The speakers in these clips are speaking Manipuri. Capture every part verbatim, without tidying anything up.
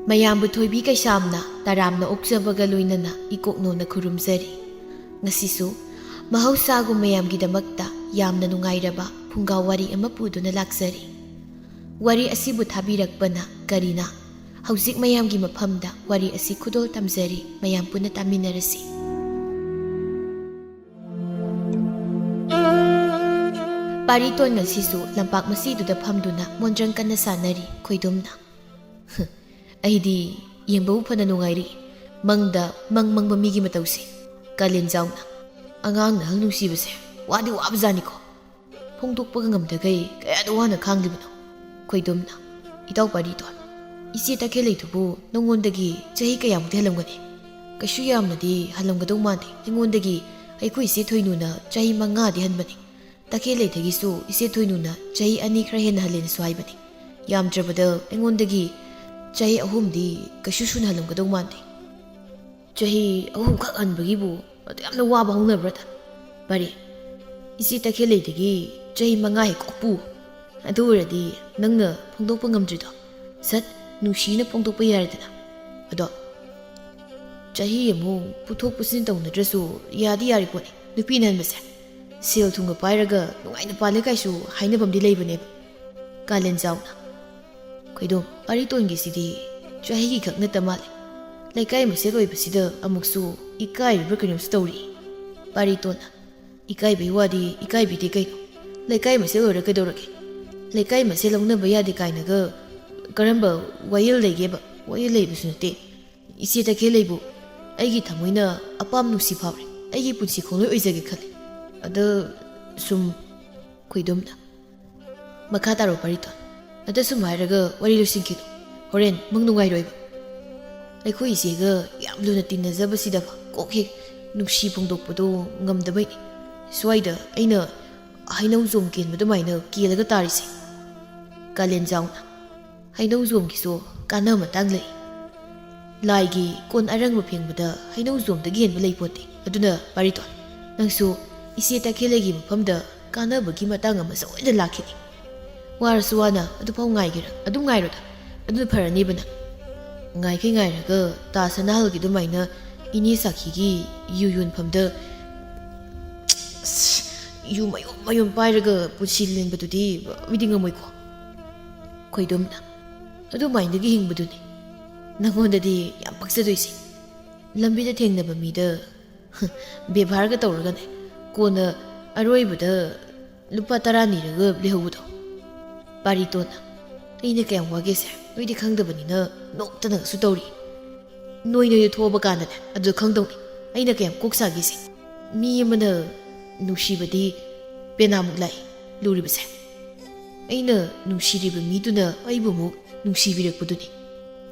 ꯃꯌꯥꯝꯕꯨ ꯊꯣꯏꯕꯤ ꯀꯩꯁꯥꯝꯅ ꯇꯔꯥꯝꯅ ꯑꯣꯛꯆꯕꯒ ꯂꯣꯏꯅꯅ ꯏꯀꯣꯛꯅꯣꯅ ꯈꯨꯔꯨꯝꯖꯔꯤ꯫ ꯉꯁꯤꯁꯨ ꯃꯍꯧꯁꯥꯒꯨꯝ ꯃꯌꯥꯝꯒꯤꯗꯃꯛꯇ ꯌꯥꯝꯅ ꯅꯨꯡꯉꯥꯏꯔꯕ ꯐꯨꯡꯒꯥ ꯋꯥꯔꯤ ꯑꯃ ꯄꯨꯗꯨꯅ ꯂꯥꯛꯆꯔꯤ꯫ ꯋꯥꯔꯤ ꯑꯁꯤꯕꯨ ꯊꯥꯕꯤꯔꯛꯄꯅ ꯀꯔꯤꯅ? ꯍꯧꯖꯤꯛ ꯃꯌꯥꯝꯒꯤ ꯃꯐꯝꯗ ꯋꯥꯔꯤ ꯑꯁꯤ ꯈꯨꯗꯣꯜ ꯇꯝꯖꯔꯤ, ꯃꯌꯥꯝ ꯄꯨꯟꯅ ꯇꯥꯃꯤꯟꯅꯔꯁꯤ꯫ ꯄꯥꯔꯤꯇꯣꯟ ꯉꯁꯤꯁꯨ ꯂꯝꯄꯥꯛ ꯃꯁꯤꯗꯨꯗ ꯐꯝꯗꯨꯅ ꯃꯣꯟꯗ꯭ꯔꯪ ꯀꯟꯅ ꯁꯥꯟꯅꯔꯤ꯫ ꯈꯣꯏꯗꯨꯝꯅ, "ꯑꯩꯗꯤ ꯌꯦꯡꯕꯕꯨ ꯐꯅ ꯅꯨꯡꯉꯥꯏꯔꯤ, ꯃꯪꯗ ꯃꯪ ꯃꯪꯕ ꯃꯤꯒꯤ ꯃꯇꯧꯁꯦ꯫" ꯀꯥꯂꯦꯟꯖꯥꯎꯅ, "ꯑꯉꯥꯡ ꯅꯍꯜ ꯅꯨꯡꯁꯤꯕꯁꯦ ꯋꯥꯗꯤ ꯋꯥꯕꯖꯥꯠꯅꯤꯀꯣ, ꯐꯣꯡꯗꯣꯛꯄꯒ ꯉꯝꯗꯈꯩ ꯀꯌꯥꯗ ꯋꯥꯅ ꯈꯥꯡꯂꯤꯕꯅꯣ꯫" ꯈꯣꯏꯗꯨꯝꯅ, "ꯏꯇꯥꯎ ꯄꯥꯔꯤꯇꯣꯟ, ꯏꯆꯦ ꯇꯈꯦꯜꯂꯩꯗꯨꯕꯨ ꯅꯉꯣꯟꯗꯒꯤ ꯆꯍꯤ ꯀꯌꯥꯃꯨꯛꯇꯤ ꯍꯜꯂꯝꯒꯅꯤ?" "ꯀꯩꯁꯨ ꯌꯥꯝꯅꯗꯤ ꯍꯜꯂꯝꯒꯗꯧ ꯃꯥꯟꯗꯦ, ꯑꯩꯉꯣꯟꯗꯒꯤ ꯑꯩꯈꯣꯏ ꯏꯆꯦ ꯊꯣꯏꯅꯨꯅ ꯆꯍꯤ ꯃꯉꯥꯗꯤ ꯍꯟꯕꯅꯤ꯫ ꯇꯈꯦꯜꯂꯩꯗꯒꯤꯁꯨ ꯏꯆꯦ ꯊꯣꯏꯅꯨꯅ ꯆꯍꯤ ꯑꯅꯤ ꯈꯔ ꯍꯦꯟꯅ ꯍꯜꯂꯦꯅꯁꯨ ꯍꯥꯏꯕꯅꯤ꯫ ꯌꯥꯝꯗ꯭ꯔꯕꯗ ꯑꯩꯉꯣꯟꯗꯒꯤ ꯆꯍꯤ ꯑꯍꯨꯝꯗꯤ ꯀꯩꯁꯨ ꯁꯨꯅ ꯍꯜꯂꯝꯒꯗꯧ ꯃꯥꯟꯗꯦ꯫" "ꯆꯍꯤ ꯑꯍꯨꯝꯈꯛ ꯍꯟꯕꯒꯤꯕꯨ ꯑꯗꯨ ꯌꯥꯝꯅ ꯋꯥꯕ ꯍꯧꯅꯕ꯭ꯔꯗ? ꯄꯥꯔꯤ, ꯏꯆꯦ ꯇꯈꯦꯜꯂꯩꯗꯒꯤ ꯆꯍꯤ ꯃꯉꯥ ꯍꯦꯛ ꯀꯣꯛꯄꯨ꯫ ꯑꯗꯨ ꯑꯣꯏꯔꯗꯤ ꯅꯪꯅ ꯐꯣꯡꯗꯣꯛꯄ ꯉꯝꯗ꯭ꯔꯤꯗꯣ ꯁꯠ ꯅꯨꯡꯁꯤꯅ ꯐꯣꯡꯗꯣꯛꯄ ꯌꯥꯔꯦꯗꯅ꯫ ꯑꯗꯣ ꯆꯍꯤ ꯑꯃꯨꯛ ꯄꯨꯊꯣꯛ ꯄꯨꯁꯤꯟ ꯇꯧꯅꯗ꯭ꯔꯁꯨ ꯌꯥꯗꯤ ꯌꯥꯔꯤ ꯄꯣꯠꯅꯤ ꯅꯨꯄꯤꯅ ꯍꯟꯕꯁꯦ꯫ ꯁꯦꯜ ꯊꯨꯝꯒ ꯄꯥꯏꯔꯒ ꯅꯨꯡꯉꯥꯏꯅ ꯄꯥꯜꯂꯦ ꯀꯥꯏꯁꯨ ꯍꯥꯏꯅꯕꯝꯗꯤ ꯂꯩꯕꯅꯦꯕ꯫" ꯀꯥꯂꯦꯟꯖꯥꯎꯅ, "ꯈꯣꯏꯗꯣꯝ, ꯄꯥꯔꯤꯇꯣꯟꯒꯤꯁꯤꯗꯤ ꯆꯍꯤꯒꯤ ꯈꯛ ꯅꯠꯇ ꯃꯥꯜꯂꯦ꯫ ꯂꯩꯀꯥꯏ ꯃꯁꯦꯜ ꯑꯣꯏꯕꯁꯤꯗ ꯑꯃꯨꯛꯁꯨ ꯏꯀꯥꯏꯔꯤꯕ꯭ꯔꯥ ꯀꯩꯅꯣꯝꯁꯨ ꯇꯧꯔꯤ꯫" ꯄꯥꯔꯤꯇꯣꯟꯅ, "ꯏꯀꯥꯏꯕꯩ ꯋꯥꯗꯤ ꯏꯀꯥꯏꯕꯤꯗꯦ ꯀꯩꯅꯣ꯫ ꯂꯩꯀꯥꯏ ꯃꯁꯦꯜ ꯑꯣꯏꯔ ꯀꯩꯗꯧꯔꯒꯦ? ꯂꯩꯀꯥꯏ ꯃꯁꯦꯜ ꯂꯧꯅꯕ ꯌꯥꯗꯦ ꯀꯥꯏꯅꯒ ꯀꯔꯝꯕ ꯋꯥꯌꯦꯜ ꯂꯩꯒꯦꯕ? ꯋꯥꯌꯦꯜ ꯂꯩꯕꯁꯨ ꯅꯠꯇꯦ꯫ ꯏꯆꯦ ꯇꯈꯦꯜꯂꯩꯕꯨ ꯑꯩꯒꯤ ꯊꯃꯣꯏꯅ ꯑꯄꯥꯝ ꯅꯨꯡꯁꯤ ꯐꯥꯎꯔꯦ꯫ ꯑꯩꯒꯤ ꯄꯨꯟꯁꯤ ꯈꯣꯡꯂꯣꯏ ꯑꯣꯏꯖꯒꯦ ꯈꯜꯂꯦ꯫ ꯑꯗ ꯁꯨꯝ" ꯈꯣꯏꯗꯨꯝꯅ, "ꯃꯈꯥ ꯇꯥꯔꯣ ꯄꯥꯔꯤꯇꯣꯟ꯫ ꯑꯗ ꯁꯨꯝ ꯍꯥꯏꯔꯒ ꯋꯥꯔꯤ ꯂꯣꯏꯁꯤꯟꯈꯤꯅꯨ꯫ ꯍꯣꯔꯦꯟ ꯃꯪ ꯅꯨꯡꯉꯥꯏꯔꯣꯏꯕ꯫ ꯑꯩꯈꯣꯏ ꯏꯆꯦꯒ ꯌꯥꯝ ꯂꯨꯅ ꯇꯤꯟꯅꯖꯕꯁꯤꯗ ꯀꯣꯛ ꯍꯦꯛ ꯅꯨꯡꯁꯤ ꯐꯣꯡꯗꯣꯛꯄꯗꯣ ꯉꯝꯗꯕꯩꯅꯤ꯫ ꯁ꯭ꯋꯥꯏꯗ ꯑꯩꯅ ꯍꯩꯅꯧ ꯖꯣꯝ ꯀꯦꯟꯕ ꯑꯗꯨꯃꯥꯏꯅ ꯀꯦꯜꯂꯒ ꯇꯥꯔꯤꯁꯦ꯫" ꯀꯥꯂꯦꯟꯖꯥꯎꯅ, "ꯍꯩꯅꯧ ꯖꯣꯝꯒꯤꯁꯨ ꯀꯥꯟꯅꯕ ꯃꯇꯥꯡ ꯂꯩ꯫ ꯂꯥꯏꯒꯤ ꯀꯣꯟ ꯑꯔꯪꯕ ꯐꯦꯡꯕꯗ ꯍꯩꯅꯧ ꯖꯣꯝꯗꯒꯤ ꯍꯦꯟꯕ ꯂꯩꯄꯣꯟꯇꯦ꯫ ꯑꯗꯨꯅ ꯄꯥꯔꯤꯇꯣꯟ, ꯅꯪꯁꯨ ꯏꯆꯦ ꯇꯈꯦꯜꯂꯩꯒꯤ ꯃꯐꯝꯗ ꯀꯥꯟꯅꯕꯒꯤ ꯃꯇꯥꯡ ꯑꯃ ꯁꯣꯏꯗꯅ ꯂꯥꯛꯈꯤꯅꯤ꯫ ꯋꯥꯔꯁꯨ ꯋꯥꯅ ꯑꯗꯨꯐꯥꯎ ꯉꯥꯏꯒꯦꯔꯥ? ꯑꯗꯨꯝ ꯉꯥꯏꯔꯣꯗ꯫ ꯑꯗꯨꯅ ꯐꯔꯅꯤꯕ ꯅꯪ꯫" ꯉꯥꯏꯈꯩ ꯉꯥꯏꯔꯒ ꯇꯥ ꯁꯅꯥꯍꯜꯒꯤ ꯑꯗꯨꯃꯥꯏꯅ ꯏꯅꯦ ꯁꯥꯈꯤꯒꯤ ꯌꯨ ꯌꯣꯟꯐꯝꯗ, ꯑꯁ, ꯌꯨ ꯃꯌꯣꯝ ꯃꯌꯣꯝ ꯄꯥꯏꯔꯒ ꯄꯨꯟꯁꯤ ꯂꯦꯟꯕꯗꯨꯗꯤ ꯃꯤꯗꯤ ꯉꯝꯃꯣꯏꯀꯣ꯫ ꯈꯣꯏꯗꯨꯝꯅ, ꯑꯗꯨꯃꯥꯏꯅꯗꯒꯤ ꯍꯤꯡꯕꯗꯨꯅꯤ ꯅꯪꯉꯣꯟꯗꯗꯤ ꯌꯥꯝ ꯄꯛꯆꯗꯣꯏꯁꯦ꯫ ꯂꯝꯕꯤꯗ ꯊꯦꯡꯅꯕ ꯃꯤꯗ ꯕꯦꯕꯥꯔꯒ ꯇꯧꯔꯒꯅꯦ, ꯀꯣꯟꯅ ꯑꯔꯣꯏꯕꯗ ꯂꯨꯄꯥ ꯇꯔꯥ ꯅꯤꯔꯒ ꯂꯩꯍꯧꯕꯗꯣ꯫ ꯄꯥꯔꯤꯇꯣꯟꯅ, ꯑꯩꯅ ꯀꯌꯥꯝ ꯋꯥꯒꯦꯁꯦ ꯅꯣꯏꯗꯤ ꯈꯪꯗꯕꯅꯤꯅ ꯅꯣꯛꯇꯅꯒꯁꯨ ꯇꯧꯔꯤ꯫ ꯅꯣꯏ ꯅꯣꯏꯗ ꯊꯣꯛꯑꯕ ꯀꯥꯟꯗꯅꯦ ꯑꯗꯨꯗ ꯈꯪꯗꯧꯅꯤ ꯑꯩꯅ ꯀꯌꯥꯝ ꯀꯣꯛ ꯁꯥꯒꯦꯁꯦ꯫ ꯃꯤ ꯑꯃꯅ ꯅꯨꯡꯁꯤꯕꯗꯤ ꯄꯦꯅꯥꯃꯨꯛ ꯂꯥꯏ ꯂꯨꯔꯤꯕꯁꯦ꯫ ꯑꯩꯅ ꯅꯨꯡꯁꯤꯔꯤꯕ ꯃꯤꯗꯨꯅ ꯑꯩꯕꯨ ꯑꯃꯨꯛ ꯅꯨꯡꯁꯤꯕꯤꯔꯛꯄꯗꯨꯅꯤ꯫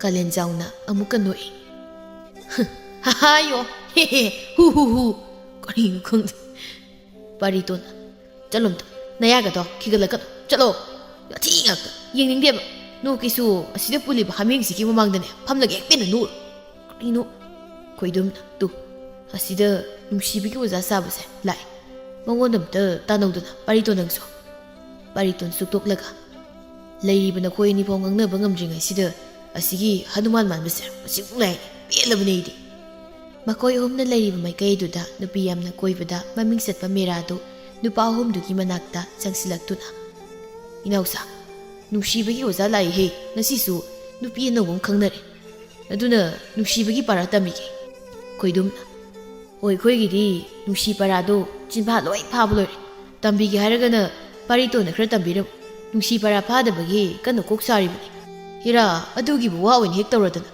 ꯀꯥꯂꯦꯟꯖꯥꯎꯅ ꯑꯃꯨꯛꯀ ꯅꯣꯛꯏ꯫ ꯍꯥꯍꯥꯌꯣ, ꯍꯦ ꯍꯦ, ꯍꯨ ꯍꯨ ꯍꯨ꯫ ꯀꯔꯤꯅꯣ ꯈꯪꯗꯦ꯫ ꯄꯥꯔꯤꯇꯣꯟꯅ, ꯆꯠꯂꯣ ꯑꯝꯇ, ꯅꯌꯥꯒꯗꯣ ꯈꯤꯒꯠꯂꯛꯀꯅꯨ, ꯆꯠꯂꯣ꯫ ꯌꯥꯊꯤ ꯉꯥꯛꯇ, ꯌꯦꯡꯅꯤꯡꯗꯦꯕ꯫ ꯅꯣꯛꯀꯦꯁꯨ ꯑꯁꯤꯗ ꯄꯨꯜꯂꯤꯕ ꯍꯥꯃꯦꯡꯁꯤꯒꯤ ꯃꯃꯥꯡꯗꯅꯦ ꯐꯝꯂꯒ ꯍꯦꯛ ꯄꯦꯟꯅ ꯅꯣꯛꯎꯔꯣ꯫ ꯀꯔꯤꯅꯣ? ꯈꯣꯏꯗꯨꯝꯅ, ꯇꯨ, ꯑꯁꯤꯗ ꯅꯨꯡꯁꯤꯕꯒꯤ ꯑꯣꯖꯥ ꯁꯥꯕꯁꯦ ꯂꯥꯛꯑꯦ꯫ ꯃꯉꯣꯟꯗ ꯑꯝꯇ ꯇꯥꯟꯅꯧꯗꯅ, ꯄꯥꯔꯤꯇꯣꯟ ꯅꯪꯁꯨ꯫ ꯄꯥꯔꯤꯇꯣꯟ ꯁꯨꯛꯇꯣꯛꯂꯒ, ꯂꯩꯔꯤꯕ ꯅꯈꯣꯏ ꯑꯅꯤ ꯐꯥꯎ ꯉꯥꯡꯅꯕ ꯉꯝꯗ꯭ꯔꯤꯉꯩꯁꯤꯗ ꯑꯁꯤꯒꯤ ꯍꯅꯨꯃꯥꯟ ꯃꯥꯟꯕꯁꯦ ꯃꯁꯤꯃꯨꯛ ꯂꯥꯛꯑꯦ, ꯄꯦꯜꯂꯕꯅꯦ ꯑꯩꯗꯤ꯫ ꯃꯈꯣꯏ ꯑꯍꯨꯝꯅ ꯂꯩꯔꯤꯕ ꯃꯥꯏꯀꯩ ꯑꯗꯨꯗ ꯅꯨꯄꯤ ꯌꯥꯝꯅ ꯀꯣꯏꯕꯗ ꯃꯃꯤꯡ ꯆꯠꯄ ꯃꯦꯔꯥꯗꯨ ꯅꯨꯄꯥ ꯑꯍꯨꯝꯗꯨꯒꯤ ꯃꯅꯥꯛꯇ ꯆꯪꯁꯤꯜꯂꯛꯇꯨꯅ, ꯏꯅꯥꯎꯁꯥ, ꯅꯨꯡꯁꯤꯕꯒꯤ ꯑꯣꯖꯥ ꯂꯥꯛꯏꯍꯦ, ꯉꯁꯤꯁꯨ ꯅꯨꯄꯤ ꯑꯅꯧꯕ ꯑꯃ ꯈꯪꯅꯔꯦ꯫ ꯑꯗꯨꯅ ꯅꯨꯡꯁꯤꯕꯒꯤ ꯄꯥꯔꯥ ꯇꯝꯕꯤꯒꯦ꯫ ꯈꯣꯏꯗꯨꯝꯅ, ꯑꯣ, ꯑꯩꯈꯣꯏꯒꯤꯗꯤ ꯅꯨꯡꯁꯤ ꯄꯥꯔꯥꯗꯣ ꯆꯤꯟꯐꯥ ꯂꯣꯏ ꯐꯥꯕ ꯂꯣꯏꯔꯦ꯫ ꯇꯝꯕꯤꯒꯦ ꯍꯥꯏꯔꯒꯅ ꯄꯥꯔꯤꯇꯣꯟꯅ ꯈꯔ ꯇꯝꯕꯤꯔꯝꯃꯨ꯫ ꯅꯨꯡꯁꯤ ꯄꯥꯔꯥ ꯐꯥꯗꯕꯒꯤ ꯀꯟꯅ ꯀꯣꯛ ꯁꯥꯔꯤꯕꯅꯤ꯫ ꯍꯦꯔꯥ, ꯑꯗꯨꯒꯤꯕꯨ ꯋꯥ ꯑꯣꯏꯅ ꯍꯦꯛ ꯇꯧꯔꯗꯅ꯫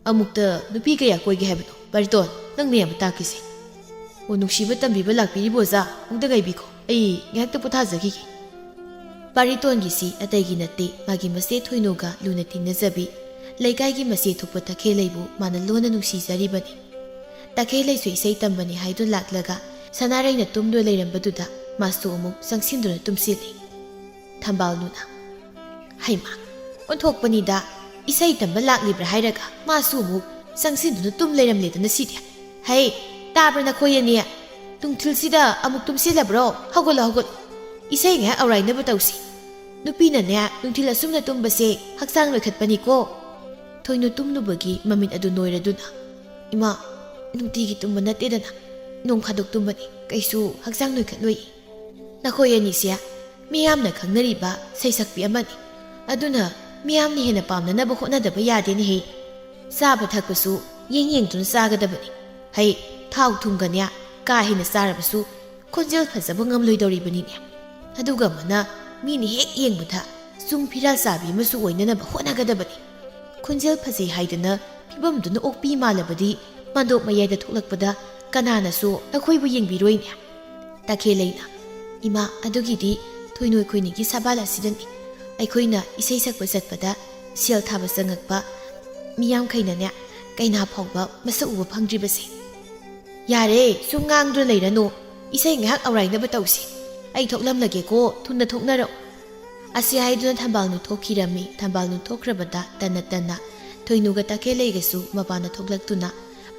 ꯑꯃꯨꯛꯇ ꯅꯨꯄꯤ ꯀꯌꯥ ꯀꯣꯏꯒꯦ ꯍꯥꯏꯕꯅꯣ, ꯄꯥꯔꯤꯇꯣꯟ? ꯅꯪꯅ ꯌꯥꯝꯅ ꯇꯥꯛꯈꯤꯁꯦ꯫ ꯑꯣ, ꯅꯨꯡꯁꯤꯕ ꯇꯝꯕꯤꯕ ꯂꯥꯛꯄꯤꯔꯤꯕ ꯑꯣꯖꯥ, ꯑꯃꯨꯛꯇ ꯉꯥꯏꯕꯤꯈꯣ, ꯑꯩ ꯉꯥꯏꯍꯥꯛꯇ ꯄꯣꯊꯥꯖꯈꯤꯒꯦ꯫ ꯄꯥꯔꯤꯇꯣꯟꯒꯤꯁꯤ ꯑꯇꯩꯒꯤ ꯅꯠꯇꯦ, ꯃꯥꯒꯤ ꯃꯆꯦ ꯊꯣꯏꯅꯨꯒ ꯂꯨꯅ ꯇꯤꯟꯅꯖꯕꯤ, ꯂꯩꯀꯥꯏꯒꯤ ꯃꯆꯦ ꯊꯣꯛꯄ ꯇꯈꯦꯜꯂꯩꯕꯨ ꯃꯥꯅ ꯂꯣꯟꯅ ꯅꯨꯡꯁꯤꯖꯔꯤꯕꯅꯤ꯫ ꯇꯈꯦꯜꯂꯩꯁꯨ ꯏꯁꯩ ꯇꯝꯕꯅꯤ ꯍꯥꯏꯗꯨꯅ ꯂꯥꯛꯂꯒ ꯁꯅꯥꯔꯩꯅ ꯇꯨꯝꯗꯨꯅ ꯂꯩꯔꯝꯕꯗꯨꯗ ꯃꯥꯁꯨ ꯑꯃꯨꯛ ꯆꯪꯁꯤꯟꯗꯨꯅ ꯇꯨꯝꯁꯤꯜꯂꯤ꯫ ꯊꯝꯕꯥꯜꯅꯨꯅ, ꯍꯩꯃꯥ, ꯑꯣꯟꯊꯣꯛꯄꯅꯤꯗ, ꯏꯁꯩ ꯇꯝꯕ ꯂꯥꯛꯂꯤꯕ꯭ꯔꯥ ꯍꯥꯏꯔꯒ ꯃꯥꯁꯨ ꯑꯃꯨꯛ ꯆꯪꯁꯤꯟꯗꯨꯅ ꯇꯨꯝ ꯂꯩꯔꯝꯂꯦꯗꯅ ꯁꯤꯗꯤ꯫ ꯍꯩ, ꯇꯥꯕ꯭ꯔꯥ ꯅꯈꯣꯏ ꯑꯅꯤ? ꯅꯨꯡꯊꯤꯜꯁꯤꯗ ꯑꯃꯨꯛ ꯇꯨꯝꯁꯤꯜꯂꯕ꯭ꯔꯣ? ꯍꯧꯒꯠꯂꯣ, ꯍꯧꯒꯠꯂꯣ꯫ ꯏꯁꯩ ꯉꯥꯏꯍꯥꯛ ꯑꯧꯔꯥꯏꯅꯕ ꯇꯧꯁꯤ꯫ ꯅꯨꯄꯤꯅꯅꯦ, ꯅꯨꯡꯊꯤꯜ ꯑꯁꯨꯝꯅ ꯇꯨꯝꯕꯁꯦ ꯍꯛꯆꯥꯡ ꯅꯣꯏꯈꯠꯄꯅꯤꯀꯣ꯫ ꯊꯣꯏꯅꯨ ꯇꯨꯝꯂꯨꯕꯒꯤ ꯃꯃꯤꯠ ꯑꯗꯨ ꯅꯣꯏꯔꯗꯨꯅ, "ꯏꯃꯥ, ꯅꯨꯡꯇꯤꯒꯤ ꯇꯨꯝꯕ ꯅꯠꯇꯦꯗꯅ, ꯅꯣꯡ ꯐꯥꯗꯣꯛ ꯇꯨꯝꯕꯅꯤ, ꯀꯩꯁꯨ ꯍꯛꯆꯥꯡ ꯅꯣꯏꯈꯠꯂꯣꯏ꯫ ꯅꯈꯣꯏ ꯑꯅꯤꯁꯦ ꯃꯤꯌꯥꯝꯅ ꯈꯪꯅꯔꯤꯕ ꯁꯩꯁꯛꯄꯤ ꯑꯃꯅꯤ, ꯑꯗꯨꯅ ꯃꯤꯌꯥꯝꯅ ꯍꯦꯟꯅ ꯄꯥꯝꯅꯅꯕ ꯍꯣꯠꯅꯗꯕ ꯌꯥꯗꯦꯅꯦꯍꯦ꯫ ꯆꯥꯕ ꯊꯛꯄꯁꯨ ꯌꯦꯡ ꯌꯦꯡꯗꯨꯅ ꯆꯥꯒꯗꯕꯅꯤ꯫ ꯍꯩ, ꯊꯥꯎ ꯊꯨꯝꯒꯅꯦ ꯀꯥ ꯍꯦꯟꯅ ꯆꯥꯔꯕꯁꯨ ꯈꯣꯟꯖꯦꯜ ꯐꯖꯕ ꯉꯝꯂꯣꯏꯗꯧꯔꯤꯕꯅꯤꯅꯦ꯫ ꯑꯗꯨꯒ ꯑꯃꯅ ꯃꯤꯅ ꯍꯦꯛ ꯌꯦꯡꯕꯗ ꯆꯨꯡ ꯐꯤꯔꯥꯜ ꯆꯥꯕꯤ ꯑꯃꯁꯨ ꯑꯣꯏꯅꯅꯕ ꯍꯣꯠꯅꯒꯗꯕꯅꯤ꯫ ꯈꯣꯟꯖꯦꯜ ꯐꯖꯩ ꯍꯥꯏꯗꯅ ꯐꯤꯕꯝꯗꯨꯅ ꯑꯣꯛꯄꯤ ꯃꯥꯜꯂꯕꯗꯤ ꯃꯟꯗꯣꯞ ꯃꯌꯥꯏꯗ ꯊꯣꯛꯂꯛꯄꯗ ꯀꯅꯥꯅꯁꯨ ꯑꯩꯈꯣꯏꯕꯨ ꯌꯦꯡꯕꯤꯔꯣꯏꯅꯦ?" ꯇꯈꯦꯜꯂꯩꯅ, "ꯏꯃꯥ, ꯑꯗꯨꯒꯤꯗꯤ ꯊꯣꯏꯅꯣꯏ ꯈꯣꯏꯅꯤꯒꯤ ꯁꯕꯥꯜ ꯑꯁꯤꯗꯅꯤ꯫ ꯑꯩꯈꯣꯏꯅ ꯏꯁꯩ ꯁꯛꯄ ꯆꯠꯄꯗ ꯁꯦꯜ ꯊꯥꯕ ꯆꯪꯉꯛꯄ ꯃꯤꯌꯥꯝꯈꯩꯅꯅꯦ ꯀꯩꯅꯥ ꯐꯥꯎꯕ ꯃꯁꯛ ꯎꯕ ꯐꯪꯗ꯭ꯔꯤꯕꯁꯦ꯫ ꯌꯥꯔꯦ, ꯁꯨꯝ ꯉꯥꯡꯗꯨꯅ ꯂꯩꯔꯅꯨ꯫ ꯏꯁꯩ ꯉꯥꯏꯍꯥꯛ ꯑꯧꯔꯥꯏꯅꯕ ꯇꯧꯁꯤ꯫ ꯑꯩ ꯊꯣꯛꯂꯝꯂꯒꯦꯀꯣ, ꯊꯨꯅ ꯊꯣꯛꯅꯔꯛꯎ꯫" ꯑꯁꯤ ꯍꯥꯏꯗꯨꯅ ꯊꯝꯕꯥꯜꯅꯨ ꯊꯣꯛꯈꯤꯔꯝꯃꯤ꯫ ꯊꯝꯕꯥꯜꯅꯨ ꯊꯣꯛꯈ꯭ꯔꯕꯗ ꯇꯟꯅ ꯇꯟꯅ ꯊꯣꯏꯅꯨꯒ ꯇꯈꯦꯜꯂꯩꯒꯁꯨ ꯃꯄꯥꯟꯗ ꯊꯣꯛꯂꯛꯇꯨꯅ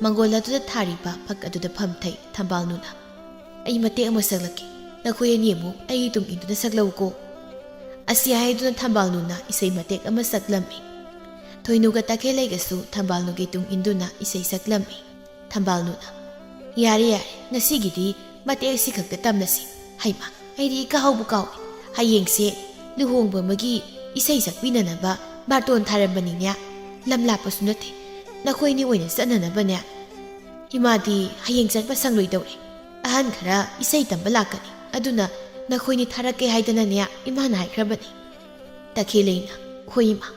ꯃꯪꯒꯣꯜ ꯑꯗꯨꯗ ꯊꯥꯔꯤꯕ ꯐꯛ ꯑꯗꯨꯗ ꯐꯝꯊꯩ꯫ ꯊꯝꯕꯥꯜꯅꯨꯅ, "ꯑꯩ ꯃꯇꯦꯛ ꯑꯃ ꯁꯛꯂꯛꯀꯦ, ꯅꯈꯣꯏ ꯑꯅꯤ ꯑꯃꯨꯛ ꯑꯩꯒꯤ ꯇꯨꯡ ꯏꯟꯗꯨꯅ ꯁꯛꯂꯛꯎꯀꯣ꯫" ꯑꯁꯤ ꯍꯥꯏꯗꯨꯅ ꯊꯝꯕꯥꯜꯅꯨꯅ ꯏꯁꯩ ꯃꯇꯦꯛ ꯑꯃ ꯁꯛꯂꯝꯃꯤ꯫ ꯊꯣꯏꯅꯨꯒ ꯇꯈꯦꯜꯂꯩꯒꯁꯨ ꯊꯝꯕꯥꯜꯅꯨꯒꯤ ꯇꯨꯡ ꯏꯟꯗꯨꯅ ꯏꯁꯩ ꯁꯛꯂꯝꯃꯤ꯫ ꯊꯝꯕꯥꯜꯅꯨꯅ, "ꯌꯥꯔꯦ, ꯌꯥꯔꯦ, ꯉꯁꯤꯒꯤꯗꯤ ꯃꯇꯦꯛ ꯑꯁꯤ ꯈꯛꯇ ꯇꯝꯂꯁꯤ꯫ ꯍꯩꯃꯥ, ꯑꯩꯗꯤ ꯏꯀꯥꯎꯕꯨ ꯀꯥꯎꯏ꯫ ꯍꯌꯦꯡꯁꯦ ꯂꯨꯍꯣꯡꯕ ꯑꯃꯒꯤ ꯏꯁꯩ ꯁꯛꯄꯤꯅꯅꯕ ꯕꯥꯔꯇꯣꯟ ꯊꯥꯔꯝꯕꯅꯤꯅꯦ꯫ ꯂꯝ ꯂꯥꯞꯄꯁꯨ ꯅꯠꯇꯦ, ꯅꯈꯣꯏꯅꯤ ꯑꯣꯏꯅ ꯆꯠꯅꯅꯕꯅꯦ꯫ ꯏꯃꯥꯗꯤ ꯍꯌꯦꯡ ꯆꯠꯄ ꯁꯪꯂꯣꯏꯗꯧꯔꯦ꯫ ꯑꯍꯟ ꯈꯔ ꯏꯁꯩ ꯇꯝꯕ ꯂꯥꯛꯀꯅꯤ, ꯑꯗꯨꯅ ꯅꯈꯣꯏꯅꯤ ꯊꯥꯔꯛꯀꯦ ꯍꯥꯏꯗꯅꯅꯦ ꯏꯃꯥꯅ ꯍꯥꯏꯈ꯭ꯔꯕꯅꯤ꯫" ꯇꯈꯦꯜꯂꯩꯅ, "ꯍꯣꯏ ꯏꯃꯥ꯫"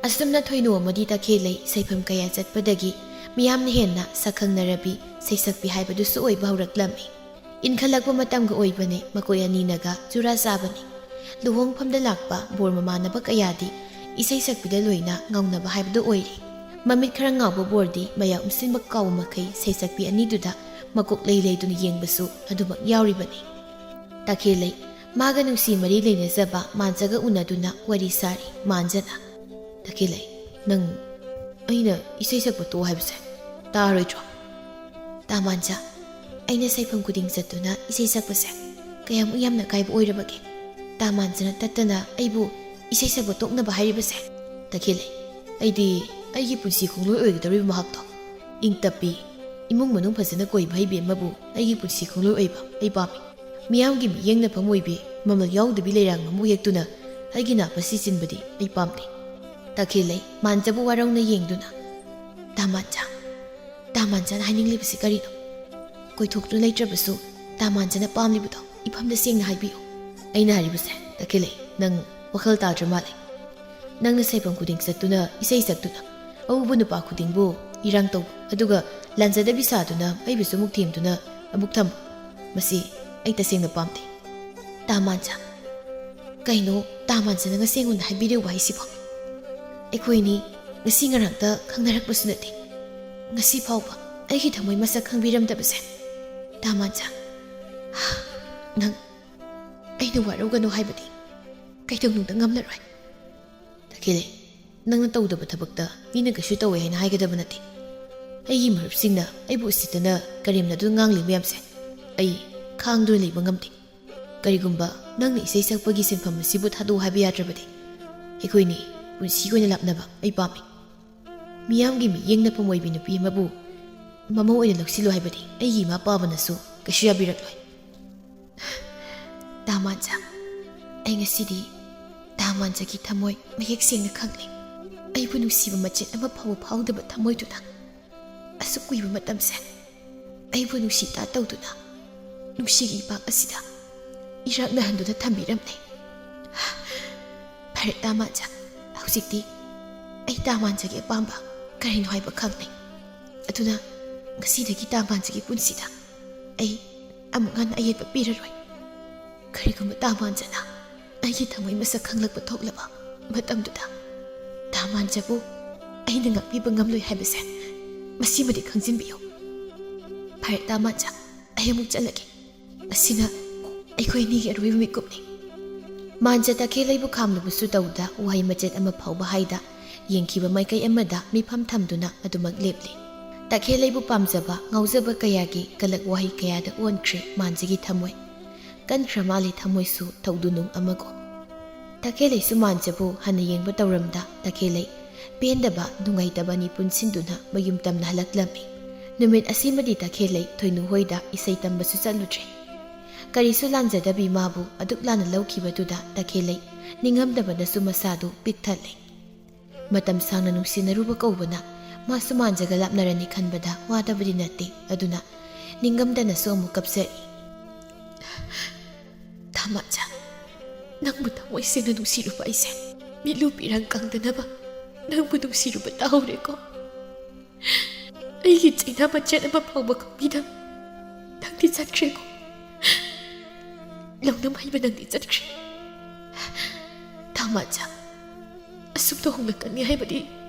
ꯑꯁꯨꯝꯅ ꯊꯣꯏꯅꯨ ꯑꯃꯗꯤ ꯇꯈꯦꯜꯂꯩ ꯁꯩꯐꯝ ꯀꯌꯥ ꯆꯠꯄꯗꯒꯤ ꯃꯤꯌꯥꯝꯅ ꯍꯦꯟꯅ ꯁꯛꯈꯪꯅꯔꯕꯤ ꯁꯩꯁꯛꯄꯤ ꯍꯥꯏꯕꯗꯨꯁꯨ ꯑꯣꯏꯕ ꯍꯧꯔꯛꯂꯝꯃꯤ꯫ ꯏꯟꯈꯠꯂꯛꯄ ꯃꯇꯝꯒ ꯑꯣꯏꯕꯅꯤ, ꯃꯈꯣꯏ ꯑꯅꯤꯅꯒ ꯆꯨꯔꯥ ꯆꯥꯕꯅꯤ꯫ ꯂꯨꯍꯣꯡꯐꯝꯗ ꯂꯥꯛꯄ ꯕꯣꯔ ꯃꯃꯥꯟꯅꯕ ꯀꯌꯥꯗꯤ ꯏꯁꯩ ꯁꯛꯄꯤꯗ ꯂꯣꯏꯅ ꯉꯥꯎꯅꯕ ꯍꯥꯏꯕꯗꯨ ꯑꯣꯏꯔꯤ꯫ ꯃꯃꯤꯠ ꯈꯔ ꯉꯥꯎꯕ ꯕꯣꯔꯗꯤ ꯃꯌꯥ ꯎꯝꯁꯤꯟꯕ ꯀꯥꯎꯕ ꯃꯈꯩ ꯁꯩꯁꯛꯄꯤ ꯑꯅꯤꯗꯨꯗ ꯃꯀꯣꯛ ꯂꯩ ꯂꯩꯗꯨꯅ ꯌꯦꯡꯕꯁꯨ ꯑꯗꯨꯃꯛ ꯌꯥꯎꯔꯤꯕꯅꯤ꯫ ꯇꯈꯦꯜꯂꯩ, ꯃꯥꯒ ꯅꯨꯡꯁꯤ ꯃꯔꯤ ꯂꯩꯅꯖꯕ ꯃꯥꯟꯖꯒ ꯎꯅꯗꯨꯅ ꯋꯥꯔꯤ ꯁꯥꯔꯤ꯫ ꯃꯥꯟꯖꯅ, "ꯇꯈꯦꯜꯂꯩ, ꯅꯪ ꯑꯩꯅ ꯏꯁꯩ ꯁꯛꯄ ꯇꯣꯛꯑꯣ ꯍꯥꯏꯕꯁꯦ ꯇꯥꯔꯣꯏꯗ꯭ꯔꯣ?" "ꯇꯥꯃꯥꯟꯖ, ꯑꯩꯅ ꯁꯩꯐꯝ ꯈꯨꯗꯤꯡ ꯆꯠꯇꯨꯅ ꯏꯁꯩ ꯁꯛꯄꯁꯦ ꯀꯌꯥꯃꯨꯛ ꯌꯥꯝꯅ ꯑꯀꯥꯏꯕ ꯑꯣꯏꯔꯕꯒꯦ? ꯇꯥꯃꯥꯟꯖꯅ ꯇꯠꯇꯅ ꯑꯩꯕꯨ ꯏꯁꯩ ꯁꯛꯄ ꯇꯣꯛꯅꯕ ꯍꯥꯏꯔꯤꯕꯁꯦ?" ꯇꯈꯦꯜꯂꯩ, ꯑꯩꯗꯤ ꯑꯩꯒꯤ ꯄꯨꯟꯁꯤ ꯈꯣꯡꯂꯣꯏ ꯑꯣꯏꯒꯗꯧꯔꯤꯕ ꯃꯍꯥꯛꯇꯣ, ꯏꯪ ꯇꯞꯄꯤ, ꯏꯃꯨꯡ ꯃꯅꯨꯡ ꯐꯖꯅ ꯀꯣꯏꯕ ꯍꯩꯕꯤ ꯑꯃꯕꯨ ꯑꯩꯒꯤ ꯄꯨꯟꯁꯤ ꯈꯣꯡꯂꯣꯏ ꯑꯣꯏꯕ ꯑꯩ ꯄꯥꯝꯃꯤ꯫ ꯃꯤꯌꯥꯝꯒꯤ ꯃꯤꯠꯌꯦꯡꯅꯐꯝ ꯑꯣꯏꯕꯤ, ꯃꯃꯜ ꯌꯥꯎꯗꯕꯤ ꯂꯩꯔꯥꯡ ꯑꯃꯕꯨ ꯍꯦꯛꯇꯨꯅ ꯑꯩꯒꯤ ꯅꯥꯞ ꯑꯁꯤ ꯆꯤꯟꯕꯗꯤ ꯑꯩ ꯄꯥꯝꯗꯦ꯫ ꯇꯈꯦꯜꯂꯩ ꯃꯥꯟꯖꯕꯨ ꯋꯥꯔꯧꯅ ꯌꯦꯡꯗꯨꯅ, "ꯇꯥ ꯃꯥꯟꯖ, ꯇꯥ ꯃꯥꯟꯖꯅ ꯍꯥꯏꯅꯤꯡꯂꯤꯕꯁꯤ ꯀꯔꯤꯅꯣ? ꯀꯣꯏꯊꯣꯛꯇꯨꯅ ꯂꯩꯇ꯭ꯔꯕꯁꯨ ꯇꯥ ꯃꯥꯟꯖꯅ ꯄꯥꯝꯂꯤꯕꯗꯣ ꯏꯐꯝꯗ ꯁꯦꯡꯅ ꯍꯥꯏꯕꯤꯌꯨ꯫" "ꯑꯩꯅ ꯍꯥꯏꯔꯤꯕꯁꯦ, ꯇꯈꯦꯜꯂꯩ, ꯅꯪ ꯋꯥꯈꯜ ꯇꯥꯗ꯭ꯔ ꯃꯥꯜꯂꯦ꯫ ꯅꯪꯅ ꯁꯥꯏꯐꯝ ꯈꯨꯗꯤꯡ ꯆꯠꯇꯨꯅ ꯏꯁꯩ ꯁꯛꯇꯨꯅ ꯑꯎꯕ ꯅꯨꯄꯥ ꯈꯨꯗꯤꯡꯕꯨ ꯏꯔꯥꯡ ꯇꯧꯕ, ꯑꯗꯨꯒ ꯂꯥꯟꯖꯗꯕꯤ ꯁꯥꯗꯨꯅ ꯑꯩꯕꯨꯁꯨ ꯑꯃꯨꯛ ꯊꯦꯝꯗꯨꯅ ꯑꯃꯨꯛ ꯊꯝꯕ, ꯃꯁꯤ ꯑꯩ ꯇꯁꯦꯡꯅ ꯄꯥꯝꯗꯦ꯫ ꯇꯥ ꯃꯥꯟꯖ, ꯀꯩꯅꯣ ꯇꯥ ꯃꯥꯟꯖꯅ ꯉꯁꯤ ꯑꯩꯉꯣꯟꯗ ꯍꯥꯏꯕꯤꯔꯤꯕ ꯋꯥꯍꯩꯁꯤꯕꯣ? ꯑꯩꯈꯣꯏꯅꯤ ꯉꯁꯤ ꯉꯔꯥꯡꯇ ꯈꯪꯅꯔꯛꯄꯁꯨ ꯅꯠꯇꯦ꯫ ꯉꯁꯤ ꯐꯥꯎꯕ ꯑꯩꯒꯤ ꯊꯃꯣꯏ ꯃꯁꯛ ꯈꯪꯕꯤꯔꯝꯗꯕꯁꯦ꯫ ꯇꯥ ꯃꯥꯟꯖ, ꯅꯪ ꯑꯩꯅ ꯋꯥꯔꯧꯒꯅꯨ ꯍꯥꯏꯕꯗꯤ ꯀꯩꯗꯧꯅꯨꯡꯗ ꯉꯝꯂꯔꯣꯏ꯫" "ꯇꯈꯦꯜꯂꯩ, ꯅꯪꯅ ꯇꯧꯗꯕ ꯊꯕꯛꯇ ꯃꯤꯅ ꯀꯩꯁꯨ ꯇꯧꯋꯦ ꯍꯥꯏꯅ ꯍꯥꯏꯒꯗꯕ ꯅꯠꯇꯦ꯫ ꯑꯩꯒꯤ ꯃꯔꯨꯞꯁꯤꯡꯅ ꯑꯩꯕꯨ ꯎꯁꯤꯠꯇꯅ ꯀꯔꯦꯝꯅꯗꯨꯅ ꯉꯥꯡꯂꯤ ꯃꯌꯥꯝꯁꯦ ꯑꯩ ꯈꯥꯡꯗꯨꯅ ꯂꯩꯕ ꯉꯝꯗꯦ꯫ ꯀꯔꯤꯒꯨꯝꯕ ꯅꯪꯅ ꯏꯁꯩ ꯁꯛꯄꯒꯤ ꯁꯤꯟꯐꯝ ꯑꯁꯤꯕꯨ ꯊꯥꯗꯣꯛꯎ ꯍꯥꯏꯕ ꯌꯥꯗ꯭ꯔꯕꯗꯤ, ꯑꯩꯈꯣꯏꯅꯤ ꯄꯨꯟꯁꯤꯒꯤ ꯑꯣꯏꯅ ꯂꯥꯞꯅꯕ ꯑꯩ ꯄꯥꯝꯃꯤ꯫ ꯃꯤꯌꯥꯝꯒꯤ ꯃꯤꯠꯌꯦꯡꯅꯐꯝ ꯑꯣꯏꯕꯤ ꯅꯨꯄꯤ ꯑꯃꯕꯨ ꯃꯃꯧ ꯑꯣꯏꯅ ꯂꯧꯁꯤꯜꯂꯨ ꯍꯥꯏꯕꯗꯤ ꯑꯩꯒꯤ ꯏꯃꯥ ꯄꯥꯕꯅꯁꯨ ꯀꯩꯁꯨ ꯌꯥꯕꯤꯔꯛꯂꯣꯏ꯫" "ꯇꯥ ꯃꯥꯟꯖ, ꯑꯩ ꯉꯁꯤꯗꯤ ꯇꯥ ꯃꯥꯟꯖꯒꯤ ꯊꯃꯣꯏ ꯃꯌꯦꯛ ꯁꯦꯡꯅ ꯈꯪꯂꯦ꯫ ꯑꯩꯕꯨ ꯅꯨꯡꯁꯤꯕ ꯃꯆꯦꯠ ꯑꯃ ꯐꯥꯎꯕ ꯐꯥꯎꯗꯕ ꯊꯃꯣꯏꯗꯨꯅ ꯑꯁꯨꯛ ꯀꯨꯏꯕ ꯃꯇꯝꯁꯦ ꯑꯩꯕꯨ ꯅꯨꯡꯁꯤ ꯇꯥ ꯇꯧꯗꯨꯅ ꯅꯨꯡꯁꯤꯒꯤ ꯏꯄꯥꯛ ꯑꯁꯤꯗ ꯏꯔꯥꯛꯅꯍꯟꯗꯨꯅ ꯊꯝꯕꯤꯔꯝꯂꯦ꯫ ꯐꯔꯦ ꯇꯥ ꯃꯥꯟꯖ, ꯍꯧꯖꯤꯛꯇꯤ ꯑꯩ ꯇꯥ ꯃꯥꯟꯖꯒꯤ ꯑꯄꯥꯝꯕ ꯀꯔꯤꯅꯣ ꯍꯥꯏꯕ ꯈꯪꯂꯦ꯫ ꯑꯗꯨꯅ ꯉꯁꯤꯗꯒꯤ ꯇꯥ ꯃꯥꯟꯖꯒꯤ ꯄꯨꯟꯁꯤꯗ ꯑꯩ ꯑꯃꯨꯛ ꯍꯟꯅ ꯑꯌꯦꯠꯄ ꯄꯤꯔꯔꯣꯏ꯫ ꯀꯔꯤꯒꯨꯝꯕ ꯇꯥ ꯃꯥꯟꯖꯅ ꯑꯩꯒꯤ ꯊꯃꯣꯏ ꯃꯁꯛ ꯈꯪꯂꯛꯄ ꯊꯣꯛꯂꯕ ꯃꯇꯝꯗꯨꯗ, ꯇꯥ ꯃꯥꯟꯖꯕꯨ ꯑꯩꯅ ꯉꯥꯛꯄꯤꯕ ꯉꯝꯂꯣꯏ ꯍꯥꯏꯕꯁꯦ ꯃꯁꯤꯃꯗꯤ ꯈꯪꯖꯤꯟꯕꯤꯌꯨ꯫ ꯐꯔꯦ ꯇꯥ ꯃꯥꯟꯖ, ꯑꯩ ꯑꯃꯨꯛ ꯆꯠꯂꯒꯦ꯫ ꯑꯁꯤꯅ ꯑꯩꯈꯣꯏ ꯑꯅꯤꯒꯤ ꯑꯔꯣꯏꯕ ꯃꯤꯀꯨꯞꯅꯤ꯫" ꯃꯥꯟꯖ ꯇꯈꯦꯜꯂꯩꯕꯨ ꯈꯥꯝꯂꯨꯕꯁꯨ ꯇꯧꯗ, ꯋꯥꯍꯩ ꯃꯆꯦꯠ ꯑꯃ ꯐꯥꯎꯕ ꯍꯥꯏꯗ, ꯌꯦꯡꯈꯤꯕ ꯃꯥꯏꯀꯩ ꯑꯃꯗ ꯃꯤꯐꯝ ꯊꯝꯗꯨꯅ ꯑꯗꯨꯃꯛ ꯂꯦꯞꯂꯤ꯫ ꯇꯈꯦꯜꯂꯩꯕꯨ ꯄꯥꯝꯖꯕ, ꯉꯥꯎꯖꯕ ꯀꯌꯥꯒꯤ ꯀꯂꯛ ꯋꯥꯍꯩ ꯀꯌꯥꯗ ꯑꯣꯟꯈ꯭ꯔꯦ ꯃꯥꯟꯖꯒꯤ ꯊꯃꯣꯏ꯫ ꯀꯟꯈ꯭ꯔ ꯃꯥꯜꯂꯤ ꯊꯃꯣꯏꯁꯨ ꯊꯧꯗꯨꯅꯨꯡ ꯑꯃꯒꯨꯝ꯫ ꯇꯈꯦꯜꯂꯩꯁꯨ ꯃꯥꯟꯖꯕꯨ ꯍꯟꯅ ꯌꯦꯡꯕ ꯇꯧꯔꯝꯗ, ꯇꯈꯦꯜꯂꯩ ꯄꯦꯟꯗꯕ, ꯅꯨꯡꯉꯥꯏꯇꯕ ꯑꯅꯤ ꯄꯨꯟꯁꯤꯟꯗꯨꯅ ꯃꯌꯨꯝ ꯇꯝꯅ ꯍꯜꯂꯛꯂꯝꯃꯤ꯫ ꯅꯨꯃꯤꯠ ꯑꯁꯤꯃꯗꯤ ꯇꯈꯦꯜꯂꯩ ꯊꯣꯏꯅꯨ ꯍꯣꯏꯗ ꯏꯁꯩ ꯇꯝꯕꯁꯨ ꯆꯠꯂꯨꯗ꯭ꯔꯦ꯫ ꯀꯔꯤꯁꯨ ꯂꯥꯟꯖꯗꯕꯤ ꯃꯥꯕꯨ ꯑꯗꯨꯛ ꯂꯥꯟꯅ ꯂꯧꯈꯤꯕꯗꯨꯗ ꯇꯈꯦꯜꯂꯩ ꯅꯤꯡꯉꯝꯗꯕꯅꯁꯨ ꯃꯁꯥꯗꯨ ꯄꯤꯛ ꯊꯜꯂꯦ꯫ ꯃꯇꯝ ꯁꯥꯡꯅ ꯅꯨꯡꯁꯤꯅꯔꯨꯕ ꯀꯧꯕꯅ ꯃꯥꯁꯨ ꯃꯥꯟꯖꯒ ꯂꯥꯞꯅꯔꯅꯤ ꯈꯟꯕꯗ ꯋꯥꯗꯕꯗꯤ ꯅꯠꯇꯦ꯫ ꯑꯗꯨꯅ ꯅꯤꯡꯉꯝꯗꯅꯁꯨ ꯑꯃꯨꯛ ꯀꯞꯆꯔꯤ꯫ ꯊꯥꯃꯥꯟꯖꯥ, ꯅꯪꯕꯨ ꯊꯃꯣꯏ ꯁꯦꯡꯅ ꯅꯨꯡꯁꯤꯔꯨꯕ ꯑꯩꯁꯦ ꯃꯤꯠꯂꯨ ꯄꯤꯔꯪ ꯀꯪꯗꯅꯕ ꯅꯪꯕꯨ ꯅꯨꯡꯁꯤꯔꯨꯕ ꯇꯥꯍꯧꯔꯦꯀꯣ꯫ ꯑꯩꯒꯤ ꯆꯩꯅꯥ ꯃꯆꯦꯠ ꯑꯃ ꯐꯥꯎꯕ ꯈꯪꯕꯤꯗ ꯅꯪꯗꯤ ꯆꯠꯈ꯭ꯔꯦꯀꯣ꯫ ꯂꯧꯅꯝ ꯍꯩꯕ ꯅꯪꯗꯤ ꯆꯠꯈ꯭ꯔꯦ꯫ ꯊꯥꯃꯥꯟꯖꯥ, ꯑꯁꯨꯝꯅ ꯍꯣꯡꯂꯛꯀꯅꯤ ꯍꯥꯏꯕꯗꯤ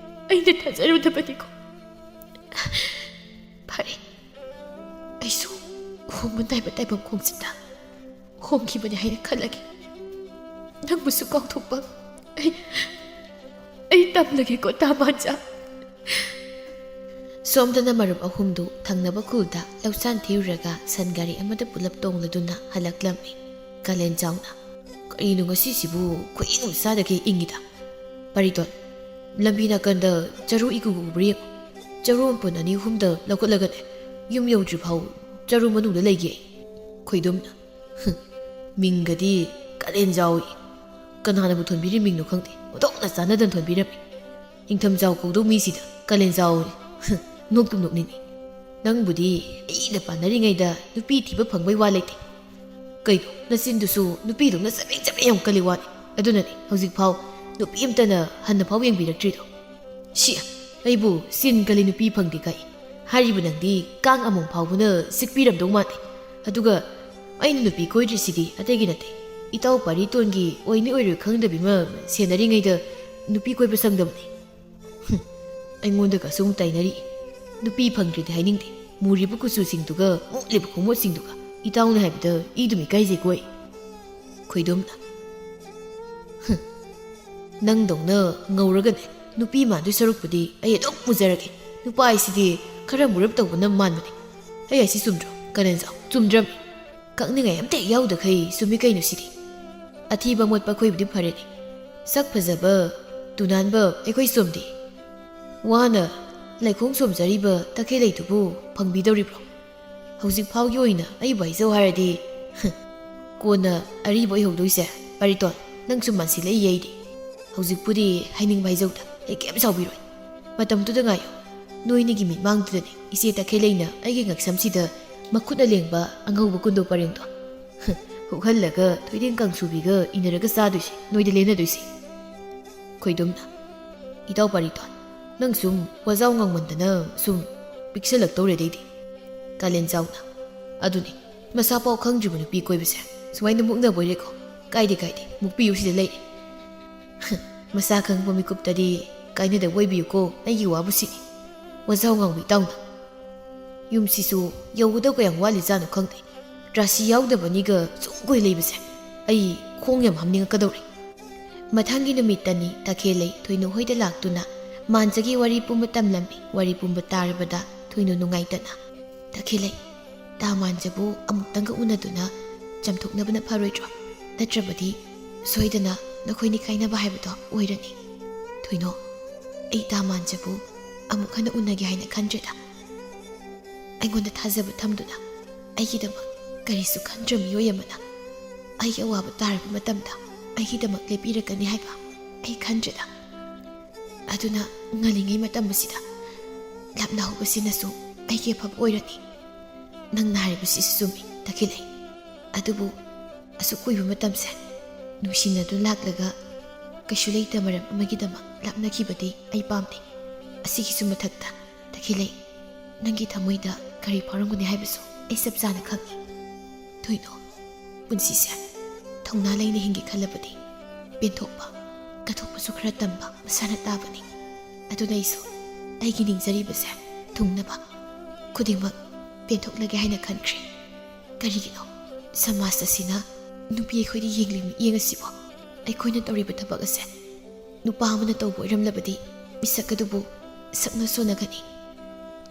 ꯑꯩꯅ ꯊꯥꯖꯔꯨꯗꯕꯅꯤꯀꯣ꯫ ꯐꯔꯦ, ꯑꯩꯁꯨ ꯍꯣꯡꯕ ꯅꯥꯏꯕ ꯇꯥꯏꯕꯪ ꯈꯣꯡꯆꯠꯇ ꯍꯣꯡꯈꯤꯕꯅꯤ ꯍꯥꯏꯅ ꯈꯜꯂꯒꯦ꯫ ꯅꯪꯕꯨꯁꯨ ꯀꯥꯎꯊꯣꯛꯄ ꯑꯩ, ꯑꯩ ꯇꯝꯂꯒꯦꯀꯣ, ꯊꯥꯃꯥꯟꯖꯥ꯫ ꯁꯣꯝꯗꯅ ꯃꯔꯨꯞ ꯑꯍꯨꯝꯗꯨ ꯊꯪꯅꯕ ꯈꯨꯜꯗ ꯂꯧꯁꯥꯟ ꯊꯤꯔꯨꯔꯒ ꯁꯟ ꯒꯥꯔꯤ ꯑꯃꯗ ꯄꯨꯂꯞ ꯇꯣꯡꯂꯗꯨꯅ ꯍꯜꯂꯛꯂꯝꯃꯤ꯫ ꯀꯥꯂꯦꯟꯖꯥꯎꯅ, "ꯀꯔꯤꯅꯣ ꯉꯁꯤꯁꯤꯕꯨ ꯈꯨꯏꯪ ꯑꯃ ꯆꯥꯗꯒꯩ ꯏꯪꯉꯤꯗ? ꯄꯥꯔꯤꯇꯣꯟ, ꯂꯝꯕꯤ ꯅꯥꯀꯟꯗ ꯆꯔꯨ ꯏꯒꯨ ꯒꯨꯕ꯭ꯔꯥ ꯌꯦꯡꯉꯨ꯫ ꯆꯔꯨ ꯃꯄꯨꯟ ꯑꯅꯤ ꯑꯍꯨꯝꯗ ꯂꯧꯈꯠꯂꯒꯅꯦ, ꯌꯨꯝ ꯌꯧꯗ꯭ꯔꯤꯐꯥꯎ ꯆꯔꯨ ꯃꯅꯨꯡꯗ ꯂꯩꯒꯦ ꯑꯩ꯫" ꯈꯣꯏꯗꯨꯝꯅ, "ꯍꯨꯝ, ꯃꯤꯡꯒꯗꯤ ꯀꯥꯂꯦꯟꯖꯥꯎꯏ꯫ ꯀꯅꯥꯅꯕꯨ ꯊꯣꯟꯕꯤꯔꯤ ꯃꯤꯡꯅꯣ ꯈꯪꯗꯦ, ꯑꯣꯟꯊꯣꯛꯅ ꯆꯥꯟꯅꯗꯅ ꯊꯣꯟꯕꯤꯔꯝꯃꯤ꯫" ꯅꯤꯡꯊꯝꯖꯥꯎ ꯀꯧꯗꯧ ꯃꯤꯁꯤꯗ ꯀꯥꯂꯦꯟꯖꯥꯎ꯫ ꯅꯣꯛꯇꯨꯝ ꯅꯣꯛꯅꯤꯡꯉꯤ꯫ ꯅꯪꯕꯨꯗꯤ ꯑꯩꯒ ꯄꯥꯟꯅꯔꯤꯉꯩꯗ ꯅꯨꯄꯤ ꯊꯤꯕ ꯐꯪꯕꯩ ꯋꯥ ꯂꯩꯇꯦ꯫ ꯀꯩꯅꯣ, ꯅꯆꯤꯟꯗꯨꯁꯨ ꯅꯨꯄꯤꯗꯧꯅ ꯆꯕꯦꯡ ꯆꯕꯦꯡ ꯌꯥꯝ ꯀꯜꯂꯤ ꯋꯥꯅꯤ꯫ ꯑꯗꯨꯅꯅꯤ ꯍꯧꯖꯤꯛꯐꯥꯎ ꯅꯨꯄꯤ ꯑꯝꯇꯅ ꯍꯟꯅ ꯐꯥꯎ ꯌꯦꯡꯕꯤꯔꯛꯇ꯭ꯔꯤꯗꯣ꯫ ꯁꯤ, ꯑꯩꯕꯨ ꯆꯤꯟ ꯀꯜꯂꯤ ꯅꯨꯄꯤ ꯐꯪꯗꯦ ꯀꯥꯏ ꯍꯥꯏꯔꯤꯕ ꯅꯪꯗꯤ ꯀꯥꯡ ꯑꯃꯣꯝ ꯐꯥꯎꯕꯅ ꯆꯤꯛꯄꯤꯔꯝꯗꯧ ꯃꯥꯟꯗꯦ꯫ ꯑꯗꯨꯒ ꯑꯩꯅ ꯅꯨꯄꯤ ꯀꯣꯏꯗ꯭ꯔꯤꯁꯤꯗꯤ ꯑꯇꯩꯒꯤ ꯅꯠꯇꯦ꯫ ꯏꯇꯥꯎ ꯄꯥꯔꯤꯇꯣꯟꯒꯤ ꯑꯣꯏꯅꯤ ꯑꯣꯏꯔꯣꯏ ꯈꯪꯗꯕꯤ ꯑꯃ ꯁꯦꯟꯅꯔꯤꯉꯩꯗ ꯅꯨꯄꯤ ꯀꯣꯏꯕ ꯁꯪꯗꯕꯅꯤ꯫ ꯍꯨꯝ, ꯑꯩꯉꯣꯟꯗꯒ ꯁꯨꯝ ꯇꯥꯏꯅꯔꯤ꯫ ꯅꯨꯄꯤ ꯐꯪꯗ꯭ꯔꯤꯗꯤ ꯍꯥꯏꯅꯤꯡꯗꯦ꯫ ꯃꯨꯔꯤꯕ ꯀꯨꯆꯨꯁꯤꯡꯗꯨꯒ ꯃꯣꯠꯂꯤꯕ ꯈꯣꯡꯃꯣꯠꯁꯤꯡꯗꯨꯒ ꯏꯇꯥꯎꯅ ꯍꯥꯏꯕꯗ ꯏꯗꯨꯝ ꯏꯀꯥꯏꯖꯩꯀꯣ ꯑꯩ꯫ ꯈꯣꯏꯗꯨꯝꯅ, "ꯍꯨꯝ, ꯅꯪꯗꯧꯅ ꯉꯧꯔꯒꯅꯦ ꯅꯨꯄꯤ ꯃꯥꯟꯗꯣꯏ ꯁꯔꯨꯛꯄꯨꯗꯤ ꯑꯩ ꯑꯗꯨꯝ ꯃꯨꯖꯔꯒꯦ꯫ ꯅꯨꯄꯥ ꯍꯥꯏꯁꯤꯗꯤ ꯈꯔ ꯃꯨꯔꯞ ꯇꯧꯕꯅ ꯃꯥꯟꯕꯅꯦ꯫ ꯑꯩ ꯍꯥꯏꯁꯤ ꯆꯨꯝꯗ꯭ꯔꯣ, ꯀꯥꯂꯦꯟꯖꯥꯎ? ꯆꯨꯝꯗ꯭ꯔꯝ?" ꯀꯛꯅꯤꯡꯉꯥꯏ ꯑꯝꯇ ꯍꯦꯛ ꯌꯥꯎꯗꯈꯩ ꯆꯨꯝꯃꯤ ꯀꯩꯅꯣ ꯁꯤꯗꯤ꯫ ꯑꯊꯤꯕ ꯃꯣꯠꯄ ꯑꯩꯈꯣꯏꯕꯨꯗꯤ ꯐꯔꯦꯅꯦ꯫ ꯁꯛ ꯐꯖꯕ ꯇꯨꯅꯥꯟꯕ ꯑꯩꯈꯣꯏ ꯁꯣꯝꯗꯤ ꯋꯥꯅ ꯂꯩꯈꯣꯡ ꯁꯣꯝꯖꯔꯤꯕ ꯇꯈꯦꯜꯂꯩꯗꯨꯕꯨ ꯐꯪꯕꯤꯗꯧꯔꯤꯕ꯭ꯔꯣ? ꯍꯧꯖꯤꯛ ꯐꯥꯎꯒꯤ ꯑꯣꯏꯅ ꯑꯩꯕꯨ ꯍꯥꯏꯖꯧ ꯍꯥꯏꯔꯗꯤ, ꯀꯣꯟꯅ ꯑꯔꯤꯕ ꯑꯣꯏꯍꯧꯗꯣꯏꯁꯦ꯫ ꯄꯥꯔꯤꯇꯣꯟ, ꯅꯪꯁꯨ ꯃꯥꯟꯁꯤꯜꯂꯛꯏꯌꯦ ꯑꯩꯗꯤ꯫ ꯍꯧꯖꯤꯛꯄꯨꯗꯤ ꯍꯥꯏꯅꯤꯡꯕ ꯍꯥꯏꯖꯧꯗ, ꯑꯩ ꯀꯩꯝ ꯁꯥꯎꯕꯤꯔꯣꯏ꯫ ꯃꯇꯝꯗꯨꯗ ꯉꯥꯏꯌꯣ, ꯅꯣꯏꯅꯤꯒꯤ ꯃꯤꯠꯃꯥꯡꯗꯨꯗꯅꯦ ꯏꯆꯦ ꯇꯈꯦꯜꯂꯩꯅ ꯑꯩꯒꯤ ꯉꯛꯁꯝꯁꯤꯗ ꯃꯈꯨꯠꯅ ꯂꯦꯡꯕ ꯑꯉꯧꯕ ꯀꯨꯟꯗꯣ ꯄꯔꯦꯡꯗꯣ ꯍꯨꯛꯍꯜꯂꯒ ꯊꯣꯏꯗꯤꯡ ꯀꯥꯡꯁꯨꯕꯤꯒ ꯏꯟꯅꯔꯒ ꯆꯥꯗꯣꯏꯁꯦ, ꯅꯣꯏꯗ ꯂꯦꯟꯅꯗꯣꯏꯁꯦ꯫ ꯈꯣꯏꯗꯨꯝꯅ, ꯏꯇꯥꯎ ꯄꯥꯔꯤꯇꯣꯟ, ꯅꯪ ꯁꯨꯝ ꯋꯥꯖꯥꯎ ꯉꯥꯡꯃꯟꯗꯅ ꯁꯨꯝ ꯄꯤꯛꯁꯜꯂꯛꯇꯧꯔꯦꯗ ꯑꯩꯗꯤ꯫ ꯀꯥꯂꯦꯟꯖꯥꯎꯅ, ꯑꯗꯨꯅꯤ, ꯃꯁꯥ ꯄꯥꯎ ꯈꯪꯗ꯭ꯔꯤꯕ ꯅꯨꯄꯤ ꯀꯣꯏꯕꯁꯦ ꯁꯨꯃꯥꯏꯅ ꯃꯨꯛꯅꯕ ꯑꯣꯏꯔꯦꯀꯣ꯫ ꯀꯥꯏꯗꯦ ꯀꯥꯏꯗꯦ, ꯃꯨꯛꯄꯤꯌꯨ, ꯁꯤꯗ ꯂꯩꯔꯦ꯫ ꯃꯁꯥ ꯈꯪꯕ ꯃꯤꯀꯨꯞꯇꯗꯤ ꯀꯥꯏꯅꯗꯕ ꯑꯣꯏꯕꯤꯌꯨꯀꯣ, ꯑꯩꯒꯤ ꯋꯥꯕꯨ ꯁꯤꯅꯤ꯫ ꯋꯥꯖꯥꯎ ꯉꯥꯡꯕ ꯏꯇꯥꯎꯅ꯫ ꯌꯨꯝꯁꯤꯁꯨ ꯌꯧꯒꯗꯧ ꯀꯌꯥꯝ ꯋꯥꯠꯂꯤꯖꯥꯠꯅꯣ ꯈꯪꯗꯦ꯫ ꯔꯥꯁꯤ ꯌꯥꯎꯗꯕꯅꯤꯒ ꯁꯨꯝ ꯀꯨꯏ ꯂꯩꯕꯁꯦ ꯑꯩ ꯈꯣꯡ ꯌꯥꯝ ꯍꯥꯝꯅꯤꯡꯉꯛꯀꯗꯧꯔꯦ꯫ ꯃꯊꯪꯒꯤ ꯅꯨꯃꯤꯠꯇꯅꯤ ꯇꯈꯦꯜꯂꯩ ꯊꯣꯏꯅꯨ ꯍꯣꯏꯗ ꯂꯥꯛꯇꯨꯅ ꯃꯥꯟꯖꯒꯤ ꯋꯥꯔꯤ ꯄꯨꯝꯕ ꯇꯝꯂꯝꯃꯤ꯫ ꯋꯥꯔꯤ ꯄꯨꯝꯕ ꯇꯥꯔꯕꯗ ꯊꯣꯏꯅꯨ ꯅꯨꯡꯉꯥꯏꯇꯅ, "ꯇꯈꯦꯜꯂꯩ, ꯇꯥ ꯃꯥꯟꯖꯕꯨ ꯑꯃꯨꯛꯇꯪꯒ ꯎꯅꯗꯨꯅ ꯆꯝꯊꯣꯛꯅꯕꯅ ꯐꯔꯣꯏꯗ꯭ꯔꯣ? ꯅꯠꯇ꯭ꯔꯕꯗꯤ ꯁꯣꯏꯗꯅ ꯅꯈꯣꯏꯅꯤ ꯀꯥꯏꯅꯕ ꯍꯥꯏꯕꯗꯣ ꯑꯣꯏꯔꯅꯤ꯫ ꯊꯣꯏꯅꯣ, ꯑꯩ ꯇꯥ ꯃꯥꯟꯖꯕꯨ ꯑꯃꯨꯛ ꯍꯟꯅ ꯎꯅꯒꯦ ꯍꯥꯏꯅ ꯈꯟꯗ꯭ꯔꯦꯗ꯫ ꯑꯩꯉꯣꯟꯗ ꯊꯥꯖꯕ ꯊꯝꯗꯨꯅ ꯑꯩꯒꯤꯗꯃꯛ ꯀꯔꯤꯁꯨ ꯈꯟꯗ꯭ꯔ ꯃꯤꯑꯣꯏ ꯑꯃꯅ ꯑꯩꯒꯤ ꯑꯋꯥꯕ ꯇꯥꯔꯕ ꯃꯇꯝꯗ ꯑꯩꯒꯤꯗꯃꯛ ꯂꯦꯞꯄꯤꯔꯛꯀꯅꯤ ꯍꯥꯏꯕ ꯑꯩ ꯈꯟꯗ꯭ꯔꯦꯗ꯫ ꯑꯗꯨꯅ ꯉꯜꯂꯤꯉꯩ ꯃꯇꯝ ꯑꯁꯤꯗ ꯂꯥꯞꯅꯍꯧꯕꯁꯤꯅꯁꯨ ꯑꯩꯒꯤ ꯑꯐꯕ ꯑꯣꯏꯔꯅꯤ꯫ ꯅꯪꯅ ꯍꯥꯏꯔꯤꯕꯁꯤꯁꯨ ꯆꯨꯝꯃꯤ, ꯇꯈꯦꯜꯂꯩ꯫ ꯑꯗꯨꯕꯨ ꯑꯁꯨꯛ ꯀꯨꯏꯕ ꯃꯇꯝꯁꯦ ꯅꯨꯡꯁꯤꯅꯗꯨꯅ ꯂꯥꯛꯂꯒ ꯀꯩꯁꯨ ꯂꯩꯇ ꯃꯔꯝ ꯑꯃꯒꯤꯗꯃꯛ ꯂꯥꯞꯅꯈꯤꯕꯗꯤ ꯑꯩ ꯄꯥꯝꯗꯦ꯫ ꯑꯁꯤꯒꯤꯁꯨ ꯃꯊꯛꯇ, ꯇꯈꯦꯜꯂꯩ, ꯅꯪꯒꯤ ꯊꯃꯣꯏꯗ ꯀꯔꯤ ꯐꯥꯎꯔꯝꯒꯅꯤ ꯍꯥꯏꯕꯁꯨ ꯑꯩ ꯆꯞ ꯆꯥꯅ ꯈꯪꯏ꯫ ꯊꯣꯏꯅꯣ, ꯄꯨꯟꯁꯤꯁꯦ ꯊꯧꯅꯥ ꯂꯩꯅ ꯍꯤꯡꯒꯦ ꯈꯜꯂꯕꯗꯤ ꯄꯦꯟꯊꯣꯛꯄ, ꯀꯠꯊꯣꯛꯄꯁꯨ ꯈꯔ ꯇꯝꯕ ꯃꯁꯥꯅ ꯇꯥꯕꯅꯤ꯫ ꯑꯗꯨꯅ ꯑꯩꯁꯨ ꯑꯩꯒꯤ ꯅꯤꯡꯖꯔꯤꯕꯁꯦ ꯊꯨꯡꯅꯕ ꯈꯨꯗꯤꯡꯃꯛ ꯄꯦꯟꯊꯣꯛꯂꯒꯦ ꯍꯥꯏꯅ ꯈꯟꯈ꯭ꯔꯦ꯫ ꯀꯔꯤꯒꯤꯅꯣ ꯁꯃꯥꯖ ꯑꯁꯤꯅ ꯅꯨꯄꯤ ꯑꯩꯈꯣꯏꯗ ꯌꯦꯡꯂꯤ ꯃꯤꯠꯌꯦꯡ ꯑꯁꯤꯕꯣ? ꯑꯩꯈꯣꯏꯅ ꯇꯧꯔꯤꯕ ꯊꯕꯛ ꯑꯁꯦ ꯅꯨꯄꯥ ꯑꯃꯅ ꯇꯧꯕ ꯑꯣꯏꯔꯝꯂꯕꯗꯤ ꯃꯤꯁꯛ ꯑꯗꯨꯕꯨ ꯁꯛꯅ ꯁꯣꯟꯅꯒꯅꯤ꯫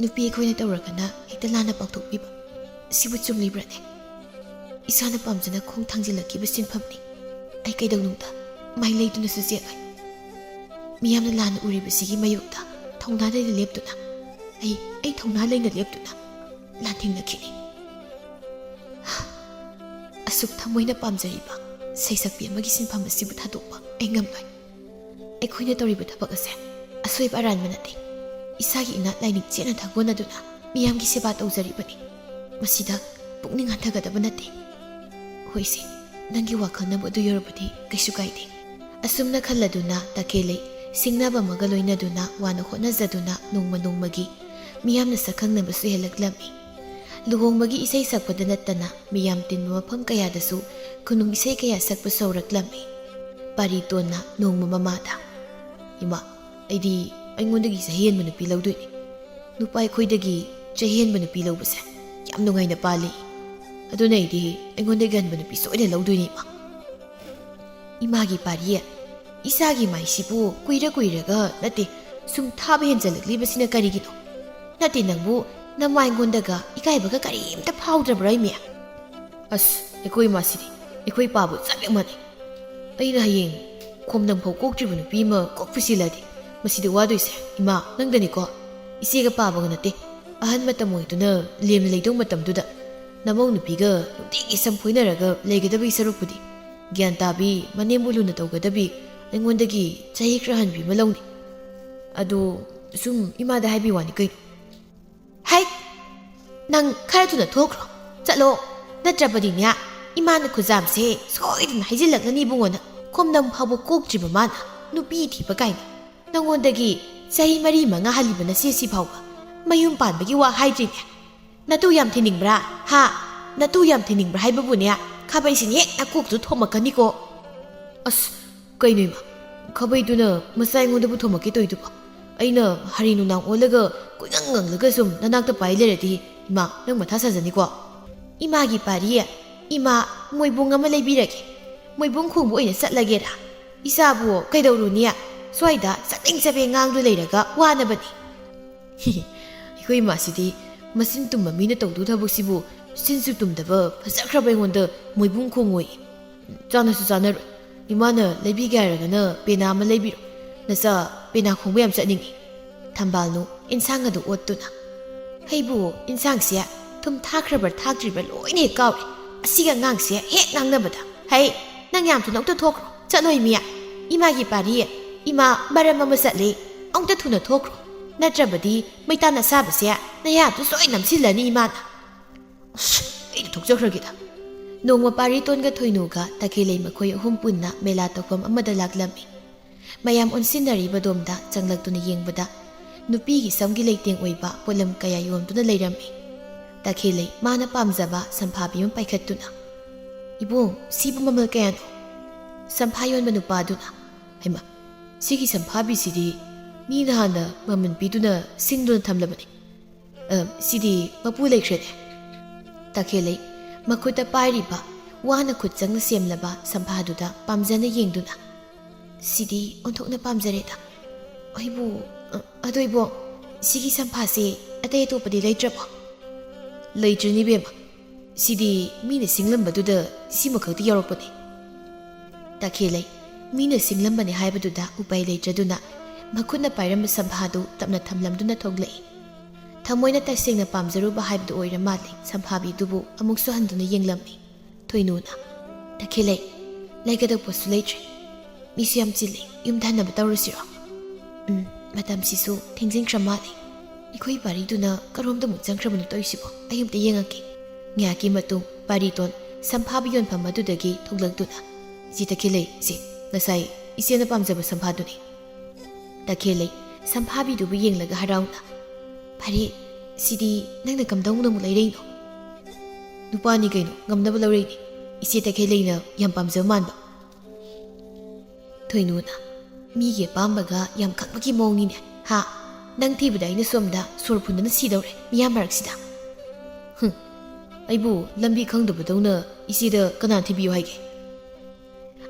ꯅꯨꯄꯤ ꯑꯩꯈꯣꯏꯅ ꯇꯧꯔꯒꯅ ꯍꯦꯛꯇ ꯂꯥꯟꯅ ꯄꯥꯡꯊꯣꯛꯄꯤꯕ꯫ ꯁꯤꯕꯨ ꯆꯨꯝꯂꯤꯕ꯭ꯔꯥꯅꯦ? ꯏꯁꯥꯅ ꯄꯥꯝꯖꯅ ꯈꯣꯡ ꯊꯥꯡꯖꯤꯜꯂꯛꯈꯤꯕ ꯁꯤꯟꯐꯝꯅꯤ꯫ ꯑꯩ ꯀꯩꯗꯧꯅꯨꯡꯗ ꯃꯥꯏ ꯂꯩꯗꯨꯅꯁꯨ ꯆꯦꯜꯂꯣꯏ꯫ ꯃꯤꯌꯥꯝꯅ ꯂꯥꯟꯅ ꯎꯔꯤꯕꯁꯤꯒꯤ ꯃꯥꯌꯣꯛꯇ ꯊꯧꯅꯥ ꯂꯩꯅ ꯂꯦꯞꯇꯨꯅ, ꯑꯩ, ꯑꯩ ꯊꯧꯅꯥ ꯂꯩꯅ ꯂꯦꯞꯇꯨꯅ ꯂꯥꯟꯊꯦꯡꯅꯈꯤꯅꯤ꯫ ꯑꯁꯨꯛ ꯊꯃꯣꯏꯅ ꯄꯥꯝꯖꯔꯤꯕ ꯁꯩꯁꯛꯄꯤ ꯑꯃꯒꯤ ꯁꯤꯟꯐꯝ ꯑꯁꯤꯕꯨ ꯊꯥꯗꯣꯛꯄ ꯑꯩ ꯉꯝꯂꯣꯏ꯫ ꯑꯩꯈꯣꯏꯅ ꯇꯧꯔꯤꯕ ꯊꯕꯛ ꯑꯁꯦ ꯑꯁꯣꯏꯕ ꯑꯔꯥꯟꯕ ꯅꯠꯇꯦ꯫ ꯏꯁꯥꯒꯤ ꯏꯅꯥꯠ ꯂꯥꯏꯅꯤꯡ ꯆꯦꯠꯅ ꯊꯥꯒꯣꯟꯅꯗꯨꯅ ꯃꯤꯌꯥꯝꯒꯤ ꯁꯦꯕꯥ ꯇꯧꯖꯔꯤꯕꯅꯤ꯫ ꯃꯁꯤꯗ ꯄꯨꯛꯅꯤꯡ ꯍꯟꯊꯒꯗꯕ ꯅꯠꯇꯦ꯫ ꯍꯣꯏꯁꯦ, ꯅꯪꯒꯤ ꯋꯥꯈꯜꯅꯕꯨ ꯑꯗꯨ ꯌꯧꯔꯕꯗꯤ ꯀꯩꯁꯨ ꯀꯥꯏꯗꯦ꯫ ꯑꯁꯨꯝꯅ ꯈꯜꯂꯗꯨꯅ ꯇꯈꯦꯜꯂꯩ ꯁꯤꯡꯅꯕ ꯑꯃꯒ ꯂꯣꯏꯅꯗꯨꯅ ꯋꯥꯅ ꯍꯣꯠꯅꯖꯗꯨꯅ ꯅꯣꯡꯃ ꯅꯣꯡꯃꯒꯤ ꯃꯤꯌꯥꯝꯅ ꯁꯛꯈꯪꯅꯕꯁꯨ ꯍꯦꯜꯂꯛꯂꯝꯃꯤ꯫ ꯂꯨꯍꯣꯡꯕꯒꯤ ꯏꯁꯩ ꯁꯛꯄꯗ ꯅꯠꯇꯅ ꯃꯤꯌꯥꯝ ꯇꯤꯟꯕ ꯃꯐꯝ ꯀꯌꯥꯗꯁꯨ ꯈꯨꯅꯨꯡ ꯏꯁꯩ ꯀꯌꯥ ꯁꯛꯄꯁꯨ ꯍꯧꯔꯛꯂꯝꯃꯤ꯫ ꯄꯥꯔꯤꯇꯣꯟꯅ ꯅꯣꯡꯃ ꯃꯃꯥꯗ, "ꯏꯃꯥ, ꯑꯩꯗꯤ ꯑꯩꯉꯣꯟꯗꯒꯤ ꯆꯍꯤ ꯍꯦꯟꯕ ꯅꯨꯄꯤ ꯂꯧꯗꯣꯏꯅꯤ꯫ ꯅꯨꯄꯥ ꯑꯩꯈꯣꯏꯗꯒꯤ ꯆꯍꯤ ꯍꯦꯟꯕ ꯅꯨꯄꯤ ꯂꯧꯕꯁꯦ ꯌꯥꯝ ꯅꯨꯡꯉꯥꯏꯅ ꯄꯥꯜꯂꯤ꯫ ꯑꯗꯨꯅ ꯑꯩꯗꯤ ꯑꯩꯉꯣꯟꯗꯒꯤ ꯍꯟꯕ ꯅꯨꯄꯤ ꯁꯣꯏꯗꯅ ꯂꯧꯗꯣꯏꯅꯤ, ꯏꯃꯥ꯫" "ꯏꯃꯥꯒꯤ ꯄꯥꯔꯤ, ꯏꯆꯥꯒꯤ ꯃꯥꯏꯁꯤꯕꯨ ꯀꯨꯏꯔ ꯀꯨꯏꯔꯒ ꯅꯠꯇꯦ, ꯁꯨꯝ ꯊꯥꯕ ꯍꯦꯟꯖꯜꯂꯛꯂꯤꯕꯁꯤꯅ ꯀꯔꯤꯒꯤꯅꯣ? ꯅꯠꯇꯦ, ꯅꯪꯕꯨ ꯅꯃꯥ ꯑꯩꯉꯣꯟꯗꯒ ꯏꯀꯥꯏꯕꯒ ꯀꯔꯤꯝꯇ ꯐꯥꯎꯗ꯭ꯔꯕ꯭ꯔꯥ, ꯏꯃꯦ?" "ꯑꯁ, ꯑꯩꯈꯣꯏ ꯏꯃꯥꯁꯤꯗꯤ ꯑꯩꯈꯣꯏ ꯄꯥꯕꯨ ꯆꯞ ꯍꯦꯛ ꯃꯥꯟꯅꯩ꯫ ꯑꯩꯅ ꯍꯌꯦꯡ ꯈꯣꯝꯗꯪ ꯐꯥꯎ ꯀꯣꯛꯇ꯭ꯔꯤꯕ ꯅꯨꯄꯤ ꯑꯃ ꯀꯣꯛꯄ ꯁꯤꯜꯂꯗꯤ ꯃꯁꯤꯗ ꯋꯥꯗꯣꯏꯁꯦ, ꯏꯃꯥ, ꯅꯪꯗꯅꯤꯀꯣ꯫ ꯏꯆꯦꯒ ꯄꯥꯕꯒ ꯅꯠꯇꯦ, ꯑꯍꯟ ꯃꯇꯝ ꯑꯣꯏꯗꯨꯅ ꯂꯦꯝꯅ ꯂꯩꯗꯧ ꯃꯇꯝꯗꯨꯗ ꯅꯃꯧ ꯅꯨꯄꯤꯒ ꯅꯨꯡꯇꯤꯒꯤ ꯁꯝ ꯐꯣꯏꯅꯔꯒ ꯂꯩꯒꯗꯕꯒꯤ ꯁꯔꯨꯛꯄꯨꯗꯤ ꯒ꯭ꯌꯥꯟ ꯇꯥꯕꯤ, ꯃꯅꯦꯝꯕꯨ ꯂꯨꯅ ꯇꯧꯒꯗꯕꯤ, ꯑꯩꯉꯣꯟꯗꯒꯤ ꯆꯍꯤ ꯈꯔ ꯍꯟꯕꯤ ꯑꯃ ꯂꯧꯅꯤ꯫ ꯑꯗꯣ ꯁꯨꯝ ꯏꯃꯥꯗ ꯍꯥꯏꯕꯤ ꯋꯥꯅꯤ ꯀꯩꯅꯣ꯫" "ꯍꯩꯠ! ꯅꯪ ꯈꯔ ꯊꯨꯅ ꯊꯣꯛꯈ꯭ꯔꯣ꯫ ꯆꯠꯂꯣ꯫ ꯅꯠꯇ꯭ꯔꯕꯗꯤꯅꯦ, ꯏꯃꯥꯅ ꯈꯨꯖꯥꯝꯁꯦ ꯁꯣꯏꯗꯅ ꯍꯩꯖꯤꯜꯂꯛꯂꯅꯤ ꯏꯕꯨꯡꯉꯣ ꯅꯪ꯫ ꯈꯣꯝꯗꯪ ꯐꯥꯎꯕ ꯀꯣꯛꯇ꯭ꯔꯤꯕ ꯃꯥꯅ ꯅꯨꯄꯤ ꯊꯤꯕ ꯀꯥꯏꯅ꯫ ꯅꯉꯣꯟꯗꯒꯤ ꯆꯍꯤ ꯃꯔꯤ ꯃꯉꯥ ꯍꯜꯂꯤꯕ ꯅꯆꯦꯁꯤ ꯐꯥꯎꯕ ꯃꯌꯨꯝ ꯄꯥꯟꯕꯒꯤ ꯋꯥ ꯍꯥꯏꯗ꯭ꯔꯤꯅꯦ꯫ ꯅꯇꯨ ꯌꯥꯝ ꯊꯤꯅꯤꯡꯕ꯭ꯔꯥ? ꯍꯥ? ꯅꯇꯨ ꯌꯥꯝ ꯊꯤꯅꯤꯡꯕ꯭ꯔꯥ ꯍꯥꯏꯕꯕꯨꯅꯦ, ꯈꯥꯕꯩꯁꯤꯅ ꯍꯦꯛ ꯅꯀꯣꯛꯇꯨ ꯊꯣꯝꯃꯛꯀꯅꯤꯀꯣ꯫" "ꯑꯁ, ꯀꯩꯅꯣ ꯏꯃꯥ? ꯈꯥꯕꯩꯗꯨꯅ ꯃꯆꯥ ꯑꯩꯉꯣꯟꯗꯕꯨ ꯊꯣꯝꯃꯛꯀꯦ ꯇꯧꯔꯤꯗꯨꯕꯣ? ꯑꯩꯅ ꯍꯔꯤ ꯅꯨꯡꯅꯥꯡ ꯑꯣꯜꯂꯒ ꯀꯣꯏꯉꯪ ꯉꯪꯂꯒ ꯁꯨꯝ ꯅꯅꯥꯛꯇ ꯄꯥꯏ ꯂꯩꯔꯗꯤ, ꯏꯃꯥ, ꯅꯪ ꯃꯊꯥ ꯁꯥꯖꯅꯤꯀꯣ꯫" "ꯏꯃꯥꯒꯤ ꯄꯥꯔꯤ, ꯏꯃꯥ, ꯃꯣꯏꯕꯨꯡ ꯑꯃ ꯂꯩꯕꯤꯔꯒꯦ꯫ ꯃꯣꯏꯕꯨꯡ ꯈꯣꯡꯕ ꯑꯣꯏꯅ ꯆꯠꯂꯒꯦꯔꯥ? ꯏꯆꯥꯕꯨ ꯀꯩꯗꯧꯔꯨꯅꯤ? ꯁ꯭ꯋꯥꯏꯗ ꯆꯕꯦꯡ ꯆꯕꯦꯡ ꯉꯥꯡꯗꯨ ꯂꯩꯔꯒ ꯋꯥꯅꯕꯅꯤ꯫" "ꯑꯩꯈꯣꯏ ꯏꯃꯥꯁꯤꯗꯤ ꯃꯆꯤꯟ ꯇꯨꯝꯕ ꯃꯤꯅ ꯇꯧꯗꯧ ꯊꯕꯛꯁꯤꯕꯨ ꯆꯤꯟꯁꯨ ꯇꯨꯝꯗꯕ ꯐꯖꯈ꯭ꯔꯕ ꯑꯩꯉꯣꯟꯗ ꯃꯣꯏꯕꯨꯡ ꯈꯣꯡꯉꯣꯏ꯫ ꯆꯥꯅꯁꯨ ꯆꯥꯅꯔꯣꯏ꯫ ꯏꯃꯥꯅ ꯂꯩꯕꯤꯒꯦ ꯍꯥꯏꯔꯒꯅ ꯄꯦꯅꯥ ꯑꯃ ꯂꯩꯕꯤꯔꯣ꯫ ꯅꯆꯥ ꯄꯦꯅꯥ ꯈꯣꯡꯕ ꯌꯥꯝ ꯆꯠꯅꯤꯡꯉꯤ꯫ ꯊꯝꯕꯥꯜꯅꯨ ꯏꯟꯁꯥꯡ ꯑꯗꯨ ꯑꯣꯠꯇꯨꯅ, "ꯑꯩꯕꯨ ꯏꯟꯁꯥꯡꯁꯦ ꯊꯨꯝ ꯊꯥꯛꯈ꯭ꯔꯕ꯭ꯔꯥ ꯊꯥꯛꯇ꯭ꯔꯤꯕ꯭ꯔꯥ ꯂꯣꯏꯅ ꯍꯦꯛ ꯀꯥꯎꯔꯦ꯫ ꯑꯁꯤꯒꯤ ꯑꯉꯥꯡꯁꯦ ꯍꯦꯛ ꯉꯥꯡꯅꯕꯗ꯫ ꯍꯩ, ꯅꯪ ꯌꯥꯝ ꯊꯨꯅ ꯑꯝꯇ ꯊꯣꯛꯈ꯭ꯔꯣ꯫ ꯆꯠꯂꯣꯏ ꯃꯤ꯫ ꯏꯃꯥꯒꯤ ꯄꯥꯔꯤ, ꯏꯃꯥ ꯃꯔꯝ ꯑꯃ ꯆꯠꯂꯤ꯫ ꯑꯝꯇ ꯊꯨꯅ ꯊꯣꯛꯈ꯭ꯔꯣ꯫ ꯅꯠꯇ꯭ꯔꯕꯗꯤ ꯃꯩꯇꯥꯟ ꯑꯁꯥꯕꯁꯦ ꯅꯌꯥꯗꯨ ꯁꯣꯏ ꯅꯝꯁꯤꯜꯂꯅꯤ ꯏꯃꯥꯅ꯫ ꯑꯁ, ꯑꯩ ꯊꯣꯛꯆꯈ꯭ꯔꯒꯦꯗ꯫" ꯅꯣꯡꯃ ꯄꯥꯔꯤꯇꯣꯟꯒ ꯊꯣꯏꯅꯨꯒ ꯇꯈꯦꯜꯂꯩ ꯃꯈꯣꯏ ꯑꯍꯨꯝ ꯄꯨꯟꯅ ꯃꯦꯂꯥ ꯇꯧꯐꯝ ꯑꯃꯗ ꯂꯥꯛꯂꯝꯃꯤ꯫ ꯃꯌꯥꯝ ꯑꯣꯟꯁꯤꯟꯅꯔꯤꯕꯗꯣꯝꯗ ꯆꯪꯂꯛꯇꯨꯅ ꯌꯦꯡꯕꯗ ꯅꯨꯄꯤꯒꯤ ꯁꯝꯒꯤ ꯂꯩꯇꯦꯡ ꯑꯣꯏꯕ ꯄꯣꯠꯂꯝ ꯀꯌꯥ ꯌꯣꯟꯗꯨꯅ ꯂꯩꯔꯝꯃꯤ꯫ ꯇꯈꯦꯜꯂꯩ ꯃꯥꯅ ꯄꯥꯝꯖꯕ ꯁꯝꯐꯥꯕꯤ ꯑꯃ ꯄꯥꯏꯈꯠꯇꯨꯅ, "ꯏꯕꯨꯡ, ꯁꯤꯕꯨ ꯃꯃꯜ ꯀꯌꯥꯅꯣ?" ꯁꯝꯐꯥ ꯌꯣꯟꯕ ꯅꯨꯄꯥꯗꯨꯅ, "ꯍꯩꯃꯥ, ꯁꯤꯒꯤ ꯁꯝꯐꯥꯕꯤꯁꯤꯗꯤ ꯃꯤꯅ ꯍꯥꯟꯅ ꯃꯃꯜ ꯄꯤꯗꯨꯅ ꯁꯤꯡꯗꯨꯅ ꯊꯝꯂꯕꯅꯤ꯫ ꯑ, ꯁꯤꯗꯤ ꯃꯄꯨ ꯂꯩꯈ꯭ꯔꯦꯅꯦ꯫" ꯇꯈꯦꯜꯂꯩ ꯃꯈꯨꯠꯇ ꯄꯥꯏꯔꯤꯕ ꯋꯥꯅ ꯈꯨꯠ ꯆꯪꯅ ꯁꯦꯝꯂꯕ ꯁꯝꯐꯥꯗꯨꯗ ꯄꯥꯝꯖꯅ ꯌꯦꯡꯗꯨꯅ, "ꯁꯤꯗꯤ ꯑꯣꯟꯊꯣꯛꯅ ꯄꯥꯝꯖꯔꯦꯗ꯫ ꯑꯩꯕꯨ, ꯑ, ꯑꯗꯣ ꯏꯕꯣ, ꯁꯤꯒꯤ ꯁꯝꯐꯥꯁꯦ ꯑꯇꯩ ꯑꯇꯣꯞꯄꯗꯤ ꯂꯩꯇ꯭ꯔꯕꯣ?" "ꯂꯩꯇ꯭ꯔꯤꯅꯤ ꯏꯕꯦꯝꯃ, ꯁꯤꯗꯤ ꯃꯤꯅ ꯁꯤꯡꯂꯝꯕꯗꯨꯗ ꯁꯤꯃꯈꯛꯇꯤ ꯌꯥꯎꯔꯛꯄꯅꯤ꯫" ꯇꯈꯦꯜꯂꯩ ꯃꯤꯅ ꯁꯤꯡꯂꯝꯕꯅꯤ ꯍꯥꯏꯕꯗꯨꯗ ꯎꯄꯥꯏ ꯂꯩꯇ꯭ꯔꯗꯨꯅ ꯃꯈꯨꯠꯅ ꯄꯥꯏꯔꯝꯕ ꯁꯝꯐꯥꯗꯨ ꯇꯞꯅ ꯊꯝꯂꯝꯗꯨꯅ ꯊꯣꯛꯂꯛꯏ꯫ ꯊꯃꯣꯏꯅ ꯇꯁꯦꯡꯅ ꯄꯥꯝꯖꯔꯨꯕ ꯍꯥꯏꯕꯗꯨ ꯑꯣꯏꯔ ꯃꯥꯜꯂꯦ, ꯁꯝꯐꯥꯕꯤꯗꯨꯕꯨ ꯑꯃꯨꯛꯁꯨ ꯍꯟꯗꯨꯅ ꯌꯦꯡꯂꯝꯃꯤ꯫ ꯊꯣꯏꯅꯨꯅ, "ꯇꯈꯦꯜꯂꯩ, ꯂꯩꯒꯗꯧꯕ ꯄꯣꯠꯁꯨ ꯂꯩꯇ꯭ꯔꯦ꯫ ꯃꯤꯁꯨ ꯌꯥꯝ ꯆꯤꯜꯂꯤ꯫ ꯌꯨꯝꯗ ꯍꯟꯅꯕ ꯇꯧꯔꯁꯤꯔꯣ? ꯎꯝ, ꯃꯇꯝꯁꯤꯁꯨ ꯊꯦꯡꯖꯤꯟꯈ꯭ꯔ ꯃꯥꯜꯂꯦ꯫ ꯑꯩꯈꯣꯏ ꯄꯥꯔꯤꯗꯨꯅ ꯀꯔꯣꯝꯗ ꯑꯃꯨꯛ ꯆꯪꯈ꯭ꯔꯕꯅꯣ ꯇꯧꯔꯤꯁꯤꯕꯣ? ꯑꯩ ꯑꯝꯇ ꯌꯦꯡꯉꯛꯀꯦ꯫" ꯉꯥꯏꯍꯥꯛꯀꯤ ꯃꯇꯨꯡ ꯄꯥꯔꯤꯇꯣꯟ ꯁꯝꯐꯥꯕꯤ ꯌꯣꯟꯐꯝ ꯑꯗꯨꯗꯒꯤ ꯊꯣꯛꯂꯛꯇꯨꯅ, "ꯁꯤ ꯇꯈꯦꯜꯂꯩ, ꯁꯤ ꯉꯁꯥꯏ ꯏꯆꯦꯅ ꯄꯥꯝꯖꯕ ꯁꯝꯐꯥꯗꯨꯅꯤ꯫" ꯇꯈꯦꯜꯂꯩ ꯁꯝꯐꯥꯕꯤꯗꯨꯕꯨ ꯌꯦꯡꯂꯒ ꯍꯔꯥꯎꯅ, "ꯐꯔꯦ, ꯁꯤꯗꯤ ꯅꯪꯅ ꯀꯝꯗꯧꯅ ꯑꯃꯨꯛ ꯂꯩꯔꯛꯏꯅꯣ?" "ꯅꯨꯄꯥꯅꯤ ꯀꯩꯅꯣ, ꯉꯝꯅꯕ ꯂꯧꯔꯛꯏꯅꯤ꯫ ꯏꯆꯦ ꯇꯈꯦꯜꯂꯩꯅ ꯌꯥꯝ ꯄꯥꯝꯖꯕ ꯃꯥꯟꯕ꯫" ꯊꯣꯏꯅꯨꯅ, "ꯃꯤꯒꯤ ꯑꯄꯥꯝꯕꯒ ꯌꯥꯝ ꯈꯪꯕꯒꯤ ꯃꯑꯣꯡꯅꯤꯅꯦ, ꯍꯥ? ꯅꯪ ꯊꯤꯕꯗ ꯑꯩꯅ ꯁꯣꯝꯗ ꯁꯣꯔ ꯐꯨꯟꯗꯅ ꯁꯤꯗꯧꯔꯦ, ꯃꯤꯌꯥꯝ ꯃꯔꯛꯁꯤꯗ꯫" "ꯍꯨꯝ, ꯑꯩꯕꯨ ꯂꯝꯕꯤ ꯈꯪꯗꯕꯗꯧꯅ ꯏꯆꯦꯗ ꯀꯅꯥ ꯊꯤꯕꯤꯌꯨ ꯍꯥꯏꯒꯦ?"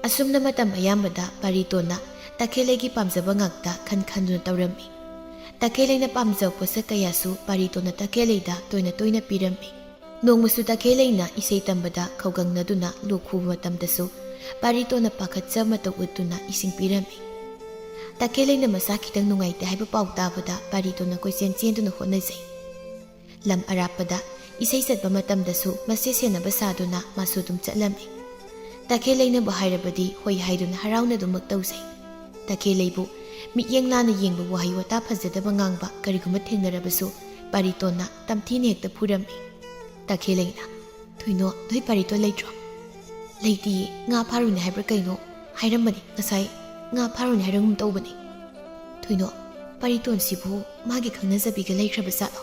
ꯑꯁꯨꯝꯅ ꯃꯇꯝ ꯑꯌꯥꯝꯕꯗ ꯄꯥꯔꯤꯇꯣꯟꯅ ꯇꯈꯦꯜꯂꯩꯒꯤ ꯄꯥꯝꯖꯕ ꯉꯥꯛꯇ ꯈꯟ ꯈꯟꯗꯨꯅ ꯇꯧꯔꯝꯃꯤ꯫ ꯇꯈꯦꯜꯂꯩꯅ ꯄꯥꯝꯖꯕ ꯄꯣꯠꯁꯛ ꯀꯌꯥꯁꯨ ꯄꯥꯔꯤꯇꯣꯟꯅ ꯇꯈꯦꯜꯂꯩꯗ ꯇꯣꯏꯅ ꯇꯣꯏꯅ ꯄꯤꯔꯝꯃꯤ꯫ ꯅꯣꯡꯃꯁꯨ ꯇꯈꯦꯜꯂꯩꯅ ꯏꯁꯩ ꯇꯝꯕꯗ ꯈꯧꯒꯪꯅꯗꯨꯅ ꯂꯣꯛ ꯈꯨꯕ ꯃꯇꯝꯗꯁꯨ ꯄꯥꯔꯤꯇꯣꯟꯅ ꯄꯥꯈꯠꯆ ꯃꯇꯧ ꯎꯠꯇꯨꯅ ꯏꯁꯤꯡ ꯄꯤꯔꯝꯃꯤ꯫ ꯇꯈꯦꯜꯂꯩꯅ ꯃꯁꯥ ꯈꯤꯇꯪ ꯅꯨꯡꯉꯥꯏꯇꯦ ꯍꯥꯏꯕ ꯄꯥꯎ ꯇꯥꯕꯗ ꯄꯥꯔꯤꯇꯣꯟꯅ ꯀꯣꯏꯆꯦꯟ ꯆꯦꯟꯗꯨꯅ ꯍꯣꯠꯅꯖꯩ꯫ ꯂꯝ ꯑꯔꯥꯞꯄꯗ ꯏꯁꯩ ꯆꯠꯄ ꯃꯇꯝꯗꯁꯨ ꯃꯆꯦ ꯁꯦꯟꯅꯕ ꯁꯥꯗꯨꯅ ꯃꯥꯁꯨ ꯑꯗꯨꯝ ꯆꯠꯂꯝꯃꯤ꯫ ꯇꯈꯦꯜꯂꯩꯅꯕꯨ ꯍꯥꯏꯔꯕꯗꯤ ꯍꯣꯏ ꯍꯥꯏꯗꯨꯅ ꯍꯔꯥꯎꯅ ꯑꯗꯨꯃꯛ ꯇꯧꯖꯩ꯫ ꯇꯈꯦꯜꯂꯩꯕꯨ ꯃꯤꯠꯌꯦꯡ ꯂꯥꯟꯅ ꯌꯦꯡꯕ, ꯋꯥꯍꯩ ꯋꯥꯇꯥ ꯐꯖꯗꯕ ꯉꯥꯡꯕ ꯀꯔꯤꯒꯨꯝꯕ ꯊꯦꯡꯅꯔꯕꯁꯨ ꯄꯥꯔꯤꯇꯣꯟꯅ ꯇꯝꯊꯤꯅ ꯍꯦꯛꯇ ꯐꯨꯔꯝꯃꯤ꯫ ꯇꯈꯦꯜꯂꯩꯅ, "ꯊꯣꯏꯅꯣ, ꯅꯣꯏ ꯄꯥꯔꯤꯇꯣꯟ ꯂꯩꯇ꯭ꯔꯣ?" "ꯂꯩꯇꯤꯌꯦ, ꯉꯥ ꯐꯥꯔꯨꯅꯦ ꯍꯥꯏꯕ꯭ꯔꯥ ꯀꯩꯅꯣ ꯍꯥꯏꯔꯝꯕꯅꯤ, ꯉꯁꯥꯏ ꯉꯥ ꯐꯥꯔꯨꯅꯦ ꯍꯥꯏꯔꯝꯒꯨꯝ ꯇꯧꯕꯅꯤ꯫" "ꯊꯣꯏꯅꯣ, ꯄꯥꯔꯤꯇꯣꯟꯁꯤꯕꯨ ꯃꯥꯒꯤ ꯈꯪꯅꯖꯕꯤꯒ ꯂꯩꯈ꯭ꯔꯕ ꯖꯥꯠꯂꯣ?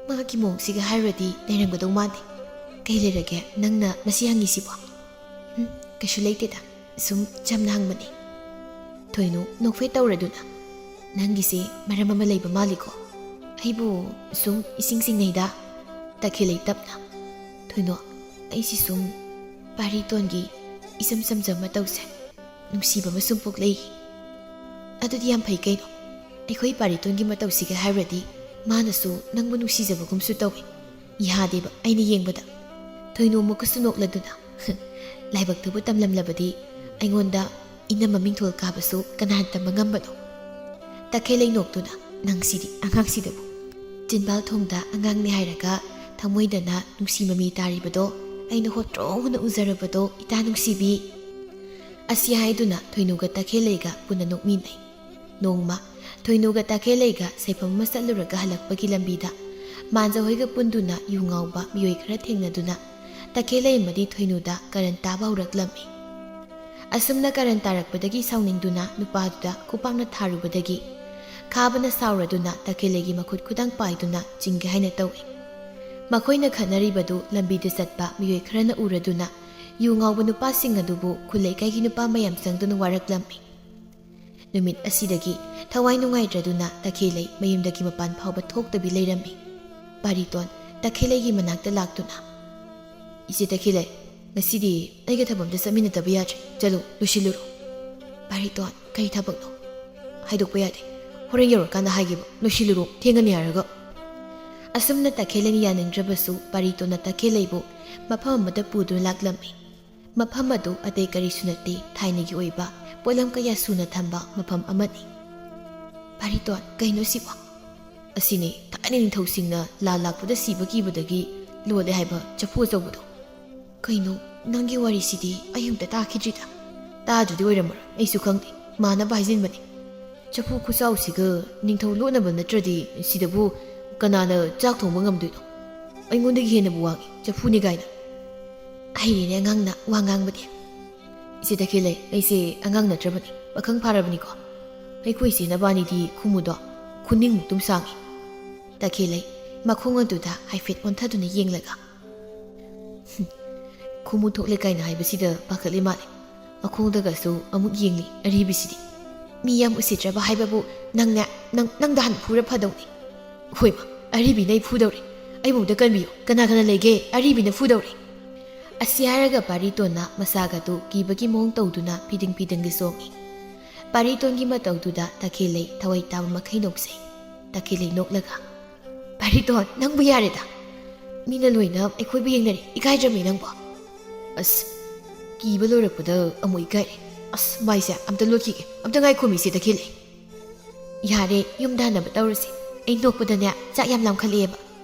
ꯃꯥꯒꯤ ꯃꯑꯣꯡꯁꯤꯒ ꯍꯥꯏꯔꯨꯔꯗꯤ ꯂꯩꯔꯝꯒꯗꯧ ꯃꯥꯟꯗꯦ꯫ ꯀꯩ ꯂꯩꯔꯒꯦ ꯅꯪꯅ ꯃꯁꯤ ꯍꯪꯉꯤꯁꯤꯕꯣ?" "ꯎꯝ, ꯀꯩꯁꯨ ꯂꯩꯇꯦꯗ, ꯁꯨꯝ ꯆꯝꯅ ꯍꯪꯕꯅꯤ꯫" ꯊꯣꯏꯅꯨ ꯅꯣꯛꯐꯦꯠ ꯇꯧꯔꯗꯨꯅ, "ꯅꯪꯒꯤꯁꯦ ꯃꯔꯝ ꯑꯃ ꯂꯩꯕ ꯃꯥꯜꯂꯤꯀꯣ? ꯑꯩꯕꯨ ꯁꯨꯝ ꯏꯁꯤꯡ ꯆꯤꯡꯅꯩꯗ꯫" ꯇꯈꯦꯜꯂꯩ ꯇꯞꯅ, "ꯊꯣꯏꯅꯨ, ꯑꯩꯁꯤ ꯁꯨꯝ ꯄꯥꯔꯤꯇꯣꯟꯒꯤ ꯏꯆꯝ ꯆꯝꯖꯕ ꯃꯇꯧꯁꯦ ꯅꯨꯡꯁꯤꯕ ꯑꯃ ꯁꯨꯝ ꯄꯣꯛꯂꯛꯏ꯫" "ꯑꯗꯨꯗꯤ ꯌꯥꯝ ꯐꯩ ꯀꯩꯅꯣ꯫ ꯑꯩꯈꯣꯏ ꯄꯥꯔꯤꯇꯣꯟꯒꯤ ꯃꯇꯧꯁꯤꯒ ꯍꯥꯏꯔꯨꯔꯗꯤ ꯃꯥꯅꯁꯨ ꯅꯪꯕꯨ ꯅꯨꯡꯁꯤꯖꯕꯒꯨꯝꯁꯨ ꯇꯧꯏ꯫ ꯌꯥꯗꯦꯕ ꯑꯩꯅ ꯌꯦꯡꯕꯗ꯫" ꯊꯣꯏꯅꯨ ꯑꯃꯨꯛꯀꯁꯨ ꯅꯣꯛꯂꯗꯨꯅ, "ꯂꯥꯏꯕꯛꯇꯨꯕꯨ ꯇꯝꯂꯝꯂꯕꯗꯤ ꯑꯩꯉꯣꯟꯗ ꯏꯅꯝꯃ ꯃꯤꯡꯊꯣꯜ ꯀꯥꯕꯁꯨ ꯀꯅꯥꯅ ꯇꯝꯕ ꯉꯝꯕꯅꯣ?" ꯇꯈꯦꯜꯂꯩ ꯅꯣꯛꯇꯨꯅ, "ꯅꯪꯁꯤꯗꯤ ꯑꯉꯥꯡꯁꯤꯗꯕꯨ꯫ ꯆꯤꯟꯕꯥꯜ ꯊꯣꯡꯗ ꯑꯉꯥꯡꯅꯤ ꯍꯥꯏꯔꯒ ꯊꯃꯣꯏꯗꯅ ꯅꯨꯡꯁꯤ ꯃꯃꯤ ꯇꯥꯔꯤꯕꯗꯣ ꯑꯩꯅ ꯍꯣꯇ꯭ꯔꯣ ꯍꯨꯅ ꯎꯖꯔꯕꯗꯣ, ꯏꯇꯥ ꯅꯨꯡꯁꯤꯕꯤ꯫" ꯑꯁꯤ ꯍꯥꯏꯗꯨꯅ ꯊꯣꯏꯅꯨꯒ ꯇꯈꯦꯜꯂꯩꯒ ꯄꯨꯟꯅ ꯅꯣꯛꯃꯤꯟꯅꯩ꯫ ꯅꯣꯡꯃ ꯊꯣꯏꯅꯨꯒ ꯇꯈꯦꯜꯂꯩꯒ ꯁꯩꯐꯝ ꯑꯃ ꯆꯠꯂꯨꯔꯒ ꯍꯜꯂꯛꯄꯒꯤ ꯂꯝꯕꯤꯗ ꯃꯥꯟꯖ ꯍꯣꯏꯒ ꯄꯨꯟꯗꯨꯅ ꯌꯨ ꯉꯥꯎꯕ ꯃꯤꯑꯣꯏ ꯈꯔ ꯊꯦꯡꯅꯗꯨꯅ ꯇꯈꯦꯜꯂꯩ ꯑꯃꯗꯤ ꯊꯣꯏꯅꯨꯗ ꯀꯔꯟ ꯇꯥꯕ ꯍꯧꯔꯛꯂꯝꯃꯤ꯫ ꯑꯁꯨꯝꯅ ꯀꯔꯟ ꯇꯥꯔꯛꯄꯗꯒꯤ ꯁꯥꯎꯅꯤꯡꯗꯨꯅ ꯅꯨꯄꯥꯗꯨꯗ ꯈꯨꯄꯥꯛꯅ ꯊꯥꯔꯨꯕꯗꯒꯤ ꯈꯥꯕꯅ ꯁꯥꯎꯔꯗꯨꯅ ꯇꯈꯦꯜꯂꯩꯒꯤ ꯃꯈꯨꯠ ꯈꯨꯗꯥꯡ ꯄꯥꯏꯗꯨꯅ ꯆꯤꯡꯒꯦ ꯍꯥꯏꯅ ꯇꯧꯏ꯫ ꯃꯈꯣꯏꯅ ꯈꯠꯅꯔꯤꯕꯗꯨ ꯂꯝꯕꯤꯗ ꯆꯠꯄ ꯃꯤꯑꯣꯏ ꯈꯔꯅ ꯎꯔꯗꯨꯅ ꯌꯨ ꯉꯥꯎꯕ ꯅꯨꯄꯥꯁꯤꯡ ꯑꯗꯨꯕꯨ ꯈꯨꯜ ꯂꯩꯀꯥꯏꯒꯤ ꯅꯨꯄꯥ ꯃꯌꯥꯝ ꯆꯪꯗꯨꯅ ꯋꯥꯔꯛꯂꯝꯃꯤ꯫ ꯅꯨꯃꯤꯠ ꯑꯁꯤꯗꯒꯤ ꯊꯋꯥꯏ ꯅꯨꯡꯉꯥꯏꯇ꯭ꯔꯗꯨꯅ ꯇꯈꯦꯜꯂꯩ ꯃꯌꯨꯝꯗꯒꯤ ꯃꯄꯥꯟ ꯐꯥꯎꯕ ꯊꯣꯛꯇꯕꯤ ꯂꯩꯔꯝꯃꯤ꯫ ꯄꯥꯔꯤꯇꯣꯟ ꯇꯈꯦꯜꯂꯩꯒꯤ ꯃꯅꯥꯛꯇ ꯂꯥꯛꯇꯨꯅ, "ꯏꯆꯦ ꯇꯈꯦꯜꯂꯩ, ꯉꯁꯤꯗꯤ ꯑꯩꯒ ꯊꯕꯛ ꯑꯝꯇ ꯆꯠꯃꯤꯟꯅꯗꯕ ꯌꯥꯗ꯭ꯔꯦ꯫ ꯆꯠꯂꯨ, ꯂꯣꯏꯁꯤꯜꯂꯨꯔꯣ꯫" "ꯄꯥꯔꯤꯇꯣꯟ, ꯀꯔꯤ ꯊꯕꯛꯅꯣ?" "ꯍꯥꯏꯗꯣꯛꯄ ꯌꯥꯗꯦ꯫ ꯍꯣꯔꯦꯟ ꯌꯧꯔꯀꯥꯟꯗ ꯍꯥꯏꯒꯦꯕ꯫ ꯂꯣꯏꯁꯤꯜꯂꯨꯔꯣ, ꯊꯦꯡꯉꯅꯤ ꯍꯥꯏꯔꯒ꯫" ꯑꯁꯨꯝꯅ ꯇꯈꯦꯜꯂꯩꯅ ꯌꯥꯅꯤꯡꯗ꯭ꯔꯕꯁꯨ ꯄꯥꯔꯤꯇꯣꯟꯅ ꯇꯈꯦꯜꯂꯩꯕꯨ ꯃꯐꯝ ꯑꯃꯗ ꯄꯨꯗꯨꯅ ꯂꯥꯛꯂꯝꯃꯤ꯫ ꯃꯐꯝ ꯑꯗꯨ ꯑꯇꯩ ꯀꯔꯤꯁꯨ ꯅꯠꯇꯦ, ꯊꯥꯏꯅꯒꯤ ꯑꯣꯏꯕ ꯄꯣꯠꯂꯝ ꯀꯌꯥ ꯁꯨꯅ ꯊꯝꯕ ꯃꯐꯝ ꯑꯃꯅꯤ꯫ ꯄꯥꯔꯤꯇꯣꯟ, ꯀꯩꯅꯣ ꯁꯤꯕꯣ? ꯑꯁꯤꯅꯤ ꯊꯥꯏꯅ ꯅꯤꯡꯊꯧꯁꯤꯡꯅ ꯂꯥꯟ ꯂꯥꯛꯄꯗ ꯁꯤꯕ ꯀꯤꯕꯗꯒꯤ ꯂꯣꯜꯂꯦ ꯍꯥꯏꯕ ꯆꯐꯨ ꯑꯆꯧꯕꯗꯣ꯫ ꯀꯩꯅꯣ, ꯅꯪꯒꯤ ꯋꯥꯔꯤꯁꯤꯗꯤ ꯑꯩ ꯑꯃꯨꯛꯇ ꯇꯥꯈꯤꯗ꯭ꯔꯤꯗ꯫ ꯇꯥꯗ꯭ꯔꯗꯤ ꯑꯣꯏꯔꯝꯃꯔꯣꯏ, ꯑꯩꯁꯨ ꯈꯪꯗꯦ, ꯃꯥꯟꯅꯕ ꯍꯥꯏꯖꯤꯟꯕꯅꯤ꯫ ꯆꯐꯨ ꯈꯨꯆꯥꯎꯁꯤꯒ ꯅꯤꯡꯊꯧ ꯂꯣꯠꯅꯕ ꯅꯠꯇ꯭ꯔꯗꯤ ꯁꯤꯗꯕꯨ ꯀꯅꯥꯅ ꯆꯥꯛ ꯊꯣꯡꯕ ꯉꯝꯗꯣꯏꯅꯣ? ꯑꯩꯉꯣꯟꯗꯒꯤ ꯍꯦꯟꯅꯕꯨ ꯋꯥꯡꯉꯤ, ꯆꯐꯨꯅꯤ ꯀꯥꯏꯅ꯫ ꯍꯩꯔꯦꯅꯦ ꯑꯉꯥꯡꯅ ꯋꯥ ꯉꯥꯡꯕꯗꯤ꯫ ꯏꯆꯦ ꯇꯈꯦꯜꯂꯩ, ꯑꯩꯁꯦ ꯑꯉꯥꯡ ꯅꯠꯇ꯭ꯔꯕꯅꯤ, ꯄꯥꯈꯪ ꯐꯥꯔꯕꯅꯤꯀꯣ꯫ ꯑꯩꯈꯣꯏ ꯏꯆꯦ ꯅꯕꯥꯅꯤꯗꯤ ꯈꯨꯃꯨꯗꯣ ꯈꯨꯅꯤꯡꯃꯨꯛꯇꯨꯝ ꯁꯥꯡꯉꯤ꯫ ꯇꯈꯦꯜꯂꯩ, ꯃꯈꯣꯡ ꯑꯗꯨꯗ ꯍꯥꯏꯐꯦꯠ ꯑꯣꯟꯊꯗꯨꯅ ꯌꯦꯡꯂꯒ, "ꯍꯨꯝ, ꯈꯨꯃꯨ ꯊꯣꯛꯂꯦ ꯀꯥꯏꯅ ꯍꯥꯏꯕꯁꯤꯗ ꯄꯥꯈꯠꯂꯤ ꯃꯥꯜꯂꯦ꯫ ꯃꯈꯣꯡꯗꯒꯁꯨ ꯑꯃꯨꯛ ꯌꯦꯡꯂꯤ ꯑꯔꯤꯕꯤꯁꯤꯗꯤ꯫ ꯃꯤ ꯌꯥꯝ ꯎꯁꯤꯠꯇ꯭ꯔꯕ ꯍꯥꯏꯕꯕꯨ ꯅꯪꯅꯦ, ꯅꯪ, ꯅꯪꯗ ꯍꯥꯟꯅ ꯐꯨꯔ ꯐꯗꯧꯅꯤ꯫ ꯍꯣꯏꯃ, ꯑꯔꯤꯕꯤꯅ ꯑꯩ ꯐꯨꯗꯧꯔꯦ꯫ ꯑꯩꯕꯨ ꯑꯝꯇ ꯀꯟꯕꯤꯌꯨ꯫ ꯀꯅꯥ ꯀꯅꯥ ꯂꯩꯒꯦ? ꯑꯔꯤꯕꯤꯅ ꯐꯨꯗꯧꯔꯦ꯫" ꯑꯁꯤ ꯍꯥꯏꯔꯒ ꯄꯥꯔꯤꯇꯣꯟꯅ ꯃꯁꯥꯒꯗꯨ ꯀꯤꯕꯒꯤ ꯃꯑꯣꯡ ꯇꯧꯗꯨꯅ ꯐꯤꯗꯤꯡ ꯐꯤꯗꯤꯡꯒ ꯆꯣꯡꯉꯤ꯫ ꯄꯥꯔꯤꯇꯣꯟꯒꯤ ꯃꯇꯧꯗꯨꯗ ꯇꯈꯦꯜꯂꯩ ꯊꯋꯥꯏ ꯇꯥꯕ ꯃꯈꯩ ꯅꯣꯛꯆꯩ꯫ ꯇꯈꯦꯜꯂꯩ ꯅꯣꯛꯂꯒ, "ꯄꯥꯔꯤꯇꯣꯟ, ꯅꯪꯕꯨ ꯌꯥꯔꯦꯗ꯫ ꯃꯤꯅ ꯂꯣꯏꯅ ꯑꯩꯈꯣꯏꯕꯨ ꯌꯦꯡꯅꯔꯦ, ꯏꯀꯥꯏꯗ꯭ꯔꯃꯤ ꯅꯪꯕꯣ?" ꯑꯁ, ꯀꯤꯕ ꯂꯣꯏꯔꯛꯄꯗ ꯑꯃꯨꯛ ꯏꯀꯥꯏꯔꯦ꯫ ꯑꯁ, ꯃꯥꯏꯁꯦ ꯑꯝꯇ ꯂꯣꯠꯈꯤꯒꯦ, ꯑꯝꯇ ꯉꯥꯏꯈꯣꯃꯤꯁꯦ ꯇꯈꯦꯜꯂꯩ꯫ "ꯌꯥꯔꯦ, ꯌꯨꯝꯗ ꯍꯟꯅꯕ ꯇꯧꯔꯁꯤ꯫ ꯑꯩ ꯅꯣꯛꯄꯗꯅꯦ ꯆꯥꯛ ꯌꯥꯝ ꯂꯥꯝꯈꯠꯂꯛꯑꯦꯕ꯫"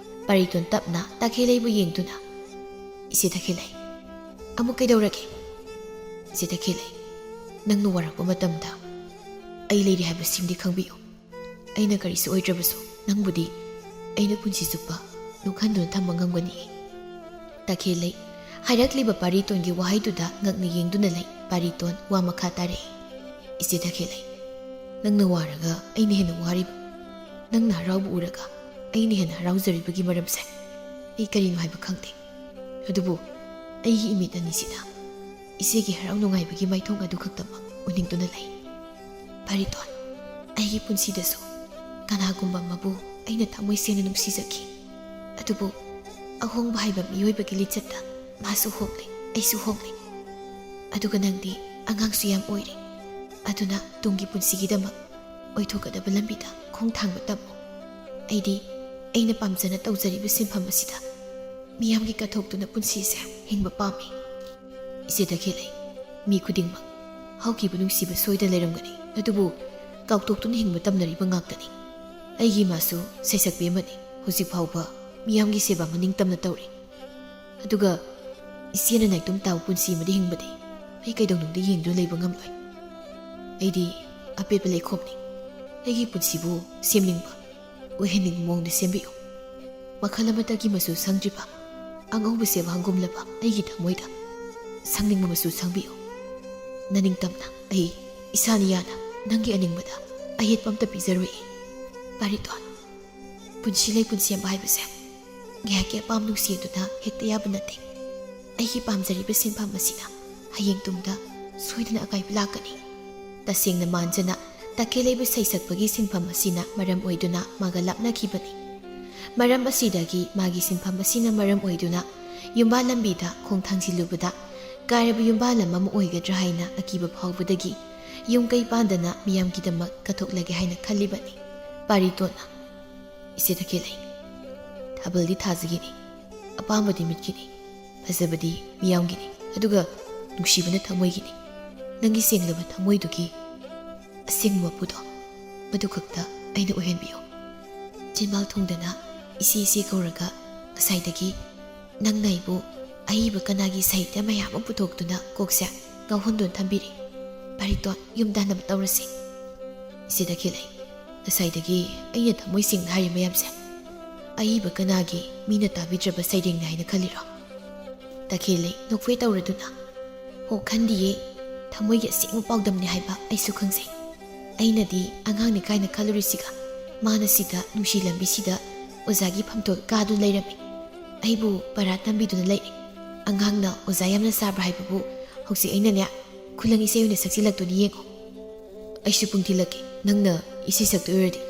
ꯄꯥꯔꯤꯇꯣꯟ ꯇꯞꯅ ꯇꯈꯦꯜꯂꯩꯕꯨ ꯌꯦꯡꯗꯨꯅ, "ꯏꯆꯦ ꯇꯈꯦꯜꯂꯩ, ꯑꯃꯨꯛ ꯀꯩꯗꯧꯔꯒꯦ?" "ꯏꯆꯦ ꯇꯈꯦꯜꯂꯩ, ꯅꯪꯅ ꯋꯥꯔꯛꯄ ꯃꯇꯝꯗ ꯑꯩ ꯂꯩꯔꯤ ꯍꯥꯏꯕꯁꯤꯃꯗꯤ ꯈꯪꯕꯤꯌꯨ꯫ ꯑꯩꯅ ꯀꯔꯤꯁꯨ ꯑꯣꯏꯗ꯭ꯔꯕꯁꯨ ꯅꯪꯕꯨꯗꯤ ꯑꯩꯅ ꯄꯨꯟꯁꯤ ꯆꯨꯞꯄ ꯅꯣꯛꯍꯟꯗꯨꯅ ꯊꯝꯕ ꯉꯝꯒꯅꯤ꯫" ꯇꯈꯦꯜꯂꯩ꯫ ꯍꯥꯏꯔꯛꯂꯤꯕ ꯄꯥꯔꯤꯇꯣꯟꯒꯤ ꯋꯥꯍꯩꯗꯨꯗ ꯉꯛꯅ ꯌꯦꯡꯗꯨꯅ ꯂꯩ ꯄꯥꯔꯤꯇꯣꯟ ꯋꯥ ꯃꯈꯥ ꯇꯥꯔꯛꯏ꯫ "ꯏꯆꯦ ꯇꯈꯦꯜꯂꯩ, ꯅꯪꯅ ꯋꯥꯔꯒ ꯑꯩꯅ ꯍꯦꯟꯅ ꯋꯥꯔꯤꯕ, ꯅꯪꯅ ꯍꯔꯥꯎꯕ ꯎꯔꯒ ꯑꯩꯅ ꯍꯦꯟꯅ ꯍꯔꯥꯎꯖꯔꯤꯕꯒꯤ ꯃꯔꯝꯁꯦ ꯑꯩ ꯀꯔꯤꯅꯣ ꯍꯥꯏꯕ ꯈꯪꯗꯦ꯫ ꯑꯗꯨꯕꯨ ꯑꯩꯒꯤ ꯏꯃꯤꯠ ꯑꯅꯤꯁꯤꯗ ꯏꯆꯦꯒꯤ ꯍꯔꯥꯎ ꯅꯨꯡꯉꯥꯏꯕꯒꯤ ꯃꯥꯏꯊꯣꯡ ꯑꯗꯨ ꯈꯛꯇꯃꯛ ꯎꯅꯤꯡꯗꯨꯅ ꯂꯩ꯫ ꯄꯥꯔꯤꯇꯣꯟ, ꯑꯩꯒꯤ ꯄꯨꯟꯁꯤꯗꯁꯨ ꯀꯅꯥꯒꯨꯝꯕ ꯑꯃꯕꯨ ꯑꯩꯅ ꯊꯃꯣꯏ ꯁꯦꯡꯅ ꯅꯨꯡꯁꯤꯖꯈꯤ꯫ ꯑꯗꯨꯕꯨ ꯑꯍꯣꯡꯕ ꯍꯥꯏꯕ ꯃꯤꯑꯣꯏꯕꯒꯤ ꯂꯤꯆꯠꯇ ꯃꯥꯁꯨ ꯍꯣꯡꯂꯦ, ꯑꯩꯁꯨ ꯍꯣꯡꯂꯦ꯫ ꯑꯗꯨꯒ ꯅꯪꯗꯤ ꯑꯉꯥꯡꯁꯨ ꯌꯥꯝ ꯑꯣꯏꯔꯤ꯫ ꯑꯗꯨꯅ ꯇꯨꯡꯒꯤ ꯄꯨꯟꯁꯤꯒꯤꯗꯃꯛ ꯑꯣꯏꯊꯣꯛꯀꯗꯕ ꯂꯝꯕꯤꯗ ꯈꯣꯡ ꯊꯥꯡꯕ ꯇꯝꯃꯨ꯫ ꯑꯩꯗꯤ ꯑꯩꯅ ꯄꯥꯝꯖꯅ ꯇꯧꯖꯔꯤꯕ ꯁꯤꯟꯐꯝ ꯑꯁꯤꯗ ꯃꯤꯌꯥꯝꯒꯤ ꯀꯠꯊꯣꯛꯇꯨꯅ ꯄꯨꯟꯁꯤꯁꯦ ꯍꯤꯡꯕ ꯄꯥꯝꯃꯤ꯫" "ꯏꯆꯦ ꯇꯈꯦꯜꯂꯩ, ꯃꯤ ꯈꯨꯗꯤꯡꯃꯛ ꯍꯧꯈꯤꯕ ꯅꯨꯡꯁꯤꯕ ꯁꯣꯏꯗꯅ ꯂꯩꯔꯝꯒꯅꯤ, ꯑꯗꯨꯕꯨ ꯀꯥꯎꯊꯣꯛꯇꯨꯅ ꯍꯤꯡꯕ ꯇꯝꯅꯔꯤꯕ ꯉꯥꯛꯇꯅꯤ꯫ ꯑꯩꯒꯤ ꯏꯃꯥꯁꯨ ꯁꯩꯁꯛꯄꯤ ꯑꯃꯅꯤ꯫ ꯍꯧꯖꯤꯛ ꯐꯥꯎꯕ ꯃꯤꯌꯥꯝꯒꯤ ꯁꯦꯕꯥ ꯃꯅꯤꯡ ꯇꯝꯅ ꯇꯧꯔꯤ꯫ ꯑꯗꯨꯒ ꯏꯆꯦꯅ ꯅꯥꯏꯇꯣꯝ ꯇꯥꯕ ꯄꯨꯟꯁꯤ ꯑꯃꯗ ꯍꯤꯡꯕꯗꯤ ꯑꯩ ꯀꯩꯗꯧꯅꯨꯡꯗ ꯌꯦꯡꯗꯨꯅ ꯂꯩꯕ ꯉꯝꯂꯣꯏ꯫ ꯑꯩꯗꯤ ꯑꯄꯦꯠꯄ ꯂꯩꯈꯣꯝꯅꯤ꯫ ꯑꯩꯒꯤ ꯄꯨꯟꯁꯤꯕꯨ ꯁꯦꯝꯅꯤꯡꯕ, ꯑꯣꯏꯍꯟꯅꯤꯡꯕ ꯃꯑꯣꯡꯗ ꯁꯦꯝꯕꯤꯌꯨ꯫ ꯃꯈꯜ ꯑꯃꯠꯇꯒꯤ ꯃꯆꯨ ꯁꯪꯗ꯭ꯔꯤꯕ, ꯑꯉꯧꯕ ꯁꯦꯞ ꯍꯪꯒꯨꯝꯂꯕ ꯑꯩꯒꯤ ꯊꯃꯣꯏꯗ ꯁꯪꯅꯤꯡꯕ ꯃꯆꯨ ꯁꯪꯕꯤꯌꯨ꯫ ꯅꯅꯤꯡꯇꯝꯅ ꯑꯩ ꯏꯁꯥꯅ ꯌꯥꯅ ꯅꯪꯒꯤ ꯑꯅꯤꯡꯕꯗ ꯑꯌꯦꯠꯄ ꯑꯝꯇ ꯄꯤꯖꯔꯣꯏ꯫ ꯄꯥꯔꯤꯇꯣꯟ, ꯄꯨꯟꯁꯤ ꯂꯩꯄꯨꯟ ꯁꯦꯝꯕ ꯍꯥꯏꯕꯁꯦ ꯉꯥꯏꯍꯥꯛꯀꯤ ꯑꯄꯥꯝ ꯅꯨꯡꯁꯤꯗꯨꯅ ꯍꯦꯛꯇ ꯌꯥꯕ ꯅꯠꯇꯦ꯫ ꯑꯩꯒꯤ ꯄꯥꯝꯖꯔꯤꯕ ꯁꯤꯟꯐꯝ ꯑꯁꯤꯅ ꯍꯌꯦꯡ ꯇꯨꯡꯗ ꯁꯣꯏꯗꯅ ꯑꯀꯥꯏꯕ ꯂꯥꯛꯀꯅꯤ꯫ ꯇꯁꯦꯡꯅ ꯃꯥꯟꯖꯅ ꯇꯈꯦꯜꯂꯩꯕꯨ ꯁꯩꯁꯛꯄꯒꯤ ꯁꯤꯟꯐꯝ ꯑꯁꯤꯅ ꯃꯔꯝ ꯑꯣꯏꯗꯨꯅ ꯃꯥꯒ ꯂꯥꯞꯅꯈꯤꯕꯅꯤ꯫ ꯃꯔꯝ ꯑꯁꯤꯗꯒꯤ ꯃꯥꯒꯤ ꯁꯤꯟꯐꯝ ꯑꯁꯤꯅ ꯃꯔꯝ ꯑꯣꯏꯗꯨꯅ ꯌꯨꯝꯕꯥꯜ ꯂꯝꯕꯤꯗ ꯈꯣꯡ ꯊꯥꯡꯖꯤꯜꯂꯨꯕꯗ ꯀꯥꯏꯔꯕ ꯌꯨꯝꯕꯥꯜ ꯑꯃ ꯑꯣꯏꯒꯗ꯭ꯔꯥ ꯍꯥꯏꯅ ꯑꯀꯤꯕ ꯐꯥꯎꯕꯗꯒꯤ ꯌꯨꯝ ꯀꯩ ꯄꯥꯟꯗꯅ ꯃꯤꯌꯥꯝꯒꯤꯗꯃꯛ ꯀꯠꯊꯣꯛꯂꯒꯦ ꯍꯥꯏꯅ ꯈꯜꯂꯤꯕꯅꯤ꯫ ꯄꯥꯔꯤꯇꯣꯟꯅ, ꯏꯆꯦ ꯇꯈꯦꯜꯂꯩ, ꯊꯥꯕꯜꯗꯤ ꯊꯥꯖꯒꯤꯅꯤ, ꯑꯄꯥꯝꯕꯗꯤ ꯃꯤꯠꯀꯤꯅꯤ, ꯐꯖꯕꯗꯤ ꯃꯤꯌꯥꯝꯒꯤꯅꯤ, ꯑꯗꯨꯒ ꯅꯨꯡꯁꯤꯕꯅ ꯊꯃꯣꯏꯒꯤꯅꯤ꯫ ꯅꯪꯒꯤ ꯁꯦꯡꯂꯕ ꯊꯃꯣꯏꯗꯨꯒꯤ ꯑꯁꯦꯡꯕ ꯃꯄꯨꯗꯣ, ꯃꯗꯨ ꯈꯛꯇ ꯑꯩꯅ ꯑꯣꯏꯍꯟꯕꯤꯌꯨ꯫ ꯆꯤꯟꯕꯥꯜ ꯊꯨꯡꯗꯅ ꯏꯆꯦ ꯏꯆꯦ ꯀꯧꯔꯒ ꯉꯁꯥꯏꯗꯒꯤ ꯅꯪꯅ ꯑꯩꯕꯨ ꯑꯏꯕ ꯀꯅꯥꯒꯤ ꯁꯥꯍꯤꯇ꯭ꯌ ꯃꯌꯥꯝ ꯑꯃ ꯄꯨꯊꯣꯛꯇꯨꯅ ꯀꯣꯛꯁꯦ ꯉꯥꯎꯍꯟꯗꯨꯅ ꯊꯝꯕꯤꯔꯤ꯫ ꯄꯥꯔꯤꯇꯣꯟ, ꯌꯨꯝ ꯇꯥꯟꯅꯕ ꯇꯧꯔꯁꯤ꯫ ꯏꯆꯦ ꯇꯈꯦꯜꯂꯩ, ꯉꯁꯥꯏꯗꯒꯤ ꯑꯩꯅ ꯊꯃꯣꯏ ꯁꯦꯡꯅ ꯍꯥꯏꯔꯤ ꯃꯌꯥꯝꯁꯦ ꯑꯏꯕ ꯀꯅꯥꯒꯤ ꯃꯤꯅ ꯇꯥꯕꯤꯗ꯭ꯔꯕ ꯁꯩꯔꯦꯡꯅꯤ ꯍꯥꯏꯅ ꯈꯜꯂꯤꯔꯣ? ꯇꯈꯦꯜꯂꯩ ꯅꯣꯛꯐꯦ ꯇꯧꯔꯗꯨꯅ, ꯑꯣ, ꯈꯟꯗꯤꯌꯦ, ꯊꯃꯣꯏꯒꯤ ꯑꯁꯦꯡꯕ ꯄꯥꯎꯗꯝꯅꯤ ꯍꯥꯏꯕ ꯑꯩꯁꯨ ꯈꯪꯖꯩ꯫ ꯑꯩꯅꯗꯤ ꯑꯉꯥꯡꯅꯤ ꯀꯥꯏꯅ ꯈꯜꯂꯨꯔꯤꯁꯤꯒ ꯃꯥꯅ ꯁꯤꯗ ꯅꯨꯡꯁꯤ ꯂꯝꯕꯤꯁꯤꯗ ꯑꯣꯖꯥꯒꯤ ꯐꯝꯇꯣꯜ ꯀꯥꯗꯨꯅ ꯂꯩꯔꯝꯃꯤ꯫ ꯑꯩꯕꯨ ꯄꯔꯥ ꯇꯝꯕꯤꯗꯨꯅ ꯂꯩꯔꯦ꯫ ꯑꯉꯥꯡꯅ ꯑꯣꯖꯥ ꯌꯥꯝꯅ ꯆꯥꯕ꯭ꯔꯥ ꯍꯥꯏꯕꯕꯨ ꯍꯧꯖꯤꯛ ꯑꯩꯅꯅꯦ ꯈꯨꯂꯪ ꯏꯁꯩ ꯑꯣꯏꯅ ꯁꯛꯆꯤꯜꯂꯛꯇꯨꯅ ꯌꯦꯡꯉꯣ꯫ ꯑꯩꯁꯨ ꯄꯨꯡ ꯊꯤꯜꯂꯛꯀꯦ, ꯅꯪꯅ ꯏꯁꯩ ꯁꯛꯇꯣꯏ ꯑꯣꯏꯔꯗꯤ꯫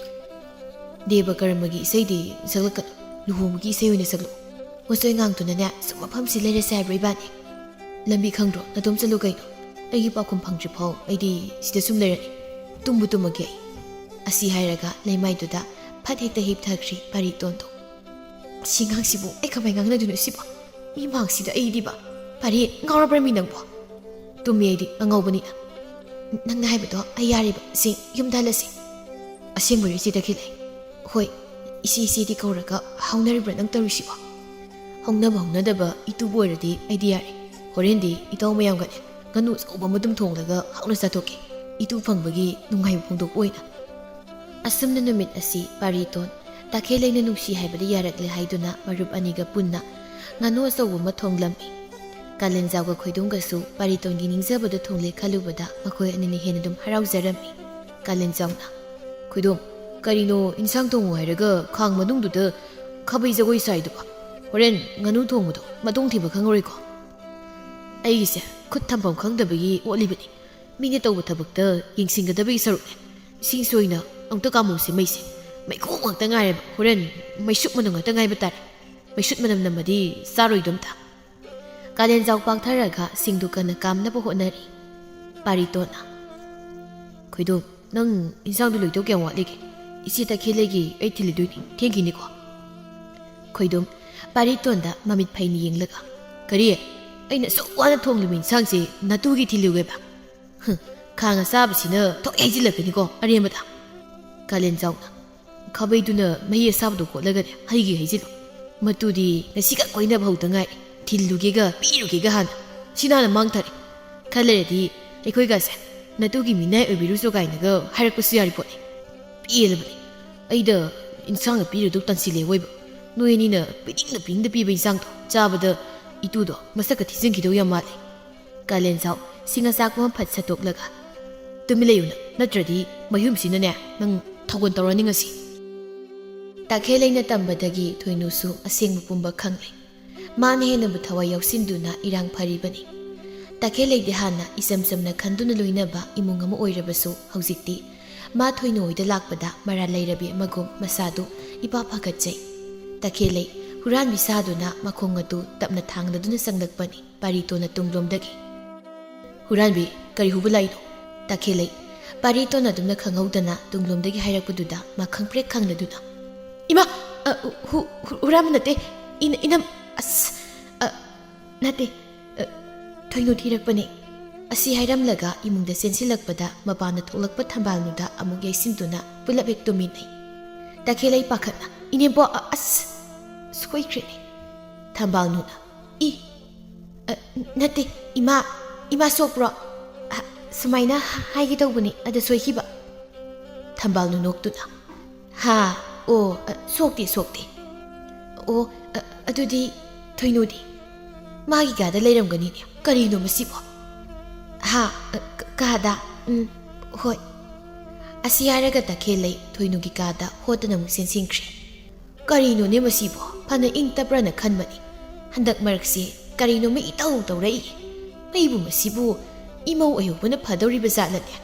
ꯗꯦꯕ ꯀꯔꯃꯒꯤ ꯏꯁꯩꯗꯤ ꯁꯛꯂꯛꯀꯅꯨ, ꯂꯨꯍꯣꯡꯕꯒꯤ ꯏꯁꯩ ꯑꯣꯏꯅ ꯁꯛꯂꯛꯎ꯫ ꯃꯆꯣꯏ ꯉꯥꯡꯗꯨꯅꯅꯦ ꯁꯨꯝ ꯃꯐꯝꯁꯤ ꯂꯩꯔꯁꯦ ꯍꯥꯏꯕ꯭ꯔꯣ ꯏꯕꯥꯅꯤ? ꯂꯝꯕꯤ ꯈꯪꯗ꯭ꯔꯣ? ꯅꯇꯣꯝ ꯆꯠꯂꯨ ꯀꯩꯅꯣ꯫ ꯑꯩꯒꯤ ꯄꯥꯎꯈꯨꯝ ꯐꯪꯗ꯭ꯔꯤ ꯐꯥꯎ ꯑꯩꯗꯤ ꯁꯤꯗ ꯁꯨꯝ ꯂꯩꯔꯅꯤ꯫ ꯇꯨꯝꯕꯨ ꯇꯨꯝꯃꯒꯦ ꯑꯩ꯫ ꯑꯁꯤ ꯍꯥꯏꯔꯒ ꯂꯩꯃꯥꯏꯗꯨꯗ ꯐꯠ ꯍꯦꯛꯇ ꯍꯤꯞꯊꯈ꯭ꯔꯤ ꯄꯥꯔꯤꯇꯣꯟꯗꯣ꯫ ꯁꯤ ꯉꯥꯡꯁꯤꯕꯨ ꯑꯩ ꯀꯃꯥꯏ ꯉꯥꯡꯅꯗꯣꯏꯅꯣ ꯁꯤꯕꯣ? ꯃꯤ ꯃꯥꯡꯁꯤꯗ ꯑꯩꯗꯤꯕ꯫ ꯄꯥꯔꯤ, ꯉꯥꯎꯔꯕ꯭ꯔꯥ ꯃꯤ ꯅꯪꯕꯣ? ꯇꯨꯝꯃꯤ ꯑꯩꯗꯤ ꯑꯉꯥꯎꯕꯅꯤꯅ꯫ ꯅꯪꯅ ꯍꯥꯏꯕꯗꯣ ꯑꯩ ꯌꯥꯔꯦꯕ꯫ ꯁꯤ ꯌꯨꯝꯗ ꯍꯜꯂꯁꯤ꯫ ꯑꯁꯦꯡꯕꯩꯔꯣ ꯏꯆꯦ ꯇꯈꯦꯜꯂꯩ? ꯍꯣꯏ, ꯏꯆꯦ ꯏꯆꯦꯗꯤ ꯀꯧꯔꯒ ꯍꯧꯅꯔꯤꯕ꯭ꯔꯥ ꯅꯪ ꯇꯧꯔꯤꯁꯤꯕꯣ? ꯍꯧꯅꯕ ꯍꯧꯅꯗꯕ ꯏꯇꯨꯕꯨ ꯑꯣꯏꯔꯗꯤ ꯑꯩꯗꯤ ꯌꯥꯔꯦ꯫ ꯍꯣꯔꯦꯟꯗꯤ ꯏꯇꯥꯎ ꯃꯌꯥꯝꯒꯅꯦ ꯉꯥꯅꯨ ꯑꯆꯧꯕ ꯑꯃ ꯑꯗꯨꯝ ꯊꯣꯡꯂꯒ ꯍꯥꯎꯅ ꯆꯥꯊꯣꯛꯀꯦ, ꯏꯇꯨ ꯐꯪꯕꯒꯤ ꯅꯨꯡꯉꯥꯏꯕ ꯐꯣꯡꯗꯣꯛꯄ ꯑꯣꯏꯅ꯫ ꯑꯁꯨꯝꯅ ꯅꯨꯃꯤꯠ ꯑꯁꯤ ꯄꯥꯔꯤꯇꯣꯟ, ꯇꯈꯦꯜꯂꯩꯅ ꯅꯨꯡꯁꯤ ꯍꯥꯏꯕꯗ ꯌꯥꯔꯛꯂꯦ ꯍꯥꯏꯗꯨꯅ ꯃꯔꯨꯞ ꯑꯅꯤꯒ ꯄꯨꯟꯅ ꯉꯥꯅꯨ ꯑꯆꯧꯕ ꯑꯃ ꯊꯣꯡꯂꯝꯃꯤ꯫ ꯀꯥꯂꯦꯟꯖꯥꯎꯒ ꯈꯣꯏꯗꯣꯝꯒꯁꯨ ꯄꯥꯔꯤꯇꯣꯟꯒꯤ ꯅꯤꯡꯖꯕꯗ ꯊꯣꯡꯂꯦ ꯈꯜꯂꯨꯕꯗ ꯃꯈꯣꯏ ꯑꯅꯤꯅ ꯍꯦꯟꯅ ꯑꯗꯨꯝ ꯍꯔꯥꯎꯖꯔꯝꯃꯤ꯫ ꯀꯥꯂꯦꯟꯖꯥꯎꯅ, "ꯈꯣꯏꯗꯣꯝ, ꯀꯔꯤꯅꯣ ꯏꯟꯁꯥꯡ ꯊꯣꯡꯉꯨ ꯍꯥꯏꯔꯒ ꯈꯥꯡ ꯃꯅꯨꯡꯗꯨꯗ ꯈꯥꯕꯩ ꯖꯒꯣꯏ ꯁꯥꯏꯗꯨꯕꯣ? ꯍꯣꯔꯦꯟ ꯉꯥꯅꯨ ꯊꯣꯡꯕꯗꯣ ꯃꯇꯣꯡ ꯊꯤꯕ ꯈꯪꯉꯔꯣꯏꯀꯣ?" "ꯑꯩꯒꯤꯁꯦ ꯈꯨꯠ ꯊꯝꯐꯝ ꯈꯪꯗꯕꯒꯤ ꯑꯣꯠꯂꯤꯕꯅꯤ꯫ ꯃꯤꯅ ꯇꯧꯕ ꯊꯕꯛꯇ ꯌꯦꯡꯁꯤꯟꯒꯗꯕꯒꯤ ꯁꯔꯨꯛꯅꯦ꯫ ꯏꯁꯤꯡꯁꯦ ꯑꯣꯏꯅ ꯑꯃꯨꯛꯇ ꯀꯥꯝꯃꯧꯁꯦ, ꯃꯩꯁꯦ ꯃꯩꯈꯨ ꯉꯥꯛꯇ ꯉꯥꯏꯔꯦꯕ꯫ ꯍꯣꯔꯦꯟ ꯃꯩꯁꯨꯛ ꯃꯅꯝ ꯉꯥꯛꯇ ꯉꯥꯏꯕ ꯇꯥꯔꯦ꯫ ꯃꯩꯁꯨꯠ ꯃꯅꯝ ꯅꯝꯃꯗꯤ ꯆꯥꯔꯣꯏꯗꯣ ꯑꯝꯇ꯫" ꯀꯥꯂꯦꯟꯖꯥꯎ ꯄꯥꯛꯊꯔꯒ ꯁꯤꯡꯗꯨ ꯀꯟꯅ ꯀꯥꯝꯅꯕ ꯍꯣꯠꯅꯔꯤ꯫ ꯄꯥꯔꯤꯇꯣꯟꯅ, "ꯈꯣꯏꯗꯣꯝ, ꯅꯪ ꯏꯟꯁꯥꯡꯗꯨ ꯂꯣꯏꯗꯧ ꯀꯌꯥꯝ ꯋꯥꯠꯂꯤꯒꯦ? ꯏꯆꯦ ꯇꯈꯦꯜꯂꯩꯒꯤ ꯑꯩ ꯊꯤꯜꯂꯨꯗꯣꯏꯅꯤ, ꯊꯦꯡꯈꯤꯅꯤꯀꯣ?" ꯈꯣꯏꯗꯣꯝ, ꯄꯥꯔꯤꯇꯣꯟꯗ ꯃꯃꯤꯠ ꯐꯩꯅ ꯌꯦꯡꯂꯒ, "ꯀꯔꯤ? ꯑꯩꯅ ꯑꯁꯨꯛ ꯋꯥꯅ ꯊꯣꯡꯂꯤꯕ ꯏꯟꯁꯥꯡꯁꯦ ꯅꯇꯨꯒꯤ ꯊꯤꯜꯂꯨꯒꯦꯕ? ꯍꯨꯝ, ꯈꯥꯡ ꯑꯁꯥꯕꯁꯤꯅ ꯊꯣꯛ ꯍꯩꯖꯤꯜꯂꯛꯀꯅꯤꯀꯣ ꯑꯔꯦꯝꯕꯗ꯫" ꯀꯥꯂꯦꯟꯖꯥꯎꯅ, "ꯈꯥꯕꯩꯗꯨꯅ ꯃꯍꯤ ꯑꯁꯥꯕꯗꯣ ꯀꯣꯠꯂꯒꯅꯦ ꯍꯩꯒꯦ ꯍꯩꯖꯤꯜꯂꯨ꯫ ꯃꯇꯨꯗꯤ ꯉꯁꯤꯈꯛ ꯀꯣꯏꯅꯕ ꯍꯧꯗ ꯉꯥꯏꯔꯤ꯫ ꯊꯤꯜꯂꯨꯒꯦꯒ ꯄꯤꯔꯨꯒꯦꯒ ꯍꯥꯟꯅ꯫ ꯁꯤꯅ ꯍꯥꯟꯅ ꯃꯥꯡꯊꯔꯦ꯫ ꯈꯔ ꯂꯩꯔꯗꯤ ꯑꯩꯈꯣꯏꯒꯁꯦ ꯅꯇꯨꯒꯤ ꯃꯤꯅꯥꯏ ꯑꯣꯏꯕꯤꯔꯨꯁꯨ ꯀꯥꯏꯅꯒ ꯍꯥꯏꯔꯛꯄꯁꯨ ꯌꯥꯔꯤ ꯄꯣꯠꯅꯤ꯫ ꯄꯦꯜꯂꯕꯅꯤ꯫ ꯑꯩꯗ ꯏꯟꯁꯥꯡꯒ ꯄꯤꯔꯨꯗꯧ ꯇꯟꯁꯤꯜꯂꯦ ꯑꯣꯏꯕ꯫ ꯅꯣꯏ ꯑꯅꯤꯅ ꯄꯤꯅꯤꯡꯗ ꯄꯤꯅꯤꯡꯗ ꯄꯤꯕ ꯏꯟꯁꯥꯡꯗꯣ ꯆꯥꯕꯗ ꯏꯇꯨꯗꯣ ꯃꯁꯛꯀ ꯊꯤꯖꯤꯟꯈꯤꯗꯧ ꯌꯥꯝ ꯃꯥꯜꯂꯦ꯫" ꯀꯥꯂꯦꯟꯖꯥꯎ ꯁꯤꯡ ꯑꯆꯥꯛꯄ ꯑꯃ ꯐꯠ ꯁꯠꯇꯣꯛꯂꯒ, "ꯇꯨꯃꯤꯟ ꯂꯩꯌꯨ ꯅꯪ, ꯅꯠꯇ꯭ꯔꯗꯤ ꯃꯌꯨꯝꯁꯤꯅꯅꯦ ꯅꯪ ꯊꯧꯒꯜ ꯇꯧꯔꯅꯤ ꯉꯁꯤ꯫" ꯇꯈꯦꯜꯂꯩꯅ ꯇꯝꯕꯗꯒꯤ ꯊꯣꯏꯅꯨꯁꯨ ꯑꯁꯦꯡꯕ ꯄꯨꯝꯕ ꯈꯪꯂꯦ꯫ ꯃꯥꯅ ꯍꯦꯟꯅꯕꯨ ꯊꯋꯥꯏ ꯌꯥꯎꯁꯤꯟꯗꯨꯅ ꯏꯔꯥꯡ ꯐꯔꯤꯕꯅꯤ꯫ ꯇꯈꯦꯜꯂꯩꯗꯤ ꯍꯥꯟꯅ ꯏꯆꯝ ꯆꯝꯅ ꯈꯟꯗꯨꯅ ꯂꯣꯏꯅꯕ ꯏꯃꯨꯡ ꯑꯃ ꯑꯣꯏꯔꯕꯁꯨ, ꯍꯧꯖꯤꯛꯇꯤ ꯃꯥ ꯊꯣꯏꯅꯨ ꯍꯣꯏꯗ ꯂꯥꯛꯄꯗ ꯃꯔꯥꯜ ꯂꯩꯔꯕꯤ ꯑꯃꯒꯨꯝ ꯃꯁꯥꯗꯨ ꯏꯄꯥ ꯐꯒꯠꯆꯩ꯫ ꯇꯈꯦꯜꯂꯩ ꯍꯨꯔꯥꯟꯕꯤ ꯁꯥꯗꯨꯅ ꯃꯈꯣꯡ ꯑꯗꯨ ꯇꯞꯅ ꯊꯥꯡꯗꯗꯨꯅ ꯆꯪꯂꯛꯄꯅꯤ꯫ ꯄꯥꯔꯤꯇꯣꯟꯅ ꯇꯨꯡꯂꯣꯝꯗꯒꯤ, "ꯍꯨꯔꯥꯟꯕꯤ, ꯀꯔꯤ ꯍꯨꯕ ꯂꯥꯛꯏꯅꯣ?" ꯇꯈꯦꯜꯂꯩ꯫ ꯄꯥꯔꯤꯇꯣꯟꯅ ꯑꯗꯨꯝꯅ ꯈꯪꯍꯧꯗꯅ ꯇꯨꯡꯂꯣꯝꯗꯒꯤ ꯍꯥꯏꯔꯛꯄꯗꯨꯗ ꯃꯥ ꯈꯪꯄ꯭ꯔꯦꯛ ꯈꯪꯂꯗꯨꯅ, "ꯏꯃꯥ! ꯑ, ꯍꯨ-, ꯍꯨ-, ꯍꯨꯔꯥꯟꯕ ꯅꯠꯇꯦ꯫ ꯏꯅ-, ꯏꯅꯝ-, ꯑꯁ, ꯑ, ꯅꯠꯇꯦ꯫ ꯑ, ꯊꯣꯏꯅꯨ ꯊꯤꯔꯛꯄꯅꯦ꯫" ꯑꯁꯤ ꯍꯥꯏꯔꯝꯂꯒ ꯏꯃꯨꯡꯗ ꯆꯦꯟꯁꯤꯜꯂꯛꯄꯗ ꯃꯄꯥꯟꯗ ꯊꯣꯛꯂꯛꯄ ꯊꯝꯕꯥꯜꯅꯨꯗ ꯑꯃꯨꯛ ꯌꯩꯁꯤꯟꯗꯨꯅ ꯄꯨꯂꯞ ꯍꯦꯛ ꯇꯨꯝꯃꯤꯟꯅꯩ꯫ ꯇꯈꯦꯜꯂꯩ ꯄꯥꯈꯠꯅ, "ꯏꯅꯦꯝꯕꯣꯛ, ꯑ-, ꯑꯁ, ꯁꯣꯏꯈ꯭ꯔꯦꯅꯦ!" ꯊꯝꯕꯥꯜꯅꯨꯅ, "ꯏ, ꯑ, ꯅꯠꯇꯦ, ꯏꯃꯥ, ꯏꯃꯥ ꯁꯣꯛꯄ꯭ꯔꯣ? ꯑ, ꯁꯨꯃꯥꯏꯅ ꯍꯥꯏꯒꯦ ꯇꯧꯕꯅꯤ, ꯑꯗ ꯁꯣꯏꯈꯤꯕ꯫" ꯊꯝꯕꯥꯜꯅꯨ ꯅꯣꯛꯇꯨꯅ, "ꯍꯥ, ꯑꯣ, ꯑ, ꯁꯣꯛꯇꯦ, ꯁꯣꯛꯇꯦ꯫ ꯑꯣ, ꯑ, ꯑꯗꯨꯗꯤ ꯊꯣꯏꯅꯨꯗꯤ? ꯃꯥꯒꯤ ꯀꯥꯗ ꯂꯩꯔꯝꯒꯅꯤꯅꯦ꯫ ꯀꯔꯤꯅꯣ ꯃꯁꯤꯕꯣ?" "ꯍꯥ, ꯑ, ꯀ-, ꯀꯥꯗ? ꯎꯝ, ꯍꯣꯏ꯫" ꯑꯁꯤ ꯍꯥꯏꯔꯒ ꯇꯈꯦꯜꯂꯩ ꯊꯣꯏꯅꯨꯒꯤ ꯀꯥꯗ ꯍꯣꯠꯇꯅ ꯑꯃꯨꯛ ꯆꯦꯟꯁꯤꯟꯈ꯭ꯔꯦ꯫ ꯀꯔꯤꯅꯣꯅꯦ ꯃꯁꯤꯕꯣ? ꯐꯅ ꯏꯪ ꯇꯞꯄ꯭ꯔꯅ ꯈꯟꯕꯅꯤ꯫ ꯍꯟꯗꯛ ꯃꯔꯛꯁꯦ ꯀꯔꯤꯅꯣꯃ ꯏꯇꯧ ꯇꯧꯔꯛꯏ꯫ ꯑꯩꯕꯨ ꯃꯁꯤꯕꯨ ꯏꯃꯧ ꯑꯣꯏꯍꯧꯕꯅ ꯐꯗꯧꯔꯤꯕ ꯖꯥꯠꯂꯅꯦ?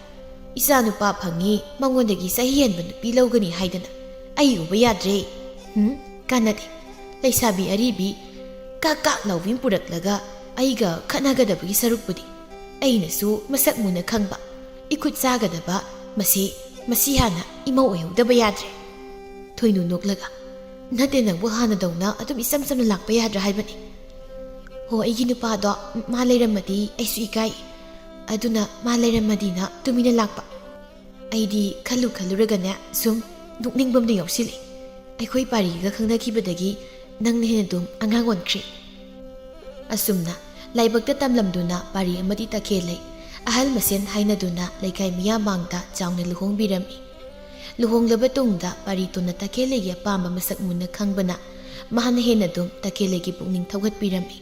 ꯏꯆꯥ ꯅꯨꯄꯥ ꯐꯪꯉꯤ, ꯃꯉꯣꯟꯗꯒꯤ ꯆꯍꯤ ꯍꯦꯟꯕ ꯅꯨꯄꯤ ꯂꯧꯒꯅꯤ ꯍꯥꯏꯗꯅ ꯑꯩ ꯎꯕ ꯌꯥꯗ꯭ꯔꯦ꯫ ꯍꯨꯝ, ꯀꯥꯟꯅꯗꯦ꯫ ꯂꯩꯁꯥꯕꯤ ꯑꯔꯤꯕꯤ ꯀꯥꯛ ꯀꯥꯛ ꯂꯥꯎꯕꯤ ꯑꯃ ꯄꯨꯔꯛꯂꯒ ꯑꯩꯒ ꯈꯠꯅꯒꯗꯕꯒꯤ ꯁꯔꯨꯛꯄꯨꯗꯤ ꯑꯩꯅꯁꯨ ꯃꯁꯛ ꯃꯨꯟꯅ ꯈꯪꯕ, ꯏꯈꯨꯠ ꯆꯥꯒꯗꯕ, ꯃꯁꯤ, ꯃꯁꯤ ꯍꯥꯟꯅ ꯏꯃꯧ ꯑꯣꯏꯍꯧꯗꯕ ꯌꯥꯗ꯭ꯔꯦ꯫ ꯊꯣꯏꯅꯨ ꯅꯣꯛꯂꯒ, "ꯅꯠꯇꯦ, ꯅꯪꯕꯨ ꯍꯥꯟꯅꯗꯧꯅ ꯑꯗꯨꯝ ꯏꯆꯝ ꯆꯝꯅ ꯂꯥꯛꯄ ꯌꯥꯗ꯭ꯔꯥ ꯍꯥꯏꯕꯅꯤ?" "ꯍꯣ, ꯑꯩꯒꯤ ꯅꯨꯄꯥꯗꯣ ꯃꯥ ꯂꯩꯔꯝꯃꯗꯤ ꯑꯩꯁꯨ ꯏꯀꯥꯏ, ꯑꯗꯨꯅ ꯃꯥ ꯂꯩꯔꯝꯃꯗꯤꯅ ꯇꯨꯃꯤꯟꯅ ꯂꯥꯛꯄ꯫ ꯑꯩꯗꯤ ꯈꯜꯂꯨ ꯈꯜꯂꯨꯔꯒꯅꯦ ꯁꯨꯝ ꯅꯣꯛꯅꯤꯡꯕ ꯑꯃ ꯌꯥꯎꯁꯤꯜꯂꯤ꯫ ꯑꯩꯈꯣꯏ ꯄꯥꯔꯤꯒ ꯈꯪꯅꯈꯤꯕꯗꯒꯤ ꯅꯪꯅ ꯍꯦꯟꯅ ꯑꯗꯨꯝ ꯑꯉꯥꯡ ꯑꯣꯟꯈ꯭ꯔꯦ꯫" ꯑꯁꯨꯝꯅ ꯂꯥꯏꯕꯛꯇ ꯇꯝꯂꯝꯗꯨꯅ ꯄꯥꯔꯤ ꯑꯃꯗꯤ ꯇꯈꯦꯜꯂꯩ ꯑꯍꯜ ꯃꯁꯦꯟ ꯍꯥꯏꯅꯗꯨꯅ ꯂꯩꯀꯥꯏ ꯃꯤꯌꯥꯝ ꯃꯥꯡꯗ ꯆꯥꯎꯅ ꯂꯨꯍꯣꯡꯕꯤꯔꯝꯃꯤ꯫ ꯂꯨꯍꯣꯡꯂꯕ ꯇꯨꯡꯗ ꯄꯥꯔꯤꯇꯣꯟꯅ ꯇꯈꯦꯜꯂꯩꯒꯤ ꯑꯄꯥꯝꯕ ꯃꯁꯛ ꯃꯨꯟꯅ ꯈꯪꯕꯅ ꯃꯍꯥꯛꯅ ꯍꯦꯟꯅ ꯑꯗꯨꯝ ꯇꯈꯦꯜꯂꯩꯒꯤ ꯄꯨꯛꯅꯤꯡ ꯊꯧꯒꯠꯄꯤꯔꯝꯃꯤ꯫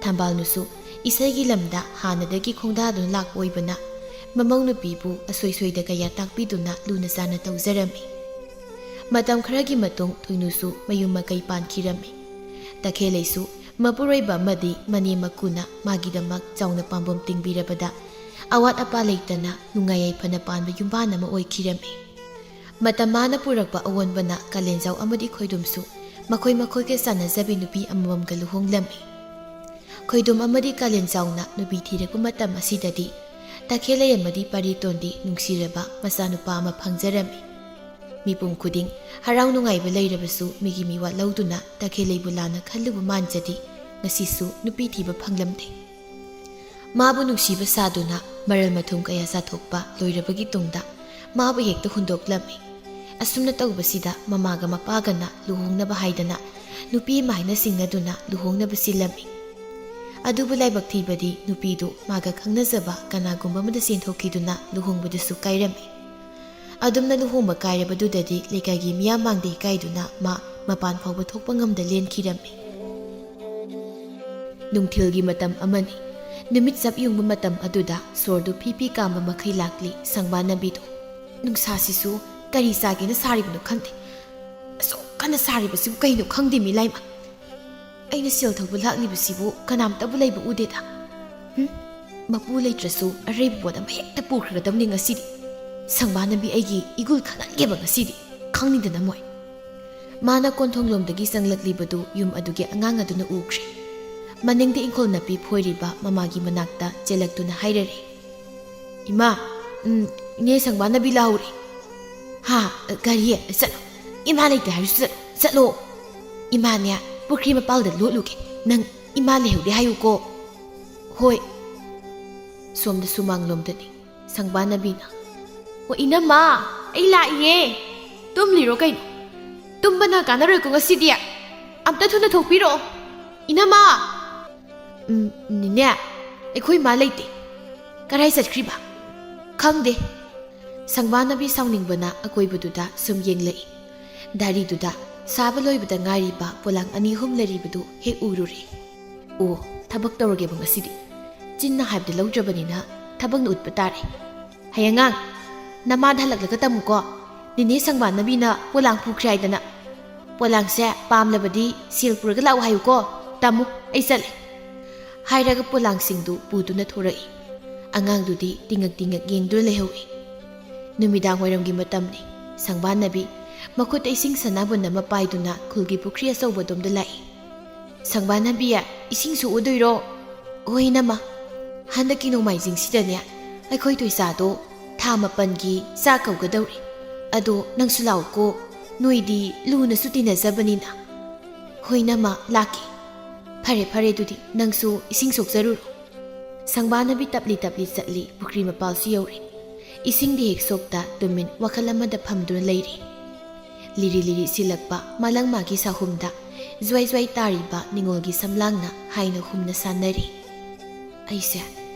ꯊꯝꯕꯥꯜꯅꯨꯁꯨ ꯏꯁꯩꯒꯤ ꯂꯝꯗ ꯍꯥꯟꯅꯗꯒꯤ ꯈꯣꯡꯗꯥꯗꯨꯅ ꯂꯥꯛꯄ ꯑꯣꯏꯕꯅ ꯃꯃꯧ ꯅꯨꯄꯤꯕꯨ ꯑꯁꯣꯏ ꯁꯣꯏꯗ ꯀꯌꯥ ꯇꯥꯛꯄꯤꯗꯨꯅ ꯂꯨꯅ ꯆꯥꯅ ꯇꯧꯖꯔꯝꯃꯤ꯫ ꯃꯇꯝ ꯈꯔꯒꯤ ꯃꯇꯨꯡ ꯊꯣꯏꯅꯨꯁꯨ ꯃꯌꯨꯝ ꯃꯀꯩ ꯄꯥꯟꯈꯤꯔꯝꯃꯤ꯫ ꯇꯈꯦꯜꯂꯩꯁꯨ ꯃꯄꯨꯔꯣꯏꯕ ꯑꯃꯗꯤ ꯃꯅꯦꯝ ꯃꯀꯨꯅ ꯃꯥꯒꯤꯗꯃꯛ ꯆꯥꯎꯅ ꯄꯥꯝꯕꯣꯝ ꯇꯤꯡꯕꯤꯔꯕꯗ ꯑꯋꯥꯠ ꯑꯄꯥ ꯂꯩꯇꯅ ꯅꯨꯡꯉꯥꯏ ꯌꯥꯏꯐꯅ ꯄꯥꯟꯕ ꯌꯨꯝꯕꯥꯟ ꯑꯃ ꯑꯣꯏꯈꯤꯔꯝꯃꯤ꯫ ꯃꯇꯝ ꯃꯥꯅ ꯄꯨꯔꯛꯄ ꯑꯑꯣꯟꯕꯅ ꯀꯥꯂꯦꯟꯖꯥꯎ ꯑꯃꯗꯤ ꯈꯣꯏꯗꯨꯝꯁꯨ ꯃꯈꯣꯏ ꯃꯈꯣꯏꯒ ꯆꯥꯟꯅꯖꯕꯤ ꯅꯨꯄꯤ ꯑꯃꯃꯝꯒ ꯂꯨꯍꯣꯡꯂꯝꯃꯤ꯫ ꯈꯣꯏꯗꯨꯝ ꯑꯃꯗꯤ ꯀꯥꯂꯦꯟꯖꯥꯎꯅ ꯅꯨꯄꯤ ꯊꯤꯔꯛꯄ ꯃꯇꯝ ꯑꯁꯤꯗꯗꯤ ꯇꯈꯦꯜꯂꯩ ꯑꯃꯗꯤ ꯄꯥꯔꯤꯇꯣꯟꯗꯤ ꯅꯨꯡꯁꯤꯔꯕ ꯃꯆꯥꯅꯨꯄꯥ ꯑꯃ ꯐꯪꯖꯔꯝꯃꯤ꯫ ꯃꯤꯄꯨꯝ ꯈꯨꯗꯤꯡ ꯍꯔꯥꯎ ꯅꯨꯡꯉꯥꯏꯕ ꯂꯩꯔꯕꯁꯨ ꯃꯤꯒꯤ ꯃꯤꯋꯥ ꯂꯧꯗꯨꯅ ꯇꯈꯦꯜꯂꯩꯕꯨ ꯂꯥꯟꯅ ꯈꯜꯂꯨꯕ ꯃꯥꯟꯖꯗꯤ ꯉꯁꯤꯁꯨ ꯅꯨꯄꯤ ꯊꯤꯕ ꯐꯪꯂꯝꯗꯦ꯫ ꯃꯥꯕꯨ ꯅꯨꯡꯁꯤꯕ ꯁꯥꯗꯨꯅ ꯃꯔꯜ ꯃꯊꯨꯝ ꯀꯌꯥ ꯆꯥꯊꯣꯛꯄ ꯂꯣꯏꯔꯕꯒꯤ ꯇꯨꯡꯗ ꯃꯥꯕꯨ ꯍꯦꯛꯇ ꯍꯨꯟꯗꯣꯛꯂꯝꯃꯤ꯫ ꯑꯁꯨꯝꯅ ꯇꯧꯕꯁꯤꯗ ꯃꯃꯥꯒ ꯃꯄꯥꯒꯅ ꯂꯨꯍꯣꯡꯅꯕ ꯍꯥꯏꯗꯅ ꯅꯨꯄꯤ ꯑꯃ ꯍꯥꯏꯅ ꯁꯤꯡꯅꯗꯨꯅ ꯂꯨꯍꯣꯡꯅꯕ ꯁꯤꯜꯂꯝꯃꯤ꯫ ꯑꯗꯨꯕꯨ ꯂꯥꯏꯕꯛ ꯊꯤꯕꯗꯤ ꯅꯨꯄꯤꯗꯨ ꯃꯥꯒ ꯈꯪꯅꯖꯕ ꯀꯅꯥꯒꯨꯝꯕ ꯑꯃꯗ ꯆꯦꯟꯊꯣꯛꯈꯤꯗꯨꯅ ꯂꯨꯍꯣꯡꯕꯗꯨꯁꯨ ꯀꯥꯏꯔꯝꯃꯤ꯫ ꯑꯗꯨꯝꯅ ꯂꯨꯍꯣꯡꯕ ꯀꯥꯏꯔꯕꯗꯨꯗꯗꯤ ꯂꯩꯀꯥꯏꯒꯤ ꯃꯤꯌꯥꯝ ꯃꯥꯡꯗ ꯏꯀꯥꯏꯗꯨꯅ ꯃꯥ ꯃꯄꯥꯟ ꯐꯥꯎꯕ ꯊꯣꯛꯄ ꯉꯝꯗ ꯂꯦꯟꯈꯤꯔꯝꯃꯤ꯫ ꯅꯨꯡꯊꯤꯜꯒꯤ ꯃꯇꯝ ꯑꯃꯅꯤ꯫ ꯅꯨꯃꯤꯠ ꯆꯞ ꯌꯨꯡꯕ ꯃꯇꯝ ꯑꯗꯨꯗ ꯁꯣꯔꯗꯨ ꯐꯤ ꯐꯤ ꯀꯥꯝꯕ ꯃꯈꯩ ꯂꯥꯛꯂꯤ ꯁꯪꯕꯥꯅꯕꯤꯗꯨ꯫ ꯅꯨꯡꯁꯥꯁꯤꯁꯨ ꯀꯔꯤ ꯆꯥꯒꯦꯅ ꯁꯥꯔꯤꯕꯅꯣ ꯈꯪꯗꯦ꯫ ꯑꯁꯨꯛ ꯀꯟꯅ ꯁꯥꯔꯤꯕꯁꯤꯕꯨ ꯀꯩꯅꯣ ꯈꯪꯗꯦ ꯃꯤꯂꯥꯏꯃ꯫ ꯑꯩꯅ ꯁꯦꯜ ꯊꯧꯕ ꯂꯥꯛꯂꯤꯕꯁꯤꯕꯨ ꯀꯅꯥꯝꯇꯕꯨ ꯂꯩꯕ ꯎꯗꯦꯗ꯫ ꯍꯨꯝ? ꯃꯄꯨ ꯂꯩꯇ꯭ꯔꯁꯨ ꯑꯔꯩꯕ ꯄꯣꯠ ꯑꯃ ꯍꯦꯛꯇ ꯄꯨꯈ꯭ꯔꯒꯗꯕꯅꯤ ꯉꯁꯤꯗꯤ꯫ ꯁꯪꯕꯥꯅꯕꯤ ꯑꯩꯒꯤ ꯏꯒꯨꯜ ꯈꯪꯍꯟꯒꯦꯕ ꯉꯁꯤꯗꯤ꯫ ꯈꯪꯅꯤꯗꯅ ꯃꯣꯏ꯫ ꯃꯥꯅ ꯀꯣꯟꯊꯣꯡꯂꯣꯝꯗꯒꯤ ꯆꯪꯂꯛꯂꯤꯕꯗꯨ ꯌꯨꯝ ꯑꯗꯨꯒꯤ ꯑꯉꯥꯡ ꯑꯗꯨꯅ ꯎꯈ꯭ꯔꯦ꯫ ꯃꯅꯤꯡꯗ ꯏꯪꯈꯣꯜ ꯅꯥꯄꯤ ꯐꯣꯏꯔꯤꯕ ꯃꯃꯥꯒꯤ ꯃꯅꯥꯛꯇ ꯆꯦꯜꯂꯛꯇꯨꯅ ꯍꯥꯏꯔꯔꯦ꯫ "ꯏꯃꯥ, ꯎꯝ, ꯏꯅꯦ ꯁꯪꯕꯥꯅꯕꯤ ꯂꯥꯛꯍꯧꯔꯦ꯫" "ꯍꯥ? ꯀꯔꯤ? ꯆꯠꯂꯣ꯫ ꯏꯃꯥ ꯂꯩꯇꯦ ꯍꯥꯏꯔꯁꯨ ꯆꯠꯂꯣ, ꯆꯠꯂꯣ꯫ ꯏꯃꯥꯅꯦ ꯄꯨꯈ꯭ꯔꯤ ꯃꯄꯥꯜꯗ ꯂꯣꯠꯂꯨꯒꯦ꯫ ꯅꯪ ꯏꯃꯥ ꯂꯩꯍꯧꯗꯦ ꯍꯥꯏꯌꯨꯀꯣ꯫" "ꯍꯣꯏ꯫" ꯁꯣꯝꯗ ꯁꯨꯃꯥꯡꯂꯣꯝꯗꯅꯤ ꯁꯪꯕꯥꯅꯕꯤꯅ꯫ "ꯑꯣ, ꯏꯅꯝꯃ, ꯑꯩ ꯂꯥꯛꯏꯌꯦ꯫ ꯇꯨꯝꯂꯤꯔꯣ ꯀꯩꯅꯣ? ꯇꯨꯝꯕꯅ ꯀꯥꯟꯅꯔꯣꯏꯀꯣ ꯉꯁꯤꯗꯤ꯫ ꯑꯝꯇ ꯊꯨꯅ ꯊꯣꯛꯄꯤꯔꯛꯑꯣ꯫ ꯏꯅꯝꯃ!" "ꯎꯝ, ꯅꯦꯅꯦ, ꯑꯩꯈꯣꯏ ꯃꯥ ꯂꯩꯇꯦ꯫ ꯀꯔꯥꯏ ꯆꯠꯈ꯭ꯔꯤꯕ?" "ꯈꯪꯗꯦ꯫" ꯁꯪꯕꯥꯅꯕꯤ ꯁꯥꯎꯅꯤꯡꯕꯅ ꯑꯀꯣꯏꯕꯗꯨꯗ ꯁꯨꯝ ꯌꯦꯡꯂꯛꯏ꯫ ꯗꯥꯔꯤꯗꯨꯗ ꯁꯥꯕ ꯂꯣꯏꯕꯗ ꯉꯥꯏꯔꯤꯕ ꯄꯣꯂꯥꯡ ꯑꯅꯤ ꯑꯍꯨꯝ ꯂꯩꯔꯤꯕꯗꯨ ꯍꯦꯛ ꯎꯔꯨꯔꯦ꯫ "ꯑꯣ, ꯊꯕꯛ ꯇꯧꯔꯒꯦꯕ ꯉꯁꯤꯗꯤ꯫ ꯆꯤꯟꯅ ꯍꯥꯏꯕꯗ ꯂꯧꯗ꯭ꯔꯕꯅꯤꯅ ꯊꯕꯛꯅ ꯎꯠꯄ ꯇꯥꯔꯦ꯫ ꯍꯌꯦꯡꯉꯥꯡ, ꯅꯃꯥꯗ ꯍꯜꯂꯛꯂꯒ ꯇꯝꯃꯨꯀꯣ꯫ ꯅꯦꯅꯦ ꯁꯪꯕꯥꯅꯕꯤꯅ ꯄꯣꯂꯥꯡ ꯄꯨꯈ꯭ꯔꯦ ꯍꯥꯏꯗꯅ꯫ ꯄꯣꯂꯥꯡꯁꯦ ꯄꯥꯝꯂꯕꯗꯤ ꯁꯦꯜ ꯄꯨꯔꯒ ꯂꯥꯛꯎ ꯍꯥꯏꯌꯨꯀꯣ꯫ ꯇꯝꯃꯨ, ꯑꯩ ꯆꯠꯂꯦ꯫" ꯍꯥꯏꯔꯒ ꯄꯣꯂꯥꯡꯁꯤꯡꯗꯨ ꯄꯨꯗꯨꯅ ꯊꯣꯔꯛꯏ꯫ ꯑꯉꯥꯡꯗꯨꯗꯤ ꯇꯤꯡꯉꯛ ꯇꯤꯡꯉꯛ ꯌꯦꯡꯗꯨꯅ ꯂꯩꯍꯧꯏ꯫ ꯅꯨꯃꯤꯗꯥꯡ ꯋꯥꯏꯔꯝꯒꯤ ꯃꯇꯝꯅꯤ꯫ ꯁꯪꯕꯥꯅꯕꯤ ꯃꯈꯨꯠꯇ ꯏꯁꯤꯡ ꯁꯅꯥꯕꯨꯟ ꯑꯃ ꯄꯥꯏꯗꯨꯅ ꯈꯨꯜꯒꯤ ꯄꯨꯈ꯭ꯔꯤ ꯑꯆꯧꯕꯗꯣꯝꯗ ꯂꯥꯛꯏ꯫ "ꯁꯪꯕꯥꯅꯕꯤ, ꯏꯁꯤꯡ ꯁꯣꯛꯑꯗꯣꯏꯔꯣ?" "ꯍꯣꯏ, ꯏꯅꯝꯃ꯫ ꯍꯟꯗꯛꯀꯤ ꯅꯣꯡꯃꯥꯏꯖꯤꯡꯁꯤꯗꯅꯦ ꯑꯩꯈꯣꯏ ꯇꯣꯏꯆꯥꯗꯣ ꯊꯥ ꯃꯥꯄꯟꯒꯤ ꯆꯥꯛ ꯀꯧꯒꯗꯧꯔꯤ꯫ ꯑꯗꯣ ꯅꯪꯁꯨ ꯂꯥꯛꯎꯀꯣ꯫ ꯅꯣꯏꯗꯤ ꯂꯨꯅꯁꯨ ꯇꯤꯟꯅꯖꯕꯅꯤꯅ꯫" "ꯍꯣꯏ, ꯏꯅꯝꯃ, ꯂꯥꯛꯀꯦ꯫" "ꯐꯔꯦ, ꯐꯔꯦ, ꯑꯗꯨꯗꯤ ꯅꯪꯁꯨ ꯏꯁꯤꯡ ꯁꯣꯛꯆꯔꯨꯔꯣ꯫" ꯁꯪꯕꯥꯅꯕꯤ ꯇꯞꯂꯤ ꯇꯞꯂꯤ ꯆꯠꯂꯤ, ꯄꯨꯈ꯭ꯔꯤ ꯃꯄꯥꯜꯁꯨ ꯌꯧꯔꯦ꯫ ꯏꯁꯤꯡꯗꯤ ꯍꯦꯛ ꯁꯣꯛꯇ ꯇꯨꯃꯤꯟ ꯋꯥꯈꯜ ꯑꯃꯗ ꯐꯝꯗꯨꯅ ꯂꯩꯔꯤ꯫ ꯂꯤꯔꯤ ꯂꯤꯔꯤ ꯁꯤꯜꯂꯛꯄ ꯃꯥꯂꯪ ꯃꯥꯒꯤ ꯁꯥꯍꯨꯝꯗ ꯖ꯭ꯋꯥꯏ ꯖ꯭ꯋꯥꯏ ꯇꯥꯔꯤꯕ ꯅꯤꯉꯣꯜꯒꯤ ꯁꯝꯂꯥꯡꯅ ꯍꯥꯏꯅ ꯍꯨꯝꯅ ꯁꯥꯟꯅꯔꯤ꯫ ꯑꯩꯁꯦ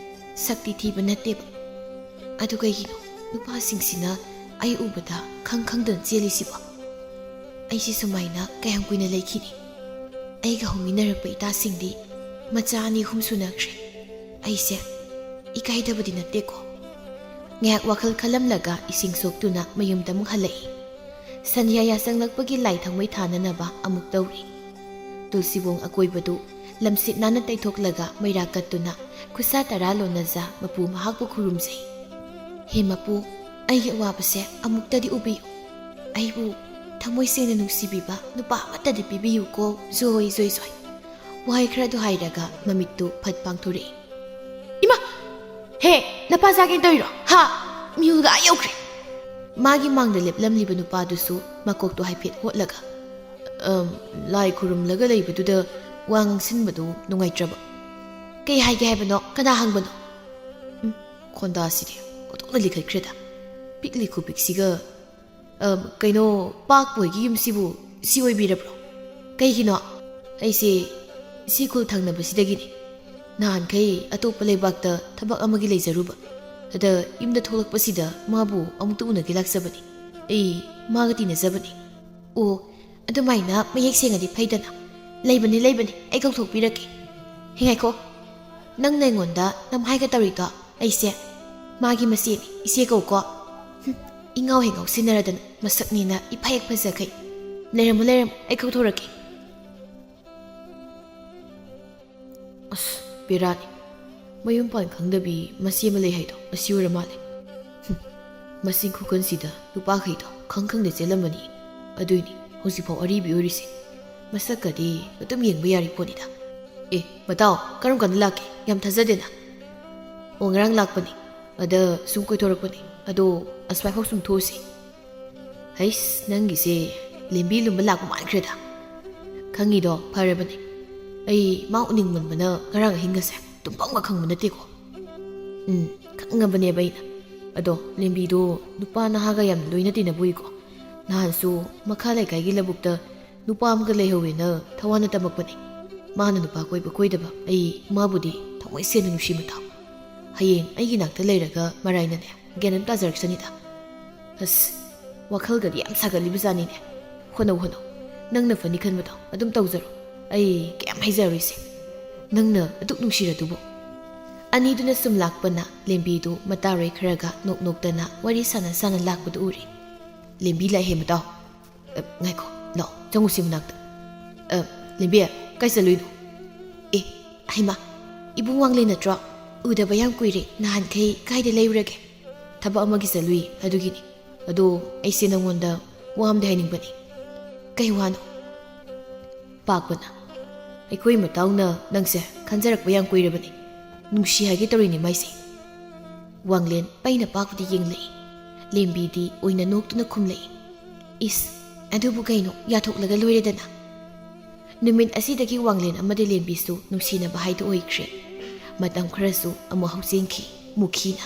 ꯁꯛꯇꯤ ꯊꯤꯕ ꯅꯠꯇꯦꯕ, ꯑꯗꯨ ꯀꯩꯒꯤꯅꯣ ꯅꯨꯄꯥꯁꯤꯡꯁꯤꯅ ꯑꯩ ꯎꯕꯗ ꯈꯪ ꯈꯪꯗꯅ ꯆꯦꯜꯂꯤꯁꯤꯕꯣ? ꯑꯩꯁꯤ ꯁꯨꯃꯥꯏꯅ ꯀꯌꯥꯝ ꯀꯨꯏꯅ ꯂꯩꯈꯤꯅꯤ? ꯑꯩꯒ ꯍꯧꯃꯤꯟꯅꯔꯛꯄ ꯏꯇꯥꯁꯤꯡꯗꯤ ꯃꯆꯥ ꯑꯅꯤ ꯑꯍꯨꯝ ꯁꯨꯅꯈ꯭ꯔꯦ꯫ ꯑꯩꯁꯦ ꯏꯀꯥꯏꯗꯕꯗꯤ ꯅꯠꯇꯦꯀꯣ꯫ ꯉꯥꯏꯍꯥꯛ ꯋꯥꯈꯜ ꯈꯜꯂꯝꯂꯒ ꯏꯁꯤꯡ ꯁꯣꯛꯇꯨꯅ ꯃꯌꯨꯝꯗ ꯑꯃꯨꯛ ꯍꯜꯂꯛꯏ꯫ ꯁꯟꯌꯥ ꯌꯥꯆꯪꯂꯛꯄꯒꯤ ꯂꯥꯏ ꯊꯥꯎꯃꯩ ꯊꯥꯅꯅꯕ ꯑꯃꯨꯛ ꯇꯧꯔꯤ꯫ ꯇꯨꯜꯁꯤꯕꯣꯡ ꯑꯀꯣꯏꯕꯗꯨ ꯂꯝꯁꯤꯠ ꯅꯥꯟꯅ ꯇꯩꯊꯣꯛꯂꯒ ꯃꯩꯔꯥ ꯀꯠꯇꯨꯅ ꯈꯨꯠꯁꯥ ꯇꯔꯥ ꯂꯣꯟꯅꯖ ꯃꯄꯨ ꯃꯍꯥꯛꯄꯨ ꯈꯨꯔꯨꯝꯖꯩ꯫ ꯍꯦ ꯃꯄꯨ, ꯑꯩꯒꯤ ꯑꯋꯥꯕꯁꯦ ꯑꯃꯨꯛꯇꯗꯤ ꯎꯕꯤꯌꯨ꯫ ꯑꯩꯕꯨ ꯊꯃꯣꯏ ꯁꯦꯡꯅ ꯅꯨꯡꯁꯤꯕꯤꯕ ꯅꯨꯄꯥ ꯑꯃꯠꯇꯗꯤ ꯄꯤꯕꯤꯌꯨꯀꯣ꯫ ꯖꯣꯏ, ꯖꯣꯏ, ꯖꯣꯏ꯫ ꯋꯥꯍꯩ ꯈꯔꯗꯨ ꯍꯥꯏꯔꯒ ꯃꯃꯤꯠꯇꯨ ꯐꯠ ꯄꯥꯡꯊꯣꯔꯛꯏ꯫ ꯏꯃꯥ! ꯍꯦ, ꯅꯄꯥ ꯆꯥꯒꯦꯅ ꯇꯧꯔꯤꯔꯣ? ꯍꯥ? ꯃꯤꯍꯨꯜꯒ ꯑꯥ ꯌꯧꯈ꯭ꯔꯦ꯫ ꯃꯥꯒꯤ ꯃꯥꯡꯗ ꯂꯦꯞꯂꯝꯂꯤꯕ ꯅꯨꯄꯥꯗꯨꯁꯨ ꯃꯀꯣꯛꯇꯣ ꯍꯥꯏꯐꯦꯠ ꯍꯣꯠꯂꯒ, "ꯑꯝ, ꯂꯥꯏ ꯈꯨꯔꯨꯝꯂꯒ ꯂꯩꯕꯗꯨꯗ ꯋꯥ ꯉꯥꯡꯁꯤꯟꯕꯗꯨ ꯅꯨꯡꯉꯥꯏꯇ꯭ꯔꯕ?" "ꯀꯩ ꯍꯥꯏꯒꯦ ꯍꯥꯏꯕꯅꯣ? ꯀꯅꯥ ꯍꯪꯕꯅꯣ?" ꯎꯝ, ꯈꯣꯟꯗꯥꯁꯤꯗꯤ ꯑꯣꯟꯊꯣꯛꯅ ꯂꯤꯈꯠꯈ꯭ꯔꯦꯗ꯫ ꯄꯤꯛꯂꯤ ꯈꯨꯄꯤꯛꯁꯤꯒ꯫ "ꯑꯝ, ꯀꯩꯅꯣ, ꯄꯥꯛꯄ ꯍꯣꯏꯒꯤ ꯌꯨꯝꯁꯤꯕꯨ ꯁꯤ ꯑꯣꯏꯕꯤꯔꯕ꯭ꯔꯣ? ꯀꯩꯒꯤꯅꯣ? ꯑꯩꯁꯦ ꯁꯤ ꯈꯨꯜ ꯊꯪꯅꯕꯁꯤꯗꯒꯤꯅꯤ꯫ ꯅꯍꯥꯟꯈꯩ ꯑꯇꯣꯞꯄ ꯂꯩꯕꯥꯛꯇ ꯊꯕꯛ ꯑꯃꯒꯤ ꯂꯩꯖꯔꯨꯕ꯫ ꯑꯗ ꯌꯨꯝꯗ ꯊꯣꯛꯂꯛꯄꯁꯤꯗ ꯃꯥꯕꯨ ꯑꯃꯨꯛꯇ ꯎꯅꯒꯦ ꯂꯥꯛꯆꯕꯅꯤ꯫ ꯑꯩ ꯃꯥꯒ ꯇꯤꯟꯅꯖꯕꯅꯤ꯫" "ꯑꯣ, ꯑꯗꯨꯃꯥꯏꯅ ꯃꯌꯦꯛ ꯁꯦꯡꯉꯗꯤ ꯐꯩꯗꯅ꯫ ꯂꯩꯕꯅꯤ, ꯂꯩꯕꯅꯤ, ꯑꯩ ꯀꯧꯊꯣꯛꯄꯤꯔꯛꯀꯦ꯫ ꯍꯦ, ꯉꯥꯏꯈꯣ, ꯅꯪꯅ ꯑꯩꯉꯣꯟꯗ ꯅꯝꯍꯥꯏꯒ ꯇꯧꯔꯤꯗꯣ?" "ꯑꯩꯁꯦ ꯃꯥꯒꯤ ꯃꯆꯦꯅꯤ, ꯏꯆꯦ ꯀꯧꯀꯣ꯫" "ꯍꯨꯝ, ꯏꯉꯥꯎ ꯍꯦꯛ ꯉꯥꯎꯁꯤꯟꯅꯔꯗꯅ, ꯃꯁꯛꯅꯦꯅ ꯏꯐ ꯍꯦꯛ ꯐꯖꯈꯩ꯫ ꯂꯩꯔꯝꯃꯣ, ꯂꯩꯔꯝꯃꯣ, ꯑꯩ ꯀꯧꯊꯣꯔꯛꯀꯦ꯫" ꯑꯁ, ꯕꯦꯔꯥꯅꯤ꯫ ꯃꯌꯨꯝ ꯄꯥꯟ ꯈꯪꯗꯕꯤ ꯃꯆꯦ ꯑꯃ ꯂꯩ ꯍꯥꯏꯗꯣ ꯑꯁꯤ ꯑꯣꯏꯔ ꯃꯥꯜꯂꯦ꯫ ꯍꯨꯝ, ꯃꯁꯤꯡ ꯈꯨꯀꯟꯁꯤꯗ ꯅꯨꯄꯥꯈꯩꯗꯣ ꯈꯪ ꯈꯪꯗ ꯆꯦꯜꯂꯝꯃꯅꯤ꯫ ꯑꯗꯨꯏꯅꯤ ꯍꯧꯖꯤꯛꯐꯥꯎ ꯑꯔꯤꯕꯤ ꯑꯣꯏꯔꯤꯁꯦ꯫ ꯃꯁꯛꯀꯗꯤ ꯑꯗꯨꯝ ꯌꯦꯡꯕ ꯌꯥꯔꯤ ꯄꯣꯠꯅꯤꯗ꯫ ꯑꯦ, ꯃꯇꯥꯎ, ꯀꯔꯝ ꯀꯥꯟꯗ ꯂꯥꯛꯀꯦ? ꯌꯥꯝ ꯊꯥꯖꯗꯦꯅ꯫ ꯑꯣ, ꯉꯔꯥꯡ ꯂꯥꯛꯄꯅꯤ꯫ ꯑꯗ ꯁꯨꯝ ꯀꯣꯏꯊꯣꯔꯛꯄꯅꯤ꯫ ꯑꯗꯣ ꯑꯁ꯭ꯋꯥꯏꯐꯥꯎ ꯁꯨꯝ ꯊꯣꯛꯎꯁꯤ꯫ ꯍꯩꯁ, ꯅꯪꯒꯤꯁꯦ ꯂꯦꯝꯕꯤ ꯂꯨꯝꯕ ꯂꯥꯛꯄ ꯃꯥꯟꯈ꯭ꯔꯦꯗ꯫ ꯈꯪꯉꯤꯗꯣ ꯐꯔꯕꯅꯦ꯫ ꯑꯩ ꯃꯥ ꯎꯅꯤꯡꯃꯟꯕꯅ ꯉꯔꯥꯡ ꯑꯍꯤꯡꯒꯁꯦ ꯇꯨꯝꯐꯝꯒ ꯈꯪꯕ ꯅꯠꯇꯦꯀꯣ꯫ ꯎꯝ, ꯈꯪꯉꯕꯅꯦꯕ ꯑꯩꯅ꯫ ꯑꯗꯣ ꯂꯦꯝꯕꯤꯗꯣ ꯅꯨꯄꯥ ꯅꯍꯥꯒ ꯌꯥꯝ ꯂꯣꯏꯅ ꯇꯤꯟꯅꯕ ꯎꯏꯀꯣ꯫ ꯅꯍꯥꯟꯁꯨ ꯃꯈꯥ ꯂꯩꯀꯥꯏꯒꯤ ꯂꯧꯕꯨꯛꯇ ꯅꯨꯄꯥ ꯑꯃꯒ ꯂꯩꯍꯧꯋꯦꯅ ꯊꯋꯥꯅ ꯇꯝꯃꯛꯄꯅꯦ꯫ ꯃꯥꯅ ꯅꯨꯄꯥ ꯀꯣꯏꯕ ꯀꯣꯏꯗꯕ ꯑꯩ ꯃꯥꯕꯨꯗꯤ ꯊꯃꯣꯏ ꯁꯦꯡꯅ ꯅꯨꯡꯁꯤ ꯃꯇꯥꯎ꯫ ꯍꯌꯦꯡ ꯑꯩꯒꯤ ꯅꯥꯛꯇ ꯂꯩꯔꯒ ꯃꯔꯥꯏꯅꯅꯦ ꯒ꯭ꯌꯥꯟ ꯑꯃ ꯇꯥꯖꯔꯛꯁꯅꯤꯗ꯫ ꯑꯁ, ꯋꯥꯈꯜꯒꯗꯤ ꯌꯥꯝ ꯁꯥꯒꯠꯂꯤꯕꯖꯥꯠꯅꯤꯅꯦ꯫ ꯍꯣꯠꯅꯧ ꯍꯣꯠꯅꯧ, ꯅꯪꯅ ꯐꯅꯤ ꯈꯟꯕꯗꯣ ꯑꯗꯨꯝ ꯇꯧꯖꯔꯣ꯫ ꯑꯩ ꯀꯌꯥꯝ ꯍꯥꯏꯖꯔꯣꯏꯁꯦ, ꯅꯪꯅ ꯑꯗꯨꯛ ꯅꯨꯡꯁꯤꯔꯗꯨꯕꯨ꯫ ꯑꯅꯤꯗꯨꯅ ꯁꯨꯝ ꯂꯥꯛꯄꯅ ꯂꯦꯝꯕꯤꯗꯨ ꯃꯇꯥꯔꯣꯏ ꯈꯔꯒ ꯅꯣꯛ ꯅꯣꯛꯇꯅ ꯋꯥꯔꯤ ꯁꯥꯟꯅ ꯁꯥꯟꯅ ꯂꯥꯛꯄꯗꯨ ꯎꯔꯦ꯫ ꯂꯦꯝꯕꯤ ꯂꯥꯛꯑꯦ ꯃꯇꯥꯎ꯫ ꯑ, ꯉꯥꯏꯈꯣ, ꯂꯥꯛꯑꯣ, ꯆꯪꯉꯨꯁꯤ ꯃꯅꯥꯛꯇ꯫ ꯑ, ꯂꯦꯝꯕꯤ, ꯀꯥꯏ ꯆꯠꯂꯨꯏꯅꯣ? ꯑꯦ, ꯍꯩꯃꯥ, ꯏꯕꯨꯡ ꯋꯥꯡꯂꯦꯟ ꯅꯠꯇ꯭ꯔꯣ? ꯎꯗꯕ ꯌꯥꯝ ꯀꯨꯏꯔꯦ, ꯅꯍꯥꯟꯈꯩ ꯀꯥꯏꯗ ꯂꯩꯔꯨꯔꯒꯦ? ꯊꯕꯛ ꯑꯃꯒꯤ ꯆꯠꯂꯨꯏ, ꯑꯗꯨꯒꯤꯅꯤ꯫ ꯑꯗꯣ ꯑꯩꯁꯦ ꯅꯪꯉꯣꯟꯗ ꯋꯥ ꯑꯃꯗꯤ ꯍꯥꯏꯅꯤꯡꯕꯅꯤ꯫ ꯀꯩ ꯋꯥꯅꯣ? ꯄꯥꯛꯄꯅ, ꯑꯩꯈꯣꯏ ꯃꯇꯥꯎꯅ ꯅꯪꯁꯦ ꯈꯟꯖꯔꯛꯄ ꯌꯥꯝ ꯀꯨꯏꯔꯕꯅꯤ꯫ ꯅꯨꯡꯁꯤ ꯍꯥꯏꯒꯦ ꯇꯧꯔꯤꯅꯦ ꯃꯥꯏꯁꯦ꯫ ꯋꯥꯡꯂꯦꯟ ꯄꯩꯅ ꯄꯥꯛꯄꯗꯤ ꯌꯦꯡꯂꯛꯏ꯫ ꯂꯦꯝꯕꯤꯗꯤ ꯑꯣꯏꯅ ꯅꯣꯛꯇꯨꯅ ꯈꯨꯝꯂꯛꯏ꯫ ꯏꯁ, ꯑꯗꯨꯕꯨ ꯀꯩꯅꯣ, ꯌꯥꯊꯣꯛꯂꯒ ꯂꯣꯏꯔꯦꯗꯅ꯫ ꯅꯨꯃꯤꯠ ꯑꯁꯤꯗꯒꯤ ꯋꯥꯡꯂꯦꯟ ꯑꯃꯗꯤ ꯂꯦꯝꯕꯤꯁꯨ ꯅꯨꯡꯁꯤꯅꯕ ꯍꯥꯏꯗꯨ ꯑꯣꯏꯈ꯭ꯔꯦ꯫ ꯃꯇꯝ ꯈꯔꯁꯨ ꯑꯃꯨꯛ ꯍꯧꯖꯤꯟꯈꯤ, ꯃꯨꯈꯤꯅ꯫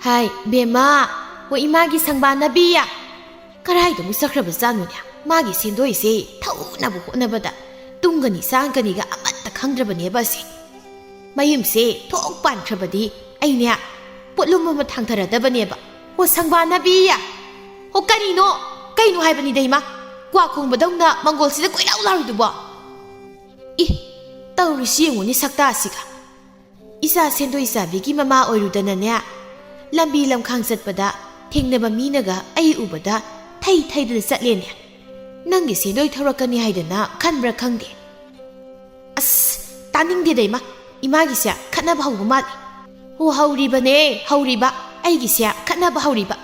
ꯍꯥꯏ, ꯕꯦꯝꯃ, ꯍꯣ ꯏꯃꯥꯒꯤ ꯁꯪꯕꯥꯅꯕꯤ! ꯀꯔꯥꯏꯗ ꯑꯃꯨꯛ ꯆꯠꯈ꯭ꯔꯕꯖꯥꯠꯅꯣꯅꯦ? ꯃꯥꯒꯤ ꯁꯦꯟꯗꯣꯏꯁꯦ ꯊꯧꯅꯕ ꯍꯣꯠꯅꯕꯗ ꯇꯨꯡꯒꯅꯤ ꯆꯥꯡꯒꯅꯤꯒ ꯑꯃꯠꯇ ꯈꯪꯗ꯭ꯔꯕꯅꯦꯕ ꯑꯁꯦ꯫ ꯃꯌꯨꯝꯁꯦ ꯊꯣꯛ ꯄꯥꯟꯈ꯭ꯔꯕꯗꯤ ꯑꯩꯅꯦ ꯄꯣꯠꯂꯨꯝ ꯑꯃ ꯊꯥꯡꯊꯔꯗꯕꯅꯦꯕ꯫ ꯍꯣ ꯁꯪꯕꯥꯅꯕꯤ! ꯍꯣ ꯀꯔꯤꯅꯣ? ꯀꯩꯅꯣ ꯍꯥꯏꯕꯅꯤꯗ ꯏꯃꯥ? ꯀ꯭ꯋꯥ ꯈꯣꯡꯕꯗꯧꯅ ꯃꯪꯒꯣꯜꯁꯤꯗ ꯀꯣꯏꯂꯥꯎ ꯂꯥꯎꯔꯤꯗꯨꯕꯣ? ꯏ, ꯇꯧꯔꯤꯁꯤ ꯌꯦꯡꯉꯨꯅꯦ ꯁꯛꯇꯥꯁꯤꯒ꯫ ꯏꯆꯥ ꯁꯦꯟꯗꯣꯏ ꯆꯥꯕꯤꯒꯤ ꯃꯃꯥ ꯑꯣꯏꯔꯨꯗꯅꯅꯦ, ꯂꯝꯕꯤ ꯂꯝꯈꯥꯡ ꯆꯠꯄꯗ ꯊꯦꯡꯅꯕ ꯃꯤꯅꯒ ꯑꯩ ꯎꯕꯗ ꯊꯩ ꯊꯩꯗꯅ ꯆꯠꯂꯦꯅꯦ꯫ ꯅꯪꯒꯤ ꯁꯦꯟꯗꯣꯏ ꯊꯧꯔꯛꯀꯅꯤ ꯍꯥꯏꯗꯅ ꯈꯟꯕ꯭ꯔꯥ ꯈꯪꯗꯦ꯫ ꯑꯁ, ꯇꯥꯅꯤꯡꯗꯦꯗ ꯏꯃꯥ, ꯏꯃꯥꯒꯤꯁꯦ ꯈꯠꯅꯕ ꯍꯧꯕ ꯃꯥꯜꯂꯤ꯫ ꯍꯣ, ꯍꯧꯔꯤꯕꯅꯦ, ꯍꯧꯔꯤꯕ, ꯑꯩꯒꯤꯁꯦ ꯈꯠꯅꯕ ꯍꯧꯔꯤꯕ꯫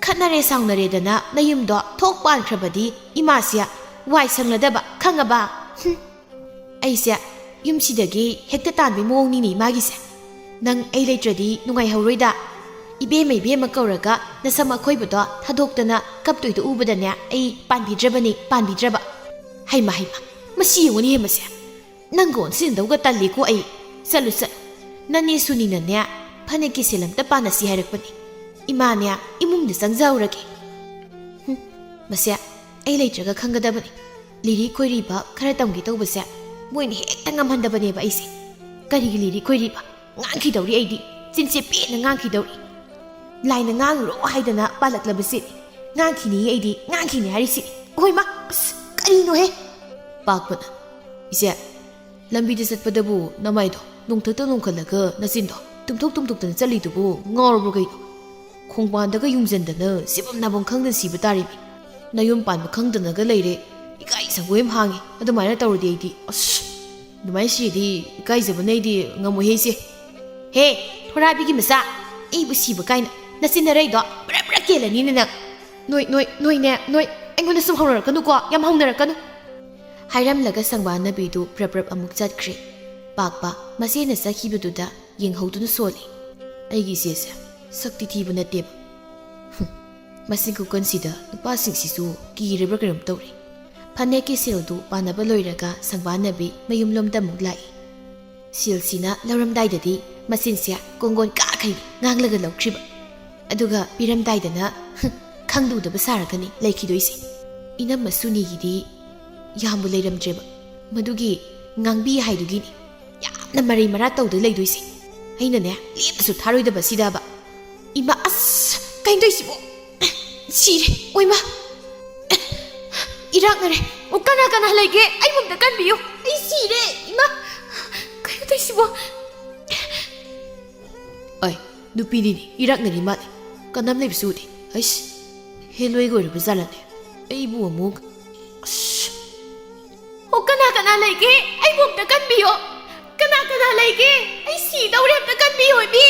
ꯈꯠꯅꯔꯦ ꯁꯥꯎꯅꯔꯦꯗꯅ ꯅꯌꯨꯝꯗꯣ ꯊꯣꯛ ꯄꯥꯟꯈ꯭ꯔꯕꯗꯤ ꯏꯃꯥꯁꯦ ꯋꯥꯏ ꯁꯪꯂꯗꯕ, ꯈꯪꯉꯕ? ꯍꯨꯝ꯫ ꯑꯩꯁꯦ ꯌꯨꯝꯁꯤꯗꯒꯤ ꯍꯦꯛꯇ ꯇꯥꯟꯕꯩ ꯃꯑꯣꯡꯅꯤꯅꯦ ꯏꯃꯥꯒꯤꯁꯦ꯫ ꯅꯪ ꯑꯩ ꯂꯩꯇ꯭ꯔꯗꯤ ꯅꯨꯡꯉꯥꯏꯍꯧꯔꯣꯏꯗ꯫ ꯏꯕꯦꯝꯃ ꯏꯕꯦꯝꯃ ꯀꯧꯔꯒ ꯅꯁꯝ ꯑꯈꯣꯏꯕꯗꯣ ꯊꯥꯗꯣꯛꯇꯅ ꯀꯞꯇꯣꯏꯗꯣ ꯎꯕꯗꯅꯦ ꯑꯩ ꯄꯥꯟꯕꯤꯗ꯭ꯔꯕꯅꯤ, ꯄꯥꯟꯕꯤꯗ꯭ꯔꯕ꯫ ꯍꯩꯃ ꯍꯩꯃ, ꯃꯁꯤ ꯌꯦꯡꯉꯨꯅꯦ ꯃꯁꯦ꯫ ꯅꯪꯒ ꯑꯣꯟꯁꯤꯟꯅꯗꯧꯒ ꯇꯜꯂꯤꯀꯣ ꯑꯩ꯫ ꯆꯠꯂꯨ, ꯆꯠꯂꯨ꯫ ꯅꯅꯦ ꯁꯨꯅꯤꯅꯅꯦ, ꯐꯅꯦꯛꯀꯤ ꯁꯦꯜ ꯑꯝꯇ ꯄꯥꯟꯅꯁꯤ ꯍꯥꯏꯔꯛꯄꯅꯤ꯫ ꯏꯃꯥꯅꯦ, ꯏꯃꯨꯡꯗ ꯆꯪꯖꯍꯧꯔꯒꯦ꯫ ꯍꯨꯝ, ꯃꯁꯦ ꯑꯩ ꯂꯩꯇ꯭ꯔꯒ ꯈꯪꯒꯗꯕꯅꯤ꯫ ꯂꯤꯔꯤ ꯈꯣꯏꯔꯤꯕ ꯈꯔ ꯇꯝꯒꯦ ꯇꯧꯕꯁꯦ ꯃꯣꯏꯅ ꯍꯦꯛꯇ ꯉꯝꯍꯟꯗꯕꯅꯦꯕ ꯑꯩꯁꯦ꯫ ꯀꯔꯤꯒꯤ ꯂꯤꯔꯤ ꯈꯣꯏꯔꯤꯕ? ꯉꯥꯡꯈꯤꯗꯧꯔꯤ ꯑꯩꯗꯤ꯫ ꯆꯤꯟꯁꯦ ꯄꯦꯟꯅ ꯉꯥꯡꯈꯤꯗꯧꯔꯤ꯫ ꯂꯥꯏꯅ ꯉꯥꯡꯉꯨꯔꯣ ꯍꯥꯏꯗꯅ ꯄꯥꯜꯂꯛꯂꯕꯁꯤꯅꯤ꯫ ꯉꯥꯡꯈꯤꯅꯤ ꯑꯩꯗꯤ, ꯉꯥꯡꯈꯤꯅꯤ ꯍꯥꯏꯔꯤꯁꯤꯅꯤ꯫ ꯑꯍꯣꯏ ꯃꯥ, ꯑꯁ, ꯀꯔꯤꯅꯣꯍꯦ? ꯄꯥꯛꯄꯅ, "ꯏꯆꯦ, ꯂꯝꯕꯤꯗ ꯆꯠꯄꯗꯕꯨ ꯅꯃꯥꯏꯗꯣ ꯅꯣꯡꯊꯛꯇ ꯅꯣꯡꯈꯠꯂꯒ ꯅꯆꯤꯟꯗꯣ ꯇꯨꯝꯊꯣꯛ ꯇꯨꯝꯊꯣꯛꯇꯅ ꯆꯠꯂꯤꯗꯨꯕꯨ ꯉꯥꯎꯔꯕ꯭ꯔꯣ ꯀꯩꯅꯣ? ꯈꯣꯡꯕꯥꯟꯗꯒ ꯌꯨꯡꯖꯟꯗꯅ ꯁꯤꯐꯝ ꯅꯥꯐꯝ ꯈꯪꯗꯅ ꯁꯤꯕ ꯇꯥꯔꯤꯃꯤ꯫ ꯅꯌꯨꯝ ꯄꯥꯟꯕ ꯈꯪꯗꯅꯒ ꯂꯩꯔꯦ꯫ ꯏꯀꯥꯏ ꯁꯪꯒꯣꯏ ꯑꯃ ꯍꯥꯡꯉꯤ꯫ ꯑꯗꯨꯃꯥꯏꯅ ꯇꯧꯔꯗꯤ ꯑꯩꯗꯤ, ꯑꯁ, ꯑꯗꯨꯃꯥꯏꯅ ꯁꯤꯔꯗꯤ ꯏꯀꯥꯏꯖꯕꯅ ꯑꯩꯗꯤ ꯉꯝꯃꯣꯏꯍꯦ ꯏꯆꯦ꯫ ꯍꯦ, ꯊꯣꯔꯥꯕꯤꯒꯤ ꯃꯆꯥ, ꯑꯩꯕꯨ ꯁꯤꯕ ꯀꯥꯏꯅ ꯅꯆꯤꯟ ꯅꯔꯩꯗꯣ ꯕ꯭ꯔ ꯕ꯭ꯔ ꯀꯦꯜꯂꯅꯤꯅꯦ ꯅꯪ꯫ ꯅꯣꯏ, ꯅꯣꯏ, ꯅꯣꯏꯅꯦ, ꯅꯣꯏ, ꯑꯩꯉꯣꯟꯗ ꯁꯨꯝ ꯍꯧꯅꯔꯛꯀꯅꯨꯀꯣ, ꯌꯥꯝ ꯍꯧꯅꯔꯛꯀꯅꯨ꯫" ꯍꯥꯏꯔꯝꯂꯒ ꯁꯪꯕꯥꯟꯅꯕꯤꯗꯨ ꯄ꯭ꯔꯞ ꯄ꯭ꯔꯞ ꯑꯃꯨꯛ ꯆꯠꯈ꯭ꯔꯦ꯫ ꯄꯥꯛꯄ ꯃꯆꯦꯅ ꯆꯠꯈꯤꯕꯗꯨꯗ ꯌꯦꯡꯍꯧꯗꯨꯅ ꯁꯣꯜꯂꯤ꯫ ꯑꯩꯒꯤ ꯏꯆꯦꯁꯦ ꯁꯛꯇꯤ ꯊꯤꯕ ꯅꯠꯇꯦꯕ꯫ ꯍꯨꯝ, ꯃꯁꯤ ꯈꯨꯀꯟꯁꯤꯗ ꯅꯨꯄꯥꯁꯤꯡꯁꯤꯁꯨ ꯀꯤꯔꯕ꯭ꯔꯥ ꯀꯩꯅꯣꯝ ꯇꯧꯔꯦ꯫ ꯐꯅꯦꯛꯀꯤ ꯁꯦꯜꯗꯨ ꯄꯥꯅꯕ ꯂꯣꯏꯔꯒ ꯁꯪꯕꯥꯟꯅꯕꯤ ꯃꯌꯨꯝꯂꯣꯝꯗ ꯑꯃꯨꯛ ꯂꯥꯛꯏ꯫ ꯁꯦꯜꯁꯤꯅ ꯂꯧꯔꯝꯗꯥꯏꯗꯗꯤ ꯃꯆꯤꯟꯁꯦ ꯀꯣꯡꯒꯣꯟ ꯀꯥꯈꯩ ꯉꯥꯡꯂꯒ ꯂꯧꯈ꯭ꯔꯤꯕ꯫ ꯑꯗꯨꯒ ꯄꯤꯔꯝꯗꯥꯏꯗꯅ, ꯍꯨꯝ, ꯈꯪꯂꯨꯗꯕ ꯁꯥꯔꯒꯅꯤ ꯂꯩꯈꯤꯗꯣꯏꯁꯦ꯫ ꯏꯅꯝꯃ ꯁꯨꯅꯤꯒꯤꯗꯤ ꯌꯥꯝꯕꯨ ꯂꯩꯔꯝꯗ꯭ꯔꯦꯕ꯫ ꯃꯗꯨꯒꯤ ꯉꯥꯡꯕꯤ ꯍꯥꯏꯗꯨꯒꯤꯅꯤ꯫ ꯌꯥꯝꯅ ꯃꯔꯩ ꯃꯔꯥ ꯇꯧꯗ ꯂꯩꯗꯣꯏꯁꯦ꯫ ꯑꯩꯅꯅꯦ, ꯂꯦꯞꯄꯁꯨ ꯊꯥꯔꯣꯏꯗꯕ ꯁꯤꯗꯕ꯫ ꯏꯃꯥ, ꯑꯁ, ꯀꯩꯅꯣ ꯇꯧꯏꯁꯤꯕꯣ? ꯁꯤꯔꯦ, ꯑꯣꯏꯃꯥ꯫ ꯏꯔꯥꯛꯅꯔꯦ꯫ ꯑꯣ, ꯀꯅꯥ ꯀꯅꯥ ꯂꯩꯒꯦ? ꯑꯩꯕꯨ ꯑꯝꯇ ꯀꯟꯕꯤꯌꯨ꯫ ꯑꯩ ꯁꯤꯔꯦ, ꯏꯃꯥ꯫ ꯀꯩꯅꯣ ꯇꯧꯏꯁꯤꯕꯣ? ꯑꯩ, ꯅꯨꯄꯤꯅꯤꯅꯦ, ꯏꯔꯥꯛꯅꯔꯤ ꯃꯥꯜꯂꯦ꯫ ꯀꯅꯥꯝ ꯂꯩꯕꯁꯨ ꯎꯗꯦ꯫ ꯑꯩꯁ, ꯍꯦꯂꯣꯏꯒ ꯑꯣꯏꯔꯕ ꯖꯥꯠꯂꯅꯦ? ꯑꯩꯕꯨ ꯑꯃꯨꯛ, ꯑꯁ꯫ ꯑꯣ, ꯀꯅꯥ ꯀꯅꯥ ꯂꯩꯒꯦ? ꯑꯩꯕꯨ ꯑꯝꯇ ꯀꯟꯕꯤꯌꯣ꯫ ꯀꯅꯥ ꯀꯅꯥ ꯂꯩꯒꯦ? ꯑꯩ ꯁꯤꯗꯧꯔꯦ, ꯑꯝꯇ ꯀꯟꯕꯤꯌꯣ, ꯏꯕꯤ꯫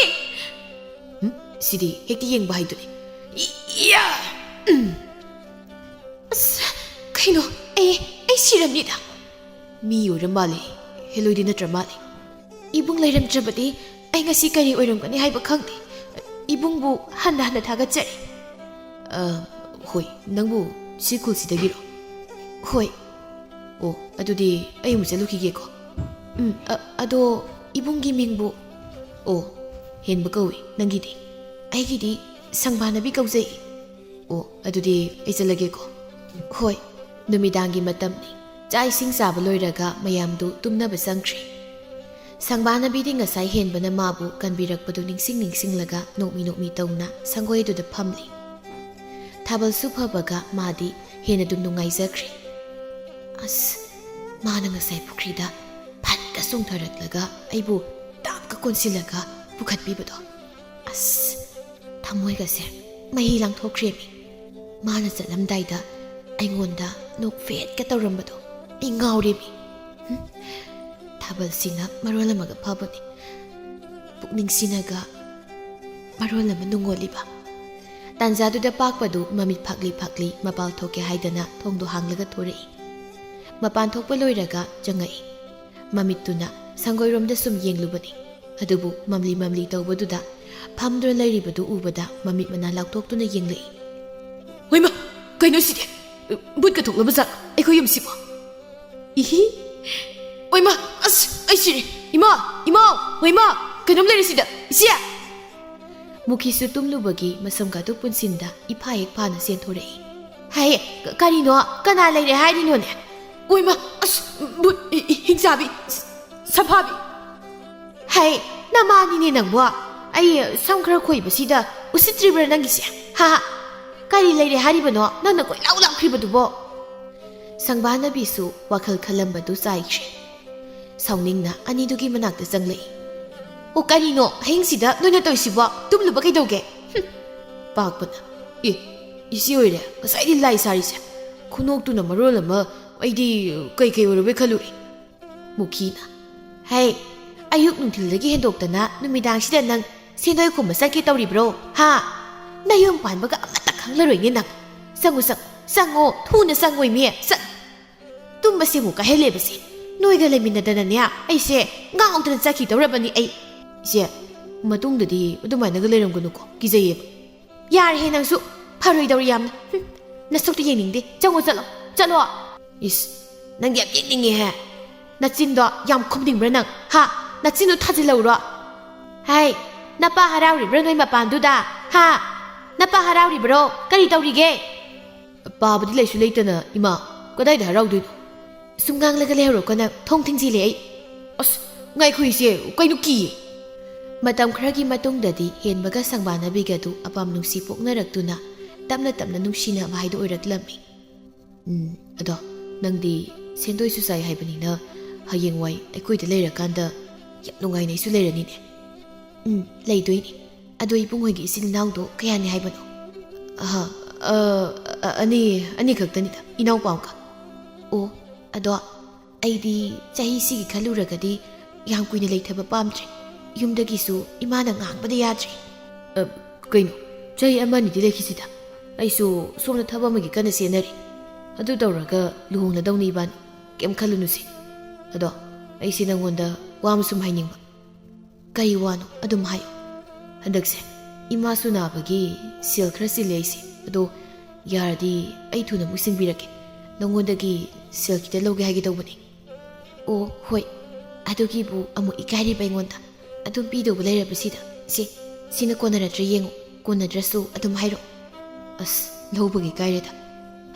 ꯎꯝ? ꯁꯤꯗꯤ ꯍꯦꯛꯇ ꯌꯦꯡꯕ ꯍꯥꯏꯗꯨꯅꯤ꯫ ꯏ-, ꯏꯌꯥ! ꯎꯝ꯫ ꯑꯁ, ꯀꯩꯅꯣ? ꯑꯩ, ꯑꯩ ꯁꯤꯔꯝꯅꯤꯗ꯫ ꯃꯤ ꯑꯣꯏꯔ ꯃꯥꯜꯂꯦ꯫ ꯍꯦꯂꯣꯏꯗꯤ ꯅꯠꯇ꯭ꯔ ꯃꯥꯜꯂꯦ꯫ ꯏꯕꯨꯡ ꯂꯩꯔꯝꯗ꯭ꯔꯕꯗꯤ ꯑꯩ ꯉꯁꯤ ꯀꯔꯤ ꯑꯣꯏꯔꯝꯒꯅꯤ ꯍꯥꯏꯕ ꯈꯪꯗꯦ꯫ ꯏꯕꯨꯡꯕꯨ ꯍꯟꯅ ꯍꯟꯅ ꯊꯥꯒꯠꯆꯔꯤ꯫ ꯑ, ꯍꯣꯏ, ꯅꯪꯕꯨ ꯁꯤ ꯈꯨꯜꯁꯤꯗꯒꯤꯔꯣ? ꯍꯣꯏ꯫ ꯑꯣ, ꯑꯗꯨꯗꯤ ꯑꯩ ꯑꯃꯨꯛ ꯆꯠꯂꯨꯈꯤꯒꯦꯀꯣ꯫ ꯎꯝ, ꯑ, ꯑꯗꯣ "ꯏꯕꯨꯡꯒꯤ ꯃꯤꯡꯕꯨ?" "ꯑꯣ, ꯍꯦꯟꯕ ꯀꯧꯏ꯫ ꯅꯪꯒꯤꯗꯤ?" "ꯑꯩꯒꯤꯗꯤ ꯁꯪꯕꯥꯅꯕꯤ ꯀꯧꯖꯩ꯫" "ꯑꯣ, ꯑꯗꯨꯗꯤ ꯑꯩ ꯆꯠꯂꯒꯦꯀꯣ꯫" "ꯍꯣꯏ꯫" ꯅꯨꯃꯤꯗꯥꯡꯒꯤ ꯃꯇꯝꯅꯤ꯫ ꯆꯥꯛ ꯏꯁꯤꯡ ꯆꯥꯕ ꯂꯣꯏꯔꯒ ꯃꯌꯥꯝꯗꯨ ꯇꯨꯝꯅꯕ ꯆꯪꯈ꯭ꯔꯦ꯫ ꯁꯪꯕꯥꯅꯕꯤꯗꯤ ꯉꯁꯥꯏ ꯍꯦꯟꯕꯅ ꯃꯥꯕꯨ ꯀꯟꯕꯤꯔꯛꯄꯗꯨ ꯅꯤꯡꯁꯤꯡ ꯅꯤꯡꯁꯤꯡꯂꯒ ꯅꯣꯛꯃꯤ ꯅꯣꯛꯃꯤ ꯇꯧꯅ ꯁꯪꯒꯣꯏꯗꯨꯗ ꯐꯝꯂꯤ꯫ ꯊꯥꯕꯜꯁꯨ ꯐꯕꯒ ꯃꯥꯗꯤ ꯍꯦꯟꯅ ꯑꯗꯨꯝ ꯅꯨꯡꯉꯥꯏꯖꯈ꯭ꯔꯦ꯫ "ꯑꯁ, ꯃꯥꯅ ꯉꯁꯥꯏ ꯄꯨꯈ꯭ꯔꯤꯗ ꯐꯠꯀ ꯆꯣꯡꯊꯔꯛꯂꯒ ꯑꯩꯕꯨ ꯇꯥꯞꯀ ꯀꯣꯟꯁꯤꯜꯂꯒ ꯄꯨꯈꯠꯄꯤꯕꯗꯣ꯫ ꯑꯁ, ꯊꯃꯣꯏꯒꯁꯦ ꯃꯍꯤ ꯂꯥꯡꯊꯣꯛꯈ꯭ꯔꯦꯃꯤ꯫ ꯃꯥꯅ ꯆꯠꯂꯝꯗꯥꯏꯗ ꯑꯩꯉꯣꯟꯗ ꯅꯣꯛꯐꯦꯠꯀ ꯇꯧꯔꯝꯕꯗꯣ꯫ ꯑꯩ ꯉꯥꯎꯔꯦꯃꯤ꯫ ꯍꯨꯝ, ꯊꯥꯕꯜꯁꯤꯅ ꯃꯔꯣꯜ ꯑꯃꯒ ꯐꯕꯅꯤ꯫ ꯄꯨꯛꯅꯤꯡꯁꯤꯅꯒ ꯃꯔꯣꯜ ꯑꯃ ꯅꯨꯡꯉꯣꯜꯂꯤꯕ꯫" ꯇꯥꯟꯖꯥꯗꯨꯗ ꯄꯥꯛꯄꯗꯨ ꯃꯃꯤꯠ ꯐꯥꯛꯂꯤ ꯐꯥꯛꯂꯤ ꯃꯄꯥꯟ ꯊꯣꯛꯀꯦ ꯍꯥꯏꯗꯅ ꯊꯣꯡꯗꯣ ꯍꯥꯡꯂꯒ ꯊꯣꯔꯛꯏ꯫ ꯃꯄꯥꯟ ꯊꯣꯛꯄ ꯂꯣꯏꯔꯒ ꯆꯪꯉꯛꯏ꯫ ꯃꯃꯤꯠꯇꯨꯅ ꯁꯪꯒꯣꯏꯔꯣꯝꯗ ꯁꯨꯝ ꯌꯦꯡꯂꯨꯕꯅꯤ꯫ ꯑꯗꯨꯕꯨ ꯃꯝꯂꯤ ꯃꯝꯂꯤ ꯇꯧꯕꯗꯨꯗ ꯐꯝꯗꯨꯅ ꯂꯩꯔꯤꯕꯗꯨ ꯎꯕꯗ ꯃꯃꯤꯠ ꯃꯅꯥ ꯂꯥꯎꯊꯣꯛꯇꯨꯅ ꯌꯦꯡꯂꯛꯏ꯫ "ꯍꯣꯏꯃ, ꯀꯩꯅꯣ ꯁꯤꯗꯤ? ꯕꯨꯠꯀ ꯊꯣꯛꯂꯕ ꯖꯥꯠꯂꯣ ꯑꯩꯈꯣꯏ ꯌꯨꯝꯁꯤꯕꯣ? ꯏꯍꯤ! ꯑꯣꯏꯃ, ꯑꯁ, ꯑꯩ ꯁꯤꯔꯦ! ꯏꯃꯥ! ꯏꯃꯥ! ꯍꯣꯏꯃ! ꯀꯩꯅꯣꯝ ꯂꯩꯔꯦ ꯁꯤꯗ! ꯏꯆꯦ!" ꯃꯨꯈꯤꯁꯨ ꯇꯨꯝꯂꯨꯕꯒꯤ ꯃꯁꯝ ꯀꯥꯇꯨ ꯄꯨꯟꯁꯤꯟꯗ ꯏꯐꯥ ꯍꯦꯛ ꯐꯥꯅ ꯆꯦꯟꯊꯣꯔꯛꯏ꯫ "ꯍꯦ, ꯀ-, ꯀꯔꯤꯅꯣ? ꯀꯅꯥ ꯂꯩꯔꯦ ꯍꯥꯏꯔꯤꯅꯣꯅꯦ?" "ꯑꯣꯏꯃ! ꯑꯁ! ꯕꯨꯠ! E-, E-, ꯍꯤꯡꯆꯥꯕꯤ! ꯁ-, ꯁꯝꯐꯥꯕꯤ!" "ꯍꯩ, ꯅꯃꯥꯅꯤꯅꯦ ꯅꯪꯕꯣ! ꯑꯩ ꯁꯝ ꯈꯔ ꯈꯣꯏꯕꯁꯤꯗ ꯎꯁꯤꯠꯇ꯭ꯔꯤꯕ꯭ꯔꯥ ꯅꯪꯒꯤꯁꯦ? ꯍꯥ? ꯀꯔꯤ ꯂꯩꯔꯦ ꯍꯥꯏꯔꯤꯕꯅꯣ ꯅꯪꯅ ꯀꯣꯏꯂꯥꯎ ꯂꯥꯎꯈ꯭ꯔꯤꯕꯗꯨꯕꯣ?" ꯁꯪꯕꯥꯅꯕꯤꯁꯨ ꯋꯥꯈꯜ ꯈꯜꯂꯝꯕꯗꯨ ꯆꯥꯏꯈ꯭ꯔꯦ꯫ ꯁꯥꯎꯅꯤꯡꯅ ꯑꯅꯤꯗꯨꯒꯤ ꯃꯅꯥꯛꯇ ꯆꯪꯂꯛꯏ꯫ "ꯑꯣ, ꯀꯔꯤꯅꯣ ꯑꯍꯤꯡꯁꯤꯗ ꯅꯣꯏꯅ ꯇꯧꯔꯤꯁꯤꯕꯣ? ꯇꯨꯝꯂꯨꯕ ꯀꯩꯗꯧꯒꯦ?" "ꯍꯨꯝ, ꯄꯥꯛꯄꯅ꯫ ꯑꯦ, ꯏꯆꯦ ꯑꯣꯏꯔꯦ ꯉꯁꯥꯏꯗꯤ ꯂꯥꯏ ꯁꯥꯔꯤꯁꯦ꯫ ꯈꯨꯅꯣꯛꯇꯨꯅ ꯃꯔꯣꯜ ꯑꯃ, ꯑꯩꯗꯤ ꯀꯩ ꯀꯩ ꯑꯣꯏꯔꯕꯣꯏ ꯈꯜꯂꯨꯔꯦ꯫" ꯃꯨꯈꯤꯅ, "ꯍꯩ, ꯑꯌꯨꯛ ꯅꯨꯡꯊꯤꯜꯗꯒꯤ ꯍꯦꯟꯗꯣꯛꯇꯅ ꯅꯨꯃꯤꯗꯥꯡꯁꯤꯗ ꯅꯪ ꯁꯦꯟꯗꯣꯏ ꯈꯨꯝꯕ ꯆꯠꯀꯦ ꯇꯧꯔꯤꯕ꯭ꯔꯣ? ꯍꯥ? ꯅꯌꯨꯝ ꯄꯥꯟꯕꯒ ꯑꯃꯠꯇ ꯈꯪꯂꯔꯣꯏꯅꯦ ꯅꯪ꯫ ꯆꯪꯉꯨ, ꯆꯪꯉꯨ, ꯆꯪꯉꯨ, ꯊꯨꯅ ꯆꯪꯉꯣꯏꯃꯤ, ꯆꯠ-, ꯇꯨꯝꯕꯁꯦ ꯑꯃꯨꯛ ꯀꯥꯏꯍꯜꯂꯦꯕꯁꯦ꯫ ꯅꯣꯏꯒ ꯂꯩꯃꯤꯟꯅꯗꯅꯅꯦ, ꯑꯩꯁꯦ ꯉꯥꯎꯗꯅ ꯆꯠꯈꯤꯗꯧꯔꯕꯅꯤ ꯑꯩ꯫" "ꯏꯆꯦ, ꯃꯇꯨꯡꯗꯗꯤ ꯑꯗꯨꯃꯥꯏꯅꯒ ꯂꯩꯔꯝꯒꯅꯨꯀꯣ, ꯀꯤꯖꯩꯌꯦꯕ꯫" "ꯌꯥꯔꯦꯍꯦ ꯅꯪꯁꯨ, ꯐꯔꯣꯏꯗꯧꯔꯤ ꯌꯥꯝꯅ꯫ ꯍꯨꯝ, ꯅꯁꯛꯇꯨ ꯌꯦꯡꯅꯤꯡꯗꯦ꯫ ꯆꯪꯉꯣ, ꯆꯠꯂꯣ, ꯆꯠꯂꯣ꯫" "ꯏꯁ, ꯅꯪꯗꯤ ꯌꯥꯝ ꯌꯦꯡꯅꯤꯡꯉꯦꯍꯦ꯫ ꯅꯆꯤꯟꯗꯣ ꯌꯥꯝ ꯈꯨꯝꯅꯤꯡꯕ꯭ꯔꯥ ꯅꯪ, ꯍꯥ? ꯅꯆꯤꯟꯗꯨ ꯊꯥꯖꯤꯜꯂꯧꯔꯣ꯫ ꯍꯥꯏ, ꯅꯄꯥ ꯍꯔꯥꯎꯔꯤꯕ꯭ꯔꯣ ꯅꯣꯏ ꯃꯄꯥꯟꯗꯨꯗ? ꯍꯥ? ꯅꯄꯥ ꯍꯔꯥꯎꯔꯤꯕ꯭ꯔꯣ? ꯀꯔꯤ ꯇꯧꯔꯤꯒꯦ? ꯄꯥꯕꯗꯤ ꯂꯩꯁꯨ ꯂꯩꯇꯅ, ꯏꯃꯥ, ꯀꯗꯥꯏꯗ ꯍꯔꯥꯎꯗꯣꯏꯅꯣ? ꯁꯨꯝ ꯉꯥꯡꯂꯒ ꯂꯩꯍꯧꯔꯣꯀꯣ ꯅꯪ, ꯊꯣꯡ ꯊꯤꯡꯖꯤꯜꯂꯦ ꯑꯩ꯫ ꯑꯁ, ꯉꯥꯏꯈꯣ ꯏꯆꯦ, ꯀꯩꯅꯣ ꯀꯤꯌꯦ꯫ ꯃꯇꯝ ꯈꯔꯒꯤ ꯃꯇꯨꯡꯗꯗꯤ ꯍꯦꯟꯕꯒ ꯁꯪꯕꯥꯅꯕꯤꯒꯗꯨ ꯑꯄꯥꯝ ꯅꯨꯡꯁꯤ ꯄꯣꯛꯅꯔꯛꯇꯨꯅ ꯇꯞꯅ ꯇꯞꯅ ꯅꯨꯡꯁꯤꯅꯕ ꯍꯥꯏꯗꯨ ꯑꯣꯏꯔꯛꯂꯝꯃꯤ꯫ ꯎꯝ, ꯑꯗꯣ ꯅꯪꯗꯤ ꯁꯦꯟꯗꯣꯏꯁꯨ ꯆꯥꯏ ꯍꯥꯏꯕꯅꯤꯅ ꯍꯌꯦꯡꯋꯥꯏ ꯑꯩꯈꯣꯏꯗ ꯂꯩꯔꯀꯥꯟꯗ ꯌꯥꯝ ꯅꯨꯡꯉꯥꯏꯅ ꯑꯩꯁꯨ ꯂꯩꯔꯅꯤꯅꯦ꯫ ꯎꯝ, ꯂꯩꯗꯣꯏꯅꯤ꯫ ꯑꯗꯣ ꯏꯕꯨꯡ ꯍꯣꯏꯒꯤ ꯏꯆꯤꯜ ꯏꯅꯥꯎꯗꯣ ꯀꯌꯥꯅꯤ ꯍꯥꯏꯕꯅꯣ? ꯑꯍ, ꯑ, ꯑ, ꯑꯅꯤ, ꯑꯅꯤ ꯈꯛꯇꯅꯤꯗ, ꯏꯅꯥꯎꯄꯥ ꯑꯃꯒ꯫ ꯑꯣ, ꯑꯗꯣ ꯑꯩꯗꯤ ꯆꯍꯤꯁꯤꯒꯤ ꯈꯜꯂꯨꯔꯒꯗꯤ ꯌꯥꯝ ꯀꯨꯏꯅ ꯂꯩꯊꯕ ꯄꯥꯝꯗ꯭ꯔꯦ꯫ ꯌꯨꯝꯗꯒꯤꯁꯨ ꯏꯃꯥꯅ ꯉꯥꯡꯕꯗ ꯌꯥꯗ꯭ꯔꯦ꯫ ꯑ, ꯀꯩꯅꯣ? ꯆꯍꯤ ꯑꯃꯅꯤꯗꯤ ꯂꯩꯈꯤꯁꯤꯗ꯫ ꯑꯩꯁꯨ ꯁꯣꯝꯗ ꯊꯕꯛ ꯑꯃꯒꯤ ꯀꯟꯅ ꯆꯦꯟꯅꯔꯤ꯫ ꯑꯗꯨ ꯇꯧꯔꯒ ꯂꯨꯍꯣꯡꯂꯗꯧꯅꯤ ꯏꯕꯥꯅꯤ꯫ ꯀꯩꯝ ꯈꯜꯂꯨꯅꯨꯁꯦ꯫ ꯑꯗꯣ ꯑꯩꯁꯦ ꯅꯪꯉꯣꯟꯗ ꯋꯥ ꯑꯃ ꯁꯨꯝ ꯍꯥꯏꯅꯤꯡꯕ꯫ ꯀꯩ ꯋꯥꯅꯣ? ꯑꯗꯨꯝ ꯍꯥꯏꯌꯨ꯫ ꯍꯟꯗꯛꯁꯦ ꯏꯃꯥꯁꯨ ꯅꯥꯕꯒꯤ ꯁꯦꯜ ꯈꯔ ꯆꯤꯜꯂꯦ ꯑꯩꯁꯦ꯫ ꯑꯗꯣ ꯌꯥꯔꯗꯤ ꯑꯩ ꯊꯨꯅ ꯑꯃꯨꯛ ꯁꯤꯡꯕꯤꯔꯛꯀꯦ꯫ ꯅꯉꯣꯟꯗꯒꯤ ꯁꯦꯜ ꯈꯤꯇ ꯂꯧꯒꯦ ꯍꯥꯏꯒꯦ ꯇꯧꯕꯅꯦ꯫ ꯑꯣ, ꯍꯣꯏ꯫ ꯑꯗꯨꯒꯤꯕꯨ ꯑꯃꯨꯛ ꯏꯀꯥꯏꯔꯤꯕ ꯑꯩꯉꯣꯟꯗ꯫ ꯑꯗꯨꯝ ꯄꯤꯗꯧꯕ ꯂꯩꯔꯕꯁꯤꯗ꯫ ꯁꯦ, ꯁꯤꯅ ꯀꯣꯟꯅꯔꯗ꯭ꯔꯥ ꯌꯦꯡꯉꯨ꯫ ꯀꯣꯟꯅꯗ꯭ꯔꯁꯨ ꯑꯗꯨꯝ ꯍꯥꯏꯔꯛꯑꯣ꯫ ꯑꯁ, ꯂꯧꯕꯒꯤ ꯏꯀꯥꯏꯔꯦꯗ꯫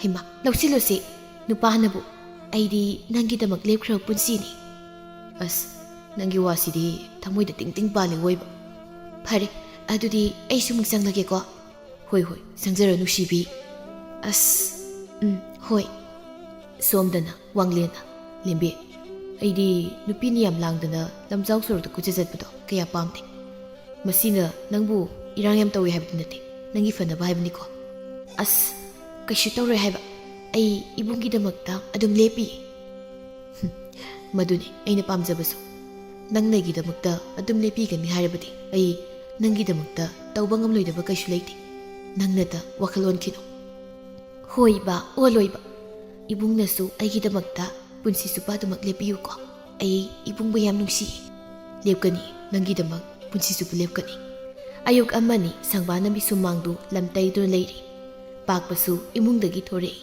ꯍꯩꯃꯥ, ꯂꯧꯁꯤꯜꯂꯨꯁꯦ꯫ ꯅꯨꯄꯥꯅꯕꯨ꯫ ꯑꯩꯗꯤ ꯅꯪꯒꯤꯗꯃꯛ ꯂꯦꯞꯈ꯭ꯔꯕ ꯄꯨꯟꯁꯤꯅꯤ꯫ ꯑꯁ, ꯅꯪꯒꯤ ꯋꯥꯁꯤꯗꯤ ꯊꯃꯣꯏꯗ ꯇꯤꯡ ꯇꯤꯡ ꯄꯥꯜꯂꯤ ꯑꯣꯏꯕ꯫ ꯐꯔꯦ, ꯑꯗꯨꯗꯤ ꯑꯩꯁꯨ ꯑꯃꯨꯛ ꯆꯪꯂꯒꯦꯀꯣ꯫ ꯍꯣꯏ, ꯍꯣꯏ, ꯆꯪꯖꯔꯣ ꯅꯨꯡꯁꯤꯕꯤ꯫ ꯑꯁ, ꯎꯝ, ꯍꯣꯏ꯫ ꯁꯣꯝꯗꯅ ꯋꯥꯡꯂꯦꯟꯅ, "ꯂꯦꯝꯕꯤ, ꯑꯩꯗꯤ ꯅꯨꯄꯤꯅ ꯌꯥꯝ ꯂꯥꯡꯗꯅ ꯂꯝꯖꯥꯎ ꯁꯣꯔꯣꯛꯇ ꯀꯣꯏꯆꯠ ꯆꯠꯄꯗꯣ ꯀꯌꯥ ꯄꯥꯝꯗꯦ꯫ ꯃꯁꯤꯅ ꯅꯪꯕꯨ ꯏꯔꯥꯡ ꯌꯥꯝ ꯇꯧꯏ ꯍꯥꯏꯕꯗꯤ ꯅꯠꯇꯦ, ꯅꯪꯒꯤ ꯐꯅꯕ ꯍꯥꯏꯕꯅꯤꯀꯣ꯫" "ꯑꯁ, ꯀꯩꯁꯨ ꯇꯧꯔꯣꯏ ꯍꯥꯏꯕ, ꯑꯩ ꯏꯕꯨꯡꯒꯤꯗꯃꯛꯇ ꯑꯗꯨꯝ ꯂꯦꯞꯄꯤꯌꯦ꯫" "ꯍꯨꯝ, ꯃꯗꯨꯅꯤ ꯑꯩꯅ ꯄꯥꯝꯖꯕꯁꯨ꯫ ꯅꯪꯅꯒꯤꯗꯃꯛꯇ ꯑꯗꯨꯝ ꯂꯦꯞꯄꯤꯒꯅꯤ ꯍꯥꯏꯔꯕꯗꯤ ꯑꯩ ꯅꯪꯒꯤꯗꯃꯛꯇ ꯇꯧꯕ ꯉꯝꯂꯣꯏꯗꯕ ꯀꯩꯁꯨ ꯂꯩꯇꯦ꯫ ꯅꯪꯅꯇ ꯋꯥꯈꯜ ꯑꯣꯟꯈꯤꯅꯨ꯫" "ꯍꯣꯏꯕ, ꯑꯣꯜꯂꯣꯏꯕ꯫ ꯏꯕꯨꯡꯅꯁꯨ ꯑꯩꯒꯤꯗꯃꯛꯇ ꯄꯨꯟꯁꯤ ꯆꯨꯞꯄ ꯑꯗꯨꯃꯛ ꯂꯦꯞꯄꯤꯌꯨꯀꯣ꯫ ꯑꯩ ꯏꯕꯨꯡꯕꯨ ꯌꯥꯝ ꯅꯨꯡꯁꯤꯌꯦ꯫" "ꯂꯦꯞꯀꯅꯤ, ꯅꯪꯒꯤꯗꯃꯛ ꯄꯨꯟꯁꯤ ꯆꯨꯞꯄ ꯂꯦꯞꯀꯅꯤ꯫" ꯑꯌꯨꯛ ꯑꯃꯅꯤ ꯁꯪꯕꯥꯅꯕꯤ ꯁꯨꯃꯥꯡꯗꯨ ꯂꯝ ꯇꯩꯗꯨꯅ ꯂꯩꯔꯤ꯫ ꯄꯥꯛꯄꯁꯨ ꯏꯃꯨꯡꯗꯒꯤ ꯊꯣꯔꯛꯏ꯫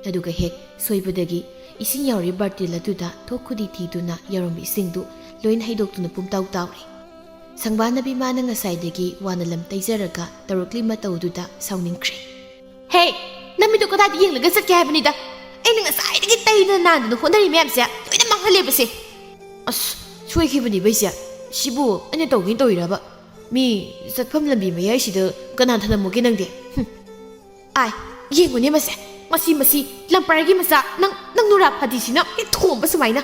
ꯑꯗꯨꯒ ꯍꯦꯛ ꯁꯣꯏꯕꯗꯒꯤ ꯏꯁꯤꯡ ꯌꯥꯎꯔꯤ ꯕꯥꯔꯇꯤꯜ ꯑꯗꯨꯗ ꯊꯣꯛ ꯈꯨꯗꯤ ꯊꯤꯗꯨꯅ ꯌꯥꯎꯔꯝꯕ ꯏꯁꯤꯡꯗꯨ ꯂꯣꯏꯅ ꯍꯩꯗꯣꯛꯇꯨꯅ ꯄꯨꯝꯇꯥꯎ ꯇꯥꯎꯔꯦ꯫ ꯁꯪꯕꯥꯅꯕꯤ ꯃꯥꯅ ꯉꯁꯥꯏꯗꯒꯤ ꯋꯥꯅ ꯂꯝ ꯇꯩꯖꯔꯒ ꯇꯧꯔꯛꯂꯤ ꯃꯇꯧꯗꯨꯗ ꯁꯥꯎꯅꯤꯡꯈ꯭ꯔꯦ꯫ "ꯍꯦ! ꯅꯃꯤꯠꯇꯨ ꯀꯗꯥꯏꯗ ꯌꯦꯡꯂꯒ ꯆꯠꯀꯦ ꯍꯥꯏꯕꯅꯤꯗ? ꯑꯩꯅ ꯉꯁꯥꯏꯗꯒꯤ ꯇꯩꯗꯅ ꯅꯥꯟꯗꯅ ꯍꯣꯠꯅꯔꯤ ꯃꯌꯥꯝꯁꯦ ꯂꯣꯏꯅ ꯃꯥꯡꯍꯜꯂꯦꯕꯁꯦ!" "ꯑꯁ, ꯁꯣꯏꯈꯤꯕꯅꯤ ꯕꯩꯁꯦ꯫ ꯁꯤꯕꯨ ꯑꯩꯅ ꯇꯧꯒꯦꯅ ꯇꯧꯔꯤꯔꯕ? ꯃꯤ ꯆꯠꯐꯝ ꯂꯝꯕꯤ ꯃꯌꯥꯏꯁꯤꯗ ꯀꯅꯥ ꯊꯅꯝꯃꯨꯒꯦ ꯅꯪꯗꯤ? ꯍꯨꯝ꯫ ꯑꯥꯏ, ꯌꯦꯡꯉꯨꯅꯦ ꯃꯁꯦ꯫ ꯃꯁꯤ, ꯃꯁꯤ, ꯂꯝꯄꯔꯒꯤ ꯃꯆꯥ, ꯅꯪ, ꯅꯪ ꯅꯨꯔꯥ ꯐꯗꯤꯁꯤꯅ ꯍꯦꯛ ꯊꯣꯝꯕ ꯁꯨꯃꯥꯏꯅ!"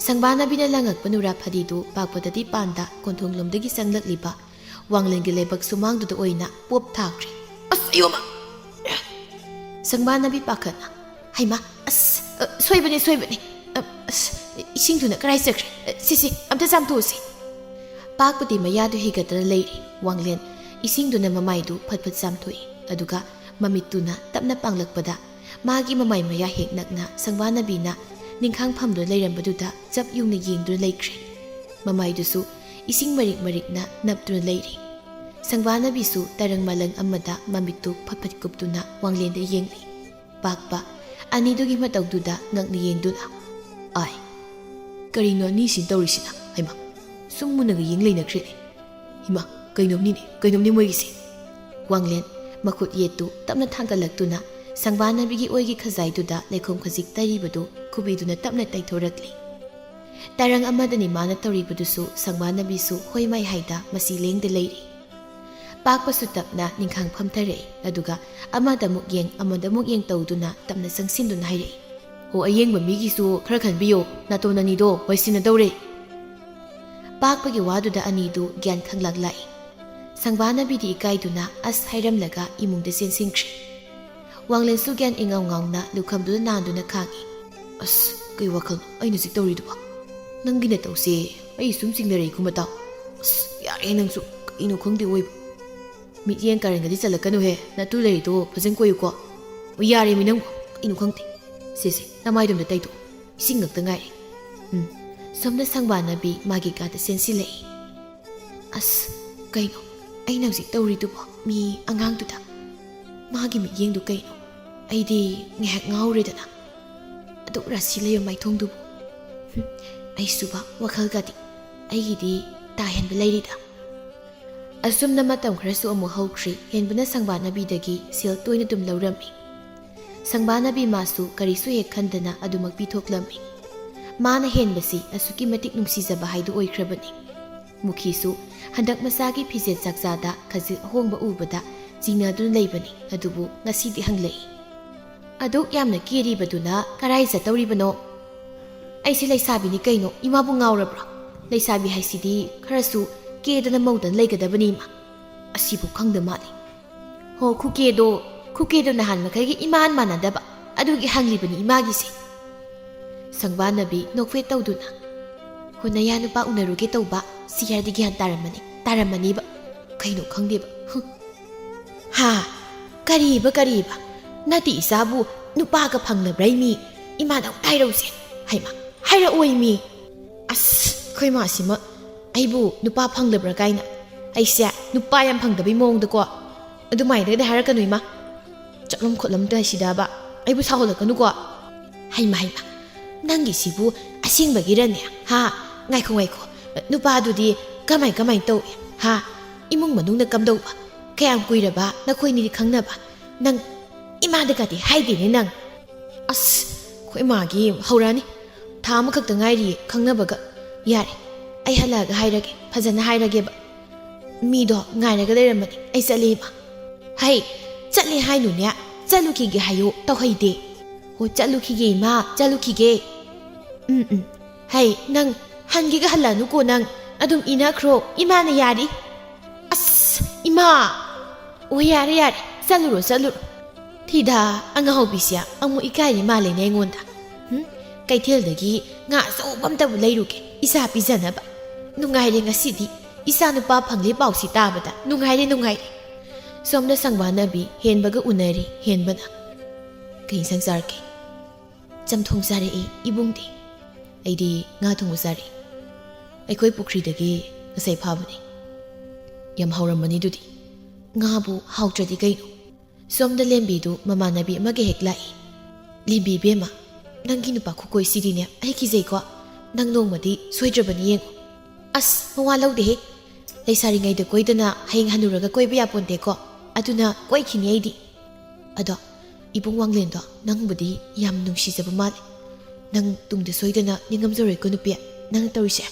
ꯁꯪꯕꯥꯅꯕꯤꯅ ꯂꯪꯉꯛꯄ ꯅꯨꯔꯥ ꯐꯗꯤꯗꯨ ꯄꯥꯛꯄꯗꯗꯤ ꯄꯥꯟꯗ ꯀꯣꯟꯊꯣꯡꯂꯣꯝꯗꯒꯤ ꯆꯪꯂꯛꯂꯤꯕ ꯋꯥꯡꯂꯦꯟꯒꯤ ꯂꯩꯕꯛ ꯁꯨꯃꯥꯡꯗꯨꯗ ꯑꯣꯏꯅ ꯄꯣꯞ ꯊꯥꯈ꯭ꯔꯦ꯫ "ꯑꯁ, ꯑꯌꯣꯃ!" ꯁꯪꯕꯥꯅꯕꯤ ꯄꯥꯈꯠꯅ, "ꯍꯩꯃꯥ, ꯑꯁ, ꯑ, ꯁꯣꯏꯕꯅꯤ, ꯁꯣꯏꯕꯅꯤ꯫ ꯑ, ꯑꯁ, ꯏꯁꯤꯡꯗꯨꯅ ꯀꯔꯥꯏ ꯆꯠꯈ꯭ꯔꯦ? ꯑ, ꯁꯦ, ꯁꯦ, ꯑꯝꯇ ꯆꯥꯝꯊꯣꯛꯎꯁꯤ꯫" ꯄꯥꯛꯄꯗꯤ ꯃꯌꯥꯗꯨ ꯍꯤꯒꯠꯇꯅ ꯂꯩꯔꯤ꯫ ꯋꯥꯡꯂꯦꯟ ꯏꯁꯤꯡꯗꯨꯅ ꯃꯃꯥꯏꯗꯨ ꯐꯠ ꯐꯠ ꯆꯥꯝꯊꯣꯛꯏ꯫ ꯑꯗꯨꯒ ꯃꯃꯤꯠꯇꯨꯅ ꯇꯞꯅ ꯄꯥꯡꯂꯛꯄꯗ ꯃꯥꯒꯤ ꯃꯃꯥꯏ ꯃꯌꯥ ꯍꯦꯛ ꯅꯛꯅ ꯁꯪꯕꯥꯅꯕꯤꯅ ꯅꯤꯡꯈꯥꯡ ꯐꯝꯗꯨꯅ ꯂꯩꯔꯝꯕꯗꯨꯗ ꯆꯞ ꯌꯨꯡꯅ ꯌꯦꯡꯗꯨꯅ ꯂꯩꯈ꯭ꯔꯦ꯫ ꯃꯃꯥꯏꯗꯨꯁꯨ ꯏꯁꯤꯡ ꯃꯔꯤꯛ ꯃꯔꯤꯛꯅ ꯅꯞꯇꯨꯅ ꯂꯩꯔꯤ꯫ ꯁꯪꯕꯥꯅꯕꯤꯁꯨ ꯇꯔꯪ ꯃꯥꯂꯪ ꯑꯃꯗ ꯃꯃꯤꯠꯇꯨ ꯐꯠ ꯐꯠ ꯀꯨꯞꯇꯨꯅ ꯋꯥꯡꯂꯦꯟꯗ ꯌꯦꯡꯂꯤ꯫ ꯄꯥꯛꯄ ꯑꯅꯤꯗꯨꯒꯤ ꯃꯇꯧꯗꯨꯗ ꯉꯛꯅ ꯌꯦꯡꯗꯨꯅ, "ꯑꯥꯏ, ꯀꯔꯤꯅꯣ ꯑꯅꯤꯁꯤꯅ ꯇꯧꯔꯤꯁꯤꯅ? ꯍꯩꯃꯥ, ꯁꯨꯝ ꯃꯨꯟꯅꯒ ꯌꯦꯡ ꯂꯩꯅꯈ꯭ꯔꯦꯅꯦ꯫ ꯍꯩꯃꯥ, ꯀꯩꯅꯣꯝꯅꯤꯅꯦ, ꯀꯩꯅꯣꯝꯅꯤ ꯃꯣꯏꯒꯤꯁꯦ꯫" ꯋꯥꯡꯂꯦꯟ ꯃꯈꯨꯠ ꯌꯦꯠꯇꯨ ꯇꯞꯅ ꯊꯥꯡꯒꯠꯂꯛꯇꯨꯅ ꯁꯪꯕꯥꯅꯕꯤꯒꯤ ꯑꯣꯏꯒꯤ ꯈꯖꯥꯏꯗꯨꯗ ꯂꯩꯈꯣꯝ ꯈꯖꯤꯛ ꯇꯩꯔꯤꯕꯗꯨ ꯈꯨꯕꯤꯗꯨꯅ ꯇꯞꯅ ꯇꯩꯊꯣꯔꯛꯂꯤ꯫ ꯇꯔꯪ ꯑꯃꯗꯅꯤ ꯃꯥꯅ ꯇꯧꯔꯤꯕꯗꯨꯁꯨ꯫ ꯁꯪꯕꯥꯅꯕꯤꯁꯨ ꯍꯣꯏ ꯃꯥꯏ ꯍꯥꯏꯗ ꯃꯁꯤ ꯂꯦꯡꯗ ꯂꯩꯔꯤ꯫ ꯄꯥꯛꯄꯁꯨ ꯇꯞꯅ ꯅꯤꯡꯈꯥꯡ ꯐꯝꯊꯔꯛꯏ, ꯑꯗꯨꯒ ꯑꯃꯗ ꯑꯃꯨꯛ ꯌꯦꯡ, ꯑꯃꯗ ꯑꯃꯨꯛ ꯌꯦꯡ ꯇꯧꯗꯨꯅ ꯇꯞꯅ ꯆꯪꯁꯤꯟꯗꯨꯅ ꯍꯥꯏꯔꯛꯏ, "ꯍꯣ, ꯑꯌꯦꯡꯕ ꯃꯤꯒꯤꯁꯨ ꯈꯔ ꯈꯟꯕꯤꯌꯣ, ꯅꯥꯇꯣꯟ ꯑꯅꯤꯗꯣ ꯋꯥꯏꯁꯤꯟꯅꯗꯧꯔꯦ꯫" ꯄꯥꯛꯄꯒꯤ ꯋꯥꯗꯨꯗ ꯑꯅꯤꯗꯨ ꯒ꯭ꯌꯥꯟ ꯈꯪꯂꯥꯛ ꯂꯥꯛꯏ꯫ ꯁꯪꯕꯥꯅꯕꯤꯗꯤ ꯏꯀꯥꯏꯗꯨꯅ ꯑꯁ ꯍꯥꯏꯔꯝꯂꯒ ꯏꯃꯨꯡꯗ ꯆꯦꯟꯁꯤꯟꯈ꯭ꯔꯦ꯫ ꯋꯥꯡꯂꯦꯟꯁꯨ ꯒ꯭ꯌꯥꯟ ꯏꯉꯥꯎ ꯉꯥꯎꯅ ꯂꯨꯈꯝꯗꯨꯗ ꯅꯥꯟꯗꯨꯅ ꯈꯥꯡꯉꯤ꯫ "ꯑꯁ, ꯀꯩ ꯋꯥꯈꯜꯅꯣ ꯑꯩꯅ ꯍꯧꯖꯤꯛ ꯇꯧꯔꯤꯗꯨꯕꯣ? ꯅꯪꯒꯤ ꯅꯇꯧꯁꯦ ꯑꯩ ꯁꯨꯝ ꯆꯤꯡꯅꯔꯛꯏꯀꯣ ꯃꯇꯥꯎ꯫ ꯑꯁ, ꯌꯥꯔꯦ ꯅꯪꯁꯨ, ꯀꯩꯅꯣ ꯈꯪꯗꯦ ꯑꯣꯏꯕ꯫ ꯃꯤꯠꯌꯦꯡ ꯀꯥꯔꯟꯒꯗꯤ ꯆꯠꯂꯛꯀꯅꯨꯍꯦ, ꯅꯇꯨ ꯂꯩꯔꯤꯗꯣ ꯐꯖꯅ ꯀꯣꯏꯌꯨꯀꯣ꯫" "ꯑꯣ, ꯌꯥꯔꯦꯃꯤ ꯅꯪꯕꯨ, ꯀꯩꯅꯣ ꯈꯪꯗꯦ꯫ ꯁꯦ, ꯁꯦ, ꯅꯃꯥꯏꯗꯣ ꯑꯝꯇ ꯇꯩꯊꯣꯛ, ꯏꯁꯤꯡ ꯉꯛꯇ ꯉꯥꯏꯔꯦ꯫" ꯎꯝ, ꯁꯣꯝꯗ ꯁꯪꯕꯥꯅꯕꯤ ꯃꯥꯒꯤ ꯀꯥꯗ ꯆꯦꯟꯁꯤꯜꯂꯛꯏ꯫ "ꯑꯁ, ꯀꯩꯅꯣ ꯑꯩꯅ ꯍꯧꯖꯤꯛ ꯇꯧꯔꯤꯗꯨꯕꯣ? ꯃꯤ ꯑꯉꯥꯡꯗꯨꯗ ꯃꯥꯒꯤ ꯃꯤꯠꯌꯦꯡꯗꯨ ꯀꯩꯅꯣ? ꯑꯩꯗꯤ ꯉꯥꯏꯍꯥꯛ ꯉꯥꯎꯔꯦꯗꯅ꯫ ꯑꯗꯨꯛ ꯔꯥꯁꯤ ꯂꯩꯕ ꯃꯥꯏꯊꯣꯡꯗꯨꯕꯨ꯫" ꯍꯨꯝ, ꯑꯩꯁꯨꯕ ꯋꯥꯈꯜꯒꯗꯤ ꯑꯩꯒꯤꯗꯤ ꯇꯥ ꯍꯦꯟꯕ ꯂꯩꯔꯤꯗ꯫ ꯑꯁꯨꯝꯅ ꯃꯇꯝ ꯈꯔꯁꯨ ꯑꯃꯨꯛ ꯍꯧꯈ꯭ꯔꯤ꯫ ꯍꯦꯟꯕꯅ ꯁꯪꯕꯥꯅꯕꯤꯗꯒꯤ ꯁꯦꯜ ꯇꯣꯏꯅ ꯑꯗꯨꯝ ꯂꯧꯔꯝꯃꯤ꯫ ꯁꯪꯕꯥꯅꯕꯤ ꯃꯥꯁꯨ ꯀꯔꯤꯁꯨ ꯍꯦꯛ ꯈꯟꯗꯅ ꯑꯗꯨꯃꯛ ꯄꯤꯊꯣꯛꯂꯝꯃꯤ꯫ ꯃꯥꯅ ꯍꯦꯟꯕꯁꯤ ꯑꯁꯨꯛꯀꯤ ꯃꯇꯤꯛ ꯅꯨꯡꯁꯤꯖꯕ ꯍꯥꯏꯗꯨ ꯑꯣꯏꯈ꯭ꯔꯕꯅꯤ꯫ ꯃꯨꯈꯤꯁꯨ ꯍꯟꯗꯛ ꯃꯆꯥꯒꯤ ꯐꯤꯖꯦꯠ ꯆꯥꯛꯆꯥꯗ ꯈꯖꯤꯛ ꯑꯍꯣꯡꯕ ꯎꯕꯗ ꯆꯤꯡꯅꯗꯨꯅ ꯂꯩꯕꯅꯤ꯫ ꯑꯗꯨꯕꯨ ꯉꯁꯤꯗꯤ ꯍꯪꯂꯛꯏ, "ꯑꯗꯨꯛ ꯌꯥꯝꯅ ꯀꯦꯔꯤꯕꯗꯨꯅ ꯀꯔꯥꯏ ꯆꯠꯇꯧꯔꯤꯕꯅꯣ?" "ꯑꯩꯁꯦ ꯂꯩꯁꯥꯕꯤꯅꯤ ꯀꯩꯅꯣ, ꯏꯃꯥꯕꯨ ꯉꯥꯎꯔꯕ꯭ꯔꯣ? ꯂꯩꯁꯥꯕꯤ ꯍꯥꯏꯁꯤꯗꯤ ꯈꯔꯁꯨ ꯀꯦꯗꯅ ꯃꯧꯗꯅ ꯂꯩꯒꯗꯕꯅꯤ ꯏꯃꯥ꯫ ꯑꯁꯤꯕꯨ ꯈꯪꯗ ꯃꯥꯜꯂꯤ꯫ ꯍꯣ, ꯈꯨꯀꯦꯗꯣ, ꯈꯨꯀꯦꯗꯣ ꯅꯍꯥꯟ ꯃꯈꯩꯒꯤ ꯏꯃꯥꯟ ꯃꯥꯟꯅꯗꯕ, ꯑꯗꯨꯒꯤ ꯍꯪꯂꯤꯕꯅꯤ ꯏꯃꯥꯒꯤꯁꯦ꯫" ꯁꯪꯕꯥꯅꯕꯤ ꯅꯣꯛꯐꯦꯠ ꯇꯧꯗꯨꯅ, "ꯍꯣ, ꯅꯌꯥ ꯅꯨꯄꯥ ꯎꯅꯔꯨꯒꯦ ꯇꯧꯕ, ꯁꯤ ꯍꯥꯏꯔꯗꯤ ꯒ꯭ꯌꯥꯟ ꯇꯥꯔꯝꯃꯅꯤ, ꯇꯥꯔꯝꯃꯅꯤꯕ꯫ ꯀꯩꯅꯣ ꯈꯪꯗꯦꯕ꯫ ꯍꯨꯝ꯫ ꯍꯥ? ꯀꯔꯤꯕ, ꯀꯔꯤꯕ? ꯅꯠꯇꯦ ꯏꯆꯥꯕꯨ ꯅꯨꯄꯥꯒ ꯐꯪꯂꯕ꯭ꯔꯥ ꯏꯃꯤ? ꯏꯃꯥꯗ ꯑꯃꯨꯛꯇ ꯍꯥꯏꯔꯧꯁꯦ꯫ ꯍꯩꯃꯥ, ꯍꯥꯏꯔꯛꯑꯣ ꯏꯃꯤ꯫" ꯑꯁ, ꯑꯩꯈꯣꯏ ꯃꯥꯁꯤꯃ ꯑꯩꯕꯨ ꯅꯨꯄꯥ ꯐꯪꯗꯕ꯭ꯔꯥ ꯀꯥꯏꯅ꯫ ꯑꯩꯁꯦ ꯅꯨꯄꯥ ꯌꯥꯝ ꯐꯪꯗꯕꯩ ꯃꯑꯣꯡꯗꯀꯣ꯫ ꯑꯗꯨꯃꯥꯏꯅꯒꯗꯤ ꯍꯥꯏꯔꯛꯀꯅꯨ ꯏꯃꯥ꯫ ꯆꯠꯂꯝ ꯈꯣꯠꯂꯝ ꯇꯧꯍꯥꯏꯁꯤꯗꯕ꯫ ꯑꯩꯕꯨ ꯁꯥꯎꯍꯜꯂꯛꯀꯅꯨꯀꯣ꯫ ꯍꯩꯃꯥ, ꯍꯩꯃꯥ, ꯅꯪꯒꯤꯁꯤꯕꯨ ꯑꯁꯦꯡꯕꯒꯤꯔꯅꯦ? ꯍꯥ? ꯉꯥꯏꯈꯣ, ꯉꯥꯏꯈꯣ꯫ ꯅꯨꯄꯥꯗꯨꯗꯤ ꯀꯃꯥꯏ, ꯀꯃꯥꯏ ꯇꯧꯏ? ꯍꯥ? ꯏꯃꯨꯡ ꯃꯅꯨꯡꯅ ꯀꯝꯗꯧꯕ? ꯀꯌꯥꯝ ꯀꯨꯏꯔꯕ ꯅꯈꯣꯏꯅꯤꯗꯤ ꯈꯪꯅꯕ? ꯅꯪ ꯏꯃꯥꯗꯒꯗꯤ ꯍꯥꯏꯗꯦꯅꯦ ꯅꯪ꯫ ꯑꯁ, ꯑꯩꯈꯣꯏ ꯏꯃꯥꯒꯤ ꯍꯧꯔꯛꯑꯅꯤ꯫ ꯊꯥ ꯑꯃꯈꯛꯇ ꯉꯥꯏꯔꯤꯌꯦ ꯈꯪꯅꯕꯒ꯫ ꯌꯥꯔꯦ, ꯑꯩ ꯍꯜꯂꯛꯑꯒ ꯍꯥꯏꯔꯒꯦ, ꯐꯖꯅ ꯍꯥꯏꯔꯒꯦꯕ꯫ ꯃꯤꯗꯣ ꯉꯥꯏꯔꯒ ꯂꯩꯔꯝꯕꯅꯤ, ꯑꯩ ꯆꯠꯂꯦ ꯏꯃꯥ꯫ ꯍꯩ, ꯆꯠꯂꯦ ꯍꯥꯏꯅꯨꯅꯦ, ꯆꯠꯂꯨꯈꯤꯒꯦ ꯍꯥꯏꯌꯨ, ꯇꯧꯍꯩꯗꯦ꯫ ꯍꯣ, ꯆꯠꯂꯨꯈꯤꯒꯦ ꯏꯃꯥ, ꯆꯠꯂꯨꯈꯤꯒꯦ꯫ ꯎꯝ, ꯎꯝ꯫ ꯍꯩ, ꯅꯪ ꯍꯟꯒꯦꯒ ꯍꯜꯂꯛꯑꯅꯨꯀꯣ ꯅꯪ, ꯑꯗꯨꯝ ꯏꯅꯈ꯭ꯔꯣ, ꯏꯃꯥꯅ ꯌꯥꯔꯤ꯫ ꯑꯁ, ꯏꯃꯥ! ꯑꯣ, ꯌꯥꯔꯦ, ꯌꯥꯔꯦ, ꯆꯠꯂꯨꯔꯣ, ꯆꯠꯂꯨꯔꯣ꯫ ꯊꯤꯗꯥ, ꯑꯉꯥꯎꯕꯤꯁꯦ ꯑꯃꯨꯛ ꯏꯀꯥꯏꯔꯤ ꯃꯥꯜꯂꯦꯅꯦ ꯑꯩꯉꯣꯟꯗ꯫ ꯍꯨꯝ? ꯀꯩꯊꯦꯜꯗꯒꯤ ꯉꯥ ꯑꯆꯧꯕ ꯑꯝꯇꯕꯨ ꯂꯩꯔꯨꯒꯦ, ꯏꯆꯥ ꯄꯤꯖꯅꯕ꯫ ꯅꯨꯡꯉꯥꯏꯔꯦ ꯉꯁꯤꯗꯤ, ꯏꯆꯥ ꯅꯨꯄꯥ ꯐꯪꯂꯦ ꯄꯥꯎꯁꯤ ꯇꯥꯕꯗ ꯅꯨꯡꯉꯥꯏꯔꯦ, ꯅꯨꯡꯉꯥꯏꯔꯦ꯫ ꯁꯣꯝꯗ ꯁꯪꯕꯥꯅꯕꯤ ꯍꯦꯟꯕꯒ ꯎꯅꯔꯤ, ꯍꯦꯟꯕꯅ, "ꯀꯩ ꯏꯟꯁꯥꯡ ꯆꯥꯔꯛꯀꯦ?" "ꯆꯝꯊꯣꯡ ꯆꯥꯔꯛꯏ, ꯏꯕꯨꯡꯗꯤ?" "ꯑꯩꯗꯤ ꯉꯥ ꯊꯣꯡꯕ ꯆꯥꯔꯛꯏ꯫ ꯑꯩꯈꯣꯏ ꯄꯨꯈ꯭ꯔꯤꯗꯒꯤ ꯉꯁꯥꯏ ꯐꯥꯕꯅꯤ꯫ ꯌꯥꯝ ꯍꯥꯎꯔꯝꯃꯅꯤ ꯑꯗꯨꯗꯤ꯫ ꯉꯥꯕꯨ ꯍꯥꯎꯇ꯭ꯔꯗꯤ ꯀꯩꯅꯣ?" ꯁꯣꯝꯗ ꯂꯦꯝꯕꯤꯗꯨ ꯃꯃꯥꯟꯅꯕꯤ ꯑꯃꯒ ꯍꯦꯛ ꯂꯥꯛꯏ꯫ "ꯂꯦꯝꯕꯤ ꯏꯕꯦꯝꯃ, ꯅꯪꯒꯤ ꯅꯨꯄꯥ ꯈꯨꯀꯣꯏꯁꯤꯗꯤꯅꯦ, ꯑꯩ ꯀꯤꯖꯩꯀꯣ꯫ ꯅꯪ ꯅꯣꯡꯃꯗꯤ ꯁꯣꯏꯗ꯭ꯔꯕꯅꯤ ꯌꯦꯡꯉꯨ꯫ ꯑꯁ, ꯃꯋꯥ ꯂꯧꯗꯦꯍꯦ꯫ ꯂꯩꯁꯥꯔꯤꯉꯩꯗ ꯀꯣꯏꯗꯅ ꯍꯌꯦꯡ ꯍꯟꯅꯨꯔꯒ ꯀꯣꯏꯕ ꯌꯥꯄꯣꯟꯇꯦꯀꯣ꯫ ꯑꯗꯨꯅ ꯀꯣꯏꯈꯤꯅꯤ ꯑꯩꯗꯤ꯫ ꯑꯗꯣ ꯏꯕꯨꯡ ꯋꯥꯡꯂꯦꯟꯗꯣ ꯅꯪꯕꯨꯗꯤ ꯌꯥꯝ ꯅꯨꯡꯁꯤꯖꯕ ꯃꯥꯜꯂꯦ꯫ ꯅꯪ ꯇꯨꯡꯗ ꯁꯣꯏꯗꯅ ꯅꯤꯡꯉꯝꯖꯔꯣꯏꯀꯣ ꯅꯨꯄꯤ, ꯅꯪ ꯇꯧꯔꯤꯁꯦ꯫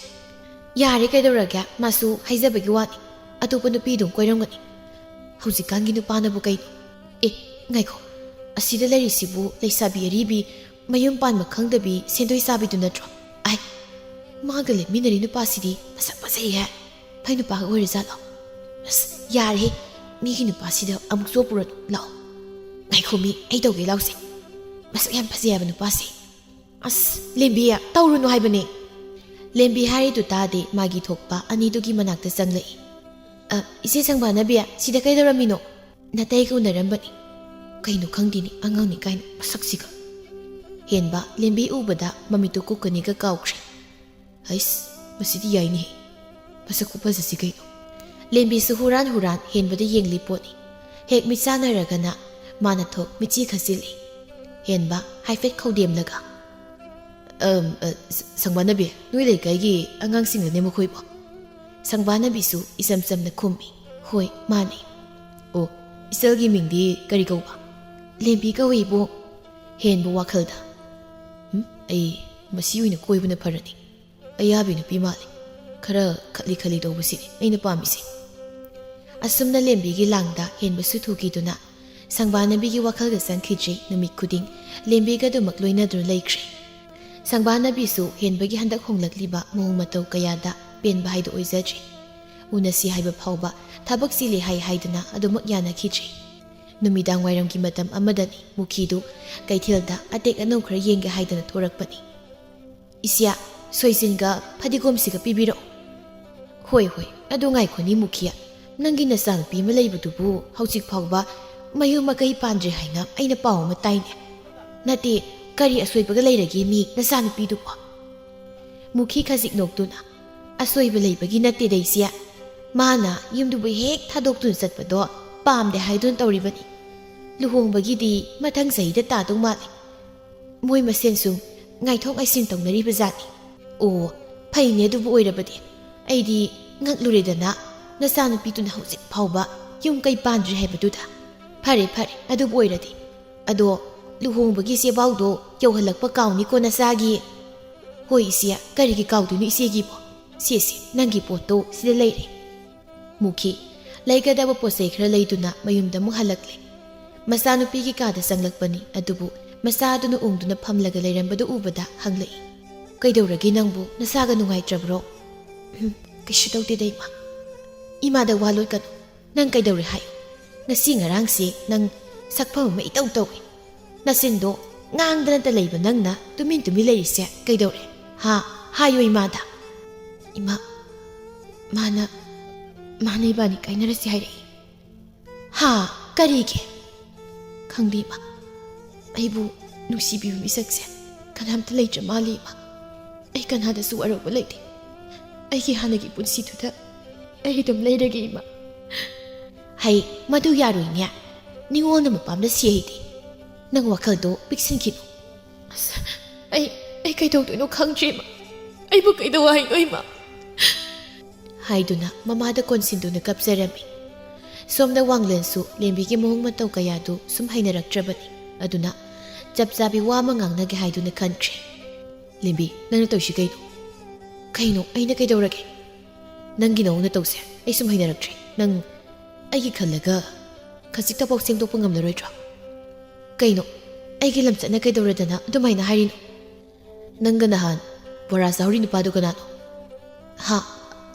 ꯌꯥꯔꯦ ꯀꯩꯗꯧꯔꯒꯦ, ꯃꯥꯁꯨ ꯍꯥꯏꯖꯕꯒꯤ ꯋꯥꯅꯤ꯫ ꯑꯇꯣꯞꯄ ꯅꯨꯄꯤ ꯑꯗꯨꯝ ꯀꯣꯏꯔꯝꯒꯅꯤ꯫ ꯍꯧꯖꯤꯛꯀꯥꯟꯒꯤ ꯅꯨꯄꯥꯅꯕꯨ ꯀꯩꯅꯣ? ꯑꯦ, ꯉꯥꯏꯈꯣ, ꯑꯁꯤꯗ ꯂꯩꯔꯤꯁꯤꯕꯨ ꯂꯩꯁꯥꯕꯤ ꯑꯔꯤꯕꯤ, ꯃꯌꯨꯝ ꯄꯥꯟꯕ ꯈꯪꯗꯕꯤ ꯁꯦꯟꯗꯣꯏ ꯆꯥꯕꯤꯗꯨ ꯅꯠꯇ꯭ꯔꯣ? ꯑꯥꯏ, ꯃꯥꯒ ꯂꯦꯞꯃꯤꯟꯅꯔꯤ ꯅꯨꯄꯥꯁꯤꯗꯤ ꯃꯁꯛ ꯐꯖꯩꯍꯦ꯫ ꯐꯩ ꯅꯨꯄꯥꯒ ꯑꯣꯏꯔꯖꯥꯠꯂꯣ? ꯑꯁ, ꯌꯥꯔꯦꯍꯦ, ꯃꯤꯒꯤ ꯅꯨꯄꯥꯁꯤꯗ ꯑꯃꯨꯛ ꯆꯣꯞꯄꯨꯔꯅꯨ, ꯂꯥꯛꯑꯣ꯫ ꯉꯥꯏꯈꯣ ꯃꯤ, ꯑꯩ ꯇꯧꯒꯦ, ꯂꯥꯎꯁꯦ꯫ ꯃꯁꯛ ꯌꯥꯝ ꯐꯖꯩ ꯍꯥꯏꯕ ꯅꯨꯄꯥꯁꯦ꯫ ꯑꯁ, ꯂꯦꯝꯕꯤ, ꯇꯧꯔꯨꯅꯨ ꯍꯥꯏꯕꯅꯦ꯫ ꯂꯦꯝꯕꯤ ꯍꯥꯏꯔꯤꯗꯨ ꯇꯥꯗꯦ, ꯃꯥꯒꯤ ꯊꯣꯛꯄ ꯑꯅꯤꯗꯨꯒꯤ ꯃꯅꯥꯛꯇ ꯆꯪꯂꯛꯏ꯫ "ꯑ, ꯏꯆꯦ ꯁꯪꯕꯥꯅꯕꯤ, ꯁꯤꯗ ꯀꯩꯗꯧꯔꯝꯃꯤꯅꯣ?" "ꯅꯇꯩꯒ ꯎꯅꯔꯝꯕꯅꯤ꯫ ꯀꯩꯅꯣ ꯈꯪꯗꯦꯅꯦ, ꯑꯉꯥꯡꯅꯤ ꯀꯥꯏꯅ ꯃꯁꯛꯁꯤꯒ꯫" ꯍꯦꯟꯕ ꯂꯦꯝꯕꯤ ꯎꯕꯗ ꯃꯃꯤꯠꯇꯨ ꯀꯨꯛꯀꯅꯤꯒ ꯀꯥꯎꯈ꯭ꯔꯦ꯫ "ꯍꯩꯁ, ꯃꯁꯤꯗꯤ ꯌꯥꯏꯅꯦꯍꯦ꯫ ꯃꯁꯛ ꯈꯨꯐꯖꯁꯤ ꯀꯩꯅꯣ?" ꯂꯦꯝꯕꯤꯁꯨ ꯍꯨꯔꯥꯟ ꯍꯨꯔꯥꯟ ꯍꯦꯟꯕꯗ ꯌꯦꯡꯂꯤ ꯄꯣꯠꯅꯤ꯫ ꯍꯦꯛ ꯃꯤꯠ ꯆꯥꯟꯅꯔꯒꯅ ꯃꯥꯅ ꯊꯣꯛ ꯃꯤꯠꯆꯤ ꯈꯠꯆꯤꯜꯂꯤ꯫ ꯍꯦꯟꯕ ꯍꯥꯏꯐꯦꯠ ꯈꯧꯗꯦꯝꯂꯒ, "ꯑꯝ, ꯑ, ꯁ-, ꯁꯪꯕꯥꯅꯕꯤ, ꯅꯣꯏ ꯂꯩꯀꯥꯏꯒꯤ ꯑꯉꯥꯡꯁꯤꯡꯅꯅꯦ ꯃꯈꯣꯏꯕꯣ?" ꯁꯪꯕꯥꯅꯕꯤꯁꯨ ꯏꯆꯝ ꯆꯝꯅ ꯈꯨꯝꯃꯤ, "ꯍꯣꯏ, ꯃꯥꯅꯦ꯫" "ꯑꯣ, ꯏꯆꯜꯒꯤ ꯃꯤꯡꯗꯤ ꯀꯔꯤ ꯀꯧꯕ?" "ꯂꯦꯝꯕꯤ ꯀꯧꯏ, ꯏꯕꯣꯛ꯫" ꯍꯦꯟꯕ ꯋꯥꯈꯜꯗ, "ꯎꯝ, ꯑꯩ ꯃꯁꯤ ꯑꯣꯏꯅ ꯀꯣꯏꯕꯅ ꯐꯔꯅꯤ꯫ ꯑꯌꯥꯕꯤ ꯅꯨꯄꯤ ꯃꯥꯜꯂꯤ꯫ ꯈꯔ ꯈꯠꯂꯤ ꯈꯠꯂꯤ ꯇꯧꯕꯁꯤꯅꯤ ꯑꯩꯅ ꯄꯥꯝꯃꯤꯁꯦ꯫" ꯑꯁꯨꯝꯅ ꯂꯦꯝꯕꯤꯒꯤ ꯂꯥꯡꯗ ꯍꯦꯟꯕꯁꯨ ꯊꯨꯈꯤꯗꯨꯅ ꯁꯪꯕꯥꯅꯕꯤꯒꯤ ꯋꯥꯈꯜꯒ ꯆꯪꯈꯤꯗ꯭ꯔꯦ꯫ ꯅꯨꯃꯤꯠ ꯈꯨꯗꯤꯡ ꯂꯦꯝꯕꯤꯒ ꯑꯗꯨꯃꯛ ꯂꯣꯏꯅꯗꯨꯅ ꯂꯩꯈ꯭ꯔꯦ꯫ ꯁꯪꯕꯥꯅꯕꯤꯁꯨ ꯍꯦꯟꯕꯒꯤ ꯍꯟꯗꯛ ꯍꯣꯡꯂꯛꯂꯤꯕ ꯃꯑꯣꯡ ꯃꯇꯧ ꯀꯌꯥꯗ ꯄꯦꯟꯕ ꯍꯥꯏꯗꯨ ꯑꯣꯏꯖꯗ꯭ꯔꯦ꯫ ꯎꯅꯁꯤ ꯍꯥꯏꯕ ꯐꯥꯎꯕ ꯊꯕꯛ ꯆꯤꯜꯂꯤ ꯍꯥꯏ ꯍꯥꯏꯗꯨꯅ ꯑꯗꯨꯃꯛ ꯌꯥꯅꯈꯤꯗ꯭ꯔꯦ꯫ ꯅꯨꯃꯤꯗꯥꯡ ꯋꯥꯏꯔꯝꯒꯤ ꯃꯇꯝ ꯑꯃꯗꯅꯤ ꯃꯨꯈꯤꯗꯨ ꯀꯩꯊꯦꯜꯗ ꯑꯇꯦꯛ ꯑꯅꯧ ꯈꯔ ꯌꯦꯡꯒꯦ ꯍꯥꯏꯗꯅ ꯊꯣꯔꯛꯄꯅꯤ꯫ "ꯏꯆꯦ, ꯁꯣꯏꯖꯤꯟꯒ ꯐꯗꯤꯒꯣꯝꯁꯤꯒ ꯄꯤꯕꯤꯔꯛꯑꯣ꯫" "ꯍꯣꯏ, ꯍꯣꯏ, ꯑꯗꯨ ꯉꯥꯏꯈꯣꯅꯤ ꯃꯨꯈꯤ, ꯅꯪꯒꯤ ꯅꯆꯥꯅꯨꯄꯤ ꯑꯃ ꯂꯩꯕꯗꯨꯕꯨ ꯍꯧꯖꯤꯛ ꯐꯥꯎꯕ ꯃꯌꯨꯝ ꯃꯀꯩ ꯄꯥꯟꯗ꯭ꯔꯤ ꯍꯥꯏꯅ ꯑꯩꯅ ꯄꯥꯎ ꯑꯃ ꯇꯥꯏꯅꯦ꯫ ꯅꯠꯇꯦ, ꯀꯔꯤ ꯑꯁꯣꯏꯕꯒ ꯂꯩꯔꯒꯦ ꯃꯤ ꯅꯆꯥꯅꯨꯄꯤꯗꯨꯕꯣ?" ꯃꯨꯈꯤ ꯈꯖꯤꯛ ꯅꯣꯛꯇꯨꯅ, "ꯑꯁꯣꯏꯕ ꯂꯩꯕꯒꯤ ꯅꯠꯇꯦꯗ ꯏꯆꯦ꯫ ꯃꯥꯅ ꯌꯨꯝꯗꯨꯕꯨ ꯍꯦꯛ ꯊꯥꯗꯣꯛꯇꯨꯅ ꯆꯠꯄꯗꯣ ꯄꯥꯝꯗꯦ ꯍꯥꯏꯗꯨꯅ ꯇꯧꯔꯤꯕꯅꯤ꯫ ꯂꯨꯍꯣꯡꯕꯒꯤꯗꯤ ꯃꯊꯪ ꯆꯍꯤꯗ ꯇꯥꯗꯧ ꯃꯥꯜꯂꯤ꯫ ꯃꯣꯏ ꯃꯁꯦꯟ ꯁꯨꯝ ꯉꯥꯏꯊꯣꯛ ꯉꯥꯏꯁꯤꯟ ꯇꯧꯅꯔꯤꯕ ꯖꯥꯠꯅꯤ꯫" ꯑꯣ, ꯐꯩꯅꯦ ꯑꯗꯨꯕꯨ ꯑꯣꯏꯔꯕꯗꯤ꯫ ꯑꯩꯗꯤ ꯉꯛꯂꯨꯔꯦꯗꯅ, ꯅꯆꯥꯅꯨꯄꯤꯗꯨꯅ ꯍꯧꯖꯤꯛ ꯐꯥꯎꯕ ꯌꯨꯝ ꯀꯩ ꯄꯥꯟꯗ꯭ꯔꯤ ꯍꯥꯏꯕꯗꯨꯗ꯫ ꯐꯔꯦ, ꯐꯔꯦ, ꯑꯗꯨꯕꯨ ꯑꯣꯏꯔꯗꯤ꯫ ꯑꯗꯣ ꯂꯨꯍꯣꯡꯕꯒꯤ ꯆꯦꯕꯥꯎꯗꯣ ꯌꯧꯍꯜꯂꯛꯄ ꯀꯥꯎꯅꯤꯀꯣ ꯅꯆꯥꯒꯤ꯫ ꯍꯣꯏ ꯏꯆꯦ, ꯀꯔꯤꯒꯤ ꯀꯥꯎꯗꯣꯏꯅꯣ ꯏꯆꯦꯒꯤꯕꯣ? ꯁꯦ, ꯁꯦ, ꯅꯪꯒꯤ ꯄꯣꯠꯇꯣ ꯁꯤꯗ ꯂꯩꯔꯦ꯫ ꯃꯨꯈꯤ ꯂꯩꯒꯗꯕ ꯄꯣꯠꯆꯩ ꯈꯔ ꯂꯩꯗꯨꯅ ꯃꯌꯨꯝꯗ ꯑꯃꯨꯛ ꯍꯜꯂꯛꯂꯦ꯫ ꯃꯆꯥꯅꯨꯄꯤꯒꯤ ꯀꯥꯗ ꯆꯪꯂꯛꯄꯅꯤ, ꯑꯗꯨꯕꯨ ꯃꯆꯥꯗꯨꯅ ꯎꯪꯗꯨꯅ ꯐꯝꯂꯒ ꯂꯩꯔꯝꯕꯗꯨ ꯎꯕꯗ ꯍꯪꯂꯛꯏ, "ꯀꯩꯗꯧꯔꯒꯦ ꯅꯪꯕꯨ? ꯅꯁꯥꯒ ꯅꯨꯡꯉꯥꯏꯇ꯭ꯔꯕ꯭ꯔꯣ?" "ꯎꯝ, ꯀꯩꯁꯨ ꯇꯧꯗꯦꯗ, ꯏꯃꯥ꯫" "ꯏꯃꯥꯗ ꯋꯥ ꯂꯣꯠꯀꯅꯨ꯫ ꯅꯪ ꯀꯩꯗꯧꯔꯦ ꯍꯥꯏꯌꯨ꯫ ꯉꯁꯤ ꯉꯔꯥꯡꯁꯦ ꯅꯪ ꯁꯛꯐꯝ ꯑꯃ ꯏꯇꯧ ꯇꯧꯏ꯫ ꯅꯆꯤꯟꯗꯣ ꯉꯥꯡꯗꯅꯇ ꯂꯩꯕ ꯅꯪꯅ ꯇꯨꯃꯤꯟ ꯇꯨꯃꯤꯟ ꯂꯩꯔꯤꯁꯦ ꯀꯩꯗꯧꯔꯦ? ꯍꯥ? ꯍꯥꯏꯌꯨ ꯏꯃꯥꯗ꯫" "ꯏꯃꯥ, ꯃꯥꯅ, ꯃꯥꯅ ꯏꯕꯥꯅꯤ ꯀꯥꯏꯅꯔꯁꯤ ꯍꯥꯏꯔꯛꯏ꯫" "ꯍꯥ? ꯀꯔꯤꯒꯤ?" "ꯈꯪꯗꯦ ꯏꯃꯥ, ꯑꯩꯕꯨ ꯅꯨꯡꯁꯤꯕꯤꯕ ꯃꯤꯁꯛꯁꯦ ꯀꯅꯥꯝꯇ ꯂꯩꯇ꯭ꯔ ꯃꯥꯜꯂꯦ ꯏꯃꯥ꯫ ꯑꯩ ꯀꯅꯥꯗꯁꯨ ꯋꯥꯔꯧꯕ ꯂꯩꯇꯦ꯫ ꯑꯩꯒꯤ ꯍꯥꯟꯅꯒꯤ ꯄꯨꯟꯁꯤꯗꯨꯗ ꯑꯩ ꯑꯗꯨꯝ ꯂꯩꯔꯒꯦ ꯏꯃꯥ꯫" "ꯍꯩ, ꯃꯗꯨ ꯌꯥꯔꯣꯏꯅꯦ꯫ ꯅꯤꯉꯣꯜꯅ ꯃꯄꯥꯝꯗ ꯁꯤ ꯍꯩꯗꯦ꯫ ꯅꯪ ꯋꯥꯈꯜꯗꯣ ꯄꯤꯛꯁꯤꯟꯈꯤꯅꯨ꯫" "ꯑꯁ, ꯑꯩ, ꯑꯩ ꯀꯩꯗꯧꯗꯣꯏꯅꯣ ꯈꯪꯗ꯭ꯔꯦ ꯏꯃꯥ꯫ ꯑꯩꯕꯨ ꯀꯩꯗꯧ ꯍꯥꯏꯅꯣ ꯏꯃꯥ?" ꯍꯥꯏꯗꯨꯅ ꯃꯃꯥꯗ ꯀꯣꯟꯁꯤꯟꯗꯨꯅ ꯀꯞꯆꯔꯝꯃꯤ꯫ ꯁꯣꯝꯗ ꯋꯥꯡꯂꯦꯟꯁꯨ ꯂꯦꯝꯕꯤꯒꯤ ꯃꯑꯣꯡ ꯃꯇꯧ ꯀꯌꯥꯗꯨ ꯁꯨꯝ ꯍꯩꯅꯔꯛꯇ꯭ꯔꯕꯅꯤ꯫ ꯑꯗꯨꯅ ꯆꯞ ꯆꯥꯕꯤ ꯋꯥ ꯑꯃ ꯉꯥꯡꯅꯒꯦ ꯍꯥꯏꯗꯨꯅ ꯈꯟꯈ꯭ꯔꯦ꯫ "ꯂꯦꯝꯕꯤ, ꯅꯪꯅ ꯇꯧꯔꯤꯁꯤ ꯀꯩꯅꯣ?" "ꯀꯩꯅꯣ? ꯑꯩꯅ ꯀꯩꯗꯧꯔꯒꯦ?" "ꯅꯪꯒꯤ ꯅꯑꯣꯡ ꯅꯇꯧꯁꯦ ꯑꯩ ꯁꯨꯝ ꯍꯩꯅꯔꯛꯇ꯭ꯔꯦ꯫ ꯅꯪ ꯑꯩꯒꯤ ꯈꯜꯂꯒ ꯈꯖꯤꯛꯇꯐꯥꯎ ꯁꯦꯝꯗꯣꯛꯄ ꯉꯝꯂꯔꯣꯏꯗ꯭ꯔꯣ?" "ꯀꯩꯅꯣ? ꯑꯩꯒꯤ ꯂꯝꯆꯠꯅ ꯀꯩꯗꯧꯔꯗꯅ ꯑꯗꯨꯃꯥꯏꯅ ꯍꯥꯏꯔꯤꯅꯣ?" "ꯅꯪꯒ ꯅꯍꯥꯟ ꯕꯣꯔꯥ ꯆꯥꯍꯧꯔꯤ ꯅꯨꯄꯥꯗꯨ ꯀꯅꯥꯅꯣ?" "ꯍꯥ?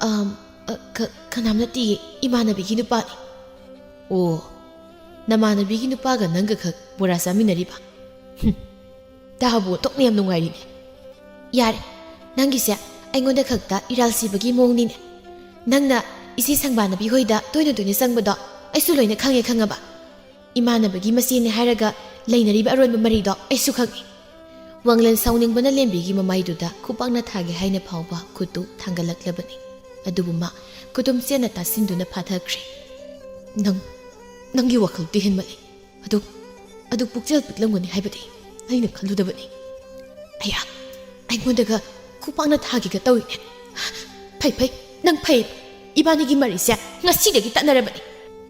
ꯑꯝ, ꯑ, ꯀ-, ꯀꯅꯥꯝ ꯅꯠꯇꯤꯌꯦ, ꯏꯃꯥꯟꯅꯕꯤꯒꯤ ꯅꯨꯄꯥꯅꯤ꯫" "ꯑꯣ, ꯅꯃꯥꯟꯅꯕꯤꯒꯤ ꯅꯨꯄꯥꯒ ꯅꯪꯒ ꯈꯛ ꯕꯣꯔꯥ ꯆꯥꯃꯤꯟꯅꯔꯤꯕ? ꯍꯨꯝ, ꯇꯥꯕꯨ ꯑꯣꯟꯊꯣꯛꯅ ꯌꯥꯝ ꯅꯨꯡꯉꯥꯏꯔꯤꯅꯦ꯫" "ꯌꯥꯔꯦ, ꯅꯪꯒꯤꯁꯦ ꯑꯩꯉꯣꯟꯗ ꯈꯛꯇ ꯏꯔꯥꯜ ꯁꯤꯕꯒꯤ ꯃꯑꯣꯡꯅꯤꯅꯦ꯫ ꯅꯪꯅ ꯏꯆꯦ ꯁꯪꯕꯥꯅꯕꯤ ꯍꯣꯏꯗ ꯇꯣꯏꯅ ꯇꯣꯏꯅ ꯆꯪꯕꯗꯣ ꯑꯩꯁꯨ ꯂꯣꯏꯅ ꯈꯪꯉꯦ, ꯈꯪꯉꯕ? ꯏꯃꯥꯟꯅꯕꯒꯤ ꯃꯆꯦꯅꯦ ꯍꯥꯏꯔꯒ ꯂꯩꯅꯔꯤꯕ ꯑꯔꯣꯟꯕ ꯃꯔꯤꯗꯣ ꯑꯩꯁꯨ ꯈꯪꯉꯤ꯫" ꯋꯥꯡꯂꯦꯟ ꯁꯥꯎꯅꯤꯡꯕꯅ ꯂꯦꯝꯕꯤꯒꯤ ꯃꯃꯥꯏꯗꯨꯗ ꯈꯨꯄꯥꯛꯅ ꯊꯥꯒꯦ ꯍꯥꯏꯅ ꯐꯥꯎꯕ ꯈꯨꯠꯇꯨ ꯊꯥꯡꯒꯠꯂꯛꯂꯕꯅꯤ꯫ ꯑꯗꯨꯕꯨ ꯃꯥ ꯈꯨꯗꯨꯝ ꯆꯦꯠꯅ ꯇꯥꯁꯤꯟꯗꯨꯅ ꯐꯥꯊꯈ꯭ꯔꯦ꯫ "ꯅꯪ, ꯅꯪꯒꯤ ꯋꯥꯈꯜꯗꯤ ꯍꯦꯟꯃꯜꯂꯤ꯫ ꯑꯗꯨ, ꯑꯗꯨ ꯄꯨꯛꯆꯦꯜ ꯄꯤꯛꯂꯝꯒꯅꯤ ꯍꯥꯏꯕꯗꯤ ꯑꯩꯅ ꯈꯜꯂꯨꯗꯕꯅꯤ꯫ ꯑꯌꯥ, ꯑꯩꯉꯣꯟꯗꯒ ꯈꯨꯄꯥꯛꯅ ꯊꯥꯒꯦꯒ ꯇꯧꯏꯅꯦ꯫ ꯐꯩ ꯐꯩ, ꯅꯪ ꯐꯩ꯫ ꯏꯕꯥꯅꯤꯒꯤ ꯃꯔꯤꯁꯦ ꯉꯁꯤꯗꯒꯤ ꯇꯠꯅꯔꯕꯅꯤ꯫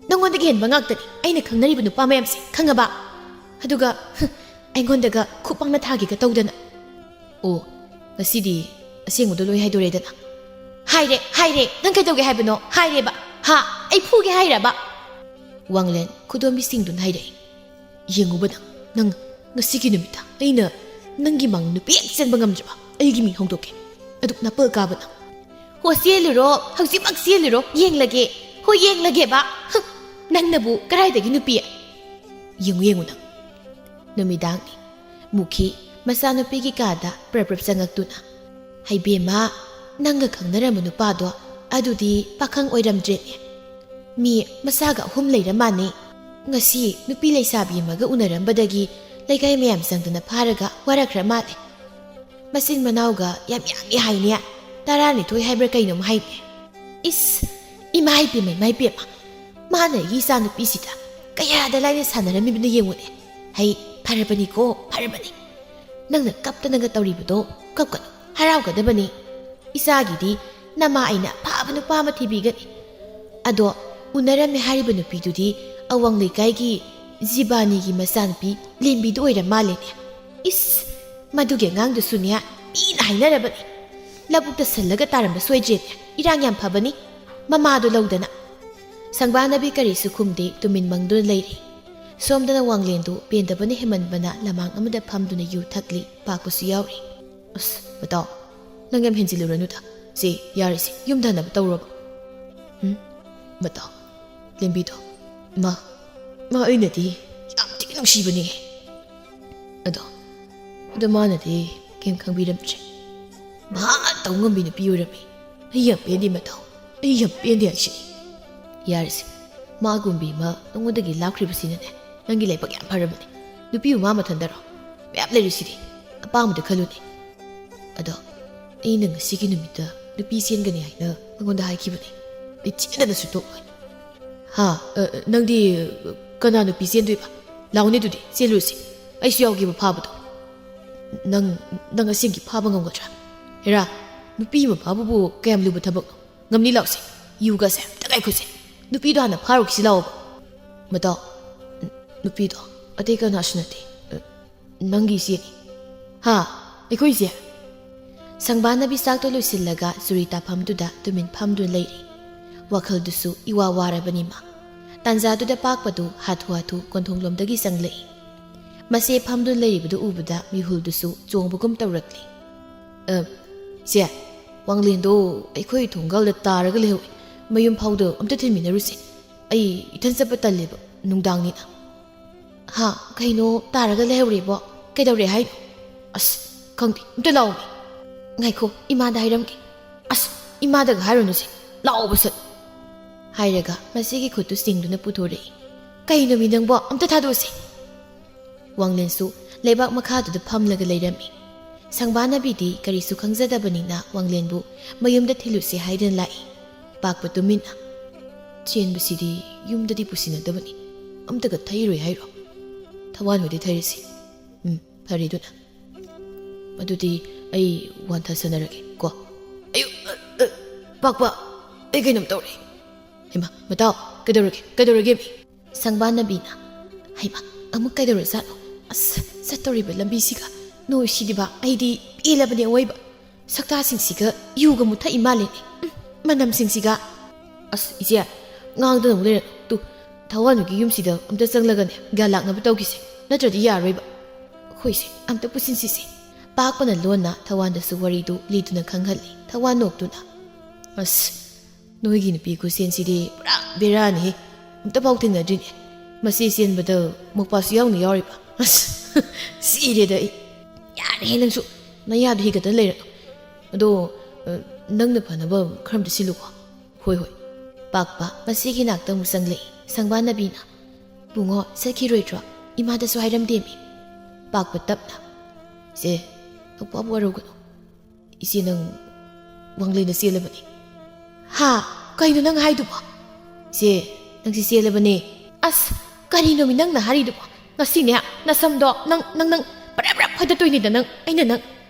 ꯅꯪꯉꯣꯟꯗꯒꯤ ꯍꯦꯟꯕ ꯉꯥꯛꯇꯅꯤ ꯑꯩꯅ ꯈꯪꯅꯔꯤꯕ ꯅꯨꯄꯥ ꯃꯌꯥꯝꯁꯦ, ꯈꯪꯉꯕ? ꯑꯗꯨꯒ ꯍꯨꯝ, ꯑꯩꯉꯣꯟꯗꯒ ꯈꯨꯄꯥꯛꯅ ꯊꯥꯒꯦꯒ ꯇꯧꯗꯅ꯫ ꯑꯣ, ꯉꯁꯤꯗꯤ ꯑꯁꯦꯡꯕꯗꯣ ꯂꯣꯏ ꯍꯥꯏꯗꯣꯔꯦꯗꯅ꯫ ꯍꯥꯏꯔꯦ, ꯍꯥꯏꯔꯦ꯫ ꯅꯪ ꯀꯩꯗꯧꯒꯦ ꯍꯥꯏꯕꯅꯣ? ꯍꯥꯏꯔꯦꯕ꯫ ꯍꯥ? ꯑꯩ ꯐꯨꯒꯦ ꯍꯥꯏꯔꯕ? ꯋꯥꯡꯂꯦꯟ ꯈꯨꯗꯣꯝꯕꯤꯁꯤꯡꯗꯨꯅ ꯍꯥꯏꯔꯛꯏ꯫ ꯌꯦꯡꯉꯨꯕ ꯅꯪ, ꯅꯪ ꯉꯁꯤꯒꯤ ꯅꯨꯃꯤꯠꯇ ꯑꯩꯅ ꯅꯪꯒꯤ ꯃꯥꯡ ꯅꯨꯄꯤ ꯍꯦꯛ ꯆꯦꯟꯕ ꯉꯝꯗ꯭ꯔꯕ ꯑꯩꯒꯤ ꯃꯤ ꯍꯣꯡꯗꯣꯛꯀꯦ꯫ ꯑꯗꯨꯛ ꯅꯥꯄꯜ ꯀꯥꯕ ꯅꯪ꯫ ꯍꯣ, ꯆꯦꯜꯂꯨꯔꯣ, ꯍꯧꯖꯤꯛꯃꯛ ꯆꯦꯜꯂꯨꯔꯣ, ꯌꯦꯡꯂꯒꯦ꯫ ꯍꯣ, ꯌꯦꯡꯂꯒꯦꯕ꯫ ꯍꯨꯝ, ꯅꯪꯅꯕꯨ ꯀꯗꯥꯏꯗꯒꯤ ꯅꯨꯄꯤ? ꯌꯦꯡꯉꯨ, ꯌꯦꯡꯉꯨ ꯅꯪ꯫ ꯅꯨꯃꯤꯗꯥꯡꯅꯤ꯫ ꯃꯨꯈꯤ ꯃꯆꯥꯅꯨꯄꯤꯒꯤ ꯀꯥꯗ ꯄ꯭ꯔꯞ ꯄ꯭ꯔꯞ ꯆꯪꯉꯛꯇꯨꯅ, "ꯍꯩꯕꯦꯝꯃ, ꯅꯪꯒ ꯈꯪꯅꯔꯝꯕ ꯅꯨꯄꯥꯗꯣ ꯑꯗꯨꯗꯤ ꯄꯥꯈꯪ ꯑꯣꯏꯔꯝꯗ꯭ꯔꯦꯅꯦ꯫ ꯃꯤ ꯃꯆꯥꯒ ꯑꯍꯨꯝ ꯂꯩꯔ ꯃꯥꯅꯦ꯫ ꯉꯁꯤ ꯅꯨꯄꯤ ꯂꯩꯁꯥꯕꯤ ꯑꯃꯒ ꯎꯅꯔꯝꯕꯗꯒꯤ ꯂꯩꯀꯥꯏ ꯃꯌꯥꯝ ꯆꯪꯗꯅ ꯐꯥꯔꯒ ꯋꯥꯔꯛꯈ꯭ꯔ ꯃꯥꯜꯂꯦ꯫ ꯃꯆꯤꯟ ꯃꯅꯥꯎꯒ ꯌꯥꯝ ꯌꯥꯝꯃꯤ ꯍꯥꯏꯅꯦ꯫ ꯇꯔꯥꯅꯤꯊꯣꯏ ꯍꯥꯏꯕ꯭ꯔꯥ ꯀꯩꯅꯣꯝ ꯍꯥꯏꯅꯦ꯫ ꯏꯁ, ꯏꯃꯥ ꯏꯄꯦꯝꯃ, ꯏꯃꯥ ꯏꯄꯦꯝꯃ꯫ ꯃꯥꯅ ꯑꯩꯒꯤ ꯏꯆꯥ ꯅꯨꯄꯤꯁꯤꯗ ꯀꯌꯥꯗ ꯂꯥꯏꯅ ꯁꯥꯟꯅꯔꯝꯃꯤꯕꯅꯣ ꯌꯦꯡꯉꯨꯅꯦ꯫ ꯍꯩ, ꯐꯔꯕꯅꯤꯀꯣ, ꯐꯔꯕꯅꯤ꯫ ꯅꯪꯅ ꯀꯞꯇꯅꯒ ꯇꯧꯔꯤꯕꯗꯣ ꯀꯞꯀꯅꯨ, ꯍꯔꯥꯎꯒꯗꯕꯅꯤ꯫ ꯏꯆꯥꯒꯤꯗꯤ ꯅꯃꯥ ꯑꯩꯅ ꯑꯐꯕ ꯅꯨꯄꯥ ꯑꯃ ꯊꯤꯕꯤꯒꯅꯤ꯫ ꯑꯗꯣ ꯎꯅꯔꯝꯃꯦ ꯍꯥꯏꯔꯤꯕ ꯅꯨꯄꯤꯗꯨꯗꯤ ꯑꯋꯥꯡ ꯂꯩꯀꯥꯏꯒꯤ ꯖꯤꯕꯥꯅꯤꯒꯤ ꯃꯆꯥꯅꯨꯄꯤ ꯂꯦꯝꯕꯤꯗꯨ ꯑꯣꯏꯔ ꯃꯥꯜꯂꯦꯅꯦ꯫ ꯏꯁ, ꯃꯗꯨꯒꯤ ꯑꯉꯥꯡꯗꯨꯁꯨꯅꯦ ꯃꯤꯅ ꯍꯥꯏꯅꯔꯕꯅꯤ꯫ ꯂꯧꯕꯨꯛꯇ ꯁꯜꯂꯒ ꯇꯥꯔꯝꯕ ꯁꯣꯏꯗ꯭ꯔꯦꯅꯦ꯫ ꯏꯔꯥꯡ ꯌꯥꯝ ꯐꯕꯅꯤ꯫ ꯃꯃꯥꯗꯣ ꯂꯧꯗꯅ꯫ ꯁꯪꯕꯥꯅꯕꯤ ꯀꯔꯤꯁꯨ ꯈꯨꯝꯗꯦ, ꯇꯨꯃꯤꯟ ꯃꯪꯗꯨꯅ ꯂꯩꯔꯤ꯫ ꯁꯣꯝꯗꯅ ꯋꯥꯡꯂꯦꯟꯗꯨ ꯄꯦꯟꯗꯕꯅ ꯍꯦꯃꯟꯕꯅ ꯂꯃꯥꯡ ꯑꯃꯗ ꯐꯝꯗꯨꯅ ꯌꯨ ꯊꯛꯂꯤ, ꯄꯥꯛꯄꯁꯨ ꯌꯥꯎꯔꯤ꯫ ꯑꯁ, ꯃꯇꯥꯎ, ꯅꯪ ꯌꯥꯝ ꯍꯦꯟꯖꯤꯜꯂꯨꯔꯅꯨꯗ꯫ ꯁꯦ, ꯌꯥꯔꯦꯁꯦ, ꯌꯨꯝꯗ ꯍꯟꯅꯕ ꯇꯧꯔꯣꯕ꯫ ꯎꯝ? ꯃꯇꯥꯎ, ꯂꯦꯝꯕꯤꯗꯣ, ꯃꯥ, ꯃꯥ ꯑꯩꯅꯗꯤ ꯌꯥꯝ ꯊꯤꯅ ꯅꯨꯡꯁꯤꯕꯅꯦ꯫ ꯑꯗꯣ, ꯑꯗꯣ ꯃꯥꯅꯗꯤ ꯀꯩꯝ ꯈꯪꯕꯤꯔꯝꯗ꯭ꯔꯦ꯫ ꯚꯥ ꯇꯧ ꯉꯝꯕꯤ ꯅꯨꯄꯤ ꯑꯣꯏꯔꯝꯃꯤ꯫ ꯑꯩ ꯌꯥꯝ ꯄꯦꯟꯗꯦ ꯃꯇꯥꯎ, ꯑꯩ ꯌꯥꯝ ꯄꯦꯟꯗꯦ ꯍꯥꯏꯁꯤꯅꯤ꯫ ꯌꯥꯔꯦꯁꯦ, ꯃꯥꯒꯨꯝꯕꯤ ꯑꯃ ꯅꯉꯣꯟꯗꯒꯤ ꯂꯥꯞꯈ꯭ꯔꯤꯕꯁꯤꯅꯅꯦ, ꯅꯪꯒꯤ ꯂꯥꯏꯕꯛ ꯌꯥꯝ ꯐꯔꯕꯅꯦ꯫ ꯅꯨꯄꯤꯕꯨ ꯃꯥ ꯃꯊꯟꯗꯔꯣ? ꯃꯌꯥꯝ ꯂꯩꯔꯤꯁꯤꯗꯤ, ꯑꯄꯥꯝꯕꯗ ꯈꯜꯂꯨꯅꯦ꯫ ꯑꯗꯣ ꯑꯩꯅ ꯉꯁꯤꯒꯤ ꯅꯨꯃꯤꯠꯇ ꯅꯨꯄꯤ ꯆꯦꯟꯒꯅꯤ ꯍꯥꯏꯅ ꯃꯉꯣꯟꯗ ꯍꯥꯏꯈꯤꯕꯅꯦ꯫ ꯑꯩ ꯆꯦꯟꯗꯅꯁꯨ ꯇꯣꯛꯂꯣꯏ꯫ ꯍꯥ? ꯑ, ꯅꯪꯗꯤ ꯀꯅꯥ ꯅꯨꯄꯤ ꯆꯦꯟꯗꯣꯏꯕ? ꯂꯥꯎꯅꯦ ꯑꯗꯨꯗꯤ, ꯆꯦꯜꯂꯨꯔꯁꯤ꯫ ꯑꯩꯁꯨ ꯌꯥꯎꯒꯦꯕ ꯐꯥꯕꯗꯣ꯫ ꯅꯪ, ꯅꯪ ꯑꯁꯦꯡꯒꯤ ꯐꯥꯕ ꯉꯝꯒꯗ꯭ꯔꯥ? ꯍꯦꯔꯥ, ꯅꯨꯄꯤ ꯑꯃ ꯐꯥꯕꯕꯨ ꯀꯌꯥꯝ ꯂꯨꯕ ꯊꯕꯛꯅꯣ? ꯉꯝꯅꯤ, ꯂꯥꯎꯁꯦ꯫ ꯌꯨꯒꯁꯦ ꯑꯝꯇ ꯉꯥꯏꯈꯣꯁꯦ꯫ ꯅꯨꯄꯤꯗꯣ ꯍꯥꯟꯅ ꯐꯥꯔꯨꯈꯤꯁꯤ ꯂꯥꯛꯑꯣꯕ꯫ ꯃꯇꯥꯎ, ꯅꯨꯄꯤꯗꯣ ꯑꯇꯩ ꯀꯅꯥꯁꯨ ꯅꯠꯇꯦ꯫ ꯅꯪꯒꯤ ꯏꯆꯦꯅꯤ꯫ ꯍꯥ? ꯑꯩꯈꯣꯏ ꯏꯆꯦ? ꯁꯪꯕꯥꯅꯕꯤ ꯆꯥꯛꯇꯣ ꯂꯣꯏꯁꯤꯜꯂꯒ ꯆꯨꯔꯤ ꯇꯥꯐꯝꯗꯨꯗ ꯇꯨꯃꯤꯟ ꯐꯝꯗꯨꯅ ꯂꯩꯔꯤ꯫ ꯋꯥꯈꯜꯗꯨꯁꯨ ꯏꯋꯥ ꯋꯥꯔꯕꯅꯤ ꯃꯥ꯫ ꯇꯥꯟꯖꯥꯗꯨꯗ ꯄꯥꯛꯄꯗꯨ ꯍꯥꯊꯨ ꯍꯥꯊꯨ ꯀꯣꯟꯊꯣꯡꯂꯣꯝꯗꯒꯤ ꯆꯪꯂꯛꯏ꯫ ꯃꯆꯦ ꯐꯝꯗꯨꯅ ꯂꯩꯔꯤꯕꯗꯨ ꯎꯕꯗ ꯃꯤꯍꯨꯜꯗꯨꯁꯨ ꯆꯣꯡꯕꯒꯨꯝ ꯇꯧꯔꯛꯂꯤ꯫ "ꯑ, ꯏꯆꯦ, ꯋꯥꯡꯂꯦꯟꯗꯣ ꯑꯩꯈꯣꯏ ꯊꯣꯡꯒꯥꯜꯗ ꯇꯥꯔꯒ ꯂꯩꯍꯧꯏ꯫ ꯃꯌꯨꯝ ꯐꯥꯎꯗ ꯑꯝꯇ ꯊꯤꯟꯃꯤꯟꯅꯔꯨꯁꯦ꯫ ꯑꯩ ꯏꯊꯟ ꯆꯠꯄ ꯇꯜꯂꯦꯕ, ꯅꯨꯡꯗꯥꯡꯅꯤꯅ꯫" "ꯍꯥ? ꯀꯩꯅꯣ ꯇꯥꯔꯒ ꯂꯩꯍꯧꯔꯦꯕꯣ? ꯀꯩꯗꯧꯔꯦ ꯍꯥꯏꯅꯣ?" "ꯑꯁ, ꯈꯪꯗꯦ, ꯑꯝꯇ ꯂꯥꯛꯑꯣꯃꯤ꯫" "ꯉꯥꯏꯈꯣ, ꯏꯃꯥꯗ ꯍꯥꯏꯔꯝꯒꯦ꯫" "ꯑꯁ, ꯏꯃꯥꯗꯒ ꯍꯥꯏꯔꯨꯅꯨꯁꯦ, ꯂꯥꯛꯑꯣꯕ ꯁꯠ꯫" ꯍꯥꯏꯔꯒ ꯃꯁꯤꯒꯤ ꯈꯨꯠꯇꯨ ꯆꯤꯡꯗꯨꯅ ꯄꯨꯊꯣꯔꯛꯏ꯫ "ꯀꯩꯅꯣꯃꯤ ꯅꯪꯕꯣ? ꯑꯝꯇ ꯊꯥꯗꯣꯛꯑꯁꯦ꯫" ꯋꯥꯡꯂꯦꯟꯁꯨ ꯂꯩꯕꯥꯛ ꯃꯈꯥꯗꯨꯗ ꯐꯝꯂꯒ ꯂꯩꯔꯝꯃꯤ꯫ ꯁꯪꯕꯥꯅꯕꯤꯗꯤ ꯀꯔꯤꯁꯨ ꯈꯪꯖꯗꯕꯅꯤꯅ ꯋꯥꯡꯂꯦꯟꯕꯨ ꯃꯌꯨꯝꯗ ꯊꯤꯜꯂꯨꯁꯦ ꯍꯥꯏꯗꯨꯅ ꯂꯥꯛꯏ꯫ ꯄꯥꯛꯄ ꯇꯨꯃꯤꯟꯅ꯫ "ꯆꯦꯟꯕꯁꯤꯗꯤ ꯌꯨꯝꯗꯗꯤ ꯄꯨꯁꯤꯟꯅꯗꯕꯅꯤ꯫ ꯑꯝꯇꯒ ꯊꯩꯔꯣꯏ ꯍꯥꯏꯔꯣ? ꯊꯋꯥꯟ ꯍꯣꯏꯗ ꯊꯩꯔꯁꯤ꯫ ꯎꯝ, ꯐꯔꯦ ꯑꯗꯨꯅ꯫ ꯑꯗꯨꯗꯤ ꯑꯩ ꯋꯥꯟꯊꯁꯅꯔꯒꯦ ꯀꯣ꯫" "ꯑꯌꯨ, ꯑ, ꯑ, ꯄꯥꯛꯄ, ꯑꯩ ꯀꯩꯅꯣꯝ ꯇꯧꯔꯦ꯫" "ꯍꯩꯃꯥ, ꯃꯇꯥꯎ, ꯀꯩꯗꯧꯔꯒꯦ? ꯀꯩꯗꯧꯔꯒꯦ ꯃꯤ?" ꯁꯪꯕꯥꯅꯕꯤꯅ꯫ "ꯍꯩꯃꯥ, ꯑꯃꯨꯛ ꯀꯩꯗꯧꯔꯖꯥꯠꯅꯣ? ꯑꯁ, ꯆꯠꯇꯧꯔꯤꯕ ꯂꯝꯕꯤꯁꯤꯒ ꯅꯣꯏ ꯁꯤꯗꯤꯕ, ꯑꯩꯗꯤ ꯄꯦꯜꯂꯕꯅꯦ ꯑꯋꯣꯏꯕ꯫ ꯁꯛꯇꯥꯁꯤꯡꯁꯤꯒ ꯌꯨꯒ ꯃꯨꯊꯛꯏ ꯃꯥꯜꯂꯦꯅꯦ꯫ ꯎꯝ, ꯃꯅꯝꯁꯤꯡꯁꯤꯒ꯫" "ꯑꯁ, ꯏꯆꯦ, ꯉꯥꯡꯗꯅ ꯑꯃꯨꯛ ꯂꯩꯔꯦ꯫ ꯇꯨ, ꯊꯋꯥꯟꯒꯤ ꯌꯨꯝꯁꯤꯗ ꯑꯝꯇ ꯆꯪꯂꯒꯅꯦ, ꯒ꯭ꯌꯥꯟ ꯂꯥꯛꯅꯕ ꯇꯧꯈꯤꯁꯦ, ꯅꯠꯇ꯭ꯔꯗꯤ ꯌꯥꯔꯣꯏꯕ꯫ ꯑꯩꯈꯣꯏꯁꯦ ꯑꯝꯇ ꯄꯨꯁꯤꯟꯁꯤꯁꯦ꯫" ꯄꯥꯛꯄꯅ ꯂꯣꯟꯅ ꯊꯋꯥꯟꯗꯁꯨ ꯋꯥꯔꯤꯗꯨ ꯂꯤꯗꯨꯅ ꯈꯪꯍꯜꯂꯤ꯫ ꯊꯋꯥꯟ ꯅꯣꯛꯇꯨꯅ, "ꯑꯁ, ꯅꯣꯏꯒꯤ ꯅꯨꯄꯤ ꯈꯨꯠꯁꯦꯟꯁꯤꯗꯤ ꯄꯨꯔꯥ ꯕꯦꯔꯥꯅꯤꯍꯦ꯫ ꯑꯝꯇꯐꯥꯎ ꯊꯦꯡꯅꯗ꯭ꯔꯤꯅꯦ꯫ ꯃꯆꯦ ꯆꯦꯟꯕꯗ ꯃꯣꯛꯄꯥꯁꯨ ꯌꯥꯎꯅ ꯌꯥꯎꯔꯤꯕ꯫ ꯑꯁ, ꯁꯤꯔꯦꯗ ꯑꯩ꯫ ꯌꯥꯔꯦꯍꯦ ꯅꯪꯁꯨ, ꯅꯌꯥꯗꯨ ꯍꯤꯒꯠꯇꯅ ꯂꯩꯔꯅꯨ꯫ ꯑꯗꯣ, ꯑ, ꯅꯪꯅ ꯐꯅꯕ ꯈꯔ ꯑꯝꯇ ꯁꯤꯜꯂꯨꯀꯣ꯫" "ꯍꯣꯏ, ꯍꯣꯏ꯫" ꯄꯥꯛꯄ ꯃꯁꯤꯒꯤ ꯅꯥꯛꯇ ꯑꯃꯨꯛ ꯆꯪꯂꯛꯏ꯫ ꯁꯪꯕꯥꯅꯕꯤꯅ, "ꯕꯨꯡꯉꯣ, ꯆꯠꯈꯤꯔꯣꯏꯗ꯭ꯔꯣ? ꯏꯃꯥꯗꯁꯨ ꯍꯥꯏꯔꯝꯗꯦꯃꯤ꯫" ꯄꯥꯛꯄ ꯇꯞꯅ, "ꯆꯦ, ꯅꯄꯥꯕꯨ ꯋꯥꯔꯧꯒꯅꯨ꯫ ꯏꯆꯦ ꯅꯪ ꯋꯥꯡꯂꯦꯟꯗ ꯆꯦꯜꯂꯕꯅꯤ꯫" "ꯍꯥ? ꯀꯩꯅꯣ ꯅꯪ ꯍꯥꯏꯗꯨꯕꯣ?" "ꯏꯆꯦ, ꯅꯪꯁꯤ ꯆꯦꯜꯂꯕꯅꯦ꯫" "ꯑꯁ, ꯀꯔꯤꯅꯣꯃꯤ ꯅꯪꯅ ꯍꯥꯏꯔꯤꯗꯨꯕꯣ? ꯉꯁꯤꯅꯦ, ꯅꯁꯝꯗꯣ ꯅꯪ, ꯅꯪ, ꯅꯪ ꯕ꯭ꯔꯞ ꯕ꯭ꯔꯞ ꯐꯣꯏꯗꯠꯇꯣꯏꯅꯤꯗ ꯅꯪ, ꯑꯩꯅ ꯅꯪ꯫"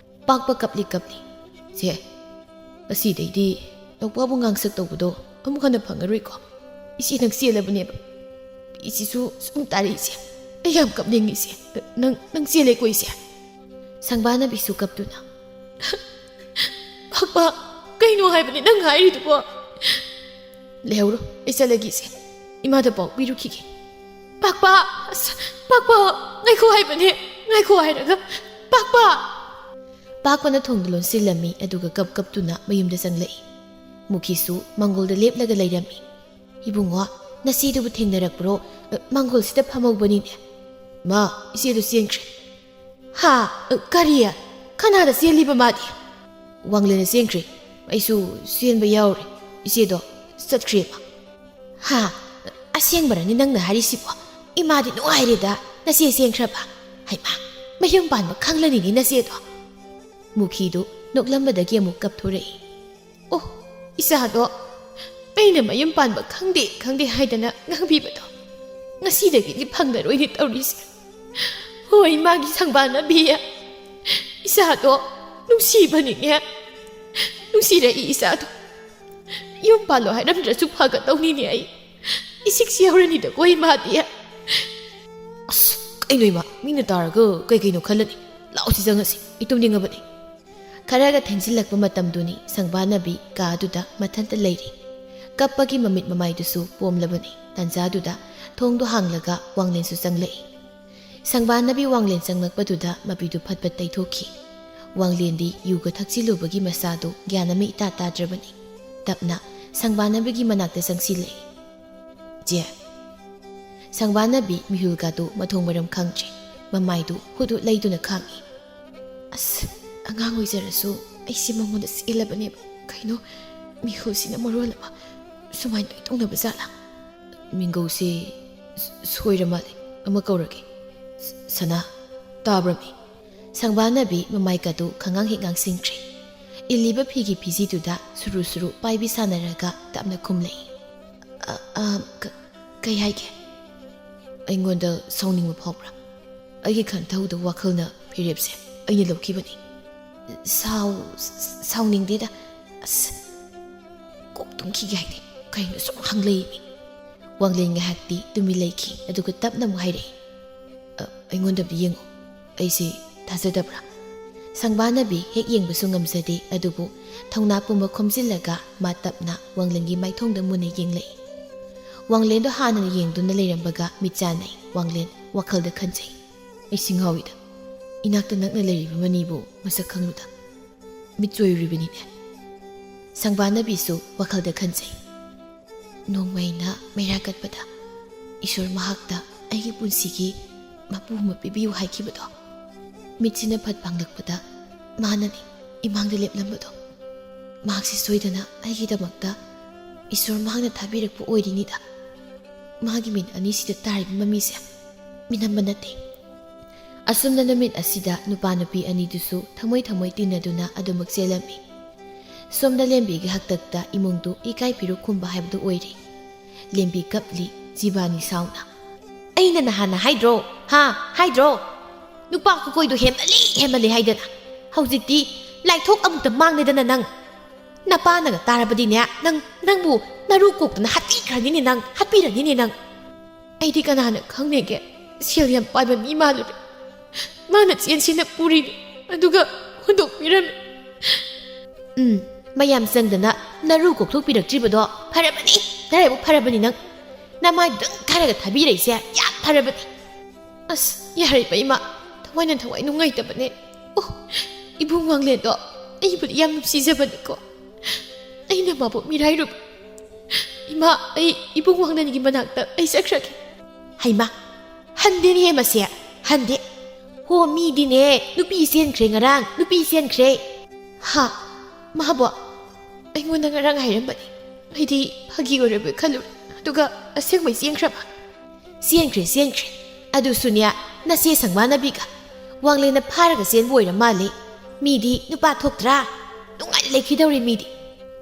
ꯄꯥꯛꯄ ꯀꯞꯂꯤ ꯀꯞꯂꯤ꯫ ꯆꯦ, ꯉꯁꯤꯗꯩꯗꯤ ꯅꯧꯄꯥꯕꯨ ꯉꯥꯡꯁꯛ ꯇꯧꯕꯗꯣ ꯑꯃꯨꯛ ꯍꯟꯅ ꯐꯪꯉꯔꯣꯏꯀꯣ꯫ ꯏꯆꯦ, ꯅꯪ ꯆꯦꯜꯂꯕꯅꯦꯕ꯫ ꯏꯆꯦꯁꯨ ꯁꯨꯝ ꯇꯥꯔꯛꯏꯁꯦ꯫ ꯑꯩ ꯌꯥꯝ ꯀꯞꯅꯤꯡꯉꯤꯁꯦ꯫ ꯅꯪ, ꯅꯪ ꯆꯦꯜꯂꯦꯀꯣ ꯏꯆꯦ꯫ ꯁꯪꯕꯥꯅꯕꯤꯁꯨ ꯀꯞꯇꯨꯅ, "ꯄꯥꯛꯄ, ꯀꯩꯅꯣ ꯍꯥꯏꯕꯅꯤ ꯅꯪ ꯍꯥꯏꯔꯤꯗꯨꯕꯣ?" "ꯂꯩꯍꯧꯔꯣ, ꯑꯩ ꯆꯠꯂꯒꯦ ꯏꯆꯦ꯫ ꯏꯃꯥꯗ ꯄꯥꯎ ꯄꯤꯔꯨꯈꯤꯒꯦ꯫" "ꯄꯥꯛꯄ! ꯑꯁ, ꯄꯥꯛꯄ! ꯉꯥꯏꯈꯣ ꯍꯥꯏꯕꯅꯦ, ꯉꯥꯏꯈꯣ ꯍꯥꯏꯔꯒ꯫ ꯄꯥꯛꯄ!" ꯄꯥꯛꯄꯅ ꯊꯣꯡꯗꯨ ꯂꯣꯟꯁꯤꯜꯂꯝꯃꯤ, ꯑꯗꯨꯒ ꯀꯞ ꯀꯞꯇꯨꯅ ꯃꯌꯨꯝꯗ ꯆꯪꯂꯛꯏ꯫ ꯃꯨꯈꯤꯁꯨ ꯃꯪꯒꯣꯜꯗ ꯂꯦꯞꯂꯒ ꯂꯩꯔꯝꯃꯤ꯫ "ꯏꯕꯨꯡꯉꯣ, ꯅꯆꯦꯗꯨꯕꯨ ꯊꯦꯡꯅꯔꯛꯄ꯭ꯔꯣ? ꯑ, ꯃꯪꯒꯣꯜꯁꯤꯗ ꯐꯝꯍꯧꯕꯅꯤꯅꯦ꯫" "ꯃꯥ, ꯏꯆꯦꯗꯨ ꯆꯦꯟꯈ꯭ꯔꯦ꯫" "ꯍꯥ? ꯑ, ꯀꯔꯤ? ꯀꯅꯥꯗ ꯆꯦꯜꯂꯤꯕ ꯃꯥꯗꯤ?" "ꯋꯥꯡꯂꯦꯟꯗ ꯆꯦꯟꯈ꯭ꯔꯦ꯫ ꯑꯩꯁꯨ ꯆꯦꯟꯕ ꯌꯥꯎꯔꯦ꯫ ꯏꯆꯦꯗꯣ ꯆꯠꯈ꯭ꯔꯦꯕ꯫" "ꯍꯥ? ꯑꯁꯦꯡꯕꯔꯅꯤ ꯅꯪꯅ ꯍꯥꯏꯔꯤꯁꯤꯕꯣ? ꯏꯃꯥꯗꯤ ꯅꯨꯡꯉꯥꯏꯔꯦꯗ, ꯅꯆꯦ ꯆꯦꯟꯈ꯭ꯔꯕ꯫ ꯍꯩꯃꯥ, ꯃꯌꯨꯝ ꯄꯥꯟꯕ ꯈꯪꯂꯅꯤꯅꯦ ꯅꯆꯦꯗꯣ꯫" ꯃꯨꯈꯤꯗꯨ ꯅꯣꯛꯂꯝꯕꯗꯒꯤ ꯑꯃꯨꯛ ꯀꯞꯊꯣꯔꯛꯏ꯫ "ꯑꯣ, ꯏꯆꯥꯗꯣ ꯑꯩꯅ ꯃꯌꯨꯝ ꯄꯥꯟꯕ ꯈꯪꯗꯦ ꯈꯪꯗꯦ ꯍꯥꯏꯗꯅ ꯉꯥꯡꯕꯤꯕꯗꯣ ꯉꯁꯤꯗꯒꯤꯗꯤ ꯐꯪꯂꯔꯣꯏꯅꯦ ꯇꯧꯔꯤꯁꯦ꯫ ꯍꯣꯏ, ꯃꯥꯒꯤ ꯁꯪꯕꯥꯅꯕꯤ, ꯏꯆꯥꯗꯣ ꯅꯨꯡꯁꯤꯕꯅꯤꯅꯦ, ꯅꯨꯡꯁꯤꯔꯛꯏ ꯏꯆꯥꯗꯣ꯫ ꯌꯨꯝ ꯄꯥꯜꯂꯣ ꯍꯥꯏꯔꯝꯗ꯭ꯔꯁꯨ ꯐꯒꯗꯧꯅꯤꯅꯦ ꯑꯩ꯫ ꯏꯁꯤꯛꯁꯤ ꯌꯧꯔꯅꯤꯗꯀꯣ ꯏꯃꯥꯗꯤ꯫" "ꯑꯁ, ꯀꯩꯅꯣ ꯏꯃꯥ, ꯃꯤꯅ ꯇꯥꯔꯒ ꯀꯩ ꯀꯩꯅꯣ ꯈꯜꯂꯅꯤ꯫ ꯂꯥꯛꯑꯣ, ꯁꯤ ꯆꯪꯉꯁꯤ, ꯑꯩ ꯇꯨꯝꯅꯤꯡꯉꯕꯅꯤ꯫" ꯈꯔꯒ ꯊꯦꯡꯖꯤꯜꯂꯛꯄ ꯃꯇꯝꯗꯨꯅꯤ꯫ ꯁꯪꯕꯥꯅꯕꯤ ꯀꯥꯗꯨꯗ ꯃꯊꯟꯇ ꯂꯩꯔꯤ꯫ ꯀꯞꯄꯒꯤ ꯃꯃꯤꯠ ꯃꯃꯥꯏꯗꯨꯁꯨ ꯄꯣꯝꯂꯕꯅꯤ꯫ ꯇꯥꯟꯖꯥꯗꯨꯗ ꯊꯣꯡꯗꯨ ꯍꯥꯡꯂꯒ ꯋꯥꯡꯂꯦꯟꯁꯨ ꯆꯪꯂꯛꯏ꯫ ꯁꯪꯕꯥꯅꯕꯤ ꯋꯥꯡꯂꯦꯟ ꯆꯪꯂꯛꯄꯗꯨꯗ ꯃꯄꯤꯗꯨ ꯐꯠ ꯐꯠ ꯇꯩꯊꯣꯛꯈꯤ꯫ ꯋꯥꯡꯂꯦꯟꯗꯤ ꯌꯨꯒ ꯊꯛꯆꯤꯜꯂꯨꯕꯒꯤ ꯃꯁꯥꯗꯨ ꯒ꯭ꯌꯥꯟ ꯑꯃ ꯏꯇꯥ ꯇꯥꯗ꯭ꯔꯕꯅꯤ꯫ ꯇꯞꯅ ꯁꯪꯕꯥꯅꯕꯤꯒꯤ ꯃꯅꯥꯛꯇ ꯆꯪꯁꯤꯜꯂꯛꯏ꯫ "ꯆꯦ꯫" ꯁꯪꯕꯥꯅꯕꯤ ꯃꯤꯍꯨꯜꯒꯗꯨ ꯃꯊꯣꯡ ꯃꯔꯝ ꯈꯪꯗ꯭ꯔꯦ꯫ ꯃꯃꯥꯏꯗꯨ ꯍꯨꯠ ꯍꯨꯠ ꯂꯩꯗꯨꯅ ꯈꯥꯡꯏ꯫ "ꯑꯁ, ꯑꯉꯥꯡ ꯑꯣꯏꯖꯔꯁꯨ ꯑꯩꯁꯦ ꯃꯉꯣꯟꯗ ꯆꯦꯜꯂꯕꯅꯦꯕ꯫ ꯀꯩꯅꯣ, ꯃꯤꯍꯨꯜꯁꯤꯅ ꯃꯔꯣꯜ ꯑꯃ ꯁꯨꯃꯥꯏꯅ ꯂꯣꯏ ꯇꯧꯅꯕ ꯖꯥꯠꯂꯥ?" "ꯃꯤꯡꯒꯧꯁꯦ ꯁ-, ꯁꯣꯏꯔ ꯃꯥꯜꯂꯦ꯫ ꯑꯃ ꯀꯧꯔꯒꯦ꯫ ꯁ-, ꯁꯅꯥ, ꯇꯥꯕ꯭ꯔꯃꯤ?" ꯁꯪꯕꯥꯅꯕꯤ ꯃꯃꯥꯏꯀꯗꯨ ꯈꯉꯥꯡ ꯍꯦꯛ ꯉꯥꯡꯁꯤꯟꯈ꯭ꯔꯦ꯫ ꯏꯜꯂꯤꯕ ꯐꯤꯒꯤ ꯐꯤꯖꯤꯗꯨꯗ ꯁꯨꯔꯨ ꯁꯨꯔꯨ ꯄꯥꯏꯕꯤ ꯁꯥꯟꯅꯔꯒ ꯇꯞꯅ ꯈꯨꯝꯂꯛꯏ꯫ "ꯑ, ꯑ, ꯀ-, ꯀꯩ ꯍꯥꯏꯒꯦ?" "ꯑꯩꯉꯣꯟꯗ ꯁꯥꯎꯅꯤꯡꯕ ꯐꯥꯎꯕ꯭ꯔꯥ? ꯑꯩꯒꯤ ꯈꯟꯊꯍꯧꯗꯕ ꯋꯥꯈꯜꯅ ꯐꯤꯔꯦꯞꯁꯦ ꯑꯩꯅ ꯂꯧꯈꯤꯕꯅꯤ꯫ ꯁꯥꯎ ꯁꯥꯎꯅꯤꯡꯗꯦꯗ꯫ ꯑꯁ, ꯀꯣꯛ ꯇꯨꯝꯈꯤꯒꯦ ꯍꯥꯏꯗꯦ꯫ ꯀꯩꯅꯣ ꯁꯨꯝ ꯍꯪꯂꯩꯃꯤ? ꯋꯥꯡꯂꯦꯟ ꯉꯥꯏꯍꯥꯛꯇꯤ ꯇꯨꯃꯤꯟ ꯂꯩꯈꯤ, ꯑꯗꯨꯒ ꯇꯞꯅ ꯑꯃꯨꯛ ꯍꯥꯏꯔꯛꯏ, "ꯑ, ꯑꯩꯉꯣꯟꯗ ꯑꯝꯇ ꯌꯦꯡꯉꯣ꯫ ꯑꯩꯁꯦ ꯊꯥꯖꯗꯕ꯭ꯔꯥ?" ꯁꯪꯕꯥꯅꯕꯤ ꯍꯦꯛ ꯌꯦꯡꯕꯁꯨ ꯉꯝꯖꯗꯦ, ꯑꯗꯨꯕꯨ ꯊꯧꯅꯥ ꯄꯨꯝꯕ ꯈꯣꯝꯖꯤꯜꯂꯒ ꯃꯥ ꯇꯞꯅ ꯋꯥꯡꯂꯦꯟꯒꯤ ꯃꯥꯏꯊꯣꯡꯗ ꯃꯨꯟꯅ ꯌꯦꯡꯂꯛꯏ꯫ ꯋꯥꯡꯂꯦꯟꯗꯣ ꯍꯥꯟꯅ ꯌꯦꯡꯗꯨꯅ ꯂꯩꯔꯝꯕꯒ ꯃꯤꯠ ꯆꯥꯟꯅꯩ꯫ ꯋꯥꯡꯂꯦꯟ ꯋꯥꯈꯜꯗ ꯈꯟꯖꯩ, "ꯑꯩꯁꯤ ꯉꯥꯎꯏꯗ꯫ ꯏꯅꯥꯛꯇ ꯅꯛꯅ ꯂꯩꯔꯤꯕ ꯃꯅꯤꯕꯨ ꯃꯁꯛ ꯈꯪꯂꯨꯗ꯫ ꯃꯤꯠ ꯆꯣꯏꯔꯨꯔꯤꯕꯅꯤꯅꯦ꯫" ꯁꯪꯕꯥꯅꯕꯤꯁꯨ ꯋꯥꯈꯜꯗ ꯈꯟꯖꯩ, "ꯅꯣꯡꯃ ꯑꯩꯅ ꯃꯩꯔꯥ ꯀꯠꯄꯗ ꯏꯁꯣꯔ ꯃꯍꯥꯛꯇ ꯑꯩꯒꯤ ꯄꯨꯟꯁꯤꯒꯤ ꯃꯄꯨ ꯑꯃ ꯄꯤꯕꯤꯌꯨ ꯍꯥꯏꯈꯤꯕꯗꯣ, ꯃꯤꯠꯁꯤꯅ ꯐꯠ ꯄꯥꯡꯂꯛꯄꯗ ꯃꯥꯅꯅꯤ ꯏꯃꯥꯡꯗ ꯂꯦꯞꯂꯝꯕꯗꯣ꯫ ꯃꯍꯥꯛꯁꯤ ꯁꯣꯏꯗꯅ ꯑꯩꯒꯤꯗꯃꯛꯇ ꯏꯁꯣꯔ ꯃꯍꯥꯛꯅ ꯊꯥꯕꯤꯔꯛꯄ ꯑꯣꯏꯔꯤꯅꯤꯗ꯫ ꯃꯥꯒꯤ ꯃꯤꯠ ꯑꯅꯤꯁꯤꯗ ꯇꯥꯔꯤꯕ ꯃꯃꯤꯁꯦ ꯃꯤꯅꯝꯕ ꯅꯠꯇꯦ꯫" ꯑꯁꯨꯝꯅ ꯅꯨꯃꯤꯠ ꯑꯁꯤꯗ ꯅꯨꯄꯥ ꯅꯨꯄꯤ ꯑꯅꯤꯗꯨꯁꯨ ꯊꯃꯣꯏ ꯊꯃꯣꯏ ꯇꯤꯟꯅꯗꯨꯅ ꯑꯗꯨꯃꯛ ꯆꯦꯜꯂꯝꯃꯤ꯫ ꯁꯣꯝꯗ ꯂꯦꯝꯕꯤꯒꯤ ꯍꯥꯛꯇꯛꯇ ꯏꯃꯨꯡꯗꯨ ꯏꯀꯥꯏ ꯐꯤꯔꯨꯛ ꯈꯨꯝꯕ ꯍꯥꯏꯕꯗꯨ ꯑꯣꯏꯔꯦ꯫ ꯂꯦꯝꯕꯤ ꯀꯞꯂꯤ, ꯖꯤꯕꯥꯅꯤ ꯁꯥꯎꯅ, "ꯑꯩꯅ ꯅꯍꯥꯟꯅ ꯍꯥꯏꯗ꯭ꯔꯣ? ꯍꯥ? ꯍꯥꯏꯗ꯭ꯔꯣ? ꯅꯨꯄꯥ ꯈꯨꯀꯣꯏꯗꯣ ꯍꯦꯟꯃꯜꯂꯤ, ꯍꯦꯟꯃꯜꯂꯤ ꯍꯥꯏꯗꯅ꯫ ꯍꯧꯖꯤꯛꯇꯤ ꯂꯥꯏꯊꯣꯛ ꯑꯃꯨꯛꯇ ꯃꯥꯡꯂꯦꯗꯅ ꯅꯪ꯫ ꯅꯄꯥꯅꯒ ꯇꯥꯔꯕꯗꯤꯅꯦ, ꯅꯪ, ꯅꯪꯕꯨ ꯅꯔꯨ ꯀꯣꯛꯇꯅ ꯍꯥꯠꯄꯤꯈ꯭ꯔꯅꯤꯅꯦ ꯅꯪ, ꯍꯥꯠꯄꯤꯔꯅꯤꯅꯦ ꯅꯪ꯫" ꯑꯩꯗꯤ ꯀꯅꯥꯅ ꯈꯪꯅꯦꯒꯦ, ꯁꯦꯜ ꯌꯥꯝ ꯄꯥꯏꯕ ꯃꯤ ꯃꯥꯜꯂꯨꯔꯦ꯫ ꯃꯥꯅ ꯆꯦꯟꯁꯤꯅ ꯄꯨꯔꯤꯅꯤ, ꯑꯗꯨꯒ ꯍꯨꯟꯗꯣꯛꯄꯤꯔꯝꯃꯤ꯫ ꯎꯝ, ꯃꯌꯥꯝ ꯆꯪꯗꯅ ꯅꯔꯨ ꯀꯣꯛꯊꯣꯛꯄꯤꯔꯛꯇ꯭ꯔꯤꯕꯗꯣ ꯐꯔꯕꯅꯤ, ꯅꯔꯥꯏꯕꯛ ꯐꯔꯕꯅꯤ ꯅꯪ꯫ ꯅꯃꯥꯏꯗꯨꯗꯪ ꯊꯥꯔꯒ ꯊꯥꯕꯤꯔꯛꯏꯁꯦ ꯌꯥꯝ ꯐꯔꯕꯅꯤ꯫ ꯑꯁ, ꯌꯥꯔꯦꯕ ꯏꯃꯥ, ꯊꯋꯥꯏꯅ ꯊꯋꯥꯏ ꯅꯨꯡꯉꯥꯏꯇꯕꯅꯦ꯫ ꯑꯣ, ꯏꯕꯨꯡ ꯋꯥꯡꯂꯦꯟꯗꯣ ꯑꯩꯕꯨꯗꯤ ꯌꯥꯝ ꯅꯨꯡꯁꯤꯖꯕꯅꯤꯀꯣ꯫ ꯑꯩꯅ ꯃꯥꯕꯨ ꯃꯤꯔꯥꯏꯔꯨꯕ꯫ ꯏꯃꯥ, ꯑꯩ ꯏꯕꯨꯡ ꯋꯥꯡꯂꯦꯟꯒꯤ ꯃꯅꯥꯛꯇ ꯑꯩ ꯆꯠꯈ꯭ꯔꯒꯦ꯫ ꯍꯩꯃꯥ, ꯍꯟꯗꯦꯅꯦ ꯃꯁꯦ, ꯍꯟꯗꯦ꯫ ꯍꯣ, ꯃꯤꯗꯤꯅꯦ, ꯅꯨꯄꯤ ꯆꯦꯟꯈ꯭ꯔꯦ ꯉꯔꯥꯡ, ꯅꯨꯄꯤ ꯆꯦꯟꯈ꯭ꯔꯦ꯫ ꯍꯥ? ꯃꯥꯕꯣ? ꯑꯩꯉꯣꯟꯗ ꯉꯔꯥꯡ ꯍꯥꯏꯔꯝꯕꯅꯤ꯫ ꯑꯩꯗꯤ ꯐꯥꯒꯤ ꯑꯣꯏꯔꯕꯣꯏ ꯈꯜꯂꯨꯔꯦ꯫ ꯑꯗꯨꯒ ꯑꯁꯦꯡꯕꯩ ꯆꯦꯟꯈ꯭ꯔꯕ? ꯆꯦꯟꯈ꯭ꯔꯦ, ꯆꯦꯟꯈ꯭ꯔꯦ꯫ ꯑꯗꯨꯁꯨꯅꯦ, ꯅꯆꯦ ꯁꯪꯕꯥꯅꯕꯤꯒ꯫ ꯋꯥꯡꯂꯦꯟꯅ ꯐꯥꯔꯒ ꯆꯦꯟꯕ ꯑꯣꯏꯔ ꯃꯥꯜꯂꯦ꯫ ꯃꯤꯗꯤ ꯅꯨꯄꯥ ꯊꯣꯛꯇ꯭ꯔꯥ? ꯅꯨꯡꯉꯥꯏꯅ ꯂꯩꯈꯤꯗꯧꯔꯦ ꯃꯤꯗꯤ꯫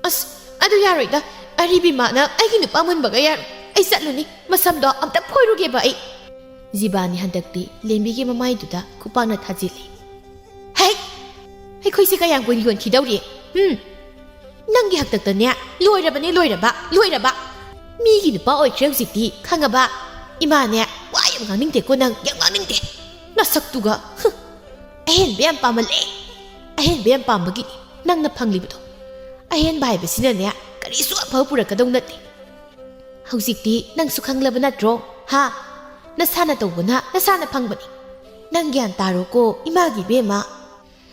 ꯑꯁ, ꯑꯗꯨ ꯌꯥꯔꯣꯏꯗ꯫ ꯑꯔꯤꯕꯤ ꯃꯥꯅ ꯑꯩꯒꯤ ꯅꯨꯄꯥ ꯃꯨꯟꯕꯒ ꯌꯥꯔꯣꯏ꯫ ꯑꯩ ꯆꯠꯂꯨꯅꯤ꯫ ꯃꯁꯝꯗꯣ ꯑꯝꯇ ꯐꯣꯏꯔꯨꯒꯦꯕ ꯑꯩ꯫ ꯖꯤꯕꯥꯅꯤ ꯍꯟꯗꯛꯇꯤ ꯂꯦꯝꯕꯤꯒꯤ ꯃꯃꯥꯏꯗꯨꯗ ꯈꯨꯄꯥꯛꯅ ꯊꯥꯖꯤꯜꯂꯤ꯫ ꯍꯩ! ꯑꯩꯈꯣꯏꯁꯦ ꯀꯌꯥꯝ ꯀꯨꯏꯅ ꯌꯣꯟꯈꯤꯗꯧꯔꯤ? ꯎꯝ? ꯅꯪꯒꯤ ꯍꯥꯛꯇꯛꯇꯅꯦ, ꯂꯣꯏꯔꯕꯅꯦ, ꯂꯣꯏꯔꯕ, ꯂꯣꯏꯔꯕ꯫ ꯃꯤꯒꯤ ꯅꯨꯄꯥ ꯑꯣꯏꯈ꯭ꯔꯦ ꯍꯧꯖꯤꯛꯇꯤ, ꯈꯪꯉꯕ? ꯏꯃꯥꯅꯦ, ꯋꯥ ꯌꯥꯝ ꯉꯥꯡꯅꯤꯡꯗꯦꯀꯣ ꯅꯪ, ꯌꯥꯝ ꯉꯥꯡꯅꯤꯡꯗꯦ꯫ ꯅꯁꯛꯇꯨꯒ, ꯍꯨꯝ꯫ ꯑꯍꯦꯟꯕ ꯌꯥꯝ ꯄꯥꯝꯃꯜꯂꯦ꯫ ꯑꯍꯦꯟꯕ ꯌꯥꯝ ꯄꯥꯝꯕꯒꯤꯅꯤ ꯅꯪꯅ ꯐꯪꯂꯤꯕꯗꯣ꯫ ꯑꯍꯦꯟꯕ ꯍꯥꯏꯕꯁꯤꯅꯅꯦ, ꯀꯔꯤꯁꯨ ꯑꯐꯕ ꯄꯨꯔꯛꯀꯗꯧ ꯅꯠꯇꯦ꯫ ꯍꯧꯖꯤꯛꯇꯤ ꯅꯪꯁꯨ ꯈꯪꯂꯕ ꯅꯠꯇ꯭ꯔꯣ? ꯍꯥ? ꯅꯁꯥꯅ ꯇꯧꯕꯅ ꯅꯁꯥꯅ ꯐꯪꯕꯅꯤ꯫ ꯅꯪ ꯒ꯭ꯌꯥꯟ ꯇꯥꯔꯣꯀꯣ, ꯏꯃꯥꯒꯤ ꯏꯕꯦꯝꯃ꯫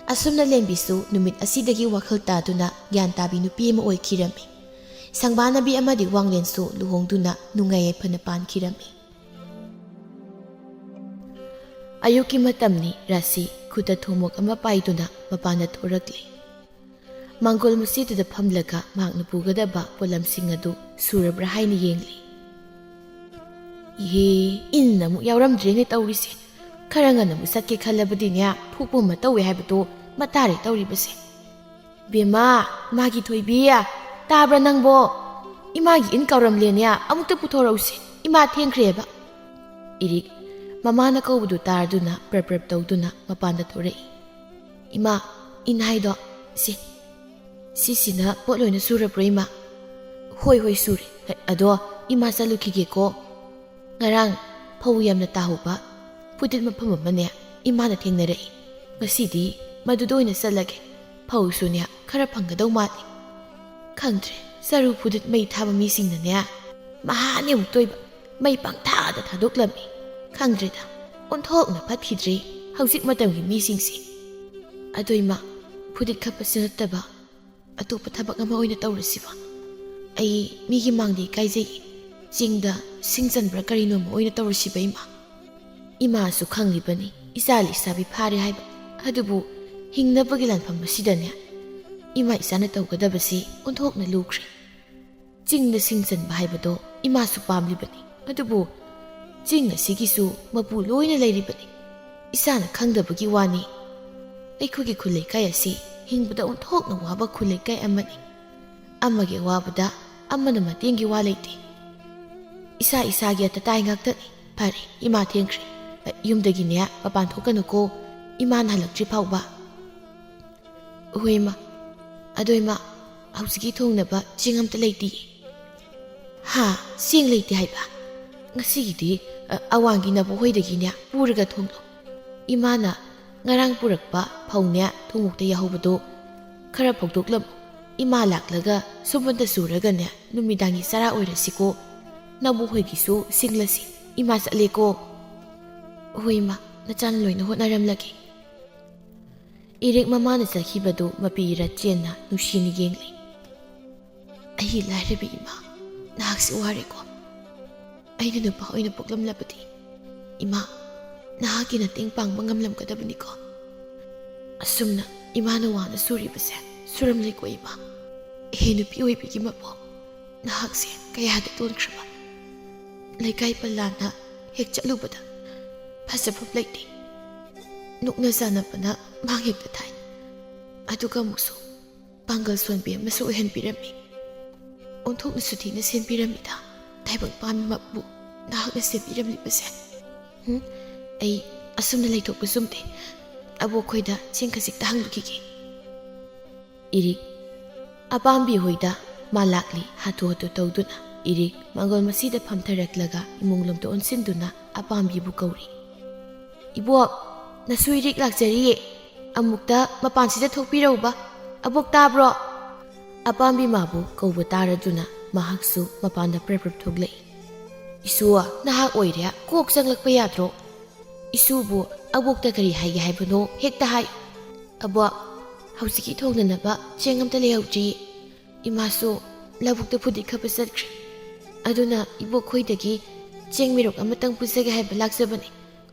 ꯑꯁꯨꯝꯅ ꯂꯦꯝꯕꯤꯁꯨ ꯅꯨꯃꯤꯠ ꯑꯁꯤꯗꯒꯤ ꯋꯥꯈꯜ ꯇꯥꯗꯨꯅ ꯒ꯭ꯌꯥꯟ ꯇꯥꯕꯤ ꯅꯨꯄꯤ ꯑꯃ ꯑꯣꯏꯈꯤꯔꯝꯃꯤ꯫ ꯁꯪꯕꯥꯅꯕꯤ ꯑꯃꯗꯤ ꯋꯥꯡꯂꯦꯟꯁꯨ ꯂꯨꯍꯣꯡꯗꯨꯅ ꯅꯨꯡꯉꯥꯏ ꯌꯥꯏꯐꯅ ꯄꯥꯟꯈꯤꯔꯝꯃꯤ꯫ ꯑꯌꯨꯛꯀꯤ ꯃꯇꯝꯅꯤ꯫ ꯔꯥꯁꯤ ꯈꯨꯠꯇ ꯊꯨꯝꯃꯣꯛ ꯑꯃ ꯄꯥꯏꯗꯨꯅ ꯃꯄꯥꯟꯗ ꯊꯣꯔꯛꯂꯦ꯫ ꯃꯥꯡꯒꯣꯜ ꯃꯆꯦꯗꯨꯗ ꯐꯝꯂꯒ ꯃꯍꯥꯛꯅ ꯄꯨꯒꯗꯕ ꯄꯣꯠꯂꯝꯁꯤꯡ ꯑꯗꯨ ꯁꯨꯔꯕ꯭ꯔꯥ ꯍꯥꯏꯅ ꯌꯦꯡꯂꯤ꯫ ꯏꯍꯦ, ꯏꯟ ꯑꯃꯨꯛ ꯌꯥꯎꯔꯝꯗ꯭ꯔꯦꯅꯦ ꯇꯧꯔꯤꯁꯦ꯫ ꯈꯔ ꯉꯟꯅ ꯑꯃꯨꯛ ꯆꯠꯀꯦ ꯈꯜꯂꯕꯗꯤꯅꯦ, ꯐꯨꯛꯄ ꯑꯃ ꯇꯧꯋꯦ ꯍꯥꯏꯕꯗꯣ ꯃꯇꯥꯔꯦ ꯇꯧꯔꯤꯕꯁꯦ꯫ "ꯕꯦꯝꯃ, ꯏꯃꯥꯒꯤ ꯊꯣꯏꯕꯤ, ꯇꯥꯕ꯭ꯔꯥ ꯅꯪꯕꯣ? ꯏꯃꯥꯒꯤ ꯏꯟ ꯀꯥꯎꯔꯝꯂꯦꯅꯦ, ꯑꯃꯨꯛꯇ ꯄꯨꯊꯣꯔꯛꯎꯁꯦ, ꯏꯃꯥ ꯊꯦꯡꯈ꯭ꯔꯦꯕ꯫" ꯏꯔꯤꯛ ꯃꯃꯥꯅ ꯀꯧꯕꯗꯨ ꯇꯥꯔꯗꯨꯅ ꯄ꯭ꯔꯞ ꯄ꯭ꯔꯞ ꯇꯧꯗꯨꯅ ꯃꯄꯥꯟꯗ ꯊꯣꯔꯛꯏ꯫ "ꯏꯃꯥ, ꯏꯟ ꯍꯥꯏꯗꯣ, ꯁꯤ, ꯁꯤꯁꯤꯅ ꯄꯣꯠ ꯂꯣꯏꯅ ꯁꯨꯔꯕ꯭ꯔꯣ, ꯏꯃꯥ?" "ꯍꯣꯏ, ꯍꯣꯏ, ꯁꯨꯔꯦ꯫ ꯑꯗꯣ ꯏꯃꯥ ꯆꯠꯂꯨꯈꯤꯒꯦꯀꯣ꯫ ꯉꯔꯥꯡ ꯐꯧ ꯌꯥꯝꯅ ꯇꯥꯍꯧꯕ ꯐꯨꯗꯤꯠ ꯃꯐꯝ ꯑꯃꯅꯦ, ꯏꯃꯥꯅ ꯊꯦꯡꯅꯔꯛꯏ꯫ ꯉꯁꯤꯗꯤ ꯃꯗꯨꯗ ꯑꯣꯏꯅ ꯆꯠꯂꯒꯦ꯫ ꯐꯧꯁꯨꯅꯦ, ꯈꯔ ꯐꯪꯒꯗꯧ ꯃꯥꯜꯂꯤ꯫ ꯈꯪꯗ꯭ꯔꯦ, ꯆꯔꯨ ꯐꯨꯗꯤꯠ ꯃꯩ ꯊꯥꯕ ꯃꯤꯁꯤꯡꯅꯅꯦ, ꯃꯍꯥꯅꯦ ꯑꯃꯨꯛꯇꯣꯏꯕ, ꯃꯩ ꯄꯪꯊꯥꯗ ꯊꯥꯗꯣꯛꯂꯝꯃꯤ꯫ ꯈꯪꯗ꯭ꯔꯦꯗ, ꯑꯣꯟꯊꯣꯛꯅ ꯐꯠꯈꯤꯗ꯭ꯔꯦ ꯍꯧꯖꯤꯛ ꯃꯇꯝꯒꯤ ꯃꯤꯁꯤꯡꯁꯦ꯫ ꯑꯗꯣ ꯏꯃꯥ, ꯐꯨꯗꯤꯠ ꯈꯞꯄꯁꯤ ꯅꯠꯇꯕ ꯑꯇꯣꯞꯄ ꯊꯕꯛ ꯑꯃ ꯑꯣꯏꯅ ꯇꯧꯔꯁꯤꯕ? ꯑꯩ ꯃꯤꯒꯤ ꯃꯥꯡꯗ ꯏꯀꯥꯏꯖꯩ꯫ ꯆꯤꯡꯗ ꯁꯤꯡ ꯆꯟꯕ꯭ꯔꯥ ꯀꯔꯤꯅꯣꯃ ꯑꯣꯏꯅ ꯇꯧꯔꯁꯤꯕ, ꯏꯃꯥ?" ꯏꯃꯥꯁꯨ ꯈꯪꯂꯤꯕꯅꯤ ꯏꯆꯥ ꯂꯩꯁꯥꯕꯤ ꯐꯥꯔꯦ ꯍꯥꯏꯕ꯫ ꯑꯗꯨꯕꯨ ꯍꯤꯡꯅꯕꯒꯤ ꯂꯥꯟꯐꯝ ꯑꯁꯤꯗꯅꯦ, ꯏꯃꯥ ꯏꯆꯥꯅ ꯇꯧꯒꯗꯕꯁꯤ ꯑꯣꯟꯊꯣꯛꯅ ꯂꯨꯈ꯭ꯔꯦ꯫ ꯆꯤꯡꯗ ꯁꯤꯡ ꯆꯟꯕ ꯍꯥꯏꯕꯗꯣ ꯏꯃꯥꯁꯨ ꯄꯥꯝꯂꯤꯕꯅꯤ꯫ ꯑꯗꯨꯕꯨ ꯆꯤꯡ ꯑꯁꯤꯒꯤꯁꯨ ꯃꯄꯨ ꯂꯣꯏꯅ ꯂꯩꯔꯤꯕꯅꯤ꯫ ꯏꯆꯥꯅ ꯈꯪꯗꯕꯒꯤ ꯋꯥꯅꯤ꯫ ꯑꯩꯈꯣꯏꯒꯤ ꯈꯨꯜ ꯂꯩꯀꯥꯏ ꯑꯁꯤ ꯍꯤꯡꯕꯗ ꯑꯣꯟꯊꯣꯛꯅ ꯋꯥꯕ ꯈꯨꯜ ꯂꯩꯀꯥꯏ ꯑꯃꯅꯤ꯫ ꯑꯃꯒꯤ ꯑꯋꯥꯕꯗ ꯑꯃꯅ ꯃꯇꯦꯡꯒꯤ ꯋꯥ ꯂꯩꯇꯦ꯫ ꯏꯁꯥ ꯏꯁꯥꯒꯤ ꯑꯇꯇꯥꯏ ꯉꯥꯛꯇꯅꯤ꯫ ꯐꯔꯦ, ꯏꯃꯥ ꯊꯦꯡꯈ꯭ꯔꯦ꯫ ꯌꯨꯝꯗꯒꯤꯅꯦ ꯃꯄꯥꯟ ꯊꯣꯛꯀꯅꯨꯀꯣ, ꯏꯃꯥꯅ ꯍꯜꯂꯛꯇ꯭ꯔꯤ ꯐꯥꯎꯕ꯫ ꯍꯣꯏ, ꯏꯃꯥ꯫ ꯑꯗꯣ, ꯏꯃꯥ, ꯍꯧꯖꯤꯛꯀꯤ ꯊꯣꯡꯅꯕ ꯆꯦꯡ ꯑꯝꯇ ꯂꯩꯇꯤꯌꯦ꯫ ꯍꯥ? ꯆꯦꯡ ꯂꯩꯇꯦ ꯍꯥꯏꯕ? ꯉꯁꯤꯒꯤꯗꯤ, ꯑ, ꯑꯋꯥꯡꯒꯤ ꯅꯕꯨ ꯍꯣꯏꯗꯒꯤꯅꯦ ꯄꯨꯔꯒ ꯊꯣꯡꯂꯣ꯫ ꯏꯃꯥꯅ ꯉꯔꯥꯡ ꯄꯨꯔꯛꯄ ꯐꯧꯅꯦ, ꯊꯨꯝꯃꯣꯛꯇ ꯌꯥꯍꯧꯕꯗꯣ ꯈꯔ ꯐꯧꯗꯣꯛꯂꯝꯃꯨ꯫ ꯏꯃꯥ ꯂꯥꯛꯂꯒ ꯁꯨꯝꯕꯟꯗ ꯆꯨꯔꯒꯅꯦ, ꯅꯨꯃꯤꯗꯥꯡꯒꯤ ꯆꯔꯥ ꯑꯣꯏꯔꯁꯤꯀꯣ꯫ ꯅꯕꯨ ꯍꯣꯏꯒꯤꯁꯨ ꯁꯤꯡꯂꯁꯤ꯫ ꯏꯃꯥ ꯆꯠꯂꯦꯀꯣ꯫ ꯍꯣꯏ, ꯏꯃꯥ, ꯅꯆꯥꯅ ꯂꯣꯏꯅ ꯍꯣꯠꯅꯔꯝꯂꯒꯦ꯫ ꯏꯔꯤꯛ ꯃꯃꯥꯅ ꯆꯠꯈꯤꯕꯗꯨ ꯃꯄꯤ ꯏꯔꯥ ꯆꯦꯟꯅ ꯅꯨꯡꯁꯤꯅ ꯌꯦꯡꯂꯤ꯫ "ꯑꯩꯒꯤ ꯂꯥꯏꯔꯕꯤ ꯏꯃꯥ, ꯅꯍꯥꯛꯁꯤ ꯋꯥꯔꯦꯀꯣ꯫ ꯑꯩꯅ ꯅꯨꯄꯥ ꯑꯣꯏꯅ ꯄꯣꯛꯂꯝꯂꯕꯗꯤ, ꯏꯃꯥ, ꯅꯍꯥꯛꯀꯤ ꯃꯇꯦꯡ ꯄꯥꯡꯕ ꯉꯝꯂꯝꯒꯗꯕꯅꯤꯀꯣ꯫ ꯑꯁꯨꯝꯅ ꯏꯃꯥꯅ ꯋꯥꯅ ꯁꯨꯔꯤꯕꯁꯦ ꯁꯨꯔꯝꯂꯦꯀꯣ ꯏꯃꯥ꯫ ꯍꯦ ꯅꯨꯄꯤ ꯑꯣꯏꯕꯤꯒꯤ ꯃꯄꯣꯛ, ꯅꯍꯥꯛꯁꯦ ꯀꯌꯥꯗ ꯇꯣꯟꯈ꯭ꯔꯕ꯫ ꯂꯩꯀꯥꯏ ꯄꯜꯂꯥꯅ ꯍꯦꯛ ꯆꯠꯂꯨꯕꯗ ꯐꯖꯐꯝ ꯂꯩꯇꯦ꯫ ꯅꯣꯛꯅ ꯆꯥꯟꯅꯕꯅ ꯃꯥꯡ ꯍꯦꯛꯇ ꯊꯥꯏ꯫ ꯑꯗꯨꯒ ꯑꯃꯨꯛꯁꯨ ꯄꯥꯡꯒꯜ ꯁꯣꯟꯕꯤ ꯑꯃꯁꯨ ꯑꯣꯏꯍꯟꯕꯤꯔꯝꯃꯤ꯫ ꯑꯣꯟꯊꯣꯛꯅꯁꯨ ꯊꯤꯅ ꯁꯦꯝꯕꯤꯔꯝꯃꯤꯗ, ꯇꯥꯏꯕꯪ ꯄꯥꯟꯕꯕꯨ ꯅꯍꯥꯛꯅ ꯁꯦꯝꯕꯤꯔꯝꯂꯤꯕꯁꯦ꯫ ꯎꯝ, ꯑꯩ ꯑꯁꯨꯝꯅ ꯂꯩꯊꯣꯛꯄ ꯆꯨꯝꯗꯦ꯫ ꯑꯕꯣꯛꯈꯣꯏꯗ ꯆꯦꯡ ꯈꯖꯤꯛꯇ ꯍꯪꯂꯨꯈꯤꯒꯦ꯫" ꯏꯔꯤꯛ ꯑꯄꯥꯝꯕꯤ ꯍꯣꯏꯗ ꯃꯥ ꯂꯥꯛꯂꯤ ꯍꯥꯊꯨ ꯍꯥꯊꯨ ꯇꯧꯗꯨꯅ꯫ ꯏꯔꯤꯛ ꯃꯥꯡꯒꯣꯜ ꯃꯁꯤꯗ ꯐꯝꯊꯔꯛꯂꯒ ꯏꯃꯨꯡ ꯂꯣꯝꯗ ꯑꯣꯟꯁꯤꯟꯗꯨꯅ ꯑꯄꯥꯝꯕꯤꯕꯨ ꯀꯧꯔꯤ꯫ "ꯏꯕꯣꯛ, ꯅꯁꯨ ꯏꯔꯤꯛ ꯂꯥꯛꯆꯔꯤꯌꯦ꯫ ꯑꯃꯨꯛꯇ ꯃꯄꯥꯟꯁꯤꯗ ꯊꯣꯛꯄꯤꯔꯛꯎꯕ꯫ ꯑꯕꯣꯛ ꯇꯥꯕ꯭ꯔꯣ?" ꯑꯄꯥꯝꯕꯤ ꯃꯥꯕꯨ ꯀꯧꯕ ꯇꯥꯔꯗꯨꯅ ꯃꯍꯥꯛꯁꯨ ꯃꯄꯥꯟꯗ ꯄ꯭ꯔꯞ ꯄ꯭ꯔꯞ ꯊꯣꯛꯂꯛꯏ꯫ "ꯏꯁꯨ, ꯅꯍꯥꯛ ꯑꯣꯏꯔꯦ, ꯀꯣꯛ ꯆꯪꯂꯛꯄ ꯌꯥꯗ꯭ꯔꯣ? ꯏꯁꯨꯕꯨ ꯑꯕꯣꯛꯇ ꯀꯔꯤ ꯍꯥꯏꯒꯦ ꯍꯥꯏꯕꯅꯣ ꯍꯦꯛꯇ ꯍꯥꯏ꯫" "ꯑꯕꯣꯛ, ꯍꯧꯖꯤꯛꯀꯤ ꯊꯣꯡꯅꯅꯕ ꯆꯦꯡ ꯑꯝꯇ ꯂꯩꯍꯧꯗ꯭ꯔꯤ꯫ ꯏꯃꯥꯁꯨ ꯂꯧꯕꯨꯛꯇ ꯐꯨꯗꯤ ꯈꯞꯄ ꯆꯠꯈ꯭ꯔꯦ꯫ ꯑꯗꯨꯅ ꯏꯕꯣꯛ ꯈꯣꯏꯗꯒꯤ ꯆꯦꯡ ꯃꯤꯔꯨꯛ ꯑꯃꯇꯪ ꯄꯨꯖꯒꯦ ꯍꯥꯏꯕ ꯂꯥꯛꯆꯕꯅꯤ꯫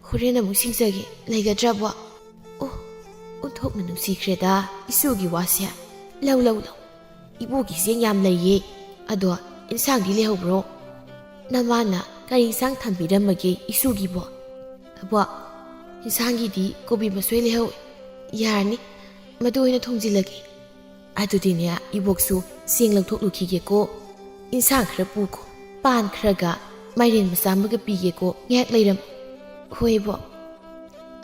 ꯍꯣꯔꯦꯟ ꯑꯃꯨꯛ ꯁꯤꯡꯖꯒꯦ, ꯂꯩꯒꯗ꯭ꯔꯕꯣ?" "ꯑꯣ, ꯑꯣꯟꯊꯣꯛꯅ ꯅꯨꯡꯁꯤꯈ꯭ꯔꯦꯗ ꯏꯁꯨꯒꯤ ꯋꯥꯁꯦ꯫ ꯂꯧ, ꯂꯧ, ꯂꯧ꯫ ꯏꯕꯣꯛꯀꯤ ꯆꯦꯡ ꯌꯥꯝ ꯂꯩꯌꯦ꯫ ꯑꯗꯣ ꯏꯟꯁꯥꯡꯗꯤ ꯂꯩꯍꯧꯕ꯭ꯔꯣ? ꯅꯃꯥꯅ ꯀꯔꯤ ꯏꯟꯁꯥꯡ ꯊꯝꯕꯤꯔꯝꯃꯒꯦ ꯏꯁꯨꯒꯤꯕꯣ?" "ꯑꯕꯣꯛ, ꯏꯟꯁꯥꯡꯒꯤꯗꯤ ꯀꯣꯕꯤ ꯃꯁꯣꯏ ꯂꯩꯍꯧꯋꯦ꯫ ꯌꯥꯔꯅꯤ, ꯃꯗꯨ ꯑꯣꯏꯅ ꯊꯣꯡꯖꯤꯜꯂꯒꯦ꯫ ꯑꯗꯨꯗꯤꯅꯦ, ꯏꯕꯣꯛꯁꯨ ꯆꯦꯡ ꯂꯧꯊꯣꯛꯂꯨꯈꯤꯒꯦꯀꯣ꯫ ꯏꯟꯁꯥꯡ ꯈꯔ ꯄꯨꯈꯣ, ꯄꯥꯟ ꯈꯔꯒ ꯃꯥꯏꯔꯦꯟ ꯃꯆꯥ ꯑꯃꯒ ꯄꯤꯒꯦꯀꯣ, ꯉꯥꯏꯍꯥꯛ ꯂꯩꯔꯝꯃꯨ꯫" "ꯍꯣꯏ, ꯏꯕꯣꯛ꯫"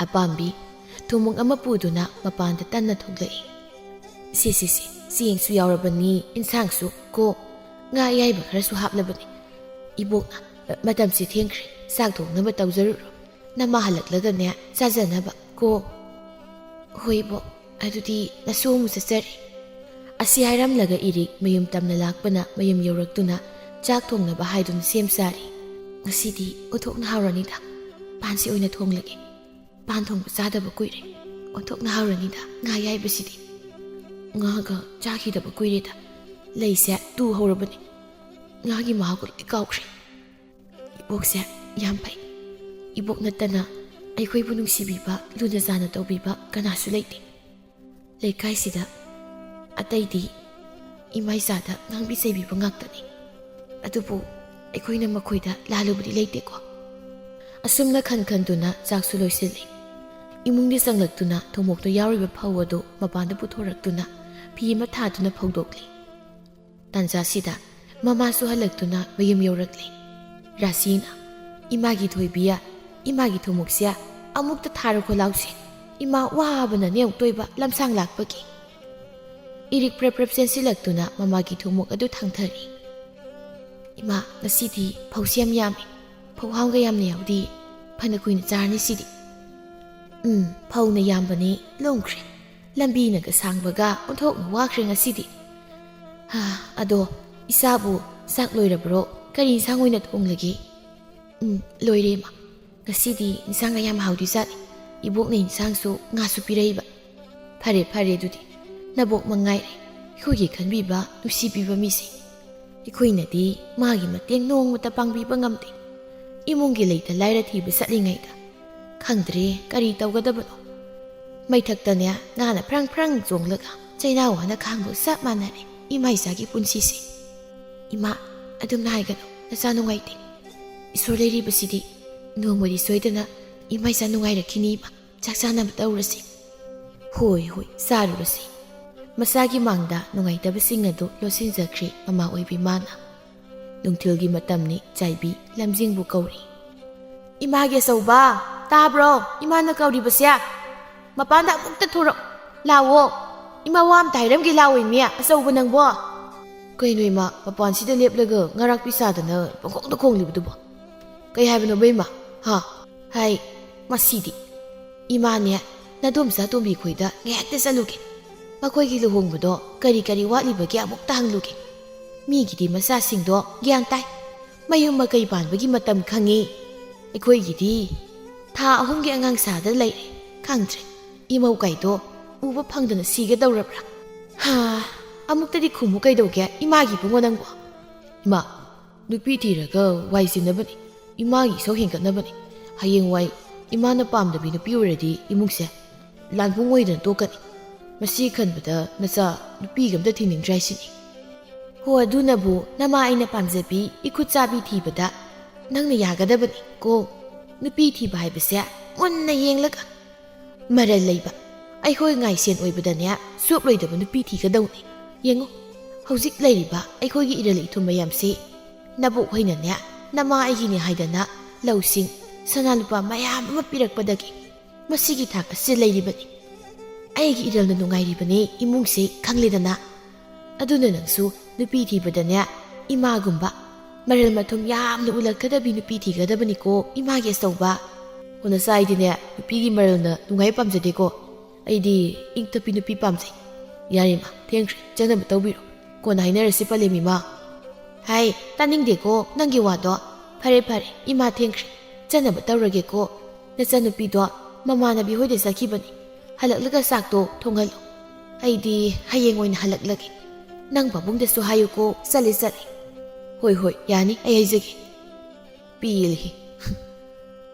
ꯑꯄꯥꯝꯕꯤ ꯊꯨꯝꯃꯣꯛ ꯑꯃ ꯄꯨꯗꯨꯅ ꯃꯄꯥꯟꯗ ꯇꯟꯅ ꯊꯣꯛꯂꯛꯏ꯫ "ꯁꯤ, ꯁꯤ, ꯁꯤ, ꯆꯦꯡꯁꯨ ꯌꯥꯎꯔꯕꯅꯤ, ꯏꯟꯁꯥꯡꯁꯨ ꯀꯣ, ꯉꯥ ꯑꯌꯥꯏꯕ ꯈꯔꯁꯨ ꯍꯥꯞꯂꯕꯅꯤ꯫ ꯏꯕꯣꯛꯅ, ꯃꯇꯝꯁꯦ ꯊꯦꯡꯈ꯭ꯔꯦ, ꯆꯥꯛ ꯊꯣꯡꯅꯕ ꯇꯧꯖꯔꯨꯔꯣ꯫ ꯅꯃꯥ ꯍꯜꯂꯛꯂꯒꯅꯦ, ꯆꯥꯖꯅꯕ ꯀꯣ꯫" "ꯍꯣꯏ ꯏꯕꯣꯛ, ꯑꯗꯨꯗꯤ ꯅꯁꯨ ꯑꯃꯨꯛ ꯆꯠꯆꯔꯦ꯫" ꯑꯁꯤ ꯍꯥꯏꯔꯝꯂꯒ ꯏꯔꯤꯛ ꯃꯌꯨꯝ ꯇꯝꯅ ꯂꯥꯛꯄꯅ ꯃꯌꯨꯝ ꯌꯧꯔꯛꯇꯨꯅ ꯆꯥꯛ ꯊꯣꯡꯅꯕ ꯍꯥꯏꯗꯨꯅ ꯁꯦꯝ ꯁꯥꯔꯤ꯫ "ꯉꯁꯤꯗꯤ ꯑꯣꯟꯊꯣꯛꯅ ꯍꯥꯎꯔꯅꯤꯗ꯫ ꯄꯥꯟꯁꯤ ꯑꯣꯏꯅ ꯊꯣꯡꯂꯒꯦ꯫ ꯄꯥꯟ ꯊꯣꯡꯕ ꯆꯥꯗꯕ ꯀꯨꯏꯔꯦ꯫ ꯑꯣꯟꯊꯣꯛꯅ ꯍꯥꯎꯔꯅꯤꯗ ꯉꯥ ꯌꯥꯏꯕꯁꯤꯗꯤ꯫ ꯉꯥꯒ ꯆꯥꯈꯤꯗꯕ ꯀꯨꯏꯔꯦꯗ꯫ ꯂꯩꯁꯦ ꯇꯨ ꯍꯧꯔꯕꯅꯤ꯫ ꯉꯥꯒꯤ ꯃꯍꯥꯎꯒ ꯂꯣꯏ ꯀꯥꯎꯈ꯭ꯔꯦ꯫ ꯏꯕꯣꯛꯁꯦ ꯌꯥꯝ ꯐꯩ꯫ ꯏꯕꯣꯛ ꯅꯠꯇꯅ ꯑꯩꯈꯣꯏꯕꯨ ꯅꯨꯡꯁꯤꯕꯤꯕ, ꯂꯨꯅ ꯆꯥꯟꯅ ꯇꯧꯕꯤꯕ ꯀꯅꯥꯁꯨ ꯂꯩꯇꯦ꯫ ꯂꯩꯀꯥꯏꯁꯤꯗ ꯑꯇꯩꯗꯤ ꯏꯃꯥ ꯏꯆꯥꯗ ꯉꯥꯡꯕꯤ ꯆꯩꯕꯤꯕ ꯉꯥꯛꯇꯅꯤ꯫ ꯑꯗꯨꯕꯨ ꯑꯩꯈꯣꯏꯅ ꯃꯈꯣꯏꯗ ꯂꯥꯜꯂꯨꯕꯗꯤ ꯂꯩꯇꯦꯀꯣ꯫" ꯑꯁꯨꯝꯅ ꯈꯟ ꯈꯟꯗꯨꯅ ꯆꯥꯛꯁꯨ ꯂꯣꯏꯁꯤꯜꯂꯤ꯫ ꯏꯃꯨꯡꯗ ꯆꯪꯂꯛꯇꯨꯅ ꯊꯨꯝꯃꯣꯛꯇ ꯌꯥꯎꯔꯤꯕ ꯐꯧ ꯑꯗꯨ ꯃꯄꯥꯟꯗ ꯄꯨꯊꯣꯔꯛꯇꯨꯅ ꯐꯤ ꯑꯃ ꯊꯥꯗꯨꯅ ꯐꯧꯗꯣꯛꯂꯤ꯫ ꯇꯥꯟꯖꯥꯁꯤꯗ ꯃꯃꯥꯁꯨ ꯍꯜꯂꯛꯇꯨꯅ ꯃꯌꯨꯝ ꯌꯧꯔꯛꯂꯤ꯫ ꯔꯥꯁꯤꯅ, "ꯏꯃꯥꯒꯤ ꯊꯣꯏꯕꯤ, ꯏꯃꯥꯒꯤ ꯊꯨꯝꯃꯣꯛꯁꯦ ꯑꯃꯨꯛꯇ ꯊꯥꯔꯨꯈꯣ ꯂꯥꯎꯁꯦ꯫ ꯏꯃꯥ ꯋꯥꯕꯅꯅꯦ ꯑꯃꯨꯛꯇꯣꯏꯕ ꯂꯝꯁꯥꯡ ꯂꯥꯛꯄꯒꯤ꯫" ꯏꯔꯤꯛ ꯄ꯭ꯔꯞ ꯄ꯭ꯔꯞ ꯆꯦꯟꯁꯤꯜꯂꯛꯇꯨꯅ ꯃꯃꯥꯒꯤ ꯊꯨꯝꯃꯣꯛ ꯑꯗꯨ ꯊꯥꯡꯊꯔꯤ꯫ "ꯏꯃꯥ, ꯉꯁꯤꯗꯤ ꯐꯧꯁꯦ ꯌꯥꯝ ꯌꯥꯝꯃꯤ꯫ ꯐꯧꯍꯥꯝꯒ ꯌꯥꯝꯅ ꯌꯥꯎꯗꯤ꯫ ꯐꯅ ꯀꯨꯏꯅ ꯆꯥꯔꯅꯤ ꯁꯤꯗꯤ꯫" "ꯎꯝ, ꯐꯧꯅ ꯌꯥꯝꯕꯅꯤ, ꯂꯨꯝꯈ꯭ꯔꯦ꯫ ꯂꯝꯕꯤꯅꯒ ꯁꯥꯡꯕꯒ ꯑꯣꯟꯊꯣꯛꯅ ꯋꯥꯈ꯭ꯔꯦ ꯉꯁꯤꯗꯤ꯫ ꯍꯥ, ꯑꯗꯣ ꯏꯆꯥꯕꯨ ꯆꯥꯛ ꯂꯣꯏꯔꯕ꯭ꯔꯣ? ꯀꯔꯤ ꯏꯟꯁꯥꯡ ꯑꯣꯏꯅ ꯊꯣꯡꯂꯒꯦ?" "ꯎꯝ, ꯂꯣꯏꯔꯦ, ꯏꯃꯥ꯫ ꯉꯁꯤꯗꯤ ꯏꯟꯁꯥꯡꯒ ꯌꯥꯝ ꯍꯥꯎꯗꯣꯏꯖꯥꯠꯅꯤ꯫ ꯏꯕꯣꯛꯅ ꯏꯟꯁꯥꯡꯁꯨ ꯉꯥꯁꯨ ꯄꯤꯔꯛꯏꯕ꯫ ꯐꯔꯦ, ꯐꯔꯦ, ꯑꯗꯨꯗꯤ ꯅꯕꯣꯛ ꯃꯉꯥꯏꯔꯦ ꯑꯩꯈꯣꯏꯒꯤ ꯈꯟꯕꯤꯕ, ꯅꯨꯡꯁꯤꯕꯤꯕ ꯃꯤꯁꯦ꯫ ꯑꯩꯈꯣꯏꯅꯗꯤ ꯃꯥꯒꯤ ꯃꯇꯦꯡ ꯅꯣꯡꯃꯇ ꯄꯥꯡꯕꯤꯕ ꯉꯝꯗꯦ꯫ ꯏꯃꯨꯡꯒꯤ ꯂꯩꯇ ꯂꯥꯏꯔ ꯊꯤꯕ ꯆꯠꯂꯤꯉꯩꯗ ꯈꯪꯗ꯭ꯔꯦ ꯀꯔꯤ ꯇꯧꯒꯗꯕꯅꯣ꯫ ꯃꯩꯊꯛꯇꯅꯦ ꯉꯥꯅ ꯐ꯭ꯔꯪ ꯐ꯭ꯔꯪ ꯆꯣꯡꯂꯒ ꯆꯩꯅꯥ ꯋꯥꯅ ꯈꯥꯡꯕ ꯆꯞ ꯃꯥꯟꯅꯔꯦ ꯏꯃꯥ ꯏꯆꯥꯒꯤ ꯄꯨꯟꯁꯤꯁꯦ꯫ ꯏꯃꯥ, ꯑꯗꯨꯝꯅ ꯍꯥꯏꯒꯅꯨ, ꯅꯆꯥ ꯅꯨꯡꯉꯥꯏꯇꯦ꯫ ꯏꯁꯣꯔ ꯂꯩꯔꯤꯕꯁꯤꯗꯤ ꯅꯣꯡꯃꯗꯤ ꯁꯣꯏꯗꯅ ꯏꯃꯥ ꯏꯆꯥ ꯅꯨꯡꯉꯥꯏꯔꯛꯈꯤꯅꯤ ꯏꯃꯥ꯫ ꯆꯥꯛ ꯆꯥꯅꯕ ꯇꯧꯔꯁꯤ꯫" "ꯍꯣꯏ, ꯍꯣꯏ, ꯆꯥꯔꯨꯔꯁꯤ꯫" ꯃꯁꯥꯒꯤ ꯃꯥꯡꯗ ꯅꯨꯡꯉꯥꯏꯇꯕꯁꯤꯡ ꯑꯗꯨ ꯂꯣꯠꯁꯤꯟꯖꯈ꯭ꯔꯦ ꯃꯃꯥ ꯑꯣꯏꯕꯤ ꯃꯥꯅ꯫ ꯅꯨꯡꯊꯤꯜꯒꯤ ꯃꯇꯝꯅꯤ, ꯆꯥꯏꯕꯤ ꯂꯝꯖꯤꯡꯕꯨ ꯀꯧꯔꯤ꯫ "ꯏꯃꯥꯒꯤ ꯑꯆꯧꯕ, ꯇꯥꯕ꯭ꯔꯣ? ꯏꯃꯥꯅ ꯀꯧꯔꯤꯕꯁꯦ꯫ ꯃꯄꯥꯟꯗ ꯑꯃꯨꯛꯇ ꯊꯣꯔꯛ-, ꯂꯥꯛꯑꯣ꯫ ꯏꯃꯥ, ꯋꯥ ꯑꯝꯇ ꯍꯥꯏꯔꯝꯒꯦ ꯂꯥꯛꯑꯣ, ꯏꯃꯤ ꯑꯆꯧꯕ ꯅꯪꯕꯣ꯫ ꯀꯩꯅꯣ ꯏꯃꯥ, ꯃꯄꯥꯟꯁꯤꯗ ꯂꯦꯞꯂꯒ ꯉꯥꯔꯥꯛꯄꯤ ꯁꯥꯗꯅ ꯄꯪꯈꯣꯡꯗ ꯈꯣꯡꯂꯤꯕꯗꯨꯕꯣ? ꯀꯩ ꯍꯥꯏꯕꯅꯣ ꯕꯦꯝꯃ? ꯍꯥ? ꯍꯥꯏ, ꯃꯁꯤꯗꯤ꯫ ꯏꯃꯥꯅꯦ, ꯅꯗꯣꯝꯆꯥ ꯇꯣꯝꯕꯤ ꯈꯣꯏꯗ ꯉꯥꯏꯍꯥꯛꯇ ꯆꯠꯂꯨꯒꯦ꯫ ꯃꯈꯣꯏꯒꯤ ꯂꯨꯍꯣꯡꯕꯗꯣ ꯀꯔꯤ ꯀꯔꯤ ꯋꯥꯠꯂꯤꯕꯒꯦ ꯑꯃꯨꯛꯇ ꯍꯪꯂꯨꯒꯦ꯫ ꯃꯤꯒꯤꯗꯤ ꯃꯆꯥꯁꯤꯡꯗꯣ ꯒ꯭ꯌꯥꯟ ꯇꯥꯏ꯫ ꯃꯌꯨꯝ ꯃꯀꯩ ꯄꯥꯟꯕꯒꯤ ꯃꯇꯝ ꯈꯪꯉꯤ꯫ ꯑꯩꯈꯣꯏꯒꯤꯗꯤ ꯊꯥ ꯑꯍꯨꯝꯒꯤ ꯑꯉꯥꯡ ꯁꯥꯗ ꯂꯩꯔꯦ꯫ ꯈꯪꯗ꯭ꯔꯦ, ꯏꯃꯧ ꯀꯥꯏꯗꯣ ꯎꯕ ꯐꯪꯗꯅ ꯁꯤꯒꯗꯧꯔꯕ꯭ꯔꯥ? ꯍꯥ, ꯑꯃꯨꯛꯇꯗꯤ ꯈꯨꯝꯃꯨ ꯀꯩꯗꯧꯒꯦ, ꯏꯃꯥꯒꯤ ꯏꯕꯨꯡꯉꯣ ꯅꯪꯕꯣ? ꯏꯃꯥ, ꯅꯨꯄꯤ ꯊꯤꯔꯒ ꯋꯥꯏ ꯆꯤꯟꯅꯕꯅꯤ, ꯏꯃꯥꯒꯤ ꯏꯁꯧ ꯍꯦꯟꯒꯠꯅꯕꯅꯤ꯫ ꯍꯌꯦꯡꯋꯥꯏ ꯏꯃꯥꯅ ꯄꯥꯝꯗꯕꯤ ꯅꯨꯄꯤ ꯑꯣꯏꯔꯗꯤ ꯏꯃꯨꯡꯁꯦ ꯂꯥꯟꯕꯨꯡ ꯑꯣꯏꯗꯅ ꯇꯣꯛꯀꯅꯤ꯫ ꯃꯁꯤ ꯈꯟꯕꯗ ꯅꯆꯥ ꯅꯨꯄꯤꯒ ꯑꯝꯇ ꯊꯤꯅꯤꯡꯗ꯭ꯔꯦ ꯍꯥꯏꯁꯤꯅꯤ꯫ ꯍꯣ, ꯑꯗꯨꯅꯕꯨ ꯅꯃꯥ ꯑꯩꯅ ꯄꯥꯝꯖꯕꯤ ꯏꯈꯨꯠ ꯆꯥꯕꯤ ꯊꯤꯕꯗ ꯅꯪꯅ ꯌꯥꯒꯗꯕꯅꯤ ꯀꯣ꯫ ꯅꯨꯄꯤ ꯊꯤꯕ ꯍꯥꯏꯕꯁꯦ ꯃꯨꯟꯅ ꯌꯦꯡꯂꯒ ꯃꯔꯜ ꯂꯩꯕ, ꯑꯩꯈꯣꯏ ꯉꯥꯏꯁꯦꯟ ꯑꯣꯏꯕꯗꯅꯦ ꯁꯣꯞꯂꯣꯏꯗꯕ ꯅꯨꯄꯤ ꯊꯤꯒꯗꯧꯅꯤ꯫ ꯌꯦꯡꯉꯨ, ꯍꯧꯖꯤꯛ ꯂꯩꯔꯤꯕ ꯑꯩꯈꯣꯏꯒꯤ ꯏꯔꯜ ꯏꯊꯨꯝ ꯃꯌꯥꯝꯁꯤ ꯅꯕꯣꯛ ꯍꯣꯏꯅꯅꯦ ꯅꯃꯥ ꯑꯩꯒꯤꯅꯤ ꯍꯥꯏꯗꯅ ꯂꯧꯁꯤꯡ, ꯁꯅꯥ ꯂꯨꯄꯥ ꯃꯌꯥꯝ ꯑꯃ ꯄꯤꯔꯛꯄꯗꯒꯤ ꯃꯁꯤꯒꯤ ꯊꯥꯛ ꯑꯁꯤ ꯂꯩꯔꯤꯕꯅꯤ꯫ ꯑꯩꯒꯤ ꯏꯔꯜꯅ ꯅꯨꯡꯉꯥꯏꯔꯤꯕꯅꯤ ꯏꯃꯨꯡꯁꯤ ꯈꯪꯂꯦꯗꯅ꯫ ꯑꯗꯨꯅ ꯅꯪꯁꯨ ꯅꯨꯄꯤ ꯊꯤꯕꯗꯅꯦ ꯏꯃꯥꯒꯨꯝꯕ ꯃꯔꯜ ꯃꯊꯨꯝ ꯌꯥꯝꯅ ꯎꯠꯂꯛꯀꯗꯕꯤ ꯅꯨꯄꯤ ꯊꯤꯒꯗꯕꯅꯤꯀꯣ, ꯏꯃꯥꯒꯤ ꯑꯆꯧꯕ꯫ ꯍꯣ, ꯅꯆꯥ ꯑꯩꯗꯤꯅꯦ ꯅꯨꯄꯤꯒꯤ ꯃꯔꯜꯅ ꯅꯨꯡꯉꯥꯏꯕ ꯄꯥꯝꯖꯗꯦꯀꯣ꯫ ꯑꯩꯗꯤ ꯏꯪ ꯇꯞꯄꯤ ꯅꯨꯄꯤ ꯄꯥꯝꯖꯩ꯫ ꯌꯥꯔꯦ ꯏꯃꯥ, ꯊꯦꯡꯈ꯭ꯔꯦ, ꯆꯠꯅꯕ ꯇꯧꯕꯤꯔꯣ꯫ ꯀꯣꯟꯅ ꯍꯥꯏꯅꯔꯁꯤ ꯄꯂꯦꯝ ꯏꯃꯥ꯫ ꯍꯥꯏ, ꯇꯥꯅꯤꯡꯗꯦꯀꯣ ꯅꯪꯒꯤ ꯋꯥꯗꯣ꯫ ꯐꯔꯦ ꯐꯔꯦ ꯏꯃꯥ, ꯊꯦꯡꯈ꯭ꯔꯦ, ꯆꯠꯅꯕ ꯇꯧꯔꯒꯦꯀꯣ꯫ ꯅꯆꯟꯅꯨꯄꯤꯗꯣ ꯃꯃꯥꯟꯅꯕꯤ ꯍꯣꯏꯗ ꯆꯠꯈꯤꯕꯅꯤ꯫ ꯍꯜꯂꯛꯂꯒ ꯆꯥꯛꯇꯣ ꯊꯣꯡꯍꯜꯂꯨ꯫ ꯑꯩꯗꯤ ꯍꯌꯦꯡ ꯑꯣꯏꯅ ꯍꯜꯂꯛꯂꯒꯦ꯫ ꯅꯪ ꯄꯥꯕꯨꯡꯗꯁꯨ ꯍꯥꯏꯌꯨꯀꯣ, ꯆꯠꯂꯦ ꯆꯠꯂꯦ꯫ ꯍꯣꯏ ꯍꯣꯏ, ꯌꯥꯅꯤ, ꯑꯩ ꯍꯥꯏꯖꯒꯦ꯫ ꯄꯦꯜꯂꯦꯍꯦ꯫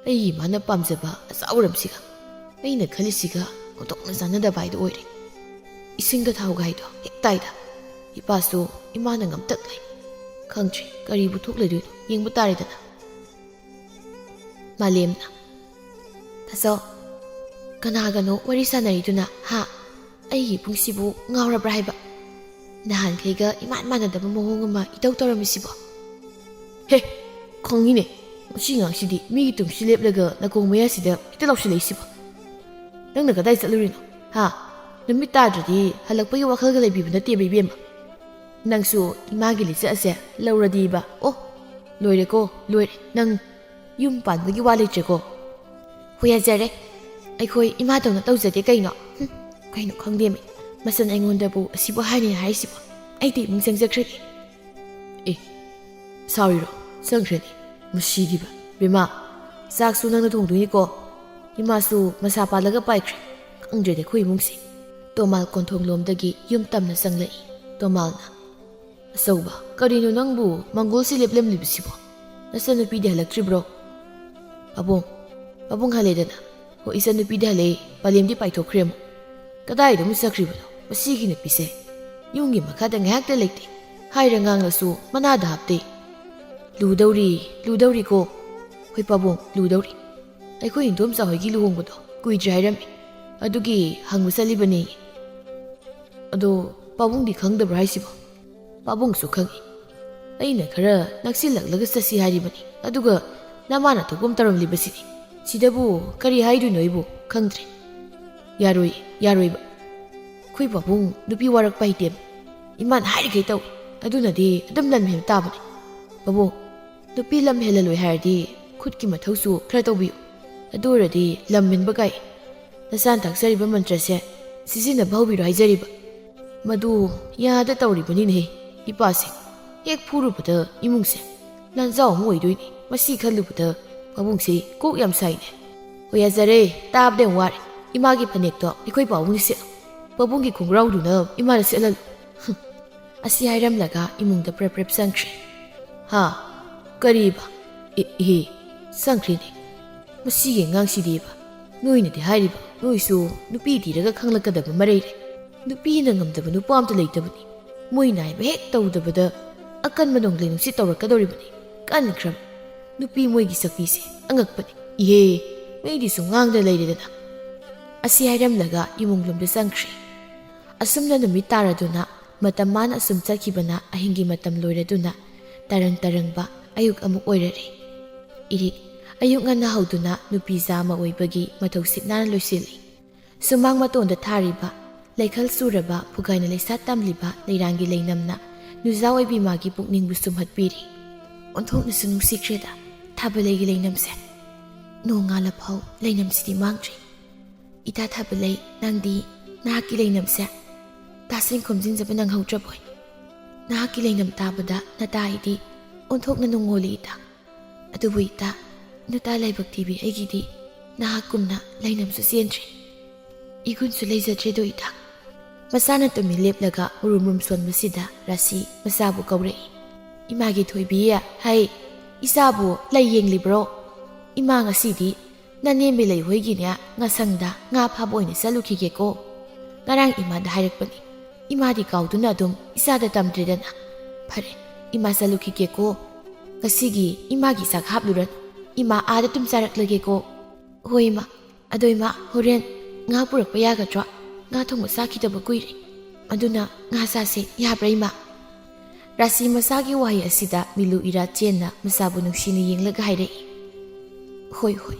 ꯑꯩꯒꯤ ꯏꯃꯥꯅ ꯄꯥꯝꯖꯕ ꯑꯆꯥꯎꯔꯝꯁꯤꯒ ꯑꯩꯅ ꯈꯜꯂꯤꯁꯤꯒ ꯑꯣꯟꯊꯣꯛꯅ ꯆꯥꯟꯅꯗꯕ ꯍꯥꯏꯗꯨ ꯑꯣꯏꯔꯦ꯫ ꯏꯁꯤꯡꯗ ꯊꯥꯎ ꯍꯥꯏꯗꯣ ꯍꯦꯛ ꯇꯥꯏꯗ꯫ ꯏꯄꯥꯁꯨ ꯏꯃꯥꯅ ꯉꯝꯇꯛ ꯂꯩ꯫ ꯈꯪꯗ꯭ꯔꯦ ꯀꯔꯤꯕꯨ ꯊꯣꯛꯂꯗꯣꯏꯅꯣ, ꯌꯦꯡꯕ ꯇꯥꯔꯦꯗꯅ꯫ ꯃꯥꯂꯦꯝꯅ, ꯇꯥꯆꯧ, ꯀꯅꯥꯒꯅꯣ ꯋꯥꯔꯤ ꯁꯥꯟꯅꯔꯤꯗꯨꯅ? ꯍꯥ? ꯑꯩꯒꯤ ꯏꯕꯨꯡꯁꯤꯕꯨ ꯉꯥꯎꯔꯕ꯭ꯔꯥ ꯍꯥꯏꯕ? ꯅꯍꯥꯟꯈꯩꯒ ꯏꯃꯥꯟ ꯃꯥꯟꯅꯗꯕ ꯃꯑꯣꯡ ꯑꯃ ꯏꯇꯧ ꯇꯧꯔꯝꯃꯤꯁꯤꯕꯣ? ꯍꯦ, ꯈꯪꯉꯤꯅꯦ꯫ ꯃꯁꯤ ꯑꯉꯥꯡꯁꯤꯗꯤ ꯃꯤꯒꯤ ꯇꯨꯡꯁꯤ ꯂꯦꯞꯂꯒ ꯅꯥꯀꯣꯡ ꯃꯌꯥꯁꯤꯗ ꯍꯦꯛꯇ ꯂꯥꯎꯁꯤꯜꯂꯛꯏꯁꯤꯕꯣ? ꯅꯪꯅ ꯀꯗꯥꯏ ꯆꯠꯂꯨꯔꯤꯅꯣ? ꯍꯥ? ꯅꯨꯃꯤꯠ ꯇꯥꯗ꯭ꯔꯗꯤ ꯍꯜꯂꯛꯄꯒꯤ ꯋꯥꯈꯜꯒ ꯂꯩꯕꯤꯕ ꯅꯠꯇꯦꯕ, ꯏꯕꯦꯝꯃ꯫ ꯅꯪꯁꯨ ꯏꯃꯥꯒꯤ ꯂꯤꯆꯠ ꯑꯁꯦ ꯂꯧꯔꯗꯤꯕ꯫ ꯑꯣ, ꯂꯣꯏꯔꯦꯀꯣ, ꯂꯣꯏꯔꯦ꯫ ꯅꯪ ꯌꯨꯝ ꯄꯥꯟꯕꯒꯤ ꯋꯥ ꯂꯩꯇ꯭ꯔꯦꯀꯣ꯫ ꯍꯣꯏ, ꯌꯥꯖꯔꯦ꯫ ꯑꯩꯈꯣꯏ ꯏꯃꯥꯗꯧꯅ ꯇꯧꯖꯗꯦ ꯀꯩꯅꯣ꯫ ꯍꯨꯝ, ꯀꯩꯅꯣ ꯈꯪꯗꯦꯃꯤ꯫ ꯃꯆꯟ ꯑꯩꯉꯣꯟꯗꯕꯨ ꯑꯁꯤꯕꯨ ꯍꯥꯏꯅꯤ ꯍꯥꯏꯔꯤꯁꯤꯕꯣ? ꯑꯩꯗꯤ ꯏꯃꯨꯡ ꯆꯪꯖꯈ꯭ꯔꯒꯦ꯫ ꯑꯦ, ꯁꯥꯎꯔꯤꯔꯣ? ꯆꯪꯈ꯭ꯔꯅꯤ꯫ ꯃꯁꯤꯗꯤꯕ꯫ ꯕꯦꯝꯃ, ꯆꯥꯛꯁꯨ ꯅꯪꯅ ꯊꯣꯡꯗꯣꯏꯅꯤꯀꯣ? ꯏꯃꯥꯁꯨ ꯃꯁꯥ ꯄꯥꯜꯂꯒ ꯄꯥꯏꯈ꯭ꯔꯦ꯫ ꯈꯪꯗ꯭ꯔꯦꯗ ꯑꯩꯈꯣꯏ ꯏꯃꯨꯡꯁꯦ꯫ ꯇꯣꯃꯥꯜ ꯀꯣꯟꯊꯣꯡꯂꯣꯝꯗꯒꯤ ꯌꯨꯝ ꯇꯝꯅ ꯆꯪꯂꯛꯏ꯫ ꯇꯣꯃꯥꯜꯅ, "ꯑꯆꯧꯕ, ꯀꯔꯤꯅꯣ ꯅꯪꯕꯨ ꯃꯪꯒꯣꯜꯁꯤ ꯂꯦꯞꯂꯝꯂꯤꯕꯁꯤꯕꯣ? ꯅꯆꯟꯅꯨꯄꯤꯗꯤ ꯍꯜꯂꯛꯇ꯭ꯔꯤꯕ꯭ꯔꯣ?" "ꯄꯥꯕꯨꯡ, ꯄꯥꯕꯨꯡ ꯍꯜꯂꯦꯗꯅ?" "ꯍꯣ, ꯏꯆꯟꯅꯨꯄꯤꯗꯤ ꯍꯜꯂꯛꯏ, ꯄꯂꯦꯝꯗꯤ ꯄꯥꯏꯊꯣꯛꯈ꯭ꯔꯦ ꯑꯃꯨꯛ꯫ ꯀꯗꯥꯏꯗ ꯑꯃꯨꯛ ꯆꯠꯈ꯭ꯔꯤꯕꯅꯣ ꯃꯁꯤꯒꯤ ꯅꯨꯄꯤꯁꯦ? ꯌꯨꯝꯒꯤ ꯃꯈꯥꯗ ꯉꯥꯏꯍꯥꯛꯇ ꯂꯩꯇꯦ꯫ ꯍꯥꯏꯔ ꯉꯥꯡꯂꯁꯨ ꯃꯅꯥꯗ ꯍꯥꯞꯇꯦ꯫ ꯂꯨꯗꯧꯔꯤ, ꯂꯨꯗꯧꯔꯤꯀꯣ꯫ ꯍꯣꯏ ꯄꯥꯕꯨꯡ, ꯂꯨꯗꯧꯔꯤ꯫ ꯑꯩꯈꯣꯏ ꯏꯟꯗꯣꯝꯆꯥ ꯍꯣꯏꯒꯤ ꯂꯨꯍꯣꯡꯕꯗꯣ ꯀꯨꯏꯗ꯭ꯔꯦ ꯍꯥꯏꯔꯝꯃꯤ꯫ ꯑꯗꯨꯒꯤ ꯍꯪꯕ ꯆꯠꯂꯤꯕꯅꯦ꯫" "ꯑꯗꯣ ꯄꯥꯕꯨꯡꯗꯤ ꯈꯪꯗꯕ꯭ꯔꯥ ꯍꯥꯏꯁꯤꯕꯣ?" "ꯄꯥꯕꯨꯡꯁꯨ ꯈꯪꯏ꯫ ꯑꯩꯅ ꯈꯔ ꯅꯛꯁꯤꯜꯂꯛꯂꯒ ꯆꯠꯁꯤ ꯍꯥꯏꯔꯤꯕꯅꯤ꯫ ꯑꯗꯨꯒ ꯅꯃꯥꯅ ꯊꯣꯛꯄ ꯑꯃ ꯇꯧꯔꯝꯂꯤꯕꯁꯤꯗꯤ꯫ ꯁꯤꯗꯕꯨ ꯀꯔꯤ ꯍꯥꯏꯗꯣꯏꯅꯣ ꯑꯩꯕꯨ ꯈꯪꯗ꯭ꯔꯦ꯫" "ꯌꯥꯔꯣꯏ, ꯌꯥꯔꯣꯏꯕ꯫ ꯑꯩꯈꯣꯏ ꯄꯥꯕꯨꯡ ꯅꯨꯄꯤ ꯋꯥꯔꯛꯄ ꯍꯩꯇꯦꯕ꯫ ꯏꯃꯥꯅ ꯍꯥꯏꯔꯤꯈꯩ ꯇꯧꯏ꯫ ꯑꯗꯨꯅꯗꯤ ꯑꯗꯨꯝ ꯂꯝ ꯍꯦꯟꯕ ꯇꯥꯕꯅꯤ꯫ ꯄꯥꯕꯨꯡ, ꯅꯨꯄꯤ ꯂꯝ ꯍꯦꯜꯍꯜꯂꯣꯏ ꯍꯥꯏꯔꯗꯤ ꯈꯨꯠꯀꯤ ꯃꯊꯧꯁꯨ ꯈꯔ ꯇꯧꯕꯤꯌꯨ꯫ ꯑꯗꯨ ꯑꯣꯏꯔꯗꯤ ꯂꯝ ꯍꯦꯟꯕ ꯀꯥꯏ꯫ ꯅꯆꯥꯅ ꯇꯥꯛꯆꯔꯤꯕ ꯃꯟꯇ꯭ꯔꯁꯦ ꯁꯤꯖꯤꯟꯅꯕ ꯍꯧꯕꯤꯔꯣ ꯍꯥꯏꯖꯔꯤꯕ꯫" "ꯃꯗꯨ ꯌꯥꯗ ꯇꯧꯔꯤꯕꯅꯤꯅꯦꯍꯦ ꯏꯄꯥꯁꯦ꯫ ꯍꯦꯛ ꯐꯨꯔꯨꯕꯗ ꯏꯃꯨꯡꯁꯦ ꯂꯥꯟꯖꯥꯎ ꯑꯃ ꯑꯣꯏꯗꯣꯏꯅꯤ꯫ ꯃꯁꯤ ꯈꯜꯂꯨꯕꯗ ꯄꯥꯕꯨꯡꯁꯦ ꯀꯣꯛ ꯌꯥꯝ ꯁꯥꯏꯅꯦ꯫" "ꯍꯣꯏ, ꯌꯥꯖꯔꯦ, ꯇꯥꯕꯗ ꯌꯥꯝ ꯋꯥꯔꯦ꯫ ꯏꯃꯥꯒꯤ ꯐꯅꯦꯛꯇꯣ ꯑꯩꯈꯣꯏ ꯄꯥꯕꯨꯡꯒꯤ ꯁꯦꯠꯂꯣ, ꯄꯥꯕꯨꯡꯒꯤ ꯈꯣꯡꯒ꯭ꯔꯥꯎꯗꯨꯅ ꯏꯃꯥꯗ ꯁꯦꯠꯍꯜꯂꯨ꯫" ꯍꯨꯝ꯫ ꯑꯁꯤ ꯍꯥꯏꯔꯝꯂꯒ ꯏꯃꯨꯡꯗ ꯄ꯭ꯔꯦꯞ ꯄ꯭ꯔꯦꯞ ꯆꯪꯈ꯭ꯔꯦ꯫ "ꯍꯥ? ꯀꯔꯤꯕ? ꯑꯦ, ꯏꯍꯦ, ꯆꯪꯈ꯭ꯔꯦꯅꯦ꯫ ꯃꯁꯤꯒꯤ ꯑꯉꯥꯡꯁꯤꯗꯤꯕ꯫ ꯅꯣꯏꯅꯗꯤ ꯍꯥꯏꯔꯤꯕ, ꯅꯣꯏꯁꯨ ꯅꯨꯄꯤ ꯊꯤꯔꯒ ꯈꯪꯂꯛꯀꯗꯕ ꯑꯃ ꯂꯩꯔꯦ꯫ ꯅꯨꯄꯤꯅ ꯉꯝꯗꯕ ꯅꯨꯄꯥ ꯑꯝꯇ ꯂꯩꯇꯕꯅꯤ꯫ ꯃꯣꯏꯅ ꯍꯥꯏꯕ ꯍꯦꯛ ꯇꯧꯗꯕꯗ ꯑꯀꯟꯕ ꯅꯣꯡꯂꯩ ꯅꯨꯡꯁꯤꯠ ꯇꯧꯔꯛꯀꯗꯧꯔꯤꯕꯅꯤ꯫ ꯀꯟꯈ꯭ꯔꯕ꯫ ꯅꯨꯄꯤ ꯃꯣꯏꯒꯤ ꯁꯛꯇꯤꯁꯦ ꯑꯉꯛꯄꯅꯤ꯫ ꯏꯍꯦ, ꯃꯤꯗꯤ ꯁꯨꯝ ꯉꯥꯡꯗ ꯂꯩꯔꯦꯗꯅ꯫" ꯑꯁꯤ ꯍꯥꯏꯔꯝꯂꯒ ꯏꯃꯨꯡꯂꯣꯝꯗ ꯆꯪꯈ꯭ꯔꯦ꯫ ꯑꯁꯨꯝꯅ ꯅꯨꯃꯤꯠ ꯇꯥꯔꯗꯨꯅ ꯃꯇꯝ ꯃꯥꯅ ꯑꯁꯨꯝ ꯆꯠꯈꯤꯕꯅ ꯑꯍꯤꯡꯒꯤ ꯃꯇꯝ ꯂꯣꯏꯔꯗꯨꯅ ꯇꯔꯪ ꯇꯔꯪꯕ ꯑꯌꯨꯛ ꯑꯃꯨꯛ ꯑꯣꯏꯔꯔꯦ꯫ ꯏꯔꯤꯛ ꯑꯌꯨꯛ ꯉꯟꯅ ꯍꯧꯗꯨꯅ ꯅꯨꯄꯤꯖꯥ ꯑꯃ ꯑꯣꯏꯕꯒꯤ ꯃꯊꯧ ꯁꯤꯠ ꯅꯥꯟꯅ ꯂꯣꯏꯁꯤꯜꯂꯤ꯫ ꯁꯨꯃꯥꯡ ꯃꯇꯣꯟꯗ ꯊꯥꯔꯤꯕ ꯂꯩꯈꯜ ꯆꯨꯔꯕ ꯐꯨꯒꯥꯏꯅ ꯂꯩꯁꯥ ꯇꯝꯂꯤꯕ ꯂꯩꯔꯥꯡꯒꯤ ꯂꯩꯅꯝꯅ ꯅꯨꯖꯥ ꯑꯣꯏꯕꯤ ꯃꯥꯒꯤ ꯄꯨꯛꯅꯤꯡꯕꯨ ꯁꯨꯝꯍꯠꯄꯤꯔꯤ꯫ ꯑꯣꯟꯊꯣꯛꯅꯁꯨ ꯅꯨꯡꯁꯤꯈ꯭ꯔꯦꯗ ꯊꯥꯕꯂꯩꯒꯤ ꯂꯩꯅꯝꯁꯦ꯫ ꯅꯣꯡꯉꯥꯜꯂꯐꯥꯎ ꯂꯩꯅꯝꯁꯤꯗꯤ ꯃꯥꯡꯗ꯭ꯔꯤ꯫ ꯏꯇꯥ ꯊꯥꯕꯂꯩ, ꯅꯪꯗꯤ ꯅꯍꯥꯛꯀꯤ ꯂꯩꯅꯝꯁꯦ ꯇꯥꯁꯤꯟ ꯈꯣꯝꯖꯤꯟꯖꯕ ꯅꯪꯍꯧꯗ꯭ꯔꯕꯣꯏ? ꯅꯍꯥꯛꯀꯤ ꯂꯩꯅꯝ ꯇꯥꯕꯗ ꯅꯇꯥ ꯑꯩꯗꯤ ꯑꯣꯟꯊꯣꯛꯅ ꯅꯨꯡꯉꯣꯜꯂꯤ ꯏꯇꯥ꯫ ꯑꯗꯨꯕꯨ ꯏꯇꯥ, ꯅꯇꯥ ꯂꯥꯏꯕꯛ ꯊꯤꯕꯤ ꯑꯩꯒꯤꯗꯤ ꯅꯍꯥꯛꯀꯨꯝꯅ ꯂꯩꯅꯝꯁꯨ ꯆꯦꯟꯗ꯭ꯔꯤ, ꯏꯒꯨꯟꯁꯨ ꯂꯩꯖꯗ꯭ꯔꯦꯗꯣ ꯏꯇꯥ꯫ ꯃꯆꯥꯅ ꯇꯨꯃꯤꯟ ꯂꯦꯞꯂꯒ ꯃꯨꯔꯨꯝ ꯃꯨꯔꯨꯝ ꯁꯣꯟꯕꯁꯤꯗ ꯔꯥꯁꯤ ꯃꯆꯥꯕꯨ ꯀꯧꯔꯛꯏ꯫ "ꯏꯃꯥꯒꯤ ꯊꯣꯏꯕꯤ, ꯍꯩ, ꯏꯆꯥꯕꯨ ꯂꯩ ꯌꯦꯡꯂꯤꯕ꯭ꯔꯣ? ꯏꯃꯥ ꯉꯁꯤꯗꯤ ꯅꯅꯦꯝꯕꯤ ꯂꯩꯍꯣꯏꯒꯤꯅꯦ ꯉꯁꯪꯗ ꯉꯥ ꯐꯥꯕ ꯑꯣꯏꯅ ꯆꯠꯂꯨꯈꯤꯒꯦꯀꯣ꯫ ꯉꯔꯥꯡ ꯏꯃꯥꯗ ꯍꯥꯏꯔꯛꯄꯅꯤ꯫ ꯏꯃꯥꯗꯤ ꯀꯥꯎꯗꯨꯅ ꯑꯗꯨꯝ ꯏꯆꯥꯗ ꯇꯝꯗ꯭ꯔꯦꯗꯅ꯫ ꯐꯔꯦ, ꯏꯃꯥ ꯆꯠꯂꯨꯈꯤꯒꯦꯀꯣ꯫ ꯉꯁꯤꯒꯤ ꯏꯃꯥꯒꯤ ꯆꯥꯛ ꯍꯥꯞꯂꯨꯔꯅꯨ꯫ ꯏꯃꯥ ꯑꯥꯗ ꯑꯗꯨꯝ ꯆꯥꯔꯛꯂꯒꯦꯀꯣ꯫" "ꯍꯣꯏ ꯏꯃꯥ꯫ ꯑꯗꯣ ꯏꯃꯥ, ꯍꯣꯔꯦꯟ ꯉꯥ ꯄꯨꯔꯛꯄ ꯌꯥꯒꯗ꯭ꯔꯣ? ꯉꯥ ꯊꯣꯡꯕ ꯆꯥꯈꯤꯗꯕ ꯀꯨꯏꯔꯦ꯫ ꯑꯗꯨꯅ ꯉꯥ ꯆꯥꯁꯦ, ꯌꯥꯕ꯭ꯔꯥ ꯏꯃꯥ?" ꯔꯥꯁꯤ ꯃꯆꯥꯒꯤ ꯋꯥꯍꯩ ꯑꯁꯤꯗ ꯃꯤꯂꯨ ꯏꯔꯥ ꯆꯦꯟꯅ ꯃꯆꯥꯕꯨ ꯅꯨꯡꯁꯤꯅ ꯌꯦꯡꯂꯒ ꯍꯥꯏꯔꯛꯏ꯫ "ꯍꯣꯏ, ꯍꯣꯏ,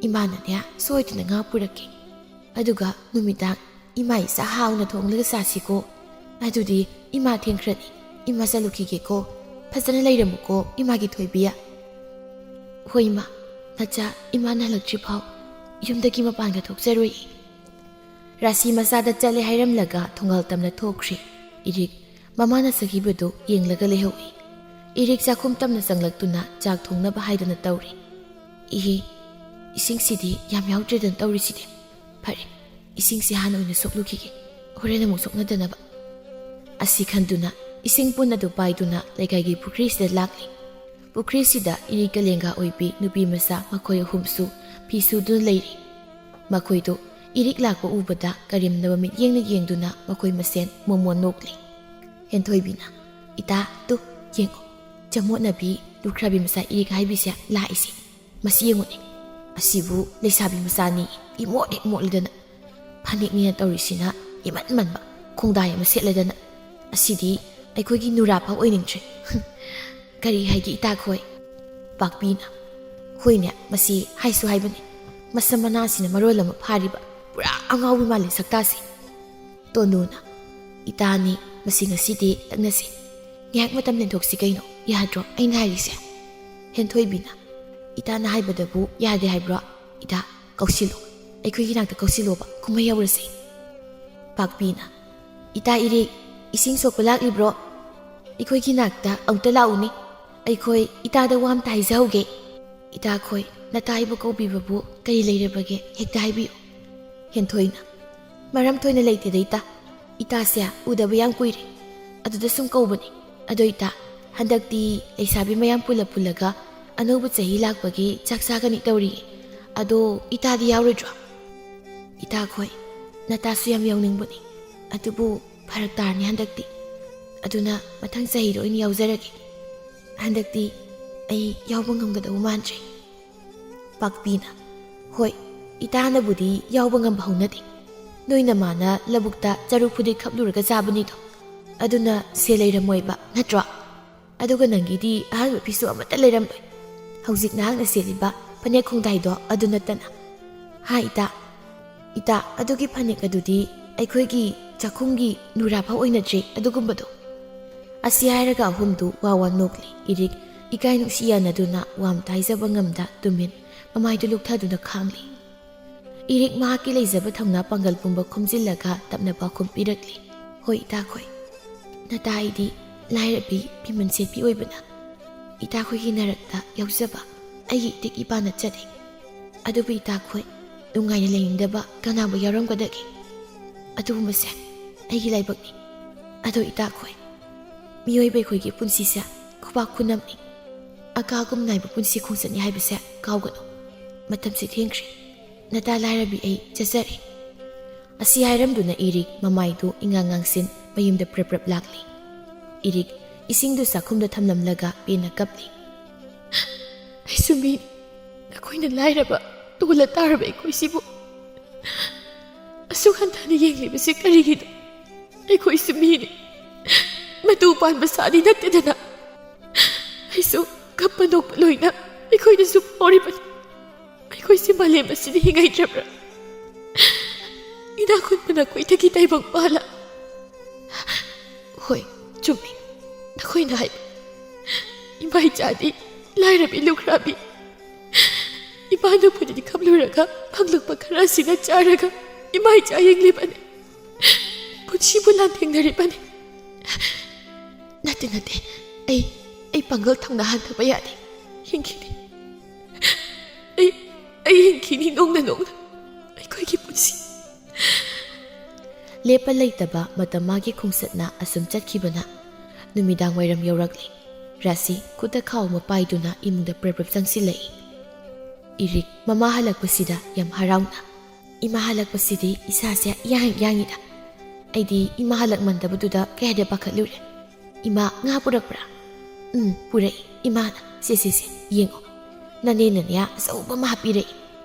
ꯏꯃꯥꯅꯅꯦ ꯁꯣꯏꯗꯅ ꯉꯥ ꯄꯨꯔꯛꯀꯦ꯫ ꯑꯗꯨꯒ ꯅꯨꯃꯤꯗꯥꯡ ꯏꯃꯥ ꯏꯆꯥ ꯍꯥꯎꯅ ꯊꯣꯡꯂꯒ ꯆꯥꯁꯤꯀꯣ꯫ ꯑꯗꯨꯗꯤ ꯏꯃꯥ ꯊꯦꯡꯈ꯭ꯔꯅꯤ, ꯏꯃꯥ ꯆꯠꯂꯨꯈꯤꯒꯦꯀꯣ꯫ ꯐꯖꯅ ꯂꯩꯔꯝꯃꯨꯀꯣ ꯏꯃꯥꯒꯤ ꯊꯣꯏꯕꯤ꯫" "ꯍꯣꯏ ꯏꯃꯥ, ꯅꯆꯥ ꯏꯃꯥꯅ ꯍꯜꯂꯛꯇ꯭ꯔꯤ ꯐꯥꯎ ꯌꯨꯝꯗꯒꯤ ꯃꯄꯥꯟꯒ ꯊꯣꯛꯆꯔꯣꯏ꯫" ꯔꯥꯁꯤ ꯃꯆꯥꯗ ꯆꯠꯂꯦ ꯍꯥꯏꯔꯝꯂꯒ ꯊꯣꯡꯒꯥꯜ ꯇꯝꯅ ꯊꯣꯛꯈ꯭ꯔꯤ꯫ ꯏꯔꯤꯛ ꯃꯃꯥꯅ ꯆꯠꯈꯤꯕꯗꯨ ꯌꯦꯡꯂꯒ ꯂꯩꯍꯧꯏ꯫ ꯏꯔꯤꯛ ꯆꯥꯛꯈꯨꯝ ꯇꯝꯅ ꯆꯪꯂꯛꯇꯨꯅ ꯆꯥꯛ ꯊꯣꯡꯅꯕ ꯍꯥꯏꯗꯅ ꯇꯧꯔꯤ꯫ "ꯏꯍꯦ, ꯏꯁꯤꯡꯁꯤꯗꯤ ꯌꯥꯝ ꯌꯥꯎꯗ꯭ꯔꯦꯗꯅ ꯇꯧꯔꯤꯁꯤꯗꯤ꯫ ꯐꯔꯦ, ꯏꯁꯤꯡꯁꯤ ꯍꯥꯟꯅ ꯑꯣꯏꯅ ꯁꯣꯛꯂꯨꯈꯤꯒꯦ, ꯍꯣꯔꯦꯟ ꯑꯃꯨꯛ ꯁꯣꯛꯅꯗꯅꯕ꯫" ꯑꯁꯤ ꯈꯟꯗꯨꯅ ꯏꯁꯤꯡ ꯄꯨꯟ ꯑꯗꯨ ꯄꯥꯏꯗꯨꯅ ꯂꯩꯀꯥꯏꯒꯤ ꯄꯨꯈ꯭ꯔꯤꯁꯤꯗ ꯂꯥꯛꯂꯤ꯫ ꯄꯨꯈ꯭ꯔꯤꯁꯤꯗ ꯏꯔꯤꯛꯀ ꯂꯦꯡꯒꯥ ꯑꯣꯏꯕꯤ ꯅꯨꯄꯤ ꯃꯆꯥ ꯃꯈꯣꯏ ꯑꯍꯨꯝꯁꯨ ꯐꯤ ꯁꯨꯗꯨꯅ ꯂꯩꯔꯤ꯫ ꯃꯈꯣꯏꯗꯨ ꯏꯔꯤꯛ ꯂꯥꯛꯄ ꯎꯕꯗ ꯀꯔꯦꯝꯅꯕ ꯃꯤꯠꯌꯦꯡꯅ ꯌꯦꯡꯗꯨꯅ ꯃꯈꯣꯏ ꯃꯁꯦꯟ ꯃꯣꯃꯣꯟ ꯅꯣꯛꯂꯤ꯫ ꯍꯦꯟꯊꯣꯏꯕꯤꯅ, "ꯏꯇꯥ, ꯇꯨ, ꯌꯦꯡꯉꯣ, ꯆꯃꯣꯠꯅꯕꯤ ꯂꯨꯈ꯭ꯔꯥꯕꯤ ꯃꯆꯥ ꯏꯔꯤꯛ ꯍꯥꯏꯕꯤꯁꯦ ꯂꯥꯛꯏꯁꯦ꯫ ꯃꯁꯤ ꯌꯦꯡꯉꯨꯅꯦ, ꯑꯁꯤꯕꯨ ꯂꯩꯁꯥꯕꯤ ꯃꯆꯥꯅꯤ, ꯏꯃꯣꯠ ꯍꯦꯛ ꯃꯣꯠꯂꯗꯅ꯫ ꯐꯅꯦꯛꯅꯤꯅ ꯇꯧꯔꯤꯁꯤꯅ ꯏꯃꯟ ꯃꯟꯕ ꯈꯣꯡꯗꯥꯏ ꯑꯃ ꯁꯦꯠꯂꯗꯅ꯫ ꯑꯁꯤꯗꯤ ꯑꯩꯈꯣꯏꯒꯤ ꯅꯨꯔꯥ ꯐꯥꯎ ꯑꯣꯏꯅꯤꯡꯗ꯭ꯔꯦ꯫" "ꯀꯔꯤ ꯍꯥꯏꯒꯦ ꯏꯇꯥꯈꯣꯏ?" ꯄꯥꯛꯄꯤꯅ, "ꯍꯣꯏꯅꯦ, ꯃꯁꯤ ꯍꯥꯏꯁꯨ ꯍꯥꯏꯕꯅꯦ꯫ ꯃꯁꯝ ꯃꯅꯥꯁꯤꯅ ꯃꯔꯣꯜ ꯑꯃ ꯐꯥꯔꯤꯕ, ꯄꯨꯔꯥ ꯑꯉꯥꯎꯕꯤ ꯃꯥꯜꯂꯦ ꯁꯛꯇꯥꯁꯦ꯫" ꯇꯣꯅꯨꯅ, "ꯏꯇꯥꯅꯤ, ꯃꯁꯤ ꯉꯁꯤꯗꯤ ꯇꯛꯅꯁꯤ꯫ ꯉꯥꯏꯍꯥꯛ ꯃꯇꯝ ꯂꯦꯟꯊꯣꯛꯁꯤ ꯀꯩꯅꯣ, ꯌꯥꯗ꯭ꯔꯣ ꯑꯩꯅ ꯍꯥꯏꯔꯤꯁꯦ?" ꯍꯦꯟꯊꯣꯏꯕꯤꯅ, "ꯏꯇꯥꯅ ꯍꯥꯏꯕꯗꯕꯨ ꯌꯥꯗꯦ ꯍꯥꯏꯕ꯭ꯔꯣ? ꯏꯇꯥ, ꯀꯧꯁꯤꯜꯂꯣ, ꯑꯩꯈꯣꯏꯒꯤ ꯅꯥꯛꯇ ꯀꯧꯁꯤꯜꯂꯣꯕ, ꯀꯨꯝꯍꯩ ꯍꯧꯔꯁꯤ꯫" ꯄꯥꯛꯄꯤꯅ, "ꯏꯇꯥ ꯏꯔꯤꯛ, ꯏꯁꯤꯡ ꯁꯣꯛꯄ ꯂꯥꯛꯂꯤꯕ꯭ꯔꯣ? ꯑꯩꯈꯣꯏꯒꯤ ꯅꯥꯛꯇ ꯑꯃꯨꯛꯇ ꯂꯥꯛꯎꯅꯦ꯫ ꯑꯩꯈꯣꯏ ꯏꯇꯥꯗ ꯋꯥ ꯑꯝꯇ ꯍꯥꯏꯖꯍꯧꯒꯦ꯫" "ꯏꯇꯥꯈꯣꯏ, ꯅꯇꯥ ꯑꯩꯕꯨ ꯀꯧꯕꯤꯕꯕꯨ ꯀꯔꯤ ꯂꯩꯔꯕꯒꯦ? ꯍꯦꯛꯇ ꯍꯥꯏꯕꯤꯌꯨ꯫" ꯍꯦꯟꯊꯣꯏꯅ, "ꯃꯔꯝ ꯊꯣꯏꯅ ꯂꯩꯇꯦꯗ ꯏꯇꯥ꯫ ꯏꯇꯥꯁꯦ ꯎꯗꯕ ꯌꯥꯝ ꯀꯨꯏꯔꯦ꯫ ꯑꯗꯨꯗ ꯁꯨꯝ ꯀꯧꯕꯅꯤ꯫ ꯑꯗꯣ ꯏꯇꯥ, ꯍꯟꯗꯛꯇꯤ ꯂꯩꯁꯥꯕꯤ ꯃꯌꯥꯝ ꯄꯨꯜꯂ ꯄꯨꯜꯂꯒ ꯑꯅꯧꯕ ꯆꯍꯤ ꯂꯥꯛꯄꯒꯤ ꯆꯥꯛ ꯆꯥꯒꯅꯤ ꯇꯧꯔꯤꯌꯦ꯫ ꯑꯗꯣ ꯏꯇꯥꯗꯤ ꯌꯥꯎꯔꯣꯏꯗ꯭ꯔꯣ?" "ꯏꯇꯥꯈꯣꯏ, ꯅꯇꯥꯁꯨ ꯌꯥꯝ ꯌꯥꯎꯅꯤꯡꯕꯅꯤ꯫ ꯑꯗꯨꯕꯨ ꯐꯔꯛ ꯇꯥꯔꯅꯤ ꯍꯟꯗꯛꯇꯤ꯫ ꯑꯗꯨꯅ ꯃꯊꯪ ꯆꯍꯤꯗ ꯑꯣꯏꯅ ꯌꯥꯎꯖꯔꯒꯦ꯫ ꯍꯟꯗꯛꯇꯤ ꯑꯩ ꯌꯥꯎꯕ ꯉꯝꯒꯗꯧꯕ ꯃꯥꯟꯗ꯭ꯔꯦ꯫" ꯄꯥꯛꯄꯤꯅ, "ꯍꯣꯏ, ꯏꯇꯥꯅꯕꯨꯗꯤ ꯌꯥꯎꯕ ꯉꯝꯕ ꯍꯧꯅꯗꯦ꯫ ꯅꯣꯏ ꯅꯃꯥꯅ ꯂꯧꯕꯨꯛꯇ ꯆꯔꯨ ꯐꯨꯗꯤꯠ ꯈꯞꯂꯨꯔꯒ ꯆꯥꯕꯅꯤꯗꯣ꯫ ꯑꯗꯨꯅ ꯁꯦꯜ ꯂꯩꯔꯝꯃꯣꯏꯕ, ꯅꯠꯇ꯭ꯔꯣ? ꯑꯗꯨꯒ ꯅꯪꯒꯤꯗꯤ ꯑꯍꯟꯕ ꯐꯤꯁꯨ ꯑꯃꯠꯇ ꯂꯩꯔꯝꯂꯣꯏ꯫ ꯍꯧꯖꯤꯛ ꯅꯍꯥꯛꯅ ꯁꯦꯠꯂꯤꯕ ꯐꯅꯦꯛ ꯈꯣꯡꯗꯥꯏꯗꯣ ꯑꯗꯨ ꯅꯠꯇꯅ꯫" "ꯍꯥ ꯏꯇꯥ?" "ꯏꯇꯥ, ꯑꯗꯨꯒꯤ ꯐꯅꯦꯛ ꯑꯗꯨꯗꯤ ꯑꯩꯈꯣꯏꯒꯤ ꯆꯥꯛꯈꯨꯝꯒꯤ ꯅꯨꯔꯥ ꯐꯥꯎ ꯑꯣꯏꯅꯗ꯭ꯔꯦ ꯑꯗꯨꯒꯨꯝꯕꯗꯣ꯫" ꯑꯁꯤ ꯍꯥꯏꯔꯒ ꯑꯍꯨꯝꯗꯨ ꯋꯥ ꯋꯥ ꯅꯣꯛꯂꯤ꯫ ꯏꯔꯤꯛ ꯏꯀꯥꯏ ꯅꯨꯡꯁꯤ ꯌꯥꯅꯗꯨꯅ ꯋꯥ ꯑꯃꯇ ꯍꯥꯏꯖꯕ ꯉꯝꯗ ꯇꯨꯃꯤꯟ ꯃꯃꯥꯏꯗꯨ ꯂꯨꯞꯊꯗꯨꯅ ꯈꯥꯡꯂꯤ꯫ ꯏꯔꯤꯛ ꯃꯍꯥꯛꯀꯤ ꯂꯩꯖꯕ ꯊꯧꯅꯥ ꯄꯥꯡꯒꯜ ꯄꯨꯝꯕ ꯈꯣꯝꯖꯤꯜꯂꯒ ꯇꯞꯅ ꯄꯥꯎꯈꯨꯝ ꯄꯤꯔꯛꯂꯤ꯫ "ꯍꯣꯏ ꯏꯇꯥꯈꯣꯏ, ꯅꯇꯥ ꯑꯩꯗꯤ ꯂꯥꯏꯔꯕꯤ ꯐꯤꯃꯟ ꯁꯦꯠꯄꯤ ꯑꯣꯏꯕꯅ ꯏꯇꯥꯈꯣꯏꯒꯤ ꯅꯔꯛꯇ ꯌꯥꯎꯖꯕ ꯑꯩꯒꯤ ꯏꯇꯤꯛ ꯏꯄꯥ ꯅꯠꯆꯗꯦ꯫ ꯑꯗꯨꯕꯨ ꯏꯇꯥꯈꯣꯏ, ꯅꯨꯡꯉꯥꯏꯅ ꯂꯩꯅꯤꯡꯗꯕ ꯀꯅꯥꯕꯨ ꯌꯥꯎꯔꯝꯒꯗꯒꯦ? ꯑꯗꯨꯒꯨꯝꯕꯁꯦ ꯑꯩꯒꯤ ꯂꯥꯏꯕꯛꯅꯤ꯫ ꯑꯗꯣ ꯏꯇꯥꯈꯣꯏ, ꯃꯤꯑꯣꯏꯕ ꯑꯩꯈꯣꯏꯒꯤ ꯄꯨꯟꯁꯤꯁꯦ ꯈꯨꯕꯥꯛ ꯈꯨꯅꯝꯅꯤ꯫ ꯑꯀꯥꯒꯨꯝ ꯅꯥꯏꯕ ꯄꯨꯟꯁꯤ ꯈꯣꯡꯆꯠꯅꯤ ꯍꯥꯏꯕꯁꯦ ꯀꯥꯎꯒꯅꯨ꯫ ꯃꯇꯝꯁꯦ ꯊꯦꯡꯈ꯭ꯔꯦ꯫ ꯅꯇꯥ ꯂꯥꯏꯔꯕꯤ ꯑꯩ ꯆꯠꯆꯔꯦ꯫" ꯑꯁꯤ ꯍꯥꯏꯔꯝꯗꯨꯅ ꯏꯔꯤꯛ ꯃꯃꯥꯏꯗꯨ ꯏꯉꯥꯡ ꯉꯥꯡꯁꯤꯟ ꯃꯌꯨꯝꯗ ꯄ꯭ꯔꯞ ꯄ꯭ꯔꯞ ꯂꯥꯛꯂꯤ꯫ ꯏꯔꯤꯛ ꯏꯁꯤꯡꯗꯨ ꯆꯥꯛꯈꯨꯝꯗ ꯊꯝꯂꯝꯂꯒ ꯄꯦꯟꯅ ꯀꯞꯂꯤ꯫ "ꯑꯩꯁꯨ ꯃꯤꯅꯤ꯫ ꯅꯈꯣꯏꯅ ꯂꯥꯏꯔꯕ, ꯇꯣꯜꯂ ꯇꯥꯔꯕ ꯑꯩꯈꯣꯏꯁꯤꯕꯨ ꯑꯁꯨꯛ ꯍꯟꯊꯅ ꯌꯦꯡꯂꯤꯕꯁꯤ ꯀꯔꯤꯒꯤꯅꯣ? ꯑꯩꯈꯣꯏꯁꯨ ꯃꯤꯅꯤ꯫ ꯃꯇꯨ ꯄꯥꯟꯕ ꯁꯥꯗꯤ ꯅꯠꯇꯦꯗꯅ꯫ ꯑꯩꯁꯨ ꯀꯞꯄ ꯅꯣꯛꯄ ꯂꯣꯏꯅ ꯑꯩꯈꯣꯏꯗꯁꯨ ꯐꯥꯎꯔꯤꯕꯅꯤ꯫ ꯑꯩꯈꯣꯏꯁꯤ ꯃꯥꯂꯦꯝ ꯑꯁꯤꯗ ꯍꯤꯡꯉꯩꯗ꯭ꯔꯕ꯭ꯔꯥ? ꯏꯅꯥꯛ ꯈꯨꯟꯕꯅ ꯈ꯭ꯋꯥꯏꯗꯒꯤ ꯇꯥꯏꯕꯪ ꯄꯥꯜꯂ꯫ ꯍꯣꯏ, ꯆꯨꯝꯃꯤ ꯅꯈꯣꯏꯅ ꯍꯥꯏꯕ꯫ ꯏꯃꯥ ꯏꯆꯥꯗꯤ ꯂꯥꯏꯔꯕꯤ ꯂꯨꯈ꯭ꯔꯥꯕꯤ꯫ ꯏꯃꯥꯅ ꯐꯨꯗꯤ ꯈꯝꯂꯨꯔꯒ ꯐꯪꯂꯛꯄ ꯈꯔ ꯑꯁꯤꯅ ꯆꯥꯔꯒ ꯏꯃꯥ ꯏꯆꯥ ꯌꯦꯡꯂꯤꯕꯅꯤ꯫ ꯄꯨꯟꯁꯤꯕꯨ ꯂꯥꯟꯊꯦꯡꯅꯔꯤꯕꯅꯤ꯫ ꯅꯠꯇꯦ, ꯅꯠꯇꯦ꯫ ꯑꯩ, ꯑꯩ ꯄꯥꯡꯒꯜ ꯊꯧꯅꯥ ꯍꯟꯊꯕ ꯌꯥꯗꯦ꯫ ꯍꯤꯡꯈꯤꯅꯤ꯫ ꯑꯩ, ꯑꯩ ꯍꯤꯡꯈꯤꯅꯤ ꯅꯣꯡꯅ ꯅꯣꯡꯅ꯫ ꯑꯩꯈꯣꯏꯒꯤ ꯄꯨꯟꯁꯤ꯫ ꯂꯦꯞꯄ ꯂꯩꯇꯕ ꯃꯇꯝ ꯃꯥꯒꯤ ꯈꯣꯡꯆꯠꯅ ꯑꯁꯨꯝ ꯆꯠꯈꯤꯕꯅ ꯅꯨꯃꯤꯗꯥꯡ ꯋꯥꯏꯔꯝ ꯌꯧꯔꯛꯂꯦ꯫ ꯔꯥꯁꯤ ꯈꯨꯠꯇ ꯈꯥꯎ ꯑꯃ ꯄꯥꯏꯗꯨꯅ ꯏꯃꯨꯡꯗ ꯄ꯭ꯔꯞ ꯄ꯭ꯔꯞ ꯆꯪꯁꯤꯜꯂꯛꯏ꯫ ꯏꯔꯤꯛ ꯃꯃꯥ ꯍꯜꯂꯛꯄꯁꯤꯗ ꯌꯥꯝ ꯍꯔꯥꯎꯅ, "ꯏꯃꯥ ꯍꯜꯂꯛꯄꯁꯤꯗꯤ ꯏꯁꯥꯁꯦ ꯏꯌꯥꯡ ꯍꯦꯛ ꯌꯥꯡꯉꯤꯗ꯫ ꯑꯩꯗꯤ ꯏꯃꯥ ꯍꯜꯂꯛꯃꯟꯗꯕꯗꯨꯗ ꯀꯌꯥꯗ ꯄꯥꯈꯠꯂꯨꯔꯦ꯫ ꯏꯃꯥ, ꯉꯥ ꯄꯨꯔꯛꯄ꯭ꯔꯥ?" "ꯎꯝ, ꯄꯨꯔꯛꯏ ꯏꯃꯥꯅ꯫ ꯁꯦ, ꯁꯦ, ꯁꯦ, ꯌꯦꯡꯉꯣ꯫ ꯅꯅꯦꯅꯅꯦ ꯑꯆꯧꯕ ꯑꯃ ꯍꯥꯞꯄꯤꯔꯛꯏ꯫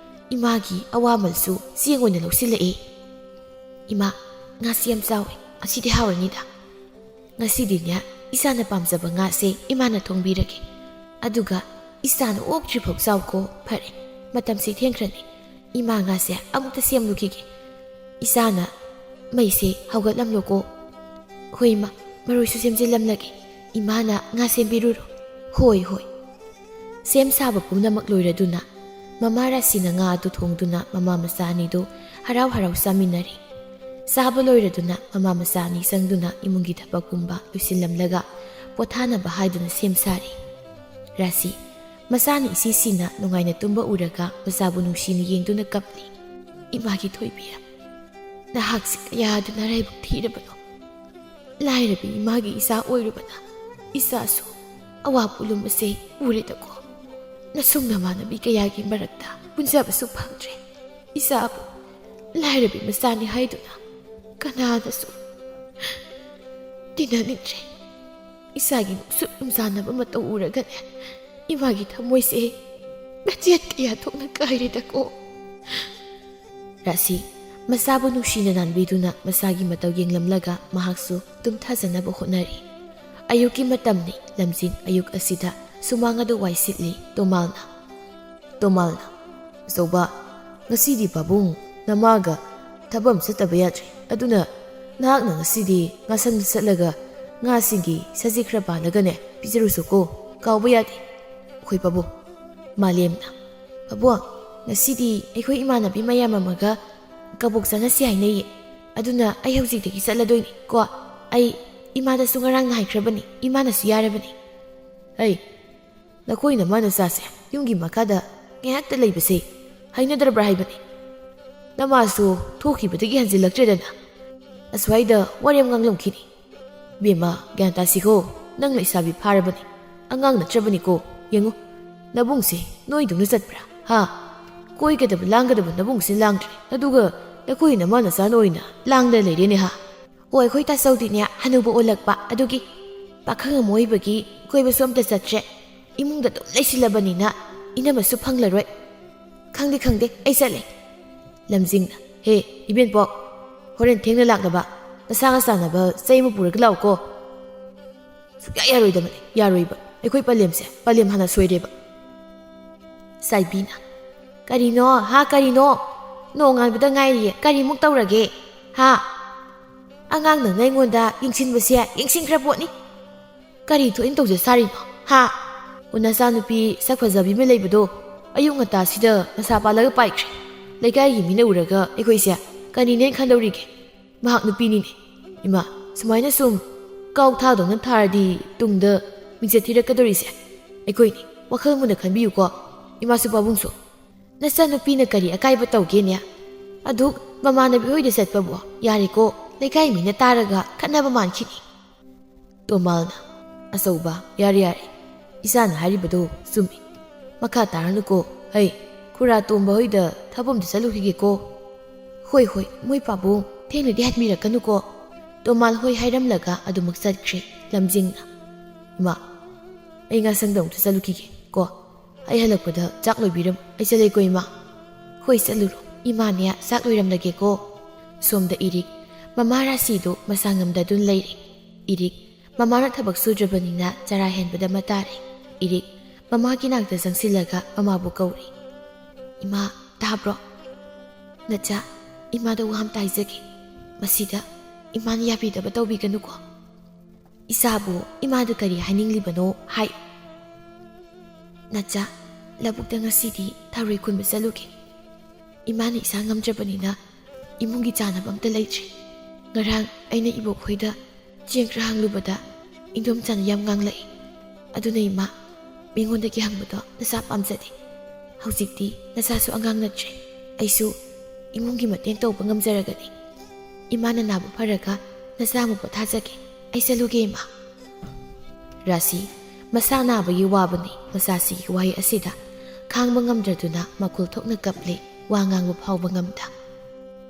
ꯏꯃꯥꯒꯤ ꯑꯋꯥꯃꯜꯁꯨ ꯆꯦꯡ ꯑꯣꯏꯅ ꯂꯧꯁꯤꯜꯂꯛꯏ꯫ ꯏꯃꯥ, ꯉꯥꯁꯤ ꯌꯥꯝ ꯆꯥꯎꯋꯦ꯫ ꯑꯁꯤꯗꯤ ꯍꯥꯎꯔꯅꯤꯗ꯫ ꯉꯁꯤꯗꯤꯅꯦ, ꯏꯆꯥꯅ ꯄꯥꯝꯖꯕ ꯉꯥꯁꯦ ꯏꯃꯥꯅ ꯊꯣꯡꯕꯤꯔꯒꯦ꯫ ꯑꯗꯨꯒ ꯏꯆꯥꯅ ꯑꯣꯛꯇ꯭ꯔꯤꯐꯥꯎ ꯆꯥꯎꯀꯣ꯫ ꯐꯔꯦ, ꯃꯇꯝꯁꯦ ꯊꯦꯡꯈ꯭ꯔꯅꯤ꯫ ꯏꯃꯥ, ꯉꯥꯁꯦ ꯑꯃꯨꯛꯇ ꯁꯦꯝꯂꯨꯈꯤꯒꯦ꯫ ꯏꯆꯥꯅ ꯃꯩꯁꯦ ꯍꯧꯒꯠꯂꯝꯂꯣꯀꯣ꯫" "ꯍꯣꯏ ꯏꯃꯥ, ꯃꯔꯣꯏꯁꯨ ꯁꯦꯝꯖꯤꯜꯂꯝꯂꯒꯦ꯫ ꯏꯃꯥꯅ ꯉꯥ ꯁꯦꯝꯕꯤꯔꯨꯔꯣ꯫" "ꯍꯣꯏ, ꯍꯣꯏ꯫" ꯁꯦꯝ ꯁꯥꯕ ꯄꯨꯝꯅꯃꯛ ꯂꯣꯏꯔꯗꯨꯅ ꯃꯃꯥ ꯔꯥꯁꯤꯅ ꯉꯥ ꯑꯗꯨ ꯊꯣꯡꯗꯨꯅ ꯃꯃꯥ ꯃꯆꯥ ꯑꯅꯤꯗꯨ ꯍꯔꯥꯎ ꯍꯔꯥꯎ ꯆꯥꯃꯤꯟꯅꯔꯤ꯫ ꯆꯥꯕ ꯂꯣꯏꯔꯗꯨꯅ ꯃꯃꯥ ꯃꯆꯥ ꯑꯅꯤ ꯆꯪꯗꯨꯅ ꯏꯃꯨꯡꯒꯤ ꯊꯕꯛ ꯄꯨꯝꯕ ꯂꯣꯏꯁꯤꯜꯂꯝꯂꯒ ꯄꯣꯊꯥꯅꯕ ꯍꯥꯏꯗꯨꯅ ꯁꯦꯝ ꯁꯥꯔꯤ꯫ ꯔꯥꯁꯤ ꯃꯁꯥꯅ ꯏꯁꯤ ꯁꯤꯅ ꯅꯨꯡꯉꯥꯏꯅ ꯇꯨꯝꯕ ꯎꯔꯒ ꯃꯆꯥꯕꯨ ꯅꯨꯡꯁꯤꯅ ꯌꯦꯡꯗꯨꯅ ꯀꯞꯂꯤ꯫ "ꯏꯃꯥꯒꯤ ꯊꯣꯏꯕꯤ, ꯅꯍꯥꯛꯁꯤ ꯀꯌꯥꯗꯨ ꯅꯔꯥꯏꯕꯛ ꯊꯤꯔꯕꯅꯣ꯫ ꯂꯥꯏꯔꯕꯤ ꯏꯃꯥꯒꯤ ꯏꯆꯥ ꯑꯣꯏꯔꯨꯕꯅ ꯏꯆꯥꯁꯨ ꯑꯋꯥ ꯄꯣꯠꯂꯨꯝ ꯑꯁꯦ ꯎꯔꯦꯗꯀꯣ꯫ ꯅꯁꯨꯡ ꯅꯃꯥꯟꯅꯕꯤ ꯀꯌꯥꯒꯤ ꯃꯔꯛꯇ ꯄꯨꯟꯖꯕꯁꯨ ꯐꯪꯗ꯭ꯔꯦ꯫ ꯏꯆꯥꯕꯨ ꯂꯥꯏꯔꯕꯤ ꯃꯆꯥꯅꯤ ꯍꯥꯏꯗꯨꯅ ꯀꯅꯥꯗꯁꯨ ꯇꯤꯟꯅꯅꯤꯡꯗ꯭ꯔꯦ꯫ ꯏꯆꯥꯒꯤ ꯅꯨꯡꯁꯨꯛ ꯅꯨꯡꯖꯥꯅꯕ ꯃꯇꯧ ꯎꯔꯒꯅꯦ ꯏꯃꯥꯒꯤ ꯊꯃꯣꯏꯁꯦ ꯃꯆꯦꯠ ꯀꯌꯥ ꯊꯣꯛꯅ ꯀꯥꯏꯔꯦꯗꯀꯣ꯫" ꯔꯥꯁꯤ ꯃꯆꯥꯕꯨ ꯅꯨꯡꯁꯤꯅ ꯅꯥꯟꯕꯤꯗꯨꯅ ꯃꯆꯥꯒꯤ ꯃꯇꯧ ꯌꯦꯡꯂꯝꯂꯒ ꯃꯍꯥꯛꯁꯨ ꯇꯨꯝꯊꯖꯅꯕ ꯍꯣꯠꯅꯔꯤ꯫ ꯑꯌꯨꯛꯀꯤ ꯃꯇꯝꯅꯤ꯫ ꯂꯝꯖꯤꯡ ꯑꯌꯨꯛ ꯑꯁꯤꯗ ꯁꯨꯃꯥꯡ ꯑꯗꯨ ꯋꯥꯏ ꯁꯤꯠꯂꯤ꯫ ꯇꯣꯃꯥꯜꯅ, "ꯇꯣꯃꯥꯜꯅ, ꯑꯆꯧꯕ, ꯉꯁꯤꯗꯤ ꯄꯥꯕꯨꯡ ꯅꯃꯥꯒ ꯊꯕꯛ ꯑꯃ ꯆꯠꯇꯕ ꯌꯥꯗ꯭ꯔꯦ꯫ ꯑꯗꯨꯅ ꯅꯍꯥꯛꯅ ꯉꯁꯤꯗꯤ ꯉꯥꯁꯪꯗ ꯆꯠꯂꯒ ꯉꯥꯁꯤꯡꯒꯤ ꯁꯖꯤꯛ ꯈꯔ ꯄꯥꯜꯂꯒꯅꯦ ꯄꯤꯖꯔꯨꯁꯨꯀꯣ꯫ ꯀꯥꯎꯕ ꯌꯥꯗꯦ꯫ ꯑꯩꯈꯣꯏ ꯄꯥꯕꯨꯡ꯫ ꯃꯥꯂꯦꯝꯅ, "ꯄꯥꯕꯨꯡ, ꯉꯁꯤꯗꯤ ꯑꯩꯈꯣꯏ ꯏꯃꯥꯟꯅꯕꯤ ꯃꯌꯥꯝ ꯑꯃꯒ ꯀꯕꯣꯛ ꯆꯪꯉꯁꯤ ꯍꯥꯏꯅꯩꯌꯦ꯫ ꯑꯗꯨꯅ ꯑꯩ ꯍꯧꯖꯤꯛꯇꯒꯤ ꯆꯠꯂꯗꯣꯏꯅꯤ ꯀꯣ꯫ ꯑꯩ ꯏꯃꯥꯗꯁꯨ ꯉꯔꯥꯡꯅ ꯍꯥꯏꯈ꯭ꯔꯕꯅꯤ, ꯏꯃꯥꯅꯁꯨ ꯌꯥꯔꯕꯅꯤ꯫" "ꯑꯩ, ꯅꯈꯣꯏ ꯅꯃꯥ ꯅꯆꯥꯁꯦ ꯌꯨꯝꯒꯤ ꯃꯈꯥꯗ ꯉꯥꯏꯍꯥꯛꯇ ꯂꯩꯕꯁꯦ ꯍꯩꯅꯗ꯭ꯔꯕ꯭ꯔꯥ ꯍꯥꯏꯕꯅꯤ? ꯅꯃꯥꯁꯨ ꯊꯣꯛꯈꯤꯕꯗꯒꯤ ꯍꯟꯖꯤꯜꯂꯛꯇ꯭ꯔꯦꯗꯅ꯫ ꯑꯁ꯭ꯋꯥꯏꯗ ꯋꯥꯔꯦꯝ ꯉꯥꯡꯂꯝꯈꯤꯅꯤ꯫ ꯕꯦꯝꯃ, ꯒ꯭ꯌꯥꯟ ꯇꯥꯁꯤꯀꯣ, ꯅꯪ ꯂꯩꯁꯥꯕꯤ ꯐꯥꯔꯕꯅꯤ, ꯑꯉꯥꯡ ꯅꯠꯇ꯭ꯔꯕꯅꯤꯀꯣ꯫ ꯌꯦꯡꯉꯨ, ꯅꯕꯨꯡꯁꯦ ꯅꯣꯏꯗꯧꯅ ꯆꯠꯄ꯭ꯔꯥ? ꯍꯥ? ꯀꯣꯏꯒꯗꯕ ꯂꯥꯡꯒꯗꯕ ꯅꯕꯨꯡꯁꯦ ꯂꯥꯡꯗ꯭ꯔꯦ, ꯑꯗꯨꯒ ꯅꯈꯣꯏ ꯅꯃꯥ ꯅꯆꯥꯅ ꯑꯣꯏꯅ ꯂꯥꯡꯗ ꯂꯩꯔꯦꯅꯦ ꯍꯥ?" "ꯑꯣ, ꯑꯩꯈꯣꯏ ꯇꯥꯆꯧꯗꯤꯅꯦ ꯍꯅꯨꯕ ꯑꯣꯜꯂꯛꯄ, ꯑꯗꯨꯒꯤ ꯄꯥꯈꯪ ꯑꯃ ꯑꯣꯏꯕꯒꯤ ꯀꯣꯏꯕꯁꯨ ꯑꯝꯇ ꯆꯠꯇ꯭ꯔꯦ꯫ ꯏꯃꯨꯡꯗ ꯑꯗꯨꯝ ꯂꯩꯁꯤꯜꯂꯕꯅꯤꯅ ꯏꯅꯝꯃꯁꯨ ꯐꯪꯂꯔꯣꯏ꯫ ꯈꯪꯗꯦ, ꯈꯪꯗꯦ, ꯑꯩ ꯆꯠꯂꯦ꯫" ꯂꯝꯖꯤꯡꯅ, "ꯍꯦ, ꯏꯕꯦꯟꯄꯣꯛ, ꯍꯣꯔꯦꯟ ꯊꯦꯡꯅ ꯂꯥꯛꯅꯕ ꯅꯁꯥꯒ ꯆꯥꯟꯅꯕ ꯆꯩ ꯑꯃ ꯄꯨꯔꯒ ꯂꯥꯛꯎꯀꯣ꯫" "ꯁꯨꯛꯌꯥ ꯌꯥꯔꯣꯏꯗꯕꯅꯦ, ꯌꯥꯔꯣꯏꯕ꯫ ꯑꯩꯈꯣꯏ ꯄꯂꯦꯝꯁꯦ, ꯄꯂꯦꯝ ꯍꯥꯟꯅ ꯁꯣꯏꯔꯦꯕ꯫" ꯆꯥꯏꯕꯤꯅ, "ꯀꯔꯤꯅꯣ ꯍꯥ, ꯀꯔꯤꯅꯣ? ꯅꯣꯡꯉꯥꯟꯕꯗ ꯉꯥꯏꯔꯤꯌꯦ, ꯀꯔꯤꯃꯨꯛ ꯇꯧꯔꯒꯦ ꯍꯥ? ꯑꯉꯥꯡ ꯅꯪꯅ ꯑꯩꯉꯣꯟꯗ ꯌꯦꯡꯁꯤꯟꯕꯁꯦ ꯌꯦꯡꯁꯤꯟꯈ꯭ꯔ ꯄꯣꯠꯅꯤ꯫ ꯀꯔꯤ ꯊꯣꯛꯏꯅ ꯇꯧꯖ ꯁꯥꯔꯤꯅꯣ ꯍꯥ? ꯑꯣ, ꯅꯆꯥꯅꯨꯄꯤ ꯁꯛ ꯐꯖꯕꯤ ꯑꯃ ꯂꯩꯕꯗꯣ ꯑꯌꯨꯛ ꯉꯟꯇꯥꯁꯤꯗ ꯃꯁꯥ ꯄꯥꯜꯂꯒ ꯄꯥꯏꯈ꯭ꯔꯦ꯫ ꯂꯩꯀꯥꯏꯒꯤ ꯃꯤꯅ ꯎꯔꯒ ꯑꯩꯈꯣꯏꯁꯦ ꯀꯔꯤꯅꯦꯅ ꯈꯟꯗꯧꯔꯤꯒꯦ? ꯃꯍꯥꯛ ꯅꯨꯄꯤꯅꯤꯅꯦ꯫ ꯏꯃꯥ, ꯁꯨꯃꯥꯏꯅ ꯁꯨꯝ ꯀꯥꯎ ꯊꯥꯗꯧꯅ ꯊꯥꯔꯗꯤ ꯇꯨꯡꯗ ꯃꯤꯡꯆꯠ ꯊꯤꯔꯛꯀꯗꯧꯔꯤꯁꯦ ꯑꯩꯈꯣꯏꯅꯤ꯫ ꯋꯥꯈꯜ ꯃꯨꯟꯅ ꯈꯟꯕꯤꯌꯨꯀꯣ, ꯏꯃꯥꯁꯨ ꯄꯥꯕꯨꯡꯁꯨ꯫" "ꯅꯆꯥꯅꯨꯄꯤꯅ ꯀꯔꯤ ꯑꯀꯥꯏꯕ ꯇꯧꯒꯦꯅꯦ? ꯑꯗꯨꯛ ꯃꯃꯥꯟꯅꯕꯤ ꯍꯣꯏꯗ ꯆꯠꯄꯕꯨ ꯌꯥꯔꯦꯀꯣ, ꯂꯩꯀꯥꯏ ꯃꯤꯅ ꯇꯥꯔꯒ ꯈꯠꯅꯕ ꯃꯥꯟꯈꯤꯅꯤ꯫" ꯇꯣꯃꯥꯜꯅ, "ꯑꯆꯧꯕ, ꯌꯥꯔꯦ, ꯌꯥꯔꯦ, ꯏꯆꯥꯅ ꯍꯥꯏꯔꯤꯕꯗꯣ ꯆꯨꯝꯃꯤ꯫ ꯃꯈꯥ ꯇꯥꯔꯅꯨꯀꯣ꯫ ꯍꯩ, ꯈꯨꯔꯥ ꯇꯣꯝꯕ ꯍꯣꯏꯗ ꯊꯕꯛ ꯑꯝꯇ ꯆꯠꯂꯨꯈꯤꯒꯦꯀꯣ꯫" "ꯍꯣꯏ, ꯍꯣꯏ, ꯃꯣꯏ ꯄꯥꯕꯨꯡ ꯊꯦꯡꯅꯗꯤ ꯍꯟꯕꯤꯔꯛꯀꯅꯨꯀꯣ꯫" ꯇꯣꯃꯥꯜ ꯍꯣꯏ ꯍꯥꯏꯔꯝꯂꯒ ꯑꯗꯨꯃꯛ ꯆꯠꯈ꯭ꯔꯦ꯫ ꯂꯝꯖꯤꯡꯅ, "ꯏꯃꯥ, ꯑꯩ ꯉꯥꯁꯪꯗ ꯑꯃꯨꯛꯇ ꯆꯠꯂꯨꯈꯤꯒꯦ ꯀꯣ꯫ ꯑꯩ ꯍꯜꯂꯛꯄꯗ ꯆꯥꯛ ꯂꯣꯏꯕꯤꯔꯝꯃꯨ꯫ ꯑꯩ ꯆꯠꯂꯦꯀꯣ ꯏꯃꯥ꯫" "ꯍꯣꯏ, ꯆꯠꯂꯨꯔꯣ꯫ ꯏꯃꯥꯅꯦ ꯆꯥꯛ ꯂꯣꯏꯔꯝꯂꯒꯦꯀꯣ꯫" ꯁꯣꯝꯗ ꯏꯔꯤꯛ, ꯃꯃꯥ ꯔꯥꯁꯤꯗꯨ ꯃꯁꯥ ꯉꯝꯗꯗꯨꯅ ꯂꯩꯔꯦ꯫ ꯏꯔꯤꯛ, ꯃꯃꯥꯅ ꯊꯕꯛ ꯁꯨꯗ꯭ꯔꯕꯅꯤꯅ ꯆꯔꯥ ꯍꯦꯟꯕꯗ ꯑꯃ ꯇꯥꯔꯦ꯫ ꯏꯔꯤꯛ, ꯃꯃꯥꯒꯤ ꯅꯥꯛꯇ ꯆꯪꯁꯤꯜꯂꯒ ꯃꯃꯥꯕꯨ ꯀꯧꯔꯦ꯫ "ꯏꯃꯥ, ꯇꯥꯕ꯭ꯔꯣ? ꯅꯆꯥ, ꯏꯃꯥꯗ ꯋꯥ ꯑꯝꯇ ꯍꯥꯏꯖꯒꯦ꯫ ꯃꯁꯤꯗ ꯏꯃꯥꯅ ꯌꯥꯕꯤꯗꯕ ꯇꯧꯕꯤꯒꯅꯨꯀꯣ꯫ ꯏꯆꯥꯕꯨ ꯏꯃꯥꯗ ꯀꯔꯤ ꯍꯥꯏꯅꯤꯡꯂꯤꯕꯅꯣ ꯍꯥꯏ꯫ ꯅꯆꯥ, ꯂꯧꯕꯨꯛꯇ ꯉꯁꯤꯗꯤ ꯊꯔꯣꯏ ꯈꯨꯟꯕ ꯆꯠꯂꯨꯒꯦ꯫ ꯏꯃꯥꯅ ꯏꯁꯥ ꯉꯝꯗ꯭ꯔꯕꯅꯤꯅ ꯏꯃꯨꯡꯒꯤ ꯆꯥꯅꯕ ꯑꯝꯇ ꯂꯩꯇ꯭ꯔꯦ꯫ ꯉꯔꯥꯡ ꯑꯩꯅ ꯏꯕꯣꯛ ꯍꯣꯏꯗ ꯆꯦꯡ ꯈꯔ ꯍꯪꯂꯨꯕꯗ ꯏꯟꯗꯣꯝꯆꯥꯅ ꯌꯥꯝ ꯉꯥꯡꯂꯛꯏ꯫ ꯑꯗꯨꯅ ꯏꯃꯥ, ꯃꯤꯉꯣꯟꯗꯒꯤ ꯍꯪꯕꯗꯣ ꯅꯆꯥ ꯄꯥꯝꯖꯗꯦ꯫ ꯍꯧꯖꯤꯛꯇꯤ ꯅꯆꯥꯁꯨ ꯑꯉꯥꯡ ꯅꯠꯇ꯭ꯔꯦ꯫ ꯑꯩꯁꯨ ꯏꯃꯨꯡꯒꯤ ꯃꯇꯦꯡ ꯇꯧꯕ ꯉꯝꯖꯔꯒꯅꯤ꯫ ꯏꯃꯥꯅ ꯅꯥꯕ ꯐꯔꯒ ꯅꯆꯥ ꯑꯃꯨꯛ ꯄꯣꯊꯥꯖꯒꯦ꯫ ꯑꯩ ꯆꯠꯂꯨꯒꯦ, ꯏꯃꯥ꯫ ꯔꯥꯁꯤ, ꯃꯁꯥ ꯅꯥꯕꯒꯤ ꯋꯥꯕꯅꯤ ꯃꯆꯥꯁꯤꯒꯤ ꯋꯥꯍꯩ ꯑꯁꯤꯗ ꯈꯥꯡꯕ ꯉꯝꯗ꯭ꯔꯗꯨꯅ ꯃꯈꯣꯜ ꯊꯣꯛꯅ ꯀꯞꯂꯦ, ꯋꯥ ꯉꯥꯡꯕ ꯐꯥꯎꯕ ꯉꯝꯗ꯫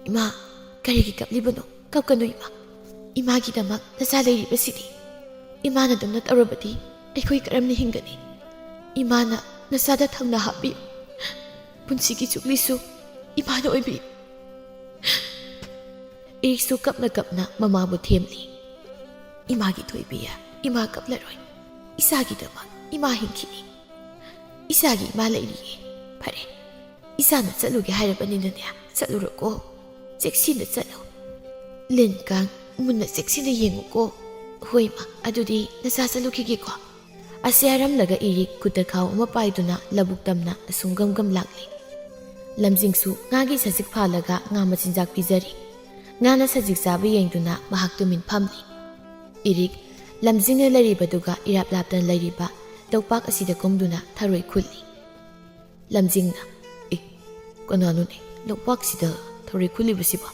"ꯏꯃꯥ, ꯀꯔꯤꯒꯤ ꯀꯞꯂꯤꯕꯅꯣ? ꯀꯞꯀꯅꯨ ꯏꯃꯥ꯫ ꯏꯃꯥꯒꯤꯗꯃꯛ ꯅꯆꯥ ꯂꯩꯔꯤꯕꯁꯤꯗꯤ꯫ ꯏꯃꯥꯅ ꯑꯗꯨꯝꯅ ꯇꯧꯔꯕꯗꯤ ꯑꯩꯈꯣꯏ ꯀꯔꯝꯅ ꯍꯤꯡꯒꯅꯤ? ꯏꯃꯥꯅ ꯅꯆꯥꯗ ꯊꯧꯅꯥ ꯍꯥꯞꯄꯤꯌꯨ꯫ ꯄꯨꯟꯁꯤꯒꯤ ꯆꯨꯞꯂꯤꯁꯨ ꯏꯃꯥꯅ ꯑꯣꯏꯕꯤꯌꯨ꯫" ꯏꯔꯤꯛꯁꯨ ꯀꯞꯅ ꯀꯞꯅ ꯃꯃꯥꯕꯨ ꯊꯦꯝꯂꯤ꯫ "ꯏꯃꯥꯒꯤ ꯊꯣꯏꯕꯤ, ꯏꯃꯥ ꯀꯞꯂꯔꯣꯏ꯫ ꯏꯆꯥꯒꯤꯗꯃꯛ ꯏꯃꯥ ꯍꯤꯡꯈꯤꯅꯤ꯫ ꯏꯆꯥꯒꯤ ꯏꯃꯥ ꯂꯩꯔꯤꯌꯦ꯫ ꯐꯔꯦ, ꯏꯆꯥꯅ ꯆꯠꯂꯨꯒꯦ ꯍꯥꯏꯔꯕꯅꯤꯅꯅꯦ, ꯆꯠꯂꯨꯔꯣꯀꯣ꯫ ꯆꯦꯛꯁꯤꯟꯅ ꯆꯠꯂꯨ꯫ ꯂꯤꯟ ꯀꯥꯡ ꯃꯨꯟꯅ ꯆꯦꯛꯁꯤꯟꯅ ꯌꯦꯡꯉꯨꯀꯣ꯫" "ꯍꯣꯏ ꯏꯃꯥ, ꯑꯗꯨꯗꯤ ꯅꯆꯥ ꯆꯠꯂꯨꯈꯤꯒꯦꯀꯣ꯫" ꯑꯁꯤ ꯍꯥꯏꯔꯝꯂꯒ ꯏꯔꯤꯛ ꯈꯨꯠꯇ ꯈꯥꯎ ꯑꯃ ꯄꯥꯏꯗꯨꯅ ꯂꯧꯕꯨꯛ ꯇꯝꯅ ꯑꯁꯨꯝ ꯒꯝ ꯒꯝ ꯂꯥꯛꯂꯤ꯫ ꯂꯝꯖꯤꯡꯁꯨ ꯉꯥꯒꯤ ꯁꯖꯤꯛ ꯐꯥꯜꯂꯒ ꯉꯥ ꯃꯆꯤꯟꯖꯥꯛ ꯄꯤꯖꯔꯤ꯫ ꯉꯥꯅ ꯁꯖꯤꯛ ꯆꯥꯕ ꯌꯦꯡꯗꯨꯅ ꯃꯍꯥꯛ ꯇꯨꯃꯤꯟ ꯐꯝꯂꯤ꯫ ꯏꯔꯤꯛ ꯂꯝꯖꯤꯡꯅ ꯂꯩꯔꯤꯕꯗꯨꯒ ꯏꯔꯥꯞ ꯂꯥꯞꯇꯅ ꯂꯩꯔꯤꯕ ꯂꯧꯄꯥꯛ ꯑꯁꯤꯗ ꯀꯨꯝꯗꯨꯅ ꯊꯔꯣꯏ ꯈꯨꯜꯂꯤ꯫ ꯂꯝꯖꯤꯡꯅ, "ꯑꯦ, ꯀꯅꯥꯅꯣꯅꯦ ꯂꯧꯄꯥꯛꯁꯤꯗ ꯊꯔꯣꯏ ꯈꯨꯜꯂꯤꯕꯁꯤꯕꯣ?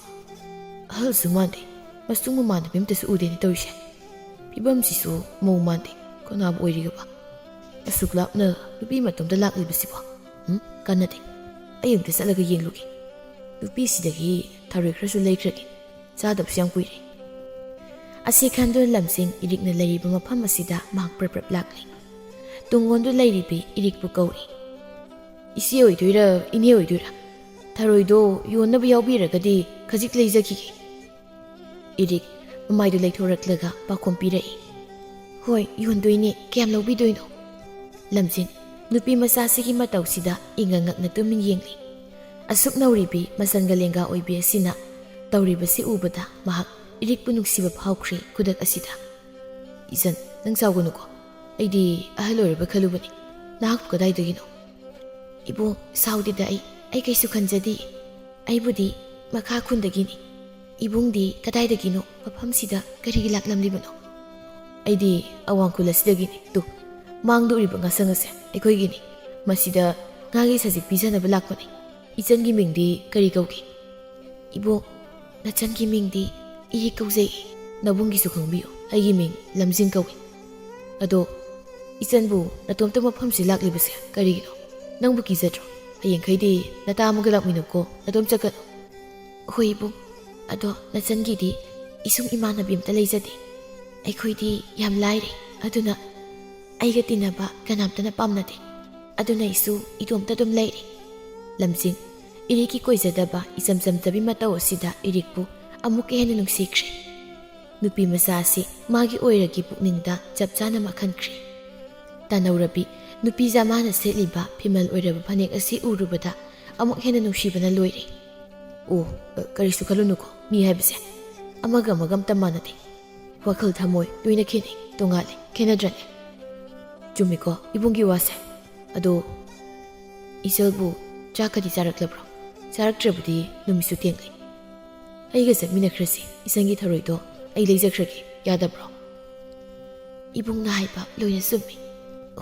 ꯑꯍꯜꯁꯨ ꯃꯥꯟꯗꯦ, ꯃꯆꯨ ꯃꯃꯥꯟꯅꯕꯤ ꯑꯝꯇꯁꯨ ꯎꯗꯦꯅꯦ ꯇꯧꯔꯤꯁꯦ꯫ ꯐꯤꯕꯝꯁꯤꯁꯨ ꯃꯧ ꯃꯥꯟꯗꯦ, ꯀꯅꯥꯕꯨ ꯑꯣꯏꯔꯤꯒꯕ? ꯑꯁꯨꯛ ꯂꯥꯞꯅ ꯅꯨꯄꯤ ꯃꯇꯣꯝꯇ ꯂꯥꯛꯂꯤꯕꯁꯤꯕꯣ? ꯎꯝ, ꯀꯥꯟꯅꯗꯦ, ꯑꯩ ꯑꯃꯨꯛꯇ ꯆꯠꯂꯒ ꯌꯦꯡꯂꯨꯒꯦ꯫ ꯅꯨꯄꯤꯁꯤꯗꯒꯤ ꯊꯔꯣꯏ ꯈꯔꯁꯨ ꯂꯩꯈ꯭ꯔꯒꯦ, ꯆꯥꯗꯕꯁꯨ ꯌꯥꯝ ꯀꯨꯏꯔꯦ꯫" ꯑꯁꯤ ꯈꯟꯗꯨꯅ ꯂꯝꯖꯤꯡ ꯏꯔꯤꯛꯅ ꯂꯩꯔꯤꯕ ꯃꯐꯝ ꯑꯁꯤꯗ ꯃꯍꯥꯛ ꯄ꯭ꯔꯞ ꯄ꯭ꯔꯞ ꯂꯥꯛꯂꯤ꯫ ꯇꯨꯡ ꯑꯣꯟꯗꯨ ꯂꯩꯔꯤꯕꯤ ꯏꯔꯤꯛꯄꯨ ꯀꯧꯔꯤ꯫ "ꯏꯆꯦ ꯑꯣꯏꯗꯣꯏꯔꯥ, ꯏꯅꯦ ꯑꯣꯏꯗꯣꯏꯔꯥ? ꯊꯔꯣꯏꯗꯣ ꯌꯣꯟꯅꯕ ꯌꯥꯎꯕꯤꯔꯒꯗꯤ ꯈꯖꯤꯛ ꯂꯩꯖꯈꯤꯒꯦ꯫" ꯏꯔꯤꯛ ꯃꯃꯥꯏꯗꯨ ꯂꯩꯊꯣꯔꯛꯂꯒ ꯄꯥꯈꯣꯝ ꯄꯤꯔꯛꯏ꯫ "ꯍꯣꯏ, ꯌꯣꯟꯗꯣꯏꯅꯦ꯫ ꯀꯌꯥꯝ ꯂꯧꯕꯤꯗꯣꯏꯅꯣ?" ꯂꯝꯖꯤꯡ ꯅꯨꯄꯤ ꯃꯆꯥꯁꯤꯒꯤ ꯃꯇꯧꯁꯤꯗ ꯏꯉꯛ ꯉꯛꯅ ꯇꯨꯃꯤꯟ ꯌꯦꯡꯂꯤ꯫ ꯑꯁꯨꯛ ꯅꯧꯔꯤꯕꯤ ꯃꯆꯟꯒ ꯂꯦꯡꯒꯥ ꯑꯣꯏꯕꯤ ꯑꯁꯤꯅ ꯇꯧꯔꯤꯕꯁꯤ ꯎꯕꯗ ꯃꯍꯥꯛ ꯏꯔꯤꯛꯄꯨ ꯅꯨꯡꯁꯤꯕ ꯐꯥꯎꯈ꯭ꯔꯦ ꯈꯨꯗꯛ ꯑꯁꯤꯗ꯫ "ꯏꯆꯟ, ꯅꯪ ꯁꯥꯎꯒꯅꯨꯀꯣ꯫ ꯑꯩꯗꯤ ꯑꯍꯜ ꯑꯣꯏꯔꯕ ꯈꯜꯂꯨꯕꯅꯤ꯫ ꯅꯍꯥꯛꯄꯨ ꯀꯗꯥꯏꯗꯒꯤꯅꯣ?" "ꯏꯕꯨꯡ, ꯁꯥꯎꯗꯦꯗ ꯑꯩ, ꯑꯩ ꯀꯩꯁꯨ ꯈꯟꯖꯗꯦ꯫ ꯑꯩꯕꯨꯗꯤ ꯃꯈꯥ ꯈꯨꯟꯗꯒꯤꯅꯤ꯫ ꯏꯕꯨꯡꯗꯤ ꯀꯗꯥꯏꯗꯒꯤꯅꯣ? ꯃꯐꯝꯁꯤꯗ ꯀꯔꯤꯒꯤ ꯂꯥꯛꯂꯝꯂꯤꯕꯅꯣ?" "ꯑꯩꯗꯤ ꯑꯋꯥꯡ ꯈꯨꯜ ꯑꯁꯤꯗꯒꯤꯅꯤ꯫ ꯇꯨ, ꯃꯥꯡꯗ ꯎꯔꯤꯕ ꯉꯥꯁꯪ ꯑꯁꯦ ꯑꯩꯈꯣꯏꯒꯤꯅꯤ꯫ ꯃꯁꯤꯗ ꯉꯥꯒꯤ ꯁꯖꯤꯛ ꯄꯤꯖꯅꯕ ꯂꯥꯛꯄꯅꯤ꯫ ꯏꯆꯟꯒꯤ ꯃꯤꯡꯗꯤ ꯀꯔꯤ ꯀꯧꯒꯦ?" "ꯏꯕꯣꯛ, ꯅꯆꯟꯒꯤ ꯃꯤꯡꯗꯤ ꯏꯍꯤꯛ ꯀꯧꯖꯩ꯫ ꯅꯕꯨꯡꯒꯤꯁꯨ ꯈꯪꯕꯤꯌꯨ, ꯑꯩꯒꯤ ꯃꯤꯡ ꯂꯝꯖꯤꯡ ꯀꯧꯏ꯫ ꯑꯗꯣ ꯏꯆꯟꯕꯨ ꯅꯇꯣꯝꯇ ꯃꯐꯝꯁꯤ ꯂꯥꯛꯂꯤꯕꯁꯦ ꯀꯔꯤꯒꯤꯅꯣ? ꯅꯪꯕꯨ ꯀꯤꯖꯗ꯭ꯔꯣ? ꯍꯌꯦꯡꯈꯩꯗꯤ ꯅꯇꯥ ꯑꯃꯒ ꯂꯥꯛꯃꯤꯟꯅꯧꯀꯣ, ꯅꯇꯣꯝ ꯆꯠꯀꯅꯨ꯫" "ꯍꯣꯏ ꯏꯕꯨꯡ, ꯑꯗꯣ ꯅꯆꯟꯒꯤꯗꯤ ꯏꯁꯨꯡ ꯏꯃꯥꯟꯅꯕꯤ ꯑꯝꯇ ꯂꯩꯖꯗꯦ꯫ ꯑꯩꯈꯣꯏꯗꯤ ꯌꯥꯝ ꯂꯥꯏꯔꯦ, ꯑꯗꯨꯅ ꯑꯩꯒ ꯇꯤꯟꯅꯕ ꯀꯅꯥꯝꯇꯅ ꯄꯥꯝꯅꯗꯦ꯫ ꯑꯗꯨꯅ ꯑꯩꯁꯨ ꯏꯇꯣꯝꯇ ꯑꯗꯨꯝ ꯂꯩꯔꯦ꯫" ꯂꯝꯖꯤꯡ, ꯏꯔꯤꯛꯀꯤ ꯀꯣꯏꯖꯗꯕ ꯏꯆꯝ ꯆꯝꯖꯕꯤ ꯃꯇꯧ ꯑꯁꯤꯗ ꯏꯔꯤꯛꯄꯨ ꯑꯃꯨꯛꯀ ꯍꯦꯟꯅ ꯅꯨꯡꯁꯤꯈ꯭ꯔꯦ꯫ ꯅꯨꯄꯤ ꯃꯆꯥ ꯑꯁꯤ ꯃꯥꯒꯤ ꯑꯣꯏꯔꯒꯤ ꯄꯨꯛꯅꯤꯡꯗ ꯆꯞ ꯆꯥꯅ ꯃꯥꯡꯍꯟꯈ꯭ꯔꯦ꯫ ꯇꯥꯅꯧꯔꯕꯤ ꯅꯨꯄꯤ ꯖꯃꯥꯅ ꯁꯦꯠꯂꯤꯕ ꯐꯤꯃꯜ ꯑꯣꯏꯔꯕ ꯐꯅꯦꯛ ꯑꯁꯤ ꯎꯔꯨꯕꯗ ꯑꯃꯨꯛ ꯍꯦꯟꯅ ꯅꯨꯡꯁꯤꯕꯅ ꯂꯣꯏꯔꯦ꯫ "ꯑꯣ, ꯑ, ꯀꯔꯤꯁꯨ ꯈꯜꯂꯨꯅꯨꯀꯣ, ꯃꯤ ꯍꯥꯏꯕꯁꯦ ꯑꯃꯒ ꯑꯃꯒ ꯑꯝꯇ ꯃꯥꯟꯅꯗꯦ꯫ ꯋꯥꯈꯜ ꯊꯃꯣꯏ ꯂꯣꯏꯅ ꯈꯦꯠꯅꯩ, ꯇꯣꯉꯥꯜꯂꯦ, ꯈꯦꯠꯅꯗ꯭ꯔꯅꯦ?" "ꯆꯨꯝꯃꯤꯀꯣ ꯏꯕꯨꯡꯒꯤ ꯋꯥꯁꯦ꯫ ꯑꯗꯣ ꯏꯆꯜꯕꯨ ꯆꯥꯛꯀꯗꯤ ꯆꯥꯔꯛꯂꯕ꯭ꯔꯣ? ꯆꯥꯔꯛꯇ꯭ꯔꯕꯗꯤ ꯅꯨꯃꯤꯠꯁꯨ ꯊꯦꯡꯂꯦ꯫ ꯑꯩꯒ ꯆꯠꯃꯤꯟꯅꯈ꯭ꯔꯁꯤ, ꯏꯆꯟꯒꯤ ꯊꯔꯣꯏꯗꯣ ꯑꯩ ꯂꯩꯖꯈ꯭ꯔꯒꯦ, ꯌꯥꯗꯕ꯭ꯔꯣ?" "ꯏꯕꯨꯡꯅ ꯍꯥꯏꯕ ꯂꯣꯏꯅ ꯆꯨꯝꯃꯤ꯫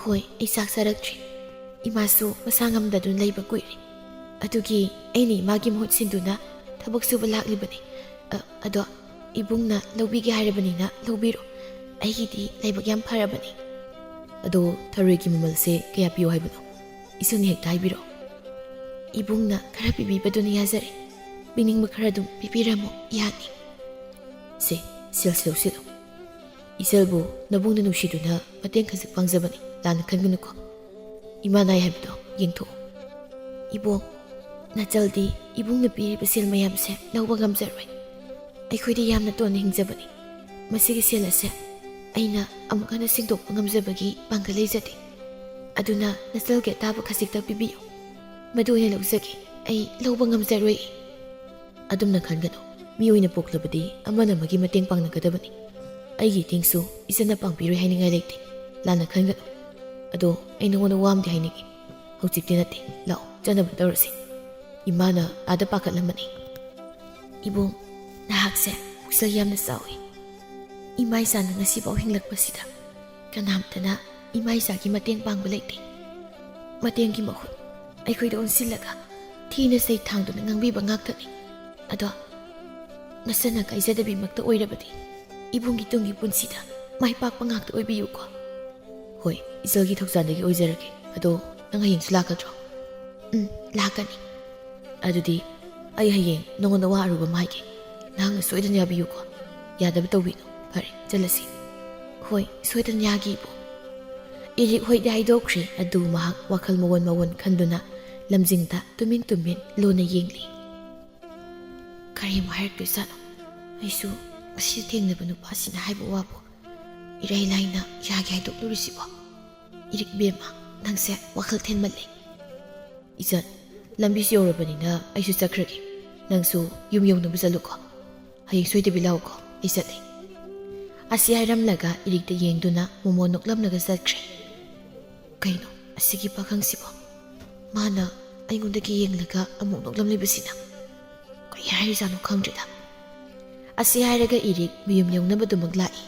ꯍꯣꯏ, ꯑꯩ ꯆꯥꯛ ꯆꯥꯔꯛꯇ꯭ꯔꯤ꯫ ꯏꯃꯥꯁꯨ ꯃꯁꯥ ꯉꯝꯗꯗꯨꯅ ꯂꯩꯕ ꯀꯨꯏꯔꯦ꯫ ꯑꯗꯨꯒꯤ ꯑꯩꯅ ꯏꯃꯥꯒꯤ ꯃꯍꯨꯠ ꯁꯤꯟꯗꯨꯅ ꯊꯕꯛ ꯁꯨꯕ ꯂꯥꯛꯂꯤꯕꯅꯤ꯫ ꯑ, ꯑꯗꯣ ꯏꯕꯨꯡꯅ ꯂꯧꯕꯤꯒꯦ ꯍꯥꯏꯔꯕꯅꯤꯅ ꯂꯧꯕꯤꯔꯣ꯫ ꯑꯩꯒꯤꯗꯤ ꯂꯥꯏꯕꯛ ꯌꯥꯝ ꯐꯔꯕꯅꯤ꯫" "ꯑꯗꯣ ꯊꯔꯣꯏꯒꯤ ꯃꯃꯜꯁꯦ ꯀꯌꯥ ꯄꯤꯌꯣ ꯍꯥꯏꯕꯅꯣ? ꯏꯆꯟꯅ ꯍꯦꯛꯇ ꯍꯥꯏꯕꯤꯔꯣ꯫" "ꯏꯕꯨꯡꯅ ꯈꯔ ꯄꯤꯕꯤꯕꯗꯨꯅ ꯌꯥꯖꯔꯦ꯫ ꯄꯤꯅꯤꯡꯕ ꯈꯔ ꯑꯗꯨꯝ ꯄꯤꯕꯤꯔꯝꯃꯣ, ꯌꯥꯅꯤ꯫" "ꯁꯦ, ꯁꯦꯜꯁꯤ ꯂꯧꯁꯤꯜꯂꯨ꯫ ꯏꯆꯜꯕꯨ ꯅꯕꯨꯡꯅ ꯅꯨꯡꯁꯤꯗꯨꯅ ꯃꯇꯦꯡ ꯈꯖꯤꯛ ꯄꯥꯡꯖꯕꯅꯤ, ꯂꯥꯟꯅ ꯈꯟꯒꯅꯨꯀꯣ꯫ ꯏꯃꯥ ꯅꯥꯏ ꯍꯥꯏꯕꯗꯣ ꯌꯦꯡꯊꯣꯛꯎ꯫" "ꯏꯕꯣꯛ, ꯅꯆꯜꯗꯤ ꯏꯕꯨꯡꯅ ꯄꯤꯔꯤꯕ ꯁꯦꯜ ꯃꯌꯥꯝꯁꯦ ꯂꯧꯕ ꯉꯝꯖꯔꯣꯏ꯫ ꯑꯩꯈꯣꯏꯗꯤ ꯌꯥꯝꯅ ꯇꯣꯟꯅ ꯍꯤꯡꯖꯕꯅꯤ꯫ ꯃꯁꯤꯒꯤ ꯁꯦꯜ ꯑꯁꯦ ꯑꯩꯅ ꯑꯃꯨꯛ ꯍꯟꯅ ꯁꯤꯡꯗꯣꯛꯄ ꯉꯝꯖꯕꯒꯤ ꯄꯥꯡꯒꯜ ꯂꯩꯖꯗꯦ꯫ ꯑꯗꯨꯅ ꯅꯆꯜꯒꯤ ꯑꯇꯥꯕ ꯈꯖꯤꯛꯇ ꯄꯤꯕꯤꯌꯨ꯫ ꯃꯗꯨ ꯑꯣꯏꯅ ꯂꯧꯖꯒꯦ꯫" ꯑꯩ ꯂꯧꯕ ꯉꯝꯖꯔꯣꯏ꯫ ꯑꯗꯨꯝꯅ ꯈꯟꯒꯅꯨ꯫ ꯃꯤ ꯑꯣꯏꯅ ꯄꯣꯛꯂꯕꯗꯤ ꯑꯃꯅ ꯑꯃꯒꯤ ꯃꯇꯦꯡ ꯄꯥꯡꯅꯒꯗꯕꯅꯤ꯫ ꯑꯩꯒꯤ ꯏꯇꯦꯡꯁꯨ ꯏꯆꯟꯅ ꯄꯥꯡꯕꯤꯔꯣꯏ ꯍꯥꯏꯅꯤꯡꯉꯥꯏ ꯂꯩꯇꯦ꯫ ꯂꯥꯟꯅ ꯈꯟꯒꯅꯨ꯫ ꯑꯗꯣ ꯑꯩ ꯅꯉꯣꯟꯗ ꯋꯥ ꯑꯃꯗꯤ ꯍꯥꯏꯅꯤꯡꯉꯤ꯫ ꯍꯧꯖꯤꯛꯇꯤ ꯅꯠꯇꯦ꯫ ꯂꯥꯛꯑꯣ, ꯆꯠꯅꯕ ꯇꯧꯔꯁꯤ꯫ ꯏꯃꯥꯅ ꯑꯥꯗ ꯄꯥꯈꯠꯂꯝꯃꯅꯤ꯫ ꯏꯕꯨꯡ, ꯅꯍꯥꯛꯁꯦ ꯄꯨꯛꯆꯦꯜ ꯌꯥꯝꯅ ꯆꯥꯎꯏ꯫ ꯏꯃꯥ ꯏꯆꯥꯅ ꯉꯁꯤꯐꯥꯎ ꯍꯤꯡꯂꯛꯄꯁꯤꯗ ꯀꯅꯥꯝꯇꯅ ꯏꯃꯥ ꯏꯆꯥꯒꯤ ꯃꯇꯦꯡ ꯄꯥꯡꯕ ꯂꯩꯇꯦ꯫ ꯃꯇꯦꯡꯒꯤ ꯃꯍꯨꯠ ꯑꯩꯈꯣꯏꯗ ꯑꯣꯟꯁꯤꯜꯂꯒ ꯊꯤꯅ ꯆꯩ ꯊꯥꯡꯗꯨꯅ ꯉꯥꯡꯕꯤꯕ ꯉꯥꯛꯇꯅꯤ꯫ ꯑꯗꯣ ꯅꯁꯥꯅ ꯀꯥꯏꯖꯗꯕꯤꯃꯛꯇ ꯑꯣꯏꯔꯕꯗꯤ ꯏꯕꯨꯡꯒꯤ ꯇꯨꯡꯒꯤ ꯄꯨꯟꯁꯤꯗ ꯃꯥꯏ ꯄꯥꯛꯄ ꯉꯥꯛꯇ ꯑꯣꯏꯕꯤꯌꯨꯀꯣ꯫ ꯍꯣꯏ, ꯏꯆꯜꯒꯤ ꯊꯧꯖꯥꯜꯗꯒꯤ ꯑꯣꯏꯖꯔꯒꯦ꯫ ꯑꯗꯣ ꯅꯪ ꯍꯌꯦꯡꯁꯨ ꯂꯥꯛꯀꯗ꯭ꯔꯣ? ꯎꯝ, ꯂꯥꯛꯀꯅꯤ꯫ ꯑꯗꯨꯗꯤ ꯑꯩ ꯍꯌꯦꯡ ꯅꯉꯣꯟꯗ ꯋꯥ ꯑꯔꯨꯕ ꯑꯃ ꯍꯥꯏꯒꯦ꯫ ꯅꯍꯥꯛꯅ ꯁꯣꯏꯗꯅ ꯌꯥꯕꯤꯌꯨꯀꯣ꯫ ꯌꯥꯗꯕ ꯇꯧꯕꯤꯅꯨ꯫ ꯐꯔꯦ, ꯆꯠꯂꯁꯤ꯫ ꯍꯣꯏ, ꯁꯣꯏꯗꯅ ꯌꯥꯒꯦ, ꯏꯕꯨꯡ꯫ ꯏꯔꯤꯛ ꯍꯣꯏꯗꯤ ꯍꯥꯏꯗꯣꯛꯈ꯭ꯔꯦ꯫ ꯑꯗꯨ ꯃꯍꯥꯛ ꯋꯥꯈꯜ ꯃꯑꯣꯟ ꯃꯑꯣꯟ ꯈꯟꯗꯨꯅ ꯂꯝꯖꯤꯡꯗ ꯇꯨꯃꯤꯟ ꯇꯨꯃꯤꯟ ꯂꯣꯟꯅ ꯌꯦꯡꯂꯤ꯫ ꯀꯔꯤ ꯑꯃꯨꯛ ꯍꯥꯏꯔꯛꯇꯣꯏꯖꯥꯠꯅꯣ? ꯑꯩꯁꯨ ꯉꯁꯤ ꯊꯦꯡꯅꯕ ꯅꯨꯄꯥꯁꯤꯅ ꯍꯥꯏꯕ ꯋꯥꯕꯨ ꯏꯔꯥꯏ ꯂꯥꯏꯅ ꯌꯥꯒꯦ ꯍꯥꯏꯗꯣꯛꯂꯨꯔꯤꯁꯤꯕꯣ? ꯏꯔꯤꯛ ꯏꯕꯦꯝꯃ, ꯅꯪꯁꯦ ꯋꯥꯈꯜ ꯊꯦꯟꯃꯜꯂꯦ꯫ ꯏꯆꯟ, ꯂꯝꯕꯤꯁꯨ ꯌꯧꯔꯕꯅꯤꯅ ꯑꯩꯁꯨ ꯆꯠꯈ꯭ꯔꯒꯦ꯫ ꯅꯪꯁꯨ ꯌꯨꯝ ꯌꯧꯅꯕ ꯆꯠꯂꯨꯀꯣ꯫ ꯍꯌꯦꯡ ꯁꯣꯏꯗꯕꯤ ꯂꯥꯛꯎꯀꯣ, ꯑꯩ ꯆꯠꯂꯦ꯫ ꯑꯁꯤ ꯍꯥꯏꯔꯝꯂꯒ ꯏꯔꯤꯛꯇ ꯌꯦꯡꯗꯨꯅ ꯃꯣꯃꯣꯟ ꯅꯣꯛꯂꯝꯂꯒ ꯆꯠꯈ꯭ꯔꯦ꯫ ꯀꯩꯅꯣ ꯑꯁꯤꯒꯤ ꯄꯥꯈꯪꯁꯤꯕꯣ? ꯃꯥꯅ ꯑꯩꯉꯣꯟꯗꯒꯤ ꯌꯦꯡꯂꯒ ꯑꯃꯨꯛ ꯅꯣꯛꯂꯝꯂꯤꯕꯁꯤꯅ? ꯀꯩ ꯍꯥꯏꯔꯤꯖꯥꯠꯅꯣ ꯈꯪꯗ꯭ꯔꯦꯗ꯫ ꯑꯁꯤ ꯍꯥꯏꯔꯒ ꯏꯔꯤꯛ ꯃꯌꯨꯝ ꯌꯧꯅꯕꯗꯨꯃꯛ ꯂꯥꯛꯏ꯫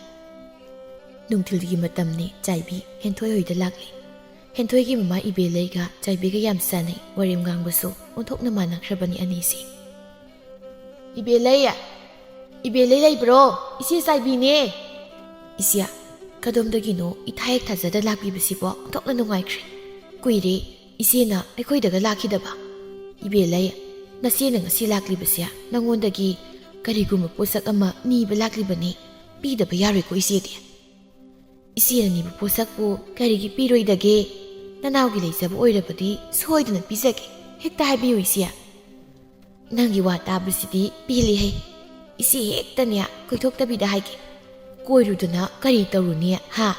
ꯅꯨꯡꯊꯤꯜꯒꯤ ꯃꯇꯝꯅꯤ꯫ ꯆꯥꯏꯕꯤ ꯍꯦꯟꯊꯣꯏ ꯍꯣꯏꯗ ꯂꯥꯛꯂꯤ꯫ ꯍꯦꯟꯊꯣꯏꯒꯤ ꯃꯃꯥ ꯏꯕꯦꯂꯩꯒ ꯆꯥꯏꯕꯤꯒ ꯌꯥꯝ ꯆꯥꯟꯅꯩ꯫ ꯋꯥꯔꯦꯝ ꯉꯥꯡꯕꯁꯨ ꯑꯣꯟꯊꯣꯛꯅ ꯃꯥꯟꯅꯈ꯭ꯔꯕꯅꯤ ꯑꯅꯤꯁꯤ꯫ ꯏꯕꯦꯂꯩ! ꯏꯕꯦꯂꯩ ꯂꯩꯕ꯭ꯔꯣ? ꯏꯆꯦ ꯆꯥꯏꯕꯤꯅꯦ꯫ ꯏꯆꯦ, ꯀꯗꯣꯝꯗꯒꯤꯅꯣ ꯏꯊꯥ ꯍꯦꯛ ꯊꯥꯖꯗ ꯂꯥꯛꯄꯤꯕꯁꯤꯕꯣ? ꯑꯣꯟꯊꯣꯛꯅ ꯅꯨꯡꯉꯥꯏꯈ꯭ꯔꯦ꯫ ꯀꯨꯏꯔꯦ ꯏꯆꯦꯅ ꯑꯩꯈꯣꯏꯗꯒ ꯂꯥꯛꯈꯤꯗꯕ꯫ ꯏꯕꯦꯂꯩ, ꯅꯆꯦꯅ ꯉꯁꯤ ꯂꯥꯛꯂꯤꯕꯁꯦ ꯅꯉꯣꯟꯗꯒꯤ ꯀꯔꯤꯒꯨꯝꯕ ꯄꯣꯠꯁꯛ ꯑꯃ ꯅꯤꯕ ꯂꯥꯛꯂꯤꯕꯅꯤ꯫ ꯄꯤꯗꯕ ꯌꯥꯔꯣꯏꯀꯣ ꯏꯆꯦꯗꯤ꯫ ꯏꯆꯦꯅ ꯅꯤꯕ ꯄꯣꯠꯁꯛꯄꯨ ꯀꯔꯤꯒꯤ ꯄꯤꯔꯣꯏꯗꯒꯦ? ꯅꯅꯥꯎꯒꯤ ꯂꯩꯖꯕ ꯑꯣꯏꯔꯕꯗꯤ ꯁꯣꯏꯗꯅ ꯄꯤꯖꯒꯦ꯫ ꯍꯦꯛꯇ ꯍꯥꯏꯕꯤꯌꯨ ꯏꯆꯦ꯫ ꯅꯪꯒꯤ ꯋꯥ ꯇꯥꯕꯁꯤꯗꯤ ꯄꯦꯜꯂꯤꯍꯦ꯫ ꯏꯆꯦ ꯍꯦꯛꯇꯅꯦ ꯀꯣꯏꯊꯣꯛꯇꯕꯤꯗ ꯍꯥꯏꯒꯦ꯫ ꯀꯣꯏꯔꯨꯗꯅ ꯀꯔꯤ ꯇꯧꯔꯨꯅꯤ, ꯍꯥ?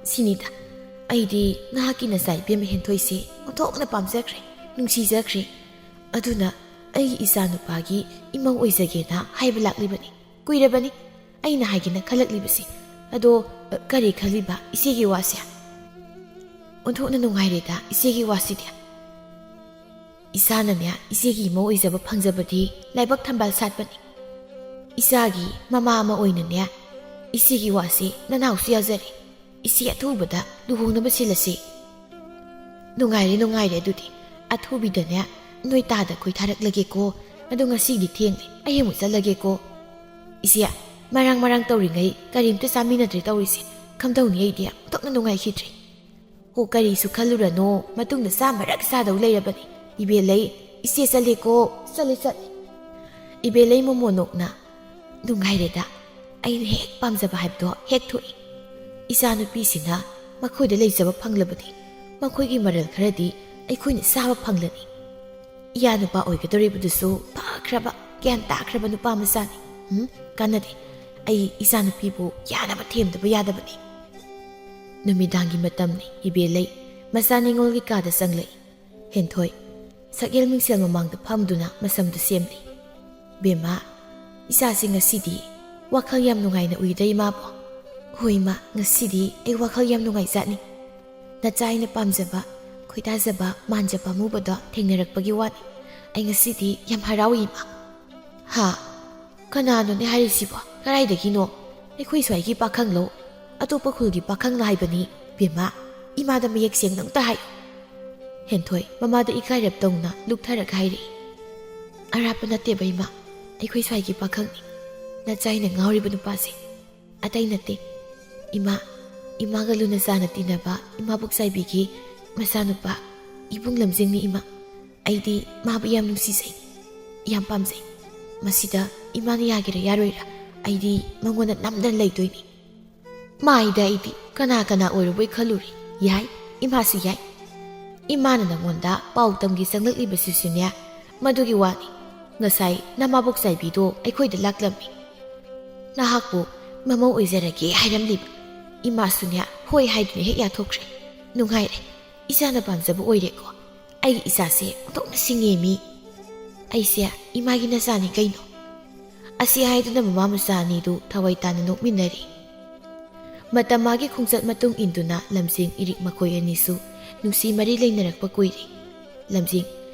ꯁꯤꯅꯤꯗ, ꯑꯩꯗꯤ ꯅꯍꯥꯛꯀꯤ ꯅꯆꯥ ꯏꯕꯦꯝꯃ ꯍꯦꯟꯊꯣꯏꯁꯦ ꯑꯣꯟꯊꯣꯛꯅ ꯄꯥꯝꯖꯈ꯭ꯔꯦ, ꯅꯨꯡꯁꯤꯖꯈ꯭ꯔꯦ꯫ ꯑꯗꯨꯅ ꯑꯩꯒꯤ ꯏꯆꯥꯅꯨꯄꯥꯒꯤ ꯏꯃꯧ ꯑꯣꯏꯖꯒꯦꯅ ꯍꯥꯏꯕ ꯂꯥꯛꯂꯤꯕꯅꯤ꯫ ꯀꯨꯏꯔꯕꯅꯤ ꯑꯩꯅ ꯍꯥꯏꯒꯦꯅ ꯈꯜꯂꯛꯂꯤꯕꯁꯤ꯫ ꯑꯗꯣ, ꯑ, ꯀꯔꯤ ꯈꯜꯂꯤꯕ ꯏꯆꯦꯒꯤ ꯋꯥꯁꯦ? ꯑꯣꯟꯊꯣꯛꯅ ꯅꯨꯡꯉꯥꯏꯔꯦꯗ ꯏꯆꯦꯒꯤ ꯋꯥꯁꯤꯗꯤ꯫ ꯏꯆꯥꯅꯅꯦ ꯏꯆꯦꯒꯤ ꯏꯃꯧ ꯑꯣꯏꯖꯕ ꯐꯪꯖꯕꯗꯤ ꯂꯥꯏꯕꯛ ꯊꯝꯕꯥꯜ ꯁꯥꯠꯄꯅꯤ꯫ ꯏꯆꯥꯒꯤ ꯃꯃꯥ ꯑꯃ ꯑꯣꯏꯅꯅꯦ ꯏꯆꯦꯒꯤ ꯋꯥꯁꯤ ꯅꯅꯥꯎꯁꯨ ꯌꯥꯖꯔꯦ꯫ ꯏꯆꯦ ꯑꯊꯨꯕꯗ ꯂꯨꯍꯣꯡꯅꯕ ꯁꯤꯜꯂꯁꯤ꯫ ꯅꯨꯡꯉꯥꯏꯔꯦ, ꯅꯨꯡꯉꯥꯏꯔꯦ꯫ ꯑꯗꯨꯗꯤ ꯑꯊꯨꯕꯤꯗꯅꯦ ꯅꯣꯏ ꯇꯥꯗ ꯈꯣꯏ ꯊꯥꯔꯛꯂꯒꯦꯀꯣ꯫ ꯑꯗꯣ ꯉꯁꯤꯗꯤ ꯊꯦꯡꯂꯦ, ꯑꯩ ꯑꯃꯨꯛ ꯆꯠꯂꯒꯦꯀꯣ꯫ ꯏꯆꯦ, ꯃꯔꯥꯡ ꯃꯔꯥꯡ ꯇꯧꯔꯤꯉꯩ ꯀꯔꯤꯝꯇ ꯆꯥꯃꯤꯟꯅꯗ꯭ꯔꯦ ꯇꯧꯔꯤꯁꯦ꯫ ꯀꯝꯗꯧꯅꯤ, ꯑꯩꯗꯤ ꯑꯣꯟꯊꯣꯛꯅ ꯅꯨꯡꯉꯥꯏꯈꯤꯗ꯭ꯔꯦ꯫ ꯍꯣ, ꯀꯔꯤꯁꯨ ꯈꯜꯂꯨꯔꯅꯣ, ꯃꯇꯨꯡꯗ ꯆꯥꯃꯔꯛ ꯆꯥꯗꯧ ꯂꯩꯔꯕꯅꯤ꯫ ꯏꯕꯦꯜꯂꯩ, ꯏꯆꯦ ꯆꯠꯂꯦꯀꯣ꯫ ꯆꯠꯂꯦ, ꯆꯠꯂꯦ꯫ ꯏꯕꯦꯜꯂꯩ ꯃꯣꯃꯣꯅꯣꯛꯅ, ꯅꯨꯡꯉꯥꯏꯔꯦꯗ, ꯑꯩꯅ ꯍꯦꯛ ꯄꯥꯝꯖꯕ ꯍꯥꯏꯕꯗꯣ ꯍꯦꯛ ꯊꯣꯛꯏ꯫ ꯏꯆꯥꯅꯨꯄꯤꯁꯤꯅ ꯃꯈꯣꯏꯗ ꯂꯩꯖꯕ ꯐꯪꯂꯕꯗꯤ ꯃꯈꯣꯏꯒꯤ ꯃꯔꯜ ꯈꯔꯗꯤ ꯑꯩꯈꯣꯏꯅ ꯆꯥꯕ ꯐꯪꯂꯅꯤ꯫ ꯏꯌꯥ ꯅꯨꯄꯥ ꯑꯣꯏꯒꯗꯧꯔꯤꯕꯗꯨꯁꯨ ꯐꯈ꯭ꯔꯕ, ꯒ꯭ꯌꯥꯟ ꯇꯥꯈ꯭ꯔꯕ ꯅꯨꯄꯥ ꯃꯆꯥꯅꯤ꯫ ꯎꯝ, ꯀꯥꯟꯅꯗꯦ꯫ ꯑꯩ ꯏꯆꯥꯅꯨꯄꯤꯕꯨ ꯌꯥꯅꯕ ꯊꯦꯝꯗꯕ ꯌꯥꯗꯕꯅꯤ꯫ ꯅꯨꯃꯤꯗꯥꯡꯒꯤ ꯃꯇꯝꯅꯤ꯫ ꯏꯕꯦꯜꯂꯩ ꯃꯆꯥ ꯅꯤꯉꯣꯜꯒꯤ ꯀꯥꯗ ꯆꯪꯂꯛꯏ꯫ ꯍꯦꯟꯊꯣꯏ ꯁꯛꯌꯦꯜ ꯃꯤꯡꯁꯦꯜ ꯃꯃꯥꯡꯗ ꯐꯝꯗꯨꯅ ꯃꯁꯝꯗꯨ ꯁꯦꯝꯂꯤ꯫ "ꯕꯦꯝꯃ, ꯏꯆꯥꯁꯤ ꯉꯁꯤꯗꯤ ꯋꯥꯈꯜ ꯌꯥꯝ ꯅꯨꯡꯉꯥꯏꯅ ꯎꯏꯗ ꯏꯃꯥꯕꯣ?" "ꯍꯣꯏ ꯏꯃꯥ, ꯉꯁꯤꯗꯤ ꯑꯩ ꯋꯥꯈꯜ ꯌꯥꯝ ꯅꯨꯡꯉꯥꯏꯖꯥꯠꯅꯤ꯫ ꯅꯆꯥ ꯑꯩꯅ ꯄꯥꯝꯖꯕ, ꯈꯣꯏꯗꯥꯖꯕ, ꯃꯥꯟꯖ ꯄꯥꯝꯃꯨꯕꯗꯣ ꯊꯦꯡꯅꯔꯛꯄꯒꯤ ꯋꯥꯅꯤ꯫ ꯑꯩ ꯉꯁꯤꯗꯤ ꯌꯥꯝ ꯍꯔꯥꯎꯏ ꯏꯃꯥ꯫" "ꯍꯥ? ꯀꯅꯥꯅꯣꯅꯦ ꯍꯥꯏꯔꯤꯁꯤꯕꯣ? ꯀꯗꯥꯏꯗꯒꯤꯅꯣ? ꯑꯩꯈꯣꯏ ꯁ꯭ꯋꯥꯏꯒꯤ ꯄꯥꯈꯪꯂꯣ? ꯑꯇꯣꯞꯄ ꯈꯨꯜꯒꯤ ꯄꯥꯈꯪꯂ ꯍꯥꯏꯕꯅꯤ꯫ ꯕꯦꯝꯃ, ꯏꯃꯥꯗ ꯃꯌꯦꯛ ꯁꯦꯡꯅ ꯑꯝꯇ ꯍꯥꯏꯌꯨ꯫" ꯍꯦꯟꯊꯣꯏ ꯃꯃꯥꯗ ꯏꯀꯥꯏꯔꯞ ꯇꯧꯅ ꯂꯨꯞꯊꯔꯒ ꯍꯥꯏꯔꯛꯏ꯫ "ꯑꯔꯥꯞꯄ ꯅꯠꯇꯦꯕ ꯏꯃꯥ, ꯑꯩꯈꯣꯏ ꯁ꯭ꯋꯥꯏꯒꯤ ꯄꯥꯈꯪꯅꯤ꯫ ꯅꯆꯥ ꯑꯩꯅ ꯉꯥꯎꯔꯤꯕ ꯅꯨꯄꯥꯁꯦ꯫ ꯑꯇꯩ ꯅꯠꯇꯦ ꯏꯃꯥ, ꯏꯃꯥꯒ ꯂꯨꯅ ꯆꯥꯟꯅ ꯇꯤꯟꯅꯕ ꯏꯃꯥꯕꯣꯛ ꯆꯥꯏꯕꯤꯒꯤ ꯃꯆꯥꯅꯨꯄꯥ ꯏꯕꯨꯡ ꯂꯝꯖꯤꯡꯅꯤ ꯏꯃꯥ꯫ ꯑꯩꯗꯤ ꯃꯥꯕꯨ ꯌꯥꯝ ꯅꯨꯡꯁꯤꯖꯩ, ꯌꯥꯝ ꯄꯥꯝꯖꯩ꯫ ꯃꯁꯤꯗ ꯏꯃꯥꯅ ꯌꯥꯒꯦꯔꯥ ꯌꯥꯔꯣꯏꯔꯥ, ꯑꯩꯗꯤ ꯃꯉꯣꯟꯗ ꯅꯝꯗꯅ ꯂꯩꯗꯣꯏꯅꯤ꯫" ꯃꯥꯏꯗ ꯑꯩꯗꯤ ꯀꯅꯥ ꯀꯅꯥ ꯑꯣꯏꯔꯨꯕꯣꯏ ꯈꯜꯂꯨꯔꯦ꯫ ꯌꯥꯏ, ꯏꯃꯥꯁꯨ ꯌꯥꯏ꯫ ꯏꯃꯥꯅ ꯅꯉꯣꯟꯗ ꯄꯥꯎ ꯇꯝꯒꯦ ꯆꯪꯂꯛꯂꯤꯕꯁꯤꯁꯨꯅꯦ ꯃꯗꯨꯒꯤ ꯋꯥꯅꯤ꯫ ꯉꯁꯥꯏ ꯅꯃꯥꯕꯣꯛ ꯆꯥꯏꯕꯤꯗꯣ ꯑꯩꯈꯣꯏꯗ ꯂꯥꯛꯂꯝꯃꯤ꯫ ꯅꯍꯥꯛꯄꯨ ꯃꯃꯧ ꯑꯣꯏꯖꯔꯒꯦ ꯍꯥꯏꯔꯝꯂꯤꯕ꯫ ꯏꯃꯥꯁꯨꯅꯦ ꯍꯣꯏ ꯍꯥꯏꯗꯨꯅ ꯍꯦꯛ ꯌꯥꯊꯣꯛꯈ꯭ꯔꯦ꯫ ꯅꯨꯡꯉꯥꯏꯔꯦ, ꯏꯆꯥꯅ ꯄꯥꯝꯖꯕ ꯑꯣꯏꯔꯦꯀꯣ꯫ ꯑꯩꯒꯤ ꯏꯆꯥꯁꯦ ꯑꯣꯟꯊꯣꯛꯅ ꯁꯤꯡꯉꯦ ꯃꯤ꯫ "ꯑꯩꯁꯦ ꯏꯃꯥꯒꯤ ꯅꯆꯥꯅꯤ ꯀꯩꯅꯣ?" ꯑꯁꯤ ꯍꯥꯏꯗꯨꯅ ꯃꯃꯥ ꯃꯆꯥ ꯑꯅꯤꯗꯨ ꯊꯋꯥꯏ ꯇꯥꯅ ꯅꯣꯛꯃꯤꯟꯅꯔꯤ꯫ ꯃꯇꯝ ꯃꯥꯒꯤ ꯈꯣꯡꯆꯠ ꯃꯇꯨꯡ ꯏꯟꯗꯨꯅ ꯂꯝꯖꯤꯡ ꯏꯔꯤꯛ ꯃꯈꯣꯏ ꯑꯅꯤꯁꯨ ꯅꯨꯡꯁꯤ ꯃꯔꯤ ꯂꯩꯅꯔꯛꯄ ꯀꯨꯏꯔꯦ꯫ ꯂꯝꯖꯤꯡ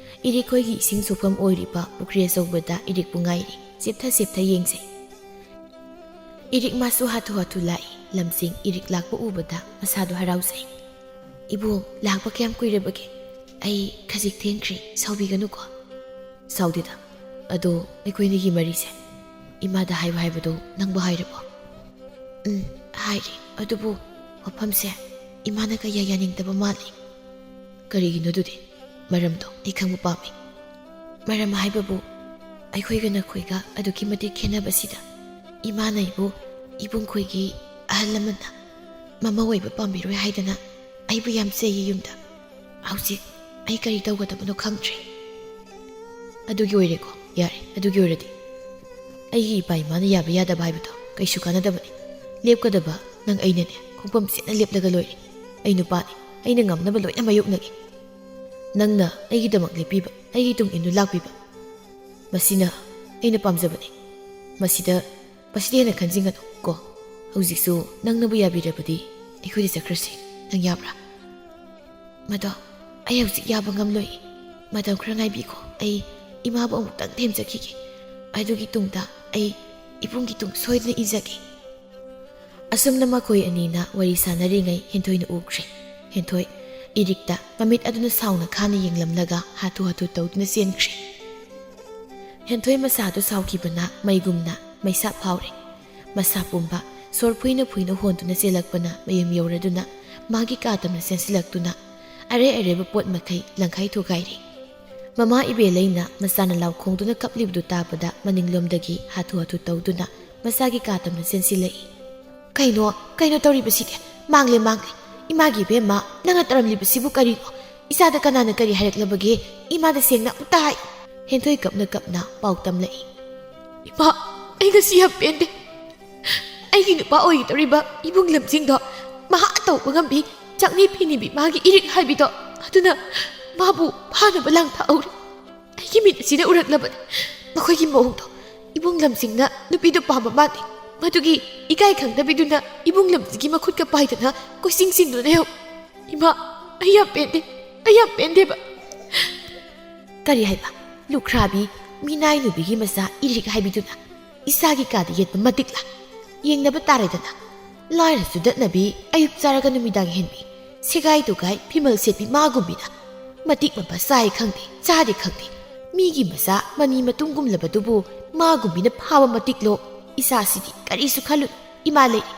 ꯏꯔꯤꯛ ꯈꯣꯏꯒꯤ ꯏꯁꯤꯡ ꯁꯣꯛꯐꯝ ꯑꯣꯏꯔꯤꯕ ꯄꯨꯈ꯭ꯔꯤ ꯑꯆꯧꯕꯗ ꯏꯔꯤꯛꯄꯨ ꯉꯥꯏꯔꯤ꯫ ꯆꯦꯞꯊ ꯆꯦꯞꯊ ꯌꯦꯡꯖꯩ꯫ ꯏꯔꯤꯛ ꯃꯥꯁꯨ ꯍꯥꯊꯨ ꯍꯥꯊꯨ ꯂꯥꯛꯏ꯫ ꯂꯝꯖꯤꯡ ꯏꯔꯤꯛ ꯂꯥꯛꯄ ꯎꯕꯗ ꯃꯁꯥꯗꯣ ꯍꯔꯥꯎꯖꯩ꯫ "ꯏꯕꯨꯡ, ꯂꯥꯛꯄ ꯀꯌꯥꯝ ꯀꯨꯏꯔꯕꯒꯦ? ꯑꯩ ꯈꯖꯤꯛ ꯊꯦꯡꯈ꯭ꯔꯦ, ꯁꯥꯎꯕꯤꯒꯅꯨꯀꯣ꯫" "ꯁꯥꯎꯗꯦꯗ꯫ ꯑꯗꯣ ꯑꯩꯈꯣꯏ ꯑꯅꯤꯒꯤ ꯃꯔꯤꯁꯦ ꯏꯃꯥꯗ ꯍꯥꯏꯌꯨ ꯍꯥꯏꯕꯗꯣ ꯅꯪꯕꯨ ꯍꯥꯏꯔꯕꯣ?" "ꯎꯝ, ꯍꯥꯏꯔꯦ꯫ ꯑꯗꯨꯕꯨ ꯋꯥꯐꯝꯁꯦ ꯏꯃꯥꯅ ꯀꯌꯥ ꯌꯥꯅꯤꯡꯗꯕ ꯃꯥꯜꯂꯤ꯫" "ꯀꯔꯤꯒꯤꯅꯣ ꯑꯗꯨꯗꯤ? ꯃꯔꯝꯗꯣ ꯑꯩ ꯈꯪꯕ ꯄꯥꯝꯃꯤ꯫" "ꯃꯔꯝ ꯍꯥꯏꯕꯕꯨ ꯑꯩꯈꯣꯏꯒ ꯅꯈꯣꯏꯒ ꯑꯗꯨꯛꯀꯤ ꯃꯇꯤꯛ ꯈꯦꯠꯅꯕꯁꯤꯗ ꯏꯃꯥꯅ ꯑꯩꯕꯨ ꯏꯕꯨꯡꯈꯣꯏꯒꯤ ꯑꯍꯜ ꯂꯃꯟꯅ ꯃꯃꯧ ꯑꯣꯏꯕ ꯄꯥꯝꯕꯤꯔꯣꯏ ꯍꯥꯏꯗꯅ ꯑꯩꯕꯨ ꯌꯥꯝ ꯆꯩꯌꯦ ꯌꯨꯝꯗ꯫ ꯍꯧꯖꯤꯛ ꯑꯩ ꯀꯔꯤ ꯇꯧꯒꯗꯕꯅꯣ ꯈꯪꯗ꯭ꯔꯦ꯫" "ꯑꯗꯨꯒꯤ ꯑꯣꯏꯔꯦꯀꯣ? ꯌꯥꯔꯦ, ꯑꯗꯨꯒꯤ ꯑꯣꯏꯔꯗꯤ ꯑꯩꯒꯤ ꯏꯄꯥ ꯏꯃꯥꯅ ꯌꯥꯕ ꯌꯥꯗꯕ ꯍꯥꯏꯕꯗꯣ ꯀꯩꯁꯨ ꯀꯥꯟꯅꯗꯕꯅꯤ꯫ ꯂꯦꯞꯀꯗꯕ ꯅꯪ ꯑꯩꯅꯅꯦ, ꯈꯣꯡꯐꯝ ꯆꯦꯠꯅ ꯂꯦꯞꯂꯒ ꯂꯣꯏꯔꯦ꯫ ꯑꯩ ꯅꯨꯄꯥꯅꯤ, ꯑꯩꯅ ꯉꯝꯅꯕ ꯂꯣꯏꯅ ꯃꯥꯌꯣꯛꯅꯒꯦ꯫ ꯅꯪꯅ ꯑꯩꯒꯤꯗꯃꯛ ꯂꯦꯞꯄꯤꯕ, ꯑꯩꯒꯤ ꯇꯨꯡ ꯏꯟꯗꯨꯅ ꯂꯥꯛꯄꯤꯕ, ꯃꯁꯤꯅ ꯑꯩꯅ ꯄꯥꯝꯖꯕꯅꯤ꯫ ꯃꯁꯤꯗ, ꯃꯁꯤꯗ ꯍꯦꯟꯅ ꯈꯟꯖꯤꯟꯒꯅꯨ ꯀꯣ꯫ ꯍꯧꯖꯤꯛꯁꯨ ꯅꯪꯅꯕꯨ ꯌꯥꯕꯤꯔꯕꯗꯤ ꯑꯩꯈꯣꯏꯗ ꯆꯠꯈ꯭ꯔꯁꯤ꯫ ꯅꯪ ꯌꯥꯕ꯭ꯔꯥ?" "ꯃꯗꯣ ꯑꯩ ꯍꯧꯖꯤꯛ ꯌꯥꯕ ꯉꯝꯂꯣꯏ꯫ ꯃꯇꯝ ꯈꯔ ꯉꯥꯏꯕꯤꯈꯣ꯫ ꯑꯩ ꯏꯃꯥꯕꯨ ꯑꯃꯨꯛꯇꯪ ꯊꯦꯝꯖꯈꯤꯒꯦ꯫ ꯑꯗꯨꯒꯤ ꯇꯨꯡꯗ ꯑꯩ ꯏꯕꯨꯡꯒꯤ ꯇꯨꯡ ꯁꯣꯏꯗꯅ ꯏꯟꯖꯒꯦ꯫" ꯑꯁꯨꯝꯅ ꯃꯈꯣꯏ ꯑꯅꯤꯅ ꯋꯥꯔꯤ ꯁꯥꯟꯅꯔꯤꯉꯩ ꯍꯦꯟꯊꯣꯏꯅ ꯎꯈ꯭ꯔꯦ꯫ ꯍꯦꯟꯊꯣꯏ ꯏꯔꯤꯛꯇ ꯃꯃꯤꯠ ꯑꯗꯨꯅ ꯁꯥꯎꯅ ꯈꯥꯅ ꯌꯦꯡꯂꯝꯂꯒ ꯍꯥꯊꯨ ꯍꯥꯊꯨ ꯇꯧꯗꯨꯅ ꯆꯦꯟꯈ꯭ꯔꯦ꯫ ꯍꯦꯟꯊꯣꯏ ꯃꯁꯥꯗꯨ ꯁꯥꯎꯈꯤꯕꯅ ꯃꯩꯒꯨꯝꯅ ꯃꯩꯁꯥ ꯐꯥꯎꯔꯦ꯫ ꯃꯁꯥ ꯄꯨꯝꯕ ꯁꯣꯔ ꯐꯨꯏꯅ ꯐꯨꯏꯅ ꯍꯣꯟꯗꯨꯅ ꯆꯦꯜꯂꯛꯄꯅ ꯃꯌꯨꯝ ꯌꯧꯔꯗꯨꯅ ꯃꯥꯒꯤ ꯀꯥ ꯇꯝꯅ ꯆꯦꯟꯁꯤꯜꯂꯛꯇꯨꯅ ꯑꯔꯩ ꯑꯔꯩꯕ ꯄꯣꯠ ꯃꯈꯩ ꯂꯪꯈꯥꯏ ꯊꯨꯒꯥꯏꯔꯦ꯫ ꯃꯃꯥ ꯏꯕꯦꯂꯩꯅ ꯃꯆꯥꯅ ꯂꯥꯎ ꯈꯣꯡꯗꯨꯅ ꯀꯞꯂꯤꯕꯗꯨ ꯇꯥꯕꯗ ꯃꯅꯤꯡꯂꯣꯝꯗꯒꯤ ꯍꯥꯊꯨ ꯍꯥꯊꯨ ꯇꯧꯗꯨꯅ ꯃꯆꯥꯒꯤ ꯀꯥ ꯇꯝꯅ ꯆꯦꯟꯁꯤꯜꯂꯛꯏ꯫ "ꯀꯩꯅꯣ, ꯀꯩꯅꯣ ꯇꯧꯔꯤꯕꯁꯤꯗꯤ? ꯃꯥꯡꯂꯦ, ꯃꯥꯡꯂꯦ꯫ ꯏꯃꯥꯒꯤ ꯏꯕꯦꯝꯃ, ꯅꯪꯅ ꯇꯧꯔꯝꯂꯤꯕꯁꯤꯕꯨ ꯀꯔꯤꯅꯣ? ꯏꯆꯥꯗ ꯀꯅꯥꯅ ꯀꯔꯤ ꯍꯥꯏꯔꯛꯂꯕꯒꯦ? ꯏꯃꯥꯗ ꯁꯦꯡꯅ ꯑꯃꯨꯛꯇ ꯍꯥꯏ꯫" ꯍꯦꯟꯊꯣꯏ ꯀꯞꯅ ꯀꯞꯅ ꯄꯥꯎ ꯇꯝꯂꯛꯏ꯫ "ꯏꯃꯥ, ꯑꯩ ꯉꯁꯤ ꯌꯥꯝ ꯄꯦꯟꯗꯦ꯫ ꯑꯩꯒꯤ ꯅꯨꯄꯥ ꯑꯣꯏꯒꯗꯧꯔꯤꯕ ꯏꯕꯨꯡ ꯂꯝꯖꯤꯡꯗꯣ ꯃꯍꯥ ꯇꯧꯕ ꯉꯝꯕꯤ, ꯆꯥꯛꯅꯤ ꯐꯤꯅꯤꯕꯤ ꯃꯥꯒꯤ ꯏꯔꯤꯛ ꯍꯥꯏꯕꯤꯗꯣ, ꯑꯗꯨꯅ ꯃꯥꯕꯨ ꯐꯥꯅꯕ ꯂꯥꯡꯊꯥꯛꯍꯧꯔꯤ꯫ ꯑꯩꯒꯤ ꯃꯤꯠ ꯑꯁꯤꯅ ꯎꯔꯛꯂꯕꯅꯤ꯫ ꯃꯈꯣꯏꯒꯤ ꯃꯑꯣꯡꯗꯣ ꯏꯕꯨꯡ ꯂꯝꯖꯤꯡꯅ ꯅꯨꯄꯤꯗꯨ ꯄꯥꯝꯕ ꯃꯥꯜꯂꯤ꯫ ꯃꯗꯨꯒꯤ ꯏꯀꯥꯏ ꯈꯪꯗꯕꯤꯗꯨꯅ ꯏꯕꯨꯡ ꯂꯝꯖꯤꯡꯒꯤ ꯃꯈꯨꯠꯀ ꯄꯥꯏꯗꯅ ꯀꯣꯏꯆꯤꯡ ꯆꯤꯡꯗꯨꯅ ꯂꯩꯍꯧ꯫ ꯏꯃꯥ, ꯑꯩ ꯌꯥꯝ ꯄꯦꯟꯗꯦ꯫ ꯑꯩ ꯌꯥꯝ ꯄꯦꯟꯗꯦꯕ꯫ ꯀꯔꯤ ꯍꯥꯏꯕ? ꯂꯨꯈ꯭ꯔꯥꯕꯤ, ꯃꯤꯅꯥꯏ ꯅꯨꯄꯤꯒꯤ ꯃꯆꯥ ꯏꯔꯤꯛ ꯍꯥꯏꯕꯤꯗꯨꯅ ꯏꯆꯥꯒꯤ ꯀꯥꯗ ꯌꯦꯠꯄ ꯃꯇꯤꯛꯂꯥ? ꯌꯦꯡꯅꯕ ꯇꯥꯔꯦꯗꯅ꯫ ꯂꯥꯏꯔ ꯆꯨꯗꯠꯅꯕꯤ, ꯑꯌꯨꯛ ꯆꯥꯔꯒ ꯅꯨꯃꯤꯗꯥꯡ ꯍꯦꯟꯕꯤ, ꯁꯦꯒꯥꯏ ꯇꯨꯒꯥꯏ ꯐꯤꯃꯜ ꯁꯦꯠꯄꯤ ꯃꯥꯒꯨꯝꯕꯤꯅ ꯃꯇꯤꯛ ꯃꯄꯥ ꯆꯥꯏ ꯈꯪꯗꯦ, ꯆꯥꯗꯦ ꯈꯪꯗꯦ꯫ ꯃꯤꯒꯤ ꯃꯆꯥ ꯃꯅꯤ ꯃꯇꯨꯡꯒꯨꯝꯂꯕꯗꯨꯕꯨ ꯃꯥꯒꯨꯝꯕꯤꯅ ꯐꯥꯕ ꯃꯇꯤꯛꯂꯣ? ꯏꯆꯥꯁꯤꯗꯤ ꯀꯔꯤꯁꯨ ꯈꯜꯂꯨꯅꯨ, ꯏꯃꯥ ꯂꯩꯔꯤ꯫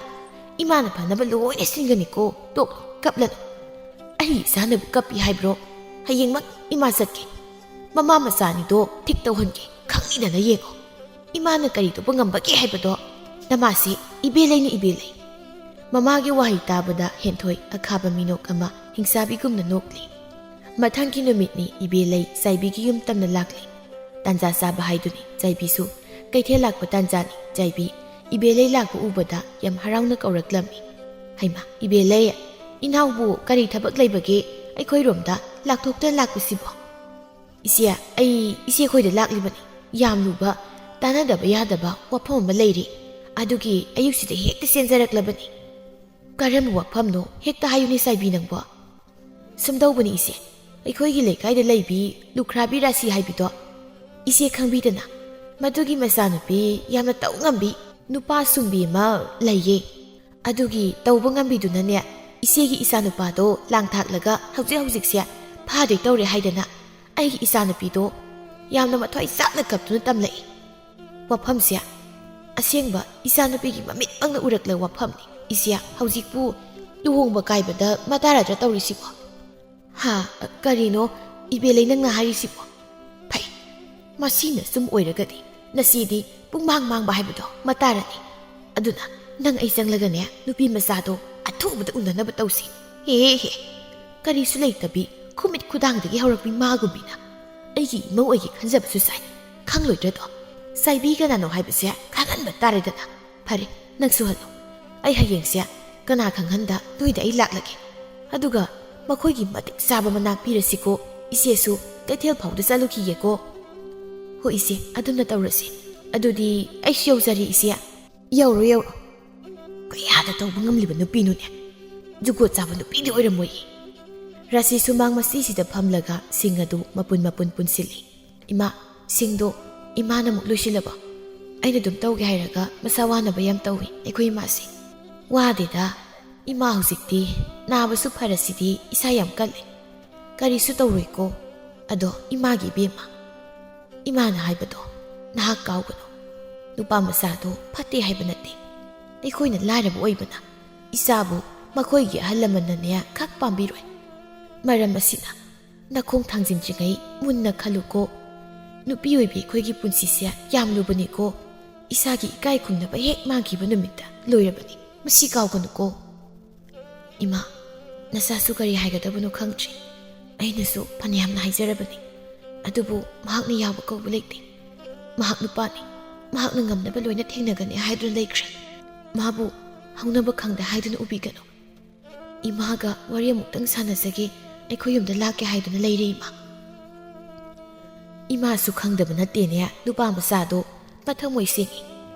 ꯏꯃꯥꯅ ꯐꯅꯕ ꯂꯣꯏꯅ ꯁꯤꯟꯒꯅꯤꯀꯣ꯫ ꯇꯣꯛ, ꯀꯞꯂꯅꯨ꯫ ꯑꯩ ꯏꯆꯥꯅꯕꯨ ꯀꯞꯄꯤ ꯍꯥꯏꯕ꯭ꯔꯣ? ꯍꯌꯦꯡꯃꯛ ꯏꯃꯥ ꯆꯠꯀꯦ꯫ ꯃꯃꯥ ꯃꯆꯥꯅꯤꯗꯣ ꯊꯤꯛ ꯇꯧꯍꯟꯒꯦ꯫ ꯈꯪꯅꯤꯗꯅ ꯌꯦꯡꯉꯣ꯫ ꯏꯃꯥꯅ ꯀꯔꯤ ꯇꯧꯕ ꯉꯝꯕꯒꯦ ꯍꯥꯏꯕꯗꯣ꯫ ꯅꯃꯥꯁꯤ ꯏꯕꯦꯂꯩꯅ ꯏꯕꯦꯂꯩ꯫ ꯃꯃꯥꯒꯤ ꯋꯥꯍꯩ ꯇꯥꯕꯗ ꯍꯦꯟꯊꯣꯏ ꯑꯈꯥꯕ ꯃꯤꯅꯣꯛ ꯑꯃ ꯍꯤꯡꯆꯥꯕꯤꯒꯨꯝꯅ ꯅꯣꯛꯂꯤ꯫ ꯃꯊꯪꯒꯤ ꯅꯨꯃꯤꯠꯅꯤ ꯏꯕꯦꯂꯩ ꯆꯥꯏꯕꯤꯒꯤ ꯌꯨꯝ ꯇꯝꯅ ꯂꯥꯛꯂꯤ꯫ ꯇꯥꯟꯖꯥ ꯆꯥꯕ ꯍꯥꯏꯗꯨꯅꯤ ꯆꯥꯏꯕꯤꯁꯨ꯫ ꯀꯩꯊꯦꯜ ꯂꯥꯛꯄ ꯇꯥꯟꯖꯥꯅꯤ ꯆꯥꯏꯕꯤ꯫ ꯏꯕꯦꯂꯩ ꯂꯥꯛꯄ ꯎꯕꯗ ꯌꯥꯝ ꯍꯔꯥꯎꯅ ꯀꯧꯔꯛꯂꯝꯃꯤ꯫ "ꯍꯩꯃꯥ, ꯏꯕꯦꯂꯩ, ꯏꯅꯥꯎꯕꯨ ꯀꯔꯤ ꯊꯕꯛ ꯂꯩꯕꯒꯦ ꯑꯩꯈꯣꯏꯔꯣꯝꯗ ꯂꯥꯛꯊꯣꯛꯇꯅ ꯂꯥꯛꯄꯁꯤꯕꯣ?" "ꯏꯆꯦ, ꯑꯩ ꯏꯆꯦ ꯈꯣꯏꯗ ꯂꯥꯛꯂꯤꯕꯅꯤ꯫ ꯌꯥꯝ ꯂꯨꯕ, ꯇꯥꯟꯅꯗꯕ ꯌꯥꯗꯕ ꯋꯥꯐꯝ ꯑꯃ ꯂꯩꯔꯤ꯫ ꯑꯗꯨꯒꯤ ꯑꯌꯨꯛꯁꯤꯗ ꯍꯦꯛꯇ ꯆꯦꯟꯖꯔꯛꯂꯕꯅꯤ꯫" "ꯀꯔꯝꯕ ꯋꯥꯐꯝꯅꯣ? ꯍꯦꯛꯇ ꯍꯥꯏꯌꯨꯅꯦ ꯆꯥꯏꯕꯤ ꯅꯪꯕꯣ꯫" "ꯁꯨꯝꯗꯧꯕꯅꯤ ꯏꯆꯦ, ꯑꯩꯈꯣꯏꯒꯤ ꯂꯩꯀꯥꯏꯗ ꯂꯩꯕꯤ ꯂꯨꯈ꯭ꯔꯥꯕꯤ ꯔꯥꯁꯤ ꯍꯥꯏꯕꯤꯗꯣ ꯏꯆꯦ ꯈꯪꯕꯤꯗꯅ? ꯃꯗꯨꯒꯤ ꯃꯆꯥꯅꯨꯄꯤ ꯌꯥꯝꯅ ꯇꯧ ꯉꯝꯕꯤ ꯅꯨꯄꯥ ꯁꯨꯝꯕꯤ ꯑꯃ ꯂꯩꯌꯦ꯫ ꯑꯗꯨꯒꯤ ꯇꯧꯕ ꯉꯝꯕꯤꯗꯨꯅꯅꯦ, ꯏꯆꯦꯒꯤ ꯏꯆꯥꯅꯨꯄꯥꯗꯣ ꯂꯥꯡ ꯊꯥꯛꯂꯒ ꯍꯧꯖꯤꯛ ꯍꯧꯖꯤꯛꯁꯦ ꯐꯥꯗꯣꯏ ꯇꯧꯔꯦ ꯍꯥꯏꯗꯅ ꯑꯩꯒꯤ ꯏꯆꯥꯅꯨꯄꯤꯗꯣ ꯌꯥꯝꯅ ꯃꯊ꯭ꯋꯥꯏ ꯆꯥꯛꯅ ꯀꯞꯇꯨꯅ ꯇꯝꯂꯛꯏ꯫ ꯋꯥꯐꯝꯁꯦ ꯑꯁꯦꯡꯕ ꯏꯆꯥꯅꯨꯄꯤꯒꯤ ꯃꯃꯤꯠꯃꯛꯅ ꯎꯔꯛꯂꯕ ꯋꯥꯐꯝꯅꯤ꯫ ꯏꯆꯦ, ꯍꯧꯖꯤꯛꯄꯨ ꯂꯨꯍꯣꯡꯕ ꯀꯥꯏꯕꯗ ꯃꯇꯥꯔꯗ꯭ꯔ ꯇꯧꯔꯤꯁꯤꯕꯣ?" "ꯍꯥ? ꯀꯔꯤꯅꯣ ꯏꯕꯦꯂꯩ ꯅꯪꯅ ꯍꯥꯏꯔꯤꯁꯤꯕꯣ?" "ꯐꯩ, ꯃꯁꯤꯅ ꯁꯨꯝ ꯑꯣꯏꯔꯒꯗꯤ ꯅꯆꯦꯗꯤ ꯄꯨꯡꯃꯥꯡ ꯃꯥꯡꯕ ꯍꯥꯏꯕꯗꯣ ꯃꯇꯥꯔꯅꯤ꯫ ꯑꯗꯨꯅ ꯅꯪ ꯑꯩ ꯆꯪꯂꯒꯅꯦ ꯅꯨꯄꯤ ꯃꯆꯥꯗꯣ ꯑꯊꯨꯕꯗ ꯎꯅꯅꯕ ꯇꯧꯁꯤ꯫ ꯍꯦ ꯍꯦ, ꯀꯔꯤꯁꯨ ꯂꯩꯇꯕꯤ ꯈꯨꯃꯤꯠ ꯈꯨꯗꯥꯡꯗꯒꯤ ꯍꯧꯔꯛꯄꯤ ꯃꯥꯒꯨꯝꯕꯤꯅ ꯑꯩꯒꯤ ꯏꯃꯧ ꯑꯣꯏꯒꯦ ꯈꯟꯖꯕꯁꯨ ꯁꯥꯏ꯫ ꯈꯪꯂꯣꯏꯗ꯭ꯔꯗꯣ? ꯆꯥꯏꯕꯤ ꯀꯅꯥꯅꯣ ꯍꯥꯏꯕꯁꯦ ꯈꯪꯍꯟꯕ ꯇꯥꯔꯦꯗꯅ꯫ ꯐꯔꯦ, ꯅꯪꯁꯨ ꯍꯜꯂꯣ꯫ ꯑꯩ ꯍꯌꯦꯡꯁꯦ ꯀꯅꯥ ꯈꯪꯍꯟꯗ ꯅꯣꯏꯗ ꯑꯩ ꯂꯥꯛꯂꯒꯦ꯫ ꯑꯗꯨꯒ ꯃꯈꯣꯏꯒꯤ ꯃꯇꯤꯛ ꯆꯥꯕ ꯃꯅꯥ ꯄꯤꯔꯁꯤꯀꯣ꯫ ꯏꯆꯦꯁꯨ ꯀꯩꯊꯦꯜ ꯐꯥꯎꯗ ꯆꯠꯂꯨꯈꯤꯒꯦꯀꯣ꯫ "ꯍꯣꯏ ꯏꯆꯦ, ꯑꯗꯨꯝꯅ ꯇꯧꯔꯁꯤ꯫ ꯑꯗꯨꯗꯤ ꯑꯩꯁꯨ ꯌꯧꯖꯔꯦ ꯏꯆꯦ꯫" "ꯌꯧꯔꯣ, ꯌꯧꯔꯣ꯫ ꯀꯌꯥꯗ ꯇꯧꯕ ꯉꯝꯂꯤꯕ ꯅꯨꯄꯤꯅꯣꯅꯦ? ꯖꯨꯒꯣꯠ ꯆꯥꯕ ꯅꯨꯄꯤꯗꯤ ꯑꯣꯏꯔꯝꯃꯣꯏꯌꯦ꯫" ꯔꯥꯁꯤ ꯁꯨꯃꯥꯡ ꯃꯆꯤꯁꯤꯗ ꯐꯝꯂꯒ ꯁꯤꯡ ꯑꯗꯨ ꯃꯄꯨꯟ ꯃꯄꯨꯟ ꯄꯨꯟꯁꯤꯜꯂꯤ꯫ "ꯏꯃꯥ, ꯁꯤꯡꯗꯣ ꯏꯃꯥꯅ ꯑꯃꯨꯛ ꯂꯣꯏꯁꯤꯜꯂꯕ? ꯑꯩꯅ ꯑꯗꯨꯝ ꯇꯧꯒꯦ ꯍꯥꯏꯔꯒ ꯃꯁꯥ ꯋꯥꯅꯕ ꯌꯥꯝ ꯇꯧꯏ ꯑꯩꯈꯣꯏ ꯏꯃꯥꯁꯦ꯫" "ꯋꯥꯗꯦꯗ, ꯏꯃꯥ ꯍꯧꯖꯤꯛꯇꯤ ꯅꯥꯕꯁꯨ ꯐꯔꯁꯤꯗꯤ ꯏꯁꯥ ꯌꯥꯝ ꯀꯜꯂꯦ꯫ ꯀꯔꯤꯁꯨ ꯇꯧꯔꯣꯏꯀꯣ꯫ ꯑꯗꯣ ꯏꯃꯥꯒꯤ ꯏꯕꯦꯝꯃ, ꯏꯃꯥꯅ ꯍꯥꯏꯕꯗꯣ ꯅꯍꯥꯛ ꯀꯥꯎꯒꯅꯨ꯫ ꯅꯨꯄꯥ ꯃꯆꯥꯗꯣ ꯐꯠꯇꯦ ꯍꯥꯏꯕ ꯅꯠꯇꯦ꯫ ꯑꯩꯈꯣꯏꯅ ꯂꯥꯏꯔꯕ ꯑꯣꯏꯕꯅ ꯏꯆꯥꯕꯨ ꯃꯈꯣꯏꯒꯤ ꯑꯍꯜ ꯂꯃꯟꯅꯅꯦ ꯈꯛ ꯄꯥꯝꯕꯤꯔꯣꯏ꯫ ꯃꯔꯝ ꯑꯁꯤꯅ ꯅꯈꯣꯡ ꯊꯥꯡꯖꯤꯟꯗ꯭ꯔꯤꯉꯩ ꯃꯨꯟꯅ ꯈꯜꯂꯨꯀꯣ꯫ ꯅꯨꯄꯤ ꯑꯣꯏꯕꯤ ꯑꯩꯈꯣꯏꯒꯤ ꯄꯨꯟꯁꯤꯁꯦ ꯌꯥꯝ ꯂꯨꯕꯅꯤꯀꯣ꯫ ꯏꯁꯥꯒꯤ ꯏꯀꯥꯏ ꯈꯨꯝꯅꯕ ꯍꯦꯛ ꯃꯥꯡꯈꯤꯕ ꯅꯨꯃꯤꯠꯇ ꯂꯣꯏꯔꯕꯅꯤ꯫ ꯃꯁꯤ ꯀꯥꯎꯒꯅꯨꯀꯣ꯫" "ꯏꯃꯥ, ꯅꯆꯥꯁꯨ ꯀꯔꯤ ꯍꯥꯏꯒꯗꯕꯅꯣ ꯈꯪꯗ꯭ꯔꯦ꯫ ꯑꯩꯅꯁꯨ ꯐꯅꯌꯥꯝꯅ ꯍꯥꯏꯖꯔꯕꯅꯤ, ꯑꯗꯨꯕꯨ ꯃꯍꯥꯛꯅ ꯌꯥꯕ ꯀꯧꯕ ꯂꯩꯇꯦ꯫ ꯃꯍꯥꯛ ꯅꯨꯄꯥꯅꯤ, ꯃꯍꯥꯛꯅ ꯉꯝꯅꯕ ꯂꯣꯏꯅ ꯊꯦꯡꯅꯒꯅꯤ ꯍꯥꯏꯗꯨꯅ ꯂꯩꯈ꯭ꯔꯦ꯫ ꯃꯥꯕꯨ ꯍꯧꯅꯕ ꯈꯪꯗꯦ ꯍꯥꯏꯗꯨꯅ ꯎꯕꯤꯒꯅꯨ꯫ ꯏꯃꯥꯒ ꯋꯥꯔꯤ ꯑꯃꯨꯛꯇꯪ ꯁꯥꯟꯅꯖꯒꯦ, ꯑꯩꯈꯣꯏ ꯌꯨꯝꯗ ꯂꯥꯛꯀꯦ ꯍꯥꯏꯗꯨꯅ ꯂꯩꯔꯦ ꯏꯃꯥ꯫" ꯏꯃꯥꯁꯨ ꯈꯪꯗꯕ ꯅꯠꯇꯦꯅꯦ ꯅꯨꯄꯥ ꯃꯆꯥꯗꯣ ꯃꯊꯃꯣꯏ ꯁꯦꯡꯉꯤ꯫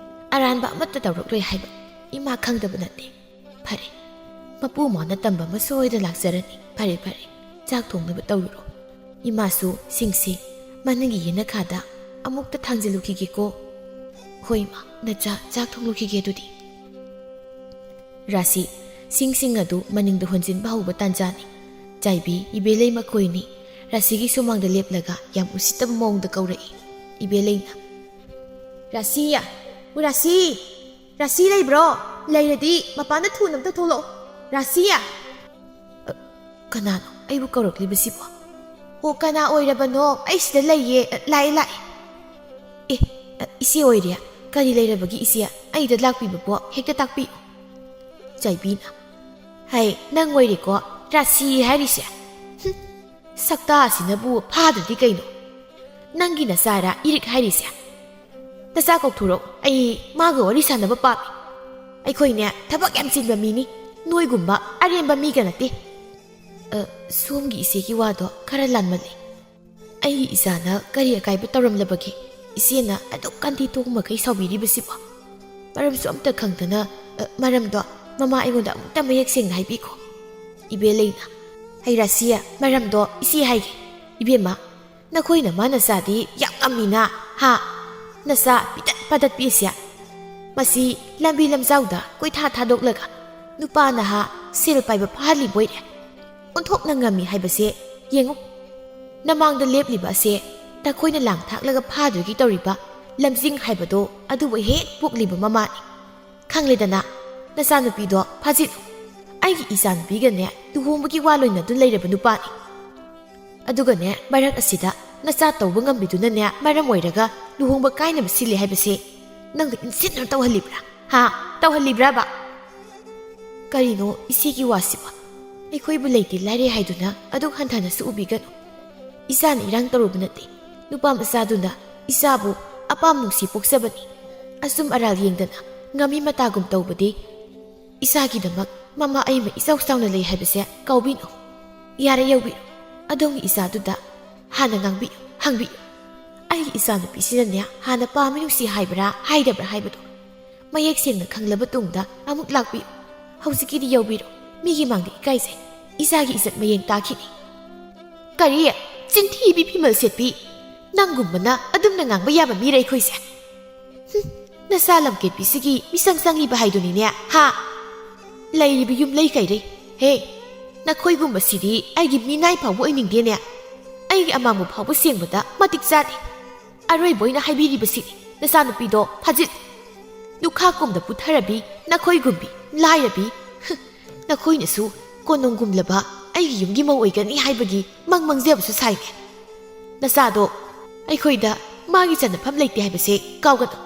ꯑꯔꯥꯟꯕ ꯑꯃꯠꯇ ꯇꯧꯔꯛꯂꯣꯏ ꯍꯥꯏꯕ ꯏꯃꯥ ꯈꯪꯗꯕ ꯅꯠꯇꯦ꯫ ꯐꯔꯦ, ꯃꯄꯨ ꯃꯥꯅ ꯇꯝꯕ ꯑꯃ ꯁꯣꯏꯗꯅ ꯂꯥꯛꯆꯔꯅꯤ꯫ ꯐꯔꯦ, ꯐꯔꯦ, ꯆꯥꯛ ꯊꯣꯡꯅꯕ ꯇꯧꯔꯨꯔꯣ꯫ ꯏꯃꯥꯁꯨ ꯁꯤꯡꯁꯤ ꯃꯅꯤꯡꯒꯤ ꯌꯦꯅꯈꯥꯗ ꯑꯃꯨꯛꯇ ꯊꯥꯡꯖꯤꯜꯂꯨꯈꯤꯒꯦꯀꯣ꯫ ꯍꯣꯏ ꯏꯃꯥ, ꯅꯆꯥ ꯆꯥꯛ ꯊꯣꯡꯂꯨꯈꯤꯒꯦ ꯑꯗꯨꯗꯤ꯫ ꯔꯥꯁꯤ ꯁꯤꯡꯁꯤꯡ ꯑꯗꯨ ꯃꯅꯤꯡꯗ ꯍꯣꯟꯖꯤꯟꯕ ꯍꯧꯕ ꯇꯥꯟꯖꯥꯅꯤ꯫ ꯆꯥꯏꯕꯤ, ꯏꯕꯦꯂꯩ ꯃꯈꯣꯏꯅꯤ ꯔꯥꯁꯤꯒꯤ ꯁꯨꯃꯥꯡꯗ ꯂꯦꯞꯂꯒ ꯌꯥꯝ ꯎꯁꯤꯠꯇꯕ ꯃꯑꯣꯡꯗ ꯀꯧꯔꯛꯏ꯫ ꯏꯕꯦꯂꯩꯅ, "ꯔꯥꯁꯤ! ꯔꯥꯁꯤ! ꯔꯥꯁꯤ ꯂꯩꯕ꯭ꯔꯣ? ꯂꯩꯔꯗꯤ ꯃꯄꯥꯟꯗ ꯊꯨꯅ ꯑꯝꯇ ꯊꯣꯛꯂꯛꯑꯣ꯫ ꯔꯥꯁꯤ!" "ꯑ, ꯀꯅꯥꯅꯣ ꯑꯩꯕꯨ ꯀꯧꯔꯛꯂꯤꯕꯁꯤꯕꯣ?" "ꯑꯣ, ꯀꯅꯥ ꯑꯣꯏꯔꯕꯅꯣ? ꯑꯩ ꯁꯤꯗ ꯂꯩꯌꯦ꯫ ꯑ, ꯂꯥꯛꯑꯦ, ꯂꯥꯛꯑꯦ꯫" "ꯑꯦ, ꯑ, ꯏꯆꯦ ꯑꯣꯏꯔꯦ꯫ ꯀꯔꯤ ꯂꯩꯔꯕꯒꯤ ꯏꯆꯦ? ꯑꯩꯗ ꯂꯥꯛꯄꯤꯕꯕꯣ ꯍꯦꯛꯇ ꯇꯥꯛꯄꯤꯌꯨ꯫" ꯆꯥꯏꯕꯤꯅ, "ꯍꯩ, ꯅꯪ ꯑꯣꯏꯔꯦꯀꯣ ꯔꯥꯁꯤ ꯍꯥꯏꯔꯤꯁꯦ꯫ ꯍꯨꯝ, ꯁꯛꯇꯥ ꯑꯁꯤꯅꯕꯨ ꯐꯥꯗ꯭ꯔꯗꯤ ꯀꯩꯅꯣ? ꯅꯪꯒꯤ ꯅꯆꯥꯔ ꯏꯔꯤꯛ ꯍꯥꯏꯔꯤꯁꯦ? ꯅꯆꯥ ꯀꯧꯊꯣꯔꯛꯑꯣ, ꯑꯩ ꯃꯥꯒ ꯋꯥꯔꯤ ꯁꯥꯟꯅꯕ ꯄꯥꯝꯃꯤ꯫ ꯑꯩꯈꯣꯏꯅꯦ ꯊꯕꯛ ꯌꯥꯝ ꯆꯤꯟꯕ ꯃꯤꯅꯤ, ꯅꯣꯏꯒꯨꯝꯕ ꯑꯔꯦꯝꯕ ꯃꯤꯒ ꯅꯠꯇꯦ꯫" "ꯑ, ꯁꯣꯝꯒꯤ ꯏꯆꯦꯒꯤ ꯋꯥꯗꯣ ꯈꯔ ꯂꯥꯟꯃꯜꯂꯤ꯫ ꯑꯩꯒꯤ ꯏꯆꯥꯅ ꯀꯔꯤ ꯑꯀꯥꯏꯕ ꯇꯧꯔꯝꯂꯕꯒꯦ? ꯏꯆꯦꯅ ꯑꯗꯨꯛ ꯀꯟꯗꯤ ꯊꯣꯛ ꯃꯈꯩ ꯁꯥꯎꯕꯤꯔꯤꯕꯁꯤꯕꯣ? ꯃꯔꯝꯁꯨ ꯑꯝꯇ ꯈꯪꯗꯅ, ꯑ, ꯃꯔꯝꯗꯣ ꯃꯃꯥ ꯑꯩꯉꯣꯟꯗ ꯑꯃꯨꯛꯇ ꯃꯌꯦꯛ ꯁꯦꯡꯅ ꯍꯥꯏꯕꯤꯈꯣ꯫ ꯏꯕꯦ ꯂꯩꯅ, "ꯍꯩ ꯔꯥꯁꯤ, ꯃꯔꯝꯗꯣ ꯏꯆꯦ ꯍꯥꯏꯒꯦ꯫ ꯏꯕꯦꯝꯃ, ꯅꯈꯣꯏ ꯅꯃꯥ ꯅꯆꯥꯗꯤ ꯌꯥꯝ ꯉꯝꯃꯤꯅ, ꯍꯥ? ꯅꯆꯥ ꯄꯤꯇꯠ ꯄꯥꯇꯠ ꯄꯤꯁꯦ꯫ ꯃꯁꯤ ꯂꯝꯕꯤ ꯂꯝꯖꯥꯎꯗ ꯀꯣꯏꯊꯥ ꯊꯥꯗꯣꯛꯂꯒ ꯅꯨꯄꯥ ꯅꯍꯥ ꯁꯦꯜ ꯄꯥꯏꯕ ꯐꯥꯍꯜꯂꯤꯕꯣꯏꯔꯦ꯫ ꯑꯣꯟꯊꯣꯛꯅ ꯉꯝꯃꯤ ꯍꯥꯏꯕꯁꯦ ꯌꯦꯡꯉꯨ꯫ ꯅꯃꯥꯡꯗ ꯂꯦꯞꯂꯤꯕ ꯑꯁꯦ ꯅꯈꯣꯏꯅ ꯂꯥꯡ ꯊꯥꯛꯂꯒ ꯐꯥꯗꯣꯏꯒꯤ ꯇꯧꯔꯤꯕ ꯂꯝꯖꯤꯡ ꯍꯥꯏꯕꯗꯣ ꯑꯗꯨꯕꯨ ꯍꯦꯛ ꯄꯣꯛꯂꯤꯕ ꯃꯃꯥꯅꯤ꯫ ꯈꯪꯂꯦꯗꯅ, ꯅꯆꯥꯅꯨꯄꯤꯗꯣ ꯐꯥꯖꯤꯜꯂꯨ꯫ ꯑꯩꯒꯤ ꯏꯆꯥꯅꯨꯄꯤꯒꯅꯦ ꯂꯨꯍꯣꯡꯕꯒꯤ ꯋꯥ ꯂꯣꯏꯅꯗꯨꯅ ꯂꯩꯔꯕ ꯅꯨꯄꯥꯅꯤ꯫ ꯑꯗꯨꯒꯅꯦ, ꯃꯔꯛ ꯑꯁꯤꯗ ꯅꯆꯥ ꯇꯧꯕ ꯉꯝꯕꯤꯗꯨꯅꯅꯦ ꯃꯔꯝ ꯑꯣꯏꯔꯒ ꯂꯨꯍꯣꯡꯕ ꯀꯥꯏꯅꯕ ꯁꯤꯜꯂꯤ ꯍꯥꯏꯕꯁꯦ ꯅꯪꯅ ꯏꯟꯁꯤꯟꯗꯨꯅ ꯇꯧꯍꯜꯂꯤꯕ꯭ꯔꯥ? ꯍꯥ? ꯇꯧꯍꯜꯂꯤꯕ꯭ꯔꯥꯕ?" "ꯀꯔꯤꯅꯣ ꯏꯆꯦꯒꯤ ꯋꯥꯁꯤꯕꯣ? ꯑꯩꯈꯣꯏꯕꯨ ꯂꯩꯇꯦ ꯂꯥꯏꯔꯦ ꯍꯥꯏꯗꯨꯅ ꯑꯗꯨꯛ ꯍꯟꯊꯅꯁꯨ ꯎꯕꯤꯒꯅꯨ꯫ ꯏꯆꯥꯅ ꯏꯔꯥꯡ ꯇꯧꯔꯨꯕ ꯅꯠꯇꯦ꯫ ꯅꯨꯄꯥ ꯃꯆꯥꯗꯨꯅ ꯏꯆꯥꯕꯨ ꯑꯄꯥꯝ ꯅꯨꯡꯁꯤ ꯄꯣꯛꯆꯕꯅꯤ꯫ ꯑꯆꯨꯝ ꯑꯔꯥꯜ ꯌꯦꯡꯗꯅ ꯉꯥꯃꯤ ꯃꯇꯥꯒꯨꯝ ꯇꯧꯕꯗꯤ ꯏꯆꯥꯒꯤꯗꯃꯛ ꯃꯃꯥ ꯑꯩꯃ ꯏꯆꯥꯎ ꯆꯥꯎꯅ ꯂꯩ ꯍꯥꯏꯕꯁꯦ ꯀꯥꯎꯕꯤꯅꯨ꯫ ꯌꯥꯔꯦ, ꯌꯧꯕꯤꯔꯣ꯫ ꯑꯗꯣꯝꯒꯤ ꯏꯆꯥꯗꯨꯗ ꯍꯥꯟꯅ ꯉꯥꯡꯕꯤꯌꯨ, ꯍꯪꯕꯤꯌꯨ꯫ ꯑꯩꯒꯤ ꯏꯆꯥꯅꯨꯄꯤꯁꯤꯅꯅꯦ ꯍꯥꯟꯅ ꯄꯥꯝꯃꯤ ꯅꯨꯡꯁꯤ ꯍꯥꯏꯕ꯭ꯔꯥ ꯍꯥꯏꯗꯕ꯭ꯔꯥ ꯍꯥꯏꯕꯗꯣ ꯃꯌꯦꯛ ꯁꯦꯡꯅ ꯈꯪꯂꯕ ꯇꯨꯡꯗ ꯑꯃꯨꯛ ꯂꯥꯛꯄꯤꯌꯨ꯫ ꯍꯧꯖꯤꯛꯀꯤꯗꯤ ꯌꯧꯕꯤꯔꯣ꯫ ꯃꯤꯒꯤ ꯃꯥꯡꯗ ꯏꯀꯥꯏꯖꯩ꯫ ꯏꯆꯥꯒꯤ ꯏꯖꯠ ꯃꯌꯦꯡ ꯇꯥꯈꯤꯅꯤ꯫" "ꯀꯔꯤ? ꯆꯤꯟꯊꯤꯕꯤ ꯐꯤꯃꯜ ꯁꯦꯠꯄꯤ! ꯅꯪꯒꯨꯝꯕꯅ ꯑꯗꯨꯝꯅ ꯉꯥꯡꯕ ꯌꯥꯕ ꯃꯤꯔ ꯑꯩꯈꯣꯏꯁꯦ? ꯍꯨꯝ, ꯅꯆꯥ ꯂꯝꯀꯦꯠꯄꯤꯁꯤꯒꯤ ꯃꯤꯆꯪ ꯆꯪꯉꯤꯕ ꯍꯥꯏꯗꯨꯅꯤꯅꯦ, ꯍꯥ? ꯂꯩꯔꯤꯕ ꯌꯨꯝ ꯂꯩ ꯀꯩꯔꯩ꯫ ꯍꯦ, ꯅꯈꯣꯏꯒꯨꯝꯕꯁꯤꯗꯤ ꯑꯩꯒꯤ ꯃꯤꯅꯥꯏ ꯐꯥꯎꯕ ꯑꯣꯏꯅꯤꯡꯗꯦꯅꯦ꯫ ꯑꯩꯒꯤ ꯑꯃꯥꯡꯕ ꯐꯥꯎꯕ ꯁꯦꯡꯕꯗ ꯃꯇꯤꯛ ꯆꯥꯗꯦ꯫ ꯑꯔꯣꯏꯕ ꯑꯣꯏꯅ ꯍꯥꯏꯕꯤꯔꯤꯕꯁꯤꯅꯤ, ꯅꯆꯥꯅꯨꯄꯤꯗꯣ ꯐꯥꯖꯤꯜ꯫ ꯂꯨꯈꯥ ꯀꯣꯝꯗ ꯄꯨꯊꯔꯕꯤ, ꯅꯈꯣꯏꯒꯨꯝꯕꯤ, ꯂꯥꯏꯔꯕꯤ꯫ ꯍ, ꯅꯈꯣꯏꯅꯁꯨ ꯀꯣꯅꯨꯡꯒꯨꯝꯂꯕ ꯑꯩꯒꯤ ꯌꯨꯝꯒꯤ ꯃꯧ ꯑꯣꯏꯒꯅꯤ ꯍꯥꯏꯕꯒꯤ ꯃꯪ ꯃꯪꯖꯕꯁꯨ ꯁꯥꯏꯅꯦ꯫ ꯅꯆꯥꯗꯣ ꯑꯩꯈꯣꯏꯗ ꯃꯥꯒꯤ ꯆꯟꯅꯐꯝ ꯂꯩꯇꯦ ꯍꯥꯏꯕꯁꯦ ꯀꯥꯎꯒꯅꯨ꯫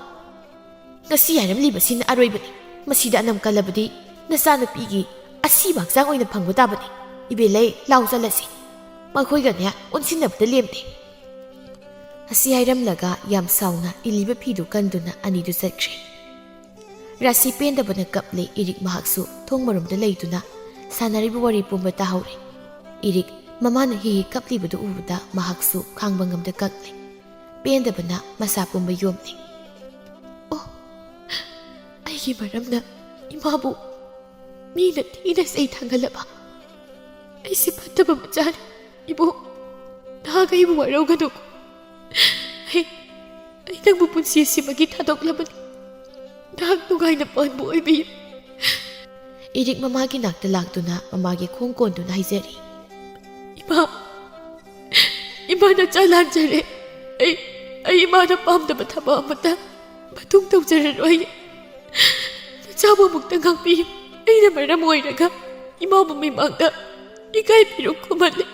ꯉꯁꯤ ꯍꯥꯏꯔꯝꯂꯤꯕꯁꯤꯅ ꯑꯔꯣꯏꯕꯅꯤ꯫ ꯃꯁꯤꯗ ꯑꯅꯝ ꯀꯜꯂꯕꯗꯤ ꯅꯆꯥꯅꯨꯄꯤꯒꯤ ꯑꯁꯤꯕ ꯍꯛꯆꯥꯡ ꯑꯣꯏꯅ ꯐꯪꯕ ꯇꯥꯕꯅꯤ꯫ ꯏꯕꯦꯂꯩ, ꯂꯥꯎ ꯆꯠꯂꯁꯤ꯫ ꯃꯈꯣꯏꯒꯅꯦ ꯑꯣꯟꯁꯤꯟꯅꯕꯗ ꯂꯦꯝꯗꯦ꯫" ꯑꯁꯤ ꯍꯥꯏꯔꯝꯂꯒ ꯌꯥꯝ ꯁꯥꯎꯅ ꯏꯜꯂꯤꯕ ꯐꯤꯗꯨ ꯀꯟꯗꯨꯅ ꯑꯅꯤꯗꯨ ꯆꯠꯈ꯭ꯔꯦ꯫ ꯔꯥꯁꯤ ꯄꯦꯟꯗꯕꯅ ꯀꯞꯂꯦ꯫ ꯏꯔꯤꯛ ꯃꯍꯥꯛꯁꯨ ꯊꯣꯡ ꯃꯔꯨꯝꯗ ꯂꯩꯗꯨꯅ ꯁꯥꯟꯅꯔꯤꯕ ꯋꯥꯔꯤ ꯄꯨꯝꯕ ꯇꯥꯍꯧꯔꯦ꯫ ꯏꯔꯤꯛ ꯃꯃꯥꯅ ꯍꯦꯛ ꯍꯦꯛ ꯀꯞꯂꯤꯕꯗꯨ ꯎꯕꯗ ꯃꯍꯥꯛꯁꯨ ꯈꯥꯡꯕ ꯉꯝꯗ ꯀꯞꯂꯦ꯫ ꯄꯦꯟꯗꯕꯅ ꯃꯁꯥ ꯄꯨꯝꯕ ꯌꯣꯝꯂꯦ꯫ "ꯑꯣ, ꯑꯩꯒꯤ ꯃꯔꯝꯅ ꯏꯃꯥꯕꯨ ꯃꯤꯅ ꯊꯤꯅ ꯆꯩ ꯊꯥꯡꯒꯠꯂꯕ? ꯑꯩꯁꯦ ꯐꯠꯇꯕ ꯃꯆꯥꯅꯤ꯫ ꯏꯕꯣ, ꯅꯍꯥꯛ ꯑꯩꯕꯨ ꯋꯥꯔꯧꯒꯅꯨ꯫ ꯑꯩ, ꯑꯩ ꯅꯪꯕꯨ ꯄꯨꯟꯁꯤ ꯑꯁꯤꯃꯒꯤ ꯊꯥꯗꯣꯛꯂꯕꯅꯤ꯫ ꯅꯍꯥꯛ ꯅꯨꯡꯉꯥꯏꯅ ꯄꯥꯟꯕ ꯑꯣꯏꯕꯤꯌꯨ꯫" ꯏꯔꯤꯛ ꯃꯃꯥꯒꯤ ꯅꯥꯛꯇ ꯂꯥꯛꯇꯨꯅ ꯃꯃꯥꯒꯤ ꯈꯣꯡ ꯀꯣꯟꯗꯨꯅ ꯍꯥꯏꯖꯔꯤ꯫ "ꯏꯃꯥ, ꯏꯃꯥ, ꯅꯆꯥ ꯂꯥꯟꯖꯔꯦ꯫ ꯑꯩ, ꯑꯩ ꯏꯃꯥꯅ ꯄꯥꯝꯗꯕ ꯊꯕꯛ ꯑꯃꯠꯇ ꯃꯇꯨꯡ ꯇꯧꯖꯔꯔꯣꯏ꯫ ꯅꯆꯥꯕꯨ ꯑꯃꯨꯛꯇ ꯉꯥꯛꯄꯤꯌꯨ꯫ ꯑꯩꯅ ꯃꯔꯝ ꯑꯣꯏꯔꯒ ꯏꯃꯥꯕꯨ ꯃꯤꯃꯥꯡꯗ ꯏꯀꯥꯏ ꯐꯤꯔꯨꯛ ꯈꯨꯝꯍꯜꯂꯦ꯫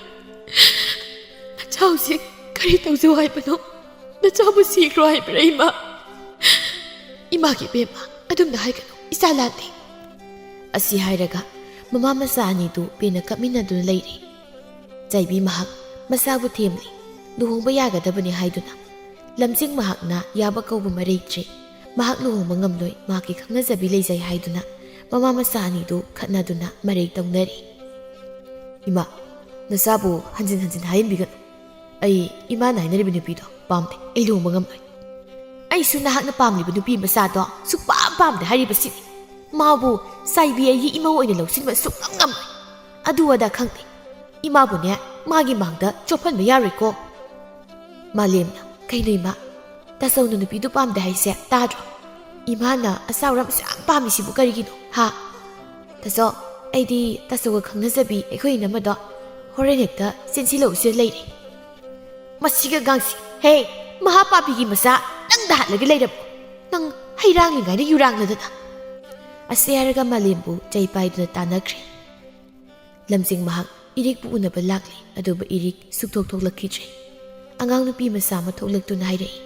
ꯅꯆꯥ ꯍꯧꯖꯤꯛ ꯀꯔꯤ ꯇꯧꯖꯧ ꯍꯥꯏꯕꯅꯣ? ꯅꯆꯥꯕꯨ ꯁꯤꯈ꯭ꯔꯣ ꯍꯥꯏꯕ꯭ꯔꯥ, ꯏꯃꯥ?" "ꯏꯃꯥꯒꯤ ꯏꯕꯦꯝꯃ, ꯑꯗꯨꯝꯅ ꯍꯥꯏꯒꯅꯨ, ꯏꯆꯥ ꯂꯥꯟꯗꯦ꯫" ꯑꯁꯤ ꯍꯥꯏꯔꯒ ꯃꯃꯥ ꯃꯆꯥ ꯑꯅꯤꯗꯨ ꯄꯦꯟꯅ ꯀꯞꯃꯤꯟꯅꯗꯨꯅ ꯂꯩꯔꯤ꯫ ꯆꯥꯏꯕꯤ ꯃꯍꯥꯛ ꯃꯆꯥꯕꯨ ꯊꯦꯝꯂꯤ, ꯂꯨꯍꯣꯡꯕ ꯌꯥꯒꯗꯕꯅꯤ ꯍꯥꯏꯗꯨꯅ꯫ ꯂꯝꯖꯤꯡ ꯃꯍꯥꯛꯅ ꯌꯥꯕ ꯀꯧꯕ ꯃꯔꯩꯇ꯭ꯔꯦ꯫ ꯃꯍꯥꯛ ꯂꯨꯍꯣꯡꯕ ꯉꯝꯂꯣꯏ, ꯃꯍꯥꯛꯀꯤ ꯈꯪꯅꯖꯕꯤ ꯂꯩꯖꯩ ꯍꯥꯏꯗꯨꯅ ꯃꯃꯥ ꯃꯆꯥ ꯑꯅꯤꯗꯨ ꯈꯠꯅꯗꯨꯅ ꯃꯔꯩ ꯇꯧꯅꯔꯤ꯫ "ꯏꯃꯥ, ꯅꯆꯥꯕꯨ ꯍꯟꯖꯤꯟ ꯍꯟꯖꯤꯟ ꯍꯥꯏꯍꯟꯕꯤꯒꯅꯨ꯫ ꯑꯩ ꯏꯃꯥꯅ ꯍꯥꯏꯅꯔꯤꯕ ꯅꯨꯄꯤꯗꯣ ꯄꯥꯝꯗꯦ, ꯑꯩ ꯂꯨꯍꯣꯡꯕ ꯉꯝꯂꯣꯏ꯫" "ꯑꯩꯁꯨ ꯅꯍꯥꯛꯅ ꯄꯥꯝꯂꯤꯕ ꯅꯨꯄꯤ ꯃꯆꯥꯗꯣ ꯁꯨꯛꯄꯥꯝ ꯄꯥꯝꯗꯦ ꯍꯥꯏꯔꯤꯕꯁꯤꯅꯤ꯫ ꯃꯥꯕꯨ ꯆꯥꯏꯕꯤ ꯑꯩꯒꯤ ꯏꯃꯧ ꯑꯣꯏꯅ ꯂꯧꯁꯤꯟꯕ ꯁꯨꯛꯉꯝ ꯉꯝꯂꯣꯏ꯫ ꯑꯗꯨ ꯑꯗꯥ ꯈꯪꯗꯦ꯫ ꯏꯃꯥꯕꯨꯅꯦ ꯃꯥꯒꯤ ꯃꯥꯡꯗ ꯆꯣꯞꯍꯟꯕ ꯌꯥꯔꯣꯏꯀꯣ꯫" ꯃꯥꯂꯦꯝꯅ, "ꯀꯩꯅꯣ ꯏꯃꯥ, ꯇꯥꯆꯧꯅ ꯅꯨꯄꯤꯗꯨ ꯄꯥꯝꯗꯦ ꯍꯥꯏꯁꯦ ꯇꯥꯗ꯭ꯔꯣ? ꯏꯃꯥꯅ ꯑꯆꯥꯎꯔꯝ ꯑꯁꯨꯛ ꯌꯥꯝ ꯄꯥꯝꯃꯤꯁꯤꯕꯨ ꯀꯔꯤꯒꯤꯅꯣ, ꯍꯥ? ꯇꯥꯆꯧ, ꯑꯩꯗꯤ ꯇꯥꯆꯧꯒ ꯈꯪꯅꯖꯕꯤ ꯑꯩꯈꯣꯏ ꯏꯅꯝꯃꯗꯣ ꯍꯣꯔꯦꯟ ꯍꯦꯛꯇ ꯆꯦꯟꯁꯤꯜꯂꯛꯎꯁꯦ ꯂꯩꯔꯦ꯫" "ꯃꯁꯤꯒ ꯒꯥꯡꯁꯤ, ꯍꯦ, ꯃꯍꯥ ꯄꯥꯄꯤꯒꯤ ꯃꯆꯥ, ꯅꯪꯗ ꯍꯥꯠꯂꯒ ꯂꯩꯔꯕꯣ? ꯅꯪ ꯍꯩꯔꯥꯡꯂꯤꯉꯥꯏꯗ ꯌꯨꯔꯥꯡꯂꯗꯅ꯫" ꯑꯁꯤ ꯍꯥꯏꯔꯒ ꯃꯥꯂꯦꯝꯕꯨ ꯆꯩ ꯄꯥꯏꯗꯨꯅ ꯇꯥꯟꯅꯈ꯭ꯔꯦ꯫ ꯂꯝꯖꯤꯡ ꯃꯍꯥꯛ ꯏꯔꯤꯛꯄꯨ ꯎꯅꯕ ꯂꯥꯛꯂꯦ, ꯑꯗꯨꯕꯨ ꯏꯔꯤꯛ ꯁꯨꯛꯊꯣꯛ ꯊꯣꯛꯂꯛꯈꯤꯗ꯭ꯔꯦ꯫ ꯑꯉꯥꯡ ꯅꯨꯄꯤ ꯃꯆꯥ ꯑꯃ ꯊꯣꯛꯂꯛꯇꯨꯅ ꯍꯥꯏꯔꯛꯏ,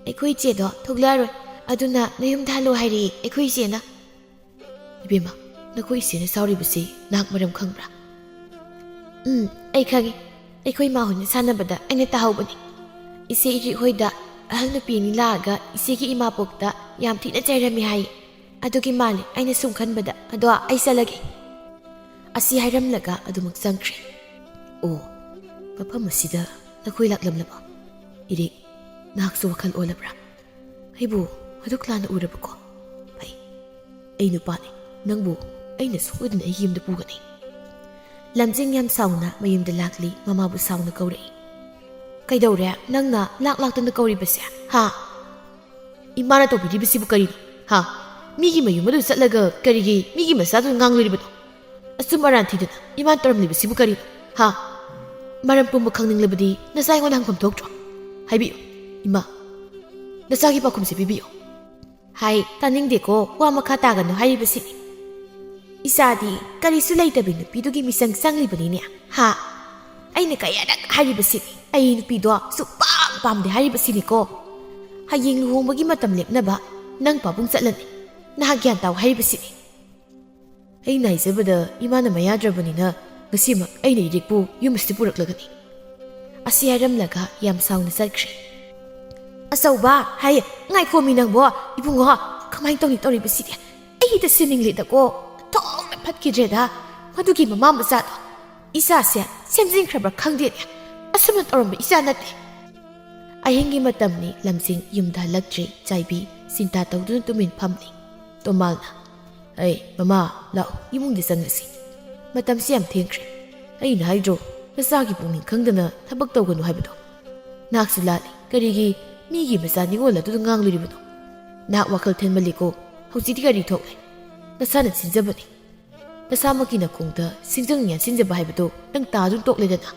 "ꯑꯩꯈꯣꯏ ꯏꯆꯦꯗꯣ ꯊꯣꯛꯂꯛꯑꯔꯣꯏ, ꯑꯗꯨꯅ ꯅꯌꯨꯝꯗ ꯍꯜꯂꯣ ꯍꯥꯏꯔꯛꯏ ꯑꯩꯈꯣꯏ ꯏꯆꯦꯅ꯫" "ꯏꯕꯦꯝꯃ, ꯅꯈꯣꯏ ꯏꯆꯦꯅ ꯁꯥꯎꯔꯤꯕꯁꯤ ꯅꯍꯥꯛ ꯃꯔꯝ ꯈꯪꯕ꯭ꯔꯥ?" "ꯎꯝ, ꯑꯩ ꯈꯪꯉꯤ꯫ ꯑꯩꯈꯣꯏ ꯏꯃꯥ ꯍꯣꯏꯅ ꯁꯥꯟꯅꯕꯗ ꯑꯩꯅ ꯇꯥꯍꯧꯕꯅꯤ꯫ ꯏꯆꯦ ꯏꯔꯤꯛ ꯍꯣꯏꯗ ꯑꯍꯜ ꯅꯨꯄꯤ ꯑꯅꯤ ꯂꯥꯛꯑꯒ ꯏꯆꯦꯒꯤ ꯏꯃꯥ ꯄꯣꯛꯇ ꯌꯥꯝ ꯊꯤꯅ ꯆꯩꯔꯝꯃꯤ ꯍꯥꯏ꯫ ꯑꯗꯨꯒꯤ ꯃꯥꯜꯂꯤ, ꯑꯩꯅ ꯁꯨꯝ ꯈꯟꯕꯗ꯫ ꯑꯗꯣ ꯑꯩ ꯆꯠꯂꯒꯦ꯫" ꯑꯁꯤ ꯍꯥꯏꯔꯝꯂꯒ ꯑꯗꯨꯃꯛ ꯆꯪꯈ꯭ꯔꯦ꯫ ꯑꯣ, ꯃꯐꯝ ꯑꯁꯤꯗ ꯅꯈꯣꯏ ꯂꯥꯛꯂꯝꯂꯕ? ꯏꯔꯤꯛ, ꯅꯍꯥꯛꯁꯨ ꯋꯥꯈꯜ ꯑꯣꯜꯂꯕ꯭ꯔꯥ? ꯑꯩꯕꯨ ꯑꯗꯨꯛ ꯂꯥꯟꯅ ꯎꯔꯕꯀꯣ? ꯐꯩ, ꯑꯩ ꯅꯨꯄꯥꯅꯤ꯫ ꯅꯪꯕꯨ ꯑꯩꯅ ꯁꯣꯏꯗꯅ ꯑꯩꯒꯤ ꯌꯨꯝꯗ ꯄꯨꯒꯅꯤ꯫ ꯂꯝꯖꯤꯡ ꯌꯥꯝ ꯁꯥꯎꯅ ꯃꯌꯨꯝꯗ ꯂꯥꯛꯂꯤ꯫ ꯃꯃꯥꯕꯨ ꯁꯥꯎꯅ ꯀꯧꯔꯛꯏ꯫ "ꯀꯩꯗꯧꯔꯦ ꯅꯪꯅ ꯂꯥꯛ ꯂꯥꯛꯇꯅ ꯀꯧꯔꯤꯕꯁꯦ, ꯍꯥ? ꯏꯃꯥꯅ ꯇꯧꯕꯤꯔꯤꯕꯁꯤꯕꯨ ꯀꯔꯤꯅꯣ, ꯍꯥ? ꯃꯤꯒꯤ ꯃꯌꯨꯝ ꯑꯗꯨ ꯆꯠꯂꯒ ꯀꯔꯤꯒꯤ ꯃꯤꯒꯤ ꯃꯆꯥꯗꯨ ꯉꯥꯡꯂꯨꯔꯤꯕꯅꯣ? ꯑꯆꯨꯝ ꯑꯔꯥꯟ ꯊꯤꯗꯅ ꯏꯃꯥꯅ ꯇꯧꯔꯝꯂꯤꯕꯁꯤꯕꯨ ꯀꯔꯤꯅꯣ, ꯍꯥ? ꯃꯔꯝ ꯄꯨꯝꯕ ꯈꯪꯅꯤꯡꯂꯕꯗꯤ ꯅꯆꯥ ꯑꯩꯉꯣꯟꯗ ꯍꯪꯐꯝ ꯊꯣꯛꯇ꯭ꯔꯣ? ꯍꯥꯏꯕꯤꯌꯨ, ꯏꯃꯥ, ꯅꯆꯥꯒꯤ ꯄꯥꯎꯈꯨꯝꯁꯦ ꯄꯤꯕꯤꯌꯨ꯫" "ꯍꯥꯏ, ꯇꯥꯅꯤꯡꯗꯦꯀꯣ, ꯋꯥ ꯃꯈꯥ ꯇꯥꯒꯅꯨ ꯍꯥꯏꯔꯤꯕꯁꯤꯅꯤ꯫ ꯏꯆꯥꯗꯤ ꯀꯔꯤꯁꯨ ꯂꯩꯇꯕꯤ ꯅꯨꯄꯤꯗꯨꯒꯤ ꯃꯤꯆꯪ ꯆꯪꯂꯤꯕꯅꯤꯅꯦ, ꯍꯥ? ꯑꯩꯅ ꯀꯌꯥꯔꯛ ꯍꯥꯏꯔꯤꯕꯁꯤꯅꯤ, ꯑꯩ ꯅꯨꯄꯤꯗꯣ ꯁꯨꯛꯄꯥꯝ ꯄꯥꯝꯗꯦ ꯍꯥꯏꯔꯤꯕꯁꯤꯅꯤꯀꯣ꯫ ꯍꯌꯦꯡ ꯂꯨꯍꯣꯡꯕꯒꯤ ꯃꯇꯝ ꯂꯦꯞꯅꯕ ꯅꯪ ꯄꯥꯕꯨꯡ ꯆꯠꯂꯅꯤ꯫ ꯅꯍꯥꯛ ꯒ꯭ꯌꯥꯟ ꯇꯥꯎ ꯍꯥꯏꯔꯤꯕꯁꯤꯅꯤ꯫" ꯑꯩꯅ ꯍꯥꯏꯖꯕꯗ ꯏꯃꯥꯅ ꯃꯌꯥꯗ꯭ꯔꯕꯅꯤꯅ ꯉꯁꯤꯃꯛ ꯑꯩꯅ ꯏꯔꯤꯛꯄꯨ ꯌꯨꯝ ꯑꯁꯤꯗ ꯄꯨꯔꯛꯂꯒꯅꯤ꯫ ꯑꯁꯤ ꯍꯥꯏꯔꯝꯂꯒ ꯌꯥꯝ ꯁꯥꯎꯅ ꯆꯠꯈ꯭ꯔꯦ꯫ "ꯑꯆꯧꯕ!" ꯍꯥꯏꯌꯦ꯫ "ꯉꯥꯏꯈꯣꯃꯤ ꯅꯪꯕꯣ, ꯏꯕꯨꯡꯉꯣ, ꯀꯃꯥꯏꯅ ꯇꯧꯅꯤ ꯇꯧꯔꯤꯕꯁꯤꯗꯤ? ꯑꯩ ꯍꯦꯛꯇ ꯁꯤꯅꯤꯡꯂꯦꯗꯀꯣ, ꯊꯣꯛꯅ ꯐꯠꯈꯤꯗ꯭ꯔꯦꯗ꯫ ꯃꯗꯨꯒꯤ ꯃꯃꯥ ꯃꯆꯥꯗꯣ, ꯏꯆꯥꯁꯦ ꯁꯦꯝꯖꯤꯟꯈ꯭ꯔꯕ꯭ꯔꯥ ꯈꯪꯗꯦꯅꯦ, ꯑꯁꯨꯝꯅ ꯇꯧꯔꯝꯕ ꯏꯆꯥ ꯅꯠꯇꯦ꯫" ꯑꯍꯤꯡꯒꯤ ꯃꯇꯝꯅꯤ꯫ ꯂꯝꯖꯤꯡ ꯌꯨꯝꯗ ꯍꯜꯂꯛꯇ꯭ꯔꯤ꯫ ꯆꯥꯏꯕꯤ ꯆꯤꯟꯇꯥ ꯇꯧꯗꯨꯅ ꯇꯨꯃꯤꯟ ꯐꯝꯂꯤ꯫ ꯇꯣꯃꯥꯜꯅ, "ꯑꯩ, ꯃꯃꯥ, ꯂꯥꯛꯑꯣ, ꯏꯃꯨꯡꯗ ꯆꯪꯂꯁꯤ꯫ ꯃꯇꯝꯁꯤ ꯌꯥꯝ ꯊꯦꯡꯈ꯭ꯔꯦ꯫ ꯑꯩꯅ ꯍꯥꯏꯗ꯭ꯔꯣ, ꯅꯆꯥꯒꯤ ꯄꯨꯛꯅꯤꯡ ꯈꯪꯗꯅ ꯊꯕꯛ ꯇꯧꯒꯅꯨ ꯍꯥꯏꯕꯗꯣ? ꯅꯍꯥꯛꯁꯨ ꯂꯥꯜꯂꯤ꯫ ꯀꯔꯤꯒꯤ ꯃꯤꯒꯤ ꯃꯆꯥ ꯅꯤꯉꯣꯜ ꯑꯗꯨꯗ ꯉꯥꯡꯂꯨꯔꯤꯕꯅꯣ? ꯅꯍꯥꯛ ꯋꯥꯈꯜ ꯊꯦꯟꯃꯜꯂꯤꯀꯣ꯫ ꯍꯧꯖꯤꯛꯇꯤ ꯀꯔꯤ ꯊꯣꯛꯂꯦ? ꯅꯁꯥꯅ ꯁꯤꯟꯖꯕꯅꯤ꯫ ꯅꯁꯥꯃꯛꯀꯤ ꯅꯈꯣꯡꯗ ꯁꯤꯡꯖꯪ ꯌꯥꯟꯁꯤꯟꯖꯕ ꯍꯥꯏꯕꯗꯣ ꯅꯪ ꯇꯥꯗꯨꯅ ꯇꯣꯛꯂꯦꯗꯅ꯫"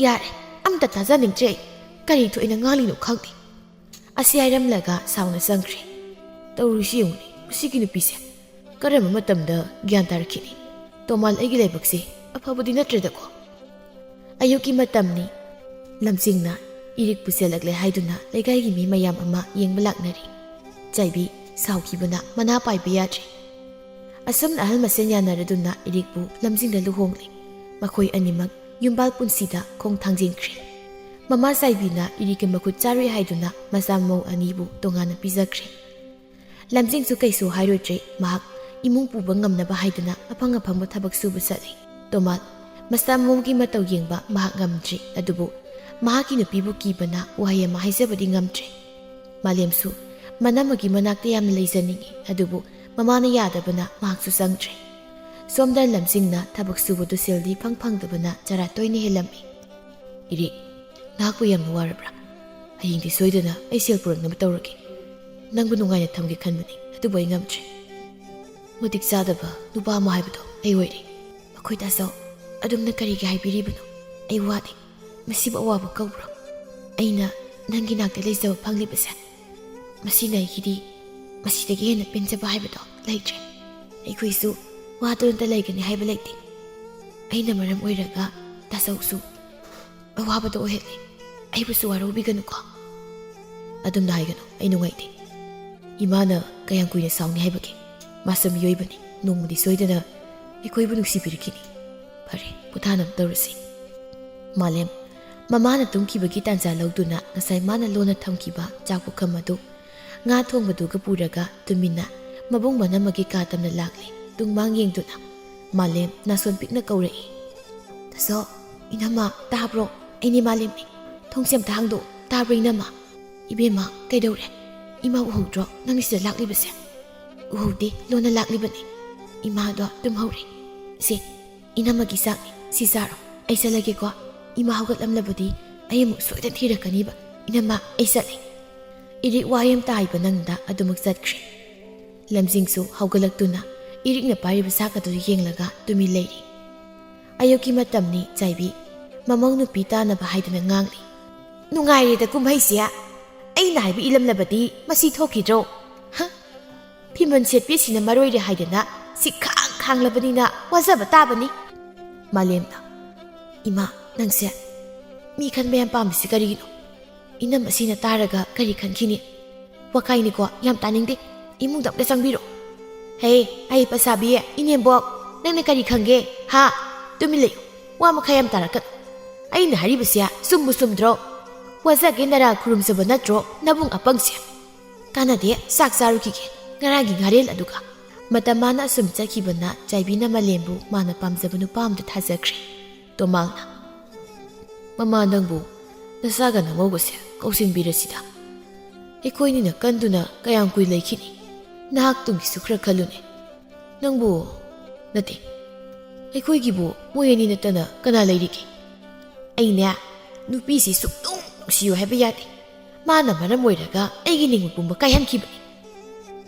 "ꯌꯥꯔꯦ, ꯑꯝꯇ ꯇꯥꯖꯅꯤꯡꯗ꯭ꯔꯦ ꯑꯩ꯫ ꯀꯔꯤ ꯊꯣꯛꯏꯅ ꯉꯥꯡꯂꯤꯅꯣ ꯈꯪꯗꯦ꯫" ꯑꯁꯤ ꯍꯥꯏꯔꯝꯂꯒ ꯁꯥꯎꯅ ꯆꯪꯈ꯭ꯔꯦ꯫ ꯇꯧꯔꯤꯁꯤ ꯌꯦꯡꯉꯨꯅꯦ, ꯃꯁꯤꯒꯤ ꯅꯨꯄꯤꯁꯦ ꯀꯔꯝꯕ ꯃꯇꯝꯗ ꯒ꯭ꯌꯥꯟ ꯇꯥꯔꯛꯈꯤꯅꯤ? ꯇꯣꯃꯥꯜ ꯑꯩꯒꯤ ꯂꯥꯏꯕꯛꯁꯦ ꯑꯐꯕꯗꯤ ꯅꯠꯇ꯭ꯔꯦꯗꯀꯣ꯫ ꯑꯌꯨꯛꯀꯤ ꯃꯇꯝꯅꯤ꯫ ꯂꯝꯖꯤꯡꯅ ꯏꯔꯤꯛ ꯄꯨꯁꯤꯜꯂꯛꯂꯦ ꯍꯥꯏꯗꯨꯅ ꯂꯩꯀꯥꯏꯒꯤ ꯃꯤ ꯃꯌꯥꯝ ꯑꯃ ꯌꯦꯡꯕ ꯂꯥꯛꯅꯔꯤ꯫ ꯆꯥꯏꯕꯤ ꯁꯥꯎꯈꯤꯕꯅ ꯃꯅꯥ ꯄꯥꯏꯕ ꯌꯥꯗ꯭ꯔꯦ꯫ ꯑꯁꯨꯝꯅ ꯑꯍꯜ ꯃꯁꯦꯟ ꯌꯥꯅꯔꯗꯨꯅ ꯏꯔꯤꯛꯄꯨ ꯂꯝꯖꯤꯡꯗ ꯂꯨꯍꯣꯡꯂꯦ꯫ ꯃꯈꯣꯏ ꯑꯅꯤꯃꯛ ꯌꯨꯝꯕꯥꯜ ꯄꯨꯟꯁꯤꯗ ꯈꯣꯡ ꯊꯥꯡꯖꯤꯟꯈ꯭ꯔꯦ꯫ ꯃꯃꯥ ꯆꯥꯏꯕꯤꯅ ꯏꯔꯤꯛꯀꯤ ꯃꯈꯨꯠ ꯆꯥꯔꯣꯏ ꯍꯥꯏꯗꯨꯅ ꯃꯆꯥ ꯃꯃꯧ ꯑꯅꯤꯕꯨ ꯇꯣꯉꯥꯟꯅ ꯄꯤꯖꯈ꯭ꯔꯦ꯫ ꯂꯝꯖꯤꯡꯁꯨ ꯀꯩꯁꯨ ꯍꯥꯏꯔꯨꯗ꯭ꯔꯦ꯫ ꯃꯍꯥꯛ ꯏꯃꯨꯡ ꯄꯨꯕ ꯉꯝꯅꯕ ꯍꯥꯏꯗꯨꯅ ꯑꯐꯪ ꯑꯐꯪꯕ ꯊꯕꯛ ꯁꯨꯕ ꯆꯠꯂꯤ꯫ ꯇꯣꯃꯥꯜ ꯃꯁꯥ ꯃꯎꯒꯤ ꯃꯇꯧ ꯌꯦꯡꯕ ꯃꯍꯥꯛ ꯉꯝꯗ꯭ꯔꯤ, ꯑꯗꯨꯕꯨ ꯃꯍꯥꯛꯀꯤ ꯅꯨꯄꯤꯕꯨ ꯀꯤꯕꯅ ꯋꯥꯍꯩ ꯑꯃ ꯍꯥꯏꯖꯕꯗꯤ ꯉꯝꯗ꯭ꯔꯦ꯫ ꯃꯥꯂꯦꯝꯁꯨ ꯃꯅꯝꯃꯒꯤ ꯃꯅꯥꯛꯇ ꯌꯥꯝꯅ ꯂꯩꯖꯅꯤꯡꯏ, ꯑꯗꯨꯕꯨ ꯃꯃꯥꯅ ꯌꯥꯗꯕꯅ ꯃꯍꯥꯛꯁꯨ ꯆꯪꯗ꯭ꯔꯦ꯫ ꯁꯣꯝꯗ ꯂꯝꯖꯤꯡꯅ ꯊꯕꯛ ꯁꯨꯕꯗꯨ ꯁꯦꯜꯗꯤ ꯐꯪ ꯐꯪꯗꯕꯅ ꯆꯔꯥ ꯇꯣꯏꯅ ꯍꯦꯜꯂꯝꯃꯤ꯫ "ꯏꯔꯤꯛ, ꯅꯍꯥꯛꯄꯨ ꯌꯥꯝꯅ ꯋꯥꯔꯕ꯭ꯔꯥ? ꯍꯌꯦꯡꯗꯤ ꯁꯣꯏꯗꯅ ꯑꯩ ꯁꯦꯜ ꯄꯨꯔꯛꯅꯕ ꯇꯧꯔꯒꯦ꯫ ꯅꯪꯕꯨ ꯅꯨꯡꯉꯥꯏꯅ ꯊꯝꯒꯦ ꯈꯟꯕꯅꯤ, ꯑꯗꯨꯕꯨ ꯑꯩ ꯉꯝꯗ꯭ꯔꯦ꯫ ꯃꯇꯤꯛ ꯆꯥꯗꯕ ꯅꯨꯄꯥ ꯑꯃ ꯍꯥꯏꯕꯗꯣ ꯑꯩ ꯑꯣꯏꯔꯦ꯫ ꯃꯈꯣꯏ ꯇꯥꯆꯧ, ꯑꯗꯨꯝꯅ ꯀꯔꯤꯒꯤ ꯍꯥꯏꯕꯤꯔꯤꯕꯅꯣ? ꯑꯩ ꯋꯥꯗꯦ꯫ ꯃꯁꯤꯕꯨ ꯑꯋꯥꯕ ꯀꯧꯕ꯭ꯔꯣ? ꯑꯩꯅ ꯅꯪꯒꯤ ꯅꯥꯛꯇ ꯂꯩꯖꯕ ꯐꯪꯂꯤꯕꯁꯦ, ꯃꯁꯤꯅ ꯑꯩꯒꯤꯗꯤ ꯃꯁꯤꯗꯒꯤ ꯍꯦꯟꯅ ꯄꯦꯟꯖꯕ ꯍꯥꯏꯕꯗꯣ ꯂꯩꯇ꯭ꯔꯦ꯫ ꯑꯩꯈꯣꯏꯁꯨ ꯋꯥꯗꯅꯇ ꯂꯩꯒꯅꯤ ꯍꯥꯏꯕ ꯂꯩꯇꯦ꯫ ꯑꯩꯅ ꯃꯔꯝ ꯑꯣꯏꯔꯒ ꯇꯥꯆꯧꯁꯨ ꯑꯋꯥꯕꯗꯣ ꯑꯣꯏꯍꯜꯂꯦ꯫ ꯑꯩꯕꯨꯁꯨ ꯋꯥꯔꯧꯕꯤꯒꯅꯨꯀꯣ꯫" "ꯑꯗꯨꯝꯅ ꯍꯥꯏꯒꯅꯨ, ꯑꯩ ꯅꯨꯡꯉꯥꯏꯇꯦ꯫ ꯏꯃꯥꯅ ꯀꯌꯥꯝ ꯀꯨꯏꯅ ꯁꯥꯎꯅꯤ ꯍꯥꯏꯕꯒꯦ? ꯃꯥꯁꯨ ꯃꯤꯑꯣꯏꯕꯅꯤ, ꯅꯣꯡꯃꯗꯤ ꯁꯣꯏꯗꯅ ꯑꯩꯈꯣꯏꯕꯨ ꯅꯨꯡꯁꯤꯕꯤꯔꯛꯈꯤꯅꯤ꯫ ꯐꯔꯦ, ꯄꯣꯊꯥꯅꯕ ꯇꯧꯔꯁꯤ꯫" ꯃꯥꯂꯦꯝ, ꯃꯃꯥꯅ ꯇꯨꯝꯈꯤꯕꯒꯤ ꯇꯥꯟꯖꯥ ꯂꯧꯗꯨꯅ ꯉꯁꯥꯏ ꯃꯥꯅ ꯂꯣꯟꯅ ꯊꯝꯈꯤꯕ ꯆꯥꯛ ꯄꯨꯈꯝ ꯑꯗꯨ ꯉꯥ ꯊꯣꯡꯕꯗꯨꯒ ꯄꯨꯔꯒ ꯇꯨꯃꯤꯟꯅ ꯃꯕꯨꯡ ꯃꯅꯝꯃꯒꯤ ꯀꯥ ꯇꯝꯅ ꯂꯥꯛꯂꯦ꯫ ꯇꯨꯡꯃꯥꯡ ꯌꯦꯡꯗꯨꯅ ꯃꯥꯂꯦꯝ ꯅꯥꯁꯣꯟ ꯄꯤꯛꯅ ꯀꯧꯔꯛꯏ꯫ "ꯇꯥꯆꯧ, ꯏꯅꯝꯃ, ꯇꯥꯕ꯭ꯔꯣ? ꯑꯩꯅꯦ ꯃꯥꯂꯦꯝꯅꯦ꯫ ꯊꯣꯡꯁꯦ ꯑꯝꯇ ꯍꯥꯡꯗꯣꯛꯑꯣ꯫ ꯇꯥꯕ꯭ꯔꯣ ꯏꯅꯝꯃ?" "ꯏꯕꯦꯝꯃ, ꯀꯩꯗꯧꯔꯦ? ꯏꯃꯥ ꯎꯍꯧꯗ꯭ꯔꯣ ꯅꯪꯅ ꯁꯤꯗ ꯂꯥꯛꯂꯤꯕꯁꯦ?" "ꯎꯍꯧꯗꯦ, ꯂꯣꯟꯅ ꯂꯥꯛꯂꯤꯕꯅꯦ꯫ ꯏꯃꯥꯗꯣ ꯇꯨꯝꯍꯧꯔꯦ꯫ ꯁꯦ, ꯏꯅꯝꯃꯒꯤ ꯆꯥꯛꯅꯤ, ꯁꯤ ꯆꯥꯔꯣ꯫ ꯑꯩ ꯆꯠꯂꯒꯦꯀꯣ꯫ ꯏꯃꯥ ꯍꯧꯒꯠꯂꯝꯂꯕꯗꯤ ꯑꯩ ꯑꯃꯨꯛ ꯁꯣꯏꯗꯅ ꯊꯤꯔꯛꯀꯅꯤꯕ꯫ ꯏꯅꯝꯃ, ꯑꯩ ꯆꯠꯂꯦ꯫" ꯏꯔꯤꯛ ꯋꯥꯍꯩ ꯑꯃꯇ ꯍꯥꯏꯕ ꯅꯪꯗ ꯑꯗꯨꯃꯛ ꯆꯠꯈ꯭ꯔꯦ꯫ ꯂꯝꯖꯤꯡꯁꯨ ꯍꯧꯒꯠꯂꯛꯇꯨꯅ ꯏꯔꯤꯛꯅ ꯄꯥꯏꯔꯤꯕ ꯆꯥꯛ ꯑꯗꯨ ꯌꯦꯡꯂꯒ ꯇꯨꯃꯤꯟ ꯂꯩꯔꯤ꯫ ꯑꯌꯨꯛꯀꯤ ꯃꯇꯝꯅꯤ꯫ ꯆꯥꯏꯕꯤ ꯃꯃꯧ ꯅꯨꯄꯤ ꯇꯥꯅꯕ ꯍꯥꯏꯗꯨꯅ ꯉꯥꯡꯂꯤ꯫ "ꯅꯨꯡꯉꯥꯏꯔꯦꯗ ꯀꯨꯝꯍꯩꯁꯦ꯫ ꯑꯩꯅ ꯍꯥꯏꯕ ꯏꯜꯂꯝꯂꯕꯗꯤ ꯃꯁꯤ ꯊꯣꯛꯈꯤꯗ꯭ꯔꯣ? ꯍ? ꯐꯤꯃꯟ ꯁꯦꯠꯄꯤꯁꯤꯅ ꯃꯔꯣꯏꯔꯦ ꯍꯥꯏꯗꯅ ꯁꯤ ꯈꯥꯡ ꯈꯥꯡꯂꯕꯅꯤꯅ ꯋꯥꯖꯕ ꯇꯥꯕꯅꯤ꯫" ꯃꯥꯂꯦꯝꯅ, "ꯏꯃꯥ, ꯅꯪꯁꯦ ꯃꯤ ꯈꯟꯕ ꯌꯥꯝ ꯄꯥꯝꯃꯤꯁꯤ ꯀꯔꯤꯒꯤꯅꯣ? ꯏꯅꯝ ꯑꯁꯤꯅ ꯇꯥꯔꯒ ꯀꯔꯤ ꯈꯟꯈꯤꯅꯤ? ꯋꯥꯀꯥꯏꯅꯤꯀꯣ, ꯌꯥꯝ ꯇꯥꯅꯤꯡꯗꯦ꯫ ꯏꯃꯨꯡꯗ ꯑꯝꯇ ꯆꯪꯕꯤꯔꯣ꯫" "ꯍꯦ, ꯑꯩ ꯄꯩꯁꯥꯕꯤ, ꯏꯅꯦꯝꯕꯣꯛ, ꯅꯪꯅ ꯀꯔꯤ ꯈꯪꯒꯦ? ꯍꯥ? ꯇꯨꯃꯤꯟ ꯂꯩꯌꯨ꯫ ꯋꯥ ꯃꯈꯥ ꯌꯥꯝ ꯇꯥꯔꯛꯀꯅꯨ꯫ ꯑꯩꯅ ꯍꯥꯏꯔꯤꯕꯁꯦ ꯆꯨꯝꯕꯨ ꯆꯨꯝꯗ꯭ꯔꯣ? ꯋꯥꯖꯒꯦ ꯅꯔꯥ ꯈꯨꯔꯨꯝꯖꯕ ꯅꯠꯇ꯭ꯔꯣ, ꯅꯕꯨꯡ ꯑꯄꯪꯁꯦ?" "ꯀꯥꯟꯅꯗꯦ, ꯆꯥꯛ ꯆꯥꯔꯨꯈꯤꯒꯦ ꯉꯔꯥꯡꯒꯤ ꯉꯥꯔꯦꯜ ꯑꯗꯨꯒ꯫" ꯃꯇꯝ ꯃꯥꯅ ꯑꯁꯨꯝ ꯆꯠꯈꯤꯕꯅ ꯆꯥꯏꯕꯤꯅ ꯃꯥꯂꯦꯝꯕꯨ ꯃꯥꯅ ꯄꯥꯝꯖꯕ ꯅꯨꯄꯥ ꯑꯃꯗ ꯊꯥꯖꯈ꯭ꯔꯦ꯫ ꯇꯣꯃꯥꯜꯅ, "ꯃꯃꯥ, ꯅꯪꯕꯨ ꯅꯆꯥꯒ ꯅꯃꯧꯒꯁꯦ ꯀꯧꯁꯤꯟꯕꯤꯔꯁꯤꯗ꯫ ꯑꯩꯈꯣꯏꯅꯤꯅ ꯀꯟꯗꯨꯅ ꯀꯌꯥꯝ ꯀꯨꯏ ꯂꯩꯈꯤꯅꯤ? ꯅꯍꯥꯛ ꯇꯨꯡꯒꯤꯁꯨ ꯈꯔ ꯈꯜꯂꯨꯅꯦ꯫ ꯅꯪꯕꯨ, ꯅꯠꯇꯦ, ꯑꯩꯈꯣꯏꯒꯤꯕꯨ ꯃꯣꯏ ꯑꯅꯤ ꯅꯠꯇꯅ ꯀꯅꯥ ꯂꯩꯔꯤꯒꯦ? ꯑꯩꯅꯦ, ꯅꯨꯄꯤꯁꯤ ꯁꯨꯛꯅꯨꯡ ꯅꯨꯡꯁꯤꯌꯨ ꯍꯥꯏꯕ ꯌꯥꯗꯦ꯫ ꯃꯥꯅ ꯃꯔꯝ ꯑꯣꯏꯔꯒ ꯑꯩꯒꯤ ꯅꯤꯡꯕ ꯄꯨꯝꯕ ꯀꯥꯏꯍꯟꯈꯤꯕꯅꯤ꯫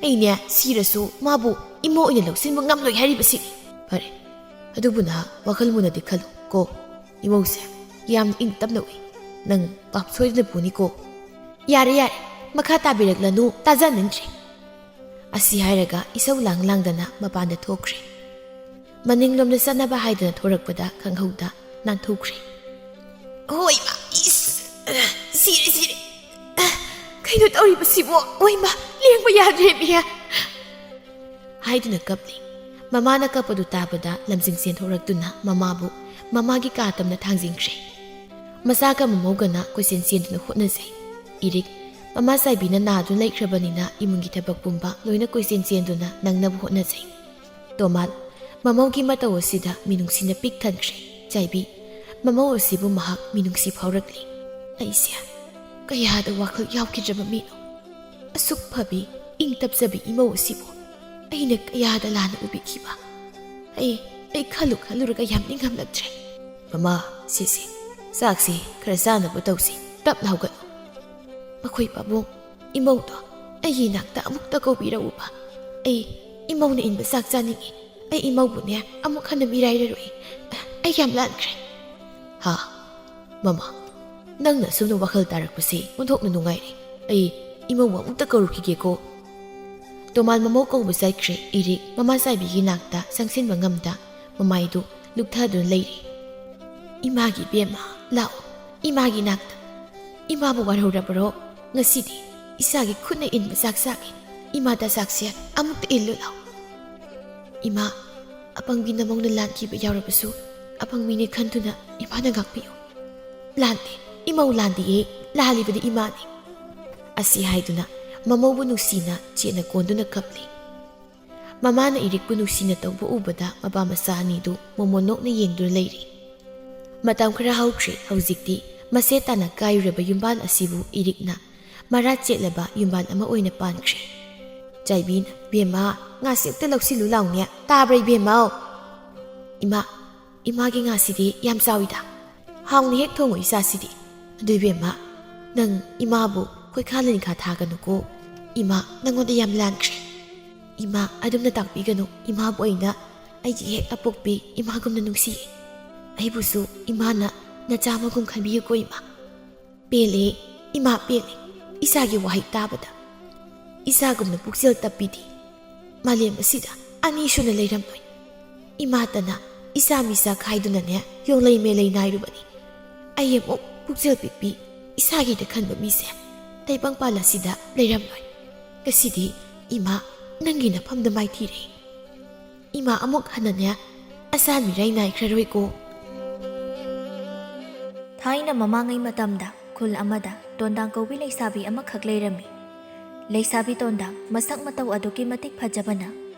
ꯑꯩꯅꯦ, ꯁꯤꯔꯁꯨ ꯃꯥꯕꯨ ꯏꯃꯧ ꯑꯣꯏꯅ ꯂꯧꯁꯤꯟꯕ ꯉꯝꯂꯣꯏ ꯍꯥꯏꯔꯤꯕꯁꯤꯅꯤ꯫ ꯐꯔꯦ, ꯑꯗꯨꯕꯨ ꯅꯍꯥꯛ ꯋꯥꯈꯜ ꯃꯨꯟꯅꯗꯤ ꯈꯜꯂꯨ ꯀꯣ꯫ ꯏꯃꯧꯁꯦ ꯌꯥꯝ ꯏꯪ ꯇꯞꯅ ꯎꯏ꯫ ꯅꯪ ꯄꯥꯞ ꯁꯣꯏꯗꯅ ꯄꯨꯅꯤꯀꯣ꯫ ꯌꯥꯔꯦ, ꯌꯥꯔꯦ, ꯃꯈꯥ ꯇꯥꯕꯤꯔꯛꯂꯅꯨ, ꯇꯥꯖꯅꯤꯡꯗ꯭ꯔꯦ꯫" ꯑꯁꯤ ꯍꯥꯏꯔꯒ ꯏꯁꯧ ꯂꯥꯡ ꯂꯥꯡꯗꯅ ꯃꯄꯥꯟꯗ ꯊꯣꯛꯈ꯭ꯔꯦ꯫ ꯃꯅꯤꯡꯂꯣꯝꯗ ꯆꯠꯅꯕ ꯍꯥꯏꯗꯅ ꯊꯣꯔꯛꯄꯗ ꯈꯪꯍꯧꯗ ꯅꯥꯟꯊꯣꯛꯈ꯭ꯔꯦ꯫ "ꯍꯣꯏ ꯃꯥ, ꯏꯁ, ꯁꯤꯔꯦ, ꯁꯤꯔꯦ꯫ ꯀꯩꯅꯣ ꯇꯧꯔꯤꯕꯁꯤꯕꯣ? ꯍꯣꯏ ꯃꯥ, ꯂꯦꯡꯕ ꯌꯥꯗ꯭ꯔꯦ ꯃꯤ꯫" ꯍꯥꯏꯗꯨꯅ ꯀꯞꯂꯤ꯫ ꯃꯃꯥꯅ ꯀꯞꯄꯗꯨ ꯇꯥꯕꯗ ꯂꯝꯖꯤꯡ ꯆꯦꯟꯊꯣꯔꯛꯇꯨꯅ ꯃꯃꯥꯕꯨ ꯃꯃꯥꯒꯤ ꯀꯥ ꯇꯝꯅ ꯊꯥꯡꯖꯤꯟꯈ꯭ꯔꯦ꯫ ꯃꯆꯥꯒ ꯃꯃꯧꯒꯅ ꯀꯣꯏꯆꯦꯟ ꯆꯦꯟꯗꯨꯅ ꯍꯣꯠꯅꯖꯩ꯫ ꯏꯔꯤꯛ, ꯃꯃꯥ ꯆꯥꯏꯕꯤꯅ ꯅꯥꯗꯨꯅ ꯂꯩꯈ꯭ꯔꯕꯅꯤꯅ ꯏꯃꯨꯡꯒꯤ ꯊꯕꯛ ꯄꯨꯝꯕ ꯂꯣꯏꯅ ꯀꯣꯏꯆꯦꯟ ꯆꯦꯟꯗꯨꯅ ꯅꯪꯅꯕ ꯍꯣꯠꯅꯖꯩ꯫ ꯇꯣꯃꯥꯜ, ꯃꯃꯧꯒꯤ ꯃꯇꯧ ꯑꯁꯤꯗ ꯃꯤꯅꯨꯡꯁꯤꯅ ꯄꯤꯛ ꯊꯟꯈ꯭ꯔꯦ꯫ ꯆꯥꯏꯕꯤ, ꯃꯃꯧ ꯑꯁꯤꯕꯨ ꯃꯍꯥꯛ ꯃꯤꯅꯨꯡꯁꯤ ꯐꯥꯎꯔꯛꯂꯤ꯫ "ꯑꯩꯁꯦ ꯀꯌꯥꯗ ꯋꯥꯈꯜ ꯌꯥꯎꯈꯤꯗ꯭ꯔꯕ ꯃꯤꯅꯣ꯫ ꯑꯁꯨꯛ ꯐꯕꯤ, ꯏꯪ ꯇꯞꯆꯕꯤ ꯏꯃꯧ ꯑꯁꯤꯕꯨ ꯑꯩꯅ ꯀꯌꯥꯗ ꯂꯥꯟꯅ ꯎꯕꯤꯈꯤꯕ꯫ ꯑꯩ, ꯑꯩ ꯈꯜꯂꯨ ꯈꯜꯂꯨꯔꯒ ꯌꯥꯝ ꯅꯤꯡꯉꯝꯂꯛꯇ꯭ꯔꯦ꯫" "ꯃꯃꯥ, ꯁꯤꯁꯦ, ꯆꯥꯛꯁꯦ ꯈꯔ ꯆꯥꯅꯕ ꯇꯧꯁꯤ꯫ ꯇꯞꯅ ꯍꯧꯒꯠꯂꯨ꯫ ꯃꯈꯣꯏ ꯄꯥꯕꯨꯡ, ꯏꯃꯧꯗꯣ ꯑꯩꯒꯤ ꯏꯅꯥꯛꯇ ꯑꯃꯨꯛꯇ ꯀꯧꯕꯤꯔꯛꯎꯕ꯫ ꯑꯩ ꯏꯃꯧꯅ ꯏꯟꯕ ꯆꯥꯛ ꯆꯥꯅꯤꯡꯉꯤ꯫ ꯑꯩ ꯏꯃꯧꯕꯨꯅꯦ ꯑꯃꯨꯛ ꯍꯟꯅ ꯃꯤꯔꯥꯏꯔꯔꯣꯏ꯫ ꯑꯩ ꯌꯥꯝ ꯂꯥꯟꯈ꯭ꯔꯦ꯫" "ꯍꯥ? ꯃꯃꯥ, ꯅꯪꯅ ꯑꯁꯨꯝꯅ ꯋꯥꯈꯜ ꯇꯥꯔꯛꯄꯁꯤ ꯑꯣꯟꯊꯣꯛꯅ ꯅꯨꯡꯉꯥꯏꯔꯦ꯫ ꯑꯩ ꯏꯃꯧ ꯑꯃꯨꯛꯇ ꯀꯧꯔꯨꯈꯤꯒꯦꯀꯣ꯫" ꯇꯣꯃꯥꯜ ꯃꯃꯧ ꯀꯧꯕ ꯆꯠꯈ꯭ꯔꯦ꯫ ꯏꯔꯤꯛ ꯃꯃꯥ ꯆꯥꯏꯕꯤꯒꯤ ꯅꯥꯛꯇ ꯆꯪꯁꯤꯟꯕ ꯉꯝꯗ ꯃꯃꯥꯏꯗꯨ ꯂꯨꯛꯊꯗꯨꯅ ꯂꯩꯔꯤ꯫ "ꯏꯃꯥꯒꯤ ꯏꯕꯦꯝꯃ, ꯂꯥꯛꯑꯣ, ꯏꯃꯥꯒꯤ ꯅꯥꯛꯇ꯫ ꯏꯃꯥꯕꯨ ꯋꯥꯔꯧꯔꯕꯔꯣ? ꯉꯁꯤꯗꯤ ꯏꯆꯥꯒꯤ ꯈꯨꯠꯅ ꯏꯟꯕ ꯆꯥꯛ ꯆꯥꯒꯦ꯫ ꯏꯃꯥꯗ ꯆꯥꯛꯁꯦ ꯑꯃꯨꯛꯇ ꯏꯜꯂꯨ ꯂꯥꯛꯑꯣ꯫ ꯏꯃꯥ, ꯑꯄꯪꯕꯤ ꯅꯃꯧꯅ ꯂꯥꯟꯈꯤꯕ ꯌꯥꯎꯔꯕꯁꯨ ꯑꯄꯪꯕꯤꯅꯤ ꯈꯟꯗꯨꯅ ꯏꯃꯥꯅ ꯉꯥꯛꯄꯤꯌꯨ꯫" "ꯂꯥꯟꯗꯦ, ꯏꯃꯧ ꯂꯥꯟꯗꯦꯌꯦ, ꯂꯥꯜꯂꯤꯕꯗꯤ ꯏꯃꯥꯅꯤ꯫" ꯑꯁꯤ ꯍꯥꯏꯗꯨꯅ ꯃꯃꯧꯕꯨ ꯅꯨꯡꯁꯤꯅ ꯆꯦꯠꯅ ꯀꯣꯟꯗꯨꯅ ꯀꯞꯂꯤ꯫ ꯃꯃꯥꯅ ꯏꯔꯤꯛꯄꯨ ꯅꯨꯡꯁꯤꯅ ꯇꯧꯕ ꯎꯕꯗ ꯃꯄꯥ ꯃꯆꯥ ꯑꯅꯤꯗꯨ ꯃꯣꯃꯣꯟ ꯅꯣꯛꯅ ꯌꯦꯡꯗꯨꯅ ꯂꯩꯔꯤ꯫ ꯃꯇꯝ ꯈꯔ ꯍꯧꯈ꯭ꯔꯦ꯫ ꯍꯧꯖꯤꯛꯇꯤ ꯃꯁꯦ ꯇꯥꯅ ꯀꯥꯏꯔꯨꯔꯕ ꯌꯨꯝꯕꯥꯜ ꯑꯁꯤꯕꯨ ꯏꯔꯤꯛꯅ ꯃꯔꯥ ꯆꯦꯠꯂꯕ ꯌꯨꯝꯕꯥꯜ ꯑꯃ ꯑꯣꯏꯅ ꯄꯥꯟꯈ꯭ꯔꯦ꯫ ꯆꯥꯏꯕꯤꯅ, "ꯕꯦꯝꯃ, ꯉꯥꯁꯤ ꯑꯝꯇ ꯂꯧꯁꯤꯜꯂꯨ ꯂꯥꯎꯅꯦ, ꯇꯥꯕ꯭ꯔꯥ ꯏꯕꯦꯝꯃꯧ?" "ꯏꯃꯥ, ꯏꯃꯥꯒꯤ ꯉꯥꯁꯤꯗꯤ ꯌꯥꯝ ꯆꯥꯎꯏꯗ꯫ ꯍꯥꯎꯅ ꯍꯦꯛ ꯊꯣꯡꯉꯨ ꯏꯆꯥꯁꯤꯗꯤ꯫ ꯑꯗꯨ ꯏꯕꯦꯝꯃ, ꯅꯪ ꯏꯃꯥꯕꯨ ꯈꯣꯏꯈꯥ ꯂꯤꯟꯈꯥ ꯊꯥꯒꯅꯨꯀꯣ꯫ ꯏꯃꯥ ꯅꯪꯉꯣꯟꯗ ꯌꯥꯝ ꯂꯥꯟꯈ꯭ꯔꯦ꯫ ꯏꯃꯥ ꯑꯗꯨꯝꯅ ꯇꯥꯛꯄꯤꯒꯅꯨ꯫ ꯏꯃꯥꯕꯨ ꯑꯩꯅ ꯑꯩꯒꯤ ꯍꯦꯛ ꯑꯄꯣꯛꯄꯤ ꯏꯃꯥꯒꯨꯝꯅ ꯅꯨꯡꯁꯤꯌꯦ꯫ ꯑꯩꯕꯨꯁꯨ ꯏꯃꯥꯅ ꯅꯆꯥ ꯑꯃꯒꯨꯝ ꯈꯟꯕꯤꯌꯨꯀꯣ ꯏꯃꯥ꯫" "ꯄꯦꯜꯂꯦ, ꯏꯃꯥ ꯄꯦꯜꯂꯦ, ꯏꯆꯥꯒꯤ ꯋꯥꯍꯩ ꯇꯥꯕꯗ꯫ ꯏꯆꯥꯒꯨꯝꯅ ꯄꯨꯛꯆꯦꯜ ꯇꯞꯄꯤꯗꯤ ꯃꯥꯂꯦꯝ ꯑꯁꯤꯗ ꯑꯅꯤ ꯁꯨꯅ ꯂꯩꯔꯝꯂꯣꯏ꯫ ꯏꯃꯥꯇꯅ ꯏꯆꯥ ꯃꯤꯆꯥ ꯈꯥꯏꯗꯨꯅꯅꯦ ꯌꯣꯡꯂꯩ ꯃꯦꯂꯩ ꯅꯥꯏꯔꯨꯕꯅꯤ꯫ ꯑꯩ ꯑꯃꯨꯛ ꯄꯨꯛꯆꯦꯜ ꯄꯤꯛꯄꯤ, ꯏꯁꯥꯒꯤꯗ ꯈꯟꯕ ꯃꯤꯁꯦ ꯇꯥꯏꯕꯪꯄꯥꯜ ꯑꯁꯤꯗ ꯂꯩꯔꯝꯂꯣꯏ꯫ ꯉꯁꯤꯗꯤ ꯏꯃꯥ ꯅꯪꯒꯤ ꯅꯐꯝꯗ ꯃꯥꯏꯊꯤꯔꯦ꯫ ꯏꯃꯥ ꯑꯃꯨꯛ ꯍꯟꯅꯅꯦ ꯑꯁꯥ ꯃꯤꯔꯥꯏ ꯅꯥꯏꯈ꯭ꯔꯔꯣꯏꯀꯣ꯫" ꯊꯥꯏꯅ ꯃꯃꯥꯡꯉꯩ ꯃꯇꯝꯗ ꯈꯨꯜ ꯑꯃꯗ ꯇꯣꯟꯗꯥꯡ ꯀꯧꯕꯤ ꯂꯩꯁꯥꯕꯤ ꯑꯃꯈꯛ ꯂꯩꯔꯝꯃꯤ꯫ ꯂꯩꯁꯥꯕꯤ ꯇꯣꯟꯗꯥꯡ ꯃꯁꯛ ꯃꯇꯧ ꯑꯗꯨꯛꯀꯤ ꯃꯇꯤꯛ ꯐꯖꯕꯅ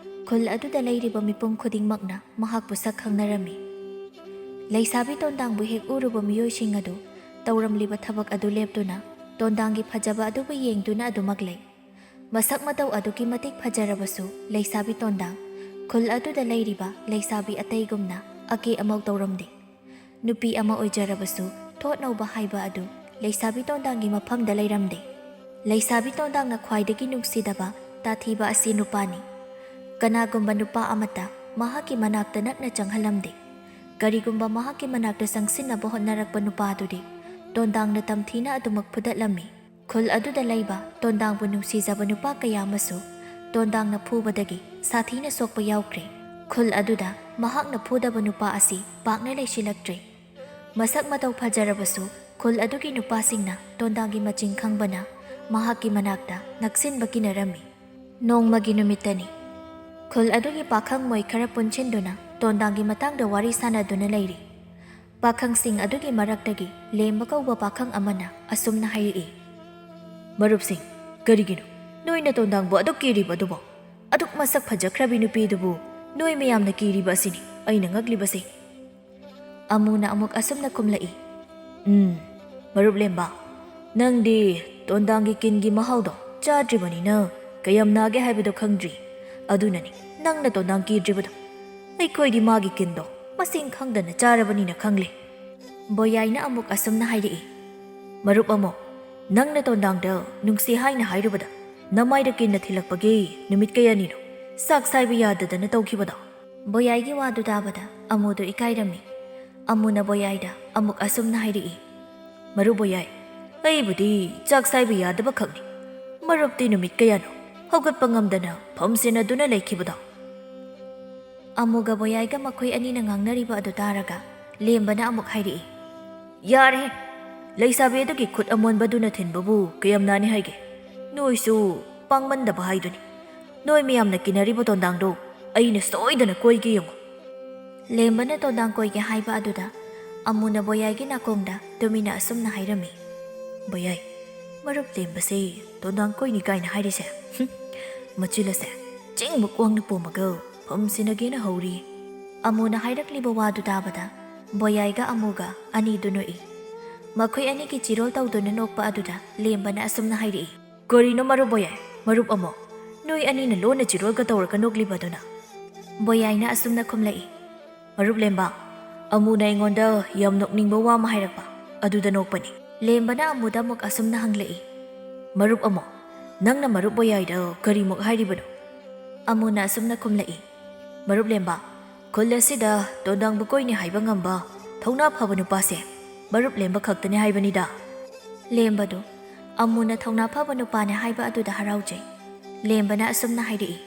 ꯈꯨꯜ ꯑꯗꯨꯗ ꯂꯩꯔꯤꯕ ꯃꯤꯄꯨꯝ ꯈꯨꯗꯤꯡꯃꯛꯅ ꯃꯍꯥꯛꯄꯨ ꯁꯛ ꯈꯪꯅꯔꯝꯃꯤ꯫ ꯂꯩꯁꯥꯕꯤ ꯇꯣꯟꯗꯥꯡꯕꯨ ꯍꯦꯛ ꯎꯔꯨꯕ ꯃꯤꯑꯣꯏꯁꯤꯡ ꯑꯗꯨ ꯇꯧꯔꯝꯂꯤꯕ ꯊꯕꯛ ꯑꯗꯨ ꯂꯦꯞꯇꯨꯅ ꯇꯣꯟꯗꯥꯡꯒꯤ ꯐꯖꯕ ꯑꯗꯨꯕꯨ ꯌꯦꯡꯗꯨꯅ ꯑꯗꯨꯃꯛ ꯂꯩ꯫ ꯃꯁꯛ ꯃꯇꯧ ꯑꯗꯨꯛꯀꯤ ꯃꯇꯤꯛ ꯐꯖꯔꯕꯁꯨ ꯂꯩꯁꯥꯕꯤ ꯇꯣꯟꯗꯥꯡ ꯈꯨꯜ ꯑꯗꯨꯗ ꯂꯩꯔꯤꯕ ꯂꯩꯁꯥꯕꯤ ꯑꯇꯩꯒꯨꯝꯅ ꯑꯀꯦ ꯑꯃꯧ ꯇꯧꯔꯝꯗꯦ꯫ ꯅꯨꯄꯤ ꯑꯃ ꯑꯣꯏꯖꯔꯕꯁꯨ ꯊꯣꯠ ꯅꯧꯕ ꯍꯥꯏꯕ ꯑꯗꯨ ꯂꯩꯁꯥꯕꯤ ꯇꯣꯟꯗꯥꯡꯒꯤ ꯃꯐꯝꯗ ꯂꯩꯔꯝꯗꯦ꯫ ꯂꯩꯁꯥꯕꯤ ꯇꯣꯟꯗꯥꯡꯅ ꯈ꯭ꯋꯥꯏꯗꯒꯤ ꯅꯨꯡꯁꯤꯗꯕ ꯇꯥꯊꯤꯕ ꯑꯁꯤ ꯅꯨꯄꯥꯅꯤ꯫ ꯀꯅꯥꯒꯨꯝꯕ ꯅꯨꯄꯥ ꯑꯃꯠꯇ ꯃꯍꯥꯛꯀꯤ ꯃꯅꯥꯛꯇ ꯅꯛꯅ ꯆꯪꯍꯜꯂꯝꯗꯦ꯫ ꯀꯔꯤꯒꯨꯝꯕ ꯃꯍꯥꯛꯀꯤ ꯃꯅꯥꯛꯇ ꯆꯪꯁꯤꯟꯅꯕ ꯍꯣꯠꯅꯔꯛꯄ ꯅꯨꯄꯥꯗꯨꯗꯤ ꯇꯣꯟꯗꯥꯡꯅ ꯇꯝꯊꯤꯅ ꯑꯗꯨꯃꯛ ꯐꯨꯗꯠꯂꯝꯃꯤ꯫ ꯈꯨꯜ ꯑꯗꯨꯗ ꯂꯩꯕ ꯇꯣꯟꯗꯥꯡꯕꯨ ꯅꯨꯡꯁꯤꯖꯕ ꯅꯨꯄꯥ ꯀꯌꯥ ꯑꯃꯁꯨ ꯇꯣꯟꯗꯥꯡꯅ ꯐꯨꯕꯗꯒꯤ ꯁꯥꯊꯤꯅ ꯁꯣꯛꯄ ꯌꯥꯎꯈ꯭ꯔꯦ꯫ ꯈꯨꯜ ꯑꯗꯨꯗ ꯃꯍꯥꯛꯅ ꯐꯨꯗꯕ ꯅꯨꯄꯥ ꯑꯁꯤ ꯄꯥꯛꯅ ꯂꯩꯁꯤꯜꯂꯛꯇ꯭ꯔꯦ꯫ ꯃꯁꯛ ꯃꯇꯧ ꯐꯖꯔꯕꯁꯨ ꯈꯨꯜ ꯑꯗꯨꯒꯤ ꯅꯨꯄꯥꯁꯤꯡꯅ ꯇꯣꯟꯗꯥꯡꯒꯤ ꯃꯆꯤꯡ ꯈꯪꯕꯅ ꯃꯍꯥꯛꯀꯤ ꯃꯅꯥꯛꯇ ꯅꯛꯁꯤꯟꯕ ꯀꯤꯅꯔꯝꯃꯤ꯫ ꯅꯣꯡꯃꯒꯤ ꯅꯨꯃꯤꯠꯇꯅꯤ꯫ ꯈꯨꯜ ꯑꯗꯨꯒꯤ ꯄꯥꯈꯪ ꯃꯣꯏ ꯈꯔ ꯄꯨꯟꯁꯤꯟꯗꯨꯅ ꯇꯣꯟꯗꯥꯡꯒꯤ ꯃꯇꯥꯡꯗ ꯋꯥꯔꯤ ꯁꯥꯅꯗꯨꯅ ꯂꯩꯔꯤ꯫ ꯄꯥꯈꯪꯁꯤꯡ ꯑꯗꯨꯒꯤ ꯃꯔꯛꯇꯒꯤ ꯂꯦꯝꯕ ꯀꯧꯕ ꯄꯥꯈꯪ ꯑꯃꯅ ꯑꯁꯨꯝꯅ ꯍꯥꯏꯔꯛꯏ, "ꯃꯔꯨꯞꯁꯤꯡ, ꯀꯔꯤꯒꯤꯅꯣ ꯅꯣꯏꯅ ꯇꯣꯟꯗꯥꯡꯕꯨ ꯑꯗꯨꯛ ꯀꯤꯔꯤꯕ ꯑꯗꯨꯕꯣ? ꯑꯗꯨꯛ ꯃꯁꯛ ꯐꯖꯈ꯭ꯔꯕꯤ ꯅꯨꯄꯤꯗꯨꯕꯨ ꯅꯣꯏ ꯃꯌꯥꯝꯅ ꯀꯤꯔꯤꯕ ꯑꯁꯤꯅꯤ ꯑꯩꯅ ꯉꯛꯂꯤꯕꯁꯦ꯫" ꯑꯃꯨꯅ ꯑꯃꯨꯛ ꯑꯁꯨꯝꯅ ꯈꯨꯝꯂꯛꯏ, "ꯎꯝ, ꯃꯔꯨꯞ ꯂꯦꯝꯕ, ꯅꯪꯗꯤ ꯇꯣꯟꯗꯥꯡꯒꯤ ꯀꯤꯟꯒꯤ ꯃꯍꯥꯎꯗꯣ ꯆꯥꯗ꯭ꯔꯤꯕꯅꯤꯅ ꯀꯌꯥꯝ ꯅꯥꯒꯦ ꯍꯥꯏꯕꯗꯣ ꯈꯪꯗ꯭ꯔꯤ꯫ ꯑꯗꯨꯅꯅꯤ ꯅꯪꯅ ꯇꯣꯟꯗꯥꯡ ꯀꯤꯗ꯭ꯔꯤꯕꯗꯣ꯫ ꯑꯩꯈꯣꯏꯗꯤ ꯃꯥꯒꯤ ꯀꯤꯟꯗꯣ ꯃꯁꯤꯡ ꯈꯪꯗꯅ ꯆꯥꯔꯕꯅꯤꯅ ꯈꯪꯂꯦ꯫" ꯕꯣꯌꯥꯏꯅ ꯑꯃꯨꯛ ꯑꯁꯨꯝꯅ ꯍꯥꯏꯔꯛꯏ, "ꯃꯔꯨꯞ ꯑꯃꯣ, ꯅꯪꯅ ꯇꯣꯟꯗꯥꯡꯗ ꯅꯨꯡꯁꯤ ꯍꯥꯏꯅ ꯍꯥꯏꯔꯨꯕꯗ ꯅꯃꯥꯏꯗ ꯀꯤꯟꯅ ꯊꯤꯜꯂꯛꯄꯒꯤ ꯅꯨꯃꯤꯠ ꯀꯌꯥꯅꯤꯅꯣ ꯆꯥꯛ ꯁꯥꯏꯕ ꯌꯥꯗꯗꯅ ꯇꯧꯈꯤꯕꯗꯣ?" ꯕꯣꯌꯥꯏꯒꯤ ꯋꯥꯗꯨ ꯇꯥꯕꯗ ꯑꯃꯨꯗꯨ ꯏꯀꯥꯏꯔꯝꯃꯤ꯫ ꯑꯃꯨꯅ ꯕꯣꯌꯥꯏꯗ ꯑꯃꯨꯛ ꯑꯁꯨꯝꯅ ꯍꯥꯏꯔꯛꯏ, "ꯃꯔꯨꯞ ꯕꯣꯌꯥꯏ, ꯑꯩꯕꯨꯗꯤ ꯆꯥꯛ ꯁꯥꯏꯕ ꯌꯥꯗꯕ ꯈꯛꯅꯤ꯫ ꯃꯔꯨꯞꯇꯤ ꯅꯨꯃꯤꯠ ꯀꯌꯥꯅꯣ ꯍꯧꯒꯠꯄ ꯉꯝꯗꯅ ꯐꯝ ꯁꯤꯟꯅꯗꯨꯅ ꯂꯩꯈꯤꯕꯗꯣ?" ꯑꯃꯨꯒ ꯕꯣꯌꯥꯏꯒ ꯃꯈꯣꯏ ꯑꯅꯤꯅ ꯉꯥꯡꯅꯔꯤꯕ ꯑꯗꯨ ꯇꯥꯔꯒ ꯂꯦꯝꯕꯅ ꯑꯃꯨꯛ ꯍꯥꯏꯔꯛꯏ, "ꯌꯥꯔꯦꯍꯦ! ꯂꯩꯁꯥꯕꯤ ꯑꯗꯨꯒꯤ ꯈꯨꯠ ꯑꯃꯣꯟꯕꯗꯨꯅ ꯊꯤꯟꯕꯕꯨ ꯀꯌꯥꯝ ꯅꯥꯅꯤ ꯍꯥꯏꯒꯦ? ꯅꯣꯏꯁꯨ ꯄꯥꯡꯃꯟꯗꯕ ꯍꯥꯏꯗꯨꯅꯤ꯫ ꯅꯣꯏ ꯃꯌꯥꯝꯅ ꯀꯤꯅꯔꯤꯕ ꯇꯣꯟꯗꯥꯡꯗꯣ ꯑꯩꯅ ꯁꯣꯏꯗꯅ ꯀꯣꯏꯒꯦ ꯌꯦꯡꯉꯨ꯫" ꯂꯦꯝꯕꯅ ꯇꯣꯟꯗꯥꯡ ꯀꯣꯏꯒꯦ ꯍꯥꯏꯕ ꯑꯗꯨꯗ ꯑꯃꯨꯅ ꯕꯣꯌꯥꯏꯒꯤ ꯅꯥꯀꯣꯡꯗ ꯇꯨꯃꯤꯟꯅ ꯑꯁꯨꯝꯅ ꯍꯥꯏꯔꯝꯃꯤ, "ꯕꯣꯌꯥꯏ, ꯃꯔꯨꯞ ꯂꯦꯝꯕꯁꯦ ꯇꯣꯟꯗꯥꯡ ꯀꯣꯏꯅꯤ ꯀꯥꯏꯅ ꯍꯥꯏꯔꯤꯁꯦ? ꯍꯨꯝ, ꯃꯆꯤꯜ ꯑꯁꯦ ꯆꯤꯡꯃꯨꯛ ꯋꯥꯡꯅ ꯄꯣꯝꯃꯒ ꯐꯝ ꯁꯤꯟꯅꯒꯦꯅ ꯍꯧꯔꯤ꯫" ꯑꯃꯨꯅ ꯍꯥꯏꯔꯛꯂꯤꯕ ꯋꯥꯗꯨ ꯇꯥꯕꯗ ꯕꯣꯌꯥꯏꯒ ꯑꯃꯨꯒ ꯑꯅꯤꯗꯨ ꯅꯣꯛꯏ꯫ ꯃꯈꯣꯏ ꯑꯅꯤꯒꯤ ꯆꯤꯔꯣꯜ ꯇꯧꯗꯨꯅ ꯅꯣꯛꯄ ꯑꯗꯨꯗ ꯂꯦꯝꯕꯅ ꯑꯁꯨꯝꯅ ꯍꯥꯏꯔꯛꯏ, "ꯀꯔꯤꯅꯣ ꯃꯔꯨꯞ ꯕꯣꯌꯥꯏ, ꯃꯔꯨꯞ ꯑꯃꯣ? ꯅꯣꯏ ꯑꯅꯤꯅ ꯂꯣꯟꯅ ꯆꯤꯔꯣꯜꯒ ꯇꯧꯔꯒ ꯅꯣꯛꯂꯤꯕꯗꯨꯅ?" ꯕꯣꯌꯥꯏꯅ ꯑꯁꯨꯝꯅ ꯈꯨꯝꯂꯛꯏ, "ꯃꯔꯨꯞ ꯂꯦꯝꯕ, ꯑꯃꯨꯅ ꯑꯩꯉꯣꯟꯗ ꯌꯥꯝ ꯅꯣꯛꯅꯤꯡꯕ ꯋꯥ ꯑꯃ ꯍꯥꯏꯔꯛꯄ, ꯑꯗꯨꯗ ꯅꯣꯛꯄꯅꯤ꯫" ꯂꯦꯝꯕꯅ ꯑꯃꯨꯗ ꯑꯃꯨꯛ ꯑꯁꯨꯝꯅ ꯍꯪꯂꯛꯏ, "ꯃꯔꯨꯞ ꯑꯃꯣ, ꯅꯪꯅ ꯃꯔꯨꯞ ꯕꯣꯌꯥꯏꯗ ꯀꯔꯤꯃꯨꯛ ꯍꯥꯏꯔꯤꯕꯅꯣ?" ꯑꯃꯨꯅ ꯑꯁꯨꯝꯅ ꯈꯨꯝꯂꯛꯏ, "ꯃꯔꯨꯞ ꯂꯦꯝꯕ, ꯈꯨꯜ ꯑꯁꯤꯗ ꯇꯣꯟꯗꯥꯡꯕꯨ ꯀꯣꯏꯅꯤ ꯍꯥꯏꯕ ꯉꯝꯕ ꯊꯧꯅꯥ ꯐꯕ ꯅꯨꯄꯥꯁꯦ ꯃꯔꯨꯞ ꯂꯦꯝꯕ ꯈꯛꯇꯅꯤ ꯍꯥꯏꯕꯅꯤꯗ꯫" ꯂꯦꯝꯕꯗꯨ ꯑꯃꯨꯅ ꯊꯧꯅꯥ ꯐꯕ ꯅꯨꯄꯥꯅꯦ ꯍꯥꯏꯕ ꯑꯗꯨꯗ ꯍꯔꯥꯎꯖꯩ꯫ ꯂꯦꯝꯕꯅ ꯑꯁꯨꯝꯅ ꯍꯥꯏꯔꯛꯏ,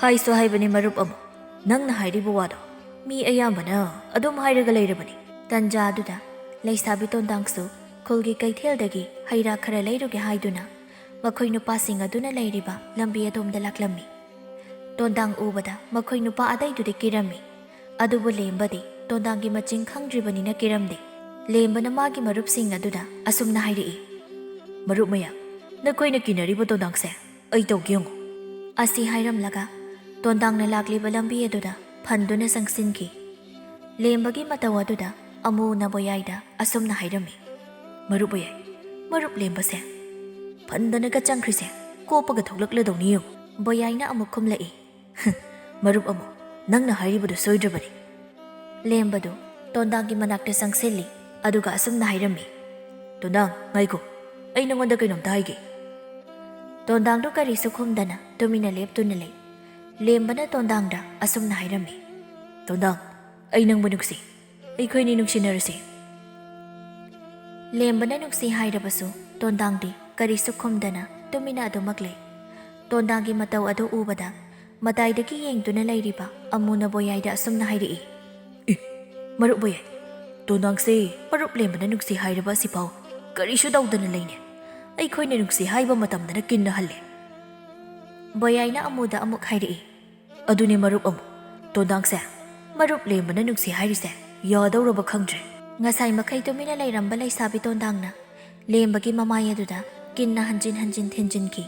"ꯍꯥꯏꯁꯨ ꯍꯥꯏꯕꯅꯤ ꯃꯔꯨꯞ ꯑꯃꯣ, ꯅꯪꯅ ꯍꯥꯏꯔꯤꯕ ꯋꯥꯗꯣ ꯃꯤ ꯑꯌꯥꯝꯕꯅ ꯑꯗꯨꯝ ꯍꯥꯏꯔꯒ ꯂꯩꯔꯕꯅꯤ꯫" ꯇꯟꯖꯥ ꯑꯗꯨꯗ ꯂꯩꯁꯥꯕꯤ ꯇꯣꯟꯗꯥꯡꯁꯨ ꯈꯨꯜꯒꯤ ꯀꯩꯊꯦꯜꯗꯒꯤ ꯍꯩ ꯔꯥ ꯈꯔ ꯂꯩꯔꯨꯒꯦ ꯍꯥꯏꯗꯨꯅ ꯃꯈꯣꯏ ꯅꯨꯄꯥꯁꯤꯡ ꯑꯗꯨꯅ ꯂꯩꯔꯤꯕ ꯂꯝꯕꯤ ꯑꯗꯣꯝꯗ ꯂꯥꯛꯂꯝꯃꯤ꯫ ꯇꯣꯟꯗꯥꯡ ꯎꯕꯗ ꯃꯈꯣꯏ ꯅꯨꯄꯥ ꯑꯇꯩꯗꯨꯗꯤ ꯀꯤꯔꯝꯃꯤ꯫ ꯑꯗꯨꯕꯨ ꯂꯦꯝꯕꯗꯤ ꯇꯣꯟꯗꯥꯡꯒꯤ ꯃꯆꯤꯡ ꯈꯪꯗ꯭ꯔꯤꯕꯅꯤꯅ ꯀꯤꯔꯝꯗꯦ꯫ ꯂꯦꯝꯕꯅ ꯃꯥꯒꯤ ꯃꯔꯨꯞꯁꯤꯡ ꯑꯗꯨꯗ ꯑꯁꯨꯝꯅ ꯍꯥꯏꯔꯛꯏ, "ꯃꯔꯨꯞ ꯃꯌꯥꯝ, ꯅꯈꯣꯏꯅ ꯀꯤꯅꯔꯤꯕ ꯇꯣꯟꯗꯥꯡꯁꯦ ꯑꯩ ꯇꯧꯒꯦ ꯌꯦꯡꯉꯨ꯫" ꯑꯁꯤ ꯍꯥꯏꯔꯝꯂꯒ ꯇꯣꯟꯗꯥꯡꯅ ꯂꯥꯛꯂꯤꯕ ꯂꯝꯕꯤ ꯑꯗꯨꯗ ꯐꯟꯗꯨꯅ ꯆꯪꯁꯤꯟꯈꯤ꯫ ꯂꯦꯝꯕꯒꯤ ꯃꯇꯧ ꯑꯗꯨꯗ ꯑꯃꯨꯅ ꯕꯣꯌꯥꯏꯗ ꯑꯁꯨꯝꯅ ꯍꯥꯏꯔꯝꯃꯤ, "ꯃꯔꯨꯞ ꯕꯣꯌꯥꯏ, ꯃꯔꯨꯞ ꯂꯦꯝꯕꯁꯦ ꯐꯟꯗꯅꯒ ꯆꯪꯈ꯭ꯔꯤꯁꯦ ꯀꯣꯞꯄꯒ ꯊꯣꯛꯂꯛꯂꯗꯧꯅꯤ ꯌꯦꯡꯉꯨ꯫" ꯕꯣꯌꯥꯏꯅ ꯑꯃꯨꯛ ꯈꯨꯝꯂꯛꯏ, "ꯃꯔꯨꯞ ꯑꯃꯨ, ꯅꯪꯅ ꯍꯥꯏꯔꯤꯕꯗꯨ ꯁꯣꯏꯗ꯭ꯔꯕꯅꯤ꯫" ꯂꯦꯝꯕꯗꯨ ꯇꯣꯟꯗꯥꯡꯒꯤ ꯃꯅꯥꯛꯇ ꯆꯪꯁꯤꯜꯂꯤ, ꯑꯗꯨꯒ ꯑꯁꯨꯝꯅ ꯍꯥꯏꯔꯝꯃꯤ, "ꯇꯣꯟꯗꯥꯡ, ꯉꯥꯏꯈꯣ, ꯑꯩ ꯅꯉꯣꯟꯗ ꯀꯩꯅꯣꯝꯇ ꯍꯥꯏꯒꯦ꯫" ꯇꯣꯟꯗꯥꯡꯗꯨ ꯀꯔꯤꯁꯨ ꯈꯨꯝꯗꯅ ꯇꯨꯃꯤꯟꯅ ꯂꯦꯞꯇꯨꯅ ꯂꯩ꯫ ꯂꯦꯝꯕꯅ ꯇꯣꯟꯗꯥꯡꯗ ꯑꯁꯨꯝꯅ ꯍꯥꯏꯔꯝꯃꯤ, "ꯇꯣꯟꯗꯥꯡ, ꯑꯩ ꯅꯪꯕꯨ ꯅꯨꯡꯁꯤ꯫ ꯑꯩꯈꯣꯏꯅꯤ ꯅꯨꯡꯁꯤꯅꯔꯁꯤ꯫" ꯂꯦꯝꯕꯅ ꯅꯨꯡꯁꯤ ꯍꯥꯏꯔꯕꯁꯨ ꯇꯣꯟꯗꯥꯡꯗꯤ ꯀꯔꯤꯁꯨ ꯈꯨꯝꯗꯅ ꯇꯨꯃꯤꯟꯅ ꯑꯗꯨꯃꯛ ꯂꯩ꯫ ꯇꯣꯟꯗꯥꯡꯒꯤ ꯃꯇꯧ ꯑꯗꯨ ꯎꯕꯗ ꯃꯇꯥꯏꯗꯒꯤ ꯌꯦꯡꯗꯨꯅ ꯂꯩꯔꯤꯕ ꯑꯃꯨꯅ ꯕꯣꯌꯥꯏꯗ ꯑꯁꯨꯝꯅ ꯍꯥꯏꯔꯛꯏ, "ꯑꯦ, ꯃꯔꯨꯞ ꯕꯣꯌꯥꯏ, ꯇꯣꯟꯗꯥꯡꯁꯦ ꯃꯔꯨꯞ ꯂꯦꯝꯕꯅ ꯅꯨꯡꯁꯤ ꯍꯥꯏꯔꯕ ꯑꯁꯤꯐꯥꯎ ꯀꯔꯤꯁꯨ ꯇꯧꯗꯅ ꯂꯩꯅꯦ꯫ ꯑꯩꯈꯣꯏꯅ ꯅꯨꯡꯁꯤ ꯍꯥꯏꯕ ꯃꯇꯝꯗꯅ ꯀꯤꯟꯅ ꯍꯜꯂꯦ꯫" ꯕꯣꯌꯥꯏꯅ ꯑꯃꯨꯗ ꯑꯃꯨꯛ ꯍꯥꯏꯔꯛꯏ, "ꯑꯗꯨꯅꯦ ꯃꯔꯨꯞ ꯑꯃꯨ, ꯇꯣꯟꯗꯥꯡꯁꯦ ꯃꯔꯨꯞ ꯂꯦꯝꯕꯅ ꯅꯨꯡꯁꯤ ꯍꯥꯏꯔꯤꯁꯦ ꯌꯥꯗꯧꯔꯕ ꯈꯪꯗ꯭ꯔꯦ꯫" ꯉꯁꯥꯏ ꯃꯈꯩ ꯇꯨꯃꯤꯟꯅ ꯂꯩꯔꯝꯕ ꯂꯩꯁꯥꯕꯤ ꯇꯣꯟꯗꯥꯡꯅ ꯂꯦꯝꯕꯒꯤ ꯃꯃꯥꯏ ꯑꯗꯨꯗ ꯀꯤꯟꯅ ꯍꯟꯖꯤꯟ ꯍꯟꯖꯤꯟ ꯊꯤꯟꯖꯤꯟꯈꯤ꯫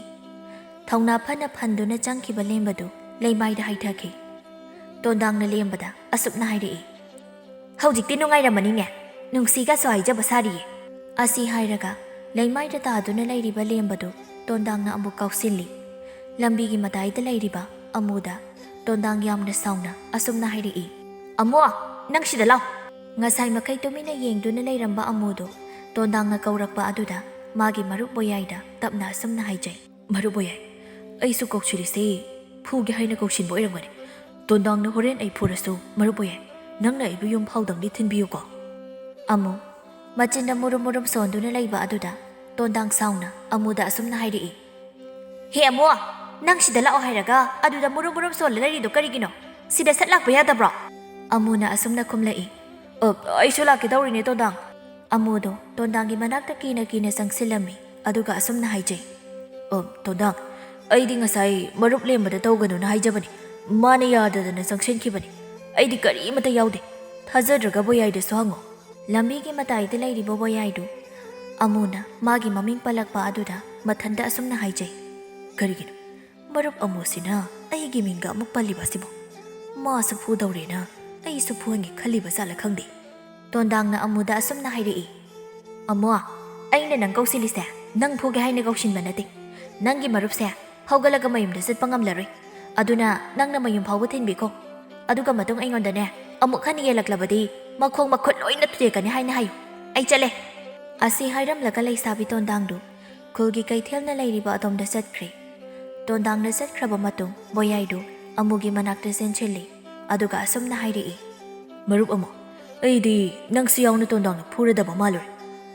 ꯊꯧꯅꯥ ꯐꯅ ꯐꯟꯗꯨꯅ ꯆꯪꯈꯤꯕ ꯂꯦꯝꯕꯗꯨ ꯂꯩꯃꯥꯏꯗ ꯍꯥꯏꯊꯈꯤ꯫ ꯇꯣꯟꯗꯥꯡꯅ ꯂꯦꯝꯕꯗ ꯑꯁꯨꯝꯅ ꯍꯥꯏꯔꯛꯏ, "ꯍꯧꯖꯤꯛꯇꯤ ꯅꯨꯡꯉꯥꯏꯔꯝꯃꯅꯤꯅꯦ, ꯅꯨꯡꯁꯤꯒꯁꯨ ꯍꯥꯏꯖꯕ ꯁꯥꯔꯤꯌꯦ꯫" ꯑꯁꯤ ꯍꯥꯏꯔꯒ ꯂꯩꯃꯥꯏꯗ ꯇꯥꯗꯨꯅ ꯂꯩꯔꯤꯕ ꯂꯦꯝꯕꯗꯨ ꯇꯣꯟꯗꯥꯡꯅ ꯑꯃꯨꯛ ꯀꯥꯎꯁꯤꯜꯂꯤ꯫ ꯂꯝꯕꯤꯒꯤ ꯃꯇꯥꯏꯗ ꯂꯩꯔꯤꯕ ꯑꯃꯨꯗ ꯇꯣꯟꯗꯥꯡ ꯌꯥꯝꯅ ꯁꯥꯎꯅ ꯑꯁꯨꯝꯅ ꯍꯥꯏꯔꯛꯏ, "ꯑꯃꯨ, ꯅꯪ ꯁꯤꯗ ꯂꯥꯎ꯫" ꯉꯁꯥꯏ ꯃꯈꯩ ꯇꯨꯃꯤꯟꯅ ꯌꯦꯡꯗꯨꯅ ꯂꯩꯔꯝꯕ ꯑꯃꯨꯗꯨ ꯇꯣꯟꯗꯥꯡꯅ ꯀꯧꯔꯛꯄ ꯑꯗꯨꯗ ꯃꯥꯒꯤ ꯃꯔꯨꯞ ꯕꯣꯌꯥꯏꯗ ꯇꯞꯅ ꯑꯁꯨꯝꯅ ꯍꯥꯏꯖꯩ, "ꯃꯔꯨꯞ ꯕꯣꯌꯥꯏ, ꯑꯩꯁꯨ ꯀꯧꯁꯤꯜꯂꯤꯁꯦ ꯐꯨꯒꯦ ꯍꯥꯏꯅ ꯀꯧꯁꯤꯟꯕ ꯑꯣꯏꯔꯝꯒꯅꯤ꯫ ꯇꯣꯟꯗꯥꯡꯅ ꯍꯣꯔꯦꯟ ꯑꯩ ꯐꯨꯔꯁꯨ, ꯃꯔꯨꯞ ꯕꯣꯌꯥꯏ, ꯅꯪꯅ ꯑꯩꯕꯨ ꯌꯨꯝ ꯐꯥꯎꯗꯪꯗꯤ ꯊꯤꯟꯕꯤꯌꯨꯀꯣ꯫" ꯑꯃꯨ ꯃꯆꯤꯟꯗ ꯃꯨꯔꯨꯝ ꯃꯨꯔꯨꯝ ꯁꯣꯟꯗꯨꯅ ꯂꯩꯕ ꯑꯗꯨꯗ ꯇꯣꯟꯗꯥꯡ ꯁꯥꯎꯅ ꯑꯃꯨꯗ ꯑꯁꯨꯝꯅ ꯍꯥꯏꯔꯛꯏ, "ꯍꯦ ꯑꯃꯨ, ꯅꯪ ꯁꯤꯗ ꯂꯥꯛꯑꯣ ꯍꯥꯏꯔꯒ ꯑꯗꯨꯗ ꯃꯨꯔꯨꯝ ꯃꯨꯔꯨꯝ ꯁꯣꯜꯂ ꯂꯩꯔꯤꯗꯣ ꯀꯔꯤꯒꯤꯅꯣ? ꯁꯤꯗ ꯁꯠ ꯂꯥꯛꯄ ꯌꯥꯗꯕ꯭ꯔꯣ?" ꯑꯃꯨꯅ ꯑꯁꯨꯝꯅ ꯈꯨꯝꯂꯛꯏ, "ꯑ, ꯑꯩꯁꯨ ꯂꯥꯛꯀꯦ ꯇꯧꯔꯤꯅꯦ ꯇꯣꯟꯗꯥꯡ꯫" ꯑꯃꯨꯗꯣ ꯇꯣꯟꯗꯥꯡꯒꯤ ꯃꯅꯥꯛꯇ ꯀꯤꯅ ꯀꯤꯅ ꯆꯪꯁꯤꯜꯂꯝꯃꯤ, ꯑꯗꯨꯒ ꯑꯁꯨꯝꯅ ꯍꯥꯏꯖꯩ, "ꯑ, ꯇꯣꯟꯗꯥꯡ, ꯑꯩꯗꯤ ꯉꯁꯥꯏ ꯃꯔꯨꯞ ꯂꯦꯝꯕꯗ ꯇꯧꯒꯅꯨꯅ ꯍꯥꯏꯖꯕꯅꯤ꯫ ꯃꯥꯅ ꯌꯥꯗꯗꯅ ꯆꯪꯁꯤꯟꯈꯤꯕꯅꯤ꯫ ꯑꯩꯗꯤ ꯀꯔꯤꯃꯇ ꯌꯥꯎꯗꯦ꯫ ꯊꯥꯖꯗ꯭ꯔꯒ ꯕꯣꯌꯥꯏꯗꯁꯨ ꯍꯪꯉꯣ꯫" ꯂꯝꯕꯤꯒꯤ ꯃꯇꯥꯏꯗ ꯂꯩꯔꯤꯕ ꯕꯣꯌꯥꯏꯗꯨ ꯑꯃꯨꯅ ꯃꯥꯒꯤ ꯃꯃꯤꯡ ꯄꯜꯂꯛꯄ ꯑꯗꯨꯗ ꯃꯊꯟꯇ ꯑꯁꯨꯝꯅ ꯍꯥꯏꯖꯩ, "ꯀꯔꯤꯒꯤꯅꯣ ꯃꯔꯨꯞ ꯑꯃꯨꯁꯤꯅ ꯑꯩꯒꯤ ꯃꯤꯡꯒ ꯑꯃꯨꯛ ꯄꯜꯂꯤꯕ ꯑꯁꯤꯕꯣ? ꯃꯥꯁꯨ ꯐꯨꯗꯧꯔꯦꯅ ꯑꯩꯁꯨ ꯐꯨꯍꯟꯒꯦ ꯈꯜꯂꯤꯕ ꯖꯥꯠꯂ ꯈꯪꯗꯦ꯫ ꯇꯣꯟꯗꯥꯡꯅ ꯑꯃꯨꯗ ꯑꯁꯨꯝꯅ ꯍꯥꯏꯔꯛꯏ, "ꯑꯃꯨ, ꯑꯩꯅ ꯅꯪ ꯀꯧꯁꯤꯜꯂꯤꯁꯦ ꯅꯪ ꯐꯨꯒꯦ ꯍꯥꯏꯅ ꯀꯧꯁꯤꯟꯕ ꯅꯠꯇꯦ꯫ ꯅꯪꯒꯤ ꯃꯔꯨꯞꯁꯦ ꯍꯧꯒꯠꯂꯒ ꯃꯌꯨꯝꯗ ꯆꯠꯄ ꯉꯝꯂꯔꯣꯏ꯫ ꯑꯗꯨꯅ ꯅꯪꯅ ꯃꯌꯨꯝ ꯐꯥꯎꯕ ꯊꯤꯟꯕꯤꯈꯣ꯫ ꯑꯗꯨꯒ ꯃꯇꯨꯡ ꯑꯩꯉꯣꯟꯗꯅꯦ ꯑꯃꯨꯛ ꯍꯟꯅ ꯌꯦꯜꯂꯛꯂꯕꯗꯤ ꯃꯈꯣꯡ ꯃꯈꯨꯠ ꯂꯣꯏꯅ ꯊꯨꯗꯦꯛꯀꯅꯤ ꯍꯥꯏꯅ ꯍꯥꯏꯌꯨ꯫ ꯑꯩ ꯆꯠꯂꯦ꯫" ꯑꯁꯤ ꯍꯥꯏꯔꯝꯂꯒ ꯂꯩꯁꯥꯕꯤ ꯇꯣꯟꯗꯥꯡꯗꯨ ꯈꯨꯜꯒꯤ ꯀꯩꯊꯦꯜꯅ ꯂꯩꯔꯤꯕ ꯑꯗꯣꯝꯗ ꯆꯠꯈ꯭ꯔꯦ꯫ ꯇꯣꯟꯗꯥꯡꯅ ꯆꯠꯈ꯭ꯔꯕ ꯃꯇꯨꯡ ꯕꯣꯌꯥꯏꯗꯨ ꯑꯃꯨꯒꯤ ꯃꯅꯥꯛꯇ ꯆꯦꯟꯁꯤꯜꯂꯤ꯫ ꯑꯗꯨꯒ ꯑꯁꯨꯝꯅ ꯍꯥꯏꯔꯛꯏ, "ꯃꯔꯨꯞ ꯑꯃꯨ, ꯑꯩꯗꯤ ꯅꯪꯁꯨ ꯌꯥꯎꯅ ꯇꯣꯟꯗꯥꯡꯅ ꯐꯨꯔꯗꯕ ꯃꯥꯜꯂꯨꯔꯦ꯫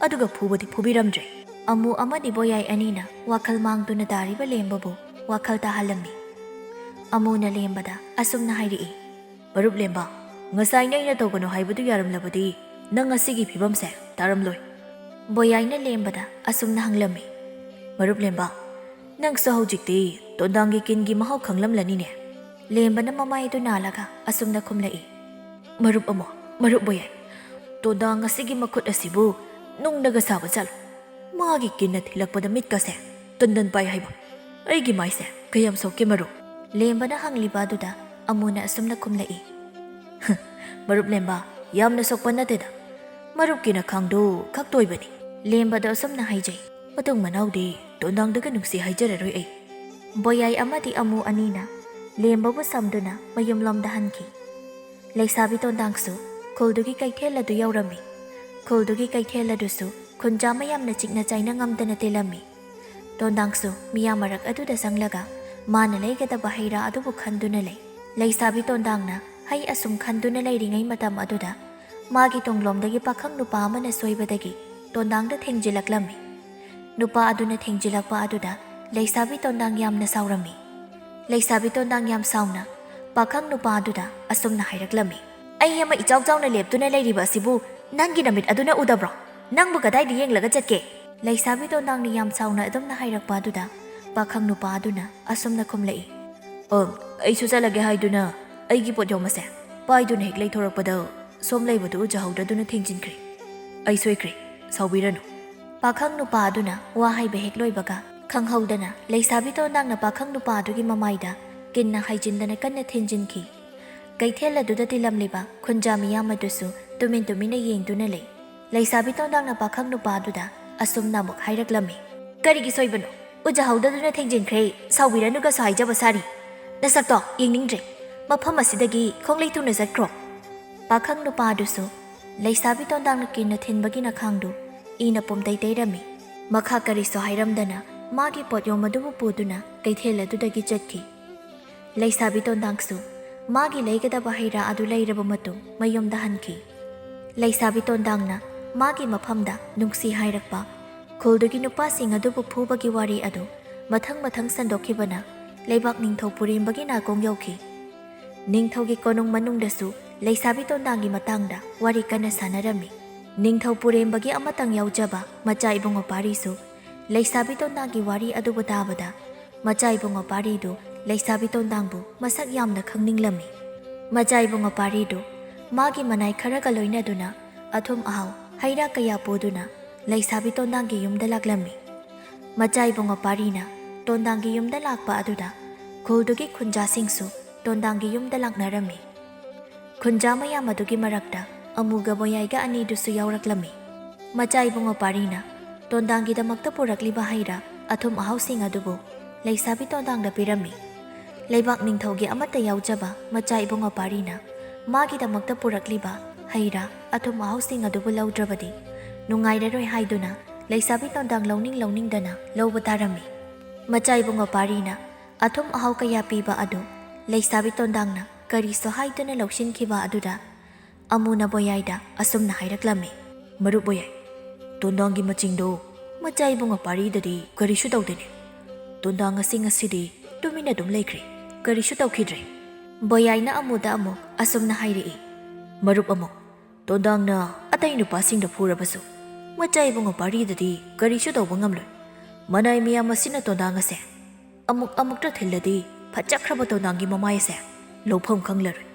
ꯑꯗꯨꯒ ꯐꯨꯕꯗꯤ ꯐꯨꯕꯤꯔꯝꯗ꯭ꯔꯦ꯫" ꯑꯃꯨ ꯑꯃꯗꯤ ꯕꯣꯌꯥꯏ ꯑꯅꯤꯅ ꯋꯥꯈꯜ ꯃꯥꯡꯗꯨꯅ ꯇꯥꯔꯤꯕ ꯂꯦꯝꯕꯕꯨ ꯋꯥꯈꯜ ꯇꯥꯍꯜꯂꯝꯃꯤ꯫ ꯑꯃꯨꯅ ꯂꯦꯝꯕꯗ ꯑꯁꯨꯝꯅ ꯍꯥꯏꯔꯛꯏ, "ꯃꯔꯨꯞ ꯂꯦꯝꯕ, ꯉꯁꯥꯏꯅ ꯑꯩꯅ ꯇꯧꯒꯅꯨ ꯍꯥꯏꯕꯗꯨ ꯌꯥꯔꯝꯂꯕꯗꯤ ꯅꯪ ꯉꯁꯤꯒꯤ ꯐꯤꯕꯝꯁꯦ ꯇꯥꯔꯝꯂꯣꯏ꯫" ꯕꯣꯌꯥꯏꯅ ꯂꯦꯝꯕꯗ ꯑꯁꯨꯝꯅ ꯍꯪꯂꯝꯃꯤ, "ꯃꯔꯨꯞ ꯂꯦꯝꯕ, ꯅꯪꯁꯨ ꯍꯧꯖꯤꯛꯇꯤ ꯇꯣꯟꯗꯥꯡꯒꯤ ꯀꯤꯟꯒꯤ ꯃꯍꯥꯎ ꯈꯪꯂꯝꯂꯅꯤꯅꯦ?" ꯂꯦꯝꯕꯅ ꯃꯃꯥꯏ ꯑꯗꯨ ꯅꯥꯜꯂꯒ ꯑꯁꯨꯝꯅ ꯈꯨꯝꯂꯛꯏ, "ꯃꯔꯨꯞ ꯑꯃꯨ, ꯃꯔꯨꯞ ꯕꯣꯌꯥꯏ, ꯇꯣꯟꯗꯥꯡ ꯑꯁꯤꯒꯤ ꯃꯈꯨꯠ ꯑꯁꯤꯕꯨ ꯅꯨꯡꯅꯒ ꯁꯥꯕ ꯖꯥꯠꯂꯣ? ꯃꯥꯒꯤ ꯀꯤꯟꯅ ꯊꯤꯜꯂꯛꯄꯗ ꯃꯤꯠꯀꯁꯦ ꯇꯟꯗꯟ ꯄꯥꯏ ꯍꯥꯏꯕ꯫ ꯑꯩꯒꯤ ꯃꯥꯏꯁꯦ ꯀꯌꯥꯝ ꯁꯣꯛꯀꯦ ꯃꯔꯨꯞ?" ꯂꯦꯝꯕꯅ ꯍꯪꯂꯤꯕ ꯑꯗꯨꯗ ꯑꯃꯨꯅ ꯑꯁꯨꯝꯅ ꯈꯨꯝꯂꯛꯏ, "ꯃꯔꯨꯞ ꯂꯦꯝꯕ, ꯌꯥꯝꯅ ꯁꯣꯛꯄ ꯅꯠꯇꯦꯗ꯫ ꯃꯔꯨꯞꯀꯤ ꯅꯈꯥꯡꯗꯨ ꯈꯛ ꯇꯣꯏꯕꯅꯤ꯫" ꯂꯦꯝꯕꯗꯣ ꯑꯁꯨꯝꯅ ꯍꯥꯏꯖꯩ꯫ "ꯃꯇꯨꯡ ꯃꯅꯥꯎꯗꯤ ꯇꯣꯟꯗꯥꯡꯗꯒ ꯅꯨꯡꯁꯤ ꯍꯥꯏꯖꯔꯔꯣꯏ ꯑꯩ꯫" ꯕꯣꯌꯥꯏ ꯑꯃꯗꯤ ꯑꯃꯨ ꯑꯅꯤꯅ ꯂꯦꯝꯕꯕꯨ ꯁꯝꯗꯨꯅ ꯃꯌꯨꯝꯂꯣꯝꯗ ꯍꯟꯈꯤ꯫ ꯂꯩꯁꯥꯕꯤ ꯇꯣꯟꯗꯥꯡꯁꯨ ꯈꯨꯜꯗꯨꯒꯤ ꯀꯩꯊꯦꯜ ꯑꯗꯨ ꯌꯧꯔꯝꯃꯤ꯫ ꯈꯨꯜꯗꯨꯒꯤ ꯀꯩꯊꯦꯜ ꯑꯗꯨꯁꯨ ꯈꯨꯟꯖꯥ ꯃꯌꯥꯝꯅ ꯆꯤꯛꯅ ꯆꯥꯏꯅ ꯉꯝꯗꯅ ꯇꯤꯜꯂꯝꯃꯤ꯫ ꯇꯣꯟꯗꯥꯡꯁꯨ ꯃꯤꯌꯥꯝ ꯃꯔꯛ ꯑꯗꯨꯗ ꯆꯪꯂꯒ ꯃꯥꯅ ꯂꯩꯒꯗꯕ ꯍꯩ ꯔꯥ ꯑꯗꯨꯕꯨ ꯈꯟꯗꯨꯅ ꯂꯩ꯫ ꯂꯩꯁꯥꯕꯤ ꯇꯣꯟꯗꯥꯡꯅ ꯍꯩ ꯑꯁꯨꯝ ꯈꯟꯗꯨꯅ ꯂꯩꯔꯤꯉꯩ ꯃꯇꯝ ꯑꯗꯨꯗ ꯃꯥꯒꯤ ꯇꯨꯡꯂꯣꯝꯗꯒꯤ ꯄꯥꯈꯪ ꯅꯨꯄꯥ ꯑꯃꯅ ꯁꯣꯏꯕꯗꯒꯤ ꯇꯣꯟꯗꯥꯡꯗ ꯊꯦꯡꯖꯤꯜꯂꯛꯂꯝꯃꯤ꯫ ꯅꯨꯄꯥ ꯑꯗꯨꯅ ꯊꯦꯡꯖꯤꯜꯂꯛꯄ ꯑꯗꯨꯗ ꯂꯩꯁꯥꯕꯤ ꯇꯣꯟꯗꯥꯡ ꯌꯥꯝꯅ ꯁꯥꯎꯔꯝꯃꯤ꯫ ꯂꯩꯁꯥꯕꯤ ꯇꯣꯟꯗꯥꯡ ꯌꯥꯝ ꯁꯥꯎꯅ ꯄꯥꯈꯪ ꯅꯨꯄꯥ ꯑꯗꯨꯗ ꯑꯁꯨꯝꯅ ꯍꯥꯏꯔꯛꯂꯝꯃꯤ, "ꯑꯩ ꯑꯃ ꯏꯆꯥꯎ ꯆꯥꯎꯅ ꯂꯦꯞꯇꯨꯅ ꯂꯩꯔꯤꯕ ꯑꯁꯤꯕꯨ ꯅꯪꯒꯤ ꯅꯃꯤꯠ ꯑꯗꯨꯅ ꯎꯗꯕ꯭ꯔꯣ? ꯅꯪꯕꯨ ꯀꯗꯥꯏꯗ ꯌꯦꯡꯂꯒ ꯆꯠꯀꯦ?" ꯂꯩꯁꯥꯕꯤ ꯇꯣꯟꯗꯥꯡꯅ ꯌꯥꯝ ꯁꯥꯎꯅ ꯑꯗꯨꯝꯅ ꯍꯥꯏꯔꯛꯄ ꯑꯗꯨꯗ ꯄꯥꯈꯪ ꯅꯨꯄꯥ ꯑꯗꯨꯅ ꯑꯁꯨꯝꯅ ꯈꯨꯝꯂꯛꯏ, "ꯑ, ꯑꯩꯁꯨ ꯆꯠꯂꯒꯦ ꯍꯥꯏꯗꯨꯅ ꯑꯩꯒꯤ ꯄꯣꯠ ꯌꯣꯝꯕꯁꯦ ꯄꯥꯏꯗꯨꯅ ꯍꯦꯛ ꯂꯩꯊꯣꯔꯛꯄꯗ ꯁꯣꯝ ꯂꯩꯕꯗꯨ ꯎꯖꯍꯧꯗ꯭ꯔꯗꯨꯅ ꯊꯦꯡꯖꯤꯟꯈ꯭ꯔꯦ꯫ ꯑꯩ ꯁꯣꯏꯈ꯭ꯔꯦ, ꯁꯥꯎꯕꯤꯔꯅꯨ꯫" ꯄꯥꯈꯪ ꯅꯨꯄꯥ ꯑꯗꯨꯅ ꯋꯥ ꯍꯥꯏꯕ ꯍꯦꯛ ꯂꯣꯏꯕꯒ ꯈꯪꯍꯧꯗꯅ ꯂꯩꯁꯥꯕꯤ ꯇꯣꯟꯗꯥꯡꯅ ꯄꯥꯈꯪ ꯅꯨꯄꯥ ꯑꯗꯨꯒꯤ ꯃꯃꯥꯏꯗ ꯀꯤꯟꯅ ꯍꯥꯏꯖꯤꯟꯗꯅ ꯀꯟꯅ ꯊꯤꯟꯖꯤꯟꯈꯤ꯫ ꯀꯩꯊꯦꯜ ꯑꯗꯨꯗ ꯇꯤꯜꯂꯝꯂꯤꯕ ꯈꯨꯟꯖꯥ ꯃꯤꯌꯥꯝ ꯑꯗꯨꯁꯨ ꯇꯨꯃꯤꯟ ꯇꯨꯃꯤꯟꯅ ꯌꯦꯡꯗꯨꯅ ꯂꯩ꯫ ꯂꯩꯁꯥꯕꯤ ꯇꯣꯟꯗꯥꯡꯅ ꯄꯥꯈꯪ ꯅꯨꯄꯥ ꯑꯗꯨꯗ ꯑꯁꯨꯝꯅ ꯑꯃꯨꯛ ꯍꯥꯏꯔꯛꯂꯝꯃꯤ, "ꯀꯔꯤꯒꯤ ꯁꯣꯏꯕꯅꯣ? ꯎꯖꯍꯧꯗꯗꯨꯅ ꯊꯦꯡꯖꯤꯟꯈ꯭ꯔꯦ, ꯁꯥꯎꯕꯤꯔꯅꯨꯒꯁꯨ ꯍꯥꯏꯖꯕ ꯁꯥꯔꯤ꯫ ꯅꯁꯛꯇꯣ ꯌꯦꯡꯅꯤꯡꯗ꯭ꯔꯦ꯫ ꯃꯐꯝ ꯑꯁꯤꯗꯒꯤ ꯈꯣꯡꯂꯩ ꯊꯨꯅ ꯆꯠꯈ꯭ꯔꯣ"꯫ ꯄꯥꯈꯪ ꯅꯨꯄꯥ ꯑꯗꯨꯁꯨ ꯂꯩꯁꯥꯕꯤ ꯇꯣꯟꯗꯥꯡꯅ ꯀꯤꯟꯅ ꯊꯤꯟꯕꯒꯤ ꯅꯈꯥꯡꯗꯨ ꯏꯅ ꯄꯨꯝꯇꯩ ꯇꯩꯔꯝꯃꯤ꯫ ꯃꯈꯥ ꯀꯔꯤꯁꯨ ꯍꯥꯏꯔꯝꯗꯅ ꯃꯥꯒꯤ ꯄꯣꯠꯌꯣꯝ ꯑꯗꯨꯕꯨ ꯄꯨꯗꯨꯅ ꯀꯩꯊꯦꯜ ꯑꯗꯨꯗꯒꯤ ꯆꯠꯈꯤ꯫ ꯂꯩꯁꯥꯕꯤ ꯇꯣꯟꯗꯥꯡꯁꯨ ꯃꯥꯒꯤ ꯂꯩꯒꯗꯕ ꯍꯩ ꯔꯥ ꯑꯗꯨ ꯂꯩꯔꯕ ꯃꯇꯨꯡ ꯃꯌꯨꯝꯗ ꯍꯟꯈꯤ꯫ ꯂꯩꯁꯥꯕꯤ ꯇꯣꯟꯗꯥꯡꯅ ꯃꯥꯒꯤ ꯃꯐꯝꯗ ꯅꯨꯡꯁꯤ ꯍꯥꯏꯔꯛꯄ, ꯈꯨꯜꯗꯨꯒꯤ ꯅꯨꯄꯥꯁꯤꯡ ꯑꯗꯨꯕꯨ ꯐꯨꯕꯒꯤ ꯋꯥꯔꯤ ꯑꯗꯨ ꯃꯊꯪ ꯃꯊꯪ ꯁꯟꯗꯣꯛꯈꯤꯕꯅ ꯂꯩꯕꯥꯛ ꯅꯤꯡꯊꯧ ꯄꯨꯔꯦꯝꯕꯒꯤ ꯅꯥꯀꯣꯡ ꯌꯧꯈꯤ꯫ ꯅꯤꯡꯊꯧꯒꯤ ꯀꯣꯅꯨꯡ ꯃꯅꯨꯡꯗꯁꯨ ꯂꯩꯁꯥꯕꯤ ꯇꯣꯟꯗꯥꯡꯒꯤ ꯃꯇꯥꯡꯗ ꯋꯥꯔꯤ ꯀꯟꯅ ꯁꯥꯟꯅꯔꯝꯃꯤ꯫ ꯅꯤꯡꯊꯧ ꯄꯨꯔꯦꯝꯕꯒꯤ ꯑꯃꯇꯪ ꯌꯥꯎꯖꯕ ꯃꯆꯥ ꯏꯕꯨꯡꯉꯣ ꯄꯥꯔꯤꯁꯨ ꯂꯩꯁꯥꯕꯤ ꯇꯣꯟꯗꯥꯡꯒꯤ ꯋꯥꯔꯤ ꯑꯗꯨꯕꯨ ꯇꯥꯕꯗ ꯃꯆꯥ ꯏꯕꯨꯡꯉꯣ ꯄꯥꯔꯤꯗꯨ ꯂꯩꯁꯥꯕꯤ ꯇꯣꯟꯗꯥꯡꯕꯨ ꯃꯁꯛ ꯌꯥꯝꯅ ꯈꯪꯅꯤꯡꯂꯝꯃꯤ꯫ ꯃꯆꯥ ꯏꯕꯨꯡꯉꯣ ꯄꯥꯔꯤꯗꯨ ꯃꯥꯒꯤ ꯃꯅꯥꯏ ꯈꯔꯒ ꯂꯣꯏꯅꯗꯨꯅ ꯑꯊꯨꯝ ꯑꯍꯥꯎ ꯍꯩ ꯔꯥ ꯀꯌꯥ ꯄꯨꯗꯨꯅ ꯂꯩꯁꯥꯕꯤ ꯇꯣꯟꯗꯥꯡꯒꯤ ꯌꯨꯝꯗ ꯂꯥꯛꯂꯝꯃꯤ꯫ ꯃꯆꯥ ꯏꯕꯨꯡꯉꯣ ꯄꯥꯔꯤꯅ ꯇꯣꯟꯗꯥꯡꯒꯤ ꯌꯨꯝꯗ ꯂꯥꯛꯄ ꯑꯗꯨꯗ ꯈꯨꯜꯗꯨꯒꯤ ꯈꯨꯟꯖꯥꯁꯤꯡꯁꯨ ꯇꯣꯟꯗꯥꯡꯒꯤ ꯌꯨꯝꯗ ꯂꯥꯛꯅꯔꯝꯃꯤ꯫ ꯈꯨꯟꯖꯥ ꯃꯌꯥꯝ ꯑꯗꯨꯒꯤ ꯃꯔꯛꯇ ꯑꯃꯨꯒ ꯕꯣꯌꯥꯏꯒ ꯑꯅꯤꯗꯨꯁꯨ ꯌꯥꯎꯔꯛꯂꯝꯃꯤ꯫ ꯃꯆꯥ ꯏꯕꯨꯡꯉꯣ ꯄꯥꯔꯤꯅ ꯇꯣꯟꯗꯥꯡꯒꯤꯗꯃꯛꯇ ꯄꯨꯔꯛꯂꯤꯕ ꯍꯩ ꯔꯥ ꯑꯊꯨꯝ ꯑꯍꯥꯎꯁꯤꯡ ꯑꯗꯨꯕꯨ ꯂꯩꯁꯥꯕꯤ ꯇꯣꯟꯗꯥꯡꯗ ꯄꯤꯔꯝꯃꯤ꯫ ꯂꯩꯕꯥꯛ ꯅꯤꯡꯊꯧꯒꯤ ꯑꯃꯠꯇ ꯌꯥꯎꯖꯕ ꯃꯆꯥ ꯏꯕꯨꯡꯉꯣ ꯄꯥꯔꯤꯅ ꯃꯥꯒꯤꯗꯃꯛꯇ ꯄꯨꯔꯛꯂꯤꯕ ꯍꯩ ꯔꯥ ꯑꯊꯨꯝ ꯑꯍꯥꯎꯁꯤꯡ ꯑꯗꯨꯕꯨ ꯂꯧꯗ꯭ꯔꯕꯗꯤ ꯅꯨꯡꯉꯥꯏꯔꯔꯣꯏ ꯍꯥꯏꯗꯨꯅ ꯂꯩꯁꯥꯕꯤ ꯇꯣꯟꯗꯥꯡ ꯂꯧꯅꯤꯡ ꯂꯧꯅꯤꯡꯗꯅ ꯂꯧꯕ ꯇꯥꯔꯝꯃꯤ꯫ ꯃꯆꯥ ꯏꯕꯨꯡꯉꯣ ꯄꯥꯔꯤꯅ ꯑꯊꯨꯝ ꯑꯍꯥꯎ ꯀꯌꯥ ꯄꯤꯕ ꯑꯗꯨ ꯂꯩꯁꯥꯕꯤ ꯇꯣꯟꯗꯥꯡꯅ ꯀꯔꯤꯁꯨ ꯍꯥꯏꯗꯅ ꯂꯧꯁꯤꯟꯈꯤꯕ ꯑꯗꯨꯗ ꯑꯃꯨꯅ ꯕꯣꯌꯥꯏꯗ ꯑꯁꯨꯝꯅ ꯍꯥꯏꯔꯛꯂꯝꯃꯤ, "ꯃꯔꯨꯞ ꯕꯣꯌꯥꯏ, ꯇꯣꯟꯗꯥꯡꯒꯤ ꯃꯆꯤꯡꯗꯣ ꯃꯆꯥ ꯏꯕꯨꯡꯉꯣ ꯄꯥꯔꯤꯗꯗꯤ ꯀꯔꯤꯁꯨ ꯇꯧꯗꯦꯅꯦ꯫ ꯇꯣꯟꯗꯥꯡ ꯑꯁꯤ ꯉꯁꯤꯗꯤ ꯇꯨꯃꯤꯟꯅ ꯑꯗꯨꯝ ꯂꯩꯈ꯭ꯔꯦ, ꯀꯔꯤꯁꯨ ꯇꯧꯈꯤꯗ꯭ꯔꯦ"꯫ ꯕꯣꯌꯥꯏꯅ ꯑꯃꯨꯗ ꯑꯃꯨꯛ ꯑꯁꯨꯝꯅ ꯍꯥꯏꯔꯛꯏ, "ꯃꯔꯨꯞ ꯑꯃꯨ, ꯇꯣꯟꯗꯥꯡꯅ ꯑꯇꯩ ꯅꯨꯄꯥꯁꯤꯡꯗ ꯐꯨꯔꯕꯁꯨ ꯃꯆꯥ ꯏꯕꯨꯡꯉꯣ ꯄꯥꯔꯤꯗꯗꯤ ꯀꯔꯤꯁꯨ ꯇꯧꯕ ꯉꯝꯂꯣꯏ꯫ ꯃꯅꯥꯏ ꯃꯤꯌꯥꯝ ꯑꯁꯤꯅ ꯇꯣꯟꯗꯥꯡ ꯑꯁꯦ ꯑꯃꯨꯛ ꯑꯃꯨꯛꯇ ꯊꯤꯜꯂꯗꯤ ꯐꯠꯆꯈ꯭ꯔꯕ ꯇꯣꯟꯗꯥꯡꯒꯤ ꯃꯃꯥꯏ ꯑꯁꯦ ꯂꯧꯐꯝ ꯈꯪꯂꯔꯣꯏ꯫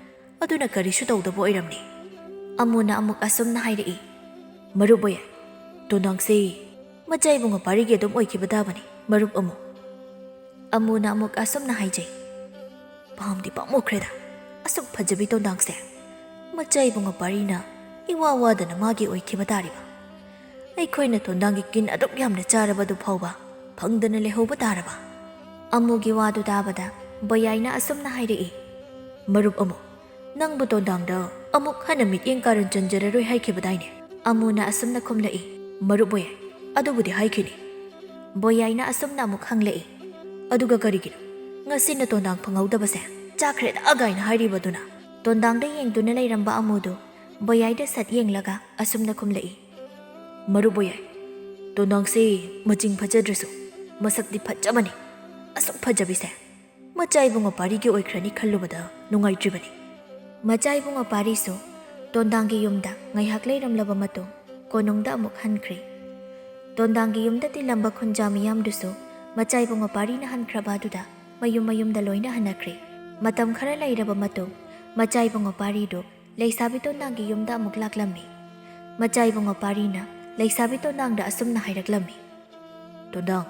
ꯑꯗꯨꯅ ꯀꯔꯤꯁꯨ ꯇꯧꯗꯕ ꯑꯣꯏꯔꯝꯅꯤ"꯫ ꯑꯃꯨꯅ ꯑꯃꯨꯛ ꯑꯁꯨꯝꯅ ꯍꯥꯏꯔꯛꯏ, "ꯃꯔꯨꯞ ꯕꯣꯌꯥꯏ, ꯇꯣꯟꯗꯥꯡꯁꯦ ꯃꯆꯥ ꯏꯕꯨꯡꯉꯣ ꯄꯥꯔꯤꯒꯤ ꯑꯗꯨꯝ ꯑꯣꯏꯈꯤꯕ ꯇꯥꯕꯅꯤ, ꯃꯔꯨꯞ ꯑꯃꯨ"꯫ ꯑꯃꯨꯅ ꯑꯃꯨꯛ ꯑꯁꯨꯝꯅ ꯍꯥꯏꯖꯩ, "ꯄꯥꯝꯗꯤ ꯄꯥꯝꯃꯨꯈ꯭ꯔꯦꯗ, ꯑꯁꯨꯛ ꯐꯖꯕꯤ ꯇꯣꯟꯗꯥꯡꯁꯦ ꯃꯆꯥ ꯏꯕꯨꯡꯉꯣ ꯄꯥꯔꯤꯅ ꯏꯋꯥ ꯋꯥꯗꯅ ꯃꯥꯒꯤ ꯑꯣꯏꯈꯤꯕ ꯇꯥꯔꯤꯕ? ꯑꯩꯈꯣꯏꯅ ꯇꯣꯟꯗꯥꯡꯒꯤ ꯀꯤꯟ ꯑꯗꯨꯛ ꯌꯥꯝꯅ ꯆꯥꯔꯕꯗꯨ ꯐꯥꯎꯕ ꯐꯪꯗꯅ ꯂꯩꯍꯧꯕ ꯇꯥꯔꯕ? ꯑꯃꯨꯒꯤ ꯋꯥꯗꯨ ꯇꯥꯕꯗ ꯕꯣꯌꯥꯏꯅ ꯑꯁꯨꯝꯅ ꯍꯥꯏꯔꯛꯏ, "ꯃꯔꯨꯞ ꯑꯃꯨ, ꯅꯪꯕꯨ ꯇꯣꯟꯗꯥꯡꯗ ꯑꯃꯨꯛ ꯍꯟꯅ ꯃꯤꯠꯌꯦꯡ ꯀꯥꯔꯟ ꯆꯟꯖꯔꯔꯣꯏ ꯍꯥꯏꯈꯤꯕꯗꯥꯏꯅꯦ?" ꯑꯃꯨꯅ ꯑꯁꯨꯝꯅ ꯈꯨꯝꯂꯛꯏ, "ꯃꯔꯨꯞ ꯕꯣꯌꯥꯏ, ꯑꯗꯨꯕꯨꯗꯤ ꯍꯥꯏꯈꯤꯅꯤ꯫" ꯕꯣꯌꯥꯏꯅ ꯑꯁꯨꯝꯅ ꯑꯃꯨꯛ ꯍꯪꯂꯛꯏ, "ꯑꯗꯨꯒ ꯀꯔꯤꯒꯤꯅꯣ ꯉꯁꯤꯅ ꯇꯣꯟꯗꯥꯡ ꯐꯪꯍꯧꯗꯕꯁꯦ ꯆꯥꯈ꯭ꯔꯦꯗ ꯀꯥꯏꯅ ꯍꯥꯏꯔꯤꯕꯗꯨꯅ?" ꯇꯣꯟꯗꯥꯡꯗ ꯌꯦꯡꯗꯨꯅ ꯂꯩꯔꯝꯕ ꯑꯃꯨꯗꯨ ꯕꯣꯌꯥꯏꯗ ꯁꯠ ꯌꯦꯡꯂꯒ ꯑꯁꯨꯝꯅ ꯈꯨꯝꯂꯛꯏ, "ꯃꯔꯨꯞ ꯕꯣꯌꯥꯏ, ꯇꯣꯟꯗꯥꯡꯁꯤ ꯃꯆꯤꯡ ꯐꯖꯗ꯭ꯔꯁꯨ ꯃꯁꯛꯇꯤ ꯐꯖꯕꯅꯤ꯫ ꯑꯁꯨꯛ ꯐꯖꯕꯤꯁꯦ ꯃꯆꯥ ꯏꯕꯨꯡꯉꯣ ꯄꯥꯔꯤꯒꯤ ꯑꯣꯏꯈ꯭ꯔꯅꯤ ꯈꯜꯂꯨꯕꯗ ꯅꯨꯡꯉꯥꯏꯇ꯭ꯔꯤꯕꯅꯤ꯫" ꯃꯆꯥ ꯏꯕꯨꯡꯉꯣ ꯄꯥꯔꯤꯁꯨ ꯇꯣꯟꯗꯥꯡꯒꯤ ꯌꯨꯝꯗ ꯉꯥꯏꯍꯥꯛ ꯂꯩꯔꯝꯂꯕ ꯃꯇꯨꯡ ꯀꯣꯅꯨꯡꯗ ꯑꯃꯨꯛ ꯍꯟꯈ꯭ꯔꯦ꯫ ꯇꯣꯟꯗꯥꯡꯒꯤ ꯌꯨꯝꯗ ꯇꯤꯜꯂꯝꯕ ꯈꯨꯟꯖꯥ ꯃꯤꯌꯥꯝꯗꯨꯁꯨ ꯃꯆꯥ ꯏꯕꯨꯡꯉꯣ ꯄꯥꯔꯤꯅ ꯍꯟꯈ꯭ꯔꯕ ꯑꯗꯨꯗ ꯃꯌꯨꯝ ꯃꯌꯨꯝꯗ ꯂꯣꯏꯅ ꯍꯟꯅꯈ꯭ꯔꯦ꯫ ꯃꯇꯝ ꯈꯔ ꯂꯩꯔꯕ ꯃꯇꯨꯡ ꯃꯆꯥ ꯏꯕꯨꯡꯉꯣ ꯄꯥꯔꯤꯗꯨ ꯂꯩꯁꯥꯕꯤ ꯇꯣꯟꯗꯥꯡꯒꯤ ꯌꯨꯝꯗ ꯑꯃꯨꯛ ꯂꯥꯛꯂꯝꯃꯤ꯫ ꯃꯆꯥ ꯏꯕꯨꯡꯉꯣ ꯄꯥꯔꯤꯅ ꯂꯩꯁꯥꯕꯤ ꯇꯣꯟꯗꯥꯡꯗ ꯑꯁꯨꯝꯅ ꯍꯥꯏꯔꯛꯂꯝꯃꯤ, "ꯇꯣꯟꯗꯥꯡ,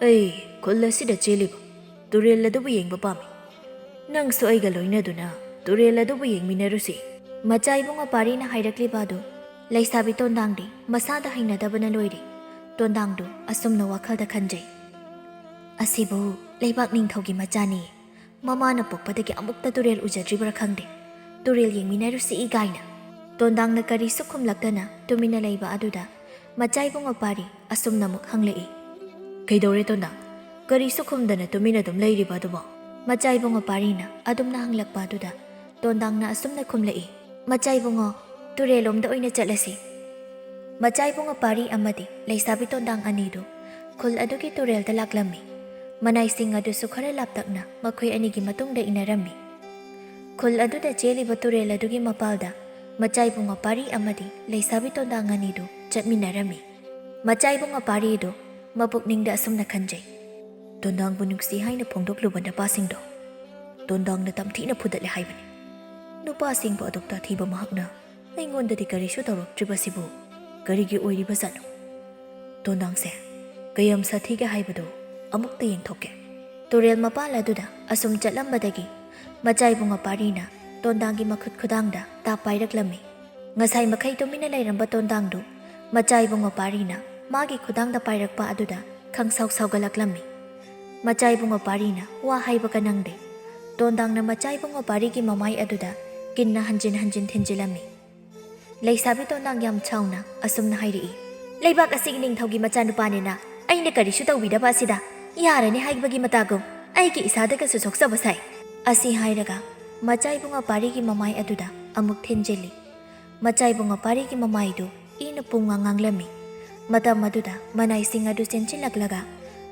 ꯑꯩ ꯈꯨꯜ ꯑꯁꯤꯗ ꯆꯦꯜꯂꯤꯕ ꯇꯨꯔꯦꯜ ꯑꯗꯨꯕꯨ ꯌꯦꯡꯕ ꯄꯥꯝꯃꯤ꯫ ꯅꯪꯁꯨ ꯑꯩꯒ ꯂꯣꯏꯅꯗꯨꯅ ꯇꯨꯔꯦꯜ ꯑꯗꯨꯕꯨ ꯌꯦꯡꯃꯤꯟꯅꯔꯨꯁꯤ꯫" ꯃꯆꯥ ꯏꯕꯨꯡꯉꯣ ꯄꯥꯔꯤꯅ ꯍꯥꯏꯔꯛꯂꯤꯕ ꯑꯗꯨ ꯂꯩꯁꯥꯕꯤ ꯇꯣꯟꯗꯥꯡꯗꯤ ꯃꯁꯥꯗ ꯍꯩꯅꯗꯕꯅ ꯂꯣꯏꯔꯦ꯫ ꯇꯣꯟꯗꯥꯡꯗꯨ ꯑꯁꯨꯝꯅ ꯋꯥꯈꯜꯗ ꯈꯟꯖꯩ, "ꯑꯁꯤꯕꯨ ꯂꯩꯕꯥꯛ ꯅꯤꯡꯊꯧꯒꯤ ꯃꯆꯥꯅꯤ꯫ ꯃꯃꯥꯅ ꯄꯣꯛꯄꯗꯒꯤ ꯑꯃꯨꯛꯇ ꯇꯨꯔꯦꯜ ꯎꯖꯗ꯭ꯔꯤꯕ꯭ꯔꯥ ꯈꯪꯗꯦ꯫ ꯇꯨꯔꯦꯜ ꯌꯦꯡꯃꯤꯟꯅꯔꯨꯁꯤ ꯏ ꯀꯥꯏꯅ꯫" ꯇꯣꯟꯗꯥꯡꯅ ꯀꯔꯤꯁꯨ ꯈꯨꯝꯂꯛꯇꯅ ꯇꯨꯃꯤꯟꯅ ꯂꯩꯕ ꯑꯗꯨꯗ ꯃꯆꯥ ꯏꯕꯨꯡꯉꯣ ꯄꯥꯔꯤ ꯑꯁꯨꯝꯅ ꯑꯃꯨꯛ ꯍꯪꯂꯛꯏ, "ꯀꯩꯗꯧꯔꯦ ꯇꯣꯟꯗꯥꯡ? ꯀꯔꯤꯁꯨ ꯈꯨꯝꯗꯅ ꯇꯨꯃꯤꯟꯅ ꯑꯗꯨꯝ ꯂꯩꯔꯤꯕ ꯑꯗꯨꯕꯣ?" ꯃꯆꯥ ꯏꯕꯨꯡꯉꯣ ꯄꯥꯔꯤꯅ ꯑꯗꯨꯝꯅ ꯍꯪꯂꯛꯄ ꯑꯗꯨꯗ ꯇꯣꯟꯗꯥꯡꯅ ꯑꯁꯨꯝꯅ ꯈꯨꯝꯂꯛꯏ, "ꯃꯆꯥ ꯏꯕꯨꯡꯉꯣ, ꯇꯨꯔꯦꯜꯂꯣꯝꯗ ꯑꯣꯏꯅ ꯆꯠꯂꯁꯤ꯫" ꯃꯆꯥ ꯏꯕꯨꯡꯉꯣ ꯄꯥꯔꯤ ꯑꯃꯗꯤ ꯂꯩꯁꯥꯕꯤ ꯇꯣꯟꯗꯥꯡ ꯑꯅꯤꯗꯨ ꯈꯨꯜ ꯑꯗꯨꯒꯤ ꯇꯨꯔꯦꯜꯗ ꯂꯥꯛꯂꯝꯃꯤ꯫ ꯃꯅꯥꯏꯁꯤꯡ ꯑꯗꯨꯁꯨ ꯈꯔ ꯂꯥꯞꯇꯛꯅ ꯃꯈꯣꯏ ꯑꯅꯤꯒꯤ ꯃꯇꯨꯡꯗ ꯏꯟꯅꯔꯝꯃꯤ꯫ ꯈꯨꯜ ꯑꯗꯨꯗ ꯆꯦꯜꯂꯤꯕ ꯇꯨꯔꯦꯜ ꯑꯗꯨꯒꯤ ꯃꯄꯥꯜꯗ ꯃꯆꯥ ꯏꯕꯨꯡꯉꯣ ꯄꯥꯔꯤ ꯑꯃꯗꯤ ꯂꯩꯁꯥꯕꯤ ꯇꯣꯟꯗꯥꯡ ꯑꯅꯤꯗꯨ ꯆꯠꯃꯤꯟꯅꯔꯝꯃꯤ꯫ ꯃꯆꯥ ꯏꯕꯨꯡꯉꯣ ꯄꯥꯔꯤꯗꯨ ꯃꯄꯨꯛꯅꯤꯡꯗ ꯑꯁꯨꯝꯅ ꯈꯟꯖꯩ, "ꯇꯣꯟꯗꯥꯡꯕꯨ ꯅꯨꯡꯁꯤ ꯍꯥꯏꯅ ꯐꯣꯡꯗꯣꯛꯂꯨꯕ ꯅꯨꯄꯥꯁꯤꯡꯗꯣ ꯇꯣꯟꯗꯥꯡꯅ ꯇꯝꯊꯤꯅ ꯐꯨꯗꯠꯂꯦ ꯍꯥꯏꯕꯅꯤ꯫ ꯅꯨꯄꯥꯁꯤꯡꯕꯨ ꯑꯗꯨꯛ ꯇꯥꯊꯤꯕ ꯃꯍꯥꯛꯅ ꯑꯩꯉꯣꯟꯗꯗꯤ ꯀꯔꯤꯁꯨ ꯇꯧꯔꯛꯇ꯭ꯔꯤꯕꯁꯤꯕꯨ ꯀꯔꯤꯒꯤ ꯑꯣꯏꯔꯤꯕꯖꯥꯠꯅꯣ? ꯇꯣꯟꯗꯥꯡꯁꯦ ꯀꯌꯥꯝ ꯁꯥꯊꯤꯒꯦ ꯍꯥꯏꯕꯗꯨ ꯑꯃꯨꯛꯇ ꯌꯦꯡꯊꯣꯛꯀꯦ꯫" ꯇꯨꯔꯦꯜ ꯃꯄꯥꯜ ꯑꯗꯨꯗ ꯑꯁꯨꯝ ꯆꯠꯂꯝꯕꯗꯒꯤ ꯃꯆꯥ ꯏꯕꯨꯡꯉꯣ ꯄꯥꯔꯤꯅ ꯇꯣꯟꯗꯥꯡꯒꯤ ꯃꯈꯨꯠ ꯈꯨꯗꯥꯡꯗ ꯇꯥꯞ ꯄꯥꯏꯔꯛꯂꯝꯃꯤ꯫ ꯉꯁꯥꯏ ꯃꯈꯩ ꯇꯨꯃꯤꯟꯅ ꯂꯩꯔꯝꯕ ꯇꯣꯟꯗꯥꯡꯗꯨ ꯃꯆꯥ ꯏꯕꯨꯡꯉꯣ ꯄꯥꯔꯤꯅ ꯃꯥꯒꯤ ꯈꯨꯗꯥꯡꯗ ꯄꯥꯏꯔꯛꯄ ꯑꯗꯨꯗ ꯈꯪꯁꯥꯎ ꯁꯥꯎꯒꯠꯂꯛꯂꯝꯃꯤ꯫ ꯃꯆꯥ ꯏꯕꯨꯡꯉꯣ ꯄꯥꯔꯤꯅ ꯋꯥ ꯍꯥꯏꯕꯒ ꯅꯪꯗꯦ꯫ ꯇꯣꯟꯗꯥꯡꯅ ꯃꯆꯥ ꯏꯕꯨꯡꯉꯣ ꯄꯥꯔꯤꯒꯤ ꯃꯃꯥꯏ ꯑꯗꯨꯗ ꯀꯤꯟꯅ ꯍꯟꯖꯤꯟ ꯍꯟꯖꯤꯟ ꯊꯤꯟꯖꯤꯜꯂꯝꯃꯤ꯫ ꯂꯩꯁꯥꯕꯤ ꯇꯣꯟꯗꯥꯡ ꯌꯥꯝ ꯁꯥꯎꯅ ꯑꯁꯨꯝꯅ ꯍꯥꯏꯔꯛꯏ, "ꯂꯩꯕꯥꯛ ꯑꯁꯤꯒꯤ ꯅꯤꯡꯊꯧꯒꯤ ꯃꯆꯥꯅꯨꯄꯥꯅꯤꯅ ꯑꯩꯅ ꯀꯔꯤꯁꯨ ꯇꯧꯕꯤꯗꯕ ꯑꯁꯤꯗ ꯌꯥꯔꯅꯤ ꯍꯥꯏꯕꯒꯤ ꯃꯇꯥꯒꯨꯝ ꯑꯩꯒꯤ ꯏꯁꯥꯗꯒꯁꯨ ꯁꯣꯛꯆꯕ ꯁꯥꯏ꯫" ꯑꯁꯤ ꯍꯥꯏꯔꯒ ꯃꯆꯥ ꯏꯕꯨꯡꯉꯣ ꯄꯥꯔꯤꯒꯤ ꯃꯃꯥꯏ ꯑꯗꯨꯗ ꯑꯃꯨꯛ ꯊꯤꯟꯖꯤꯜꯂꯤ꯫ ꯃꯆꯥ ꯏꯕꯨꯡꯉꯣ ꯄꯥꯔꯤꯒꯤ ꯃꯃꯥꯏꯗꯨ ꯏꯅ ꯄꯨꯡꯉꯥꯡ ꯉꯥꯡꯂꯝꯃꯤ꯫ ꯃꯇꯝ ꯑꯗꯨꯗ ꯃꯅꯥꯏꯁꯤꯡ ꯑꯗꯨ ꯆꯦꯟꯁꯤꯜꯂꯛꯂꯒ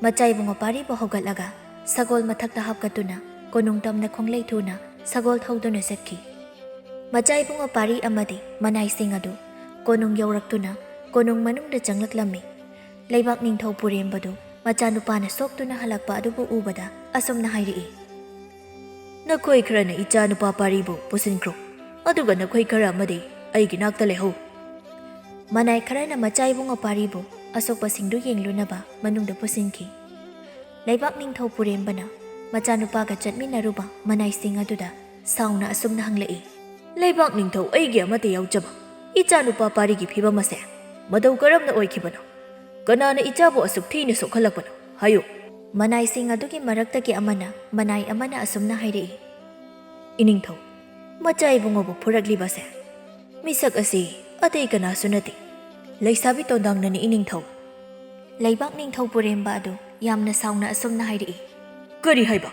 ꯃꯆꯥ ꯏꯕꯨꯡꯉꯣ ꯄꯥꯔꯤꯕꯨ ꯍꯧꯒꯠꯂꯒ ꯁꯒꯣꯜ ꯃꯊꯛꯇ ꯍꯥꯞꯀꯠꯇꯨꯅ ꯀꯣꯅꯨꯡ ꯇꯝꯅ ꯈꯣꯡꯂꯩ ꯊꯨꯅ ꯁꯒꯣꯜ ꯊꯧꯗꯨꯅ ꯆꯠꯈꯤ꯫ ꯃꯆꯥ ꯏꯕꯨꯡꯉꯣ ꯄꯥꯔꯤ ꯑꯃꯗꯤ ꯃꯅꯥꯏꯁꯤꯡ ꯑꯗꯨ ꯀꯣꯅꯨꯡ ꯌꯧꯔꯛꯇꯨꯅ ꯀꯣꯅꯨꯡ ꯃꯅꯨꯡꯗ ꯆꯪꯂꯛꯂꯝꯃꯤ꯫ ꯂꯩꯕꯥꯛ ꯅꯤꯡꯊꯧ ꯄꯨꯔꯦꯝꯕꯗꯨ ꯃꯆꯥꯅꯨꯄꯥꯅ ꯁꯣꯛꯇꯨꯅ ꯍꯜꯂꯛꯄ ꯑꯗꯨꯕꯨ ꯎꯕꯗ ꯑꯁꯨꯝꯅ ꯍꯥꯏꯔꯛꯏ, "ꯅꯈꯣꯏ ꯈꯔꯅ ꯏꯆꯥ ꯅꯨꯄꯥ ꯄꯥꯔꯤꯕꯨ ꯄꯨꯁꯤꯟꯈ꯭ꯔꯣ, ꯑꯗꯨꯒ ꯅꯈꯣꯏ ꯈꯔ ꯑꯃꯗꯤ ꯑꯩꯒꯤ ꯅꯥꯛꯇ ꯂꯩꯍꯧ꯫" ꯃꯅꯥꯏ ꯈꯔꯅ ꯃꯆꯥ ꯏꯕꯨꯡꯉꯣ ꯄꯥꯔꯤꯕꯨ ꯑꯁꯣꯛꯄꯁꯤꯡꯗꯨ ꯌꯦꯡꯂꯨꯅꯕ ꯃꯅꯨꯡꯗ ꯄꯨꯁꯤꯟꯈꯤ꯫ ꯂꯩꯕꯥꯛ ꯅꯤꯡꯊꯧ ꯄꯨꯔꯦꯝꯕꯅ ꯃꯆꯥꯅꯨꯄꯥꯒ ꯆꯠꯃꯤꯟꯅꯔꯨꯕ ꯃꯅꯥꯏꯁꯤꯡ ꯑꯗꯨꯗ ꯁꯥꯎꯅ ꯑꯁꯨꯝꯅ ꯍꯪꯂꯛꯏ, "ꯂꯩꯕꯥꯛ ꯅꯤꯡꯊꯧ, ꯑꯩꯒꯤ ꯑꯃꯠꯇ ꯌꯥꯎꯖꯕ ꯏꯆꯥꯅꯨꯄꯥ ꯄꯥꯔꯤꯒꯤ ꯐꯤꯕꯝ ꯑꯁꯦ ꯃꯇꯧ ꯀꯔꯝꯅ ꯑꯣꯏꯈꯤꯕꯅꯣ? ꯀꯅꯥꯅ ꯏꯆꯥꯕꯨ ꯑꯁꯨꯛ ꯊꯤꯅ ꯁꯣꯛꯍꯜꯂꯛꯄꯅꯣ? ꯍꯥꯏꯌꯨ꯫" ꯃꯅꯥꯏꯁꯤꯡ ꯑꯗꯨꯒꯤ ꯃꯔꯛꯇꯒꯤ ꯑꯃꯅ ꯃꯅꯥꯏ ꯑꯃꯅ ꯑꯁꯨꯝꯅ ꯍꯥꯏꯔꯛꯏ, "ꯏꯅꯤꯡꯊꯧ, ꯃꯆꯥ ꯏꯕꯨꯡꯉꯣꯕꯨ ꯐꯨꯔꯛꯂꯤꯕꯁꯦ ꯃꯤꯁꯛ ꯑꯁꯤ ꯑꯇꯩ ꯀꯅꯥꯁꯨ ꯅꯠꯇꯦ, ꯂꯩꯁꯥꯕꯤ ꯇꯣꯟꯗꯥꯡꯅꯅꯤ, ꯏꯅꯤꯡꯊꯧ꯫" ꯂꯩꯕꯥꯛ ꯅꯤꯡꯊꯧ ꯄꯨꯔꯦꯝꯕ ꯑꯗꯨ ꯌꯥꯝꯅ ꯁꯥꯎꯅ ꯑꯁꯨꯝꯅ ꯍꯥꯏꯔꯛꯏ, "ꯀꯔꯤ ꯍꯥꯏꯕ?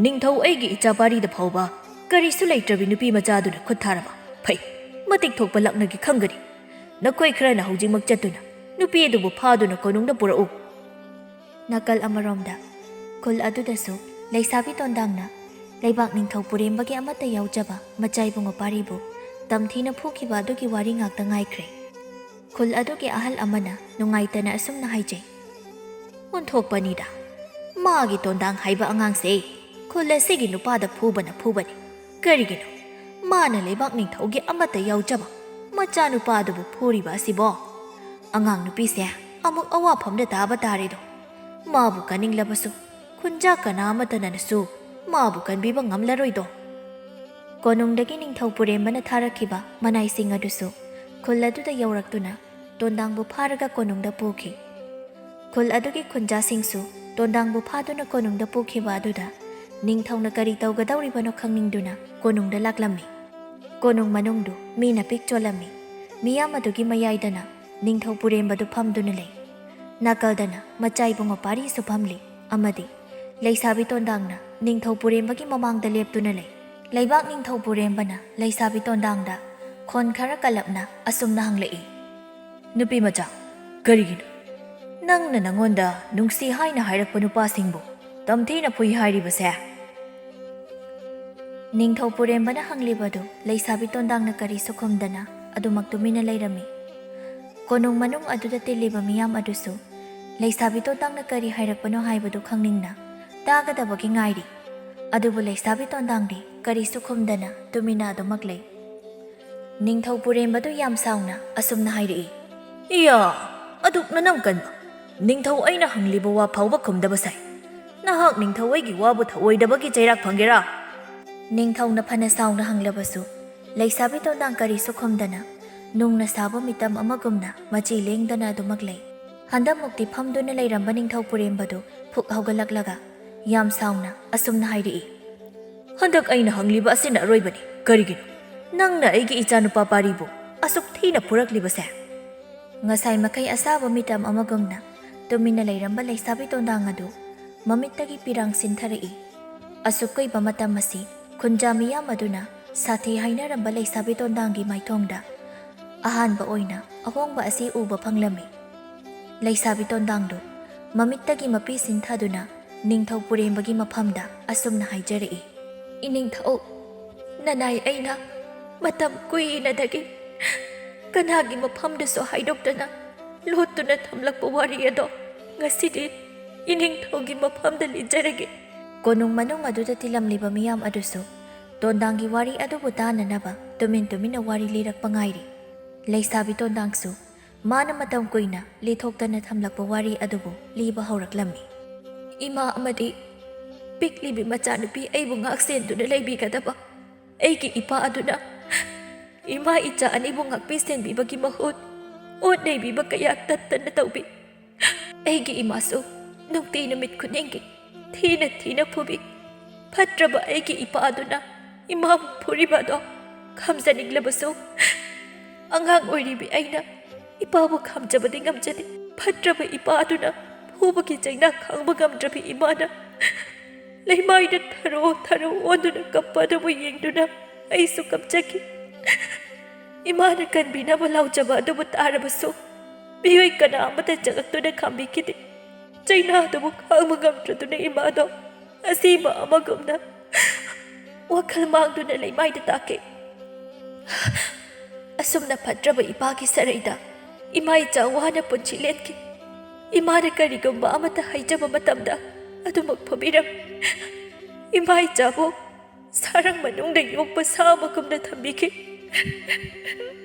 ꯅꯤꯡꯊꯧ ꯑꯩꯒꯤ ꯏꯆꯥ ꯄꯥꯔꯤꯗ ꯐꯥꯎꯕ ꯀꯔꯤꯁꯨ ꯂꯩꯇ꯭ꯔꯕꯤ ꯅꯨꯄꯤ ꯃꯆꯥꯗꯨꯅ ꯈꯨꯠ ꯊꯥꯔꯕ? ꯐꯩ, ꯃꯇꯤꯛ ꯊꯣꯛꯄ ꯂꯥꯛꯅꯒꯦ ꯈꯪꯒꯅꯤ꯫ ꯅꯈꯣꯏ ꯈꯔꯅ ꯍꯧꯖꯤꯛꯃꯛ ꯆꯠꯇꯨꯅ ꯅꯨꯄꯤ ꯑꯗꯨꯕꯨ ꯐꯥꯗꯨꯅ ꯀꯣꯅꯨꯡꯗ ꯄꯨꯔꯛꯎ꯫" ꯅꯥꯀꯜ ꯑꯃꯔꯣꯝꯗ ꯈꯨꯜ ꯑꯗꯨꯗꯁꯨ ꯂꯩꯁꯥꯕꯤ ꯇꯣꯟꯗꯥꯡꯅ ꯂꯩꯕꯥꯛ ꯅꯤꯡꯊꯧ ꯄꯨꯔꯦꯝꯕꯒꯤ ꯑꯃꯠꯇ ꯌꯥꯎꯖꯕ ꯃꯆꯥ ꯏꯕꯨꯡꯉꯣ ꯄꯥꯔꯤꯕꯨ ꯇꯝꯊꯤꯅ ꯐꯨꯈꯤꯕ ꯑꯗꯨꯒꯤ ꯋꯥꯔꯤ ꯉꯥꯛꯇ ꯉꯥꯏꯈ꯭ꯔꯦ꯫ ꯈꯨꯜ ꯑꯗꯨꯒꯤ ꯑꯍꯜ ꯑꯃꯅ ꯅꯨꯡꯉꯥꯏꯇꯅ ꯑꯁꯨꯝꯅ ꯍꯥꯏꯖꯩ, "ꯑꯣꯟꯊꯣꯛꯄꯅꯤꯗ, ꯃꯥꯒꯤ ꯇꯣꯟꯗꯥꯡ ꯍꯥꯏꯕ ꯑꯉꯥꯡꯁꯦ ꯈꯨꯜ ꯑꯁꯤꯒꯤ ꯅꯨꯄꯥꯗ ꯐꯨꯕꯅ ꯐꯨꯕꯅꯤ꯫ ꯀꯔꯤꯒꯤꯅꯣ ꯃꯥꯅ ꯂꯩꯕꯥꯛ ꯅꯤꯡꯊꯧꯒꯤ ꯑꯃꯠꯇ ꯌꯥꯎꯖꯕ ꯃꯆꯥꯅꯨꯄꯥ ꯑꯗꯨꯕꯨ ꯐꯨꯔꯤꯕ ꯑꯁꯤꯕꯣ? ꯑꯉꯥꯡ ꯅꯨꯄꯤꯁꯦ ꯑꯃꯨꯛ ꯑꯋꯥꯐꯝꯗ ꯇꯥꯕ ꯇꯥꯔꯦꯗꯣ꯫ ꯃꯥꯕꯨ ꯀꯟꯅꯤꯡꯂꯕꯁꯨ ꯈꯨꯟꯖꯥ ꯀꯅꯥ ꯑꯃꯠꯇꯅꯁꯨ ꯃꯥꯕꯨ ꯀꯟꯕꯤꯕ ꯉꯝꯂꯔꯣꯏꯗꯣ꯫ ꯀꯣꯅꯨꯡꯗꯒꯤ ꯅꯤꯡꯊꯧ ꯄꯨꯔꯦꯝꯕꯅ ꯊꯥꯔꯛꯈꯤꯕ ꯃꯅꯥꯏꯁꯤꯡ ꯑꯗꯨꯁꯨ ꯈꯨꯜ ꯑꯗꯨꯗ ꯌꯧꯔꯛꯇꯨꯅ ꯇꯣꯟꯗꯥꯡꯕꯨ ꯐꯥꯔꯒ ꯀꯣꯅꯨꯡꯗ ꯄꯨꯈꯤ꯫ ꯈꯨꯜ ꯑꯗꯨꯒꯤ ꯈꯨꯟꯖꯥꯁꯤꯡꯁꯨ ꯇꯣꯟꯗꯥꯡꯕꯨ ꯐꯥꯗꯨꯅ ꯀꯣꯅꯨꯡꯗ ꯄꯨꯈꯤꯕ ꯑꯗꯨꯗ ꯅꯤꯡꯊꯧꯅ ꯀꯔꯤ ꯇꯧꯒꯗꯧꯔꯤꯕꯅꯣ ꯈꯪꯅꯤꯡꯗꯨꯅ ꯀꯣꯅꯨꯡꯗ ꯂꯥꯛꯂꯝꯃꯤ꯫ ꯀꯣꯅꯨꯡ ꯃꯅꯨꯡꯗꯨ ꯃꯤꯅ ꯄꯤꯛ ꯆꯣꯜꯂꯝꯃꯤ꯫ ꯃꯤꯌꯥꯝ ꯑꯗꯨꯒꯤ ꯃꯌꯥꯏꯗꯅ ꯅꯤꯡꯊꯧ ꯄꯨꯔꯦꯝꯕꯗꯨ ꯐꯝꯗꯨꯅ ꯂꯩ꯫ ꯅꯥꯀꯜꯗꯅ ꯃꯆꯥ ꯏꯕꯨꯡꯉꯣ ꯄꯥꯔꯤꯁꯨ ꯐꯝꯂꯤ ꯑꯃꯗꯤ ꯂꯩꯁꯥꯕꯤ ꯇꯣꯟꯗꯥꯡꯅ ꯅꯤꯡꯊꯧ ꯄꯨꯔꯦꯝꯕꯒꯤ ꯃꯃꯥꯡꯗ ꯂꯦꯞꯇꯨꯅ ꯂꯩ꯫ ꯂꯩꯕꯥꯛ ꯅꯤꯡꯊꯧ ꯄꯨꯔꯦꯝꯕꯅ ꯂꯩꯁꯥꯕꯤ ꯇꯣꯟꯗꯥꯡꯗ ꯈꯣꯟ ꯈꯔ ꯀꯜꯂꯞꯅ ꯑꯁꯨꯝꯅ ꯍꯪꯂꯛꯏ, "ꯅꯨꯄꯤ ꯃꯆꯥ, ꯀꯔꯤꯒꯤꯅꯣ ꯅꯪꯅ ꯅꯉꯣꯟꯗ ꯅꯨꯡꯁꯤ ꯍꯥꯏꯅ ꯍꯥꯏꯔꯛꯄ ꯅꯨꯄꯥꯁꯤꯡꯕꯨ ꯇꯝꯊꯤꯅ ꯐꯨꯏ ꯍꯥꯏꯔꯤꯕꯁꯦ?" ꯅꯤꯡꯊꯧ ꯄꯨꯔꯦꯝꯕꯅ ꯍꯪꯂꯤꯕꯗꯨ ꯂꯩꯁꯥꯕꯤ ꯇꯣꯟꯗꯥꯡꯅ ꯀꯔꯤꯁꯨ ꯈꯨꯝꯗꯅ ꯑꯗꯨꯃꯛ ꯇꯨꯃꯤꯟꯅ ꯂꯩꯔꯝꯃꯤ꯫ ꯀꯣꯅꯨꯡ ꯃꯅꯨꯡ ꯑꯗꯨꯗ ꯇꯤꯜꯂꯤꯕ ꯃꯤꯌꯥꯝ ꯑꯗꯨꯁꯨ ꯂꯩꯁꯥꯕꯤ ꯇꯣꯟꯗꯥꯡꯅ ꯀꯔꯤ ꯍꯥꯏꯔꯛꯄꯅꯣ ꯍꯥꯏꯕꯗꯨ ꯈꯪꯅꯤꯡꯅ ꯇꯥꯒꯗꯕꯒꯤ ꯉꯥꯏꯔꯤ꯫ ꯑꯗꯨꯕꯨ ꯂꯩꯁꯥꯕꯤ ꯇꯣꯟꯗꯥꯡꯗꯤ ꯀꯔꯤꯁꯨ ꯈꯨꯝꯗꯅ ꯇꯨꯃꯤꯟꯅ ꯑꯗꯨꯃꯛ ꯂꯩ꯫ ꯅꯤꯡꯊꯧ ꯄꯨꯔꯦꯝꯕꯗꯨ ꯌꯥꯝ ꯁꯥꯎꯅ ꯑꯁꯨꯝꯅ ꯍꯥꯏꯔꯛꯏ, "ꯏꯌꯥ! ꯑꯗꯨꯛ ꯅꯅꯝ ꯀꯟꯕ! ꯅꯤꯡꯊꯧ ꯑꯩꯅ ꯍꯪꯂꯤꯕ ꯋꯥ ꯐꯥꯎꯕ ꯈꯨꯝꯗꯕ ꯁꯥꯏ꯫ ꯅꯍꯥꯛ ꯅꯤꯡꯊꯧ ꯑꯩꯒꯤ ꯋꯥꯕꯨ ꯊꯧꯑꯣꯏꯗꯕꯒꯤ ꯆꯩꯔꯥꯛ ꯐꯪꯒꯦꯔꯥ?" ꯅꯤꯡꯊꯧꯅ ꯐꯅ ꯁꯥꯎꯅ ꯍꯪꯂꯕꯁꯨ ꯂꯩꯁꯥꯕꯤ ꯇꯣꯟꯗꯥꯡ ꯀꯔꯤꯁꯨ ꯈꯨꯝꯗꯅ ꯅꯨꯡꯅ ꯁꯥꯕ ꯃꯤꯇꯝ ꯑꯃꯒꯨꯝꯅ ꯃꯆꯤ ꯂꯦꯡꯗꯅ ꯑꯗꯨꯃꯛ ꯂꯩ꯫ ꯍꯟꯗꯛꯃꯨꯛꯇꯤ ꯐꯝꯗꯨꯅ ꯂꯩꯔꯝꯕ ꯅꯤꯡꯊꯧ ꯄꯨꯔꯦꯝꯕꯗꯨ ꯐꯨꯛ ꯍꯧꯒꯠꯂꯛꯂꯒ ꯌꯥꯝ ꯁꯥꯎꯅ ꯑꯁꯨꯝꯅ ꯍꯥꯏꯔꯛꯏ, "ꯍꯟꯗꯛ ꯑꯩꯅ ꯍꯪꯂꯤꯕ ꯑꯁꯤꯅ ꯑꯔꯣꯏꯕꯅꯤ꯫ ꯀꯔꯤꯒꯤꯅꯣ ꯅꯪꯅ ꯑꯩꯒꯤ ꯏꯆꯥꯅꯨꯄꯥ ꯄꯥꯔꯤꯕꯨ ꯑꯁꯨꯛ ꯊꯤꯅ ꯐꯨꯔꯛꯂꯤꯕꯁꯦ?" ꯉꯁꯥꯏ ꯃꯈꯩ ꯑꯁꯥꯕ ꯃꯤꯇꯝ ꯑꯃꯒꯨꯝꯅ ꯇꯨꯃꯤꯟꯅ ꯂꯩꯔꯝꯕ ꯂꯩꯁꯥꯕꯤ ꯇꯣꯟꯗꯥꯡ ꯑꯗꯨ ꯃꯃꯤꯠꯇꯒꯤ ꯄꯤꯔꯥꯡ ꯁꯤꯟꯊꯔꯛꯏ꯫ ꯑꯁꯨꯛ ꯀꯨꯏꯕ ꯃꯇꯝ ꯑꯁꯤ ꯈꯨꯟꯖꯥ ꯃꯤꯌꯥꯝ ꯑꯗꯨꯅ ꯁꯥꯊꯤ ꯍꯥꯏꯅꯔꯝꯕ ꯂꯩꯁꯥꯕꯤ ꯇꯣꯟꯗꯥꯡꯒꯤ ꯃꯥꯏꯊꯣꯡꯗ ꯑꯍꯥꯟꯕ ꯑꯣꯏꯅ ꯑꯍꯣꯡꯕ ꯑꯁꯤ ꯎꯕ ꯐꯪꯂꯝꯃꯤ꯫ ꯂꯩꯁꯥꯕꯤ ꯇꯣꯟꯗꯥꯡꯗꯨ ꯃꯃꯤꯠꯇꯒꯤ ꯃꯄꯤ ꯁꯤꯟꯊꯗꯨꯅ ꯅꯤꯡꯊꯧ ꯄꯨꯔꯦꯝꯕꯒꯤ ꯃꯐꯝꯗ ꯑꯁꯨꯝꯅ ꯍꯥꯏꯖꯔꯛꯏ, "ꯏꯅꯤꯡꯊꯧ, ꯅꯅꯥꯏ ꯑꯩꯅ ꯃꯇꯝ ꯀꯨꯏꯅꯗꯒꯤ ꯀꯅꯥꯒꯤ ꯃꯐꯝꯗꯁꯨ ꯍꯥꯏꯗꯣꯛꯇꯅ ꯂꯣꯠꯇꯨꯅ ꯊꯝꯂꯛꯄ ꯋꯥꯔꯤ ꯑꯗꯣ ꯉꯁꯤꯗꯤ ꯏꯅꯤꯡꯊꯧꯒꯤ ꯃꯐꯝꯗ ꯂꯤꯖꯔꯒꯦ꯫" ꯀꯣꯅꯨꯡ ꯃꯅꯨꯡ ꯑꯗꯨꯗ ꯇꯤꯜꯂꯝꯂꯤꯕ ꯃꯤꯌꯥꯝ ꯑꯗꯨꯁꯨ ꯇꯣꯟꯗꯥꯡꯒꯤ ꯋꯥꯔꯤ ꯑꯗꯨꯕꯨ ꯇꯥꯅꯅꯕ ꯇꯨꯃꯤꯟ ꯇꯨꯃꯤꯟꯅ ꯋꯥꯔꯤ ꯂꯤꯔꯛꯄ ꯉꯥꯏꯔꯤ꯫ ꯂꯩꯁꯥꯕꯤ ꯇꯣꯟꯗꯥꯡꯁꯨ ꯃꯥꯅ ꯃꯇꯝ ꯀꯨꯏꯅ ꯂꯤꯊꯣꯛꯇꯅ ꯊꯝꯂꯛꯄ ꯋꯥꯔꯤ ꯑꯗꯨꯕꯨ ꯂꯤꯕ ꯍꯧꯔꯛꯂꯝꯃꯤ꯫ "ꯏꯃꯥ ꯑꯃꯗꯤ ꯄꯤꯛꯂꯤꯕꯤ ꯃꯆꯥꯅꯨꯄꯤ ꯑꯩꯕꯨ ꯉꯥꯛ ꯁꯦꯟꯗꯨꯅ ꯂꯩꯕꯤꯒꯗꯕ ꯑꯩꯒꯤ ꯏꯄꯥ ꯑꯗꯨꯅ ꯏꯃꯥ ꯏꯆꯥ ꯑꯅꯤꯕꯨ ꯉꯥꯛꯄꯤ ꯁꯦꯟꯕꯤꯕꯒꯤ ꯃꯍꯨꯠ ꯑꯣꯠ ꯅꯩꯕꯤꯕ ꯀꯌꯥ ꯇꯠꯇꯅ ꯇꯧꯕꯤ꯫ ꯑꯩꯒꯤ ꯏꯃꯥꯁꯨ ꯅꯨꯡꯇꯤ ꯅꯨꯃꯤꯠ ꯈꯨꯗꯤꯡꯒꯤ ꯊꯤꯅ ꯊꯤꯅ ꯐꯨꯕꯤ꯫ ꯐꯠꯇ꯭ꯔꯕ ꯑꯩꯒꯤ ꯏꯄꯥ ꯑꯗꯨꯅ ꯏꯃꯥꯕꯨ ꯐꯨꯔꯤꯕ ꯑꯗꯣ ꯈꯝꯖꯅꯤꯡꯂꯕꯁꯨ, ꯑꯉꯥꯡ ꯑꯣꯏꯔꯤꯕꯤ ꯑꯩꯅ ꯏꯄꯥꯕꯨ ꯈꯥꯝꯖꯕꯗꯤ ꯉꯝꯖꯗꯦ꯫ ꯐꯠꯇ꯭ꯔꯕ ꯏꯄꯥ ꯑꯗꯨꯅ ꯐꯨꯕꯒꯤ ꯆꯩꯅꯥ ꯈꯥꯡꯕ ꯉꯝꯗ꯭ꯔꯕꯤ ꯏꯃꯥꯅ ꯂꯩꯃꯥꯏꯗ ꯊꯔꯣ ꯊꯔꯣ ꯑꯣꯟꯗꯨꯅ ꯀꯞꯄ ꯑꯗꯨꯕꯨ ꯌꯦꯡꯗꯨꯅ ꯑꯩꯁꯨ ꯀꯞꯆꯈꯤ꯫ ꯏꯃꯥꯅ ꯀꯟꯕꯤꯅꯕ ꯂꯥꯎꯖꯕ ꯑꯗꯨꯕꯨ ꯇꯥꯔꯕꯁꯨ ꯃꯤꯑꯣꯏ ꯀꯅꯥ ꯑꯃꯠꯇ ꯆꯪꯂꯛꯇꯨꯅ ꯈꯥꯝꯕꯤꯈꯤꯗꯦ꯫ ꯆꯩꯅꯥ ꯑꯗꯨꯕꯨ ꯈꯥꯡꯕ ꯉꯝꯗ꯭ꯔꯗꯨꯅ ꯏꯃꯥꯗꯣ ꯑꯁꯤꯕ ꯑꯃꯒꯨꯝꯅ ꯋꯥꯈꯜ ꯃꯥꯡꯗꯨꯅ ꯂꯩꯃꯥꯏꯗ ꯇꯥꯈꯤ꯫ ꯑꯁꯨꯝꯅ ꯐꯠꯇ꯭ꯔꯕ ꯏꯄꯥꯒꯤ ꯁꯔꯩꯗ ꯏꯃꯥ ꯏꯆꯥ ꯋꯥꯅ ꯄꯨꯟꯁꯤ ꯂꯦꯟꯈꯤ꯫ ꯏꯃꯥꯅ ꯀꯔꯤꯒꯨꯝꯕ ꯑꯃꯠꯇ ꯍꯥꯏꯖꯕ ꯃꯇꯝꯗ ꯑꯗꯨꯃꯛ ꯐꯨꯕꯤꯔꯝꯃꯤ꯫ ꯏꯃꯥ ꯏꯆꯥꯕꯨ ꯁꯥꯔꯪ ꯃꯅꯨꯡꯗ ꯌꯣꯛꯄ ꯁꯥ ꯑꯃꯒꯨꯝꯅ ꯊꯝꯕꯤꯈꯤ꯫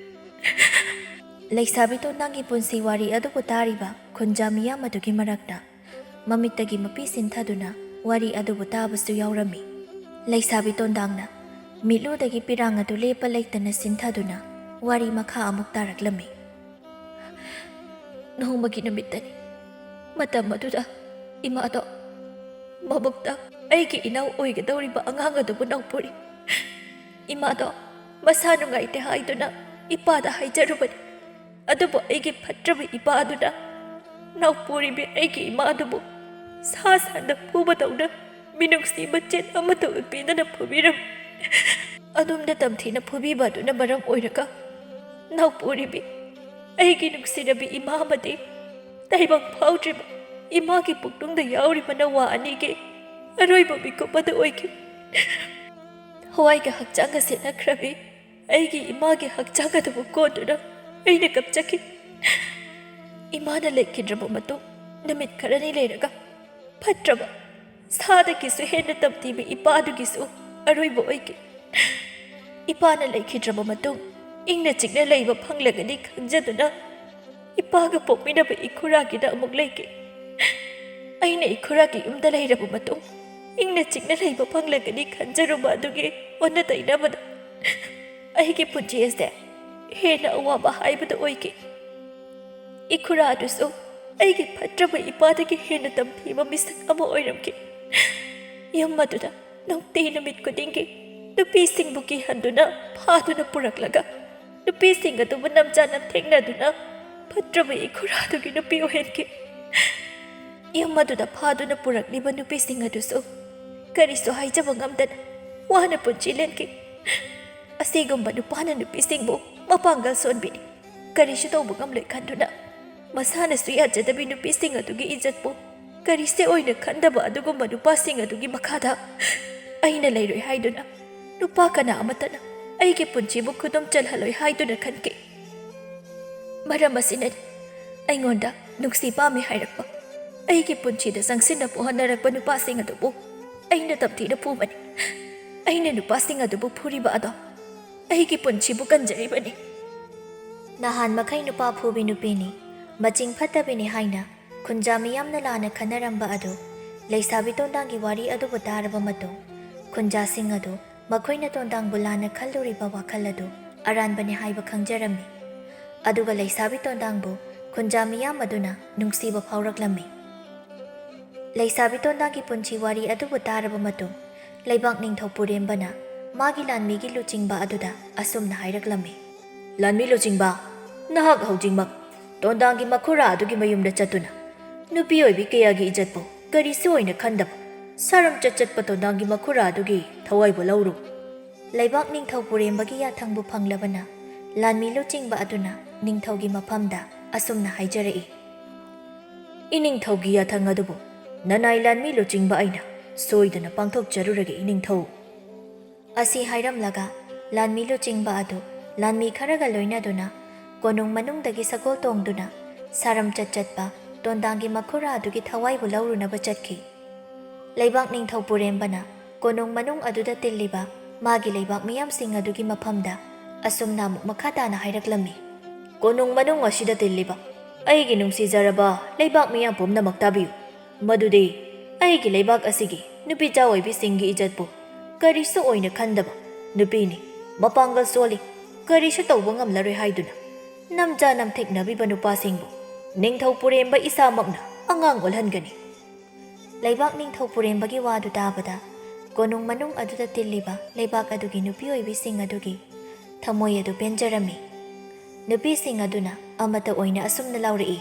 ꯂꯩꯁꯥꯕꯤ ꯇꯣꯟꯗꯥꯡꯒꯤ ꯄꯨꯟꯁꯤ ꯋꯥꯔꯤ ꯑꯗꯨꯕꯨ ꯇꯥꯔꯤꯕ ꯈꯨꯟꯖꯥ ꯃꯤꯌꯥꯝ ꯑꯗꯨꯒꯤ ꯃꯔꯛꯇ ꯃꯃꯤꯠꯇꯒꯤ ꯃꯄꯤ ꯁꯤꯟꯊꯗꯨꯅ ꯋꯥꯔꯤ ꯑꯗꯨꯕꯨ ꯇꯥꯕꯁꯨ ꯌꯥꯎꯔꯝꯃꯤ꯫ ꯂꯩꯁꯥꯕꯤ ꯇꯣꯟꯗꯥꯡꯅ ꯃꯤꯠꯂꯨꯗꯒꯤ ꯄꯤꯔꯥꯡ ꯑꯗꯨ ꯂꯦꯞꯄ ꯂꯩꯇꯅ ꯁꯤꯟꯊꯗꯨꯅ ꯋꯥꯔꯤ ꯃꯈꯥ ꯑꯃꯨꯛ ꯇꯥꯔꯛꯂꯝꯃꯤ꯫ ꯅꯣꯡꯃꯒꯤ ꯅꯨꯃꯤꯠꯇꯅꯤ꯫ ꯃꯇꯝ ꯑꯗꯨꯗ ꯏꯃꯥꯗꯣ ꯃꯕꯨꯛꯇ ꯑꯩꯒꯤ ꯏꯅꯥꯎ ꯑꯣꯏꯒꯗꯧꯔꯤꯕ ꯑꯉꯥꯡ ꯑꯗꯨꯕꯨ ꯅꯥꯎꯄꯨꯔꯤ꯫ ꯏꯃꯥꯗꯣ ꯃꯁꯥ ꯅꯨꯡꯉꯥꯏꯇꯦ ꯍꯥꯏꯗꯨꯅ ꯏꯄꯥꯗ ꯍꯥꯏꯖꯔꯨꯕꯅꯤ꯫ ꯑꯗꯨꯕꯨ ꯑꯩꯒꯤ ꯐꯠꯇ꯭ꯔꯕ ꯏꯄꯥ ꯑꯗꯨꯅ ꯅꯥꯎꯄꯨꯔꯤꯕꯤ ꯑꯩꯒꯤ ꯏꯃꯥ ꯑꯗꯨꯕꯨ ꯁꯥ ꯁꯟꯗ ꯐꯨꯕꯗꯧꯅ ꯃꯤꯅꯨꯡꯁꯤ ꯃꯆꯦꯠ ꯑꯃꯠꯇ ꯎꯠꯄꯤꯗꯅ ꯐꯨꯕꯤꯔꯝꯃꯤ꯫ ꯑꯗꯨꯝꯅ ꯇꯝꯊꯤꯅ ꯐꯨꯕꯤꯕ ꯑꯗꯨꯅ ꯃꯔꯝ ꯑꯣꯏꯔꯒ ꯅꯥꯎꯄꯨꯔꯤꯕꯤ ꯑꯩꯒꯤ ꯅꯨꯡꯁꯤꯔꯕꯤ ꯏꯃꯥ ꯑꯃꯗꯤ ꯇꯥꯏꯕꯪ ꯐꯥꯎꯗ꯭ꯔꯤꯕ ꯏꯃꯥꯒꯤ ꯄꯨꯛꯅꯨꯡꯗ ꯌꯥꯎꯔꯤꯕ ꯅꯋꯥ ꯑꯅꯤꯒꯤ ꯑꯔꯣꯏꯕ ꯃꯤꯀꯨꯞ ꯑꯗꯨ ꯑꯣꯏꯈꯤ꯫ ꯍꯋꯥꯏꯒ ꯍꯛꯆꯥꯡꯒ ꯁꯦꯠꯅꯈ꯭ꯔꯕꯤ ꯑꯩꯒꯤ ꯏꯃꯥꯒꯤ ꯍꯛꯆꯥꯡ ꯑꯗꯨꯕꯨ ꯀꯣꯟꯗꯨꯅ ꯑꯩꯅ ꯀꯞꯆꯈꯤ꯫ ꯏꯃꯥꯅ ꯂꯩꯈꯤꯗ꯭ꯔꯕ ꯃꯇꯨꯡ ꯅꯨꯃꯤꯠ ꯈꯔꯅꯤ ꯂꯩꯔꯒ ꯐꯠꯇ꯭ꯔꯕ ꯁꯥꯗꯒꯤꯁꯨ ꯍꯦꯟꯅ ꯇꯝꯊꯤꯕ ꯏꯄꯥꯗꯨꯒꯤꯁꯨ ꯑꯔꯣꯏꯕ ꯑꯣꯏꯈꯤ꯫ ꯏꯄꯥꯅ ꯂꯩꯈꯤꯗ꯭ꯔꯕ ꯃꯇꯨꯡ ꯏꯪꯅ ꯆꯤꯛꯅ ꯂꯩꯕ ꯐꯪꯂꯒꯅꯤ ꯈꯟꯖꯗꯨꯅ ꯏꯄꯥꯒ ꯄꯣꯛꯃꯤꯟꯅꯕ ꯏꯈꯨꯔꯥꯒꯤꯗ ꯑꯃꯨꯛ ꯂꯩꯈꯤ꯫ ꯑꯩꯅ ꯏꯈꯨꯔꯥꯒꯤ ꯌꯨꯝꯗ ꯂꯩꯔꯕ ꯃꯇꯨꯡ ꯏꯪꯅ ꯆꯤꯛꯅ ꯂꯩꯕ ꯐꯪꯂꯒꯅꯤ ꯈꯟꯖꯔꯨꯕ ꯑꯗꯨꯒꯤ ꯑꯣꯟꯅ ꯇꯩꯅꯕꯗ ꯑꯩꯒꯤ ꯄꯨꯟꯁꯤ ꯑꯁꯦ ꯍꯦꯟꯅ ꯑꯋꯥꯕ ꯍꯥꯏꯕꯗꯨ ꯑꯣꯏꯈꯤ꯫ ꯏꯈꯨꯔꯥ ꯑꯗꯨꯁꯨ ꯑꯩꯒꯤ ꯐꯠꯇ꯭ꯔꯕ ꯏꯄꯥꯗꯒꯤ ꯍꯦꯟꯅ ꯇꯝꯊꯤꯕ ꯃꯤꯁꯛ ꯑꯃ ꯑꯣꯏꯔꯝꯈꯤ꯫ ꯌꯨꯝ ꯑꯗꯨꯗ ꯅꯨꯡꯇꯤ ꯅꯨꯃꯤꯠ ꯈꯨꯗꯤꯡꯒꯤ ꯅꯨꯄꯤꯁꯤꯡꯕꯨ ꯀꯤꯍꯟꯗꯨꯅ ꯐꯥꯗꯨꯅ ꯄꯨꯔꯛꯂꯒ ꯅꯨꯄꯤꯁꯤꯡ ꯑꯗꯨꯕꯨ ꯅꯝꯖꯥ ꯅꯝꯊꯦꯡꯅꯗꯨꯅ ꯐꯠꯇ꯭ꯔꯕ ꯏꯈꯨꯔꯥꯗꯨꯒꯤ ꯅꯨꯄꯤ ꯑꯣꯏꯍꯟꯈꯤ꯫ ꯌꯨꯝ ꯑꯗꯨꯗ ꯐꯥꯗꯨꯅ ꯄꯨꯔꯛꯂꯤꯕ ꯅꯨꯄꯤꯁꯤꯡ ꯑꯗꯨꯁꯨ ꯀꯔꯤꯁꯨ ꯍꯥꯏꯖꯕ ꯉꯝꯗꯅ ꯋꯥꯅ ꯄꯨꯟꯁꯤ ꯂꯦꯟꯈꯤ꯫ ꯑꯁꯤꯒꯨꯝꯕ ꯅꯨꯄꯥꯅ ꯅꯨꯄꯤꯁꯤꯡꯕꯨ ꯃꯄꯥꯡꯒꯜ ꯁꯣꯟꯕꯤꯅꯤ, ꯀꯔꯤꯁꯨ ꯇꯧꯕ ꯉꯝꯂꯣꯏ ꯈꯟꯗꯨꯅ ꯃꯁꯥꯅꯁꯨ ꯌꯥꯖꯗꯕꯤ ꯅꯨꯄꯤꯁꯤꯡ ꯑꯗꯨꯒꯤ ꯏꯖꯠꯄꯨ ꯀꯔꯤꯁꯦ ꯑꯣꯏꯅ ꯈꯟꯗꯕ ꯑꯗꯨꯒꯨꯝꯕ ꯅꯨꯄꯥꯁꯤꯡ ꯑꯗꯨꯒꯤ ꯃꯈꯥꯗ ꯑꯩꯅ ꯂꯩꯔꯣꯏ ꯍꯥꯏꯗꯨꯅ ꯅꯨꯄꯥ ꯀꯅꯥ ꯑꯃꯠꯇꯅ ꯑꯩꯒꯤ ꯄꯨꯟꯁꯤꯕꯨ ꯈꯨꯗꯨꯝ ꯆꯜꯍꯜꯂꯣꯏ ꯍꯥꯏꯗꯨꯅ ꯈꯟꯈꯤ꯫ ꯃꯔꯝ ꯑꯁꯤꯅꯅꯤ ꯑꯩꯉꯣꯟꯗ ꯅꯨꯡꯁꯤ ꯄꯥꯝꯃꯤ ꯍꯥꯏꯔꯛꯄ, ꯑꯩꯒꯤ ꯄꯨꯟꯁꯤꯗ ꯆꯪꯁꯤꯟꯅꯕ ꯍꯣꯠꯅꯔꯛꯄ ꯅꯨꯄꯥꯁꯤꯡ ꯑꯗꯨꯕꯨ ꯑꯩꯅ ꯇꯝꯊꯤꯅ ꯐꯨꯕꯅꯤ꯫ ꯑꯩꯅ ꯅꯨꯄꯥꯁꯤꯡ ꯑꯗꯨꯕꯨ ꯐꯨꯔꯤꯕ ꯑꯗꯣ ꯑꯩꯒꯤ ꯄꯨꯟꯁꯤꯕꯨ ꯀꯟꯖꯔꯤꯕꯅꯤ꯫ ꯅꯍꯥꯟ ꯃꯈꯩ ꯅꯨꯄꯥ ꯐꯨꯕꯤ ꯅꯨꯄꯤꯅꯤ, ꯃꯆꯤꯡ ꯐꯠꯇꯕꯤꯅꯤ ꯍꯥꯏꯅ ꯈꯨꯟꯖꯥ ꯃꯤꯌꯥꯝꯅ ꯂꯥꯟꯅ ꯈꯟꯅꯔꯝꯕ ꯑꯗꯨ ꯂꯩꯁꯥꯕꯤ ꯇꯣꯟꯗꯥꯡꯒꯤ ꯋꯥꯔꯤ ꯑꯗꯨꯕꯨ ꯇꯥꯔꯕ ꯃꯇꯨꯡ ꯈꯨꯟꯖꯥꯁꯤꯡ ꯑꯗꯨ ꯃꯈꯣꯏꯅ ꯇꯣꯟꯗꯥꯡꯕꯨ ꯂꯥꯟꯅ ꯈꯜꯂꯨꯔꯤꯕ ꯋꯥꯈꯜ ꯑꯗꯨ ꯑꯔꯥꯟꯕꯅꯤ ꯍꯥꯏꯕ ꯈꯪꯖꯔꯝꯃꯤ꯫ ꯑꯗꯨꯒ ꯂꯩꯁꯥꯕꯤ ꯇꯣꯟꯗꯥꯡꯕꯨ ꯈꯨꯟꯖꯥ ꯃꯤꯌꯥꯝ ꯑꯗꯨꯅ ꯅꯨꯡꯁꯤꯕ ꯐꯥꯎꯔꯛꯂꯝꯃꯤ꯫ ꯂꯩꯁꯥꯕꯤ ꯇꯣꯟꯗꯥꯡꯒꯤ ꯄꯨꯟꯁꯤ ꯋꯥꯔꯤ ꯑꯗꯨꯕꯨ ꯇꯥꯔꯕ ꯃꯇꯨꯡ ꯂꯩꯕꯥꯛ ꯅꯤꯡꯊꯧ ꯄꯨꯔꯦꯝꯕꯅ ꯃꯥꯒꯤ ꯂꯥꯟꯃꯤꯒꯤ ꯂꯨꯆꯤꯡꯕ ꯑꯗꯨꯗ ꯑꯁꯨꯝꯅ ꯍꯥꯏꯔꯛꯂꯝꯃꯤ, "ꯂꯥꯟꯃꯤ ꯂꯨꯆꯤꯡꯕ, ꯅꯍꯥꯛ ꯍꯧꯖꯤꯛꯃꯛ ꯇꯣꯟꯗꯥꯡꯒꯤ ꯃꯈꯨꯔꯥ ꯑꯗꯨꯒꯤ ꯃꯌꯨꯝꯗ ꯆꯠꯇꯨꯅ ꯅꯨꯄꯤ ꯑꯣꯏꯕꯤ ꯀꯌꯥꯒꯤ ꯏꯖꯠꯄꯨ ꯀꯔꯤꯁꯨ ꯑꯣꯏꯅ ꯈꯟꯗꯕ ꯁꯥꯔꯝꯆꯠ ꯆꯠꯄ ꯇꯣꯟꯗꯥꯡꯒꯤ ꯃꯈꯨꯔꯥ ꯑꯗꯨꯒꯤ ꯊꯋꯥꯏꯕꯨ ꯂꯧꯔꯨ꯫" ꯂꯩꯕꯥꯛ ꯅꯤꯡꯊꯧ ꯄꯨꯔꯦꯝꯕꯒꯤ ꯌꯥꯊꯪꯕꯨ ꯐꯪꯂꯕꯅ ꯂꯥꯟꯃꯤ ꯂꯨꯆꯤꯡꯕ ꯑꯗꯨꯅ ꯅꯤꯡꯊꯧꯒꯤ ꯃꯐꯝꯗ ꯑꯁꯨꯝꯅ ꯍꯥꯏꯖꯔꯛꯏ, "ꯏꯅꯤꯡꯊꯧꯒꯤ ꯌꯥꯊꯪ ꯑꯗꯨꯕꯨ ꯅꯅꯥꯏ ꯂꯥꯟꯃꯤ ꯂꯨꯆꯤꯡꯕ ꯑꯩꯅ ꯁꯣꯏꯗꯅ ꯄꯥꯡꯊꯣꯛꯆꯔꯨꯔꯒꯦ ꯏꯅꯤꯡꯊꯧ꯫" ꯑꯁꯤ ꯍꯥꯏꯔꯝꯂꯒ ꯂꯥꯟꯃꯤ ꯂꯨꯆꯤꯡꯕ ꯑꯗꯨ ꯂꯥꯟꯃꯤ ꯈꯔꯒ ꯂꯣꯏꯅꯗꯨꯅ ꯀꯣꯅꯨꯡ ꯃꯅꯨꯡꯗꯒꯤ ꯁꯒꯣꯜ ꯇꯣꯡꯗꯨꯅ ꯁꯥꯔꯝꯆꯠ ꯆꯠꯄ ꯇꯣꯟꯗꯥꯡꯒꯤ ꯃꯈꯨꯔꯥ ꯑꯗꯨꯒꯤ ꯊꯋꯥꯏꯕꯨ ꯂꯧꯔꯨꯅꯕ ꯆꯠꯈꯤ꯫ ꯂꯩꯕꯥꯛ ꯅꯤꯡꯊꯧ ꯄꯨꯔꯦꯝꯕꯅ ꯀꯣꯅꯨꯡ ꯃꯅꯨꯡ ꯑꯗꯨꯗ ꯇꯤꯜꯂꯤꯕ ꯃꯥꯒꯤ ꯂꯩꯕꯥꯛ ꯃꯤꯌꯥꯝꯁꯤꯡ ꯑꯗꯨꯒꯤ ꯃꯐꯝꯗ ꯑꯁꯨꯝꯅ ꯑꯃꯨꯛ ꯃꯈꯥ ꯇꯥꯅ ꯍꯥꯏꯔꯛꯂꯝꯃꯤ, "ꯀꯣꯅꯨꯡ ꯃꯅꯨꯡ ꯑꯁꯤꯗ ꯇꯤꯜꯂꯤꯕ ꯑꯩꯒꯤ ꯅꯨꯡꯁꯤꯖꯔꯕ ꯂꯩꯕꯥꯛ ꯃꯤꯌꯥꯝ ꯄꯨꯝꯅꯃꯛ ꯇꯥꯕꯤꯌꯨ꯫ ꯃꯗꯨꯗꯤ ꯑꯩꯒꯤ ꯂꯩꯕꯥꯛ ꯑꯁꯤꯒꯤ ꯅꯨꯄꯤꯆꯥ ꯑꯣꯏꯕꯤꯁꯤꯡꯒꯤ ꯏꯖꯠꯄꯨ ꯀꯔꯤꯁꯨ ꯑꯣꯏꯅ ꯈꯟꯗꯕ ꯅꯨꯄꯤꯅꯤ꯫ ꯃꯄꯥꯡꯒꯜ ꯁꯣꯜꯂꯤ, ꯀꯔꯤꯁꯨ ꯇꯧꯕ ꯉꯝꯂꯔꯣꯏ ꯍꯥꯏꯗꯨꯅ ꯅꯝꯖꯥ ꯅꯝꯊꯦꯛꯅꯕꯤꯕ ꯅꯨꯄꯥꯁꯤꯡꯕꯨ ꯅꯤꯡꯊꯧ ꯄꯨꯔꯦꯝꯕ ꯏꯁꯥꯃꯛꯅ ꯑꯉꯥꯡ ꯑꯣꯜꯍꯟꯒꯅꯤ꯫ ꯂꯩꯕꯥꯛ ꯅꯤꯡꯊꯧ ꯄꯨꯔꯦꯝꯕꯒꯤ ꯋꯥꯗꯨ ꯇꯥꯕꯗ ꯀꯣꯅꯨꯡ ꯃꯅꯨꯡ ꯑꯗꯨꯗ ꯇꯤꯜꯂꯤꯕ ꯂꯩꯕꯥꯛ ꯑꯗꯨꯒꯤ ꯅꯨꯄꯤ ꯑꯣꯏꯕꯤꯁꯤꯡ ꯑꯗꯨꯒꯤ ꯊꯃꯣꯏ ꯑꯗꯨ ꯄꯦꯟꯖꯔꯝꯃꯤ꯫ ꯅꯨꯄꯤꯁꯤꯡ ꯑꯗꯨꯅ ꯑꯃꯠꯇ ꯑꯣꯏꯅ ꯑꯁꯨꯝꯅ ꯂꯥꯎꯔꯛꯏ,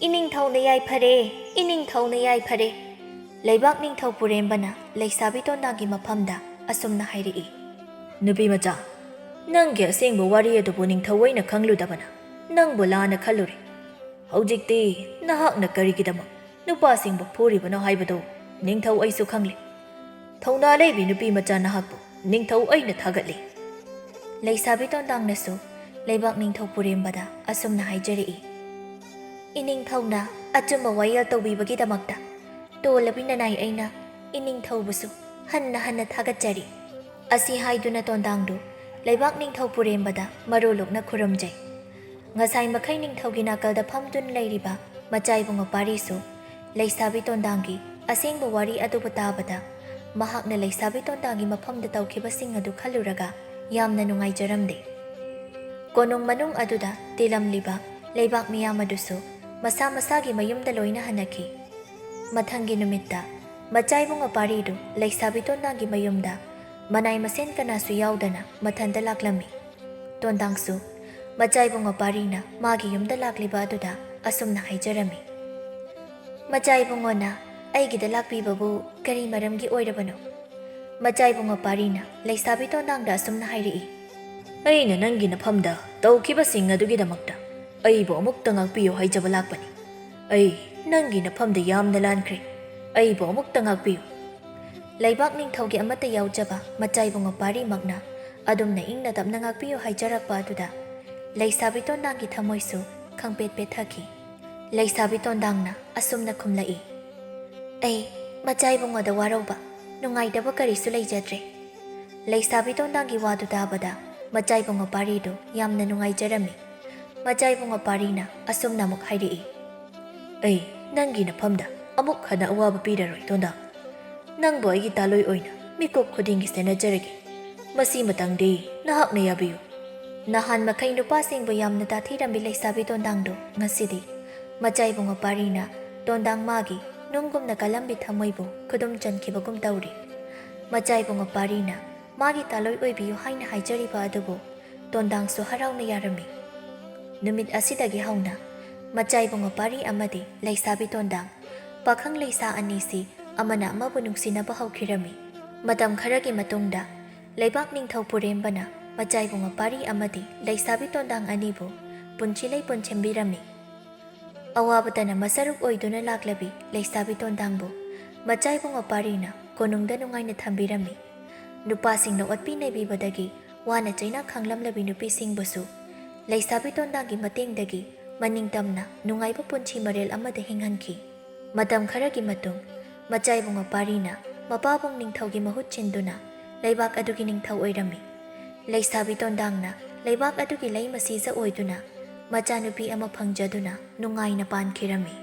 "ꯏꯅꯤꯡꯊꯧꯅ ꯌꯥꯏꯐꯔꯦ, ꯏꯅꯤꯡꯊꯧꯅ ꯌꯥꯏꯐꯔꯦ!" ꯂꯩꯕꯥꯛ ꯅꯤꯡꯊꯧ ꯄꯨꯔꯦꯝꯕꯅ ꯂꯩꯁꯥꯕꯤ ꯇꯣꯟꯗꯥꯡꯒꯤ ꯃꯐꯝꯗ ꯑꯁꯨꯝꯅ ꯍꯥꯏꯔꯛꯏ, "ꯅꯨꯄꯤ ꯃꯆꯥ, ꯅꯪꯒꯤ ꯑꯁꯦꯡꯕ ꯋꯥꯔꯤ ꯑꯗꯨꯕꯨ ꯅꯤꯡꯊꯧ ꯑꯩꯅ ꯈꯪꯂꯨꯗꯕꯅ ꯅꯪꯕꯨ ꯂꯥꯟꯅ ꯈꯜꯂꯨꯔꯦ꯫ ꯍꯧꯖꯤꯛꯇꯤ ꯅꯍꯥꯛꯅ ꯀꯔꯤꯒꯤꯗꯃꯛ ꯅꯨꯄꯥꯁꯤꯡꯕꯨ ꯐꯨꯔꯤꯕꯅꯣ ꯍꯥꯏꯕꯗꯨ ꯅꯤꯡꯊꯧ ꯑꯩꯁꯨ ꯈꯪꯂꯦ꯫ ꯊꯧꯅꯥ ꯂꯩꯕꯤ ꯅꯨꯄꯤ ꯃꯆꯥ ꯅꯍꯥꯛꯄꯨ ꯅꯤꯡꯊꯧ ꯑꯩꯅ ꯊꯥꯒꯠꯂꯤ꯫" ꯂꯩꯁꯥꯕꯤ ꯇꯣꯟꯗꯥꯡꯅꯁꯨ ꯂꯩꯕꯥꯛ ꯅꯤꯡꯊꯧ ꯄꯨꯔꯦꯝꯕꯗ ꯑꯁꯨꯝꯅ ꯍꯥꯏꯖꯔꯛꯏ, "ꯏꯅꯤꯡꯊꯧꯅ ꯑꯆꯨꯝꯕ ꯋꯥꯌꯦꯜ ꯇꯧꯕꯤꯕꯒꯤꯗꯃꯛꯇ ꯇꯣꯜꯂꯕꯤ ꯅꯅꯥꯏ ꯑꯩꯅ ꯏꯅꯤꯡꯊꯧꯕꯨꯁꯨ ꯍꯟꯅ ꯍꯟꯅ ꯊꯥꯒꯠꯆꯔꯤ꯫" ꯑꯁꯤ ꯍꯥꯏꯗꯨꯅ ꯇꯣꯟꯗꯥꯡꯗꯨ ꯂꯩꯕꯥꯛ ꯅꯤꯡꯊꯧ ꯄꯨꯔꯦꯝꯕꯗ ꯃꯔꯣꯜꯂꯨꯛꯅ ꯈꯨꯔꯨꯝꯖꯩ꯫ ꯉꯁꯥꯏ ꯃꯈꯩ ꯅꯤꯡꯊꯧꯒꯤ ꯅꯥꯀꯜꯗ ꯐꯝꯗꯨꯅ ꯂꯩꯔꯤꯕ ꯃꯆꯥ ꯏꯕꯨꯡꯉꯣ ꯄꯥꯔꯤꯁꯨ ꯂꯩꯁꯥꯕꯤ ꯇꯣꯟꯗꯥꯡꯒꯤ ꯑꯁꯦꯡꯕ ꯋꯥꯔꯤ ꯑꯗꯨꯕꯨ ꯇꯥꯕꯗ ꯃꯍꯥꯛꯅ ꯂꯩꯁꯥꯕꯤ ꯇꯣꯟꯗꯥꯡꯒꯤ ꯃꯐꯝꯗ ꯇꯧꯈꯤꯕꯁꯤꯡ ꯑꯗꯨ ꯈꯜꯂꯨꯔꯒ ꯌꯥꯝꯅ ꯅꯨꯡꯉꯥꯏꯖꯔꯝꯗꯦ꯫ ꯀꯣꯅꯨꯡ ꯃꯅꯨꯡ ꯑꯗꯨꯗ ꯇꯤꯜꯂꯝꯂꯤꯕ ꯂꯩꯕꯥꯛ ꯃꯤꯌꯥꯝ ꯑꯗꯨꯁꯨ ꯃꯁꯥ ꯃꯁꯥꯒꯤ ꯃꯌꯨꯝꯗ ꯂꯣꯏꯅ ꯍꯟꯅꯈꯤ꯫ ꯃꯊꯪꯒꯤ ꯅꯨꯃꯤꯠꯇ ꯃꯆꯥ ꯏꯕꯨꯡꯉꯣ ꯄꯥꯔꯤꯗꯨ ꯂꯩꯁꯥꯕꯤ ꯇꯣꯟꯗꯥꯡꯒꯤ ꯃꯌꯨꯝꯗ ꯃꯅꯥꯏ ꯃꯁꯦꯟ ꯀꯅꯥꯁꯨ ꯌꯥꯎꯗꯅ ꯃꯊꯟꯇ ꯂꯥꯛꯂꯝꯃꯤ꯫ ꯇꯣꯟꯗꯥꯡꯁꯨ ꯃꯆꯥ ꯏꯕꯨꯡꯉꯣ ꯄꯥꯔꯤꯅ ꯃꯥꯒꯤ ꯌꯨꯝꯗ ꯂꯥꯛꯂꯤꯕ ꯑꯗꯨꯗ ꯑꯁꯨꯝꯅ ꯍꯥꯏꯖꯔꯝꯃꯤ, "ꯃꯆꯥ ꯏꯕꯨꯡꯉꯣꯅ ꯑꯩꯒꯤꯗ ꯂꯥꯛꯄꯤꯕꯕꯨ ꯀꯔꯤ ꯃꯔꯝꯒꯤ ꯑꯣꯏꯔꯕꯅꯣ?" ꯃꯆꯥ ꯏꯕꯨꯡꯉꯣ ꯄꯥꯔꯤꯅ ꯂꯩꯁꯥꯕꯤ ꯇꯣꯟꯗꯥꯡꯗ ꯑꯁꯨꯝꯅ ꯍꯥꯏꯔꯛꯏ, "ꯑꯩꯅ ꯅꯪꯒꯤ ꯅꯐꯝꯗ ꯇꯧꯈꯤꯕꯁꯤꯡ ꯑꯗꯨꯒꯤꯗꯃꯛꯇ ꯑꯩꯕꯨ ꯑꯃꯨꯛꯇ ꯉꯥꯛꯄꯤꯌꯨ ꯍꯥꯏꯖꯕ ꯂꯥꯛꯄꯅꯤ꯫ ꯑꯩ ꯅꯪꯒꯤ ꯅꯐꯝꯗ ꯌꯥꯝꯅ ꯂꯥꯟꯈ꯭ꯔꯦ꯫ ꯑꯩꯕꯨ ꯑꯃꯨꯛꯇ ꯉꯥꯛꯄꯤꯌꯨ꯫" ꯂꯩꯕꯥꯛ ꯅꯤꯡꯊꯧꯒꯤ ꯑꯃꯠꯇ ꯌꯥꯎꯖꯕ ꯃꯆꯥ ꯏꯕꯨꯡꯉꯣ ꯄꯥꯔꯤꯃꯛꯅ ꯑꯗꯨꯝꯅ ꯏꯪꯅ ꯇꯞꯅ ꯉꯥꯛꯄꯤꯌꯨ ꯍꯥꯏꯖꯔꯛꯄ ꯑꯗꯨꯗ ꯂꯩꯁꯥꯕꯤ ꯇꯣꯟꯗꯥꯡꯒꯤ ꯊꯃꯣꯏꯁꯨ ꯈꯪꯄꯦꯠ ꯄꯦꯠꯊꯈꯤ꯫ ꯂꯩꯁꯥꯕꯤ ꯇꯣꯟꯗꯥꯡꯅ ꯑꯁꯨꯝꯅ ꯈꯨꯝꯂꯛꯏ, "ꯑꯩ ꯃꯆꯥ ꯏꯕꯨꯡꯉꯣꯗ ꯋꯥꯔꯧꯕ, ꯅꯨꯡꯉꯥꯏꯇꯕ ꯀꯔꯤꯁꯨ ꯂꯩꯖꯗ꯭ꯔꯦ꯫" ꯂꯩꯁꯥꯕꯤ ꯇꯣꯟꯗꯥꯡꯒꯤ ꯋꯥꯗꯨ ꯇꯥꯕꯗ ꯃꯆꯥ ꯏꯕꯨꯡꯉꯣ ꯄꯥꯔꯤꯗꯨ ꯌꯥꯝꯅ ꯅꯨꯡꯉꯥꯏꯖꯔꯝꯃꯤ꯫ ꯃꯆꯥ ꯏꯕꯨꯡꯉꯣ ꯄꯥꯔꯤꯅ ꯑꯁꯨꯝꯅ ꯑꯃꯨꯛ ꯍꯥꯏꯔꯛꯏ, "ꯑꯩ ꯅꯪꯒꯤ ꯅꯐꯝꯗ ꯑꯃꯨꯛ ꯍꯟꯅ ꯑꯋꯥꯕ ꯄꯤꯔꯔꯣꯏ, ꯇꯣꯟꯗꯥꯡ꯫ ꯅꯪꯕꯨ ꯑꯩꯒꯤ ꯇꯥꯂꯣꯏ ꯑꯣꯏꯅ ꯃꯤꯀꯨꯞ ꯈꯨꯗꯤꯡꯒꯤ ꯁꯦꯟꯅꯖꯔꯒꯦ꯫ ꯃꯁꯤꯃꯇꯪꯗꯤ ꯅꯍꯥꯛꯅ ꯌꯥꯕꯤꯌꯨ꯫ ꯅꯍꯥꯟ ꯃꯈꯩ ꯅꯨꯄꯥꯁꯤꯡꯕꯨ ꯌꯥꯝꯅ ꯇꯥꯊꯤꯔꯝꯕꯤ ꯂꯩꯁꯥꯕꯤ ꯇꯣꯟꯗꯥꯡꯗꯨ ꯉꯁꯤꯗꯤ ꯃꯆꯥ ꯏꯕꯨꯡꯉꯣ ꯄꯥꯔꯤꯅ ꯇꯣꯟꯗꯥꯡ ꯃꯥꯒꯤ ꯅꯨꯡꯒꯨꯝꯅ ꯀꯜꯂꯝꯕꯤ ꯊꯃꯣꯏꯕꯨ ꯈꯨꯗꯨꯝ ꯆꯟꯈꯤꯕꯒꯨꯝ ꯇꯧꯔꯤ꯫ ꯃꯆꯥ ꯏꯕꯨꯡꯉꯣ ꯄꯥꯔꯤꯅ ꯃꯥꯒꯤ ꯇꯥꯂꯣꯏ ꯑꯣꯏꯕꯤꯌꯨ ꯍꯥꯏꯅ ꯍꯥꯏꯖꯔꯤꯕ ꯑꯗꯨꯕꯨ ꯇꯣꯟꯗꯥꯡꯁꯨ ꯍꯔꯥꯎꯅ ꯌꯥꯔꯝꯃꯤ꯫ ꯅꯨꯃꯤꯠ ꯑꯁꯤꯗꯒꯤ ꯍꯧꯅ ꯃꯆꯥ ꯏꯕꯨꯡꯉꯣ ꯄꯥꯔꯤ ꯑꯃꯗꯤ ꯂꯩꯁꯥꯕꯤ ꯇꯣꯟꯗꯥꯡ ꯄꯥꯈꯪ ꯂꯩꯁꯥ ꯑꯅꯤꯁꯤ ꯑꯃꯅ ꯑꯃꯕꯨ ꯅꯨꯡꯁꯤꯅꯕ ꯍꯧꯈꯤꯔꯝꯃꯤ꯫ ꯃꯇꯝ ꯈꯔꯒꯤ ꯃꯇꯨꯡꯗ ꯂꯩꯕꯥꯛ ꯅꯤꯡꯊꯧ ꯄꯨꯔꯦꯝꯕꯅ ꯃꯆꯥ ꯏꯕꯨꯡꯉꯣ ꯄꯥꯔꯤ ꯑꯃꯗꯤ ꯂꯩꯁꯥꯕꯤ ꯇꯣꯟꯗꯥꯡ ꯑꯅꯤꯕꯨ ꯄꯨꯟꯁꯤ ꯂꯩꯄꯨꯟ ꯁꯦꯝꯕꯤꯔꯝꯃꯤ꯫ ꯑꯋꯥꯕꯗꯅ ꯃꯁꯔꯨꯛ ꯑꯣꯏꯗꯨꯅ ꯂꯥꯛꯂꯕꯤ ꯂꯩꯁꯥꯕꯤ ꯇꯣꯟꯗꯥꯡꯕꯨ ꯃꯆꯥ ꯏꯕꯨꯡꯉꯣ ꯄꯥꯔꯤꯅ ꯀꯣꯅꯨꯡꯗ ꯅꯨꯡꯉꯥꯏꯅ ꯊꯝꯕꯤꯔꯝꯃꯤ꯫ ꯅꯨꯄꯥꯁꯤꯡꯅ ꯑꯣꯠꯄꯤ ꯅꯩꯕꯤꯕꯗꯒꯤ ꯋꯥꯅ ꯆꯩꯅꯥ ꯈꯥꯡꯂꯝꯂꯕꯤ ꯅꯨꯄꯤꯁꯤꯡꯕꯨꯁꯨ ꯂꯩꯁꯥꯕꯤ ꯇꯣꯟꯗꯥꯡꯒꯤ ꯃꯇꯦꯡꯗꯒꯤ ꯃꯅꯤꯡ ꯇꯝꯅ ꯅꯨꯡꯉꯥꯏꯕ ꯄꯨꯟꯁꯤ ꯃꯔꯦꯜ ꯑꯃꯗ ꯍꯤꯡꯍꯟꯈꯤ꯫ ꯃꯇꯝ ꯈꯔꯒꯤ ꯃꯇꯨꯡ ꯃꯆꯥ ꯏꯕꯨꯡꯉꯣ ꯄꯥꯔꯤꯅ ꯃꯄꯥꯕꯨꯡ ꯅꯤꯡꯊꯧꯒꯤ ꯃꯍꯨꯠ ꯁꯤꯟꯗꯨꯅ ꯂꯩꯕꯥꯛ ꯑꯗꯨꯒꯤ ꯅꯤꯡꯊꯧ ꯑꯣꯏꯔꯝꯃꯤ꯫ ꯂꯩꯁꯥꯕꯤ ꯇꯣꯟꯗꯥꯡꯅ ꯂꯩꯕꯥꯛ ꯑꯗꯨꯒꯤ ꯂꯩꯃ ꯁꯤꯖ ꯑꯣꯏꯗꯨꯅ ꯃꯆꯥꯅꯨꯄꯤ ꯑꯃ ꯐꯪꯖꯗꯨꯅ ꯅꯨꯡꯉꯥꯏꯅ ꯄꯥꯟꯈꯤꯔꯝꯃꯤ꯫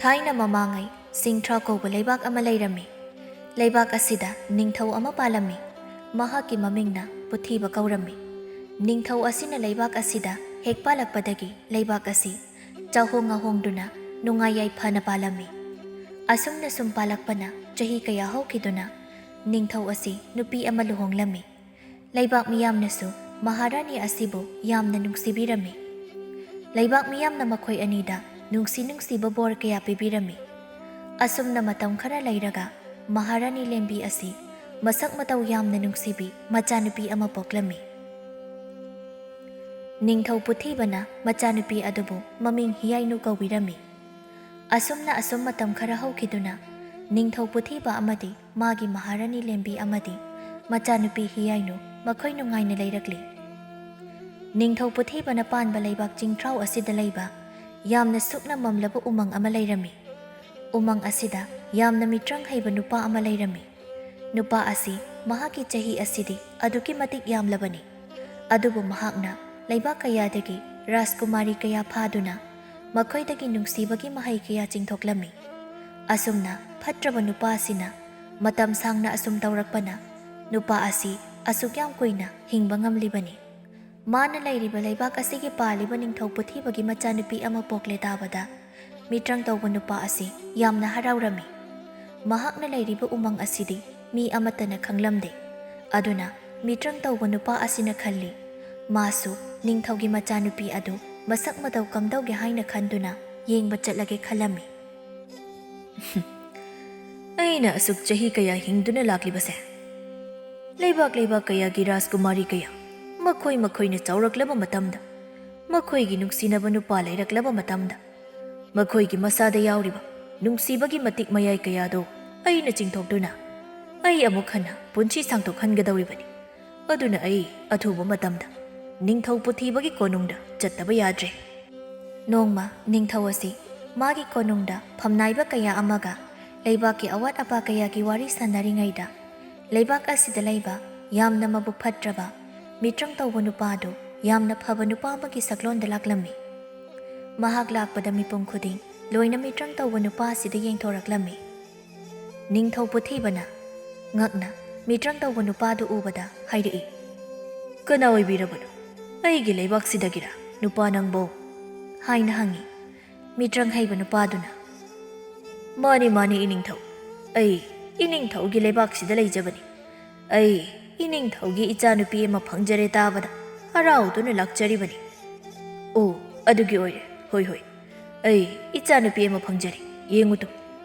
ꯊꯥꯏꯅ ꯃꯃꯥꯡꯉꯩ ꯁꯤꯡꯊ꯭ꯔꯥ ꯀꯧꯕ ꯂꯩꯕꯥꯛ ꯑꯃ ꯂꯩꯔꯝꯃꯤ꯫ ꯂꯩꯕꯥꯛ ꯑꯁꯤꯗ ꯅꯤꯡꯊꯧ ꯑꯃ ꯄꯥꯜꯂꯝꯃꯤ꯫ ꯃꯍꯥꯛꯀꯤ ꯃꯃꯤꯡꯅ ꯄꯨꯊꯤꯕ ꯀꯧꯔꯝꯃꯤ꯫ ꯅꯤꯡꯊꯧ ꯑꯁꯤꯅ ꯂꯩꯕꯥꯛ ꯑꯁꯤꯗ ꯍꯦꯛ ꯄꯥꯜꯂꯛꯄꯗꯒꯤ ꯂꯩꯕꯥꯛ ꯑꯁꯤ ꯆꯥꯍꯣꯡ ꯉꯥꯍꯣꯡꯗꯨꯅ ꯅꯨꯡꯉꯥꯏ ꯌꯥꯏꯐꯅ ꯄꯥꯜꯂꯝꯃꯤ꯫ ꯑꯁꯨꯝꯅ ꯁꯨꯝ ꯄꯥꯜꯂꯛꯄꯅ ꯆꯍꯤ ꯀꯌꯥ ꯍꯧꯈꯤꯗꯨꯅ ꯅꯤꯡꯊꯧ ꯑꯁꯤ ꯅꯨꯄꯤ ꯑꯃ ꯂꯨꯍꯣꯡꯂꯝꯃꯤ꯫ ꯂꯩꯕꯥꯛ ꯃꯤꯌꯥꯝꯅꯁꯨ ꯃꯍꯥꯔꯥꯅꯤ ꯑꯁꯤꯕꯨ ꯌꯥꯝꯅ ꯅꯨꯡꯁꯤꯕꯤꯔꯝꯃꯤ꯫ ꯂꯩꯕꯥꯛ ꯃꯤꯌꯥꯝꯅ ꯃꯈꯣꯏ ꯑꯅꯤꯗ ꯅꯨꯡꯁꯤ ꯅꯨꯡꯁꯤꯕ ꯕꯣꯔ ꯀꯌꯥ ꯄꯤꯕꯤꯔꯝꯃꯤ꯫ ꯑꯁꯨꯝꯅ ꯃꯇꯝ ꯈꯔ ꯂꯩꯔꯒ ꯃꯍꯥꯔꯥꯅꯤ ꯂꯦꯝꯕꯤ ꯑꯁꯤ ꯃꯁꯛ ꯃꯇꯧ ꯌꯥꯝꯅ ꯅꯨꯡꯁꯤꯕꯤ ꯃꯆꯥꯅꯨꯄꯤ ꯑꯃ ꯄꯣꯛꯂꯝꯃꯤ꯫ ꯅꯤꯡꯊꯧ ꯄꯨꯊꯤꯕꯅ ꯃꯆꯥꯅꯨꯄꯤ ꯑꯗꯨꯕꯨ ꯃꯃꯤꯡ ꯍꯤꯌꯥꯏꯅꯨ ꯀꯧꯕꯤꯔꯝꯃꯤ꯫ ꯑꯁꯨꯝꯅ ꯑꯁꯨꯝ ꯃꯇꯝ ꯈꯔ ꯍꯧꯈꯤꯗꯨꯅ ꯅꯤꯡꯊꯧ ꯄꯨꯊꯤꯕ ꯑꯃꯗꯤ ꯃꯥꯒꯤ ꯃꯍꯥꯔꯥꯅꯤ ꯂꯦꯝꯕꯤ ꯑꯃꯗꯤ ꯃꯆꯥꯅꯨꯄꯤ ꯍꯤꯌꯥꯏꯅꯨ ꯃꯈꯣꯏ ꯅꯨꯡꯉꯥꯏꯅ ꯂꯩꯔꯛꯂꯤ꯫ ꯅꯤꯡꯊꯧ ꯄꯨꯊꯤꯕꯅ ꯄꯥꯟꯕ ꯂꯩꯕꯥꯛ ꯆꯤꯡꯊ꯭ꯔꯥꯎ ꯑꯁꯤꯗ ꯂꯩꯕ ꯌꯥꯝꯅ ꯁꯨꯞꯅ ꯃꯝꯂꯕ ꯎꯃꯪ ꯑꯃ ꯂꯩꯔꯝꯃꯤ꯫ ꯎꯃꯪ ꯑꯁꯤꯗ ꯌꯥꯝꯅ ꯃꯤꯇ꯭ꯔꯪ ꯍꯩꯕ ꯅꯨꯄꯥ ꯑꯃ ꯂꯩꯔꯝꯃꯤ꯫ ꯅꯨꯄꯥ ꯑꯁꯤ ꯃꯍꯥꯛꯀꯤ ꯆꯍꯤ ꯑꯁꯤꯗꯤ ꯑꯗꯨꯛꯀꯤ ꯃꯇꯤꯛ ꯌꯥꯝꯂꯕꯅꯤ꯫ ꯑꯗꯨꯕꯨ ꯃꯍꯥꯛꯅ ꯂꯩꯕꯥꯛ ꯀꯌꯥꯗꯒꯤ ꯔꯥꯖꯀꯨꯃꯥꯔꯤ ꯀꯌꯥ ꯐꯥꯗꯨꯅ ꯃꯈꯣꯏꯗꯒꯤ ꯅꯨꯡꯁꯤꯕꯒꯤ ꯃꯍꯩ ꯀꯌꯥ ꯆꯤꯡꯊꯣꯛꯂꯝꯃꯤ꯫ ꯑꯁꯨꯝꯅ ꯐꯠꯇ꯭ꯔꯕ ꯅꯨꯄꯥ ꯑꯁꯤꯅ ꯃꯇꯝ ꯁꯥꯡꯅ ꯑꯁꯨꯝ ꯇꯧꯔꯛꯄꯅ ꯅꯨꯄꯥ ꯑꯁꯤ ꯑꯁꯨꯛ ꯌꯥꯝ ꯀꯨꯏꯅ ꯍꯤꯡꯕ ꯉꯝꯂꯤꯕꯅꯤ꯫ ꯃꯥꯅ ꯂꯩꯔꯤꯕ ꯂꯩꯕꯥꯛ ꯑꯁꯤꯒꯤ ꯄꯥꯜꯂꯤꯕ ꯅꯤꯡꯊꯧ ꯄꯨꯊꯤꯕꯒꯤ ꯃꯆꯥꯅꯨꯄꯤ ꯑꯃ ꯄꯣꯛꯂꯦ ꯇꯥꯕꯗ ꯃꯤꯇ꯭ꯔꯪ ꯇꯧꯕ ꯅꯨꯄꯥ ꯑꯁꯤ ꯌꯥꯝꯅ ꯍꯔꯥꯎꯔꯝꯃꯤ꯫ ꯃꯍꯥꯛꯅ ꯂꯩꯔꯤꯕ ꯎꯃꯪ ꯑꯁꯤꯗꯤ ꯃꯤ ꯑꯃꯠꯇꯅ ꯈꯪꯂꯝꯗꯦ꯫ ꯑꯗꯨꯅ ꯃꯤꯇ꯭ꯔꯪ ꯇꯧꯕ ꯅꯨꯄꯥ ꯑꯁꯤꯅ ꯈꯜꯂꯤ, ꯃꯥꯁꯨ ꯅꯤꯡꯊꯧꯒꯤ ꯃꯆꯥꯅꯨꯄꯤ ꯑꯗꯨ ꯃꯁꯛ ꯃꯇꯧ ꯀꯝꯗꯧꯒꯦ ꯍꯥꯏꯅ ꯈꯟꯗꯨꯅ ꯌꯦꯡꯕ ꯆꯠꯂꯒꯦ ꯈꯜꯂꯝꯃꯤ꯫ "ꯑꯩꯅ ꯑꯁꯨꯛ ꯆꯍꯤ ꯀꯌꯥ ꯍꯤꯡꯗꯨꯅ ꯂꯥꯛꯂꯤꯕꯁꯦ, ꯂꯩꯕꯥꯛ ꯂꯩꯕꯥꯛ ꯀꯌꯥꯒꯤ ꯔꯥꯖꯀꯨꯃꯥꯔꯤ ꯀꯌꯥ, ꯃꯈꯣꯏ ꯃꯈꯣꯏꯅ ꯆꯥꯎꯔꯛꯂꯕ ꯃꯇꯝꯗ, ꯃꯈꯣꯏꯒꯤ ꯅꯨꯡꯁꯤꯅꯕ ꯅꯨꯄꯥ ꯂꯩꯔꯛꯂꯕ ꯃꯇꯝꯗ, ꯃꯈꯣꯏꯒꯤ ꯃꯁꯥꯗ ꯌꯥꯎꯔꯤꯕ ꯅꯨꯡꯁꯤꯕꯒꯤ ꯃꯇꯤꯛ ꯃꯌꯥꯏ ꯀꯌꯥꯗꯣ ꯑꯩꯅ ꯆꯤꯡꯊꯣꯛꯇꯨꯅ ꯑꯩ ꯑꯃꯨꯛ ꯍꯟꯅ ꯄꯨꯟꯁꯤ ꯁꯥꯡꯗꯣꯛꯍꯟꯒꯗꯧꯔꯤꯕꯅꯤ꯫ ꯑꯗꯨꯅ ꯑꯩ ꯑꯊꯨꯕ ꯃꯇꯝꯗ ꯅꯤꯡꯊꯧ ꯄꯨꯊꯤꯕꯒꯤ ꯀꯣꯅꯨꯡꯗ ꯆꯠꯇꯕ ꯌꯥꯗ꯭ꯔꯦ꯫" ꯅꯣꯡꯃ ꯅꯤꯡꯊꯧ ꯑꯁꯤ ꯃꯥꯒꯤ ꯀꯣꯅꯨꯡꯗ ꯐꯝꯅꯥꯏꯕ ꯀꯌꯥ ꯑꯃꯒ ꯂꯩꯕꯥꯛꯀꯤ ꯑꯋꯥꯠ ꯑꯄꯥ ꯀꯌꯥꯒꯤ ꯋꯥꯔꯤ ꯁꯥꯟꯅꯔꯤꯉꯩꯗ, ꯂꯩꯕꯥꯛ ꯑꯁꯤꯗ ꯂꯩꯕ ꯌꯥꯝꯅ ꯃꯕꯨꯛ ꯐꯠꯇ꯭ꯔꯕ ꯃꯤꯇ꯭ꯔꯪ ꯇꯧꯕ ꯅꯨꯄꯥ ꯑꯗꯨ ꯌꯥꯝꯅ ꯐꯕ ꯅꯨꯄꯥ ꯑꯃꯒꯤ ꯁꯛꯂꯣꯟꯗ ꯂꯥꯛꯂꯝꯃꯤ꯫ ꯃꯍꯥꯛ ꯂꯥꯛꯄꯗ ꯃꯤꯄꯨꯝ ꯈꯨꯗꯤꯡ ꯂꯣꯏꯅ ꯃꯤꯇ꯭ꯔꯪ ꯇꯧꯕ ꯅꯨꯄꯥ ꯑꯁꯤꯗ ꯌꯦꯡꯊꯣꯔꯛꯂꯝꯃꯤ꯫ ꯅꯤꯡꯊꯧ ꯄꯨꯊꯤꯕꯅ ꯉꯛꯅ ꯃꯤꯇ꯭ꯔꯪ ꯇꯧꯕ ꯅꯨꯄꯥꯗꯨ ꯎꯕꯗ ꯍꯥꯏꯔꯛꯏ, "ꯀꯅꯥ ꯑꯣꯏꯕꯤꯔꯕꯅꯣ? ꯑꯩꯒꯤ ꯂꯩꯕꯥꯛꯁꯤꯗꯒꯤꯔ ꯅꯨꯄꯥ ꯅꯪꯕꯣ?" ꯍꯥꯏꯅ ꯍꯪꯉꯤ꯫ ꯃꯤꯇ꯭ꯔꯪ ꯍꯩꯕ ꯅꯨꯄꯥꯗꯨꯅ, "ꯃꯥꯅꯤ, ꯃꯥꯅꯤ, ꯏꯅꯤꯡꯊꯧ꯫ ꯑꯩ ꯏꯅꯤꯡꯊꯧꯒꯤ ꯂꯩꯕꯥꯛꯁꯤꯗ ꯂꯩꯖꯕꯅꯤ꯫ ꯑꯩ ꯏꯅꯤꯡꯊꯧꯒꯤ ꯏꯆꯥꯅꯨꯄꯤ ꯑꯃ ꯐꯪꯖꯔꯦ ꯇꯥꯕꯗ ꯍꯔꯥꯎꯗꯨꯅ ꯂꯥꯛꯆꯔꯤꯕꯅꯤ꯫" "ꯑꯣ, ꯑꯗꯨꯒꯤ ꯑꯣꯏꯔꯦ꯫ ꯍꯣꯏ, ꯍꯣꯏ꯫ ꯑꯩ ꯏꯆꯥꯅꯨꯄꯤ ꯑꯃ ꯐꯪꯖꯔꯦ꯫ ꯌꯦꯡꯉꯨ ꯇꯨ,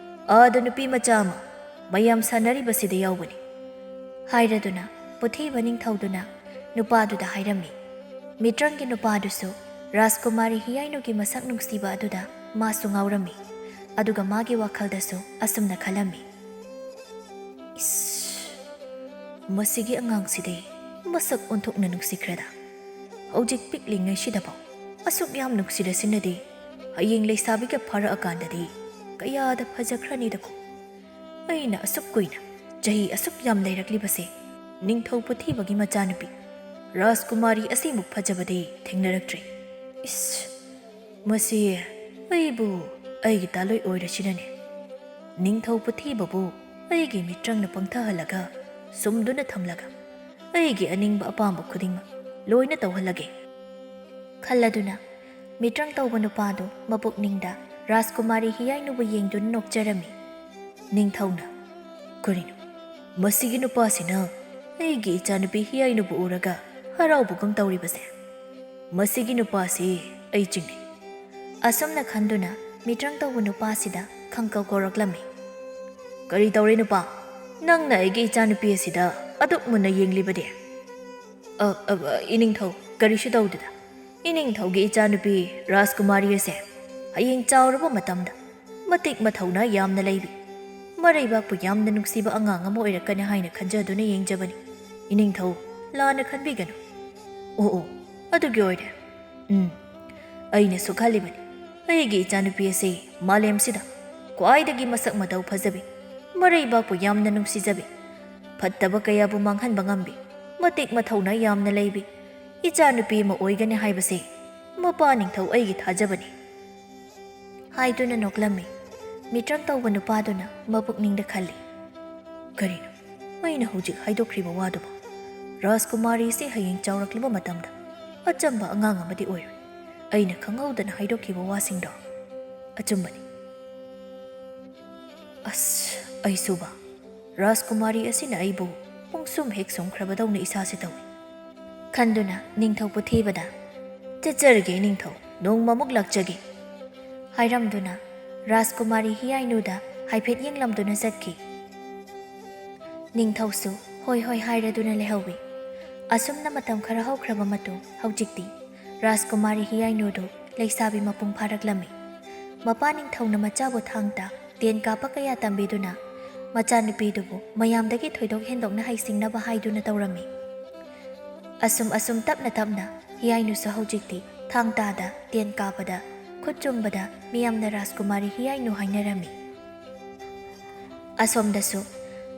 ꯑꯥꯗ ꯅꯨꯄꯤ ꯃꯆꯥ ꯑꯃ ꯃꯌꯥꯝ ꯁꯥꯟꯅꯔꯤꯕꯁꯤꯗ ꯌꯥꯎꯕꯅꯤ꯫" ꯍꯥꯏꯔꯗꯨꯅ ꯄꯨꯊꯤꯕ ꯅꯤꯡꯊꯧꯗꯨꯅ ꯅꯨꯄꯥꯗꯨꯗ ꯍꯥꯏꯔꯝꯃꯤ꯫ ꯃꯤꯇ꯭ꯔꯪꯒꯤ ꯅꯨꯄꯥꯗꯨꯁꯨ ꯔꯥꯖꯀꯨꯃꯥꯔꯤ ꯍꯤꯌꯥꯏꯅꯨꯒꯤ ꯃꯁꯛ ꯅꯨꯡꯁꯤꯕ ꯑꯗꯨꯗ ꯃꯥꯁꯨ ꯉꯥꯎꯔꯝꯃꯤ꯫ ꯑꯗꯨꯒ ꯃꯥꯒꯤ ꯋꯥꯈꯜꯗꯁꯨ ꯑꯁꯨꯝꯅ ꯈꯜꯂꯝꯃꯤ, "ꯏꯁ, ꯃꯁꯤꯒꯤ ꯑꯉꯥꯡꯁꯤꯗꯤ ꯃꯁꯛ ꯑꯣꯟꯊꯣꯛꯅ ꯅꯨꯡꯁꯤꯈ꯭ꯔꯦꯗ꯫ ꯍꯧꯖꯤꯛ ꯄꯤꯛꯂꯤꯉꯩꯁꯤꯗꯐꯥꯎ ꯑꯁꯨꯛ ꯌꯥꯝ ꯅꯨꯡꯁꯤꯔꯁꯤꯅꯗꯤ ꯍꯌꯦꯡ ꯂꯩꯁꯥꯕꯤꯒ ꯐꯥꯔꯛꯑꯀꯥꯟꯗꯗꯤ ꯀꯌꯥꯗ ꯐꯖꯈ꯭ꯔꯅꯤꯗꯀꯣ꯫ ꯑꯩꯅ ꯑꯁꯨꯛ ꯀꯨꯏꯅ ꯆꯍꯤ ꯑꯁꯨꯛ ꯌꯥꯝ ꯂꯩꯔꯛꯂꯤꯕꯁꯦ ꯅꯤꯡꯊꯧ ꯄꯨꯊꯤꯕꯒꯤ ꯃꯆꯥꯅꯨꯄꯤ ꯔꯥꯖꯀꯨꯃꯥꯔꯤ ꯑꯁꯤꯃꯨꯛ ꯐꯖꯕꯗꯤ ꯊꯦꯡꯅꯔꯛꯇ꯭ꯔꯤ꯫ ꯏꯁ, ꯃꯁꯤ ꯑꯩꯕꯨ ꯑꯩꯒꯤ ꯇꯥꯂꯣꯏ ꯑꯣꯏꯔꯁꯤꯅꯅꯦ꯫ ꯅꯤꯡꯊꯧ ꯄꯨꯊꯤꯕꯕꯨ ꯑꯩꯒꯤ ꯃꯤꯇ꯭ꯔꯪꯅ ꯄꯪꯊꯍꯜꯂꯒ, ꯁꯨꯝꯗꯨꯅ ꯊꯝꯂꯒ, ꯑꯩꯒꯤ ꯑꯅꯤꯡꯕ ꯑꯄꯥꯝꯕ ꯈꯨꯗꯤꯡꯃꯛ ꯂꯣꯏꯅ ꯇꯧꯍꯜꯂꯒꯦ ꯈꯜꯂꯗꯨꯅ, ꯃꯤꯇ꯭ꯔꯪ ꯇꯧꯕ ꯅꯨꯄꯥꯗꯨ ꯃꯄꯨꯛꯅꯤꯡꯗ ꯔꯥꯖꯀꯨꯃꯥꯔꯤ ꯍꯤꯌꯥꯏꯅꯨꯕꯨ ꯌꯦꯡꯗꯨꯅ ꯅꯣꯛꯆꯔꯝꯃꯤ꯫ ꯅꯤꯡꯊꯧꯅ, "ꯀꯔꯤꯅꯣ, ꯃꯁꯤꯒꯤ ꯅꯨꯄꯥꯁꯤꯅ ꯑꯩꯒꯤ ꯏꯆꯥꯅꯨꯄꯤ ꯍꯤꯌꯥꯏꯅꯨꯕꯨ ꯎꯔꯒ ꯍꯔꯥꯎꯕꯒꯨꯝ ꯇꯧꯔꯤꯕꯁꯦ? ꯃꯁꯤꯒꯤ ꯅꯨꯄꯥꯁꯤ ꯑꯩ ꯆꯤꯡꯅꯩ"꯫ ꯑꯁꯨꯝꯅ ꯈꯟꯗꯨꯅ ꯃꯤꯇ꯭ꯔꯪ ꯇꯧꯕ ꯅꯨꯄꯥꯁꯤꯗ ꯈꯪꯀꯧ ꯀꯧꯔꯛꯂꯝꯃꯤ꯫ "ꯀꯔꯤ ꯇꯧꯔꯦ ꯅꯨꯄꯥ? ꯅꯪꯅ ꯑꯩꯒꯤ ꯏꯆꯥꯅꯨꯄꯤ ꯑꯁꯤꯗ ꯑꯗꯨꯛ ꯃꯨꯟꯅ ꯌꯦꯡꯂꯤꯕꯗꯤ?" "ꯑ, ꯑ, ꯑ, ꯏꯅꯤꯡꯊꯧ, ꯀꯔꯤꯁꯨ ꯇꯧꯗꯦꯗ꯫ ꯏꯅꯤꯡꯊꯧꯒꯤ ꯏꯆꯥꯅꯨꯄꯤ ꯔꯥꯖꯀꯨꯃꯥꯔꯤ ꯑꯁꯦ ꯍꯌꯦꯡ ꯆꯥꯎꯔꯕ ꯃꯇꯝꯗ ꯃꯇꯤꯛ ꯃꯊꯧꯅꯥ ꯌꯥꯝꯅ ꯂꯩꯕꯤ, ꯃꯔꯩꯕꯥꯛꯄꯨ ꯌꯥꯝꯅ ꯅꯨꯡꯁꯤꯕ ꯑꯉꯥꯡ ꯑꯃ ꯑꯣꯏꯔꯛꯀꯅꯤ ꯍꯥꯏꯅ ꯈꯟꯖꯗꯨꯅ ꯌꯦꯡꯖꯕꯅꯤ꯫ ꯏꯅꯤꯡꯊꯧ ꯂꯥꯟꯅ ꯈꯟꯕꯤꯒꯅꯨ"꯫ "ꯑꯣ, ꯑꯣ, ꯑꯗꯨꯒꯤ ꯑꯣꯏꯔꯦ꯫ ꯎꯝ, ꯑꯩꯅꯁꯨ ꯈꯜꯂꯤꯕꯅꯤ, ꯑꯩꯒꯤ ꯏꯆꯥꯅꯨꯄꯤ ꯑꯁꯤ ꯃꯥꯂꯦꯝꯁꯤꯗ ꯈ꯭ꯋꯥꯏꯗꯒꯤ ꯃꯁꯛ ꯃꯇꯧ ꯐꯖꯕꯤ, ꯃꯔꯩꯕꯥꯛꯄꯨ ꯌꯥꯝꯅ ꯅꯨꯡꯁꯤꯖꯕꯤ, ꯐꯠꯇꯕ ꯀꯌꯥꯕꯨ ꯃꯥꯡꯍꯟꯕ ꯉꯝꯕꯤ, ꯃꯇꯤꯛ ꯃꯊꯧꯅꯥ ꯌꯥꯝꯅ ꯂꯩꯕꯤ ꯏꯆꯥꯅꯨꯄꯤ ꯑꯃ ꯑꯣꯏꯒꯅꯤ ꯍꯥꯏꯕꯁꯤ ꯃꯄꯥ ꯅꯤꯡꯊꯧ ꯑꯩꯒꯤ ꯊꯥꯖꯕꯅꯤ" ꯍꯥꯏꯗꯨꯅ ꯅꯣꯛꯂꯝꯃꯤ꯫ ꯃꯤꯇ꯭ꯔꯪ ꯇꯧꯕ ꯅꯨꯄꯥꯗꯨꯅ ꯃꯄꯨꯛꯅꯤꯡꯗ ꯈꯜꯂꯤ, "ꯀꯔꯤꯅꯣ ꯑꯩꯅ ꯍꯧꯖꯤꯛ ꯍꯥꯏꯗꯣꯛꯈ꯭ꯔꯤꯕ ꯋꯥꯗꯨꯕꯨ? ꯔꯥꯖꯀꯨꯃꯥꯔꯤꯁꯤ ꯍꯌꯦꯡ ꯆꯥꯎꯔꯛꯂꯕ ꯃꯇꯝꯗ ꯑꯆꯝꯕ ꯑꯉꯥꯡ ꯑꯃꯗꯤ ꯑꯣꯏꯔꯣꯏ꯫ ꯑꯩꯅ ꯈꯪꯍꯧꯗꯅ ꯍꯥꯏꯗꯣꯛꯈꯤꯕ ꯋꯥꯁꯤꯡꯗꯣ ꯑꯆꯨꯝꯕꯅꯤ꯫ ꯑꯁ, ꯑꯩꯁꯨꯕ, ꯔꯥꯖꯀꯨꯃꯥꯔꯤ ꯑꯁꯤꯅ ꯑꯩꯕꯨ ꯄꯨꯡꯁꯨꯝ ꯍꯦꯛ ꯁꯨꯝꯈ꯭ꯔꯕꯗꯧꯅ ꯏꯁꯥꯁꯤ ꯇꯧꯏ" ꯈꯟꯗꯨꯅ ꯅꯤꯡꯊꯧ ꯄꯨꯊꯤꯕꯗ, "ꯆꯠꯆꯔꯒꯦ ꯅꯤꯡꯊꯧ, ꯅꯣꯡꯃꯃꯨꯛ ꯂꯥꯛꯆꯒꯦ" ꯍꯥꯏꯔꯝꯗꯨꯅ ꯔꯥꯖꯀꯨꯃꯥꯔꯤ ꯍꯤꯌꯥꯏꯅꯨꯗ ꯍꯥꯏꯐꯦꯠ ꯌꯦꯡꯂꯝꯗꯨꯅ ꯆꯠꯈꯤ꯫ ꯅꯤꯡꯊꯧꯁꯨ ꯍꯣꯏ ꯍꯣꯏ ꯍꯥꯏꯔꯗꯨꯅ ꯂꯩꯍꯧꯏ꯫ ꯑꯁꯨꯝꯅ ꯃꯇꯝ ꯈꯔ ꯍꯧꯈ꯭ꯔꯕ ꯃꯇꯨꯡ, ꯍꯧꯖꯤꯛꯇꯤ ꯔꯥꯖꯀꯨꯃꯥꯔꯤ ꯍꯤꯌꯥꯏꯅꯨꯗꯨ ꯂꯩꯁꯥꯕꯤ ꯃꯄꯨꯡ ꯐꯥꯔꯛꯂꯝꯃꯤ꯫ ꯃꯄꯥ ꯅꯤꯡꯊꯧꯅ ꯃꯆꯥꯕꯨ ꯊꯥꯡ ꯇꯥ ꯇꯦꯟ ꯀꯥꯞꯄ ꯀꯌꯥ ꯇꯝꯕꯤꯗꯨꯅ ꯃꯆꯥꯅꯨꯄꯤꯗꯨꯕꯨ ꯃꯌꯥꯝꯗꯒꯤ ꯊꯣꯏꯗꯣꯛ ꯍꯦꯟꯗꯣꯛꯅ ꯍꯩꯁꯤꯡꯅꯕ ꯍꯥꯏꯗꯨꯅ ꯇꯧꯔꯝꯃꯤ꯫ ꯑꯁꯨꯝ ꯑꯁꯨꯝ ꯇꯞꯅ ꯇꯞꯅ ꯍꯤꯌꯥꯏꯅꯨꯁꯨ ꯍꯧꯖꯤꯛꯇꯤ ꯊꯥꯡ ꯇꯥꯗ, ꯇꯦꯟ ꯀꯥꯞꯄꯗ, ꯈꯨꯠ ꯆꯨꯝꯕꯗ ꯃꯤꯌꯥꯝꯅ ꯔꯥꯖꯀꯨꯃꯥꯔꯤ ꯍꯤꯌꯥꯏꯅꯨ ꯍꯥꯏꯅꯔꯝꯃꯤ꯫ ꯑꯁꯣꯝꯗꯁꯨ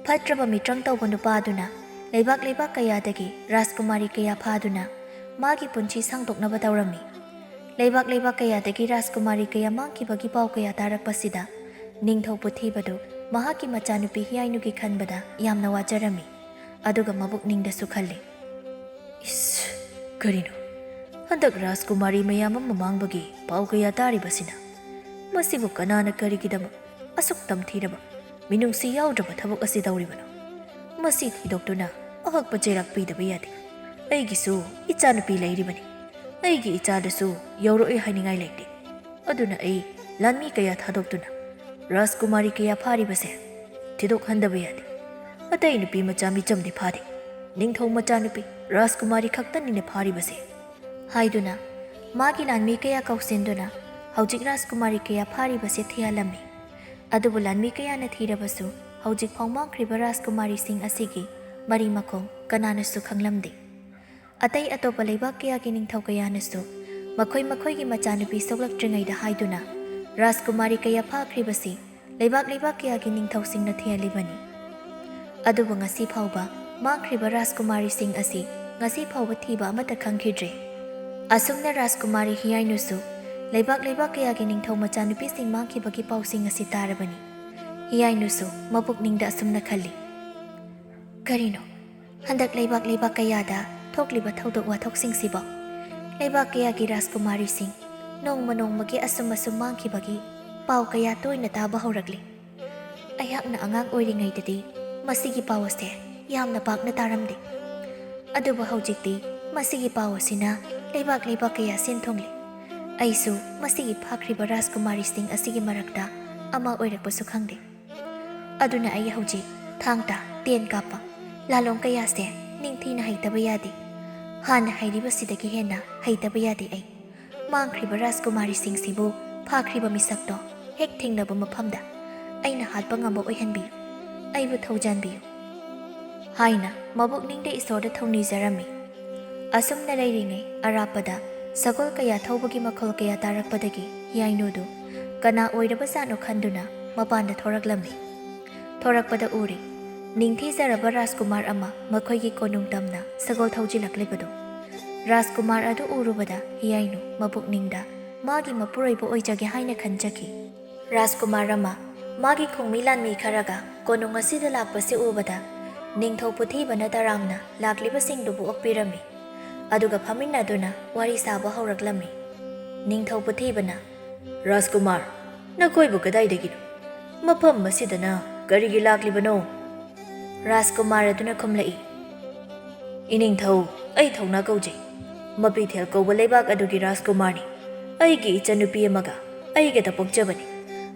ꯐꯠꯇ꯭ꯔꯕ ꯃꯤꯇ꯭ꯔꯪ ꯇꯧꯕ ꯅꯨꯄꯥꯗꯨꯅ ꯂꯩꯕꯥꯛ ꯂꯩꯕꯥꯛ ꯀꯌꯥꯗꯒꯤ ꯔꯥꯖꯀꯨꯃꯥꯔꯤ ꯀꯌꯥ ꯐꯥꯗꯨꯅ ꯃꯥꯒꯤ ꯄꯨꯟꯁꯤ ꯁꯥꯡꯗꯣꯛꯅꯕ ꯇꯧꯔꯝꯃꯤ꯫ ꯂꯩꯕꯥꯛ ꯂꯩꯕꯥꯛ ꯀꯌꯥꯗꯒꯤ ꯔꯥꯖꯀꯨꯃꯥꯔꯤ ꯀꯌꯥ ꯃꯥꯡꯈꯤꯕꯒꯤ ꯄꯥꯎ ꯀꯌꯥ ꯇꯥꯔꯛꯄꯁꯤꯗ ꯅꯤꯡꯊꯧ ꯄꯨꯊꯤꯕꯗꯨ ꯃꯍꯥꯛꯀꯤ ꯃꯆꯥꯅꯨꯄꯤ ꯍꯤꯌꯥꯏꯅꯨꯒꯤ ꯈꯟꯕꯗ ꯌꯥꯝꯅ ꯋꯥꯖꯔꯝꯃꯤ, ꯑꯗꯨꯒ ꯃꯕꯨꯛꯅꯤꯡꯗꯁꯨ ꯈꯜꯂꯤ, "ꯏꯁ, ꯀꯔꯤꯅꯣ? ꯍꯟꯗꯛ ꯔꯥꯖꯀꯨꯃꯥꯔꯤ ꯃꯌꯥꯝ ꯑꯃ ꯃꯥꯡꯕꯒꯤ ꯄꯥꯎ ꯀꯌꯥ ꯇꯥꯔꯤꯕꯁꯤꯅ? ꯃꯁꯤꯕꯨ ꯀꯅꯥꯅ ꯀꯔꯤꯒꯤꯗꯃꯛ ꯑꯁꯨꯛ ꯇꯝꯊꯤꯔꯕ, ꯃꯤꯅꯨꯡꯁꯤ ꯌꯥꯎꯗ꯭ꯔꯕ ꯊꯕꯛ ꯑꯁꯤ ꯇꯧꯔꯤꯕꯅꯣ? ꯃꯁꯤ ꯊꯤꯗꯣꯛꯇꯨꯅ ꯑꯍꯛꯄ ꯆꯩꯔꯥꯛ ꯄꯤꯗꯕ ꯌꯥꯗꯦ꯫ ꯑꯩꯒꯤꯁꯨ ꯏꯆꯥꯅꯨꯄꯤ ꯂꯩꯔꯤꯕꯅꯤ꯫ ꯑꯩꯒꯤ ꯏꯆꯥꯗꯁꯨ ꯌꯧꯔꯛꯑꯣꯏ ꯍꯥꯏꯅꯤꯡꯉꯥꯏ ꯂꯩꯇꯦ꯫ ꯑꯗꯨꯅ ꯑꯩ ꯂꯥꯟꯃꯤ ꯀꯌꯥ ꯊꯥꯗꯣꯛꯇꯨꯅ ꯔꯥꯖꯀꯨꯃꯥꯔꯤ ꯀꯌꯥ ꯐꯥꯔꯤꯕꯁꯦ ꯊꯤꯗꯣꯛꯍꯟꯗꯕ ꯌꯥꯗꯦ꯫ ꯑꯇꯩ ꯅꯨꯄꯤ ꯃꯆꯥ ꯃꯤꯆꯝꯗꯤ ꯐꯥꯗꯦ꯫ ꯅꯤꯡꯊꯧ ꯃꯆꯥꯅꯨꯄꯤ ꯔꯥꯖꯀꯨꯃꯥꯔꯤ ꯈꯛꯇꯅꯤꯅ ꯐꯥꯔꯤꯕꯁꯦ," ꯍꯥꯏꯗꯨꯅ ꯃꯥꯒꯤ ꯂꯥꯟꯃꯤ ꯀꯌꯥ ꯀꯧꯁꯤꯟꯗꯨꯅ ꯍꯧꯖꯤꯛ ꯔꯥꯖꯀꯨꯃꯥꯔꯤ ꯀꯌꯥ ꯐꯥꯔꯤꯕꯁꯦ ꯊꯤꯍꯜꯂꯝꯃꯤ꯫ ꯑꯗꯨꯕꯨ ꯂꯥꯟꯃꯤ ꯀꯌꯥꯅ ꯊꯤꯔꯕꯁꯨ ꯍꯧꯖꯤꯛ ꯐꯥꯎ ꯃꯥꯡꯈ꯭ꯔꯤꯕ ꯔꯥꯖꯀꯨꯃꯥꯔꯤꯁꯤꯡ ꯑꯁꯤꯒꯤ ꯃꯔꯤ ꯃꯈꯣꯡ ꯀꯅꯥꯅꯁꯨ ꯈꯪꯂꯝꯗꯦ꯫ ꯑꯇꯩ ꯑꯇꯣꯞꯄ ꯂꯩꯕꯥꯛ ꯀꯌꯥꯒꯤ ꯅꯤꯡꯊꯧ ꯀꯌꯥꯅꯁꯨ ꯃꯈꯣꯏ ꯃꯈꯣꯏꯒꯤ ꯃꯆꯥꯅꯨꯄꯤ ꯁꯣꯛꯂꯛꯇ꯭ꯔꯤꯉꯩꯗ ꯍꯥꯏꯗꯨꯅ ꯔꯥꯖꯀꯨꯃꯥꯔꯤ ꯀꯌꯥ ꯐꯥꯈ꯭ꯔꯤꯕꯁꯤ ꯂꯩꯕꯥꯛ ꯂꯩꯕꯥꯛ ꯀꯌꯥꯒꯤ ꯅꯤꯡꯊꯧꯁꯤꯡꯅ ꯊꯤꯍꯜꯂꯤꯕꯅꯤ꯫ ꯑꯗꯨꯕꯨ ꯉꯁꯤ ꯐꯥꯎꯕ ꯃꯥꯡꯈ꯭ꯔꯤꯕ ꯔꯥꯖꯀꯨꯃꯥꯔꯤꯁꯤꯡ ꯑꯁꯤ ꯉꯁꯤ ꯐꯥꯎꯕ ꯊꯤꯕ ꯑꯃꯠꯇ ꯈꯪꯈꯤꯗ꯭ꯔꯦ꯫ ꯑꯁꯨꯝꯅ ꯔꯥꯖꯀꯨꯃꯥꯔꯤ ꯍꯤꯌꯥꯏꯅꯨꯁꯨ ꯂꯩꯕꯥꯛ ꯂꯩꯕꯥꯛ ꯀꯌꯥꯒꯤ ꯅꯤꯡꯊꯧ ꯃꯆꯥꯅꯨꯄꯤꯁꯤꯡ ꯃꯥꯡꯈꯤꯕꯒꯤ ꯄꯥꯎꯁꯤꯡ ꯑꯁꯤ ꯇꯥꯔꯕꯅꯤ꯫ ꯍꯤꯌꯥꯏꯅꯨꯁꯨ ꯃꯄꯨꯛꯅꯤꯡꯗ ꯑꯁꯨꯝꯅ ꯈꯜꯂꯤ, "ꯀꯔꯤꯅꯣ, ꯍꯟꯗꯛ ꯂꯩꯕꯥꯛ ꯂꯩꯕꯥꯛ ꯀꯌꯥꯗ ꯊꯣꯛꯂꯤꯕ ꯊꯧꯗꯣꯛ ꯋꯥꯊꯣꯛꯁꯤꯡꯁꯤꯕꯣ? ꯂꯩꯕꯥꯛ ꯀꯌꯥꯒꯤ ꯔꯥꯖꯀꯨꯃꯥꯔꯤꯁꯤꯡ ꯅꯣꯡꯃ ꯅꯣꯡꯃꯒꯤ ꯑꯁꯨꯝ ꯑꯁꯨꯝ ꯃꯥꯡꯈꯤꯕꯒꯤ ꯄꯥꯎ ꯀꯌꯥ ꯇꯣꯏꯅ ꯇꯥꯕ ꯍꯧꯔꯛꯂꯤ꯫ ꯑꯩꯍꯥꯛꯅ ꯑꯉꯥꯡ ꯑꯣꯏꯔꯤꯉꯩꯗꯗꯤ ꯃꯁꯤꯒꯤ ꯄꯥꯎ ꯑꯁꯦ ꯌꯥꯝꯅ ꯄꯥꯛꯅ ꯇꯥꯔꯝꯗꯦ꯫ ꯑꯗꯨꯕꯨ ꯍꯧꯖꯤꯛꯇꯤ ꯃꯁꯤꯒꯤ ꯄꯥꯎ ꯑꯁꯤꯅ ꯂꯩꯕꯥꯛ ꯂꯩꯕꯥꯛ ꯀꯌꯥ ꯁꯤꯟ ꯊꯨꯡꯂꯦ꯫ ꯑꯩꯁꯨ ꯃꯁꯤꯒꯤ ꯐꯥꯈ꯭ꯔꯤꯕ ꯔꯥꯖꯀꯨꯃꯥꯔꯤꯁꯤꯡ ꯑꯁꯤꯒꯤ ꯃꯔꯛꯇ ꯑꯃ ꯑꯣꯏꯔꯛꯄꯁꯨ ꯈꯪꯗꯦ꯫ ꯑꯗꯨꯅ ꯑꯩ ꯍꯧꯖꯤꯛ ꯊꯥꯡ ꯇꯥ, ꯇꯦꯟ ꯀꯥꯞꯄ, ꯂꯥꯂꯣꯡ ꯀꯌꯥꯁꯦ ꯅꯤꯡꯊꯤꯅ ꯍꯩꯇꯕ ꯌꯥꯗꯦ꯫ ꯍꯥꯟꯅ ꯍꯩꯔꯤꯕꯁꯤꯗꯒꯤ ꯍꯦꯟꯅ ꯍꯩꯇꯕ ꯌꯥꯗꯦ ꯑꯩ꯫ ꯃꯥꯡꯈ꯭ꯔꯤꯕ ꯔꯥꯖꯀꯨꯃꯥꯔꯤꯁꯤꯡꯁꯤꯕꯨ ꯐꯥꯈ꯭ꯔꯤꯕ ꯃꯤꯁꯛꯇꯣ ꯍꯦꯛ ꯊꯦꯡꯅꯕ ꯃꯐꯝꯗ ꯑꯩꯅ ꯍꯥꯠꯄ ꯉꯝꯕ ꯑꯣꯏꯍꯟꯕꯤꯌꯨ, ꯑꯩꯕꯨ ꯊꯧꯖꯥꯟꯕꯤꯌꯨ," ꯍꯥꯏꯅ ꯃꯕꯨꯛꯅꯤꯡꯗ ꯏꯁꯣꯔꯗ ꯊꯧꯅꯤꯖꯔꯝꯃꯤ꯫ ꯑꯁꯨꯝꯅ ꯂꯩꯔꯤꯉꯩ ꯑꯔꯥꯞꯄꯗ ꯁꯒꯣꯜ ꯀꯌꯥ ꯊꯧꯕꯒꯤ ꯃꯈꯣꯜ ꯀꯌꯥ ꯇꯥꯔꯛꯄꯗꯒꯤ ꯍꯤꯌꯥꯏꯅꯨꯗꯨ ꯀꯅꯥ ꯑꯣꯏꯔꯕꯖꯥꯠꯅꯣ ꯈꯟꯗꯨꯅ ꯃꯄꯥꯟꯗ ꯊꯣꯔꯛꯂꯝꯃꯤ꯫ ꯊꯣꯔꯛꯄꯗ ꯎꯔꯦ, ꯅꯤꯡꯊꯤꯖꯔꯕ ꯔꯥꯖꯀꯨꯃꯥꯔ ꯑꯃ ꯃꯈꯣꯏꯒꯤ ꯀꯣꯅꯨꯡ ꯇꯝꯅ ꯁꯒꯣꯜ ꯊꯧꯖꯤꯜꯂꯛꯂꯤꯕꯗꯨ꯫ ꯔꯥꯖꯀꯨꯃꯥꯔ ꯑꯗꯨ ꯎꯔꯨꯕꯗ ꯍꯤꯌꯥꯏꯅꯨ ꯃꯄꯨꯛꯅꯤꯡꯗ ꯃꯥꯒꯤ ꯃꯄꯨꯔꯣꯏꯕ ꯑꯣꯏꯖꯒꯦ ꯍꯥꯏꯅ ꯈꯟꯖꯈꯤ꯫ ꯔꯥꯖꯀꯨꯃꯥꯔ ꯑꯃ ꯃꯥꯒꯤ ꯈꯣꯡꯃꯤ ꯂꯥꯟꯃꯤ ꯈꯔꯒ ꯀꯣꯅꯨꯡ ꯑꯁꯤꯗ ꯂꯥꯛꯄꯁꯤ ꯎꯕꯗ ꯅꯤꯡꯊꯧ ꯄꯨꯊꯤꯕꯅ ꯇꯔꯥꯝꯅ ꯂꯥꯛꯂꯤꯕꯁꯤꯡꯗꯨꯕꯨ ꯑꯣꯛꯄꯤꯔꯝꯃꯤ꯫ ꯑꯗꯨꯒ ꯐꯝꯃꯤꯟꯅꯗꯨꯅ ꯋꯥꯔꯤ ꯁꯥꯕ ꯍꯧꯔꯛꯂꯝꯃꯤ꯫ ꯅꯤꯡꯊꯧ ꯄꯨꯊꯤꯕꯅ, "ꯔꯥꯖꯀꯨꯃꯥꯔ, ꯅꯈꯣꯏꯕꯨ ꯀꯗꯥꯏꯗꯒꯤꯅꯣ? ꯃꯐꯝ ꯑꯁꯤꯗꯅ ꯀꯔꯤꯒꯤ ꯂꯥꯛꯂꯤꯕꯅꯣ?" ꯔꯥꯖꯀꯨꯃꯥꯔ ꯑꯗꯨꯅ ꯈꯨꯝꯂꯛꯏ, "ꯏꯅꯤꯡꯊꯧ, ꯑꯩ ꯊꯧꯅꯥ ꯀꯧꯖꯩ꯫ ꯃꯄꯤꯊꯦꯜ ꯀꯧꯕ ꯂꯩꯕꯥꯛ ꯑꯗꯨꯒꯤ ꯔꯥꯖꯀꯨꯃꯥꯔꯅꯤ꯫ ꯑꯩꯒꯤ ꯏꯆꯟꯅꯨꯄꯤ ꯑꯃꯒ ꯑꯩꯒꯗ ꯄꯣꯛꯆꯕꯅꯤ꯫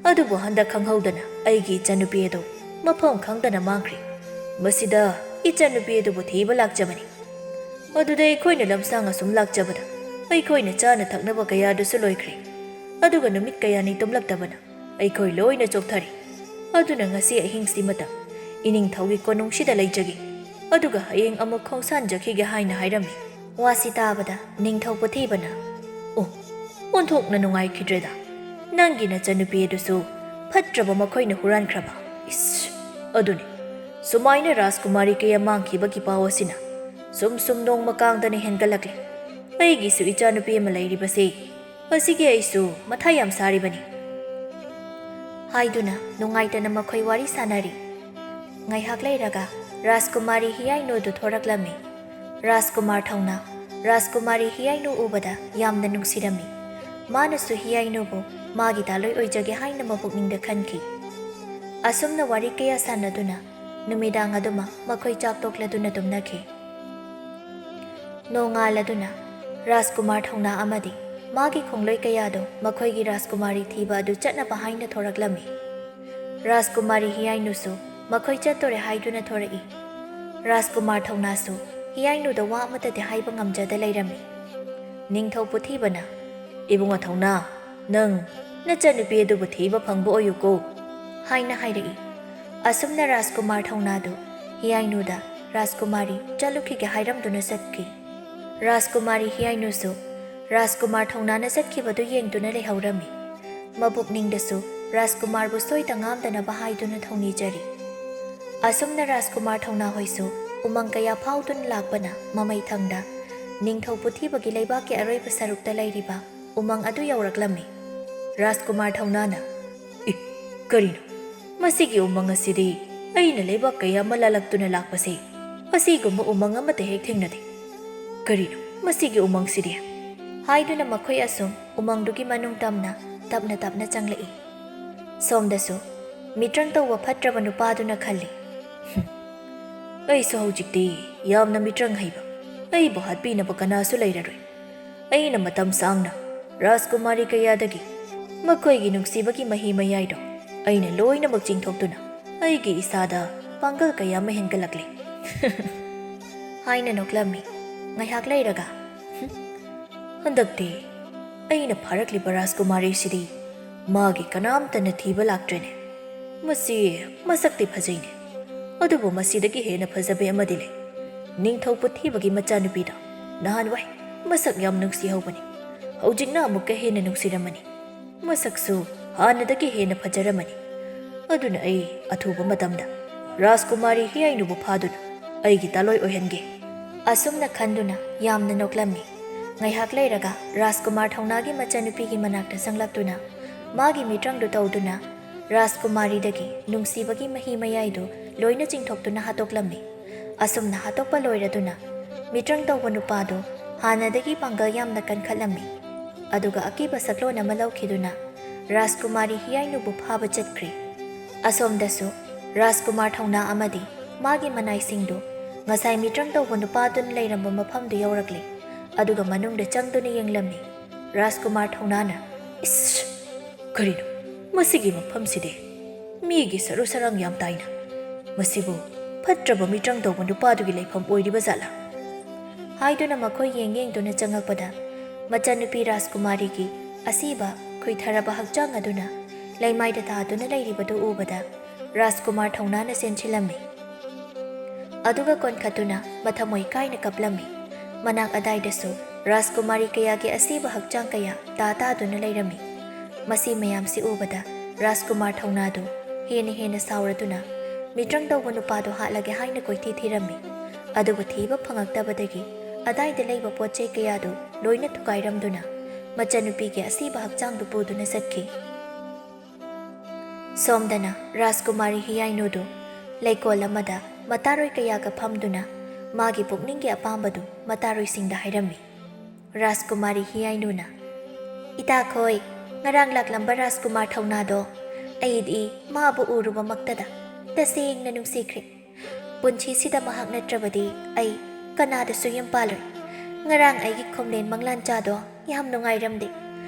ꯑꯗꯨꯕꯨ ꯍꯟꯗꯛ ꯈꯪꯍꯧꯗꯅ ꯑꯩꯒꯤ ꯏꯆꯟꯅꯨꯄꯤ ꯑꯗꯨ ꯃꯐꯝ ꯈꯪꯗꯅ ꯃꯥꯡꯈ꯭ꯔꯦ꯫ ꯃꯁꯤꯗ ꯏꯆꯟꯅꯨꯄꯤ ꯑꯗꯨꯕꯨ ꯊꯤꯕ ꯂꯥꯛꯆꯕꯅꯤ꯫ ꯑꯗꯨꯗ ꯑꯩꯈꯣꯏꯅ ꯂꯝꯁꯥꯡ ꯑꯁꯨꯝ ꯂꯥꯛꯆꯕꯗ ꯑꯩꯈꯣꯏꯅ ꯆꯥꯅ ꯊꯛꯅꯕ ꯀꯌꯥꯗꯨꯁꯨ ꯂꯣꯏꯈ꯭ꯔꯦ꯫ ꯑꯗꯨꯒ ꯅꯨꯃꯤꯠ ꯀꯌꯥꯅꯤ ꯇꯨꯝꯂꯛꯇꯕꯅ ꯑꯩꯈꯣꯏ ꯂꯣꯏꯅ ꯆꯣꯛꯊꯔꯦ꯫ ꯑꯗꯨꯅ ꯉꯁꯤ ꯑꯍꯤꯡꯁꯤꯃꯇꯪ ꯏꯅꯤꯡꯊꯧꯒꯤ ꯀꯣꯅꯨꯡꯁꯤꯗ ꯂꯩꯖꯒꯦ꯫ ꯑꯗꯨꯒ ꯍꯌꯦꯡ ꯑꯃꯨꯛ ꯈꯣꯡꯁꯥꯟꯖꯈꯤꯒꯦ" ꯍꯥꯏꯅ ꯍꯥꯏꯔꯝꯃꯤ꯫ ꯋꯥꯁꯤ ꯇꯥꯕꯗ ꯅꯤꯡꯊꯧ ꯄꯨꯊꯤꯕꯅ, "ꯑꯣ, ꯑꯣꯟꯊꯣꯛꯅ ꯅꯨꯡꯉꯥꯏꯈꯤꯗ꯭ꯔꯦꯗ꯫ ꯅꯪꯒꯤ ꯅꯆꯟꯅꯨꯄꯤ ꯑꯗꯨꯁꯨ ꯐꯠꯇ꯭ꯔꯕ ꯃꯈꯣꯏꯅ ꯍꯨꯔꯥꯟꯈ꯭ꯔꯕ? ꯏꯁ, ꯑꯗꯨꯅꯤ꯫ ꯁꯨꯃꯥꯏꯅ ꯔꯥꯖꯀꯨꯃꯥꯔꯤ ꯀꯌꯥ ꯃꯥꯡꯈꯤꯕꯒꯤ ꯄꯥꯎ ꯑꯁꯤꯅ ꯁꯨꯝ ꯁꯨꯝ ꯅꯣꯡꯃ ꯀꯥꯡꯗꯅ ꯍꯦꯟꯒꯠꯂꯛꯂꯦ꯫ ꯑꯩꯒꯤꯁꯨ ꯏꯆꯥꯅꯨꯄꯤ ꯑꯃ ꯂꯩꯔꯤꯕꯁꯤ ꯑꯁꯤꯒꯤ ꯑꯩꯁꯨ ꯃꯊꯥ ꯌꯥꯝ ꯁꯥꯔꯤꯕꯅꯤ" ꯍꯥꯏꯗꯨꯅ ꯅꯨꯡꯉꯥꯏꯇꯅ ꯃꯈꯣꯏ ꯋꯥꯔꯤ ꯁꯥꯅꯔꯤ꯫ ꯉꯥꯏꯍꯥꯛ ꯂꯩꯔꯒ ꯔꯥꯖꯀꯨꯃꯥꯔꯤ ꯍꯤꯌꯥꯏꯅꯨꯗꯨ ꯊꯣꯔꯛꯂꯝꯃꯤ꯫ ꯔꯥꯖꯀꯨꯃꯥꯔ ꯊꯧꯅꯥ, ꯔꯥꯖꯀꯨꯃꯥꯔꯤ ꯍꯤꯌꯥꯏꯅꯨ ꯎꯕꯗ ꯌꯥꯝꯅ ꯅꯨꯡꯁꯤꯔꯝꯃꯤ꯫ ꯃꯥꯅꯁꯨ ꯍꯤꯌꯥꯏꯅꯨꯕꯨ ꯃꯥꯒꯤ ꯗꯥꯂꯣꯏ ꯑꯣꯏꯖꯒꯦ ꯍꯥꯏꯅ ꯃꯄꯨꯛꯅꯤꯡꯗ ꯈꯟꯈꯤ꯫ ꯑꯁꯨꯝꯅ ꯋꯥꯔꯤ ꯀꯌꯥ ꯁꯥꯟꯅꯗꯨꯅ ꯅꯨꯃꯤꯗꯥꯡ ꯑꯗꯨꯃ ꯃꯈꯣꯏ ꯆꯥꯛ ꯇꯣꯛꯂꯗꯨꯅ ꯇꯨꯝꯅꯈꯤ꯫ ꯅꯣꯡꯉꯥꯜꯂꯗꯨꯅ ꯔꯥꯖꯀꯨꯃꯥꯔ ꯊꯧꯅꯥ ꯑꯃꯗꯤ ꯃꯥꯒꯤ ꯈꯣꯡꯂꯣꯏ ꯀꯌꯥꯗꯣ ꯃꯈꯣꯏꯒꯤ ꯔꯥꯖꯀꯨꯃꯥꯔꯤ ꯊꯤꯕ ꯑꯗꯨ ꯆꯠꯅꯕ ꯍꯥꯏꯅ ꯊꯣꯔꯛꯂꯝꯃꯤ꯫ ꯔꯥꯖꯀꯨꯃꯥꯔꯤ ꯍꯤꯌꯥꯏꯅꯨꯁꯨ ꯃꯈꯣꯏ ꯆꯠꯇꯣꯔꯦ ꯍꯥꯏꯗꯨꯅ ꯊꯣꯔꯛꯏ꯫ ꯔꯥꯖꯀꯨꯃꯥꯔ ꯊꯧꯅꯥꯁꯨ ꯍꯤꯌꯥꯏꯅꯨꯗ ꯋꯥ ꯑꯃꯠꯇꯗꯤ ꯍꯥꯏꯕ ꯉꯝꯖꯗ ꯂꯩꯔꯝꯃꯤ꯫ ꯅꯤꯡꯊꯧ ꯄꯨꯊꯤꯕꯅ, "ꯏꯕꯨꯡꯉꯣ ꯊꯧꯅꯥ, ꯅꯪ ꯅꯆꯟꯅꯨꯄꯤ ꯑꯗꯨꯕꯨ ꯊꯤꯕ ꯐꯪꯕ ꯑꯣꯏꯌꯨꯀꯣ" ꯍꯥꯏꯅ ꯍꯥꯏꯔꯛꯏ꯫ ꯑꯁꯨꯝꯅ ꯔꯥꯖꯀꯨꯃꯥꯔ ꯊꯧꯅꯥꯗꯨ ꯍꯤꯌꯥꯏꯅꯨꯗ ꯔꯥꯖꯀꯨꯃꯥꯔꯤ ꯆꯠꯂꯨꯈꯤꯒꯦ ꯍꯥꯏꯔꯝꯗꯨꯅ ꯆꯠꯈꯤ꯫ ꯔꯥꯖꯀꯨꯃꯥꯔꯤ ꯍꯤꯌꯥꯏꯅꯨꯁꯨ ꯔꯥꯖꯀꯨꯃꯥꯔ ꯊꯧꯅꯥꯅ ꯆꯠꯈꯤꯕꯗꯨ ꯌꯦꯡꯗꯨꯅ ꯂꯩꯍꯧꯔꯝꯃꯤ꯫ ꯃꯄꯨꯛꯅꯤꯡꯗꯁꯨ ꯔꯥꯖꯀꯨꯃꯥꯔꯕꯨ ꯁꯣꯏꯗ ꯉꯥꯝꯗꯅꯕ ꯍꯥꯏꯗꯨꯅ ꯊꯧꯅꯤꯖꯔꯤ꯫ ꯑꯁꯨꯝꯅ ꯔꯥꯖꯀꯨꯃꯥꯔ ꯊꯧꯅꯥ ꯍꯣꯏꯁꯨ ꯎꯃꯪ ꯀꯌꯥ ꯐꯥꯎꯗꯨꯅ ꯂꯥꯛꯄꯅ ꯃꯃꯩ ꯊꯪꯗ ꯅꯤꯡꯊꯧ ꯄꯨꯊꯤꯕꯒꯤ ꯂꯩꯕꯥꯛꯀꯤ ꯑꯔꯣꯏꯕ ꯁꯔꯨꯛꯇ ꯂꯩꯔꯤꯕ ꯎꯃꯪ ꯑꯗꯨ ꯌꯧꯔꯛꯂꯝꯃꯤ꯫ ꯔꯥꯖꯀꯨꯃꯥꯔ ꯊꯧꯅꯥꯅ, "ꯏ, ꯀꯔꯤꯅꯣ? ꯃꯁꯤꯒꯤ ꯎꯃꯪ ꯑꯁꯤꯗꯤ ꯑꯩꯅ ꯂꯩꯕꯥꯛ ꯀꯌꯥ ꯑꯃ ꯂꯥꯜꯂꯛꯇꯨꯅ ꯂꯥꯛꯄꯁꯤ ꯑꯁꯤꯒꯨꯝꯕ ꯎꯃꯪ ꯑꯃꯠꯇ ꯍꯦꯛ ꯊꯦꯡꯅꯗꯦ꯫ ꯀꯔꯤꯅꯣ ꯃꯁꯤꯒꯤ ꯎꯃꯪꯁꯤꯗꯤ?" ꯍꯥꯏꯗꯨꯅ ꯃꯈꯣꯏ ꯑꯁꯨꯝ ꯎꯃꯪꯗꯨꯒꯤ ꯃꯅꯨꯡ ꯇꯝꯅ ꯇꯞꯅ ꯇꯞꯅ ꯆꯪꯂꯛꯏ꯫ ꯁꯣꯝꯗꯁꯨ ꯃꯤꯇ꯭ꯔꯪ ꯇꯧꯕ ꯐꯠꯇ꯭ꯔꯕ ꯅꯨꯄꯥꯗꯨꯅ ꯈꯜꯂꯤ, "ꯍꯨꯝ, ꯑꯩꯁꯨ ꯍꯧꯖꯤꯛꯇꯤ ꯌꯥꯝꯅ ꯃꯤꯇ꯭ꯔꯪ ꯍꯩꯕ, ꯑꯩꯕꯨ ꯍꯥꯠꯄꯤꯅꯕ ꯀꯅꯥꯁꯨ ꯂꯩꯔꯔꯣꯏ꯫ ꯑꯩꯅ ꯃꯇꯝ ꯁꯥꯡꯅ ꯔꯥꯖꯀꯨꯃꯥꯔꯤ ꯀꯌꯥꯗꯒꯤ ꯃꯈꯣꯏꯒꯤ ꯅꯨꯡꯁꯤꯕꯒꯤ ꯃꯍꯤ ꯃꯌꯥꯏꯗꯣ ꯑꯩꯅ ꯂꯣꯏꯅꯃꯛ ꯆꯤꯡꯊꯣꯛꯇꯨꯅ ꯑꯩꯒꯤ ꯏꯁꯥꯗ ꯄꯥꯡꯒꯜ ꯀꯌꯥ ꯑꯃ ꯍꯦꯟꯒꯠꯂꯛꯂꯦ" ꯍꯥꯏꯅ ꯅꯣꯛꯂꯝꯃꯤ꯫ ꯉꯥꯏꯍꯥꯛ ꯂꯩꯔꯒ, "ꯍꯨꯝ, ꯍꯟꯗꯛꯇꯤ ꯑꯩꯅ ꯐꯥꯔꯛꯂꯤꯕ ꯔꯥꯖꯀꯨꯃꯥꯔꯤꯁꯤꯗꯤ ꯃꯥꯒꯤ ꯀꯅꯥꯝꯇꯅ ꯊꯤꯕ ꯂꯥꯛꯇ꯭ꯔꯦꯅꯦ꯫ ꯃꯁꯤ ꯃꯁꯛꯇꯤ ꯐꯖꯩꯅꯦ, ꯑꯗꯨꯕꯨ ꯃꯁꯤꯗꯒꯤ ꯍꯦꯟꯅ ꯐꯖꯕ ꯑꯃꯗꯤ ꯂꯩ꯫ ꯅꯤꯡꯊꯧ ꯄꯨꯊꯤꯕꯒꯤ ꯃꯆꯥꯅꯨꯄꯤꯗ ꯅꯍꯥꯟꯋꯥꯏ ꯃꯁꯛ ꯌꯥꯝ ꯅꯨꯡꯁꯤꯍꯧꯕꯅꯤ꯫ ꯍꯧꯖꯤꯛꯅ ꯑꯃꯨꯛꯀ ꯍꯦꯟꯅ ꯅꯨꯡꯁꯤꯔꯝꯃꯅꯤ꯫ ꯃꯁꯛꯁꯨ ꯍꯥꯟꯅꯗꯒꯤ ꯍꯦꯟꯅ ꯐꯖꯔꯝꯃꯅꯤ꯫ ꯑꯗꯨꯅ ꯑꯩ ꯑꯊꯨꯕ ꯃꯇꯝꯗ ꯔꯥꯖꯀꯨꯃꯥꯔꯤ ꯍꯤꯌꯥꯏꯅꯨꯕꯨ ꯐꯥꯗꯨꯅ ꯑꯩꯒꯤ ꯇꯥꯂꯣꯏ ꯑꯣꯏꯍꯟꯒꯦ" ꯑꯁꯨꯝꯅ ꯈꯟꯗꯨꯅ ꯌꯥꯝꯅ ꯅꯣꯛꯂꯝꯃꯤ꯫ ꯉꯥꯏꯍꯥꯛ ꯂꯩꯔꯒ ꯔꯥꯖꯀꯨꯃꯥꯔ ꯊꯧꯅꯥꯒꯤ ꯃꯆꯟꯅꯨꯄꯤꯒꯤ ꯃꯅꯥꯛꯇ ꯆꯪꯂꯛꯇꯨꯅ ꯃꯥꯒꯤ ꯃꯤꯇ꯭ꯔꯪꯗꯨ ꯇꯧꯗꯨꯅ ꯔꯥꯖꯀꯨꯃꯥꯔꯤꯗꯒꯤ ꯅꯨꯡꯁꯤꯕꯒꯤ ꯃꯍꯤ ꯃꯌꯥꯏꯗꯨ ꯂꯣꯏꯅ ꯆꯤꯡꯊꯣꯛꯇꯨꯅ ꯍꯥꯠꯇꯣꯛꯂꯝꯃꯤ꯫ ꯑꯁꯨꯝꯅ ꯍꯥꯠꯇꯣꯛꯄ ꯂꯣꯏꯔꯗꯨꯅ ꯃꯤꯇ꯭ꯔꯪ ꯇꯧꯕ ꯅꯨꯄꯥꯗꯨ ꯍꯥꯟꯅꯗꯒꯤ ꯄꯥꯡꯒꯜ ꯌꯥꯝꯅ ꯀꯟꯈꯠꯂꯝꯃꯤ꯫ ꯑꯗꯨꯒ ꯑꯀꯤꯕ ꯁꯛꯂꯣꯟ ꯑꯃ ꯂꯧꯈꯤꯗꯨꯅ ꯔꯥꯖꯀꯨꯃꯥꯔꯤ ꯍꯤꯌꯥꯏꯅꯨꯕꯨ ꯐꯥꯕ ꯆꯠꯈ꯭ꯔꯤ꯫ ꯑꯁꯣꯝꯗꯁꯨ ꯔꯥꯖꯀꯨꯃꯥꯔ ꯊꯧꯅꯥ ꯑꯃꯗꯤ ꯃꯥꯒꯤ ꯃꯅꯥꯏꯁꯤꯡꯗꯨ ꯉꯁꯥꯏ ꯃꯤꯇ꯭ꯔꯪ ꯇꯧꯕ ꯅꯨꯄꯥꯗꯨꯅ ꯂꯩꯔꯝꯕ ꯃꯐꯝꯗꯨ ꯌꯧꯔꯛꯂꯤ꯫ ꯑꯗꯨꯒ ꯃꯅꯨꯡꯗ ꯆꯪꯗꯨꯅ ꯌꯦꯡꯂꯝꯃꯤ꯫ ꯔꯥꯖꯀꯨꯃꯥꯔ ꯊꯧꯅꯥꯅ, "ꯏꯁ! ꯀꯔꯤꯅꯣ ꯃꯁꯤꯒꯤ ꯃꯐꯝꯁꯤꯗꯤ? ꯃꯤꯒꯤ ꯁꯔꯨ ꯁꯔꯥꯡ ꯌꯥꯝ ꯇꯥꯏꯅ꯫ ꯃꯁꯤꯕꯨ ꯐꯠꯇ꯭ꯔꯕ ꯃꯤꯇ꯭ꯔꯪ ꯇꯧꯕ ꯅꯨꯄꯥꯗꯨꯒꯤ ꯂꯩꯐꯝ ꯑꯣꯏꯔꯤꯕ ꯖꯥꯠꯂꯥ?" ꯍꯥꯏꯗꯨꯅ ꯃꯈꯣꯏ ꯌꯦꯡ ꯌꯦꯡꯗꯨꯅ ꯆꯪꯉꯛꯄꯗ, ꯃꯆꯟꯅꯨꯄꯤ ꯔꯥꯖꯀꯨꯃꯥꯔꯤꯒꯤ ꯑꯁꯤꯕ ꯈꯨꯏꯊꯔꯕ ꯍꯛꯆꯥꯡ ꯑꯗꯨꯅ ꯂꯩꯃꯥꯏꯗ ꯇꯥꯗꯨꯅ ꯂꯩꯔꯤꯕꯗꯨ ꯎꯕꯗ, ꯔꯥꯖꯀꯨꯃꯥꯔ ꯊꯧꯅꯥꯅ ꯆꯦꯟꯁꯤꯜꯂꯝꯃꯤ꯫ ꯑꯗꯨꯒ ꯀꯣꯟꯈꯠꯇꯨꯅ ꯃꯊꯃꯣꯏ ꯀꯥꯏꯅ ꯀꯞꯂꯝꯃꯤ꯫ ꯃꯅꯥꯛ ꯑꯗꯥꯏꯗꯁꯨ ꯔꯥꯖꯀꯨꯃꯥꯔꯤ ꯀꯌꯥꯒꯤ ꯑꯁꯤꯕ ꯍꯛꯆꯥꯡ ꯀꯌꯥ ꯇꯥ ꯇꯥꯗꯨꯅ ꯂꯩꯔꯝꯃꯤ꯫ ꯃꯁꯤ ꯃꯌꯥꯝꯁꯤ ꯎꯕꯗ ꯔꯥꯖꯀꯨꯃꯥꯔ ꯊꯧꯅꯥꯗꯨ ꯍꯦꯟꯅ ꯍꯦꯟꯅ ꯁꯥꯎꯔꯗꯨꯅ ꯃꯤꯇ꯭ꯔꯪ ꯇꯧꯕ ꯅꯨꯄꯥꯗꯨ ꯍꯥꯠꯂꯒꯦ ꯍꯥꯏꯅ ꯀꯣꯏꯊꯤ ꯊꯤꯔꯝꯃꯤ꯫ ꯑꯗꯨꯕꯨ ꯊꯤꯕ ꯐꯪꯉꯛꯇꯕꯗꯒꯤ ꯑꯗꯥꯏꯗ ꯂꯩꯕ ꯄꯣꯠ ꯆꯩ ꯀꯌꯥꯗꯨ ꯂꯣꯏꯅ ꯊꯨꯒꯥꯏꯔꯝꯗꯨꯅ ꯃꯆꯟꯅꯨꯄꯤꯒꯤ ꯑꯁꯤꯕ ꯍꯛꯆꯥꯡꯗꯨ ꯄꯨꯗꯨꯅ ꯆꯠꯈꯤ꯫ ꯁꯣꯝꯗꯅ ꯔꯥꯖꯀꯨꯃꯥꯔꯤ ꯍꯤꯌꯥꯏꯅꯨꯗꯨ ꯂꯩꯀꯣꯜ ꯑꯃꯗ ꯃꯇꯥꯔꯣꯏ ꯀꯌꯥꯒ ꯐꯝꯗꯨꯅ ꯃꯥꯒꯤ ꯄꯨꯛꯅꯤꯡꯒꯤ ꯑꯄꯥꯝꯕꯗꯨ ꯃꯇꯥꯔꯣꯏꯁꯤꯡꯗ ꯍꯥꯏꯔꯝꯃꯤ꯫ ꯔꯥꯖꯀꯨꯃꯥꯔꯤ ꯍꯤꯌꯥꯏꯅꯨꯅ, "ꯏꯇꯥꯈꯣꯏ, ꯉꯔꯥꯡ ꯂꯥꯛꯂꯝꯕ ꯔꯥꯖꯀꯨꯃꯥꯔ ꯊꯧꯅꯥꯗꯣ ꯑꯩꯗꯤ ꯃꯥꯕꯨ ꯎꯔꯨꯕꯃꯛꯇꯗ ꯇꯁꯦꯡꯅ ꯅꯨꯡꯁꯤꯈ꯭ꯔꯦ꯫ ꯄꯨꯟꯁꯤꯁꯤꯗ ꯃꯍꯥꯛ ꯅꯠꯇ꯭ꯔꯕꯗꯤ ꯑꯩ ꯀꯅꯥꯗꯁꯨ ꯌꯨꯝ ꯄꯥꯜꯂꯣꯏ꯫ ꯉꯔꯥꯡ ꯑꯩꯒꯤ ꯈꯣꯝꯂꯦꯟ ꯃꯪꯂꯥꯟꯆꯥꯗꯣ ꯌꯥꯝ ꯅꯨꯡꯉꯥꯏꯔꯝꯗꯦ꯫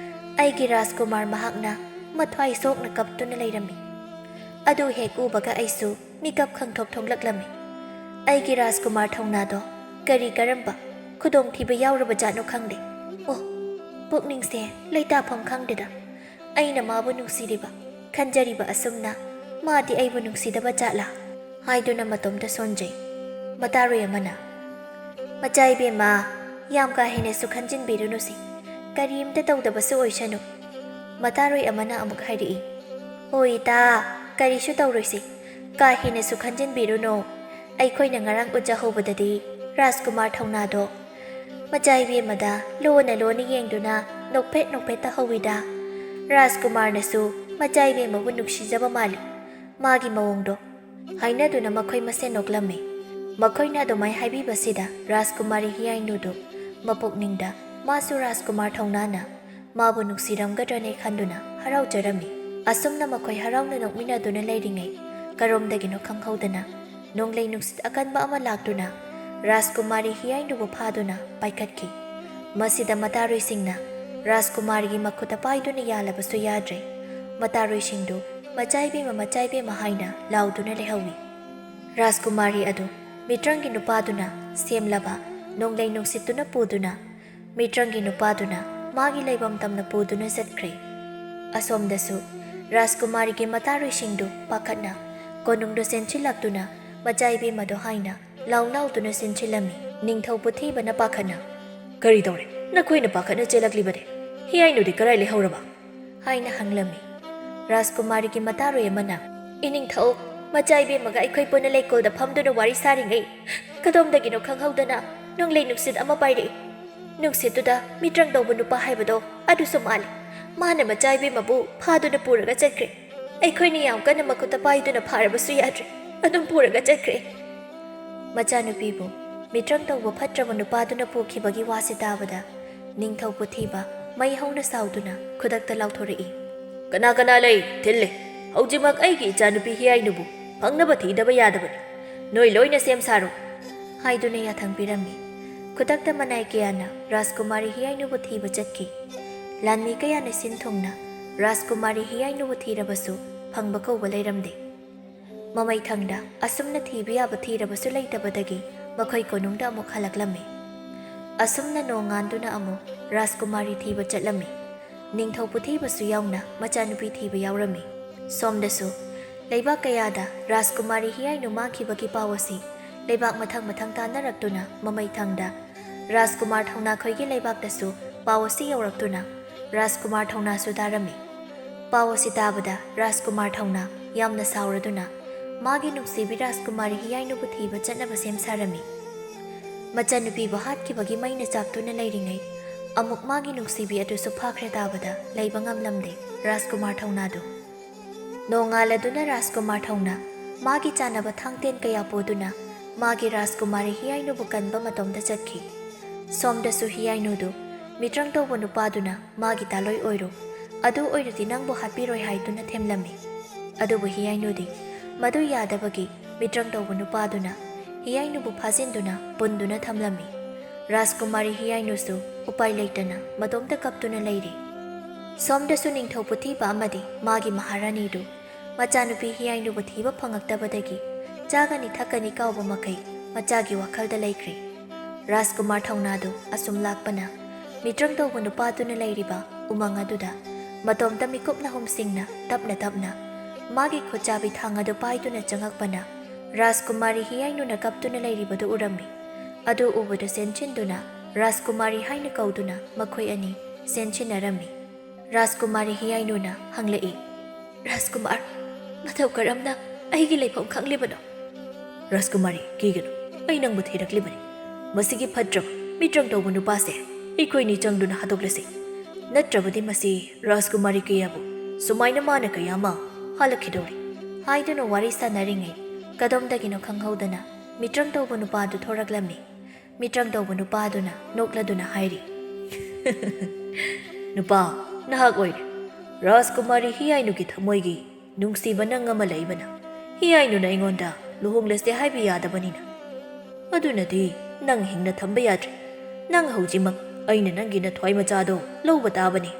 ꯑꯩꯒꯤ ꯔꯥꯖꯀꯨꯃꯥꯔ ꯃꯍꯥꯛꯅ ꯃꯊ꯭ꯋꯥꯏ ꯁꯣꯛꯅ ꯀꯞꯇꯨꯅ ꯂꯩꯔꯝꯃꯤ꯫ ꯑꯗꯨ ꯍꯦꯛ ꯎꯕꯒ ꯑꯩꯁꯨ ꯃꯤꯀꯞ ꯈꯪꯊꯣꯛ ꯊꯣꯛꯂꯛꯂꯝꯃꯤ꯫ ꯑꯩꯒꯤ ꯔꯥꯖꯀꯨꯃꯥꯔ ꯊꯧꯅꯥꯗꯣ ꯀꯔꯤ ꯀꯔꯝꯕ ꯈꯨꯗꯣꯡꯊꯤꯕ ꯌꯥꯎꯔꯕ ꯖꯥꯠꯅꯣ ꯈꯪꯗꯦ꯫ ꯑꯣ, ꯄꯨꯛꯅꯤꯡꯁꯦ ꯂꯩꯇꯥꯐꯝ ꯈꯪꯗꯦꯗ꯫ ꯑꯩꯅ ꯃꯥꯕꯨ ꯅꯨꯡꯁꯤꯔꯤꯕ, ꯈꯟꯖꯔꯤꯕ ꯑꯁꯨꯝꯅ ꯃꯥꯗꯤ ꯑꯩꯕꯨ ꯅꯨꯡꯁꯤꯗꯕ ꯖꯥꯠꯂꯥ?" ꯍꯥꯏꯗꯨꯅ ꯃꯇꯣꯝꯇ ꯁꯣꯟꯖꯩ꯫ ꯃꯇꯥꯔꯣꯏ ꯑꯃꯅ, "ꯃꯆꯥ ꯏꯕꯦꯝꯃ, ꯌꯥꯝ ꯀꯥ ꯍꯦꯟꯅꯁꯨ ꯈꯟꯖꯤꯟꯕꯤꯔꯨꯅꯨꯁꯤ, ꯀꯔꯤꯝꯇ ꯇꯧꯗꯕꯁꯨ ꯑꯣꯏꯁꯅꯨ꯫" ꯃꯇꯥꯔꯣꯏ ꯑꯃꯅ ꯑꯃꯨꯛ ꯍꯥꯏꯔꯛꯏ, "ꯍꯣꯏ ꯏꯇꯥ, ꯀꯔꯤꯁꯨ ꯇꯧꯔꯣꯏꯁꯤ꯫ ꯀꯥ ꯍꯦꯟꯅꯁꯨ ꯈꯟꯖꯤꯟꯕꯤꯔꯨꯅꯨ꯫ ꯑꯩꯈꯣꯏꯅ ꯉꯔꯥꯡ ꯎꯖꯍꯧꯕꯗꯗꯤ ꯔꯥꯖꯀꯨꯃꯥꯔ ꯊꯧꯅꯥꯗꯣ ꯃꯆꯥ ꯏꯕꯦꯝꯃꯗ ꯂꯣꯟꯅ ꯂꯣꯟꯅ ꯌꯦꯡꯗꯨꯅ ꯅꯣꯛꯐꯦꯠ ꯅꯣꯛꯐꯦꯠ ꯇꯧꯍꯧꯋꯤꯗ꯫ ꯔꯥꯖꯀꯨꯃꯥꯔꯅꯁꯨ ꯃꯆꯥ ꯏꯕꯦꯝꯃꯕꯨ ꯅꯨꯡꯁꯤꯖꯕ ꯃꯥꯜꯂꯤ꯫ ꯃꯥꯒꯤ ꯃꯑꯣꯡꯗꯣ", ꯍꯥꯏꯅꯗꯨꯅ ꯃꯈꯣꯏ ꯃꯁꯦꯟ ꯅꯣꯛꯂꯝꯃꯤ꯫ ꯃꯈꯣꯏꯅ ꯑꯗꯨꯃꯥꯏ ꯍꯥꯏꯕꯤꯕꯁꯤꯗ ꯔꯥꯖꯀꯨꯃꯥꯔꯤ ꯍꯤꯌꯥꯏꯅꯨꯗꯨ ꯃꯄꯨꯛꯅꯤꯡꯗ ꯃꯥꯁꯨ ꯔꯥꯖꯀꯨꯃꯥꯔ ꯊꯧꯅꯥꯅ ꯃꯥꯕꯨ ꯅꯨꯡꯁꯤꯔꯝꯒꯗ꯭ꯔꯅꯦ ꯈꯟꯗꯨꯅ ꯍꯔꯥꯎꯖꯔꯝꯃꯤ꯫ ꯑꯁꯨꯝꯅ ꯃꯈꯣꯏ ꯍꯔꯥꯎꯅ ꯅꯣꯛꯃꯤꯟꯅꯗꯨꯅ ꯂꯩꯔꯤꯉꯩ, ꯀꯔꯣꯝꯗꯒꯤꯅꯣ ꯈꯪꯍꯧꯗꯅ ꯅꯣꯡꯂꯩ ꯅꯨꯡꯁꯤꯠ ꯑꯀꯟꯕ ꯑꯃ ꯂꯥꯛꯇꯨꯅ ꯔꯥꯖꯀꯨꯃꯥꯔꯤ ꯍꯤꯌꯥꯏꯅꯨꯕꯨ ꯐꯥꯗꯨꯅ ꯄꯥꯏꯈꯠꯈꯤ꯫ ꯃꯁꯤꯗ ꯃꯇꯥꯔꯣꯏꯁꯤꯡꯅ ꯔꯥꯖꯀꯨꯃꯥꯔꯤꯒꯤ ꯃꯈꯨꯠꯇ ꯄꯥꯏꯗꯨꯅ ꯌꯥꯜꯂꯕꯁꯨ ꯌꯥꯗ꯭ꯔꯦ꯫ ꯃꯇꯥꯔꯣꯏꯁꯤꯡꯗꯨ "ꯃꯆꯥ ꯏꯕꯦꯝꯃ, ꯃꯆꯥ ꯏꯕꯦꯝꯃ" ꯍꯥꯏꯅ ꯂꯥꯎꯗꯨꯅ ꯂꯩꯍꯧꯏ꯫ ꯔꯥꯖꯀꯨꯃꯥꯔꯤ ꯑꯗꯨ ꯃꯤꯇ꯭ꯔꯪꯒꯤ ꯅꯨꯄꯥꯗꯨꯅ ꯁꯦꯝꯂꯕ ꯅꯣꯡꯂꯩ ꯅꯨꯡꯁꯤꯠꯇꯨꯅ ꯄꯨꯗꯨꯅ, ꯃꯤꯇ꯭ꯔꯪꯒꯤ ꯅꯨꯄꯥꯗꯨꯅ ꯃꯥꯒꯤ ꯂꯩꯐꯝ ꯇꯝꯅ ꯄꯨꯗꯨꯅ ꯆꯠꯈ꯭ꯔꯦ꯫ ꯑꯁꯣꯝꯗꯁꯨ ꯔꯥꯖꯀꯨꯃꯥꯔꯤꯒꯤ ꯃꯇꯥꯔꯣꯏꯁꯤꯡꯗꯨ ꯄꯥꯈꯠꯅ ꯀꯣꯅꯨꯡꯗ ꯆꯦꯟꯁꯤꯜꯂꯛꯇꯨꯅ ꯃꯆꯥ ꯏꯕꯦꯝꯃꯗꯣ ꯍꯥꯏꯅ ꯂꯥꯎ ꯂꯥꯎꯗꯨꯅ ꯆꯦꯟꯁꯤꯜꯂꯝꯃꯤ꯫ ꯅꯤꯡꯊꯧ ꯄꯨꯊꯤꯕꯅ ꯄꯥꯈꯠꯅ, "ꯀꯔꯤ ꯇꯧꯔꯦ? ꯅꯈꯣꯏꯅ ꯄꯥꯈꯠꯅ ꯆꯦꯜꯂꯛꯂꯤꯕꯗꯤ? ꯍꯤꯌꯥꯏꯅꯨꯗꯤ ꯀꯔꯥꯏ ꯂꯩꯍꯧꯔꯕ?" ꯍꯥꯏꯅ ꯍꯪꯂꯝꯃꯤ꯫ ꯔꯥꯖꯀꯨꯃꯥꯔꯤꯒꯤ ꯃꯇꯥꯔꯣꯏ ꯑꯃꯅ, "ꯏꯅꯤꯡꯊꯧ, ꯃꯆꯥ ꯏꯕꯦꯝꯃꯒ ꯑꯩꯈꯣꯏ ꯄꯨꯟꯅ ꯂꯩꯀꯣꯜꯗ ꯐꯝꯗꯨꯅ ꯋꯥꯔꯤ ꯁꯥꯔꯤꯉꯩ, ꯀꯗꯣꯝꯗꯒꯤꯅꯣ ꯈꯪꯍꯧꯗꯅ ꯅꯣꯡꯂꯩ ꯅꯨꯡꯁꯤꯠ ꯑꯃ ꯄꯥꯏꯔꯛꯏ꯫ ꯅꯨꯡꯁꯤꯠꯇꯨꯗ ꯃꯤꯇ꯭ꯔꯪ ꯇꯧꯕ ꯅꯨꯄꯥ ꯍꯥꯏꯕꯗꯣ ꯑꯗꯨꯁꯨ ꯃꯥꯜꯂꯤ꯫ ꯃꯥꯅ ꯃꯆꯥ ꯏꯕꯦꯝꯃꯕꯨ ꯐꯥꯗꯨꯅ ꯄꯨꯔꯒ ꯆꯠꯈ꯭ꯔꯦ꯫ ꯑꯩꯈꯣꯏꯅ ꯌꯥꯝ ꯀꯟꯅ ꯃꯈꯨꯠꯇ ꯄꯥꯏꯗꯨꯅ ꯐꯥꯔꯕꯁꯨ ꯌꯥꯗ꯭ꯔꯦ, ꯑꯗꯨꯝ ꯄꯨꯔꯒ ꯆꯠꯈ꯭ꯔꯦ꯫ ꯃꯆꯥꯅꯨꯄꯤꯕꯨ ꯃꯤꯇ꯭ꯔꯪ ꯇꯧꯕ ꯐꯠꯇ꯭ꯔꯕ ꯅꯨꯄꯥꯗꯨꯅ ꯄꯨꯈꯤꯕꯒꯤ ꯋꯥꯁꯤ ꯇꯥꯕꯗ ꯅꯤꯡꯊꯧ ꯄꯨꯊꯤꯕ ꯃꯩ ꯍꯧꯅ ꯁꯥꯎꯗꯨꯅ ꯈꯨꯗꯛꯇ ꯂꯥꯎꯊꯣꯔꯛꯏ꯫ "ꯀꯅꯥ ꯀꯅꯥ ꯂꯩ? ꯊꯤꯜꯂꯦ꯫ ꯍꯧꯖꯤꯛꯃꯛ ꯑꯩꯒꯤ ꯏꯆꯥꯅꯨꯄꯤ ꯍꯤꯌꯥꯏꯅꯨꯕꯨ ꯐꯪꯅꯕ ꯊꯤꯗꯕ ꯌꯥꯗꯕꯅꯤ꯫ ꯅꯣꯏ ꯂꯣꯏꯅ ꯁꯦꯝ ꯁꯥꯔꯣ," ꯍꯥꯏꯗꯨꯅ ꯌꯥꯊꯪ ꯄꯤꯔꯝꯃꯤ꯫ ꯈꯨꯗꯛꯇ ꯃꯅꯥꯏ ꯀꯌꯥꯅ ꯔꯥꯖꯀꯨꯃꯥꯔꯤ ꯍꯤꯌꯥꯏꯅꯨꯕꯨ ꯊꯤꯕ ꯆꯠꯈꯤ꯫ ꯂꯥꯟꯃꯤ ꯀꯌꯥꯅ ꯁꯤꯟ ꯊꯨꯡꯅ ꯔꯥꯖꯀꯨꯃꯥꯔꯤ ꯍꯤꯌꯥꯏꯅꯨꯕꯨ ꯊꯤꯔꯕꯁꯨ ꯐꯪꯕ ꯀꯧꯕ ꯂꯩꯔꯝꯗꯦ꯫ ꯃꯃꯩꯊꯪꯗ ꯑꯁꯨꯝꯅ ꯊꯤꯕ ꯌꯥꯕ ꯊꯤꯔꯕꯁꯨ ꯂꯩꯇꯕꯗꯒꯤ ꯃꯈꯣꯏ ꯀꯣꯅꯨꯡꯗ ꯑꯃꯨꯛ ꯍꯜꯂꯛꯂꯝꯃꯤ꯫ ꯑꯁꯨꯝꯅ ꯅꯣꯡꯉꯥꯟꯗꯨꯅ ꯑꯃꯨꯛ ꯔꯥꯖꯀꯨꯃꯥꯔꯤ ꯊꯤꯕ ꯆꯠꯂꯝꯃꯤ꯫ ꯅꯤꯡꯊꯧ ꯄꯨꯊꯤꯕꯁꯨ ꯌꯥꯎꯅ ꯃꯆꯥꯅꯨꯄꯤ ꯊꯤꯕ ꯌꯥꯎꯔꯝꯃꯤ꯫ ꯁꯣꯝꯗꯁꯨ ꯂꯩꯕꯥꯛ ꯀꯌꯥꯗ ꯔꯥꯖꯀꯨꯃꯥꯔꯤ ꯍꯤꯌꯥꯏꯅꯨ ꯃꯥꯡꯈꯤꯕꯒꯤ ꯄꯥꯎ ꯑꯁꯤ ꯂꯩꯕꯥꯛ ꯃꯊꯪ ꯃꯊꯪ ꯇꯥꯟꯅꯔꯛꯇꯨꯅ ꯃꯃꯩꯊꯪꯗ ꯔꯥꯖꯀꯨꯃꯥꯔ ꯊꯧꯅꯥꯈꯣꯏꯒꯤ ꯂꯩꯕꯥꯛꯇꯁꯨ ꯄꯥꯎ ꯑꯁꯤ ꯌꯧꯔꯛꯇꯨꯅ ꯔꯥꯖꯀꯨꯃꯥꯔ ꯊꯧꯅꯥꯁꯨ ꯇꯥꯔꯝꯃꯤ꯫ ꯄꯥꯎ ꯑꯁꯤ ꯇꯥꯕꯗ ꯔꯥꯖꯀꯨꯃꯥꯔ ꯊꯧꯅꯥ ꯌꯥꯝꯅ ꯁꯥꯎꯔꯗꯨꯅ ꯃꯥꯒꯤ ꯅꯨꯡꯁꯤꯕꯤ ꯔꯥꯖꯀꯨꯃꯥꯔꯤ ꯍꯤꯌꯥꯏꯅꯨꯕꯨ ꯊꯤꯕ ꯆꯠꯅꯕ ꯁꯦꯝ ꯁꯥꯔꯝꯃꯤ꯫ ꯃꯆꯟꯅꯨꯄꯤꯕꯨ ꯍꯥꯠꯈꯤꯕꯒꯤ ꯃꯩꯅ ꯆꯥꯛꯇꯨꯅ ꯂꯩꯔꯤꯉꯩ ꯑꯃꯨꯛ ꯃꯥꯒꯤ ꯅꯨꯡꯁꯤꯕꯤ ꯑꯗꯨꯁꯨ ꯐꯥꯈ꯭ꯔꯦ ꯇꯥꯕꯗ ꯂꯩꯕ ꯉꯝꯂꯝꯗꯦ ꯔꯥꯖꯀꯨꯃꯥꯔ ꯊꯧꯅꯥꯗꯨ꯫ ꯅꯣꯡꯉꯥꯜꯂꯗꯨꯅ ꯔꯥꯖꯀꯨꯃꯥꯔ ꯊꯧꯅꯥ ꯃꯥꯒꯤ ꯆꯥꯅꯕ ꯊꯥꯡꯇꯦꯟ ꯀꯌꯥ ꯄꯨꯗꯨꯅ ꯃꯥꯒꯤ ꯔꯥꯖꯀꯨꯃꯥꯔꯤ ꯍꯤꯌꯥꯏꯅꯨꯕꯨ ꯀꯟꯕ ꯃꯇꯣꯝꯗ ꯆꯠꯈꯤ꯫ ꯁꯣꯝꯗꯁꯨ ꯍꯤꯌꯥꯏꯅꯨꯗꯨ ꯃꯤꯇ꯭ꯔꯪ ꯇꯧꯕ ꯅꯨꯄꯥꯗꯨꯅ ꯃꯥꯒꯤ ꯇꯥꯂꯣꯏ ꯑꯣꯏꯔꯣ, ꯑꯗꯨ ꯑꯣꯏꯔꯗꯤ ꯅꯪꯕꯨ ꯍꯥꯠꯄꯤꯔꯣꯏ ꯍꯥꯏꯗꯨꯅ ꯊꯦꯝꯂꯝꯃꯤ꯫ ꯑꯗꯨꯕꯨ ꯍꯤꯌꯥꯏꯅꯨꯗꯤ ꯃꯗꯨ ꯌꯥꯗꯕꯒꯤ ꯃꯤꯇ꯭ꯔꯪ ꯇꯧꯕ ꯅꯨꯄꯥꯗꯨꯅ ꯍꯤꯌꯥꯏꯅꯨꯕꯨ ꯐꯥꯖꯤꯟꯗꯨꯅ ꯄꯨꯟꯗꯨꯅ ꯊꯝꯂꯝꯃꯤ꯫ ꯔꯥꯖꯀꯨꯃꯥꯔꯤ ꯍꯤꯌꯥꯏꯅꯨꯁꯨ ꯎꯄꯥꯏ ꯂꯩꯇꯅ ꯃꯇꯣꯝꯇ ꯀꯞꯇꯨꯅ ꯂꯩꯔꯤ꯫ ꯁꯣꯝꯗꯁꯨ ꯅꯤꯡꯊꯧ ꯄꯨꯊꯤꯕ ꯑꯃꯗꯤ ꯃꯥꯒꯤ ꯃꯍꯥꯔꯥꯅꯤꯗꯨ ꯃꯆꯥꯅꯨꯄꯤ ꯍꯤꯌꯥꯏꯅꯨꯕꯨ ꯊꯤꯕ ꯐꯪꯉꯛꯇꯕꯗꯒꯤ ꯆꯥꯒꯅꯤ ꯊꯛꯀꯅꯤ ꯀꯥꯎꯕ ꯃꯈꯩ ꯃꯆꯥꯒꯤ ꯋꯥꯈꯜꯗ ꯂꯩꯈ꯭ꯔꯦ꯫ ꯔꯥꯖꯀꯨꯃꯥꯔ ꯊꯧꯅꯥꯗꯨ ꯑꯁꯨꯝ ꯂꯥꯛꯄꯅ ꯃꯤꯇ꯭ꯔꯪ ꯇꯧꯕ ꯅꯨꯄꯥꯗꯨꯅ ꯂꯩꯔꯤꯕ ꯎꯃꯪ ꯑꯗꯨꯗ ꯃꯇꯣꯝꯇ ꯃꯤꯀꯨꯞ ꯅꯍꯨꯝꯁꯤꯡꯅ ꯇꯞꯅ ꯇꯞꯅ ꯃꯥꯒꯤ ꯈꯨꯠꯆꯥꯕꯤ ꯊꯥꯡ ꯑꯗꯨ ꯄꯥꯏꯗꯨꯅ ꯆꯪꯉꯛꯄꯅ ꯔꯥꯖꯀꯨꯃꯥꯔꯤ ꯍꯤꯌꯥꯏꯅꯨꯅ ꯀꯞꯇꯨꯅ ꯂꯩꯔꯤꯕꯗꯨ ꯎꯔꯝꯃꯤ꯫ ꯑꯗꯨ ꯎꯕꯗ ꯆꯦꯟꯁꯤꯟꯗꯨꯅ ꯔꯥꯖꯀꯨꯃꯥꯔꯤ ꯍꯥꯏꯅ ꯀꯧꯗꯨꯅ ꯃꯈꯣꯏ ꯑꯅꯤ ꯆꯦꯟꯁꯤꯟꯅꯔꯝꯃꯤ꯫ ꯔꯥꯖꯀꯨꯃꯥꯔꯤ ꯍꯤꯌꯥꯏꯅꯨꯅ ꯍꯪꯂꯛꯏ, "ꯔꯥꯖꯀꯨꯃꯥꯔ, ꯃꯇꯧ ꯀꯔꯝꯅ ꯑꯩꯒꯤ ꯂꯩꯐꯝ ꯈꯪꯂꯤꯕꯅꯣ?" "ꯔꯥꯖꯀꯨꯃꯥꯔꯤ, ꯀꯤꯒꯅꯨ, ꯑꯩ ꯅꯪꯕꯨ ꯊꯤꯔꯛꯂꯤꯕꯅꯤ꯫ "ꯃꯁꯤꯒꯤ ꯐꯠꯇ꯭ꯔꯕ ꯃꯤꯇ꯭ꯔꯪ ꯇꯧꯕ ꯅꯨꯄꯥꯁꯦ ꯑꯩꯈꯣꯏꯅꯤ ꯆꯪꯗꯨꯅ ꯍꯥꯠꯇꯣꯛꯂꯁꯤ, ꯅꯠꯇ꯭ꯔꯕꯗꯤ ꯃꯁꯤ ꯔꯥꯖꯀꯨꯃꯥꯔꯤ ꯀꯌꯥꯕꯨ ꯁꯨꯃꯥꯏꯅ ꯃꯥꯅ ꯀꯌꯥ ꯑꯃ ꯍꯥꯠꯂꯛꯈꯤꯗꯧꯔꯤ" ꯍꯥꯏꯗꯨꯅ ꯋꯥꯔꯤ ꯁꯥꯟꯅꯔꯤꯉꯩ, ꯀꯗꯣꯝꯗꯒꯤꯅꯣ ꯈꯪꯍꯧꯗꯅ ꯃꯤꯇ꯭ꯔꯪ ꯇꯧꯕ ꯅꯨꯄꯥꯗꯨ ꯊꯣꯔꯛꯂꯝꯃꯤ꯫ ꯃꯤꯇ꯭ꯔꯪ ꯇꯧꯕ ꯅꯨꯄꯥꯗꯨꯅ ꯅꯣꯛꯂꯗꯨꯅ ꯍꯥꯏꯔꯤ, "ꯅꯨꯄꯥ, ꯅꯍꯥꯛ ꯑꯣꯏꯔꯦ꯫ ꯔꯥꯖꯀꯨꯃꯥꯔꯤ ꯍꯤꯌꯥꯏꯅꯨꯒꯤ ꯊꯃꯣꯏꯒꯤ ꯅꯨꯡꯁꯤꯕ ꯅꯪ ꯑꯃ ꯂꯩꯕꯅ, ꯍꯤꯌꯥꯏꯅꯨꯅ ꯑꯩꯉꯣꯟꯗ ꯂꯨꯍꯣꯡꯂꯁꯦ ꯍꯥꯏꯕ ꯌꯥꯗꯕꯅꯤꯅ, ꯑꯗꯨꯅꯗꯤ ꯅꯪ ꯍꯤꯡꯅ ꯊꯝꯕ ꯌꯥꯗ꯭ꯔꯦ꯫ ꯅꯪ ꯍꯧꯖꯤꯛꯃꯛ ꯑꯩꯅ ꯅꯪꯒꯤ ꯅꯊ꯭ꯋꯥꯏ ꯃꯆꯥꯗꯣ ꯂꯧꯕ ꯇꯥꯕꯅꯤ"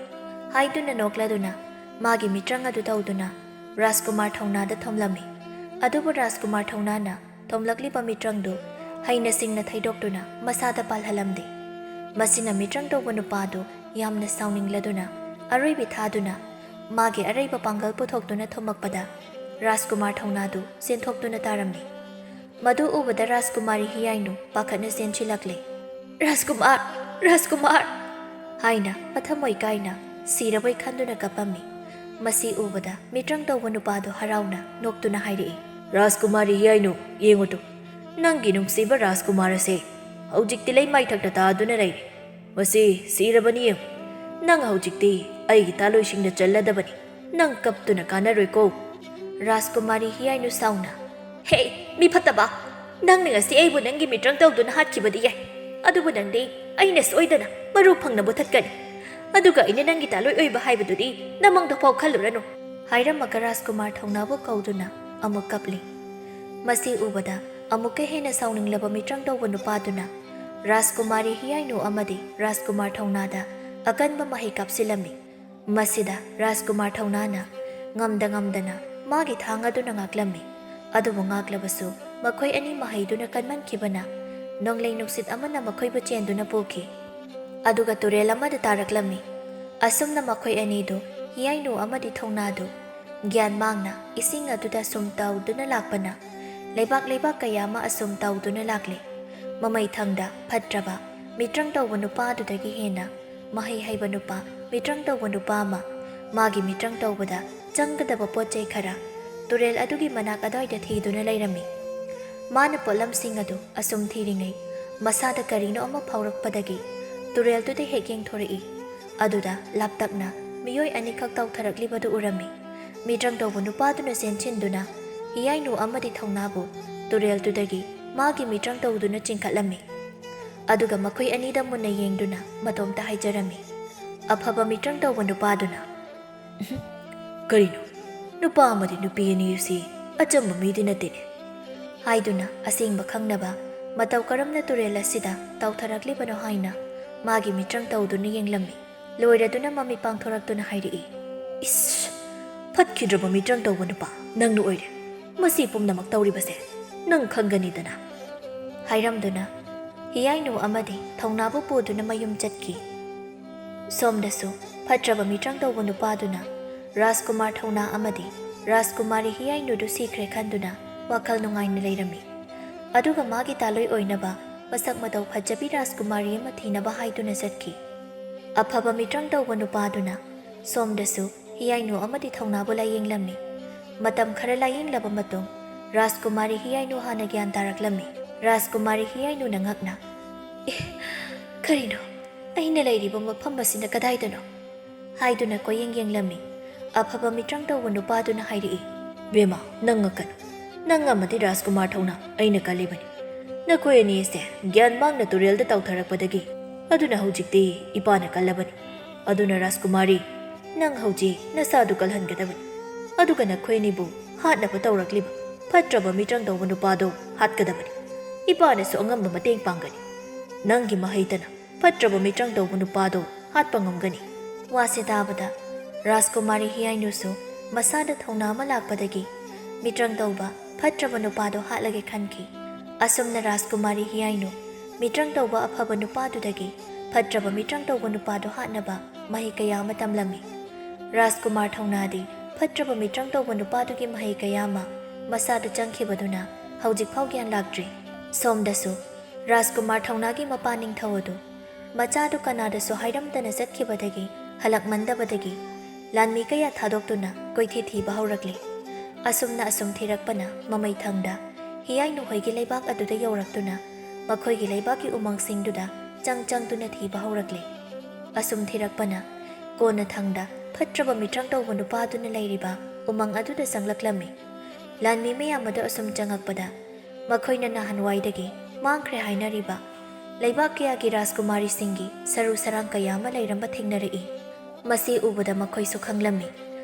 ꯍꯥꯏꯗꯨꯅ ꯅꯣꯛꯂꯗꯨꯅ ꯃꯥꯒꯤ ꯃꯤꯇ꯭ꯔꯪ ꯑꯗꯨ ꯇꯧꯗꯨꯅ ꯔꯥꯖꯀꯨꯃꯥꯔ ꯊꯧꯅꯥꯗ ꯊꯣꯝꯂꯝꯃꯤ꯫ ꯑꯗꯨꯕꯨ ꯔꯥꯖꯀꯨꯃꯥꯔ ꯊꯧꯅꯥꯅ ꯊꯣꯝꯂꯛꯂꯤꯕ ꯃꯤꯇ꯭ꯔꯪꯗꯨ ꯍꯩꯅ ꯁꯤꯡꯅ ꯊꯩꯗꯣꯛꯇꯨꯅ ꯃꯁꯥꯗ ꯄꯥꯜꯍꯜꯂꯝꯗꯦ꯫ ꯃꯁꯤꯅ ꯃꯤꯇ꯭ꯔꯪ ꯇꯧꯕ ꯅꯨꯄꯥꯗꯨ ꯌꯥꯝꯅ ꯁꯥꯎꯅꯤꯡꯂꯗꯨꯅ ꯑꯔꯣꯏꯕꯤ ꯊꯥꯗꯨꯅ ꯃꯥꯒꯤ ꯑꯔꯩꯕ ꯄꯥꯡꯒꯜ ꯄꯨꯊꯣꯛꯇꯨꯅ ꯊꯣꯝꯃꯛꯄꯗ ꯔꯥꯖꯀꯨꯃꯥꯔ ꯊꯧꯅꯥꯗꯨ ꯆꯦꯟꯊꯣꯛꯇꯨꯅ ꯇꯥꯔꯝꯃꯤ꯫ ꯃꯗꯨ ꯎꯕꯗ ꯔꯥꯖꯀꯨꯃꯥꯔꯤ ꯍꯤꯌꯥꯏꯅꯨ ꯄꯥꯈꯠꯅ ꯆꯦꯟꯁꯤꯜꯂꯛꯂꯦ꯫ "ꯔꯥꯖꯀꯨꯃꯥꯔ! ꯔꯥꯖꯀꯨꯃꯥꯔ!" ꯍꯥꯏꯅ ꯃꯊꯃꯣꯏ ꯀꯥꯏꯅ ꯁꯤꯔꯕꯣꯏ ꯈꯟꯗꯨꯅ ꯀꯞꯄꯝꯃꯤ꯫ ꯃꯁꯤ ꯎꯕꯗ ꯃꯤꯇ꯭ꯔꯪ ꯇꯧꯕ ꯅꯨꯄꯥꯗꯨ ꯍꯔꯥꯎꯅ ꯅꯣꯛꯇꯨꯅ ꯍꯥꯏꯔꯛꯏ, "ꯔꯥꯖꯀꯨꯃꯥꯔꯤ ꯍꯤꯌꯥꯏꯅꯨ, ꯌꯦꯡꯉꯨ ꯇꯨ, ꯅꯪꯒꯤ ꯅꯨꯡꯁꯤꯕ ꯔꯥꯖꯀꯨꯃꯥꯔ ꯑꯁꯦ ꯍꯧꯖꯤꯛꯇꯤ ꯂꯩꯃꯥꯏꯊꯛꯇ ꯇꯥꯗꯨꯅ ꯂꯩꯔꯦ꯫ ꯃꯁꯤ ꯁꯤꯔꯕꯅꯤ ꯌꯦꯡꯉꯨ꯫ ꯅꯪ ꯍꯧꯖꯤꯛꯇꯤ ꯑꯩꯒꯤ ꯇꯥꯂꯣꯏꯁꯤꯡꯗ ꯆꯜꯂꯗꯕꯅꯤ꯫ ꯅꯪ ꯀꯞꯇꯨꯅ ꯀꯥꯟꯅꯔꯣꯏꯀꯣ"꯫ ꯔꯥꯖꯀꯨꯃꯥꯔꯤ ꯍꯤꯌꯥꯏꯅꯨ ꯁꯥꯎꯅ, "ꯍꯦ, ꯃꯤ ꯐꯠꯇꯕ! ꯅꯪꯅ ꯉꯁꯤ ꯑꯩꯕꯨ ꯅꯪꯒꯤ ꯃꯤꯇ꯭ꯔꯪ ꯇꯧꯗꯨꯅ ꯍꯥꯠꯈꯤꯕꯗꯤ ꯌꯥꯏ, ꯑꯗꯨꯕꯨ ꯅꯪꯗꯤ ꯑꯩꯅ ꯁꯣꯏꯗꯅ ꯃꯔꯨ ꯐꯪꯅ ꯃꯨꯊꯠꯀꯅꯤ꯫ ꯑꯗꯨꯒ ꯑꯩꯅ ꯅꯪꯒꯤ ꯇꯥꯂꯣꯏ ꯑꯣꯏꯕ ꯍꯥꯏꯕꯗꯨꯗꯤ ꯅꯃꯪꯗ ꯐꯥꯎ ꯈꯜꯂꯨꯔꯅꯨ"꯫ ꯍꯥꯏꯔꯝꯃꯒ ꯔꯥꯖꯀꯨꯃꯥꯔ ꯊꯧꯅꯥꯕꯨ ꯀꯧꯗꯨꯅ ꯑꯃꯨꯛ ꯀꯞꯂꯤ꯫ ꯃꯁꯤ ꯎꯕꯗ ꯑꯃꯨꯛꯀ ꯍꯦꯟꯅ ꯁꯥꯎꯅꯤꯡꯂꯕ ꯃꯤꯇ꯭ꯔꯪ ꯇꯧꯕ ꯅꯨꯄꯥꯗꯨꯅ ꯔꯥꯖꯀꯨꯃꯥꯔꯤ ꯍꯤꯌꯥꯏꯅꯨ ꯑꯃꯗꯤ ꯔꯥꯖꯀꯨꯃꯥꯔ ꯊꯧꯅꯥꯗ ꯑꯀꯟꯕ ꯃꯍꯩ ꯀꯥꯞꯁꯤꯜꯂꯝꯃꯤ꯫ ꯃꯁꯤꯗ ꯔꯥꯖꯀꯨꯃꯥꯔ ꯊꯧꯅꯥꯅ ꯉꯝꯗ ꯉꯝꯗꯅ ꯃꯥꯒꯤ ꯊꯥꯡ ꯑꯗꯨꯅ ꯉꯥꯛꯂꯝꯃꯤ꯫ ꯑꯗꯨꯕꯨ ꯉꯥꯛꯂꯕꯁꯨ ꯃꯈꯣꯏ ꯑꯅꯤ ꯃꯍꯩꯗꯨꯅ ꯀꯟꯃꯟꯈꯤꯕꯅ ꯅꯣꯡꯂꯩ ꯅꯨꯡꯁꯤꯠ ꯑꯃꯅ ꯃꯈꯣꯏꯕꯨ ꯆꯦꯟꯗꯨꯅ ꯄꯨꯈꯤ꯫ ꯑꯗꯨꯒ ꯇꯨꯔꯦꯜ ꯑꯃꯗ ꯇꯥꯔꯛꯂꯝꯃꯤ꯫ ꯑꯁꯨꯝꯅ ꯃꯈꯣꯏ ꯑꯅꯤꯗꯨ, ꯍꯤꯌꯥꯏꯅꯨ ꯑꯃꯗꯤ ꯊꯧꯅꯥꯗꯨ, ꯒ꯭ꯌꯥꯟ ꯃꯥꯡꯅ ꯏꯁꯤꯡ ꯑꯗꯨꯗ ꯁꯨꯝ ꯇꯥꯎꯗꯨꯅ ꯂꯥꯛꯄꯅ ꯂꯩꯕꯥꯛ ꯂꯩꯕꯥꯛ ꯀꯌꯥ ꯑꯃ ꯑꯁꯨꯝ ꯇꯥꯎꯗꯨꯅ ꯂꯥꯛꯂꯦ꯫ ꯃꯃꯩ ꯊꯪꯗ ꯐꯠꯇ꯭ꯔꯕ ꯃꯤꯇ꯭ꯔꯪ ꯇꯧꯕ ꯅꯨꯄꯥ ꯑꯗꯨꯗꯒꯤ ꯍꯦꯟꯅ ꯃꯍꯩ ꯍꯩꯕ ꯅꯨꯄꯥ, ꯃꯤꯇ꯭ꯔꯪ ꯇꯧꯕ ꯅꯨꯄꯥ ꯑꯃ ꯃꯥꯒꯤ ꯃꯤꯇ꯭ꯔꯪ ꯇꯧꯕꯗ ꯆꯪꯒꯗꯕ ꯄꯣꯠ ꯆꯩ ꯈꯔ ꯇꯨꯔꯦꯜ ꯑꯗꯨꯒꯤ ꯃꯅꯥꯛ ꯑꯗ꯭ꯋꯥꯏꯗ ꯊꯤꯗꯨꯅ ꯂꯩꯔꯝꯃꯤ꯫ ꯃꯥꯅ ꯄꯣꯠꯂꯝꯁꯤꯡ ꯑꯗꯨ ꯑꯁꯨꯝ ꯊꯤꯔꯤꯉꯩ ꯃꯁꯥꯗ ꯀꯔꯤꯅꯣ ꯑꯃ ꯐꯥꯎꯔꯛꯄꯗꯒꯤ ꯇꯨꯔꯦꯜꯗꯨꯗ ꯍꯦꯛ ꯌꯦꯡꯊꯣꯔꯛꯏ꯫ ꯑꯗꯨꯗ ꯂꯥꯞꯇꯛꯅ ꯃꯤꯑꯣꯏ ꯑꯅꯤꯈꯛ ꯇꯥꯎꯊꯔꯛꯂꯤꯕꯗꯨ ꯎꯔꯝꯃꯤ꯫ ꯃꯤꯇ꯭ꯔꯪ ꯇꯧꯕ ꯅꯨꯄꯥꯗꯨꯅ ꯆꯦꯟꯁꯤꯟꯗꯨꯅ ꯍꯤꯌꯥꯏꯅꯨ ꯑꯃꯗꯤ ꯊꯧꯅꯥꯕꯨ ꯇꯨꯔꯦꯜꯗꯨꯗꯒꯤ ꯃꯥꯒꯤ ꯃꯤꯇ꯭ꯔꯪ ꯇꯧꯗꯨꯅ ꯆꯤꯡꯈꯠꯂꯝꯃꯤ꯫ ꯑꯗꯨꯒ ꯃꯈꯣꯏ ꯑꯅꯤꯗ ꯃꯨꯟꯅ ꯌꯦꯡꯗꯨꯅ ꯃꯇꯣꯝꯇ ꯍꯥꯏꯖꯔꯝꯃꯤ, "ꯑꯐꯕ ꯃꯤꯇ꯭ꯔꯪ ꯇꯧꯕ ꯅꯨꯄꯥꯗꯨꯅ, ꯀꯔꯤꯅꯣ, ꯅꯨꯄꯥ ꯑꯃꯗꯤ ꯅꯨꯄꯤ ꯑꯅꯤ ꯑꯁꯤ ꯑꯆꯝꯕ ꯃꯤꯗꯤ ꯅꯠꯇꯦꯅꯦ" ꯍꯥꯏꯗꯨꯅ ꯑꯁꯦꯡꯕ ꯈꯪꯅꯕ ꯃꯇꯧ ꯀꯔꯝꯅ ꯇꯨꯔꯦꯜ ꯑꯁꯤꯗ ꯇꯥꯎꯊꯔꯛꯂꯤꯕꯅꯣ ꯍꯥꯏꯅ ꯃꯥꯒꯤ ꯃꯤꯇ꯭ꯔꯪ ꯇꯧꯗꯨꯅ ꯌꯦꯡꯂꯝꯃꯤ꯫ ꯂꯣꯏꯔꯗꯨꯅ ꯃꯃꯤꯠ ꯄꯥꯡꯊꯣꯔꯛꯇꯨꯅ ꯍꯥꯏꯔꯛꯏ, "ꯏꯁ! ꯐꯠꯈꯤꯗ꯭ꯔꯕ ꯃꯤꯇ꯭ꯔꯪ ꯇꯧꯕ ꯅꯨꯄꯥ ꯅꯪꯅ ꯑꯣꯏꯔꯦ꯫ ꯃꯁꯤ ꯄꯨꯝꯅꯃꯛ ꯇꯧꯔꯤꯕꯁꯦ ꯅꯪ ꯈꯪꯒꯅꯤꯗꯅ" ꯍꯥꯏꯔꯝꯗꯨꯅ ꯍꯤꯌꯥꯏꯅꯨ ꯑꯃꯗꯤ ꯊꯧꯅꯥꯕꯨ ꯄꯨꯗꯨꯅ ꯃꯌꯨꯝ ꯆꯠꯈꯤ꯫ ꯁꯣꯝꯗꯁꯨ ꯐꯠꯇ꯭ꯔꯕ ꯃꯤꯇ꯭ꯔꯪ ꯇꯧꯕ ꯅꯨꯄꯥꯗꯨꯅ ꯔꯥꯖꯀꯨꯃꯥꯔ ꯊꯧꯅꯥ ꯑꯃꯗꯤ ꯔꯥꯖꯀꯨꯃꯥꯔꯤ ꯍꯤꯌꯥꯏꯅꯨꯗꯨ ꯁꯤꯈ꯭ꯔꯦ ꯈꯟꯗꯨꯅ ꯋꯥꯈꯜ ꯅꯨꯡꯉꯥꯏꯅ ꯂꯩꯔꯝꯃꯤ꯫ ꯑꯗꯨꯒ ꯃꯥꯒꯤ ꯇꯥꯂꯣꯏ ꯑꯣꯏꯅꯕ ꯃꯁꯛ ꯃꯇꯧ ꯐꯖꯕꯤ ꯔꯥꯖꯀꯨꯃꯥꯔꯤ ꯑꯃ ꯊꯤꯅꯕ ꯍꯥꯏꯗꯨꯅ ꯆꯠꯈꯤ꯫ ꯑꯐꯕ ꯃꯤꯇ꯭ꯔꯪ ꯇꯧꯕ ꯅꯨꯄꯥꯗꯨꯅ ꯁꯣꯝꯗꯁꯨ ꯍꯤꯌꯥꯏꯅꯨ ꯑꯃꯗꯤ ꯊꯧꯅꯥꯕꯨ ꯂꯥꯌꯦꯡꯂꯝꯃꯤ꯫ ꯃꯇꯝ ꯈꯔ ꯂꯥꯌꯦꯡꯂꯕ ꯃꯇꯨꯡ ꯔꯥꯖꯀꯨꯃꯥꯔꯤ ꯍꯤꯌꯥꯏꯅꯨ ꯍꯥꯟꯅ ꯒ꯭ꯌꯥꯟ ꯇꯥꯔꯛꯂꯝꯃꯤ꯫ ꯔꯥꯖꯀꯨꯃꯥꯔꯤ ꯍꯤꯌꯥꯏꯅꯨꯅ ꯉꯛꯅ, "ꯑꯦ, ꯀꯔꯤꯅꯣ? ꯑꯩꯅ ꯂꯩꯔꯤꯕ ꯃꯐꯝ ꯑꯁꯤꯅ ꯀꯗꯥꯏꯗꯅꯣ?" ꯍꯥꯏꯗꯨꯅ ꯀꯣꯏꯌꯦꯡ ꯌꯦꯡꯂꯝꯃꯤ꯫ ꯑꯐꯕ ꯃꯤꯇ꯭ꯔꯪ ꯇꯧꯕ ꯅꯨꯄꯥꯗꯨꯅ ꯍꯥꯏꯔꯛꯏ, "ꯕꯦꯝꯃ, ꯅꯪ ꯉꯛꯀꯅꯨ꯫ ꯅꯪ ꯑꯃꯗꯤ ꯔꯥꯖꯀꯨꯃꯥꯔ ꯊꯧꯅꯥ ꯑꯩꯅ ꯀꯜꯂꯤꯕꯅꯤ꯫ ꯅꯈꯣꯏ ꯑꯅꯤ ꯑꯁꯦ ꯒ꯭ꯌꯥꯟ ꯃꯥꯡꯅ ꯇꯨꯔꯦꯜꯗ ꯇꯥꯎꯊꯔꯛꯄꯗꯒꯤ꯫ ꯑꯗꯨꯅ ꯍꯧꯖꯤꯛꯇꯤ ꯏꯄꯥꯅ ꯀꯜꯂꯕꯅꯤ꯫ ꯑꯗꯨꯅ ꯔꯥꯖꯀꯨꯃꯥꯔꯤ, ꯅꯪ ꯍꯧꯖꯤꯛ ꯅꯁꯥꯗꯨ ꯀꯜꯍꯟꯒꯗꯕꯅꯤ꯫ ꯑꯗꯨꯒ ꯅꯈꯣꯏ ꯑꯅꯤꯕꯨ ꯍꯥꯠꯅꯕ ꯇꯧꯔꯛꯂꯤꯕ ꯐꯠꯇ꯭ꯔꯕ ꯃꯤꯇ꯭ꯔꯪ ꯇꯧꯕ ꯅꯨꯄꯥꯗꯣ ꯍꯥꯠꯀꯗꯕꯅꯤ꯫ ꯏꯄꯥꯅꯁꯨ ꯑꯉꯝꯕ ꯃꯇꯦꯡ ꯄꯥꯡꯒꯅꯤ꯫ ꯅꯪꯒꯤ ꯃꯍꯩꯇꯅ ꯐꯠꯇ꯭ꯔꯕ ꯃꯤꯇ꯭ꯔꯪ ꯇꯧꯕ ꯅꯨꯄꯥꯗꯣ ꯍꯥꯠꯄ ꯉꯝꯒꯅꯤ"꯫ ꯋꯥꯁꯦ ꯇꯥꯕꯗ ꯔꯥꯖꯀꯨꯃꯥꯔꯤ ꯍꯤꯌꯥꯏꯅꯨꯁꯨ ꯃꯁꯥꯗ ꯊꯧꯅꯥ ꯑꯃ ꯂꯥꯛꯄꯗꯒꯤ ꯃꯤꯇ꯭ꯔꯪ ꯇꯧꯕ ꯐꯠꯇ꯭ꯔꯕ ꯅꯨꯄꯥꯗꯣ ꯍꯥꯠꯂꯒꯦ ꯈꯟꯈꯤ꯫ ꯑꯁꯨꯝꯅ ꯔꯥꯖꯀꯨꯃꯥꯔꯤ ꯍꯤꯌꯥꯏꯅꯨ ꯃꯤꯇ꯭ꯔꯪ ꯇꯧꯕ ꯑꯐꯕ ꯅꯨꯄꯥꯗꯨꯗꯒꯤ ꯐꯠꯇ꯭ꯔꯕ ꯃꯤꯇ꯭ꯔꯪ ꯇꯧꯕ ꯅꯨꯄꯥꯗꯣ ꯍꯥꯠꯅꯕ ꯃꯍꯩ ꯀꯌꯥ ꯑꯃ ꯇꯝꯂꯝꯃꯤ꯫ ꯔꯥꯖꯀꯨꯃꯥꯔ ꯊꯧꯅꯥꯗꯤ ꯐꯠꯇ꯭ꯔꯕ ꯃꯤꯇ꯭ꯔꯪ ꯇꯧꯕ ꯅꯨꯄꯥꯗꯨꯒꯤ ꯃꯍꯩ ꯀꯌꯥ ꯑꯃ ꯃꯁꯥꯗ ꯆꯪꯈꯤꯕꯗꯨꯅ ꯍꯧꯖꯤꯛꯐꯥꯎ ꯒ꯭ꯌꯥꯟ ꯂꯥꯛꯇ꯭ꯔꯤ꯫ ꯁꯣꯝꯗꯁꯨ ꯔꯥꯖꯀꯨꯃꯥꯔ ꯊꯧꯅꯥꯒꯤ ꯃꯄꯥ ꯅꯤꯡꯊꯧ ꯑꯗꯨ ꯃꯆꯥꯗꯨ ꯀꯅꯥꯗꯁꯨ ꯍꯥꯏꯔꯝꯗꯅ ꯆꯠꯈꯤꯕꯗꯒꯤ ꯍꯜꯂꯛꯃꯟꯗꯕꯗꯒꯤ ꯂꯥꯟꯃꯤ ꯀꯌꯥ ꯊꯥꯗꯣꯛꯇꯨꯅ ꯀꯣꯏꯊꯤ ꯊꯤꯕ ꯍꯧꯔꯛꯂꯤ꯫ ꯑꯁꯨꯝꯅ ꯑꯁꯨꯝ ꯊꯤꯔꯛꯄꯅ ꯃꯃꯩ ꯊꯪꯗ ꯍꯤꯌꯥꯏꯅꯨ ꯍꯣꯏꯒꯤ ꯂꯩꯕꯥꯛ ꯑꯗꯨꯗ ꯌꯧꯔꯛꯇꯨꯅ ꯃꯈꯣꯏꯒꯤ ꯂꯩꯕꯥꯛꯀꯤ ꯎꯃꯪꯁꯤꯡꯗꯨꯗ ꯆꯪ ꯆꯪꯗꯨꯅ ꯊꯤꯕ ꯍꯧꯔꯛꯂꯦ꯫ ꯑꯁꯨꯝ ꯊꯤꯔꯛꯄꯅ ꯀꯣꯟꯅꯊꯪꯗ ꯐꯠꯇ꯭ꯔꯕ ꯃꯤꯇ꯭ꯔꯪ ꯇꯧꯕ ꯅꯨꯄꯥꯗꯨꯅ ꯂꯩꯔꯤꯕ ꯎꯃꯪ ꯑꯗꯨꯗ ꯆꯪꯂꯛꯂꯝꯃꯤ꯫ ꯂꯥꯟꯃꯤ ꯃꯌꯥꯝ ꯑꯗꯨ ꯑꯁꯨꯝ ꯆꯪꯉꯛꯄꯗ ꯃꯈꯣꯏꯅ ꯅꯍꯥꯟꯋꯥꯏꯗꯒꯤ ꯃꯥꯡꯈ꯭ꯔꯦ ꯍꯥꯏꯅꯔꯤꯕ ꯂꯩꯕꯥꯛ ꯀꯌꯥꯒꯤ ꯔꯥꯖꯀꯨꯃꯥꯔꯤꯁꯤꯡꯒꯤ ꯁꯔꯨ ꯁꯔꯥꯡ ꯀꯌꯥ ꯑꯃ ꯂꯩꯔꯝꯕ ꯊꯦꯡꯅꯔꯛꯏ꯫ ꯃꯁꯤ ꯎꯕꯗ ꯃꯈꯣꯏꯁꯨ ꯈꯪꯂꯝꯃꯤ꯫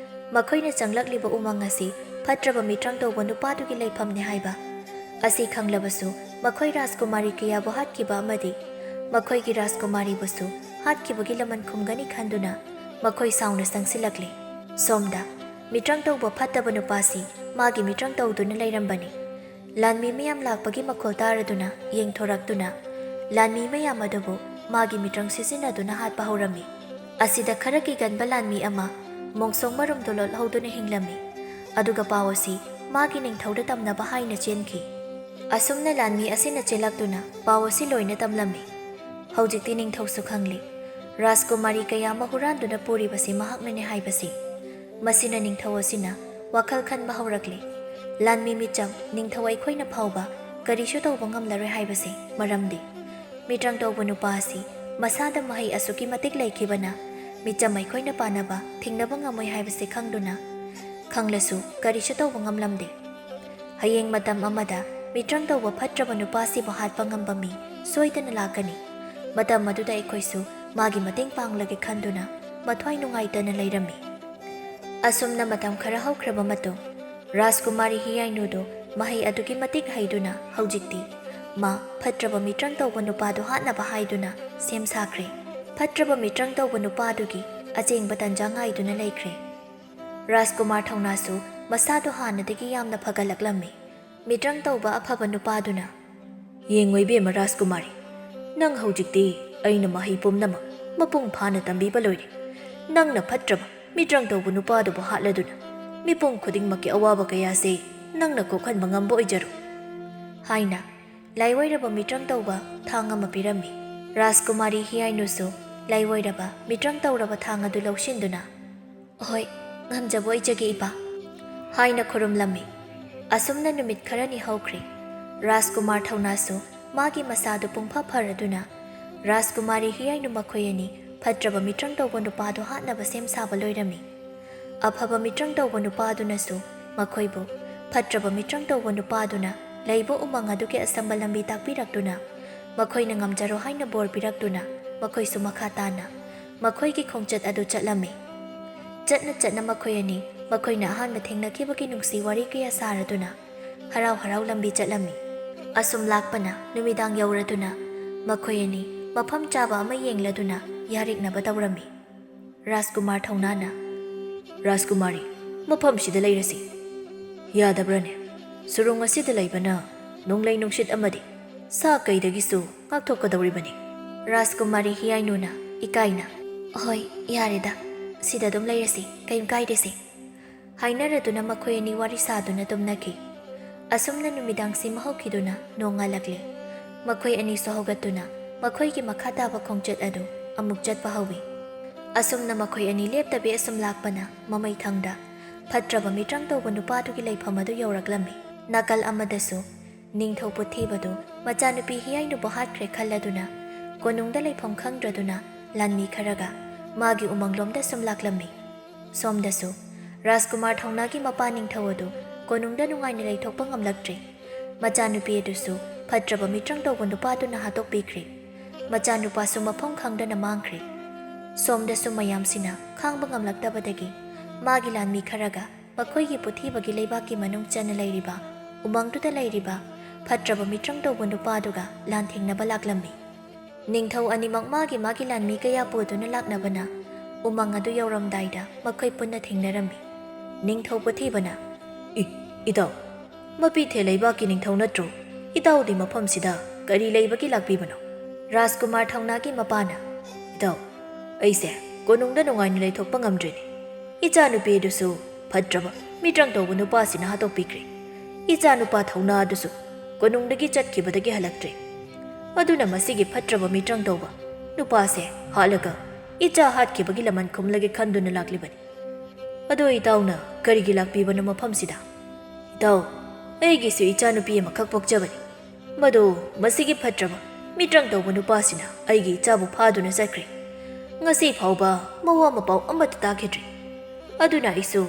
ꯃꯈꯣꯏꯅ ꯆꯪꯂꯛꯂꯤꯕ ꯎꯃꯪ ꯑꯁꯤ ꯐꯠꯇ꯭ꯔꯕ ꯃꯤꯇ꯭ꯔꯪ ꯇꯧꯕ ꯅꯨꯄꯥꯗꯨꯒꯤ ꯂꯩꯐꯝꯅꯤ ꯍꯥꯏꯕ꯫ ꯑꯁꯤ ꯈꯪꯂꯕꯁꯨ ꯃꯈꯣꯏ ꯔꯥꯖꯀꯨꯃꯥꯔꯤ ꯀꯌꯥꯕꯨ ꯍꯥꯠꯈꯤꯕ ꯑꯃꯗꯤ ꯃꯈꯣꯏꯒꯤ ꯔꯥꯖꯀꯨꯃꯥꯔꯤꯕꯨꯁꯨ ꯍꯥꯠꯈꯤꯕꯒꯤ ꯂꯃꯟ ꯈꯨꯝꯒꯅꯤ ꯈꯟꯗꯨꯅ ꯃꯈꯣꯏ ꯁꯥꯎꯅ ꯆꯪꯁꯤꯜꯂꯛꯂꯤ꯫ ꯁꯣꯝꯗ ꯃꯤꯇ꯭ꯔꯪ ꯇꯧꯕ ꯐꯠꯇꯕ ꯅꯨꯄꯥꯁꯤ ꯃꯥꯒꯤ ꯃꯤꯇ꯭ꯔꯪ ꯇꯧꯗꯨꯅ ꯂꯩꯔꯝꯕꯅꯤ꯫ ꯂꯥꯟꯃꯤ ꯃꯌꯥꯝ ꯂꯥꯛꯄꯒꯤ ꯃꯈꯣꯜ ꯇꯥꯔꯗꯨꯅ ꯌꯦꯡꯊꯣꯔꯛꯇꯨꯅ ꯂꯥꯟꯃꯤ ꯃꯌꯥꯝ ꯑꯗꯨꯕꯨ ꯃꯥꯒꯤ ꯃꯤꯇ꯭ꯔꯪ ꯁꯤꯖꯤꯟꯅꯗꯨꯅ ꯍꯥꯠꯄ ꯍꯧꯔꯝꯃꯤ꯫ ꯑꯁꯤꯗ ꯈꯔ ꯀꯤꯒꯟꯕ ꯂꯥꯟꯃꯤ ꯑꯃ ꯃꯣꯡꯁꯣꯡ ꯃꯔꯨꯝꯗꯣ ꯂꯣꯠꯍꯧꯗꯨꯅ ꯍꯤꯡꯂꯝꯃꯤ꯫ ꯑꯗꯨꯒ ꯄꯥꯎ ꯑꯁꯤ ꯃꯥꯒꯤ ꯅꯤꯡꯊꯧꯗ ꯇꯝꯅꯕ ꯍꯥꯏꯅ ꯆꯦꯟꯈꯤ꯫ ꯑꯁꯨꯝꯅ ꯂꯥꯟꯃꯤ ꯑꯁꯤꯅ ꯆꯦꯜꯂꯛꯇꯨꯅ ꯄꯥꯎ ꯑꯁꯤ ꯂꯣꯏꯅ ꯇꯝꯂꯝꯃꯤ꯫ ꯍꯧꯖꯤꯛꯇꯤ ꯅꯤꯡꯊꯧꯁꯨ ꯈꯪꯂꯤ, ꯔꯥꯖꯀꯨꯃꯥꯔꯤ ꯀꯌꯥ ꯑꯃ ꯍꯨꯔꯥꯟꯗꯨꯅ ꯄꯨꯔꯤꯕꯁꯤ ꯃꯍꯥꯛꯅꯅꯤ ꯍꯥꯏꯕꯁꯤ꯫ ꯃꯁꯤꯅ ꯅꯤꯡꯊꯧ ꯑꯁꯤꯅ ꯋꯥꯈꯜ ꯈꯟꯕ ꯍꯧꯔꯛꯂꯤ꯫ ꯂꯥꯟꯃꯤ ꯃꯤꯆꯝ ꯅꯤꯡꯊꯧ ꯑꯩꯈꯣꯏꯅ ꯐꯥꯎꯕ ꯀꯔꯤꯁꯨ ꯇꯧꯕ ꯉꯝꯂꯔꯣꯏ ꯍꯥꯏꯕꯁꯤ ꯃꯔꯝꯗꯤ ꯃꯤꯇ꯭ꯔꯪ ꯇꯧꯕ ꯅꯨꯄꯥ ꯑꯁꯤ ꯃꯁꯥꯗ ꯃꯍꯩ ꯑꯁꯨꯛꯀꯤ ꯃꯇꯤꯛ ꯂꯩꯈꯤꯕꯅ ꯃꯤꯆꯝ ꯑꯩꯈꯣꯏꯅ ꯄꯥꯟꯅꯕ ꯊꯤꯡꯅꯕ ꯉꯝꯃꯣꯏ ꯍꯥꯏꯕꯁꯤ ꯈꯪꯗꯨꯅ ꯈꯪꯂꯁꯨ ꯀꯔꯤꯁꯨ ꯇꯧꯕ ꯉꯝꯂꯝꯗꯦ꯫ ꯍꯌꯦꯡ ꯃꯇꯝ ꯑꯃꯗ ꯃꯤꯇ꯭ꯔꯪ ꯇꯧꯕ ꯐꯠꯇ꯭ꯔꯕ ꯅꯨꯄꯥꯁꯤꯕꯨ ꯍꯥꯠꯄ ꯉꯝꯕ ꯃꯤ ꯁꯣꯏꯗꯅ ꯂꯥꯛꯀꯅꯤ꯫ ꯃꯇꯝ ꯑꯗꯨꯗ ꯑꯩꯈꯣꯏꯁꯨ ꯃꯥꯒꯤ ꯃꯇꯦꯡ ꯄꯥꯡꯂꯒꯦ ꯈꯟꯗꯨꯅ ꯃꯊ꯭ꯋꯥꯏ ꯅꯨꯡꯉꯥꯏꯇꯅ ꯂꯩꯔꯝꯃꯤ꯫ ꯑꯁꯨꯝꯅ ꯃꯇꯝ ꯈꯔ ꯍꯧꯈ꯭ꯔꯕ ꯃꯇꯨꯡ ꯔꯥꯖꯀꯨꯃꯥꯔꯤ ꯍꯤꯌꯥꯏꯅꯨꯗꯨ ꯃꯍꯩ ꯑꯗꯨꯛꯀꯤ ꯃꯇꯤꯛ ꯍꯩꯗꯨꯅ ꯍꯧꯖꯤꯛꯇꯤ ꯃꯥ ꯐꯠꯇ꯭ꯔꯕ ꯃꯤꯇ꯭ꯔꯪ ꯇꯧꯕ ꯅꯨꯄꯥꯗꯨ ꯍꯥꯠꯅꯕ ꯍꯥꯏꯗꯨꯅ ꯁꯦꯝ ꯁꯥꯈ꯭ꯔꯦ꯫ ꯐꯠꯇ꯭ꯔꯕ ꯃꯤꯇ꯭ꯔꯪ ꯇꯧꯕ ꯅꯨꯄꯥꯗꯨꯒꯤ ꯑꯆꯦꯡꯕ ꯇꯟꯖꯥ ꯉꯥꯏꯗꯨꯅ ꯂꯩꯈ꯭ꯔꯦ꯫ ꯔꯥꯖꯀꯨꯃꯥꯔ ꯊꯧꯅꯥꯁꯨ ꯃꯁꯥꯗꯨ ꯍꯥꯟꯅꯗꯒꯤ ꯌꯥꯝꯅ ꯐꯒꯠꯂꯛꯂꯝꯃꯤ꯫ ꯃꯤꯇ꯭ꯔꯪ ꯇꯧꯕ ꯑꯐꯕ ꯅꯨꯄꯥꯗꯨꯅ, "ꯌꯦꯡꯉꯣ ꯏꯕꯦꯝꯃ ꯔꯥꯖꯀꯨꯃꯥꯔꯤ, ꯅꯪ ꯍꯧꯖꯤꯛꯇꯤ ꯑꯩꯅ ꯃꯍꯩ ꯄꯨꯝꯅꯃꯛ ꯃꯄꯨꯡ ꯐꯥꯅ ꯇꯝꯕꯤꯕ ꯂꯣꯏꯔꯦ꯫ ꯅꯪꯅ ꯐꯠꯇ꯭ꯔꯕ ꯃꯤꯇ꯭ꯔꯪ ꯇꯧꯕ ꯅꯨꯄꯥꯗꯨꯕꯨ ꯍꯥꯠꯂꯗꯨꯅ ꯃꯤꯄꯨꯝ ꯈꯨꯗꯤꯡꯃꯛꯀꯤ ꯑꯋꯥꯕ ꯀꯌꯥꯁꯦ ꯅꯪꯅ ꯀꯣꯛꯍꯟꯕ ꯉꯝꯕ ꯑꯣꯏꯖꯔꯣ" ꯍꯥꯏꯅ ꯂꯥꯏꯑꯣꯏꯔꯕ ꯃꯤꯇ꯭ꯔꯪ ꯇꯧꯕ ꯊꯥꯡ ꯑꯃ ꯄꯤꯔꯝꯃꯤ꯫ ꯔꯥꯖꯀꯨꯃꯥꯔꯤ ꯍꯤꯌꯥꯏꯅꯨꯁꯨ ꯂꯥꯏꯑꯣꯏꯔꯕ ꯃꯤꯇ꯭ꯔꯪ ꯇꯧꯔꯕ ꯊꯥꯡ ꯑꯗꯨ ꯂꯧꯁꯤꯟꯗꯨꯅ, "ꯍꯣꯏ, ꯉꯝꯖꯕ ꯑꯣꯏꯖꯒꯦ ꯏꯄꯥ" ꯍꯥꯏꯅ ꯈꯨꯔꯨꯝꯂꯝꯃꯤ꯫ ꯑꯁꯨꯝꯅ ꯅꯨꯃꯤꯠ ꯈꯔꯅꯤ ꯍꯧꯈ꯭ꯔꯦ꯫ ꯔꯥꯖꯀꯨꯃꯥꯔ ꯊꯧꯅꯥꯁꯨ ꯃꯥꯒꯤ ꯃꯁꯥꯗꯨ ꯄꯨꯡꯐ ꯐꯔꯗꯨꯅ ꯔꯥꯖꯀꯨꯃꯥꯔꯤ ꯍꯤꯌꯥꯏꯅꯨ ꯃꯈꯣꯏ ꯑꯅꯤ ꯐꯠꯇ꯭ꯔꯕ ꯃꯤꯇ꯭ꯔꯪ ꯇꯧꯕ ꯅꯨꯄꯥꯗꯨ ꯍꯥꯠꯅꯕ ꯁꯦꯝ ꯁꯥꯕ ꯂꯣꯏꯔꯝꯃꯤ꯫ ꯑꯐꯕ ꯃꯤꯇ꯭ꯔꯪ ꯇꯧꯕ ꯅꯨꯄꯥꯗꯨꯅꯁꯨ ꯃꯈꯣꯏꯕꯨ ꯐꯠꯇ꯭ꯔꯕ ꯃꯤꯇ꯭ꯔꯪ ꯇꯧꯕ ꯅꯨꯄꯥꯗꯨꯅ ꯂꯩꯕ ꯎꯃꯪ ꯑꯗꯨꯒꯤ ꯑꯁꯝꯕ ꯂꯝꯕꯤ ꯇꯥꯛꯄꯤꯔꯛꯇꯨꯅ ꯃꯈꯣꯏꯅ ꯉꯝꯖꯔꯣ ꯍꯥꯏꯅ ꯕꯣꯔ ꯄꯤꯔꯛꯇꯨꯅ ꯃꯈꯣꯏꯁꯨ ꯃꯈꯥ ꯇꯥꯅ ꯃꯈꯣꯏꯒꯤ ꯈꯣꯡꯆꯠ ꯑꯗꯨ ꯆꯠꯂꯝꯃꯤ꯫ ꯆꯠꯅ ꯆꯠꯅ ꯃꯈꯣꯏ ꯑꯅꯤ ꯃꯈꯣꯏꯅ ꯑꯍꯥꯟꯕ ꯊꯦꯡꯅꯈꯤꯕꯒꯤ ꯅꯨꯡꯁꯤ ꯋꯥꯔꯤ ꯀꯌꯥ ꯁꯥꯔꯗꯨꯅ ꯍꯔꯥꯎ ꯍꯔꯥꯎ ꯂꯝꯕꯤ ꯆꯠꯂꯝꯃꯤ꯫ ꯑꯁꯨꯝ ꯂꯥꯛꯄꯅ ꯅꯨꯃꯤꯗꯥꯡ ꯌꯧꯔꯗꯨꯅ ꯃꯈꯣꯏ ꯑꯅꯤ ꯃꯐꯝ ꯆꯥꯕ ꯑꯃ ꯌꯦꯡꯂꯗꯨꯅ ꯌꯥꯔꯤꯛꯅꯕ ꯇꯧꯔꯝꯃꯤ꯫ ꯔꯥꯖꯀꯨꯃꯥꯔ ꯊꯧꯅꯥꯅ, "ꯔꯥꯖꯀꯨꯃꯥꯔꯤ, ꯃꯐꯝꯁꯤꯗ ꯂꯩꯔꯁꯤ꯫ ꯌꯥꯗꯕ꯭ꯔꯅꯦ? ꯁꯨꯔꯨꯡ ꯑꯁꯤꯗ ꯂꯩꯕꯅ ꯅꯣꯡꯂꯩ ꯅꯨꯡꯁꯤꯠ ꯑꯃꯗꯤ ꯁꯥ ꯀꯩꯗꯒꯤꯁꯨ ꯉꯥꯛꯊꯣꯛꯀꯗꯧꯔꯤꯕꯅꯤ꯫" ꯔꯥꯖꯀꯨꯃꯥꯔꯤ ꯍꯤꯌꯥꯏꯅꯨꯅ ꯏꯀꯥꯏꯅ, "ꯍꯣꯏ, ꯌꯥꯔꯦꯗ, ꯁꯤꯗ ꯑꯗꯨꯝ ꯂꯩꯔꯁꯤ, ꯀꯩꯝ ꯀꯥꯏꯗꯦꯁꯦ" ꯍꯥꯏꯅꯔꯗꯨꯅ ꯃꯈꯣꯏ ꯑꯅꯤ ꯋꯥꯔꯤ ꯁꯥꯗꯨꯅ ꯇꯨꯝꯅꯈꯤ꯫ ꯑꯁꯨꯝꯅ ꯅꯨꯃꯤꯗꯥꯡ ꯁꯤꯃ ꯍꯧꯈꯤꯗꯨꯅ ꯅꯣꯡꯉꯥꯜꯂꯛꯂꯦ꯫ ꯃꯈꯣꯏ ꯑꯅꯤꯁꯨ ꯍꯧꯒꯠꯇꯨꯅ ꯃꯈꯣꯏꯒꯤ ꯃꯈꯥ ꯇꯥꯕ ꯈꯣꯡꯆꯠ ꯑꯗꯨ ꯑꯃꯨꯛ ꯆꯠꯄ ꯍꯧꯏ꯫ ꯑꯁꯨꯝꯅ ꯃꯈꯣꯏ ꯑꯅꯤ ꯂꯦꯞꯇꯕꯤ ꯑꯁꯨꯝ ꯂꯥꯛꯄꯅ ꯃꯃꯩ ꯊꯪꯗ ꯐꯠꯇ꯭ꯔꯕ ꯃꯤꯇ꯭ꯔꯪ ꯇꯧꯕ ꯅꯨꯄꯥꯗꯨꯒꯤ ꯂꯩꯐꯝ ꯑꯗꯨ ꯌꯧꯔꯛꯂꯝꯃꯤ꯫ ꯅꯥꯀꯜ ꯑꯃꯗꯁꯨ ꯅꯤꯡꯊꯧ ꯄꯨꯊꯤꯕꯗꯨ ꯃꯆꯥꯅꯨꯄꯤ ꯍꯤꯌꯥꯏꯅꯨꯕꯨ ꯍꯥꯠꯈ꯭ꯔꯦ ꯈꯜꯂꯗꯨꯅ ꯀꯣꯅꯨꯡꯗ ꯂꯩꯐꯝ ꯈꯪꯗ꯭ꯔꯗꯨꯅ ꯂꯥꯟꯃꯤ ꯈꯔꯒ ꯃꯥꯒꯤ ꯎꯃꯪꯂꯣꯝꯗ ꯁꯨꯝ ꯂꯥꯛꯂꯝꯃꯤ꯫ ꯁꯣꯝꯗꯁꯨ ꯔꯥꯖꯀꯨꯃꯥꯔ ꯊꯧꯅꯥꯒꯤ ꯃꯄꯥ ꯅꯤꯡꯊꯧ ꯑꯗꯨ ꯀꯣꯅꯨꯡꯗ ꯅꯨꯡꯉꯥꯏꯅ ꯂꯩꯊꯣꯛꯄ ꯉꯝꯂꯛꯇ꯭ꯔꯦ꯫ ꯃꯆꯥꯅꯨꯄꯤ ꯑꯗꯨꯁꯨ ꯐꯠꯇ꯭ꯔꯕ ꯃꯤꯇ꯭ꯔꯪ ꯇꯧꯕ ꯅꯨꯄꯥꯗꯨꯅ ꯍꯥꯠꯇꯣꯛꯄꯤꯈ꯭ꯔꯦ꯫ ꯃꯆꯥꯅꯨꯄꯥꯁꯨ ꯃꯐꯝ ꯈꯪꯗꯅ ꯃꯥꯡꯈ꯭ꯔꯦ꯫ ꯁꯣꯝꯗꯁꯨ ꯃꯌꯥꯝꯁꯤꯅ ꯈꯥꯡꯕ ꯉꯝꯂꯛꯇꯕꯗꯒꯤ ꯃꯥꯒꯤ ꯂꯥꯟꯃꯤ ꯈꯔꯒ ꯃꯈꯣꯏꯒꯤ ꯄꯨꯊꯤꯕꯒꯤ ꯂꯩꯕꯥꯛꯀꯤ ꯃꯅꯨꯡ ꯆꯟꯅ ꯂꯩꯔꯤꯕ ꯎꯃꯪꯗꯨꯗ ꯂꯩꯔꯤꯕ ꯐꯠꯇ꯭ꯔꯕ ꯃꯤꯇ꯭ꯔꯪ ꯇꯧꯕ ꯅꯨꯄꯥꯗꯨꯒ ꯂꯥꯟꯊꯦꯡꯅꯕ ꯂꯥꯛꯂꯝꯃꯤ꯫ ꯅꯤꯡꯊꯧ ꯑꯅꯤꯃꯛ ꯃꯥꯒꯤ ꯃꯥꯒꯤ ꯂꯥꯟꯃꯤ ꯀꯌꯥ ꯄꯨꯗꯨꯅ ꯂꯥꯛꯅꯕꯅ ꯎꯃꯪ ꯑꯗꯨ ꯌꯧꯔꯝꯗꯥꯏꯗ ꯃꯈꯣꯏ ꯄꯨꯟꯅ ꯊꯦꯡꯅꯔꯝꯃꯤ꯫ ꯅꯤꯡꯊꯧ ꯄꯨꯊꯤꯕꯅ, "ꯏ, ꯏꯇꯥꯎ, ꯃꯄꯤꯊꯦ ꯂꯩꯕꯥꯛꯀꯤ ꯅꯤꯡꯊꯧ ꯅꯠꯇ꯭ꯔꯣ? ꯏꯇꯥꯎꯗꯤ ꯃꯐꯝꯁꯤꯗ ꯀꯔꯤ ꯂꯩꯕꯒꯤ ꯂꯥꯛꯄꯤꯕꯅꯣ?" ꯔꯥꯖꯀꯨꯃꯥꯔ ꯊꯧꯅꯥꯒꯤ ꯃꯄꯥꯅ, "ꯏꯇꯥꯎ, ꯑꯩꯁꯦ ꯀꯣꯅꯨꯡꯗ ꯅꯨꯡꯉꯥꯏꯅ ꯂꯩꯊꯣꯛꯄ ꯉꯝꯗ꯭ꯔꯦꯅꯦ꯫ ꯏꯆꯥꯅꯨꯄꯤ ꯑꯗꯨꯁꯨ ꯐꯠꯇ꯭ꯔꯕ ꯃꯤꯇ꯭ꯔꯪ ꯇꯧꯕ ꯅꯨꯄꯥꯁꯤꯅ ꯍꯥꯠꯇꯣꯛꯄꯤꯈ꯭ꯔꯦ꯫ ꯏꯆꯥꯅꯨꯄꯥ ꯊꯧꯅꯥ ꯑꯗꯨꯁꯨ ꯀꯣꯅꯨꯡꯗꯒꯤ ꯆꯠꯈꯤꯕꯗꯒꯤ ꯍꯜꯂꯛꯇ꯭ꯔꯦ꯫ ꯑꯗꯨꯅ ꯃꯁꯤꯒꯤ ꯐꯠꯇ꯭ꯔꯕ ꯃꯤꯇ꯭ꯔꯪ ꯇꯧꯕ ꯅꯨꯄꯥꯁꯦ ꯍꯥꯠꯂꯒ ꯏꯆꯥ ꯍꯥꯠꯈꯤꯕꯒꯤ ꯂꯃꯟ ꯈꯨꯝꯂꯒꯦ ꯈꯟꯗꯨꯅ ꯂꯥꯛꯂꯤꯕꯅꯤ꯫ ꯑꯗꯣ ꯏꯇꯥꯎꯅ ꯀꯔꯤꯒꯤ ꯂꯥꯛꯄꯤꯕꯅꯣ ꯃꯐꯝꯁꯤꯗ?" "ꯏꯇꯥꯎ, ꯑꯩꯒꯤꯁꯨ ꯏꯆꯥꯅꯨꯄꯤ ꯑꯃꯈꯛ ꯄꯣꯛꯆꯕꯅꯤ꯫ "ꯃꯗꯨ ꯃꯁꯤꯒꯤ ꯐꯠꯇ꯭ꯔꯕ ꯃꯤꯇ꯭ꯔꯪ ꯇꯧꯕ ꯅꯨꯄꯥꯁꯤꯅ ꯑꯩꯒꯤ ꯏꯆꯥꯕꯨ ꯐꯥꯗꯨꯅ ꯆꯠꯈ꯭ꯔꯦ꯫ ꯉꯁꯤ ꯐꯥꯎꯕ ꯃꯋꯥ ꯃꯄꯥꯎ ꯑꯃꯠꯇ ꯇꯥꯈꯤꯗ꯭ꯔꯤ꯫ ꯑꯗꯨꯅ ꯑꯩꯁꯨ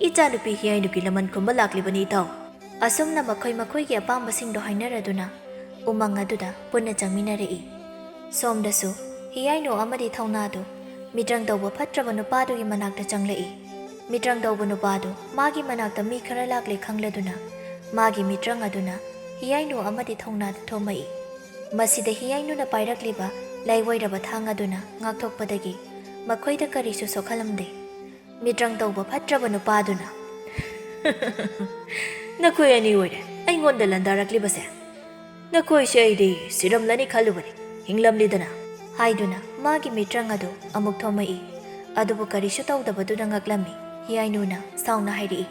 ꯏꯆꯥꯅꯨꯄꯤ ꯍꯤꯌꯥꯏꯅꯨꯒꯤ ꯂꯃꯟ ꯈꯨꯝꯕ ꯂꯥꯛꯂꯤꯕꯅꯤ, ꯏꯇꯥꯎ꯫" ꯑꯁꯨꯝꯅ ꯃꯈꯣꯏ ꯃꯈꯣꯏꯒꯤ ꯑꯄꯥꯝꯕꯁꯤꯡꯗꯣ ꯍꯥꯏꯅꯔꯗꯨꯅ ꯎꯃꯪ ꯑꯗꯨꯗ ꯄꯨꯟꯅ ꯆꯪꯃꯤꯟꯅꯔꯛꯏ꯫ ꯁꯣꯝꯗꯁꯨ ꯍꯤꯌꯥꯏꯅꯨ ꯑꯃꯗꯤ ꯊꯧꯅꯥꯗꯨ ꯃꯤꯇ꯭ꯔꯪ ꯇꯧꯕ ꯐꯠꯇ꯭ꯔꯕ ꯅꯨꯄꯥꯗꯨꯒꯤ ꯃꯅꯥꯛꯇ ꯆꯪꯂꯛꯏ꯫ ꯃꯤꯇ꯭ꯔꯪ ꯇꯧꯕ ꯅꯨꯄꯥꯗꯨ ꯃꯥꯒꯤ ꯃꯅꯥꯛꯇ ꯃꯤ ꯈꯔ ꯂꯥꯛꯂꯦ ꯈꯪꯂꯗꯨꯅ ꯃꯥꯒꯤ ꯃꯤꯇ꯭ꯔꯪ ꯑꯗꯨꯅ ꯍꯤꯌꯥꯏꯅꯨ ꯑꯃꯗꯤ ꯊꯧꯅꯥꯗ ꯊꯣꯝꯃꯛꯏ꯫ ꯃꯁꯤꯗ ꯍꯤꯌꯥꯏꯅꯨꯅ ꯄꯥꯏꯔꯛꯂꯤꯕ ꯂꯥꯏꯋꯥꯏꯔꯕ ꯊꯥꯡ ꯑꯗꯨꯅ ꯉꯥꯛꯊꯣꯛꯄꯗꯒꯤ ꯃꯈꯣꯏꯗ ꯀꯔꯤꯁꯨ ꯁꯣꯛꯍꯜꯂꯝꯗꯦ꯫ ꯃꯤꯇ꯭ꯔꯪ ꯇꯧꯕ ꯐꯠꯇ꯭ꯔꯕ ꯅꯨꯄꯥꯗꯨꯅ, "ꯅꯈꯣꯏ ꯑꯅꯤ ꯑꯣꯏꯔꯦ ꯑꯩꯉꯣꯟꯗ ꯂꯥꯟꯗꯥꯔꯛꯂꯤꯕꯁꯦ꯫ ꯅꯈꯣꯏꯁꯦ ꯑꯩꯗꯤ ꯁꯤꯔꯝꯂꯅꯤ ꯈꯜꯂꯨꯕꯅꯤ, ꯍꯤꯡꯂꯝꯂꯤꯗꯅ," ꯍꯥꯏꯗꯨꯅ ꯃꯥꯒꯤ ꯃꯤꯇ꯭ꯔꯪ ꯑꯗꯨ ꯑꯃꯨꯛ ꯊꯣꯝꯃꯛꯏ꯫ ꯑꯗꯨꯕꯨ ꯀꯔꯤꯁꯨ ꯇꯧꯗꯕꯗꯨꯗ ꯉꯛꯂꯝꯃꯤ꯫ ꯍꯤꯌꯥꯏꯅꯨꯅ ꯁꯥꯎꯅ ꯍꯥꯏꯔꯛꯏ,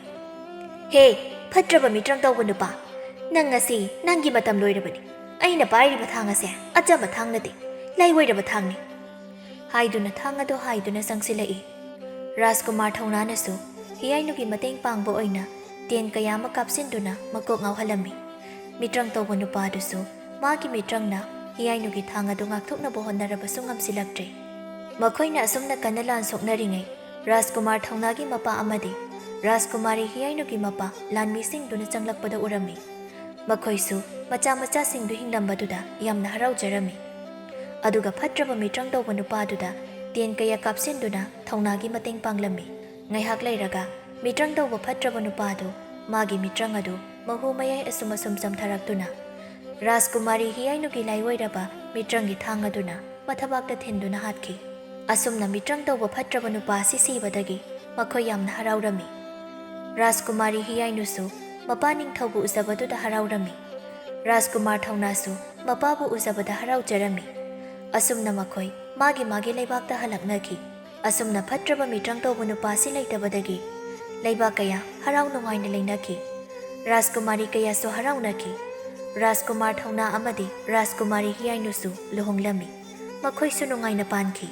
"ꯍꯦ, ꯐꯠꯇ꯭ꯔꯕ ꯃꯤꯇ꯭ꯔꯪ ꯇꯧꯕ ꯅꯨꯄꯥ, ꯅꯪ ꯉꯁꯤ ꯅꯪꯒꯤ ꯃꯇꯝ ꯂꯣꯏꯔꯕꯅꯤ꯫ ꯑꯩꯅ ꯄꯥꯏꯔꯤꯕ ꯊꯥꯡ ꯑꯁꯦ ꯑꯆꯝꯕ ꯊꯥꯡ ꯅꯠꯇꯦ, ꯂꯥꯏꯋꯥꯏꯔꯕ ꯊꯥꯡꯅꯤ," ꯍꯥꯏꯗꯨꯅ ꯊꯥꯡ ꯑꯗꯨ ꯍꯥꯏꯗꯨꯅ ꯆꯪꯁꯤꯜꯂꯛꯏ꯫ ꯔꯥꯖꯀꯨꯃꯥꯔ ꯊꯧꯅꯥꯅꯁꯨ ꯍꯤꯌꯥꯏꯅꯨꯒꯤ ꯃꯇꯦꯡ ꯄꯥꯡꯕ ꯑꯣꯏꯅ ꯇꯦꯟ ꯀꯌꯥ ꯑꯃ ꯀꯥꯞꯁꯤꯟꯗꯨꯅ ꯃꯀꯣꯛ ꯉꯥꯎꯍꯜꯂꯝꯃꯤ꯫ ꯃꯤꯇ꯭ꯔꯪ ꯇꯧꯕ ꯅꯨꯄꯥꯗꯨꯁꯨ ꯃꯥꯒꯤ ꯃꯤꯇ꯭ꯔꯪꯅ ꯍꯤꯌꯥꯏꯅꯨꯒꯤ ꯊꯥꯡ ꯑꯗꯨ ꯉꯥꯛꯊꯣꯛꯅꯕ ꯍꯣꯠꯅꯔꯕꯁꯨ ꯉꯝꯁꯤꯜꯂꯛꯇ꯭ꯔꯦ꯫ ꯃꯈꯣꯏꯅ ꯑꯁꯨꯝꯅ ꯀꯟꯅ ꯂꯥꯟ ꯁꯣꯛꯅꯔꯤꯉꯩ, ꯔꯥꯖꯀꯨꯃꯥꯔ ꯊꯧꯅꯥꯒꯤ ꯃꯄꯥ ꯑꯃꯗꯤ ꯔꯥꯖꯀꯨꯃꯥꯔꯤ ꯍꯤꯌꯥꯏꯅꯨꯒꯤ ꯃꯄꯥ ꯂꯥꯟꯃꯤꯁꯤꯡꯗꯨꯅ ꯆꯪꯂꯛꯄꯗ ꯎꯔꯝꯃꯤ꯫ ꯃꯈꯣꯏꯁꯨ ꯃꯆꯥ ꯃꯆꯥꯁꯤꯡꯗꯨ ꯍꯤꯡꯂꯝꯕꯗꯨꯗ ꯌꯥꯝꯅ ꯍꯔꯥꯎꯖꯔꯝꯃꯤ꯫ ꯑꯗꯨꯒ ꯐꯠꯇ꯭ꯔꯕ ꯃꯤꯇ꯭ꯔꯪ ꯇꯧꯕ ꯅꯨꯄꯥꯗꯨꯗ ꯇꯦꯟ ꯀꯌꯥ ꯀꯥꯞꯁꯤꯟꯗꯨꯅ ꯊꯧꯅꯥꯒꯤ ꯃꯇꯦꯡ ꯄꯥꯡꯂꯝꯃꯤ꯫ ꯉꯥꯏꯍꯥꯛ ꯂꯩꯔꯒ ꯃꯤꯇ꯭ꯔꯪ ꯇꯧꯕ ꯐꯠꯇ꯭ꯔꯕ ꯅꯨꯄꯥꯗꯨ ꯃꯥꯒꯤ ꯃꯤꯇ꯭ꯔꯪ ꯑꯗꯨ ꯃꯍꯨ ꯃꯌꯥꯏ ꯑꯁꯨꯝ ꯑꯁꯨꯝ ꯆꯝꯊꯔꯛꯇꯨꯅ ꯔꯥꯖꯀꯨꯃꯥꯔꯤ ꯍꯤꯌꯥꯏꯅꯨꯒꯤ ꯂꯥꯏꯑꯣꯏꯔꯕ ꯃꯤꯇ꯭ꯔꯪꯒꯤ ꯊꯥꯡ ꯑꯗꯨꯅ ꯃꯊꯕꯥꯛꯇ ꯊꯤꯟꯗꯨꯅ ꯍꯥꯠꯈꯤ꯫ ꯑꯁꯨꯝꯅ ꯃꯤꯇ꯭ꯔꯪ ꯇꯧꯕ ꯐꯠꯇ꯭ꯔꯕ ꯅꯨꯄꯥ ꯑꯁꯤ ꯁꯤꯕꯗꯒꯤ ꯃꯈꯣꯏ ꯌꯥꯝꯅ ꯍꯔꯥꯎꯔꯝꯃꯤ꯫ ꯔꯥꯖꯀꯨꯃꯥꯔꯤ ꯍꯤꯌꯥꯏꯅꯨꯁꯨ ꯃꯄꯥ ꯅꯤꯡꯊꯧꯕꯨ ꯎꯖꯕꯗꯨꯗ ꯍꯔꯥꯎꯔꯝꯃꯤ꯫ ꯔꯥꯖꯀꯨꯃꯥꯔ ꯊꯧꯅꯥꯁꯨ ꯃꯄꯥꯕꯨ ꯎꯖꯕꯗ ꯍꯔꯥꯎꯖꯔꯝꯃꯤ꯫ ꯑꯁꯨꯝꯅ ꯃꯈꯣꯏ ꯃꯥꯒꯤ ꯃꯥꯒꯤ ꯂꯩꯕꯥꯛꯇ ꯍꯜꯂꯛꯅꯈꯤ꯫ ꯑꯁꯨꯝꯅ ꯐꯠꯇ꯭ꯔꯕ ꯃꯤꯇ꯭ꯔꯪ ꯇꯧꯕ ꯅꯨꯄꯥ ꯑꯁꯤ ꯂꯩꯇꯕꯗꯒꯤ ꯂꯩꯕꯥꯛ ꯀꯌꯥ ꯍꯔꯥꯎ ꯅꯨꯡꯉꯥꯏꯅ ꯂꯩꯅꯈꯤ꯫ ꯔꯥꯖꯀꯨꯃꯥꯔꯤ ꯀꯌꯥꯁꯨ ꯍꯔꯥꯎꯅꯈꯤ꯫ ꯔꯥꯖꯀꯨꯃꯥꯔ ꯊꯧꯅꯥ ꯑꯃꯗꯤ ꯔꯥꯖꯀꯨꯃꯥꯔꯤ ꯍꯤꯌꯥꯏꯅꯨꯁꯨ ꯂꯨꯍꯣꯡꯂꯝꯃꯤ꯫ ꯃꯈꯣꯏꯁꯨ ꯅꯨꯡꯉꯥꯏꯅ ꯄꯥꯟꯈꯤ꯫